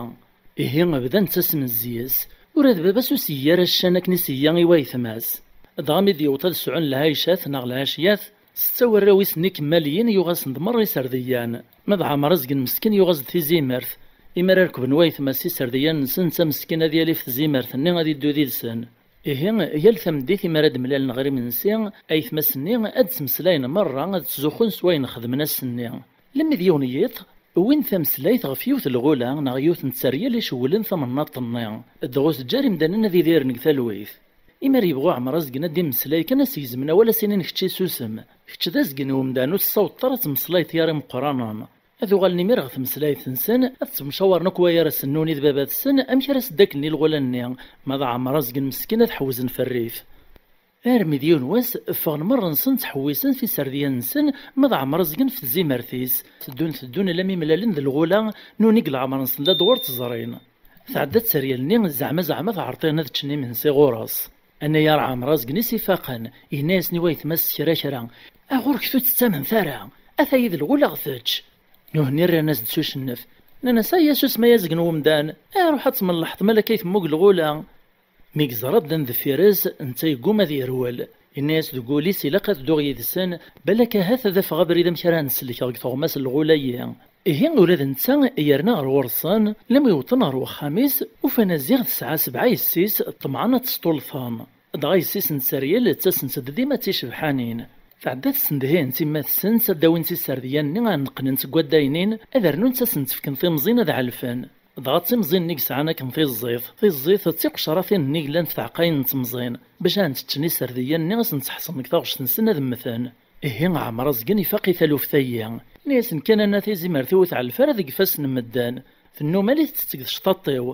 Ihi bdan ttasmen zzi-s. Ula d baba-s ur s-yeggi ara ccan akken i s-yegga i wayetma-s. Dɣa mi d-yewweḍ ad sɛun lɛicat neɣ lɛaciyat, Setta warraw-is-nni kemmaliyen yuɣ-asen-d merra iserdiyan. Ma d Ɛmer Azgen meskin yuɣ-as-d tizimert. Imi ara rekben waytma-s iserdiyan-nsen, netta meskin ad yali ɣef tzimert-nni ad iddu did-sen. Ihi, yal tameddit imi ara d-mlalen ɣer imensi, aytma-s-nni ad d-ttmeslayen merra, ad ttzuxxun s wayen xedmen ass-nni. Lemmi d yiwen yiḍ, wwin tameslayt ɣef yiwet n lɣula neɣ yiwet n tteryel icewwlen tamnaḍt-nni, dɣa ur teǧǧa ara imdanen ad idiren deg talwit. Imi ara yebɣu Ɛmer Azgen ad d-immeslay kan, ad s-gezmen awal, ad s-inin: "Kečč susem, kečč d azgen n umdan, ur tessawḍeḍ ara ad temmeslayeḍ i ara imeqqranen." Ad uɣalen imir ɣer tmeslayt-nsen, ad ttemcawaren akk wayar-asen nuni d baba-tsen amek ara s-ddaklen i lɣula-nni, ma d Ɛmer Azgen meskin ad ḥewzen f rrif. Armi d yiwen wass, ffɣen merra-nsen ttḥewwisen f iserdiyan-nsen, ma d Ɛmer Azgen f tzimert-is. Teddun, teddun, alammi mlalen d lɣula, nuni deg leɛmer-nsen d ad ɣur tt-ẓrin. Tɛedda tteryel-nni, zeɛma, zeɛma tɛerḍ-ihen ad ččen imensi ɣur-s. Annayer Ɛmer Azgen i s-ifaqen, yenna-yasen i waytma-s s kra kra: "A ɣur-k ur tettamneḍ ara, ata-yi d lɣula ɣ-tečč." Nuhni rran-as-d s ucennef, nnan-as: "Ay asusem ay azgen n umdan, ay ruḥ ad tmelleḥeḍ ma lakay temmug lɣula." Mi yeẓra ddan deffir-s, netta yegguma ad yerwel. Yenna-yas deg wul-is: "Ilaq ad dduɣ yid-sen, balak ahat ad afeɣ abrid amek ara hen-sellkeɣ deg tuɣmas n lɣula-yi." Ihi ula d netta yerna ɣer ɣur-sen, lammi wwḍen ɣer wexxam-is, ufan-as ziɣ tesɛa sebɛa yessi-s ṭemɛen ad tt-sṭulṭen. Dɣa yessi-s n tteryel ttasen-tt-id dima d ticebḥanin. Tɛedda tessedhay-int imma-tsent ad d-awint iserdiyan-nni ad neqqnent seg waddaynin, ad rnunt ad sen-tt-fkent timẓin ad ɛelfen. Dɣa d timẓin-nni i yesɛan akken tiẓẓit. Tiẓẓit d tiqecratin-nni yellan f tɛeqqayin n temẓin, bac ad tent-ččen iserdiyen-nni, ad sen-tt-ḥeṣren deg taɣect-nsen ad mmten. Ihi Ɛmer Azgen ifaq i taluft-ayi. Nni-asen kan: "Anna tizimert-iw ur tɛellef ara deg ifassen n medden. Tennum ala i tetteg tecṭaṭ-iw."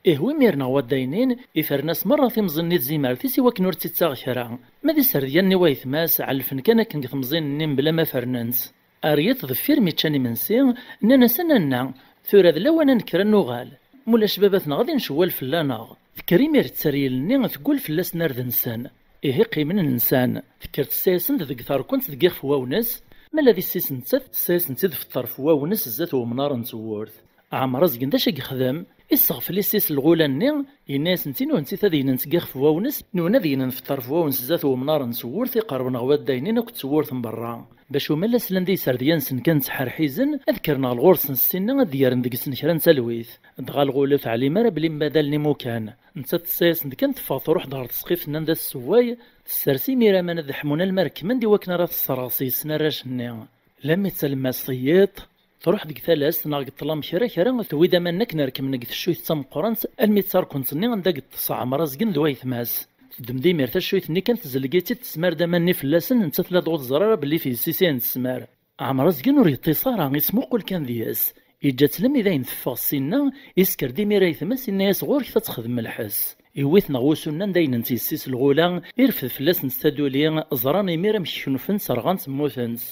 Ihi imir-nni ɣer waddaynin, ifren-as merra timẓin-nni d tzimert-is i wakken ur tt-ittaɣ kra. Ma d iserdiyen-nni n waytma-s, ɛellfen kan akken deg temẓin-nni mebla ma fernen-tt. Ar yiḍ deffir mi ččan imensi, nnan-as: "A nanna, tura d lawan ad nekker ad nuɣal. Mulac baba-tneɣ ad incewwal fell-aneɣ." Tekker imir tteryel-nni, teggul fell-asen ar d-nsen. Ihi qqimen nsan. Tekker tessa-yasen-d deg terkent deg yixef n wawnes, ma ala d yessi-s nettat, tessa-yasen-tt-id f ṭṭerf n wawnes zdat wemnar n tewwurt. Ɛmer Azgen d acu i yexdem? Isseɣfel yessi-s lɣula-nni, yenna-yasent i nuhenti ad gnent deg yixef n wawnes, nuna ad gnent f ṭṭerf n wawnes zdat wemnar n tewwurt iqerben ɣer waddaynin akked tewwurt n berra. Bac umalas llan d iserdiyan-nsen kan ttḥerḥizen, ad kkren ɣer ɣur-sen ssinna ad d-gren deg-sen kra n talwit. Dɣa lɣula ur teɛlim ara belli mmadalen imukan. Nettat tessa-yasent kan teffeɣ truḥ-d ɣer tesqift-nni anda tessewway, tessers imir aman ad ḥmun alma rekmen-d i wakken ara tesserɣ s yes-sen arrac-nni. Lammi d talemmast n yiḍ, truḥ deg talast neɣ deg ṭṭlam kra kra, tewwi-d aman akken rekmen deg teccuyt d tameqqrant, almi d tarkent-nni anda yeṭṭes Ɛmer Azgen d waytma-s. Teddem-d imir taccuyt-nni kan, tezleg-itt-id, tesmar-d aman-nni fell-asen, nettat la ur teẓri ara belli f yessi-s i asen-tesmar. Ɛmer Azgen ur yeṭṭis ara, ismuqul kan deg-s. Yeǧǧa-tt lammi d ayen teffeɣ ssinna, isker-d imir aytma-s, inna-yas: "Ɣur-k ad texdem lḥess." Iwwi-ten ɣer wusu-nni anda gnent yessi-s lɣula, irfed fell-asent taduli, ẓran imir amek knufent, rɣant, mmutent.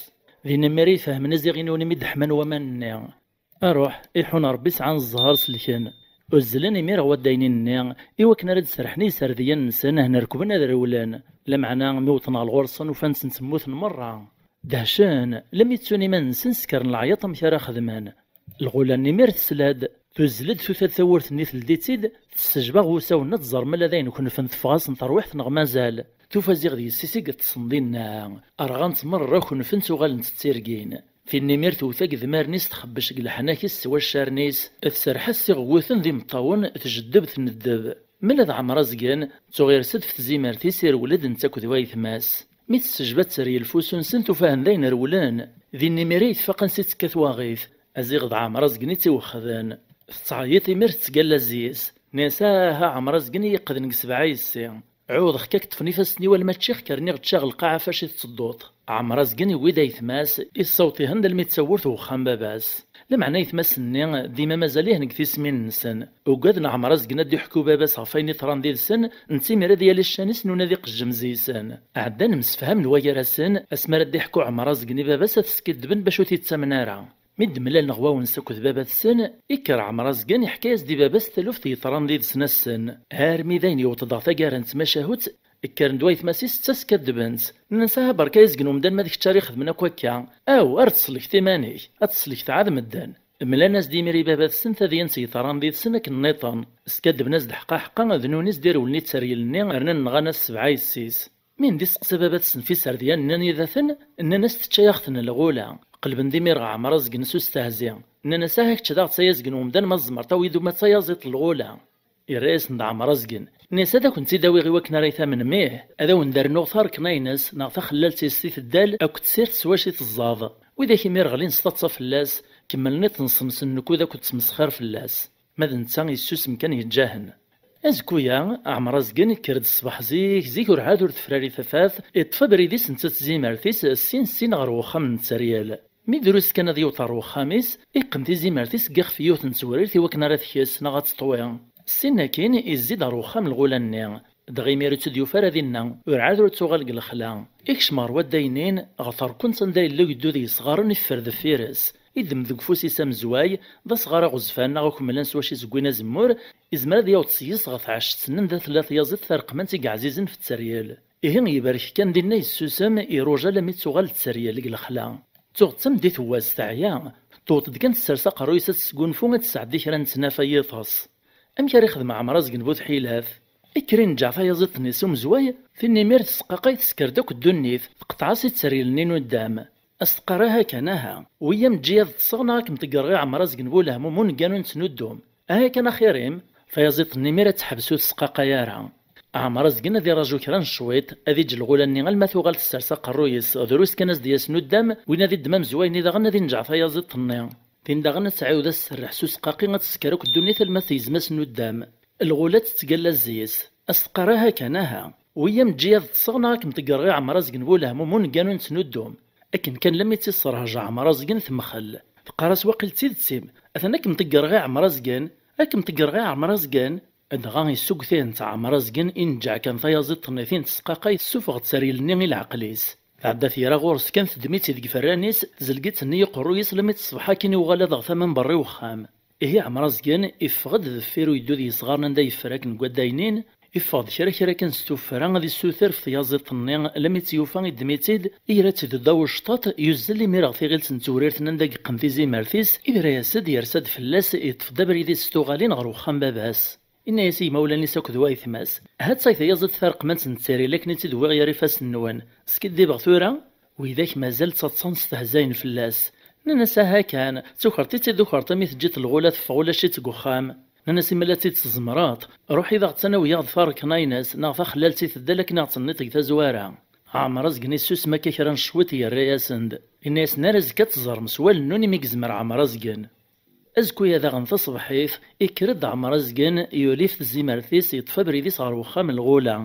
Din imir i fehmen aziɣ-nni imi d-ḥman waman-nni. Aruḥ, iḥun Ṛebbi sɛan zzher selken. Uzzlen imir ɣer waddaynin-nni, i wakken ara d-serḥen i yiserdiyen-nsen, hen rekben ad rewlen. Lameɛna mi wwḍen ɣer ɣur-sen, ufan-ten ttemmuten merra. Dehcen, lammi ttun iman-nsen, sekren leɛyaḍ amek ara xedmen. Lɣula-nni imir tesla-d, tuzzel-d, tuta-d tawwurt-nni, teldi-tt-id, tessejba ɣer wusawen-nni ad tẓer ma la d ayen knfen teffeɣ-asen terwiḥt neɣ mazal. Tufa ziɣ d yessi-s i yeṭṭsen dinna. Rɣant merra, knfent, uɣalent d tirgin. Tin imir tewwet agedmar-nni-s, txebbec deg leḥnak-is s waccaren-is, tserreḥ-as s iɣewwuten d imeṭṭawen, tjeddeb, tneddeb. Mela d Ɛmer Azgen, tuɣ ires-d f tzimert-is, irwel-d netta akked waytma-s. Mi tessejba tteryel f wusu-nsen, tufa-hen d ayen rewlen. Din imir ay tfaq ansi tettekka twaɣit. Aziɣ d Ɛmer Azgen i tt-iwexden. Tettɛeyyiḍ imir, tettgalla zzi-s. Nni-as: "Aha, Ɛmer Azgen i yeqqden deg sebɛa yessi. Ɛuwḍeɣ-k ad k-ṭṭfen ifassen-iw alma ččiɣ-k, rniɣ ččiɣ lqaɛa fac i tettedduḍ." Ɛmer Azgen yewwi-d aytma-s, issaweḍ-ihen-d almi d tawwurt n uxxam baba-s. Lameɛna aytma-s-nni dima mazal-ihen deg tismin-nsen. Ugaden Ɛmer Azgen ad d-iḥku baba-s ɣef wayen iḍran did-sen, netta imir ad yali ccan-is n unadi qejjem zzi-sen. Ɛeddan msefhamen wagar-asen, asmi ara d-iḥku Ɛmer Azgen i baba-s ad t-skiddben bac ur t-ittamen ara. Mi d-mlalen ɣer wawens akked baba-tsen, ikker Ɛmer Azgen iḥka-yas-d i baba-s taluft yeḍran did-sen ass-n, armi d ayen yewweḍ-d ɣer taggara n tmacahut, kkren-d waytma-s-is ttaskaddben-tt. Nnan-as: "Aha, berka ay azgen umdan, ma d kečč ara ixedmen akk akka. Aw, ar tselkeḍ iman-ik, ad tselkeḍ ɛad medden." Mlan-as-d imir i baba-tsen tadyant yeḍran did-sen akken nniḍen. Skaddben-as-d ḥqa ḥqa, d nuni s-d-irewlen i tteryel-nni, rnan nɣan-as sebɛa yessi-s. Mi n-d-isteqsa baba-tsen f iserdiyen-nni n yidaten, nnan-as tečča-yaɣ-ten lɣula. Qelben-d imir ɣer Ɛmer Azgen s ustehzi. Nnan-as: "Aha kečč d aɣ-ttayazgen umdan ma tzemreḍ awi-d uma d tayaziḍt n lɣula." Irra-yasen-d Ɛmer Azgen. Nnan-as: "Ad akent-tt-id-awiɣ i wakken ara yi-tamnem, ih, ad awen-d-rnuɣ tarekna-ines neɣ taxellalt-is i teddal akked tsirt s wacu i teẓẓaḍ." Widak imir ɣlin s taḍsa fell-as, kemmlen iṭensen s nnkud akked ttmesxir fell-as. Ma d netta yessusem kan yeǧǧahen. Azekku-ya, Ɛmer Azgen ikker-d ṣṣbeḥ zik, zik ur ɛad ur tefrari tafat, iṭṭef abrid-is netta d tezimert-is sin sin ɣer wexxam n tteryel. Mi drus kan ad yewweḍ ɣer wexxam-is, iqqen tizimert-is deg ixef yiwet n tewrirt i wakken ara tekkes neɣ ad teṭwi. Sin akkin, izzi-d ɣer wexxam lɣula-nni. Dɣa imir ur tt-id-yufi ara dinna, ur ɛad ur tuɣal deg lexla. Ikcem ɣer waddaynin, ɣer terkunt anda yella ugdud yesɣaren iffer deffir-s. Iddem deg ufus-is amezway, d asɣar aɣezfan neɣ akemlan s wacu i zeggwin azemmur, izmer ad yaweḍ s yes ɣer tɛecct-nni anda tella tyaziḍt tareqmant i yeɛzizen f tteryel. Ihi, ibarek kan dinna yessusem, iruja alammi d-tuɣal tteryel deg lexla. Tuɣ d tameddit n wass teɛya, tewweḍ-d kan tessers aqerruy-is ad tesgunfu ad tesɛeddi kra n tnafa yiṭes. Amek ara ixdem Ɛmer Azgen bu tḥilat? Ikker inǧeɛ tayaziḍt-nni s umezway, tin imir tesqaqay tesker-d akk ddunit, teqṭeɛ-as i tteryel-nni nuddam. As-teqqar: "Aha kan, aha, wiyya-m eǧǧ-iyi ad ṭṭseɣ neɣ ad kem-ḍeggreɣ i Ɛmer Azgen bu lehmum uneggan ur nettnuddum. Aha kan axir-im." Tayaziḍt-nni imir ad teḥbes ur tesqaqay ara. Ɛmer Azgen ad iraju kra n cwiṭ, ad iǧǧ lɣula-nni alma tuɣal tessers aqerruy-is, drus kan ad s-d-yas nuddam, win ad iddem amezway-nni daɣen ad inǧeɛ tayaziḍt-nni. Tin daɣen ad tɛiwed ad s-serreḥ s usqaqi ad tesker akk ddunit alma tegzem-as nuddam. Lɣula tettgalla zzi-s. As-teqqar: "Aha kan, aha. Wiyya-m eǧǧ-iyi ad ṭṭseɣ neɣ ad kem-ḍeggreɣ i Ɛmer Azgen bu lehmum uneggan ur nettnuddum." Akken kan lammi tt-isserhej Ɛmer Azgen temxell. Teqqar-as: "Waqil d tidet-im. Atan ad kem-ḍeggreɣ i Ɛmer Azgen. Ad kem-ḍeggreɣ i Ɛmer Azgen." Dɣa issugget-itent Ɛmer Azgen, inǧeɛ kan tayaziḍt-nni tin tesqaqay tessufeɣ-d tteryel-nni i leɛqel-is. Tɛedda tira ɣur-s kan teddem-itt deg iferran-is, tzelg-itt-nni i uqerruy-is lammi d ṣṣbeḥ akin i uɣal ad aɣ-tama n berra i uxxam. Ihi Ɛmer Azgen iffeɣ-d deffir uyeddud yesɣaren anda yeffer akken deg waddaynin, iffeɣ-d kra kra kan s tuffra ad issuter f tyaziḍt-nni, lammi tt-yufa iddem-itt-id, ira-tt-id ddaw ucṭaṭ, yuzzel imir ɣer tiɣilt n tewrirt-nni anda yeqqen tizimert-is, idra-yas-d, yersa-d fell-as, iṭṭef-d abrid-is s tuɣalin ɣer uxxam baba-s. Inna-yas i yimawlan-is akked wayetma-s: "Ha-tt-ay tayaziḍt tareqmant n tteryel akken i tt-id-wwiɣ yer ifassen-nwen. Skiddibeɣ tura?" Widak mazal ttaḍsan stehzayen fell-as. Nnan-as: "Aha kan, d tukert i tt-id-tukert imi teǧǧiḍ lɣula teffeɣ ulac-itt deg uxxam." Nnan-as: "Imi la tt-id-tzemreḍ, ruḥ id aɣ-tt-an awi-yaɣ-d tarekkna-ines neɣ taxellalt i teddal akken ad ɣ-tenniḍ deg tazwara." Ɛmer Azgen issusem akka kra n cwiṭ yerra-yasen-d. Inna-yasen: "Ara azekka ad teẓrem s wallen-nwen imi yezmer Ɛmer Azgen." Azekku-ya daɣen taṣebḥit, ikker-d Ɛmer Azgen, yuli f tezimert-is, yeṭṭef abrid-is ɣer wexxam n lɣula.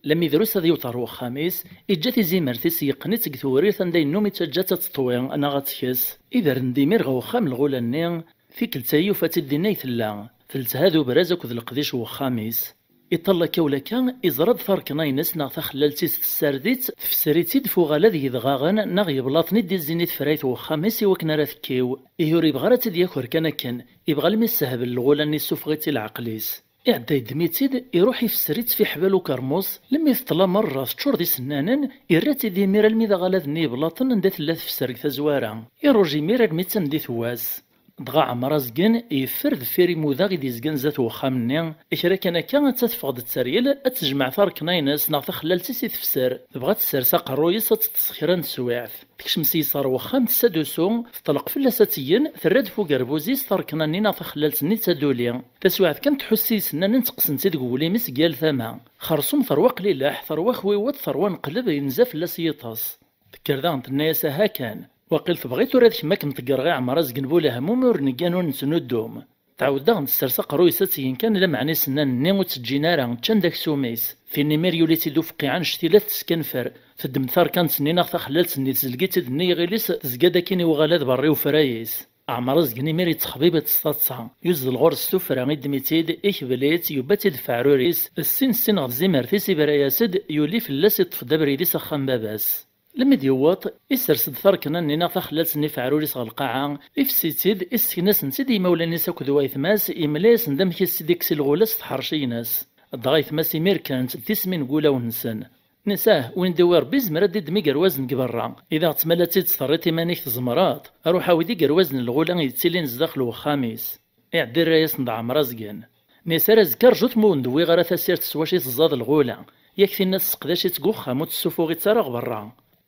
Lammi drus ad yewweḍ ɣer wexxam-is, iǧǧa tizimert-is yeqqen-itt deg tewrirt anda yennum ittaǧǧa-tt ad teṭwi neɣ ad tekes. Ibren-d imir ɣer wexxam n lɣula-nni, tikkelt-a yufa-tt-id dinna i tella. Teltha d ubraz akked leqdic n wexxam-is. Iṭall akka ulakka, iẓra-d tarekna-ines neɣ taxellalt-is tessared-itt, tefser-itt-id f uɣalad n yedɣaɣen neɣ yeblaṭen i d-izzin i tefrayt n wexxam-is i wakken ara tekkiw. Ihi ur yebɣi ara ad tt-id-yaker kan akken, ibɣa almi ssehbel lɣula-nni issufeɣ-itt i leɛqel-is. Iɛedda yeddem-itt-id, iruḥ ifesser-itt f iḥbal ukermus, lemmi teṭla merra teččur d isennanen, irra-tt-id imir almi d aɣalad-nni yeblaṭen anda tella tefser deg tazwara. Iruj imir armi d tameddit n wass. Dɣa Ɛmer Azgen yeffer deffir imudaɣ i d-yezgan zdat wexxam-nni, kra kan akka atta teffeɣ-d tteryel ad tejmeɛ tarekna-ines neɣ taxellalt-is i tefser, tebɣa ad tessers aqerruy-is ad teṭṭes kra n teswiɛt. Tekcem s yes ɣer wexxam, tessa-d usu, teṭleq fell-as ad teyyen, terra-d f ugerbuz-is tarekna-nni neɣ taxellalt-nni d taduli. Taswiɛt kan tḥuss s yisennanen tteqqsen-tt-id deg wul-im-is seg yal tama. Xersum terwa qlileḥ, terwa xwiweṭ, terwa neqleb, yenza fell-as yiṭes. Tekker daɣen tenna-yas: "Aha kan, waqil tebɣiḍ tura d kemm ad kem-ḍeggreɣ i Ɛmer Azgen bu lehmum ur neggan ur nettnuddum." Tɛawed daɣen tessers aqerruy-is ad teyyen kan, lameɛna isennanen-nni ur tt-ǧǧin ara, ččan-d aksum-is. Tin imir yuli-tt-id ufqiɛ annect-ila teskenfer, teddem tarkant-nni neɣ taxellalt-nni tzelg-itt-id nni iɣil-is tezga-d akkin i uɣalad berra i ufray-is. Ɛmer Azgen imir yettexbibiṭ s taḍsa, yuzzel ɣur-s s tuffra, iddem-itt-id, ikbel-itt, yubba-tt-id f aɛrur-is, ssin ssin ɣer tzimert-is, ibra-yas-d, yuli fell-as, iṭṭef-d abrid-is axxam baba-s. Lemmi d-yewweḍ, isers-d tarekna-nni neɣ taxellalt-nni f aɛrur-is ɣer lqaɛa, ifsi-tt-id, issken-asen-tt-id i yimawlan-is akked wayetma-s, yemla-yasen-d amek i s-id-ikkes i lɣula s tḥerci-ines. Dɣa ayetma-s imir kkant d tismin deg wulawen-nsen. Nnan-as: "Ah, win d-iwi Rebbi izmer ad d-iddem igerwazen deg berra. I d aɣ-ttmala-tt-id s terriḍ iman-ik tzemreḍ. Ruḥ awi-d igerwazen n lɣula yettilin zdaxel wexxam-is." Iɛedda irra-yasen-d Ɛmer Azgen. Nnan-as: "Ar azekka rjut ma ur wen-d-wwiɣ ara tasirt s wacu i teẓẓad lɣula. Yak tinna tesseqdac-itt deg uxxam, ur tessufuɣ-itt ara ɣer berra.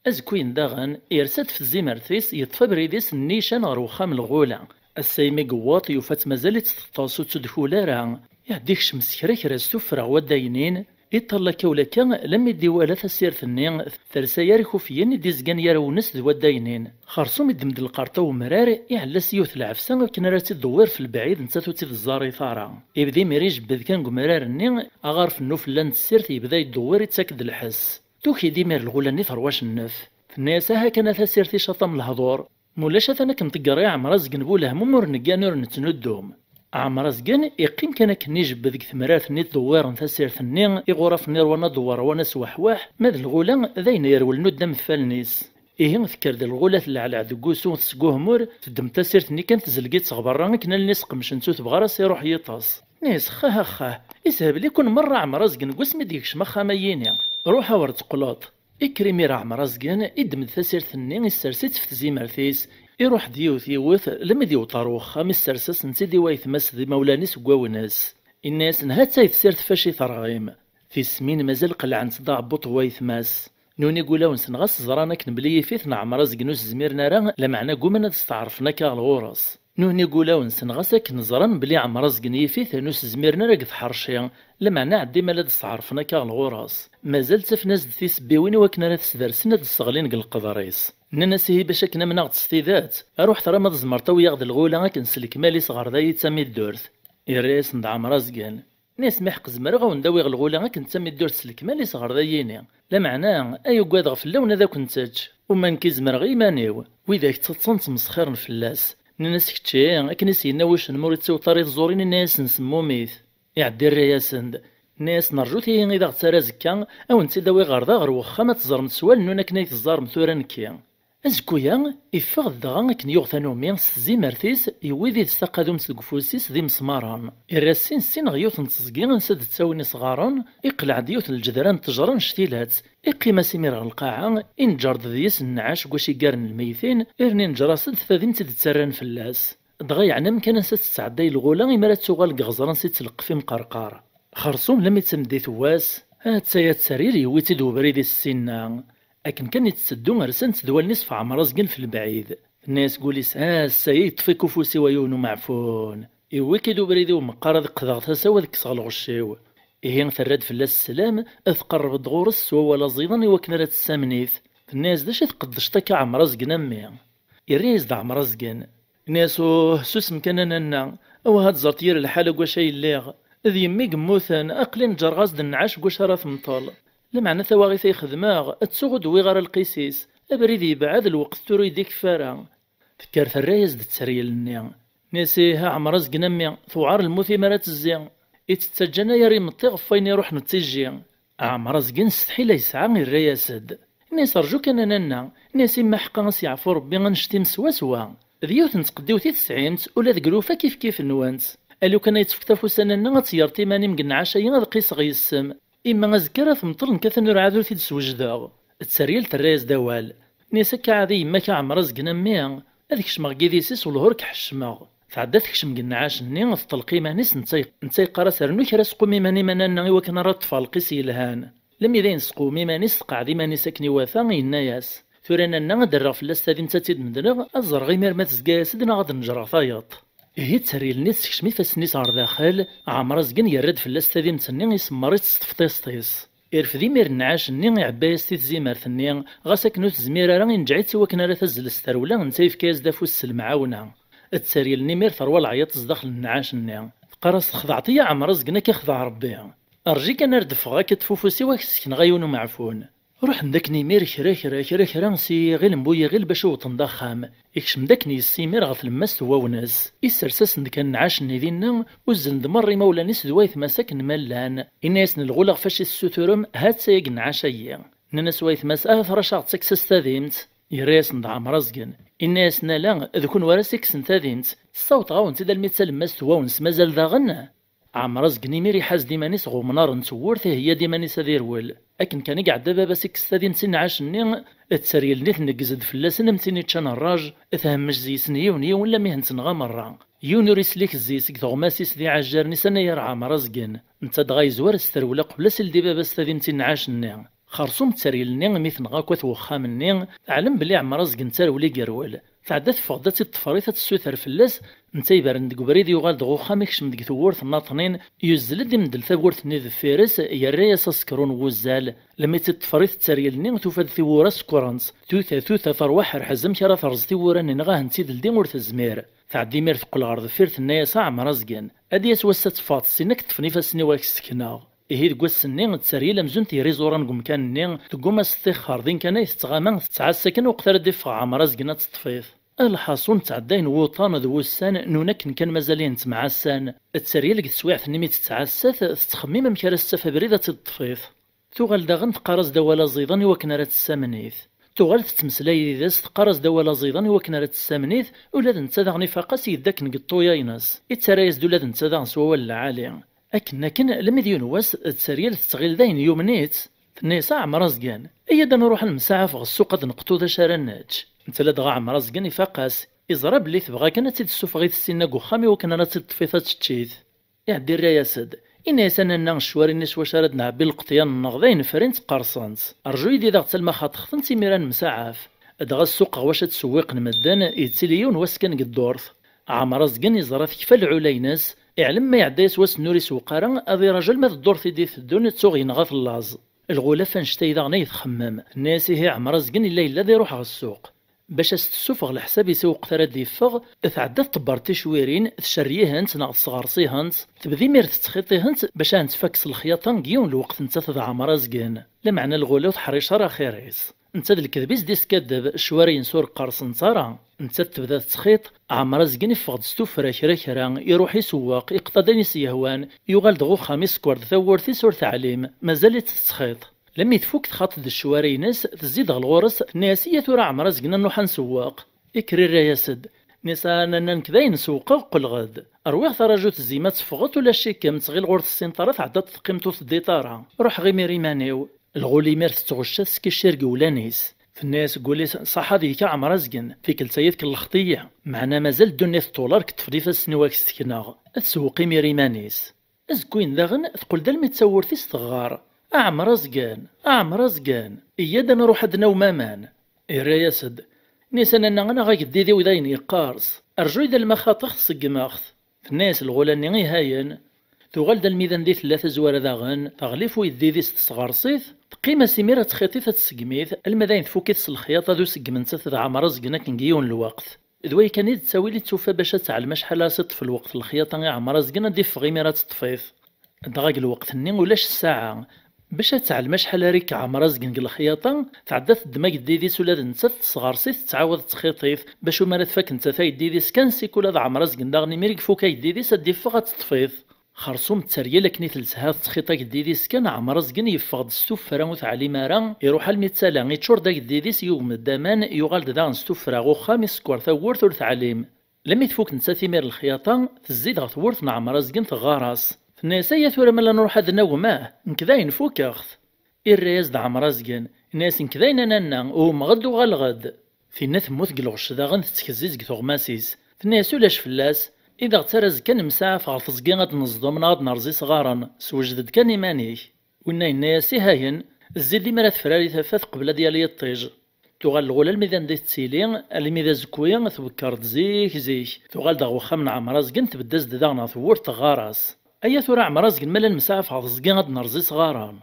Azekkuyen daɣen, yersa-d f tzimert-is, yeṭṭef abrid-is nnican ɣer uxxam n lɣula. Ass-a imi yewweḍ, yufa-tt mazal-itt teṭṭes, ur ttudkul ara. Iɛedda ikcem s kra kra s tuffra n waddaynin, iṭall akka u lakka, lammi d-iwala tasirt-nni tersa yar ikufiyen i d-izgan yar-awen-s d waddaynin. Xersum iddem-d lqerṭ-a umrar, iɛella s yiwet lɛefsa akken ara tt-id-dewwir f lebɛid, nettat ur tt-id-ẓẓarit ara. Ibda imir ijebbed kan deg umrar-nni, aɣaref n ufella n tessirt yebda yeddewwir, ittak-d lḥess. Tuki-d imir lɣula-nni terwa cennef. Tenna-yas: "Aha kan a tasirt, icaṭ am lehdur. Mulac atan akken tegger i Ɛmer Azgen bu lehmum ur neggan ur nettnuddum." Ɛmer Azgen iqqim kan akken ijebbed deg temrart-nni ttdewwiren tasirt-nni, iɣurafen irwan ad dewwren wan asweḥweḥ, ma d lɣula d ayen yerwel nuddam f wallen-is. Ihi tekker-d lɣula telɛelɛeɛ deg wusu tesguhmur, teddem tasirt-nni kan tzelg-itt ɣer berra akken allen-is qemcent ur tebɣa ara s-iruḥ yiṭes. Nis xah xah, ishebl-iken merra Ɛmer Azgen deg wasmi d-yekcem axxam-ayini. Ruḥ a wer d-teqqleḍ. Ikker imir Ɛmer Azgen, iddem-d tasirt-nni, issers-itt f tzimert-is, iruḥ-d yiwet yiwet, lemmi d-yewweḍ ɣer wexxam, issers-asent-id i wayetma-s d imawlan-is deg wawnes. Inna-yasen: "Ha-tt-ay tessirt fac i terɣim." Tismin mazal qelɛent-d aɛebbuṭ n wayetma-s. Nuni deg wulawen-nsen ɣas ẓran akken belli yif-iten Ɛmer Azgen ur s-zmiren ara, lameɛna gguman ad steɛṛfen akka ɣer ɣur-s. Nuni deg wulawen-nsen ɣas akken ẓran belli Ɛmer Azgen yif-iten ur s-zmiren ara deg tḥerci, lameɛna ɛeddi ma la d-steɛṛfen akka ɣer ɣur-s. Mazal ttafen-as-d tisebbiwin i wakken ara t-sdersen ad d-sseɣlin deg leqder-is. Nnan-as: "Ihi bac akken amneɣ-d s tidet, ruḥ tura ma tzemreḍ awi-yaɣ-d lɣula akken s lekmal-is ɣer dayi d tamiddurt." Irra-yasen-d Ɛmer Azgen: "Nis mi ḥeqq zemreɣ a wen-d-awiɣ lɣula akken d tamiddurt s lekmal-is ɣer dayini. Lameɛna, ay ugadeɣ fell-awen ad akent-tečč. Uma nekk i zemreɣ i yiman-iw." Widak ttaḍsan ttmesxiren fell-as. Nnan-as: "Kečči, akken i s-yenna wuccen ma ur ittiweṭ ara i tẓurin, inna-yasen semmumit." Iɛedda irra-yasen-d. Nnan-as: "Nerǧut-iyi i d aɣettar azekka, a wen-tt-id-awiɣ ɣer da ɣer wexxam ad teẓrem s wallen-nwen akken ay teẓẓarem tura nekki." Azekku-ya, iffeɣ-d dɣa akken yuɣ tanumi s tzimert-is, yewwi did-s taqadumt deg ufus-is d imesmaren. Irra sin sin ɣer yiwet n teẓgi ansa d-ttawin isɣaren, iqleɛ-d yiwet n lǧedra n ttejra n cctilat, iqqim-as imir ɣer lqaɛa, inǧer-d deg-s nnɛac deg wacu iggaren n lmeytin, irni inǧer-as-d tadimt i d-ttarran fell-as. Dɣa yeɛna amkan ansa tettɛedday lɣula imi ara tuɣal deg iɣeẓran s ittleqqef imqerqar. Xersum lammi d tameddit n wass, ha-tt-aya tteryel yewwi-tt-id webrid-is sinna. Akken kan i tetteddu, rsant-d wallen-is f Ɛmer Azgen f lebɛid. Tenna-yas deg wul-is: "Ah, ass-a yeṭṭef-ik ufus-iw ay yiwen umeɛfun. Iwwi-k-id ubrid-iw meqqar ad qqdeɣ tasa-w ad kkseɣ lɣecc-iw." Ihi terra-d fell-as sslam, tqerreb-d ɣur-s s wawal aẓidan i wakken ara tessamen-it. Tenna-yas: "D acu i tqeddceḍ akka Ɛmer Azgen a mmi?" Irra-yas-d Ɛmer Azgen. Nni-as: "Uh, susem kan a nanna, awah ad ẓreḍ yir lḥal deg wacu ay lliɣ. D yemmi i yemmuten, aql-i neǧǧreɣ-as-d nnɛac deg wacu ara temṭel. Lameɛna tawaɣit ay xedmeɣ, ttuɣ ur d-wwiɣ ara lqis-is. Abrid yebɛed, lweqt tura ur yi-d-ikeffa ara." Tekker terra-yas-d tteryel-nni. Nni-as: "Ih a Ɛmer Azgen a mmi, tewɛer lmut imi ara tezzi. I tt-ttaǧǧan ay ar imeṭṭi ɣef wayen iruḥen d tijji." Ɛmer Azgen s tḥila yesɛa irra-yas-d. Nni-as: "Rǧu kan a nanna." Nni-as: "Imma ḥeqqa a s-yeɛfu Rebbi annect-im swaswa. D yiwet n tqeddiwt i tesɛimt, ula deg lufa kifkif-nwent. A lukan ay tt-fket afus a nanna ad tgerḍ iman-im deg nnɛac-agi ad qqiseɣ yes-m. Imma azekka ara temṭel nekk atan ur ɛad ur t-id-swejdeɣ." Tteryel terra-yas-d awal. Nni-as: "Akka ɛad i yemma-k a Ɛmer Azgen a mmi, ad kecmeɣ deg idis-is wellah ur k-ḥeccmeɣ." Tɛedda tekcem deg nnɛac-nni, teṭṭelq iman-is, netta ye-, netta yeqqar-as: "Rnu kra squm iman-im a nanna i wakken ara ṭṭfeɣ lqis yelhan." Lemmi d ayen tesqewm iman-is, teqɛed iman-is akken iwata, yenna-yas: "Tura a nanna ad d-rreɣ fell-as tadimt ad tt-id-medleɣ, ad ẓreɣ imir ma tezga-yas-d neɣ ad d-neǧreɣ tayeḍ." Ihi tteryel-nni tessekcem ifassen-is ɣer daxel, Ɛmer Azgen yerra-d fell-as tadimt-nni, isemmer-itt s tefṭist-is. Irfed imir nnɛac-nni, iɛebba-yas-t i tzimert-nni, ɣas akken ur tezmir ara, inǧeɛ-itt i wakken ara tazzel s trewla, netta yefka-yas-d afus s lemɛawna. Tteryel-nni imir terwa leɛyaṭ zdaxel n nnɛac-nni. Teqqar-as: "Txedɛeḍ-iyi a Ɛmer Azgen, ad k-ixdeɛ Rebbi. Rǧi kan ar d-ffɣeɣ, ad k-ṭṭef ufus-iw, ad k-ssekneɣ ay yiwen umeɛfun." Ruḥen-d akken imir kra, kra, kra, kra, si yiɣil n bu yiɣil bac i wwḍen d axxam. Ikcem-d akken yessimir ɣer tlemmast n wawnes. Issers-asen-d kan nnɛac-nni dinna, uzzlen-d merra imawlan-is d wayetma-s akken ma llan. Inna-yasen: "Lɣula ɣef acu i tessuturem, ha-tt-aya deg nnɛac-agi." Nnan-as wayetma-s: "Ahat racaɣ-tt, kkes-as tadimt." Yerra-yasen-d Ɛmer Azgen. Inna-yasen: "Ala, d kunwi ara s-ikksen tadimt. Ssawḍeɣ-awen-tt-id almi d talemmast n wawnes, mazal daɣen?" Ɛmer Azgen imir iḥaz-d iman-is ɣer umnar n tewwurt, iheyya-d iman-is ad irwel. Akken kan i iɛedda baba-s, ikkes tadimt inɛac-nni, tteryel-nni tneggez-d fell-asen am tin iččan rraj, themmec zi-sen yiwen yiwen lammi hen-tenɣa merra. Yiwen ur islik zi-s seg tuɣmas-is d iɛajjaren-is anayer Ɛmer Azgen. Netta dɣa yezwar s terwel aqbel ad s-ildi baba-s tadimt inɛac-nni. Xersum tteryel-nni imi tenɣa akk at wexxam-nni, teɛlem belli Ɛmer Azgen d tarewla i yerwel. Tɛedda teffeɣ-d ad tt-id-teffer-it ad tessuter fell-as, netta iberren deg ubrid yuɣal-d ɣer uxxam ikcem deg tewwurt n Naṭnin, yuzzel-d imeddel tawwurt-nni deffir-s, yerra-yas asekru n wuzzal. Lemmi tt-id-teffer-it tteryel-nni tufa-d tiwwura sekkrent. Tuta, tuta, terwa ḥerḥez amek ara terẓ tiwwura-nni neɣ ad hent-id-teldi ur tezmir. Tɛedda imir teqqel ɣer deffir tenna-yas a Ɛmer Azgen, ad d-yas wass ad teffɣeḍ syin ad k-ṭṭfen ifassen-iw ad k-ssekneɣ. Ihi deg wass-nni tteryel amzun tger iẓuran deg umkan-nni, tegguma ad s-ṭṭixxer, din kan ay tettɣama tettɛassa kan uqt ara d-iffeɣ Ɛmer Azgen ad teṭṭef-it. Lḥaṣun ttɛeddayen wuṭan d wussan, nuna akken kan mazal-ihen ttemɛassan. Tteryel deg teswiɛt-nni mi tettɛassa-t, tettxemmim amek ara s-taf abrid ad tt-id-teṭṭef-it. Tuɣal daɣen teqqar-as-d awal aẓidan i wakken ara tessamen-it. Tuɣal tettmeslay yid-s, teqqar-as-d awal aẓidan i wakken ara tessamen-it, ula d netta daɣen ifaq-as yedda akken deg ṭṭuya-ines. Ittarra-yas-d ula d netta daɣen s wawal lɛali. Akken akken, lemmi d yiwen wass, tteryel tettɣil dayen yumen-itt. Tenna-yas a Ɛmer Azgen, iyya-d ad nruḥ ad nemsaɛaf ɣer ssuq ad neqṭu d acu ara nečč. Netta ladɣa Ɛmer Azgen ifaq-as, iẓra belli tebɣa kan ad tt-id-tessufeɣ i tessin deg uxxam i wakken ara tt-id-teṭṭef-it ad tečč-it. Iɛeddi irra-yas-d, inna-yas a nanna ccwari-nni s wacu ara d-nɛebbi lqeṭyan-nneɣ d ayen frin ttqerṣen-tt. Rju-yi-d i d aɣ-ttalmaxaṭeɣ-tent imir ad nemsaɛaf. Dɣa ssuq ɣer wacu ad sewwiqen medden, yettili yiwen wass kan deg ddurt. Ɛmer Azgen yeẓra tekfa lɛula-ines, iɛlem ma iɛedda-yas wass-nni ur isewweq ara, ad iraju alma d ddurt i d-iteddun ttuɣ yenɣa-t llaẓ. Lɣula f annect-a i daɣen ay txemmem, tenna-yas ihi Ɛmer Azgen yella yella ad iruḥ ɣer ssuq. Bac as-tessufeɣ leḥsab-is i weqt ara d-iffeɣ, tɛedda tḍebber ticwirin, tcerreg-ihent neɣ tesɣers-ihent, tebda imir tettxiṭ-ihent bac ad hent-tfak s lexyaṭa deg yiwen lweqt nettat d Ɛmer Azgen. Lameɛna lɣula ur teḥric ara axir-is. Netta d lekdeb i s-d-iskaddeb, ccwari-ines ur qqerṣent ara. Nettat tebda tettxiṭ, Ɛmer Azgen iffeɣ-d s tuffra kra kra, iruḥ isewweq, iqeṭṭa-d ayen i s-yehwan, yuɣal-d ɣer uxxam isekker-d tawwurt-is ur teɛlim, mazal-itt tettxiṭ. Lemmi tfuk txaṭ-d ccwari-ines, tezzi-d ɣer ɣur-s, tenna-yas iyya tura Ɛmer Azgen ad nruḥ ad nsewweq. Ikker irra-yas-d, nisa nanna nekk dayen sewqeɣ qqleɣ-d. Rwiɣ tarajut zzima teffeɣ-d ula ccikkem tɣil ɣur tessineḍ ara tɛeddaḍ teqqimeḍ ur teddiḍ ara. Ruḥeɣ imir iman-iw. Lɣul imir tettɣecca teskiccir deg wlan-is. Tenna-yas deg wul-is ṣaḥa deg-k a Ɛmer Azgen, tikkelt-a tkellext-iyi, meɛna mazal ddunit ṭṭul ar k-ṭṭfen ifassen-iw ad k-ssekneɣ. Ad tsewweq imir iman-is. Azekkuyen daɣen teqqel-d almi d tawwurt-is teɣɣar, a Ɛmer Azgen, a Ɛmer Azgen, iyya-d ad nruḥ ad d-nawem aman. Irra-yas-d, nisa nanna anaɣ ageddid-iw d ayen yeqqers, rju-yi-d alma xaṭeɣ tseggem-aɣ-t. Tenna-yas lɣula-nni ihayen. Tuɣal-d almi d anda i tella tazwara daɣen, teɣlif uyeddid-is tesɣers-it, teqqim-as imir ad txiṭ-it ad tseggem-it, alma d ayen tfuk-it s lexyaṭa d useggem nettat d Ɛmer Azgen akken deg yiwen lweqt. D way kan i d ttawil i d-tufa bac ad teɛlem acḥal ara s-iṭṭef lweqt lexyaṭa i Ɛmer Azgen ad d-iffeɣ imir ad teṭṭef-it. Dɣa deg lweqt-nni ulac ssaɛa. Bac ad teɛlem acḥal ara ikk Ɛmer Azgen deg lexyaṭa, tɛedda teddem ageddid-is ula d nettat tesɣers-it tettɛawad tettxiṭ-it, bac umi ara tfak nettat ageddid-is kan sik ula d Ɛmer Azgen daɣen imir i ifuk ageddid-is ad d-iffeɣ ad teṭṭef-it. Xersum tteryel akken i teltha tettxiṭ ageddid-is kan, Ɛmer Azgen yeffeɣ-d s tuffra ur teɛlim ara, iruḥ almi d tala, iččur-d ageddid-is yugem-d aman, yuɣal-d daɣen s tuffra ɣer uxxam isekker tawwurt ur teɛlim. Lemmi tfuk nettat imir lexyaṭa, tezzi-d ɣer tewwurt n Ɛmer Azgen teɣɣar-as. Tenna-yas aya tura ma la nruḥ ad nawem ah, nekk dayen fukeɣ-t. Irra-yas-d Ɛmer Azgen, yenna-yas nekk dayen a nanna, uwmeɣ-d uɣaleɣ-d. Tinna temmut deg lɣecc daɣen tettkez-itt deg tuɣmas-is. Tenna-yas ulac fell-as, i d aɣ-ttara azekka nemsaɛaf ɣer teẓgi ad d-neẓḍem neɣ ad nerẓ isɣaren, sewjed-d kan iman-ik. Winna yenna-yas ihayen, zzi-d imir ad tefrari tafat qbel ad yali yiṭij. Tuɣal lɣul almi d anda i tettili, almi d azekwi twekker-d zik zik. Tuɣal-d ɣer uxxam n Ɛmer Azgen tbedd-as-d daɣen ɣer tewwurt teɣɣar-as. Aya tura Ɛmer Azgen ma la nemsaɛaf ɣer teẓgi ad d-nerẓ isɣaren.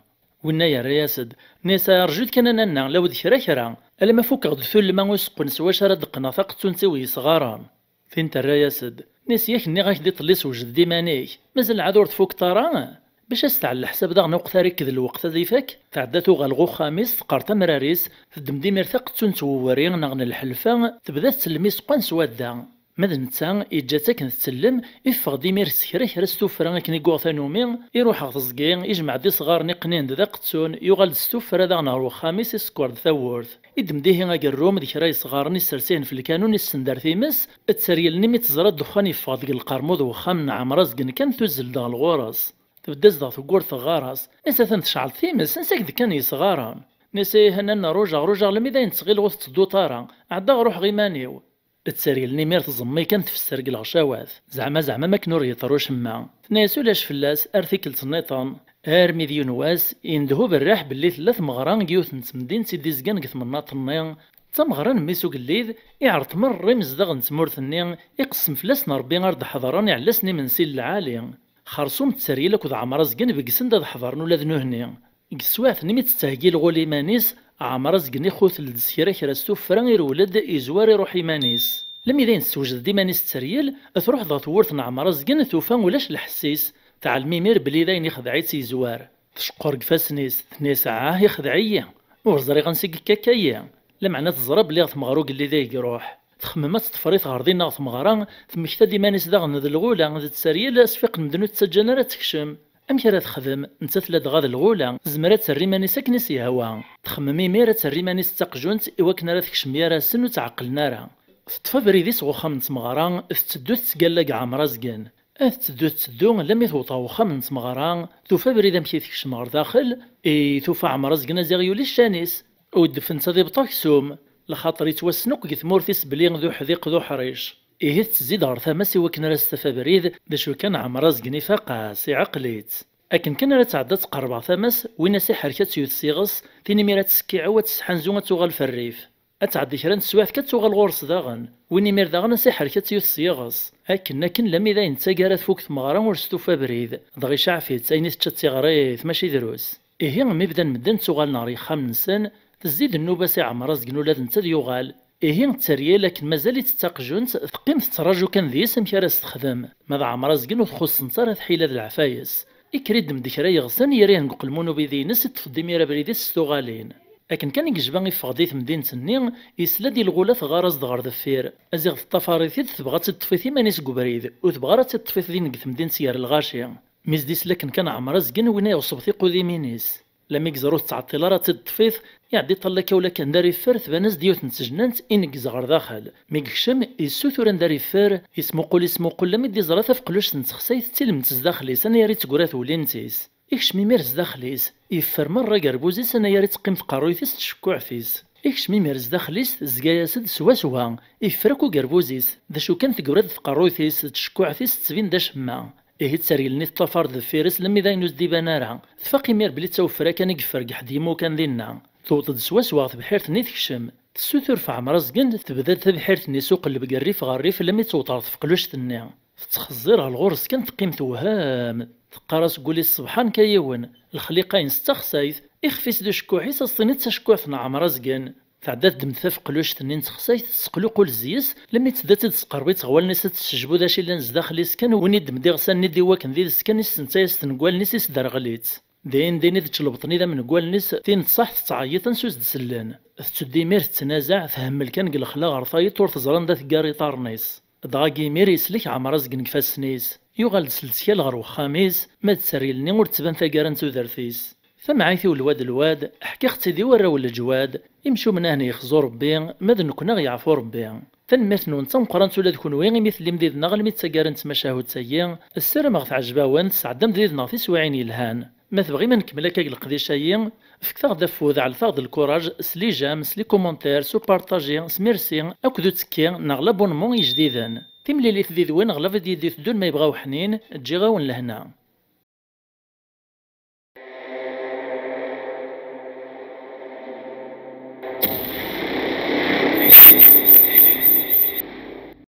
Winna yerra-yas-d, nisa rju-d kan a nanna, law d kra kra, alamma fukeɣ-d tullma useqqen s wacu ara d-qqneɣ taqettunt-iw yesɣaren. Tin terra-yas-d, nisa yak nniɣ-ak-d iḍelli sewjed-d iman-ik, mazal ɛad ur tfukeḍ ara? Bac ad s-tɛell leḥsab daɣen uqt ara ikked lweqt ad ifak, tɛedda tuɣal ɣer uxxam-is, teqqar tamrar-is, teddem-d imir taqettunt n wewri neɣ n lḥelfa, tebda tettellem iseqqan s wadda. Ma d netta, yeǧǧa-tt akken tettellem, iffeɣ-d imir s kra kra s tuffra akken i yuɣ tanumi, iruḥ ɣer teẓgi, ijmeɛ-d isɣaren iqnin-d d aqettun, yuɣal-d s tuffra daɣen ɣer wexxam-is, isekker-d tawwurt. Iddem-d ihi agerrum d kra yesɣaren, issers-ihen f lkanun, issender times. Tteryel-nni mi teẓra ddexxan yeffeɣ-d deg lqermud n wexxam n Ɛmer Azgen kan, tuzzel-d ɣer ɣur-s. Tbedd-as-d ɣer tewwurt, teɣɣar-as: "Nnes atan tecɛel times, ansa k-d-kkan yesɣaren?" Nnes: "Ih, nnan rujaɣ rujaɣ almi d ayen ttɣileɣ ur tettedduḍ ara, ɛeddaɣ ruḥeɣ iman-iw." Tteryel-nni imir tẓemmi kan, tfesser deg lɣecawat, zeɛma zeɛma makken ur yeḍri ucemma. Tenna-yas: "Ulac fell-as, ar tikkelt nniḍen." Armi d yiwen wass, yendeh uberriḥ belli tella tmeɣra deg yiwet n temdint i d-izgan deg temnaḍt-nni. D tameɣra n mmi-s ugellid, iɛreḍ merra imezdaɣ n tmurt-nni, iqessem fell-asen Ṛebbi ar d-ḥeḍren iɛellasen imensi n lɛali. Xersum Tteryel akked Ɛmer Azgen begsen-d ad ḥeḍren ula d nutni. Deg teswiɛt-nni mi tettheggi lɣul iman-is, Ɛmer Azgen ixutel-d s kra kra s tuffra, irewwel-d, izwar, iruḥ iman-is. Lmi d ayen tessewjed-d iman-is Tteryel, truḥ-d ɣer tewwurt n Ɛmer Azgen, tufa ulac lḥess-is, teɛlem imir belli d ayen ixdeɛ-itt yezwar. Tceqqer deg ifassen-is, tenna-yas: "Ah, ixdeɛ-iyi! Ur ẓriɣ ansi i yekka akka-yi!" Lameɛna teẓra belli ɣer tmeɣra ugellid ay iruḥ. Txemmem ad teṭṭfer-it ɣer din ɣer tmeɣra, temmekta-d iman-is daɣen d lɣula d Tteryel, asfiq n medden ur tt-ttaǧǧan ara ad tekcem. Amek ara texdem? Nettat ladɣa d lɣula, tezmer ad terr iman-is akken i s-yehwa. Txemmem imir ad terr iman-is d taqjunt i wakken ara tekcem gar-asen ur tt-ɛeqqlen ara. Teṭṭef abrid-is ɣer uxxam n tmeɣra, tetteddu tettgalla deg Ɛmer Azgen. Ad tetteddu tetteddu, lammi tewweḍ ɣer uxxam n tmeɣra, tufa abrid amek i tekcem ɣer daxel, i tufa Ɛmer Azgen aziɣ yuli ccan-is. Ur d-ffent ad ibṭu aksum, lxaṭer yettwassen akk deg tmurt-is belli d uḥdiq d uḥric. Ihi tettzid ɣer tama-s i wakken ara s-taf abrid, d acu kan Ɛmer Azgen ifaq-as, iɛqel-itt. Akken kan ara tɛedda ad tqerreb ɣer tama-s, win as iḥerk ad tt-yut s iɣes, tin imir ad tt-tskiɛew, ad tt-tesḥanzu, ad tuɣal f rrif. Ad tɛeddi kra n teswiɛt kan ad tuɣal ɣur-s daɣen, win imir daɣen as iḥerk ad tt-yut s yiɣes. Akken akken lammi d ayen d taggara tfuk tmeɣra ur s-tufa abrid, dɣa iceɛɛef-itt, ayen i tečča d tiɣrit mačči drus. Ihi mi bdan medden ttuɣalen ɣer yexxamen-nsen, tezzi-d nnuba-s i Ɛmer Azgen ula d netta ad yuɣal. Ihi Tteryel akken mazal-itt d taqjunt, teqqim tettraǧu kan deg-s amek ara s-texdem. Ma d Ɛmer Azgen ur t-xuṣṣent ara tḥila d leɛfayes. Ikker iddem-d kra yeɣsan, yerra-hen deg uqelmun ubidi-ines, iṭṭef-d imir abrid-is s tuɣalin. Akken kan i yejba iffeɣ-d i temdint-nni, yesla-d i lɣula teɣɣar-as-d ɣer deffir. Aziɣ teṭṭafar-it-id, tebɣa ad tt-id-teṭṭef i timan-is deg ubrid, ur tebɣa ara ad tt-id-teṭṭef i tin deg temdint gar lɣaci. Mi s-d-isla akken kan Ɛmer Azgen, winna iɣṣeb tiqudimin-is. Lami yegzer ur tettɛeṭṭil ara ad tt-id-teṭṭef-it, iɛedda iṭall akka ula kan d ar iffer, tban-as-d yiwet n tejnant, ineggez ɣer daxel. Mi yekcem, yessutur anda ar iffer, yesmuqul, yesmuqul, lami d-iẓra tafeqluct n texsayt d tilmemt zdaxel-is, anayer i teggra tewlint-is. Ikcem imir zdaxel-is, yeffer merra agerbuz-is, anayer i teqqim tqerruyt-is d tcekkuɛt-is. Ikcem imir zdaxel-is, tezga-yas-d swaswa, yeffer akk ugerbuz-is, d acu kan teggra-d tqerruyt-is d tcekkuɛt-is, tettbin d acemma. Ihi Tteryel-nni teṭṭafar deffir-s, lemmi d ayen ur s-d-iban ara. Tfaq imir belli d tawefra kan i yeffer deg ḥedd yimukan dinna. Tewweḍ-d swaswa ɣer tebḥirt-nni, tekcem. Tessutur f Ɛmer Azgen, tebda-d tabḥirt-nni s uqelleb deg rrif ɣer rrif, lemmi tewweḍ ɣer tfeqluct-nni. Tettxeẓẓir ɣer ɣur-s kan, teqqim tewhem. Teqqar-as deg wul-is: "Sebḥan-k a yiwen, lexliqa-ines d taxsayt, ixef-is d ucekkuḥ-is, as-tiniḍ d tacekkuḥt n Ɛmer Azgen." Tɛedda teddem-d tafeqluct-nni n texsayt, tesseqluqul zzi-s, lemmi tedda-tt-id tesqerb-itt ɣer wallen-is, ad tessejbu d acu yellan zdaxel-is kan, win iddem-d iɣsan-nni d iwakken d iles kan, issensa-yas-ten deg wallen-is, isderɣel-itt. Din din i tečč lebṭen-is d amenggalen-is, tin d ṣaḥ tettɛeyyiḍ ansi ur s-d-sellen. Tetteddu imir tettnazaɛ, themmel kan deg lexla ɣer tayeḍ, ur teẓri anda teggar iḍarren-is. Dɣa deg imir yeslek Ɛmer Azgen deg ifassen-is. Yuɣal-d s lettkal ɣer wexxam-is, ma d Tteryel-nni ur d-tban taggara n tudert-is. Tamɛayt-iw lwad lwad, ḥkiɣ-tt-id i warraw n leǧwad, imcumen ahen yexzu Rebbi, ma d nekkni aɣ yeɛfu Rebbi. Tanemmirt-nwen d tameqqrant ula d kenwi imi tellim did-neɣ almi d taggara n tmacahut-agi, ssarameɣ teɛjeb-awen, tesɛeddam-d did-neɣ tiswiɛin yelhan. Ma tebɣim ad nkemmel akka deg leqdic-agi, fket-aɣ-d afud, ɛellet-aɣ-d lkuraj s les j'aime, s les commentaires, s upartaji, s merci akked uttekki neɣ l'abonnement i ijdiden. Timlilit did-wen ɣer la vidéo i d-iteddun ma yebɣa uḥnin, ǧǧiɣ-awen lehna.